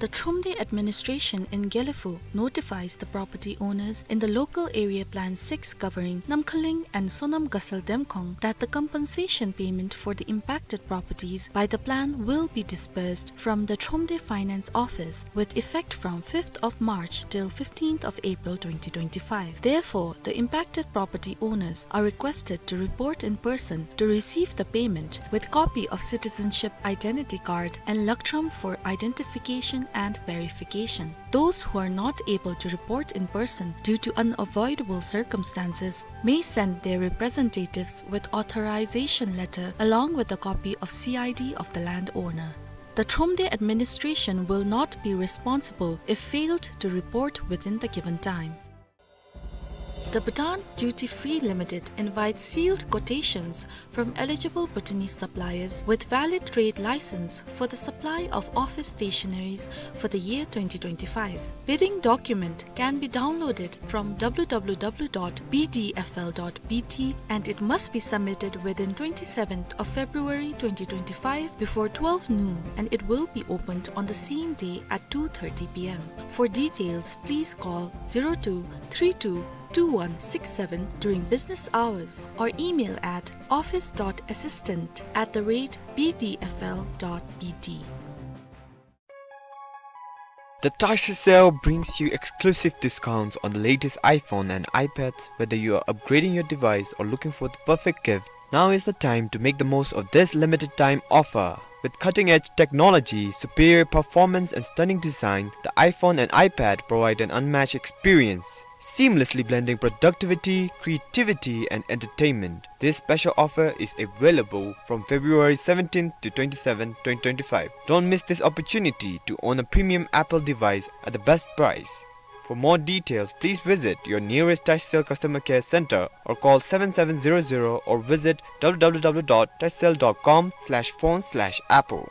The Thromde administration in Gelephu notifies the property owners in the Local Area Plan six covering Namkhaling and Sonam Gasal Demkhong that the compensation payment for the impacted properties by the plan will be disbursed from the Thromde Finance Office with effect from fifth of March till fifteenth of April twenty twenty-five. Therefore, the impacted property owners are requested to report in person to receive the payment with copy of citizenship identity card and Lakthrom for identification and verification. Those who are not able to report in person due to unavoidable circumstances may send their representatives with authorization letter along with a copy of C I D of the landowner. The Thromde administration will not be responsible if failed to report within the given time. The Bhutan Duty Free Limited invites sealed quotations from eligible Bhutanese suppliers with valid trade license for the supply of office stationaries for the year twenty twenty-five. Bidding document can be downloaded from W W W dot B D F L dot B T and it must be submitted within twenty-seventh of February twenty twenty-five before twelve noon, and it will be opened on the same day at two thirty P M. For details, please call zero two three two two one six seven during business hours or email at office dot assistant at the rate B D F L dot B T. The Tacticel brings you exclusive discounts on the latest iPhone and iPads. Whether you are upgrading your device or looking for the perfect gift, now is the time to make the most of this limited time offer. With cutting-edge technology, superior performance, and stunning design, the iPhone and iPad provide an unmatched experience, seamlessly blending productivity, creativity, and entertainment. This special offer is available from February seventeenth to twenty-seventh, twenty twenty-five. Don't miss this opportunity to own a premium Apple device at the best price. For more details, please visit your nearest Tacticel customer care center or call seven seven zero zero or visit W W W dot tacticel dot com slash phone slash apple.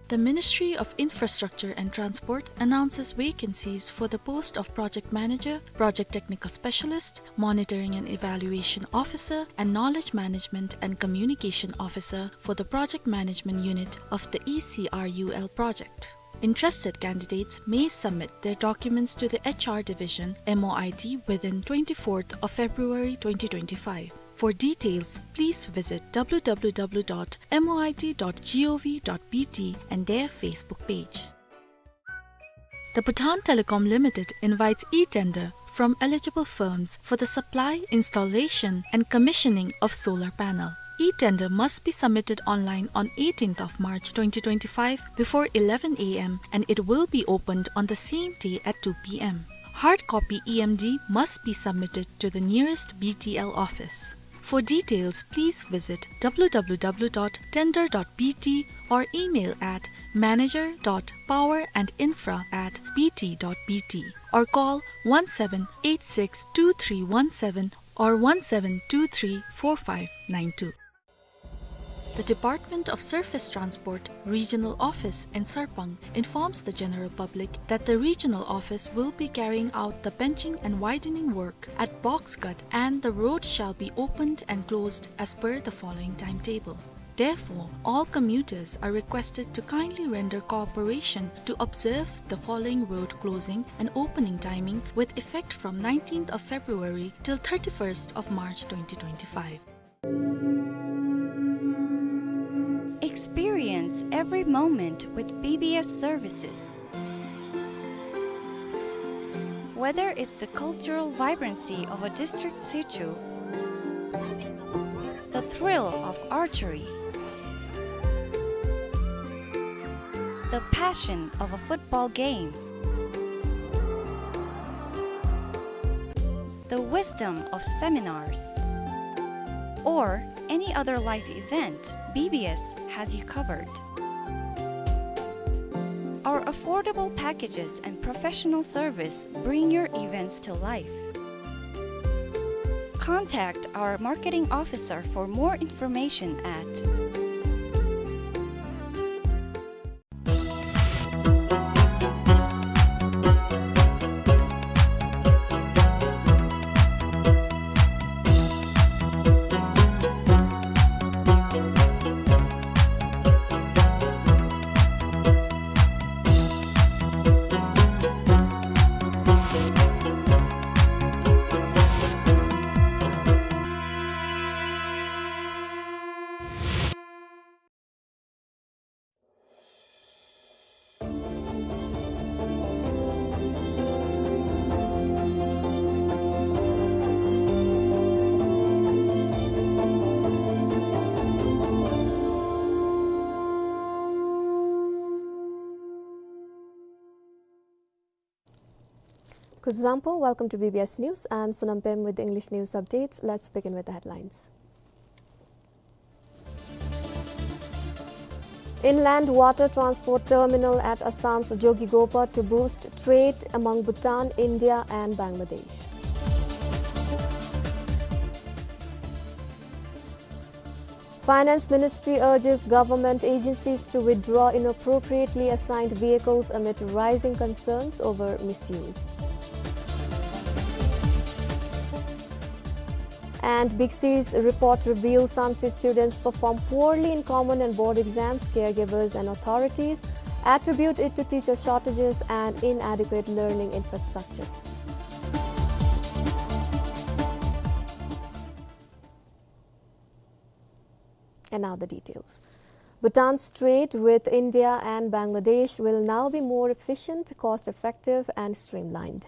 The Ministry of Infrastructure and Transport announces vacancies for the post of Project Manager, Project Technical Specialist, Monitoring and Evaluation Officer, and Knowledge Management and Communication Officer for the Project Management Unit of the E C R U L project. Interested candidates may submit their documents to the H R Division, M O I T, within twenty-fourth of February twenty twenty-five. For details, please visit W W W dot M O I T dot G O V dot B T and their Facebook page. The Bhutan Telecom Limited invites e-tender from eligible firms for the supply, installation, and commissioning of solar panel. E-tender must be submitted online on eighteenth of March twenty twenty-five before eleven A M and it will be opened on the same day at two P M. Hard copy E M D must be submitted to the nearest B T L office. For details, please visit W W W dot tender dot B T or email at manager dot power and infra at B T dot B T or call one seven eight six two three one seven or one seven two three four five nine two. The Department of Surface Transport Regional Office in Sarpang informs the general public that the regional office will be carrying out the benching and widening work at Box Cut and the road shall be opened and closed as per the following timetable. Therefore, all commuters are requested to kindly render cooperation to observe the following road closing and opening timing with effect from nineteenth of February till thirty-first of March twenty twenty-five. Experience every moment with B B S services. Whether it's the cultural vibrancy of a district situ, the thrill of archery, the passion of a football game, the wisdom of seminars, or any other life event, B B S has you covered. Our affordable packages and professional service bring your events to life. Contact our marketing officer for more information at Kuzuzangpo, welcome to B B S News. I'm Sonam Pem with the English news updates. Let's begin with the headlines. Inland water transport terminal at Assam's Jogighopa to boost trade among Bhutan, India and Bangladesh. Finance Ministry urges government agencies to withdraw inappropriately assigned vehicles amid rising concerns over misuse. And Big C's report reveals SAMC students perform poorly in common and board exams, caregivers and authorities attribute it to teacher shortages and inadequate learning infrastructure. And now the details. Bhutan's trade with India and Bangladesh will now be more efficient, cost-effective, and streamlined.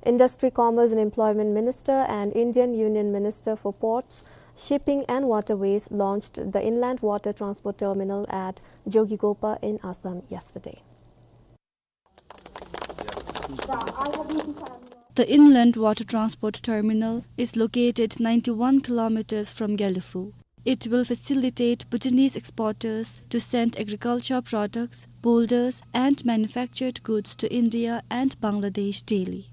Industry, Commerce, and Employment Minister and Indian Union Minister for Ports, Shipping, and Waterways launched the Inland Water Transport Terminal at Jogighopa in Assam yesterday. The Inland Water Transport Terminal is located ninety-one kilometers from Gelephu. It will facilitate Bhutanese exporters to send agriculture products, boulders, and manufactured goods to India and Bangladesh daily.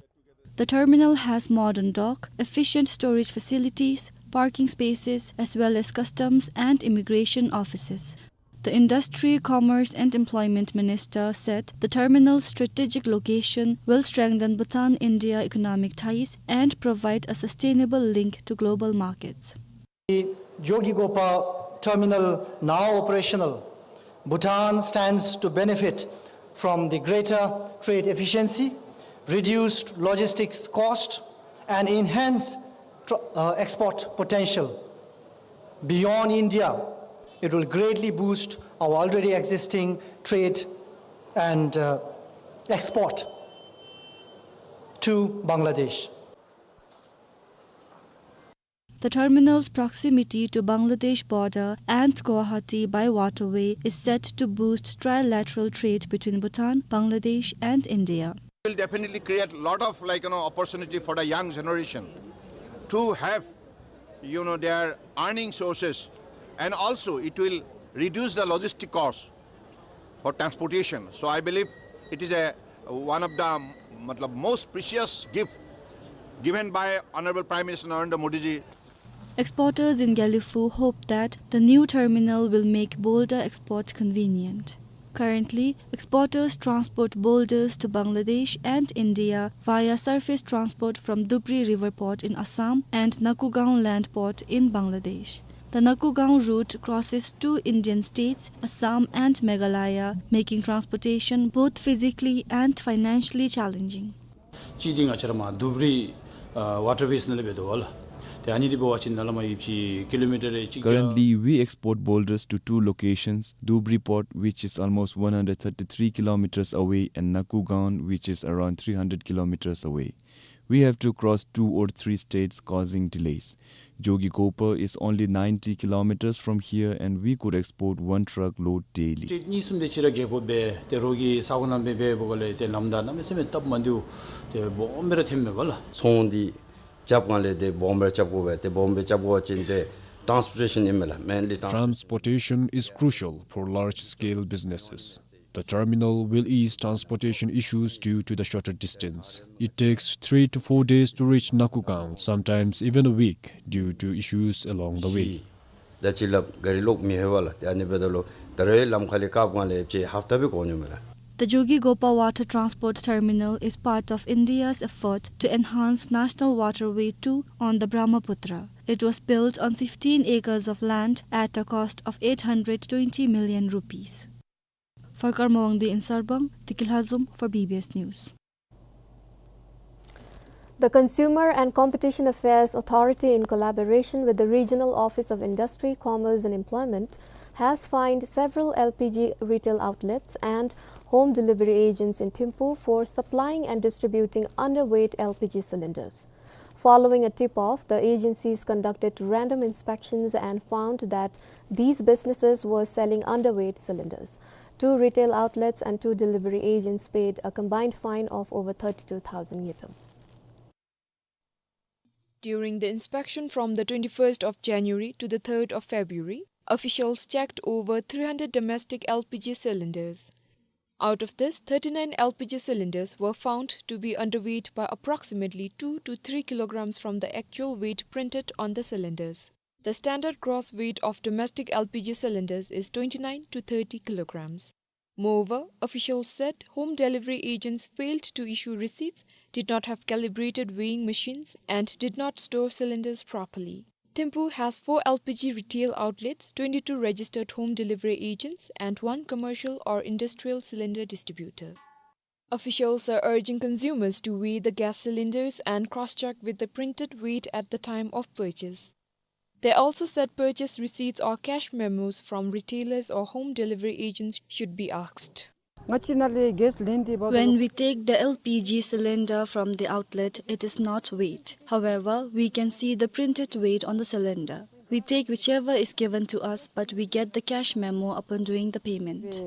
The terminal has modern dock, efficient storage facilities, parking spaces, as well as customs and immigration offices. The Industry, Commerce and Employment Minister said the terminal's strategic location will strengthen Bhutan-India economic ties and provide a sustainable link to global markets. The Jogighopa terminal now operational, Bhutan stands to benefit from the greater trade efficiency, reduced logistics cost, and enhanced tr-, uh, export potential. Beyond India, it will greatly boost our already existing trade and, uh, export to Bangladesh. The terminal's proximity to Bangladesh border and Guwahati by waterway is set to boost trilateral trade between Bhutan, Bangladesh, and India. Will definitely create a lot of, like, you know, opportunity for the young generation to have, you know, their earning sources, and also it will reduce the logistic cost for transportation. So I believe it is a, one of the, matlab, most precious gift given by Honorable Prime Minister Narendra Modi ji. Exporters in Gelephu hope that the new terminal will make boulder export convenient. Currently, exporters transport boulders to Bangladesh and India via surface transport from Dhubri River Port in Assam and Nakugaon Land Port in Bangladesh. The Nakugaon route crosses two Indian states, Assam and Meghalaya, making transportation both physically and financially challenging. གཅིག་འདི་ང་བཅས་ར་མར་དུབ་རི་ཨ་ཝ་ཊར་ཝེསི་ནང་ལས་འབད་དོ་བ་ལགས། ཏེ་ཨ་ནི་འདི་འབད་བ་ཅིན་ནཱ་ལས་མར་ཡོདཔ་ཅིག་ཀི་ལོ་མི་ཊར་རེ་གཅིག་བརྒྱ། Currently, we export boulders to two locations, Dhubri Port, which is almost one hundred thirty-three kilometers away, and Nakugaon, which is around three hundred kilometers away. We have to cross two or three states, causing delays. Jogighopa is only ninety kilometers from here, and we could export one truck load daily. སི་ཊེཊ་གཉིས་གསུམ་དེ་ཅིག་ར་བརྒལ་དགོ་པས། ཏེ་རོགས་ཀྱི་ས་གོ་ནང་འབད་འབདཝ་ལས་ཏེ་ལམ་བདའ་གནམ་མེད་ས་མེད་སྟབས་མ་བདེཝ་ཏེ་སྦོམ་སྦེ་ར་ཐོནམ་མས་པ་ལགས། ཚོང་འདི་རྐྱབ་གང་ལས་ཏེ་སྦོམ་སྦེ་རྐྱབ་དགོ་པས། ཏེ་སྦོམ་སྦེ་རྐྱབ་དགོ་པ་ཅིན་ཏེ་ཊཱནསི་པོར་ཊེ་ཤཱན་ཨིན་མས་ལགས། Mainly trans- Transportation is crucial for large-scale businesses. The terminal will ease transportation issues due to the shorter distance. It takes three to four days to reach Nakugaon, sometimes even a week, due to issues along the way. ད་ཅི་ལགས་ག་རི་ལོག་མི་ལྷོད་པ་ལགས། ཏེ་ཨ་ནི་འབདཝ་ད་ལུ་ད་རེས་ལམ་ཁ་ལས་བཀག་གང་ལས་ཅིག་ཧབ་ཏ་སྦེ་འགོར་ནི་མས་ལགས། The Jogighopa Water Transport Terminal is part of India's effort to enhance National Waterway two on the Brahmaputra. It was built on fifteen acres of land at a cost of eight hundred twenty million rupees. For Karma Wangdi in Sarpang, Deki Lhazom for B B S News. The Consumer and Competition Affairs Authority, in collaboration with the Regional Office of Industry, Commerce and Employment, has fined several L P G retail outlets and home delivery agents in Thimphu for supplying and distributing underweight L P G cylinders. Following a tip-off, the agencies conducted random inspections and found that these businesses were selling underweight cylinders. Two retail outlets and two delivery agents paid a combined fine of over thirty-two thousand ngultrum. During the inspection from the twenty-first of January to the third of February, officials checked over three hundred domestic L P G cylinders. Out of this, thirty-nine L P G cylinders were found to be underweight by approximately two to three kilograms from the actual weight printed on the cylinders. The standard gross weight of domestic L P G cylinders is twenty-nine to thirty kilograms. Moreover, officials said home delivery agents failed to issue receipts, did not have calibrated weighing machines, and did not store cylinders properly. Thimphu has four L P G retail outlets, twenty-two registered home delivery agents, and one commercial or industrial cylinder distributor. Officials are urging consumers to weigh the gas cylinders and cross-check with the printed weight at the time of purchase. They also said purchase receipts or cash memos from retailers or home delivery agents should be asked. When we take the L P G cylinder from the outlet, it is not weighed. However, we can see the printed weight on the cylinder. We take whichever is given to us, but we get the cash memo upon doing the payment.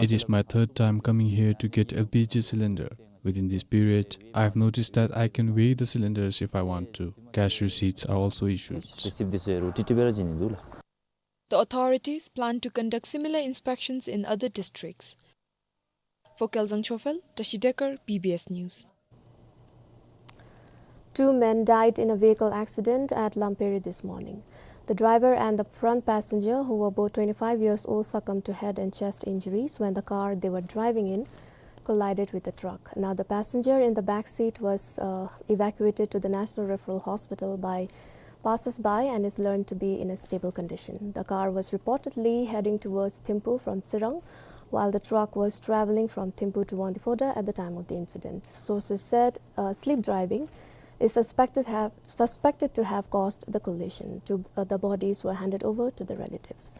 It is my third time coming here to get L P G cylinder. Within this period, I have noticed that I can weigh the cylinders if I want to. Cash receipts are also issued. The authorities plan to conduct similar inspections in other districts. For Kelsang Chofel, Tashi Dekar, B B S News. Two men died in a vehicle accident at Lamperi this morning. The driver and the front passenger, who were both twenty-five years old, succumbed to head and chest injuries when the car they were driving in collided with the truck. Now, the passenger in the back seat was, uh, evacuated to the National Referral Hospital by passers-by and is learned to be in a stable condition. The car was reportedly heading towards Thimphu from Tsirang, while the truck was traveling from Thimphu to Wangdue Phodrang at the time of the incident. Sources said, uh, sleep driving is suspected have, suspected to have caused the collision. Two, uh, the bodies were handed over to the relatives.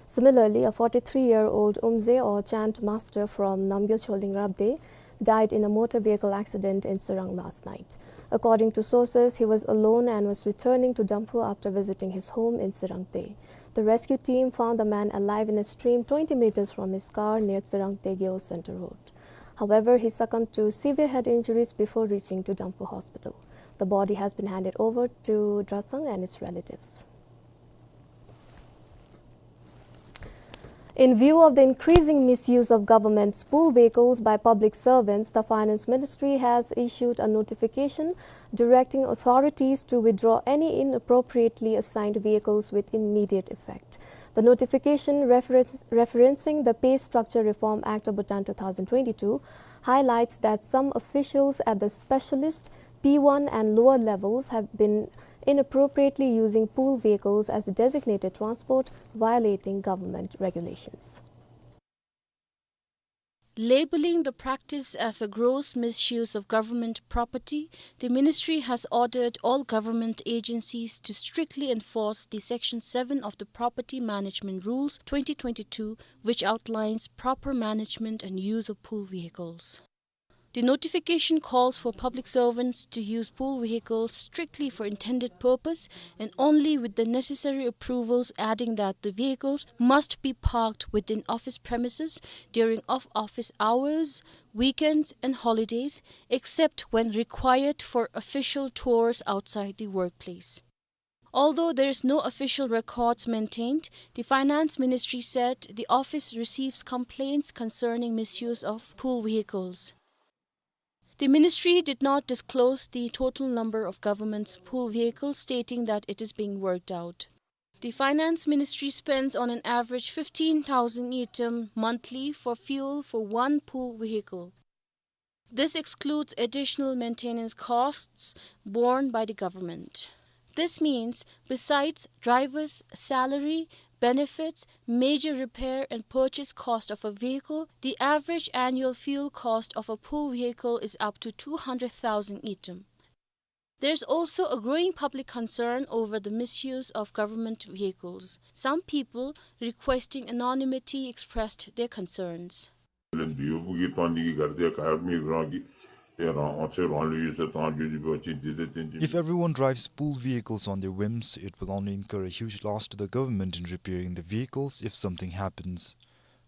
Similarly, a forty-three-year-old Umze or chant master from Namgyal Choling Rabde died in a motor vehicle accident in Tsirang last night. According to sources, he was alone and was returning to Damphu after visiting his home in Tsirangte. The rescue team found the man alive in a stream twenty meters from his car near Tsirangte Geo Center Road. However, he succumbed to severe head injuries before reaching to Damphu Hospital. The body has been handed over to Dratsang and its relatives. In view of the increasing misuse of government's pool vehicles by public servants, the Finance Ministry has issued a notification directing authorities to withdraw any inappropriately assigned vehicles with immediate effect. The notification reference-, referencing the Pay Structure Reform Act of Bhutan two thousand twenty-two highlights that some officials at the specialist P one and lower levels have been inappropriately using pool vehicles as designated transport, violating government regulations. Labeling the practice as a gross misuse of government property, the ministry has ordered all government agencies to strictly enforce the Section seven of the Property Management Rules twenty twenty-two, which outlines proper management and use of pool vehicles. The notification calls for public servants to use pool vehicles strictly for intended purpose and only with the necessary approvals, adding that the vehicles must be parked within office premises during off-office hours, weekends and holidays, except when required for official tours outside the workplace. Although there is no official records maintained, the Finance Ministry said the office receives complaints concerning misuse of pool vehicles. The ministry did not disclose the total number of government's pool vehicles, stating that it is being worked out. The Finance Ministry spends on an average fifteen thousand ngultrum monthly for fuel for one pool vehicle. This excludes additional maintenance costs borne by the government. This means, besides driver's salary, benefits, major repair and purchase cost of a vehicle, the average annual fuel cost of a pool vehicle is up to two hundred thousand ngultrum. There's also a growing public concern over the misuse of government vehicles. Some people requesting anonymity expressed their concerns. If everyone drives pool vehicles on their whims, it will only incur a huge loss to the government in repairing the vehicles if something happens.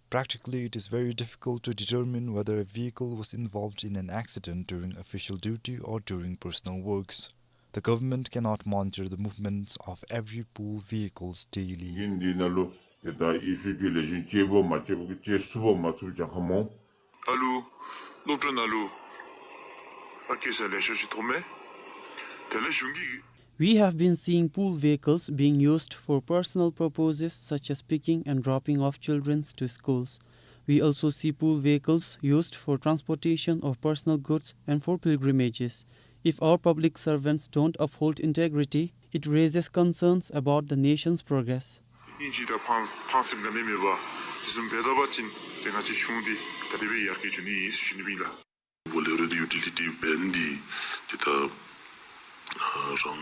Practically, it is very difficult to determine whether a vehicle was involved in an accident during official duty or during personal works. The government cannot monitor the movements of every pool vehicles daily. ཨིན་འདི་ནང་ལུ་ཏེ་ད་ཨི་ཕི་པི་ལེགས་ཤོམ་སྤྱོད་པ་མ་སྤྱོད་པ་གི་སྤྱོད་ཚུགས་པ་མ་ཚུགས་རྒྱལ་ཁབ་མོ། ཨ་ལུ་སློབ་གྲྭ་ནང་ལུ་ཨ་སྐྱེལ་ས་ལེ་ཤ་ཅིག་མཐོང་མས། དེ་ལས་གཞུང་གི We have been seeing pool vehicles being used for personal purposes such as picking and dropping off children to schools. We also see pool vehicles used for transportation of personal goods and for pilgrimages. If our public servants don't uphold integrity, it raises concerns about the nation's progress. ཨིན་ཅི་ད་ཕངས་ཕངས་སེམས་ག་ནི་མེད་པར་དེ་བཟུམ་འབད་ད་པ་ཅིན་ཏེ་ང་བཅས་གཞུང་འདི་ད་དེ་སྦེ་ཡར་རྒྱས་འགྱོ་ནི་ཨིན་ཟེར་ཞུ་ནི་ཨིན་ལགས། Bolero the utility van འདི་ཏེ་ད་ཨ་རང་།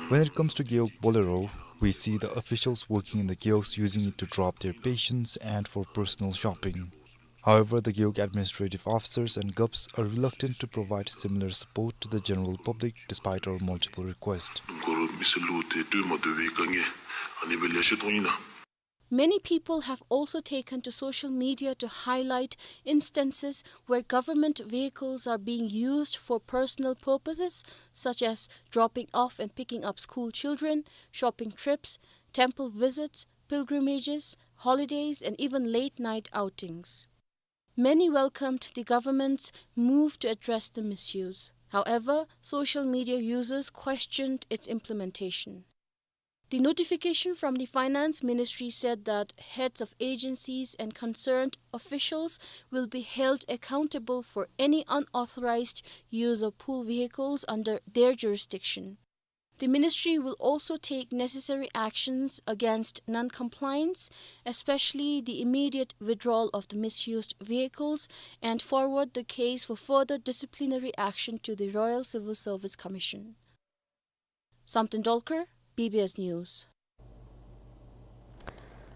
When it comes to Gewog Bolero, we see the officials working in the kiosks using it to drop their patients and for personal shopping. However, the Gewog administrative officers and gups are reluctant to provide similar support to the general public despite our multiple requests. གུ་རུབ་མི་སེར་ལུ་ཏེ་སྤྲོད་མ་བཏུབ་པའི་དཀའ་ངལ་ཨ་ནི་སྦེ་ལེ་ཤ་མཐོང་ཡི་ན། Many people have also taken to social media to highlight instances where government vehicles are being used for personal purposes, such as dropping off and picking up school children, shopping trips, temple visits, pilgrimages, holidays, and even late-night outings. Many welcomed the government's move to address the misuse. However, social media users questioned its implementation. The notification from the Finance Ministry said that heads of agencies and concerned officials will be held accountable for any unauthorized use of pool vehicles under their jurisdiction. The ministry will also take necessary actions against non-compliance, especially the immediate withdrawal of the misused vehicles, and forward the case for further disciplinary action to the Royal Civil Service Commission. Samten Dolkar, B B S News.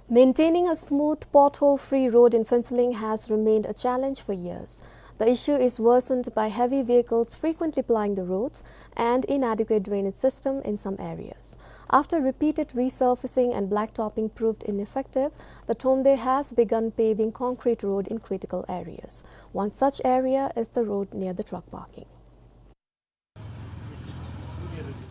Maintaining a smooth pothole-free road in Phuentsholing has remained a challenge for years. The issue is worsened by heavy vehicles frequently plying the roads and inadequate drainage system in some areas. After repeated resurfacing and blacktopping proved ineffective, the Thromde has begun paving concrete road in critical areas. One such area is the road near the truck parking.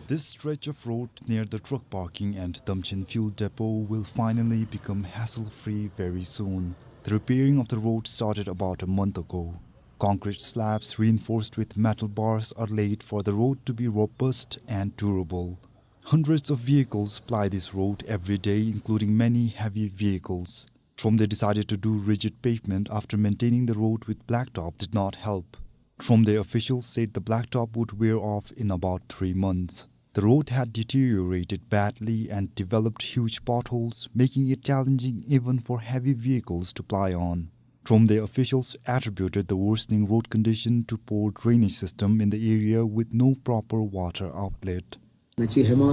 This stretch of road near the truck parking and Damchen fuel depot will finally become hassle-free very soon. The repairing of the road started about a month ago. Concrete slabs reinforced with metal bars are laid for the road to be robust and durable. Hundreds of vehicles ply this road every day, including many heavy vehicles. Thromde decided to do rigid pavement after maintaining the road with blacktop did not help. Thromde officials said the blacktop would wear off in about three months. The road had deteriorated badly and developed huge potholes, making it challenging even for heavy vehicles to ply on. Thromde officials attributed the worsening road condition to poor drainage system in the area with no proper water outlet. ང་བཅས་ཧེ་མ་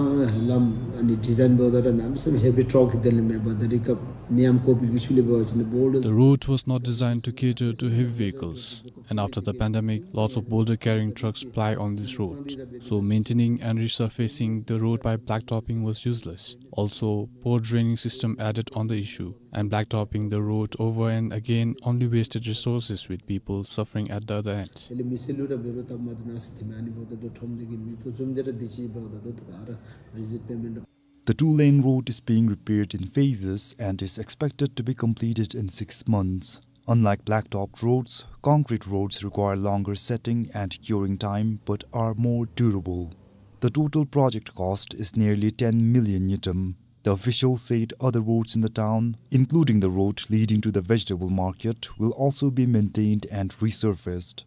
ལམ་ཨ་ནི་ཌི་ཛའིན་འབདཝ་ད་ར་གནམ་མེད་ས་མེད་ཧེ་བི་ཊྲག་གི་དེ་ལས་མེད་པར་ད་རེས་སྐབས་ནད་ཡམས་ཀོ་བིཌ་ཀྱི་ཤུལ་ལས་འབད་བ་ཅིན་ད་བོལ་ཌར། The road was not designed to cater to heavy vehicles, and after the pandemic, lots of boulder carrying trucks ply on this road. So maintaining and resurfacing the road by blacktopping was useless. Also, poor draining system added on the issue, and blacktopping the road over and again only wasted resources with people suffering at the other end. དེ་ལས་མི་སེར་ལུ་ར་འབད་རུང་སྟབས་མ་བདེ་གནང་ཟེར་དེ་མེན། ཨ་ནི་འབདཝ་ད་ད་ཁྲོམ་སྡེ་གི་མི་ཐོ་བཙུམ་སྟེ་ར་དེ་ཅིག་འབདཝ་ད་ད་ད་ག་ར་རི་ཛིཊ་པེ་མེནཊ། The two-lane road is being repaired in phases and is expected to be completed in six months. Unlike blacktopped roads, concrete roads require longer setting and curing time but are more durable. The total project cost is nearly ten million ngultrum. The officials said other roads in the town, including the road leading to the vegetable market, will also be maintained and resurfaced.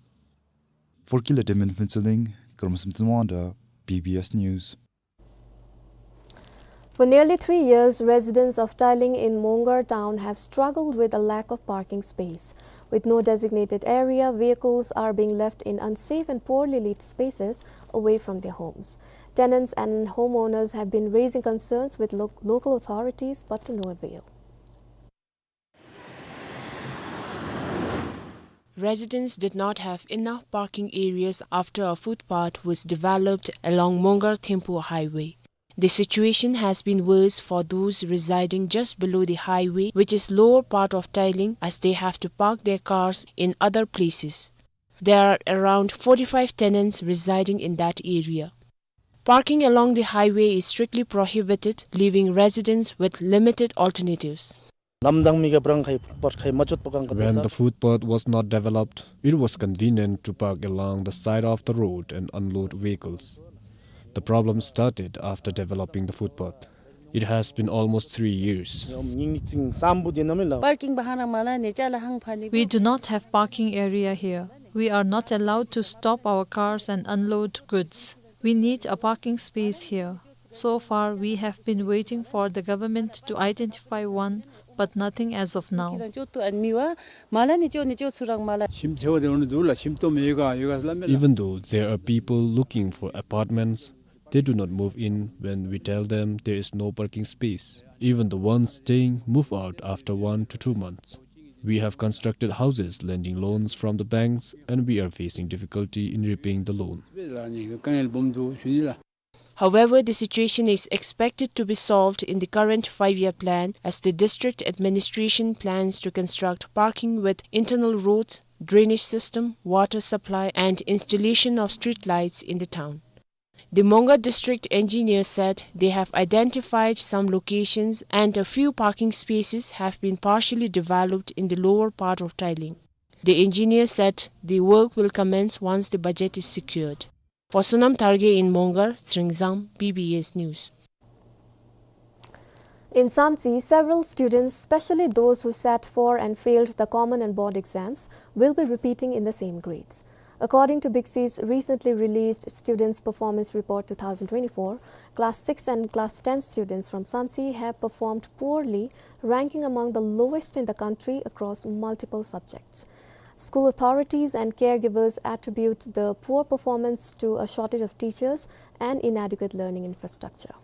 For Killer Temin Phuentsholing, Karmasam Tonwanda, B B S News. For nearly three years, residents of Tailing in Mongar town have struggled with a lack of parking space. With no designated area, vehicles are being left in unsafe and poorly lit spaces away from their homes. Tenants and homeowners have been raising concerns with lo-, local authorities, but to no avail. Residents did not have enough parking areas after a footpath was developed along Mongar Thimphu Highway. The situation has been worse for those residing just below the highway, which is lower part of Tailing, as they have to park their cars in other places. There are around forty-five tenants residing in that area. Parking along the highway is strictly prohibited, leaving residents with limited alternatives. ལམ་དང་མི་ག་བརང་ཁའི་ཕུག་པར་ཁའི་མ་ཅོད་པ་གང་ག། When the footpath was not developed, it was convenient to park along the side of the road and unload vehicles. The problem started after developing the footpath. It has been almost three years. ཉིང་ཉིང་ཙིང་སམ་བུ་དེ་ནམ་ལ། Parking བ་ཧང་རང་མ་ལ་ནེ་ཅ་ལ་ཧང་ཕ་ནི། We do not have parking area here. We are not allowed to stop our cars and unload goods. We need a parking space here. So far, we have been waiting for the government to identify one, but nothing as of now. ཁྱེད་རང་ཅོ་ཏུ་ཨན་མི་བ་མ་ལ་ནི་ཅོ་ནི་ཅོ་ཚུ་རང་མ་ལ། ཁྱིམ་ཆེ་བ་དེ་འོ་ནི་འདུག་ལ། ཁྱིམ་སྟོང་མེད་ག་ཡོད་ག་ལ་མེད་ལ། Even though there are people looking for apartments, they do not move in when we tell them there is no parking space. Even the ones staying move out after one to two months. We have constructed houses lending loans from the banks, and we are facing difficulty in repaying the loan. However, the situation is expected to be solved in the current five-year plan, as the district administration plans to construct parking with internal roads, drainage system, water supply, and installation of street lights in the town. The Mongar district engineer said they have identified some locations and a few parking spaces have been partially developed in the lower part of Tailing. The engineer said the work will commence once the budget is secured. For Sonam Tharge in Mongar, Tsringzang, B B S News. In Samtse, several students, especially those who sat for and failed the common and board exams, will be repeating in the same grades. According to BICSI's recently released Students' Performance Report two thousand twenty-four, class six and class ten students from Samtse have performed poorly, ranking among the lowest in the country across multiple subjects. School authorities and caregivers attribute the poor performance to a shortage of teachers and inadequate learning infrastructure.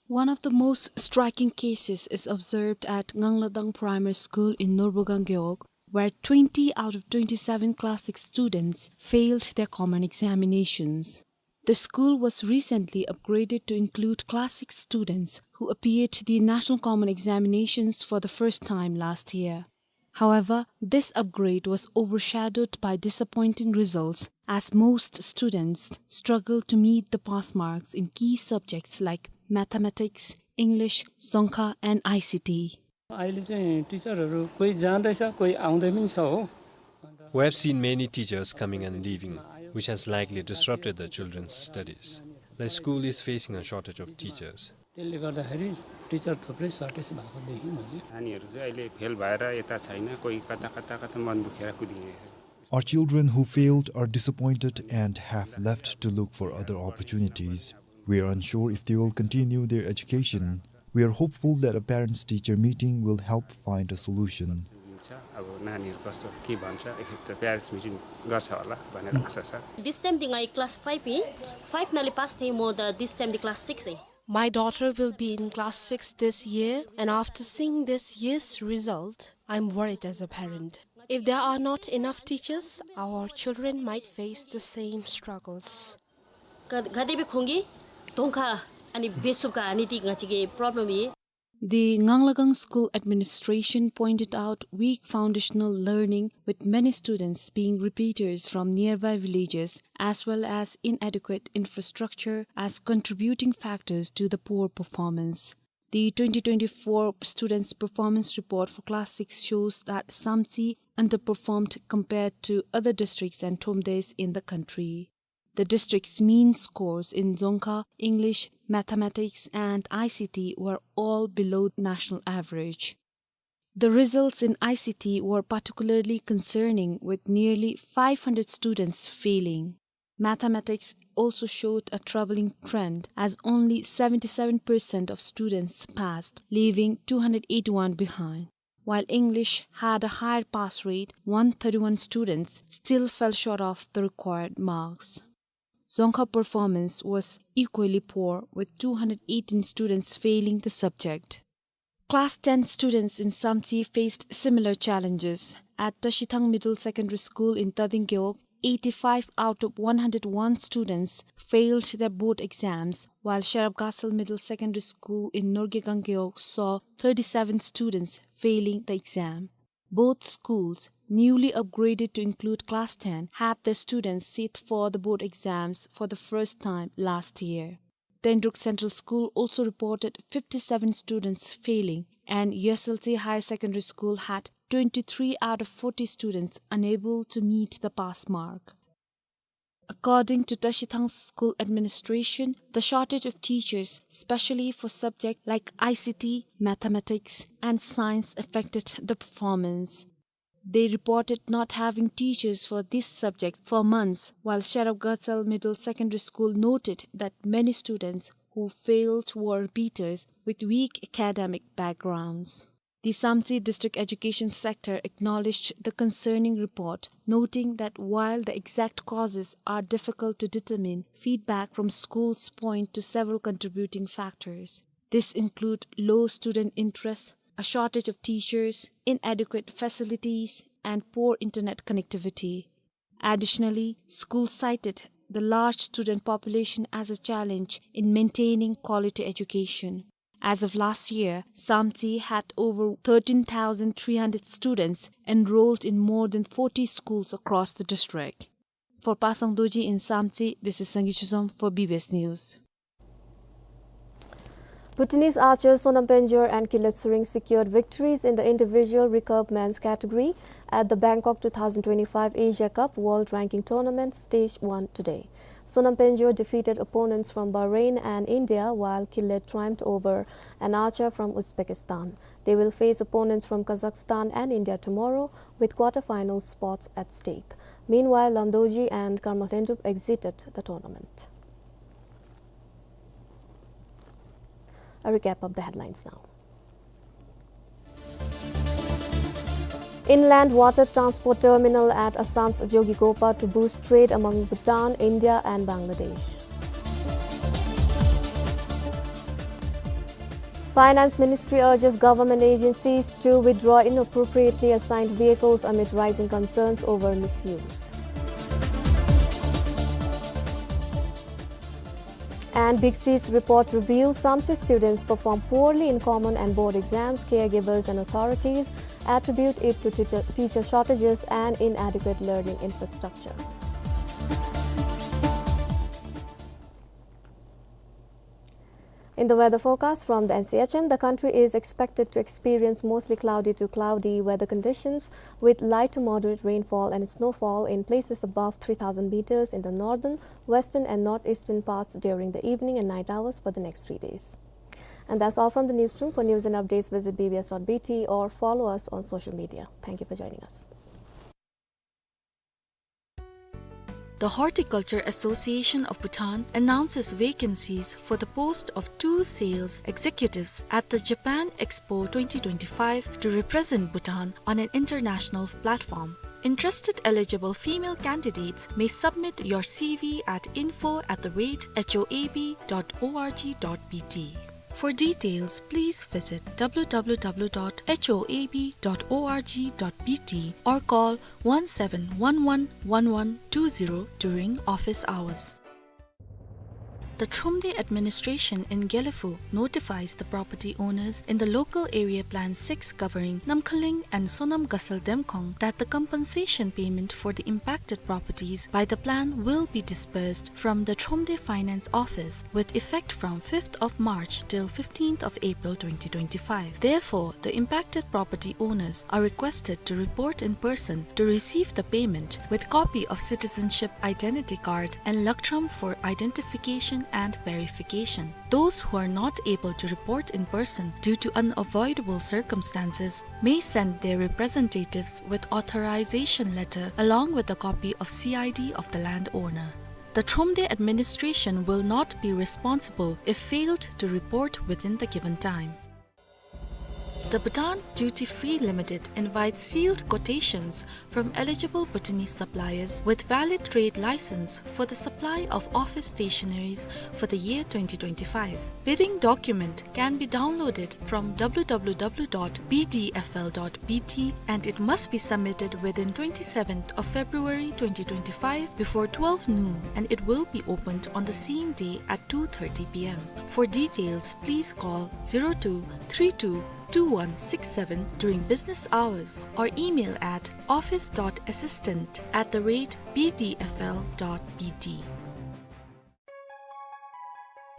One of the most striking cases is observed at Ngangladang Primary School in Norbugang Gewog, where twenty out of twenty-seven class six students failed their common examinations. The school was recently upgraded to include class six students who appeared the National Common Examinations for the first time last year. However, this upgrade was overshadowed by disappointing results, as most students struggle to meet the pass marks in key subjects like mathematics, English, Dzongkha, and I C T. अहिले चाहिँ टिचरहरू कोही जाँदैछ, कोही आउँदै पनि छ हो। We have seen many teachers coming and leaving, which has likely disrupted the children's studies. The school is facing a shortage of teachers. त्यसले गर्दाखेरि टिचर थुप्रै सर्टेज भएको देखेँ मैले। नानीहरू चाहिँ अहिले फेल भएर यता छैन, कोही कता कता कता मन दुखेर कुदिने। Our children who failed are disappointed and have left to look for other opportunities. We are unsure if they will continue their education. We are hopeful that a parents-teacher meeting will help find a solution. अब नानीहरू कस्तो के भन्छ, यता parents meeting गर्छ होला भनेर आशा छ। This time tinggai class five hi, five nali pass thei mo the this time the class six hi. My daughter will be in class six this year, and after seeing this year's result, I'm worried as a parent. If there are not enough teachers, our children might face the same struggles. Ka-, kade bi khungi tongkha ani besup ka ani ti ngachi ge problem ye. The Nganglagang school administration pointed out weak foundational learning, with many students being repeaters from nearby villages, as well as inadequate infrastructure as contributing factors to the poor performance. The twenty twenty-four Students' Performance Report for Class six shows that Samtse underperformed compared to other districts and tomdaes in the country. The district's mean scores in Dzongkha, English, Mathematics, and I C T were all below national average. The results in I C T were particularly concerning, with nearly five hundred students failing. Mathematics also showed a troubling trend, as only seventy-seven percent of students passed, leaving two hundred eighty-one behind. While English had a higher pass rate, one thirty-one students still fell short of the required marks. Dzongkha performance was equally poor, with two hundred eighteen students failing the subject. Class ten students in Samtse faced similar challenges. At Tashithang Middle Secondary School in Tading Gewog, eighty-five out of one hundred one students failed their board exams, while Sherab Ghasal Middle Secondary School in Norgay Ganggyeok saw thirty-seven students failing the exam. Both schools, newly upgraded to include class ten, had their students sit for the board exams for the first time last year. Dendruk Central School also reported fifty-seven students failing, and Yeosaltye Higher Secondary School had twenty-three out of forty students unable to meet the pass mark. According to Tashithangsa School Administration, the shortage of teachers, especially for subjects like I C T, mathematics, and science, affected the performance. They reported not having teachers for this subject for months, while Sherab Ghasal Middle Secondary School noted that many students who failed were repeaters with weak academic backgrounds. The Samtse District Education Sector acknowledged the concerning report, noting that while the exact causes are difficult to determine, feedback from schools point to several contributing factors. This include low student interest, a shortage of teachers, inadequate facilities, and poor internet connectivity. Additionally, schools cited the large student population as a challenge in maintaining quality education. As of last year, Samtse had over thirteen thousand three hundred students enrolled in more than forty schools across the district. For Pasang Dorji in Samtse, this is Sangi Chizom for B B S News. Bhutanese archers Sonam Penjor and Khylled Tshering secured victories in the individual recurve men's category at the Bangkok two thousand twenty-five Asia Cup World Ranking Tournament Stage one today. Sonam Penjor defeated opponents from Bahrain and India, while Khylled triumphed over an archer from Uzbekistan. They will face opponents from Kazakhstan and India tomorrow, with quarter-final spots at stake. Meanwhile, Lam Dorji and Karma Hlendup exited the tournament. A recap of the headlines now. Inland water transport terminal at Assam's Jogikhopa to boost trade among Bhutan, India and Bangladesh. Finance Ministry urges government agencies to withdraw inappropriately assigned vehicles amid rising concerns over misuse. And Big C's report reveals Samtse students perform poorly in common and board exams, caregivers and authorities attribute it to teacher, teacher shortages and inadequate learning infrastructure. In the weather forecast from the N C H M, the country is expected to experience mostly cloudy to cloudy weather conditions with light to moderate rainfall and snowfall in places above three thousand meters in the northern, western and northeastern parts during the evening and night hours for the next three days. And that's all from the newsroom. For news and updates, visit B B S dot B T or follow us on social media. Thank you for joining us. The Horticulture Association of Bhutan announces vacancies for the post of two sales executives at the Japan Expo twenty twenty-five to represent Bhutan on an international platform. Interested eligible female candidates may submit your C V at info at the rate H O A B dot O R G dot B T. For details, please visit W W W dot H O A B dot O R G dot B T or call one seven one one one one two zero during office hours. The Thromde administration in Gelephu notifies the property owners in the local area plan six covering Namkhaling and Sonam Ghasal Demkhong that the compensation payment for the impacted properties by the plan will be disbursed from the Thromde Finance Office with effect from fifth of March till fifteenth of April twenty twenty-five. Therefore, the impacted property owners are requested to report in person to receive the payment with copy of citizenship identity card and Lakthrom for identification and verification. Those who are not able to report in person due to unavoidable circumstances may send their representatives with authorization letter along with a copy of C I D of the landowner. The Thromde administration will not be responsible if failed to report within the given time. The Bhutan Duty Free Limited invites sealed quotations from eligible Bhutanese suppliers with valid trade license for the supply of office stationaries for the year twenty twenty-five. Bidding document can be downloaded from W W W dot B D F L dot B T, and it must be submitted within twenty-seventh of February twenty twenty-five before twelve noon, and it will be opened on the same day at two thirty P M. For details, please call zero two three two two one six seven during business hours or email at office dot assistant at the rate B D F L dot B T.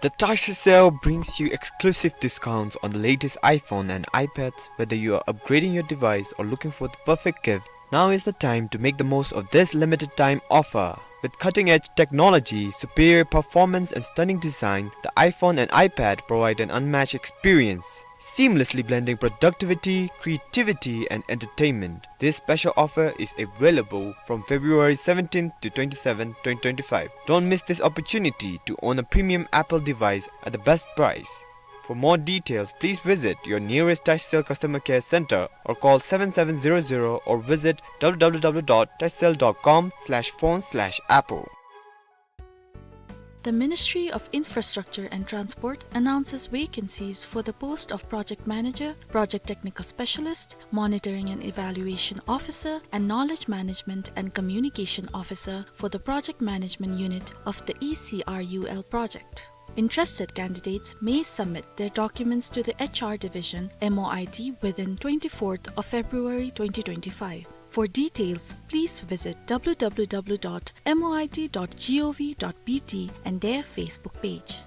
The Tashi Sale brings you exclusive discounts on the latest iPhone and iPads. Whether you are upgrading your device or looking for the perfect gift, now is the time to make the most of this limited time offer. With cutting-edge technology, superior performance, and stunning design, the iPhone and iPad provide an unmatched experience, seamlessly blending productivity, creativity, and entertainment. This special offer is available from February seventeenth to twenty-seventh, twenty twenty-five. Don't miss this opportunity to own a premium Apple device at the best price. For more details, please visit your nearest Tashi Sale customer care center or call seven seven zero zero or visit W W W dot tashi sale dot com slash phone slash apple. The Ministry of Infrastructure and Transport announces vacancies for the post of Project Manager, Project Technical Specialist, Monitoring and Evaluation Officer, and Knowledge Management and Communication Officer for the Project Management Unit of the E C R U L project. Interested candidates may submit their documents to the H R Division, M O I T, within twenty-fourth of February twenty twenty-five. For details, please visit W W W dot M O I T dot G O V dot B T and their Facebook page.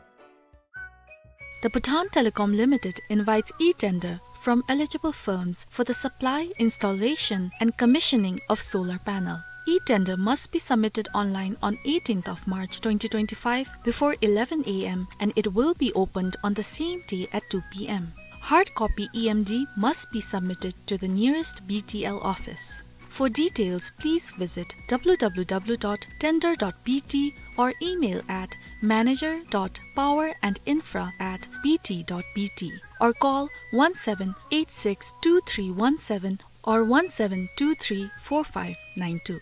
The Bhutan Telecom Limited invites e-tender from eligible firms for the supply, installation, and commissioning of solar panel. E-tender must be submitted online on eighteenth of March twenty twenty-five before eleven A M, and it will be opened on the same day at two P M. Hard copy E M D must be submitted to the nearest B T L office. For details, please visit W W W dot tender dot B T or email at manager dot power and infra at B T dot B T or call one seven eight six two three one seven or one seven two three four five nine two.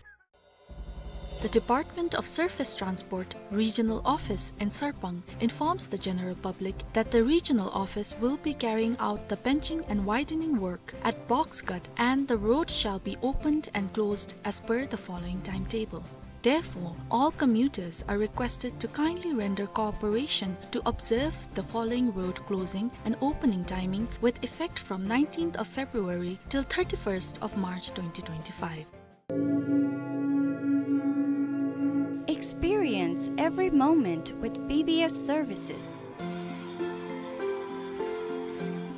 The Department of Surface Transport Regional Office in Sarpang informs the general public that the regional office will be carrying out the benching and widening work at Box Cut, and the road shall be opened and closed as per the following timetable. Therefore, all commuters are requested to kindly render cooperation to observe the following road closing and opening timing with effect from nineteenth of February till thirty-first of March twenty twenty-five. Experience every moment with B B S services.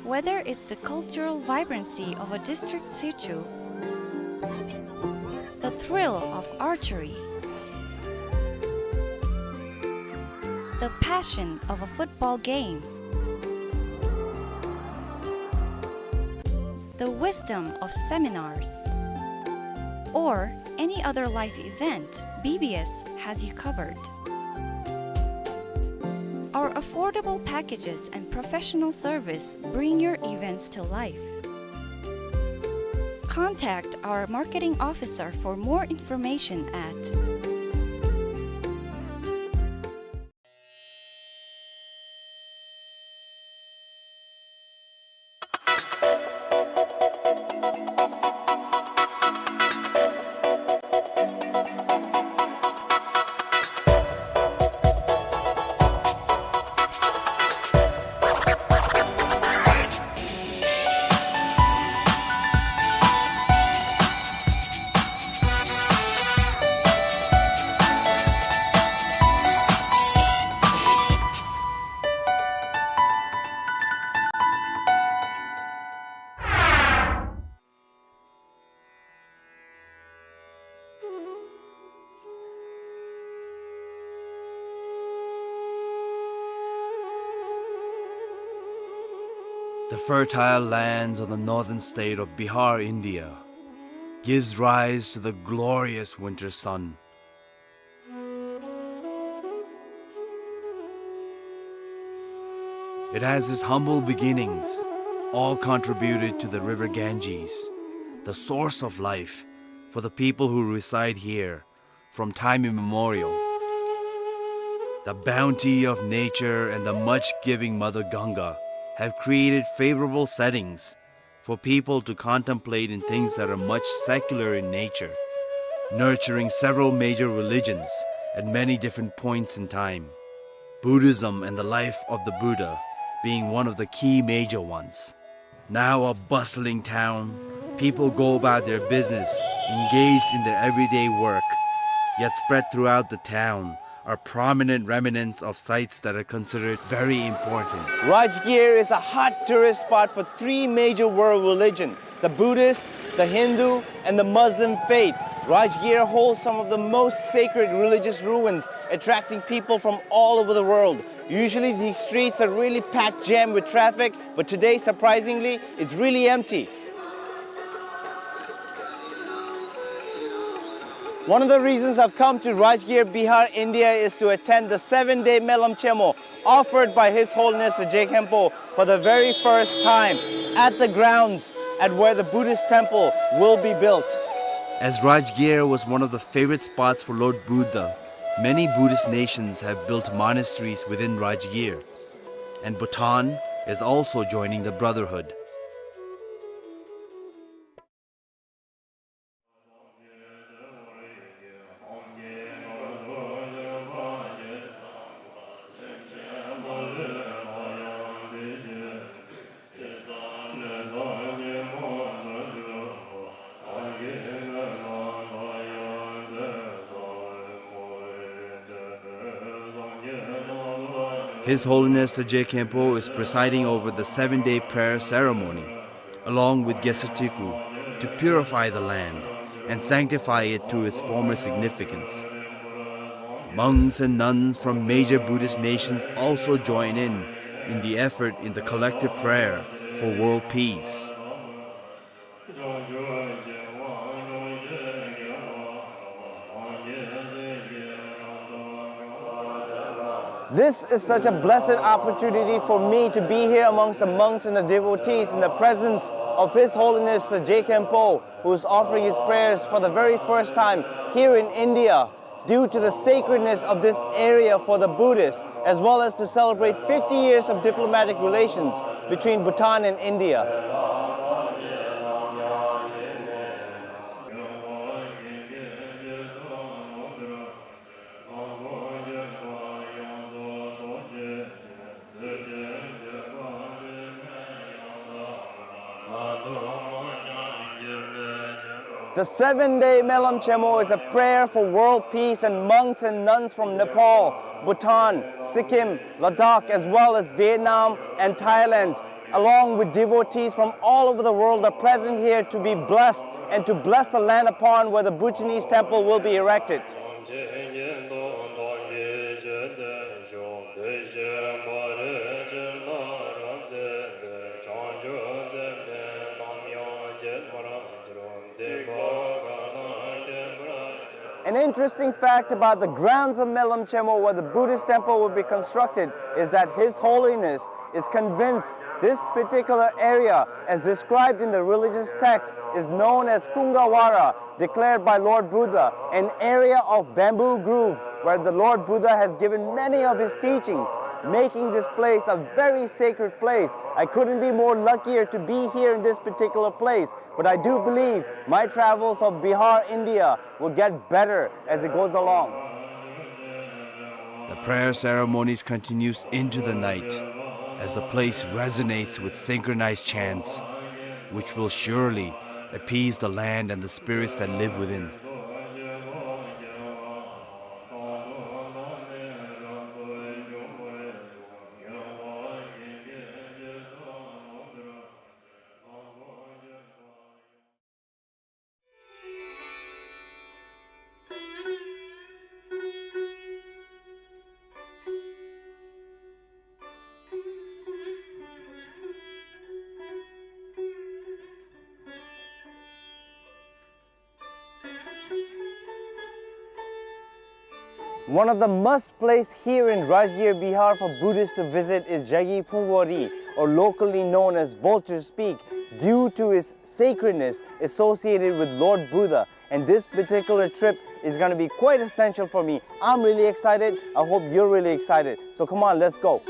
Whether it's the cultural vibrancy of a district situ, the thrill of archery, the passion of a football game, the wisdom of seminars, or any other life event, B B S has you covered. Our affordable packages and professional service bring your events to life. Contact our marketing officer for more information at The fertile lands of the northern state of Bihar, India, gives rise to the glorious winter sun. It has its humble beginnings, all contributed to the river Ganges, the source of life for the people who reside here from time immemorial. The bounty of nature and the much-giving Mother Ganga have created favorable settings for people to contemplate in things that are much secular in nature, nurturing several major religions at many different points in time, Buddhism and the life of the Buddha being one of the key major ones. Now a bustling town, people go about their business, engaged in their everyday work, yet spread throughout the town are prominent remnants of sites that are considered very important. Rajgir is a hot tourist spot for three major world religion, the Buddhist, the Hindu, and the Muslim faith. Rajgir holds some of the most sacred religious ruins, attracting people from all over the world. Usually these streets are really packed jam with traffic, but today, surprisingly, it's really empty. One of the reasons I've come to Rajgir, Bihar, India is to attend the seven-day Melam Chemo offered by His Holiness the Je Khenpo for the very first time at the grounds at where the Buddhist temple will be built. As Rajgir was one of the favorite spots for Lord Buddha, many Buddhist nations have built monasteries within Rajgir, and Bhutan is also joining the brotherhood. His Holiness the Je Khenpo is presiding over the seven-day prayer ceremony, along with Gesatiku, to purify the land and sanctify it to its former significance. Monks and nuns from major Buddhist nations also join in, in the effort in the collective prayer for world peace. This is such a blessed opportunity for me to be here amongst the monks and the devotees in the presence of His Holiness the Je Khenpo, who is offering his prayers for the very first time here in India due to the sacredness of this area for the Buddhists, as well as to celebrate fifty years of diplomatic relations between Bhutan and India. The seven-day Melam Chemo is a prayer for world peace, and monks and nuns from Nepal, Bhutan, Sikkim, Ladakh, as well as Vietnam and Thailand, along with devotees from all over the world, are present here to be blessed and to bless the land upon where the Bhutanese temple will be erected. An interesting fact about the grounds of Melam Chemo, where the Buddhist temple will be constructed, is that His Holiness is convinced this particular area, as described in the religious text, is known as Kungawara, declared by Lord Buddha, an area of bamboo grove where the Lord Buddha has given many of his teachings, making this place a very sacred place. I couldn't be more luckier to be here in this particular place, but I do believe my travels of Bihar, India, will get better as it goes along. The prayer ceremonies continues into the night as the place resonates with synchronized chants, which will surely appease the land and the spirits that live within. One of the must place here in Rajgir Bihar for Buddhists to visit is Jagi Phungwari, or locally known as Vulture's Peak, due to its sacredness associated with Lord Buddha. And this particular trip is gonna be quite essential for me. I'm really excited. I hope you're really excited. So come on, let's go.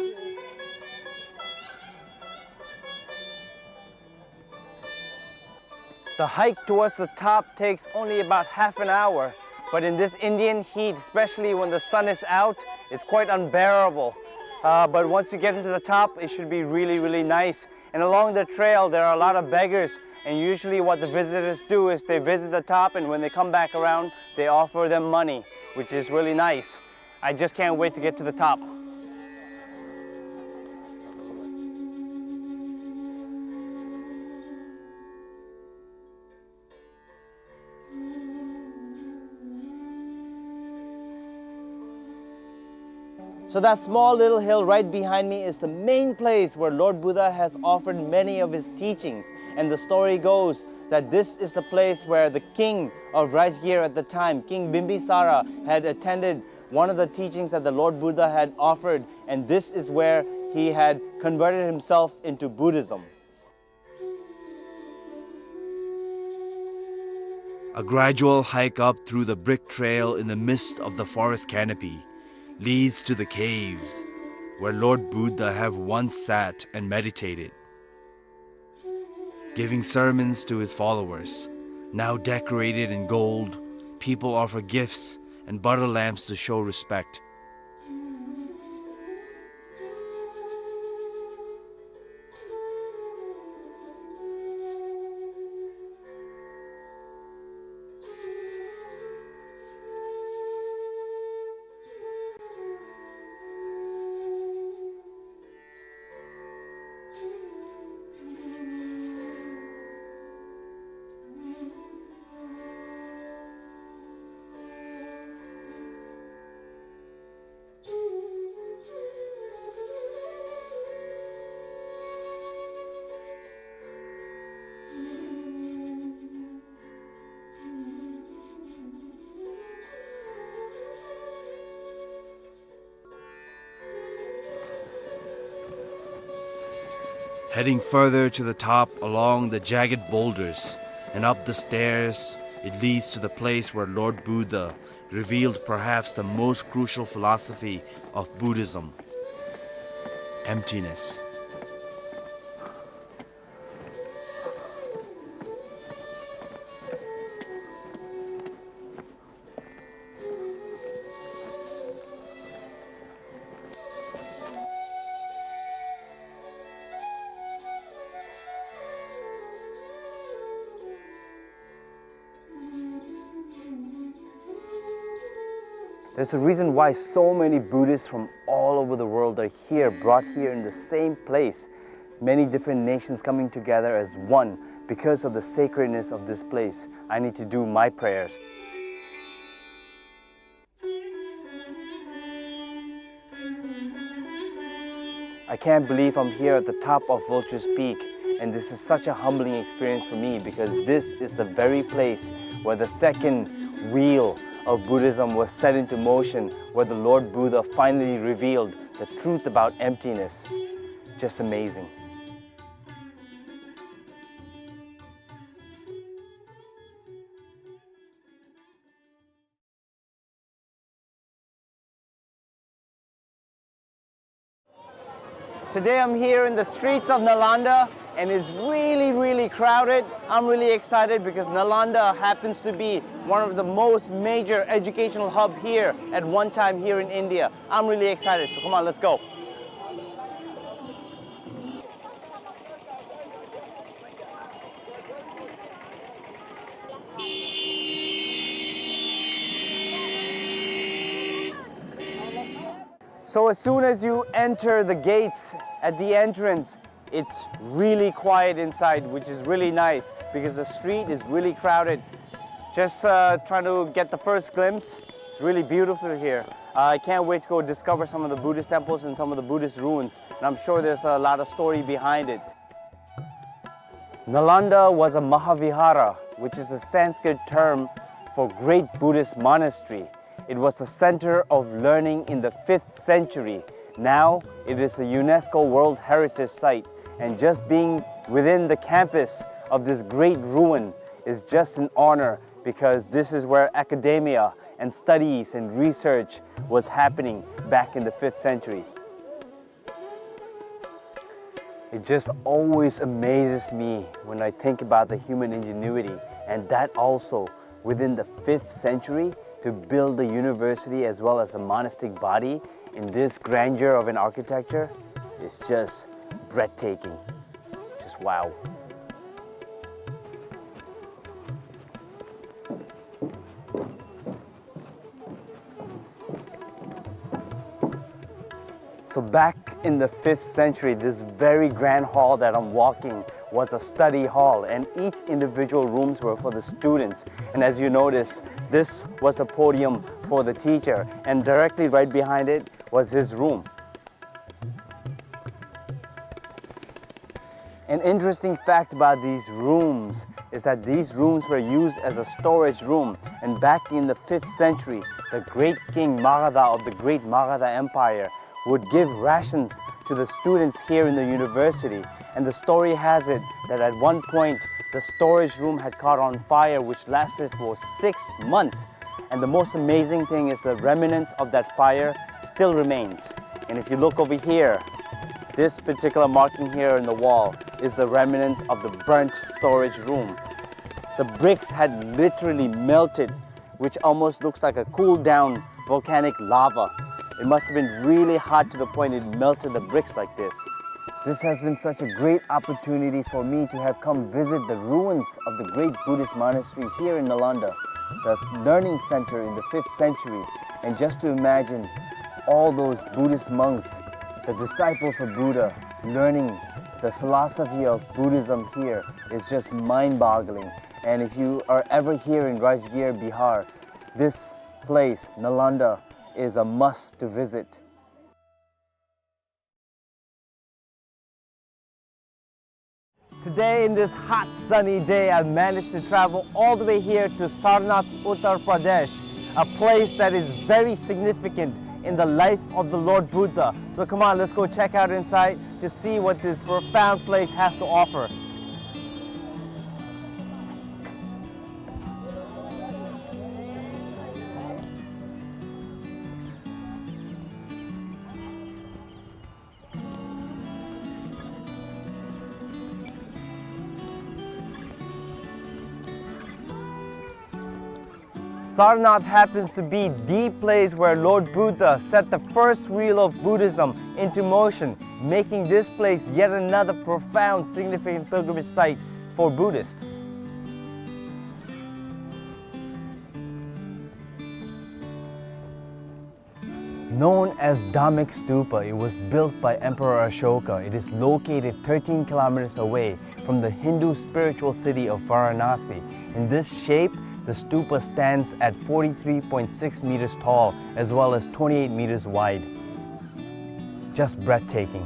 The hike towards the top takes only about half an hour, but in this Indian heat, especially when the sun is out, it's quite unbearable. Uh, but once you get into the top, it should be really, really nice. And along the trail, there are a lot of beggars, and usually what the visitors do is they visit the top, and when they come back around, they offer them money, which is really nice. I just can't wait to get to the top. So that small little hill right behind me is the main place where Lord Buddha has offered many of his teachings. And the story goes that this is the place where the king of Rajgir at the time, King Bimbisara, had attended one of the teachings that the Lord Buddha had offered, and this is where he had converted himself into Buddhism. A gradual hike up through the brick trail in the midst of the forest canopy leads to the caves where Lord Buddha have once sat and meditated, giving sermons to his followers. Now decorated in gold, people offer gifts and butter lamps to show respect. Heading further to the top along the jagged boulders and up the stairs, it leads to the place where Lord Buddha revealed perhaps the most crucial philosophy of Buddhism: emptiness. There's a reason why so many Buddhists from all over the world are here, brought here in the same place. Many different nations coming together as one because of the sacredness of this place. I need to do my prayers. I can't believe I'm here at the top of Vulture's Peak, and this is such a humbling experience for me because this is the very place where the second wheel of Buddhism was set into motion, where the Lord Buddha finally revealed the truth about emptiness. Just amazing. Today I'm here in the streets of Nalanda, and it's really, really crowded. I'm really excited because Nalanda happens to be one of the most major educational hub here at one time here in India. I'm really excited, so come on, let's go. So as soon as you enter the gates at the entrance, it's really quiet inside, which is really nice because the street is really crowded. Just, uh, trying to get the first glimpse. It's really beautiful here. Uh, I can't wait to go discover some of the Buddhist temples and some of the Buddhist ruins. And I'm sure there's a lot of story behind it. Nalanda was a Mahavihara, which is a Sanskrit term for great Buddhist monastery. It was the center of learning in the fifth century. Now it is a UNESCO World Heritage Site, and just being within the campus of this great ruin is just an honor, because this is where academia and studies and research was happening back in the fifth century. It just always amazes me when I think about the human ingenuity, and that also within the fifth century, to build the university as well as the monastic body in this grandeur of an architecture is just breathtaking. Just wow. So back in the fifth century, this very grand hall that I'm walking was a study hall, and each individual rooms were for the students. And as you notice, this was the podium for the teacher, and directly right behind it was his room. An interesting fact about these rooms is that these rooms were used as a storage room, and back in the fifth century, the great king Magadha of the great Magadha Empire would give rations to the students here in the university. And the story has it that at one point, the storage room had caught on fire, which lasted for six months. And the most amazing thing is the remnants of that fire still remains. And if you look over here, this particular marking here in the wall is the remnants of the burnt storage room. The bricks had literally melted, which almost looks like a cooled down volcanic lava. It must have been really hot to the point it melted the bricks like this. This has been such a great opportunity for me to have come visit the ruins of the great Buddhist monastery here in Nalanda, the learning center in the fifth century, and just to imagine all those Buddhist monks, the disciples of Buddha, learning the philosophy of Buddhism here is just mind-boggling. And if you are ever here in Rajgir, Bihar, this place, Nalanda, is a must to visit. Today, in this hot, sunny day, I managed to travel all the way here to Sarnath, Uttar Pradesh, a place that is very significant in the life of the Lord Buddha. So come on, let's go check out inside to see what this profound place has to offer. Sarnath happens to be the place where Lord Buddha set the first wheel of Buddhism into motion, making this place yet another profound, significant pilgrimage site for Buddhists. Known as Dhammic Stupa, it was built by Emperor Ashoka. It is located thirteen kilometers away from the Hindu spiritual city of Varanasi. In this shape, the stupa stands at forty-three point six meters tall as well as twenty-eight meters wide. Just breathtaking.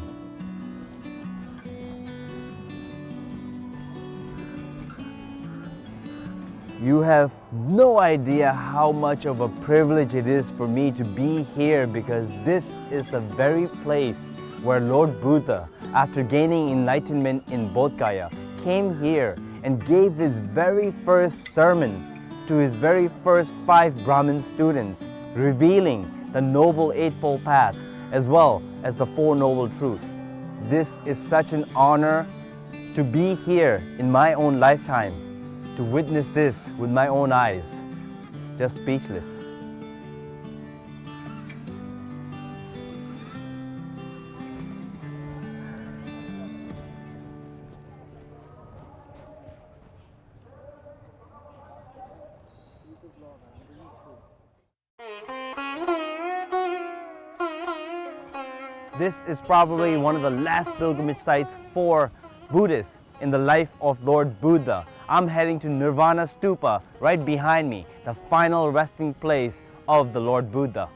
You have no idea how much of a privilege it is for me to be here, because this is the very place where Lord Buddha, after gaining enlightenment in Bodh Gaya, came here and gave his very first sermon to his very first five Brahmin students, revealing the Noble Eightfold Path as well as the Four Noble Truths. This is such an honor to be here in my own lifetime, to witness this with my own eyes. Just speechless. This is probably one of the last pilgrimage sites for Buddhists in the life of Lord Buddha. I'm heading to Nirvana Stupa right behind me, the final resting place of the Lord Buddha.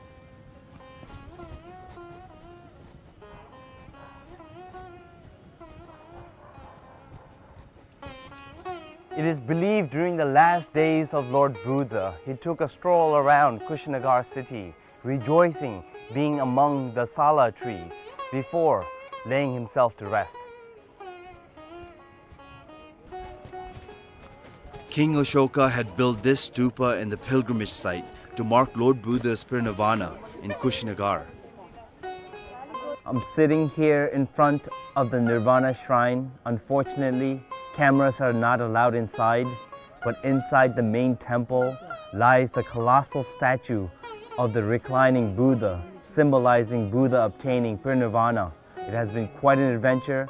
It is believed during the last days of Lord Buddha, he took a stroll around Kushinagar city, rejoicing being among the sala trees before laying himself to rest. King Ashoka had built this stupa in the pilgrimage site to mark Lord Buddha's parinirvana in Kushinagar. I'm sitting here in front of the Nirvana Shrine. Unfortunately, cameras are not allowed inside, but inside the main temple lies the colossal statue of the reclining Buddha, symbolizing Buddha obtaining parinirvana. It has been quite an adventure,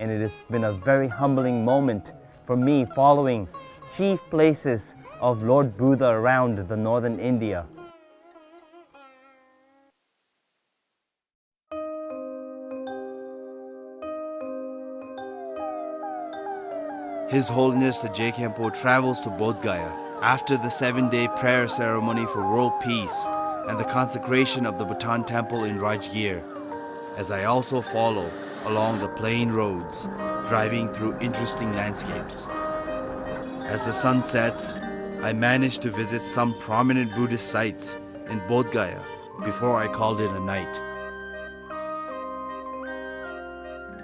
and it has been a very humbling moment for me following chief places of Lord Buddha around the northern India. His Holiness the Je Khenpo travels to Bodh Gaya after the seven-day prayer ceremony for world peace and the consecration of the Bhutan Temple in Rajgir, as I also follow along the plain roads, driving through interesting landscapes. As the sun sets, I manage to visit some prominent Buddhist sites in Bodh Gaya before I called it a night.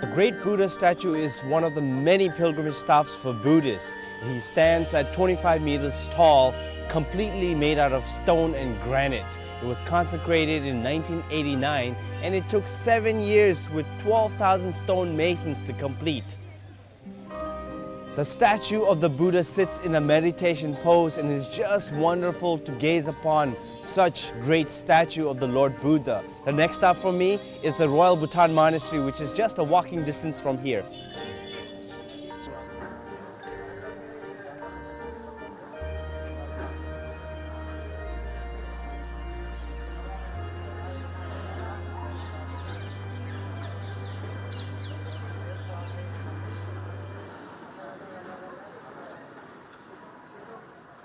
The great Buddha statue is one of the many pilgrimage stops for Buddhists. He stands at twenty-five meters tall, completely made out of stone and granite. It was consecrated in nineteen eighty-nine, and it took seven years with twelve thousand stone masons to complete. The statue of the Buddha sits in a meditation pose, and it's just wonderful to gaze upon such great statue of the Lord Buddha. The next stop for me is the Royal Bhutan Monastery, which is just a walking distance from here.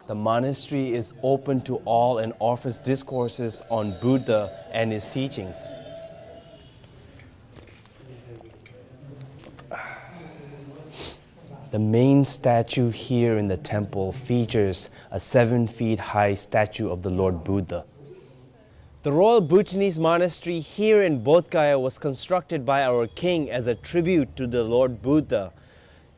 The monastery is open to all and offers discourses on Buddha and his teachings. The main statue here in the temple features a seven feet high statue of the Lord Buddha. The Royal Bhutanese Monastery here in Bodh Gaya was constructed by our king as a tribute to the Lord Buddha.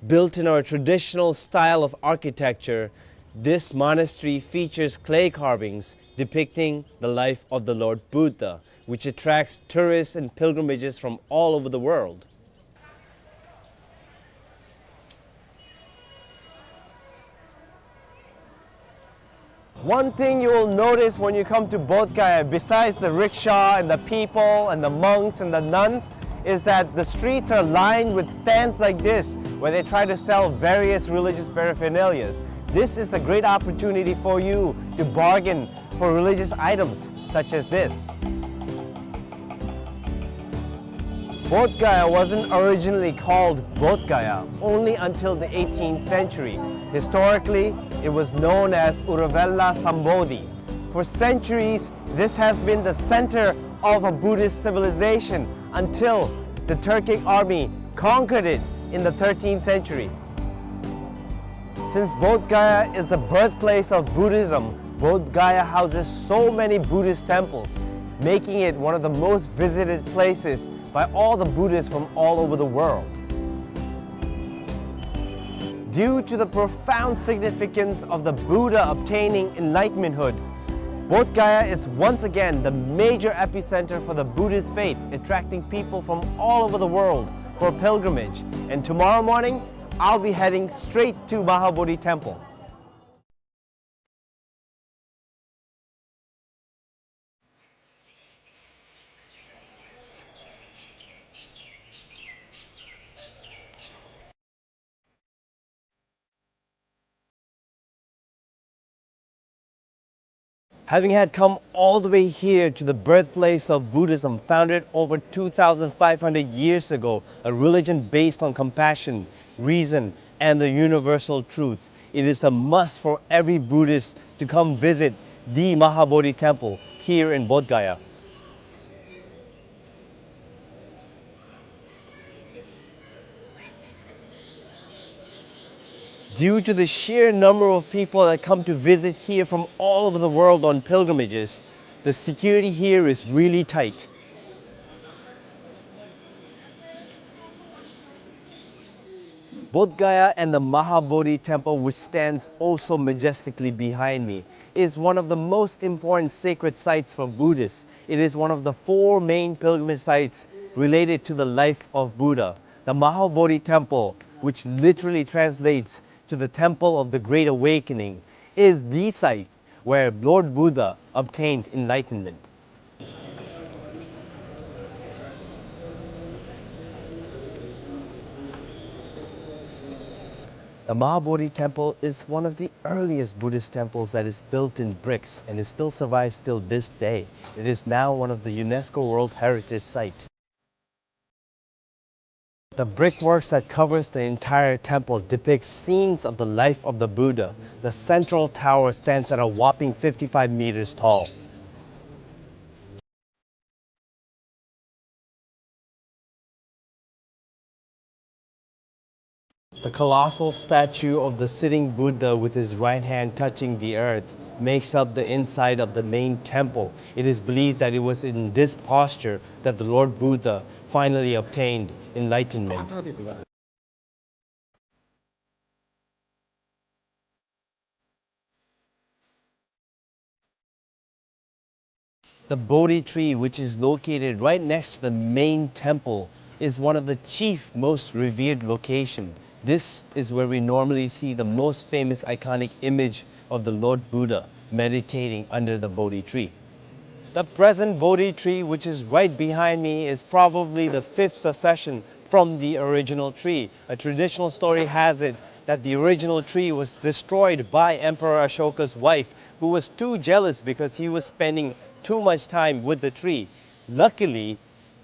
Built in our traditional style of architecture, this monastery features clay carvings depicting the life of the Lord Buddha, which attracts tourists and pilgrimages from all over the world. One thing you will notice when you come to Bodh Gaya, besides the rickshaw and the people and the monks and the nuns, is that the streets are lined with stands like this, where they try to sell various religious paraphernalias. This is a great opportunity for you to bargain for religious items such as this. Bodh Gaya wasn't originally called Bodh Gaya only until the eighteenth century. Historically, it was known as Uruvela Sambodhi. For centuries, this has been the center of a Buddhist civilization until the Turkic army conquered it in the thirteenth century. Since Bodh Gaya is the birthplace of Buddhism, Bodh Gaya houses so many Buddhist temples, making it one of the most visited places by all the Buddhists from all over the world. Due to the profound significance of the Buddha obtaining enlightenmenthood, Bodh Gaya is once again the major epicenter for the Buddhist faith, attracting people from all over the world for pilgrimage. And tomorrow morning, I'll be heading straight to Mahabodhi Temple. Having had come all the way here to the birthplace of Buddhism, founded over two thousand five hundred years ago, a religion based on compassion, reason, and the universal truth, it is a must for every Buddhist to come visit the Mahabodhi Temple here in Bodh Gaya. Due to the sheer number of people that come to visit here from all over the world on pilgrimages, the security here is really tight. Bodh Gaya and the Mahabodhi temple, which stands also majestically behind me, is one of the most important sacred sites for Buddhists. It is one of the four main pilgrimage sites related to the life of Buddha. The Mahabodhi temple, which literally translates to the Temple of the Great Awakening, is the site where Lord Buddha obtained enlightenment. The Mahabodhi Temple is one of the earliest Buddhist temples that is built in bricks, and it still survives till this day. It is now one of the UNESCO World Heritage Site. The brickworks that covers the entire temple depicts scenes of the life of the Buddha. The central tower stands at a whopping fifty-five meters tall. The colossal statue of the sitting Buddha with his right hand touching the earth makes up the inside of the main temple. It is believed that it was in this posture that the Lord Buddha finally obtained enlightenment. The Bodhi tree, which is located right next to the main temple, is one of the chief, most revered location. This is where we normally see the most famous iconic image of the Lord Buddha meditating under the Bodhi tree. The present Bodhi tree, which is right behind me, is probably the fifth succession from the original tree. A traditional story has it that the original tree was destroyed by Emperor Ashoka's wife, who was too jealous because he was spending too much time with the tree. Luckily,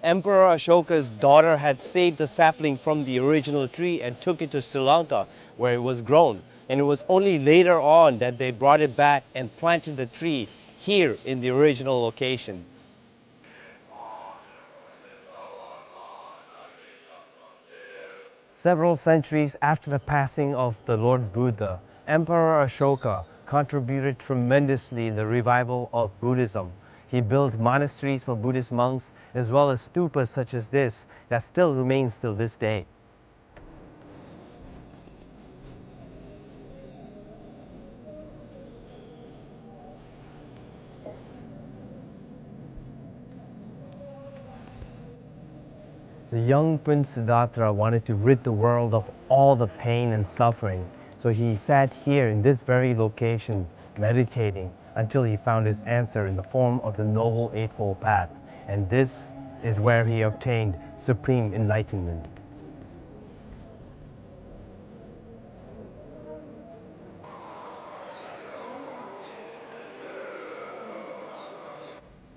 Emperor Ashoka's daughter had saved the sapling from the original tree and took it to Sri Lanka, where it was grown. And it was only later on that they brought it back and planted the tree here in the original location. Several centuries after the passing of the Lord Buddha, Emperor Ashoka contributed tremendously in the revival of Buddhism. He built monasteries for Buddhist monks, as well as stupas such as this that still remains till this day. The young Prince Siddhartha wanted to rid the world of all the pain and suffering, so he sat here in this very location, meditating, until he found his answer in the form of the Noble Eightfold Path, and this is where he obtained supreme enlightenment.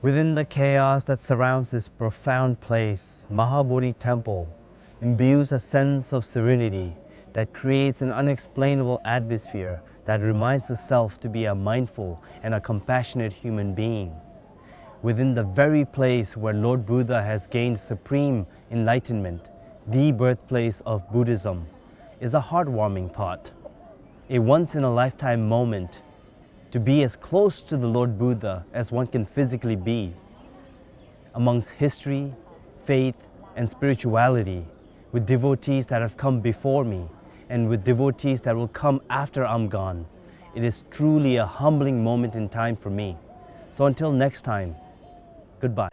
Within the chaos that surrounds this profound place, Mahabodhi Temple imbues a sense of serenity that creates an unexplainable atmosphere that reminds the self to be a mindful and a compassionate human being. Within the very place where Lord Buddha has gained supreme enlightenment, the birthplace of Buddhism, is a heartwarming thought, a once-in-a-lifetime moment to be as close to the Lord Buddha as one can physically be. Amongst history, faith, and spirituality, with devotees that have come before me, and with devotees that will come after I'm gone, it is truly a humbling moment in time for me. So until next time, goodbye.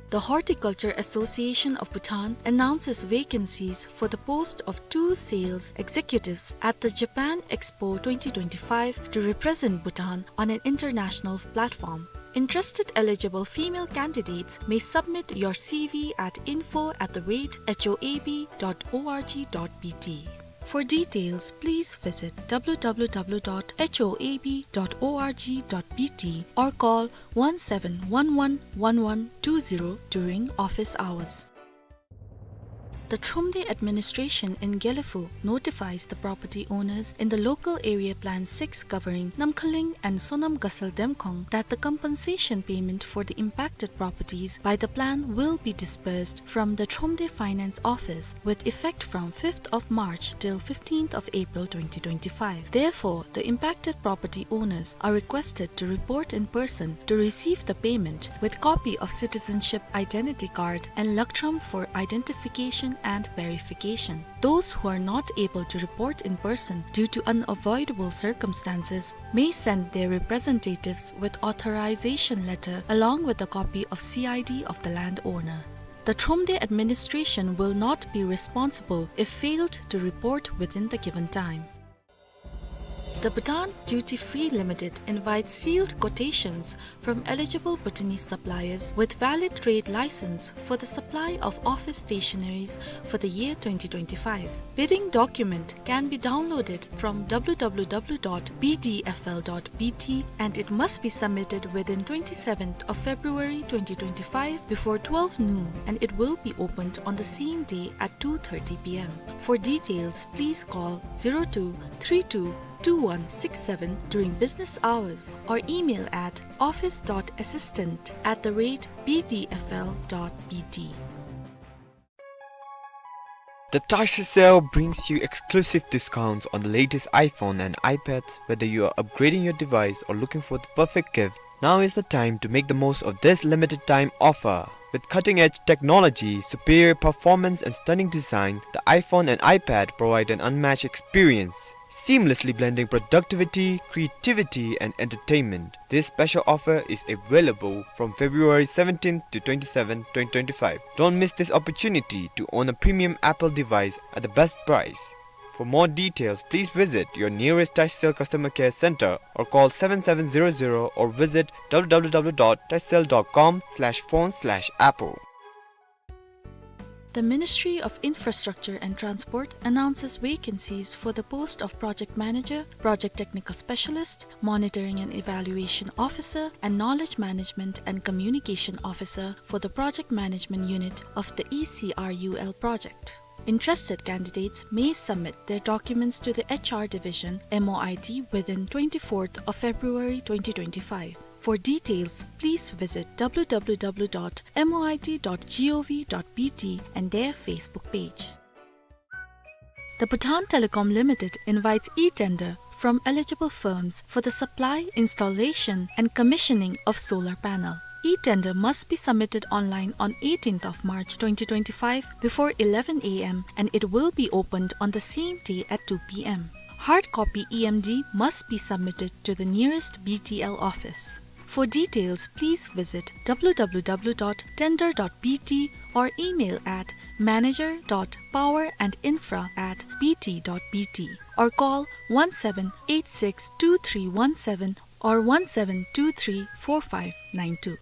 The Horticulture Association of Bhutan announces vacancies for the post of two sales executives at the Japan Expo twenty twenty-five to represent Bhutan on an international platform. Interested eligible female candidates may submit your C V at info at the rate H O A B dot O R G dot B T. For details, please visit W W W dot H O A B dot O R G dot B T or call one seven one one one one two zero during office hours. The Thromde administration in Gelephu notifies the property owners in the local area plan six covering Namkhaling and Sonam Ghasal Demkhong that the compensation payment for the impacted properties by the plan will be disbursed from the Thromde Finance Office with effect from fifth of March till fifteenth of April twenty twenty-five. Therefore, the impacted property owners are requested to report in person to receive the payment with copy of citizenship identity card and Lakthrom for identification and verification. Those who are not able to report in person due to unavoidable circumstances may send their representatives with authorization letter along with a copy of C I D of the landowner. The Thromde administration will not be responsible if failed to report within the given time. The Bhutan Duty Free Limited invites sealed quotations from eligible Bhutanese suppliers with valid trade license for the supply of office stationaries for the year twenty twenty-five. Bidding document can be downloaded from W W W dot B D F L dot B T and it must be submitted within twenty-seventh of February twenty twenty-five before twelve noon, and it will be opened on the same day at two thirty P M. For details, please call zero two three two two one six seven during business hours or email at office dot assistant at the rate B D F L dot B T. The Tashi Sale brings you exclusive discounts on the latest iPhone and iPads. Whether you are upgrading your device or looking for the perfect gift, now is the time to make the most of this limited time offer. With cutting-edge technology, superior performance, and stunning design, the iPhone and iPad provide an unmatched experience, seamlessly blending productivity, creativity, and entertainment. This special offer is available from February seventeenth to twenty-seventh, twenty twenty-five. Don't miss this opportunity to own a premium Apple device at the best price. For more details, please visit your nearest Tashi Sale customer care center or call seven seven zero zero or visit W W W dot tashi sale dot com slash phone slash apple. The Ministry of Infrastructure and Transport announces vacancies for the post of Project Manager, Project Technical Specialist, Monitoring and Evaluation Officer, and Knowledge Management and Communication Officer for the Project Management Unit of the E C R U L project. Interested candidates may submit their documents to the H R Division, M O I T, within twenty-fourth of February twenty twenty-five. For details, please visit W W W dot M O I T dot G O V dot B T and their Facebook page. The Bhutan Telecom Limited invites e-tender from eligible firms for the supply, installation, and commissioning of solar panel. E-tender must be submitted online on eighteenth of March twenty twenty-five before eleven A M and it will be opened on the same day at two P M. Hard copy E M D must be submitted to the nearest B T L office. For details, please visit W W W dot tender dot B T or email at manager dot power and infra at B T dot B T or call one seven eight six two three one seven or one seven two three four five nine two.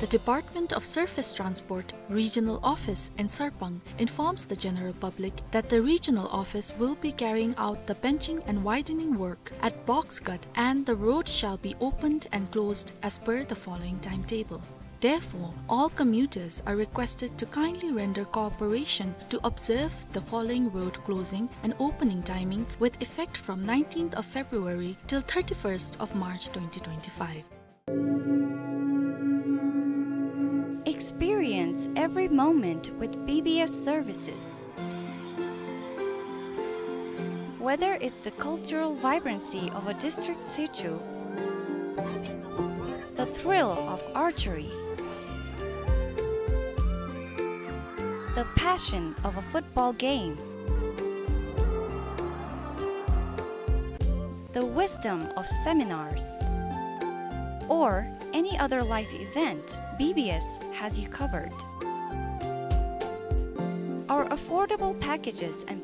The Department of Surface Transport Regional Office in Sarpang informs the general public that the regional office will be carrying out the benching and widening work at Box Cut and the road shall be opened and closed as per the following timetable. Therefore, all commuters are requested to kindly render cooperation to observe the following road closing and opening timing with effect from nineteenth of February till thirty-first of March twenty twenty-five. Experience every moment with B B S services. Whether it's the cultural vibrancy of a district seicho, the thrill of archery, the passion of a football game, the wisdom of seminars, or any other life event, B B S has you covered. Our affordable packages and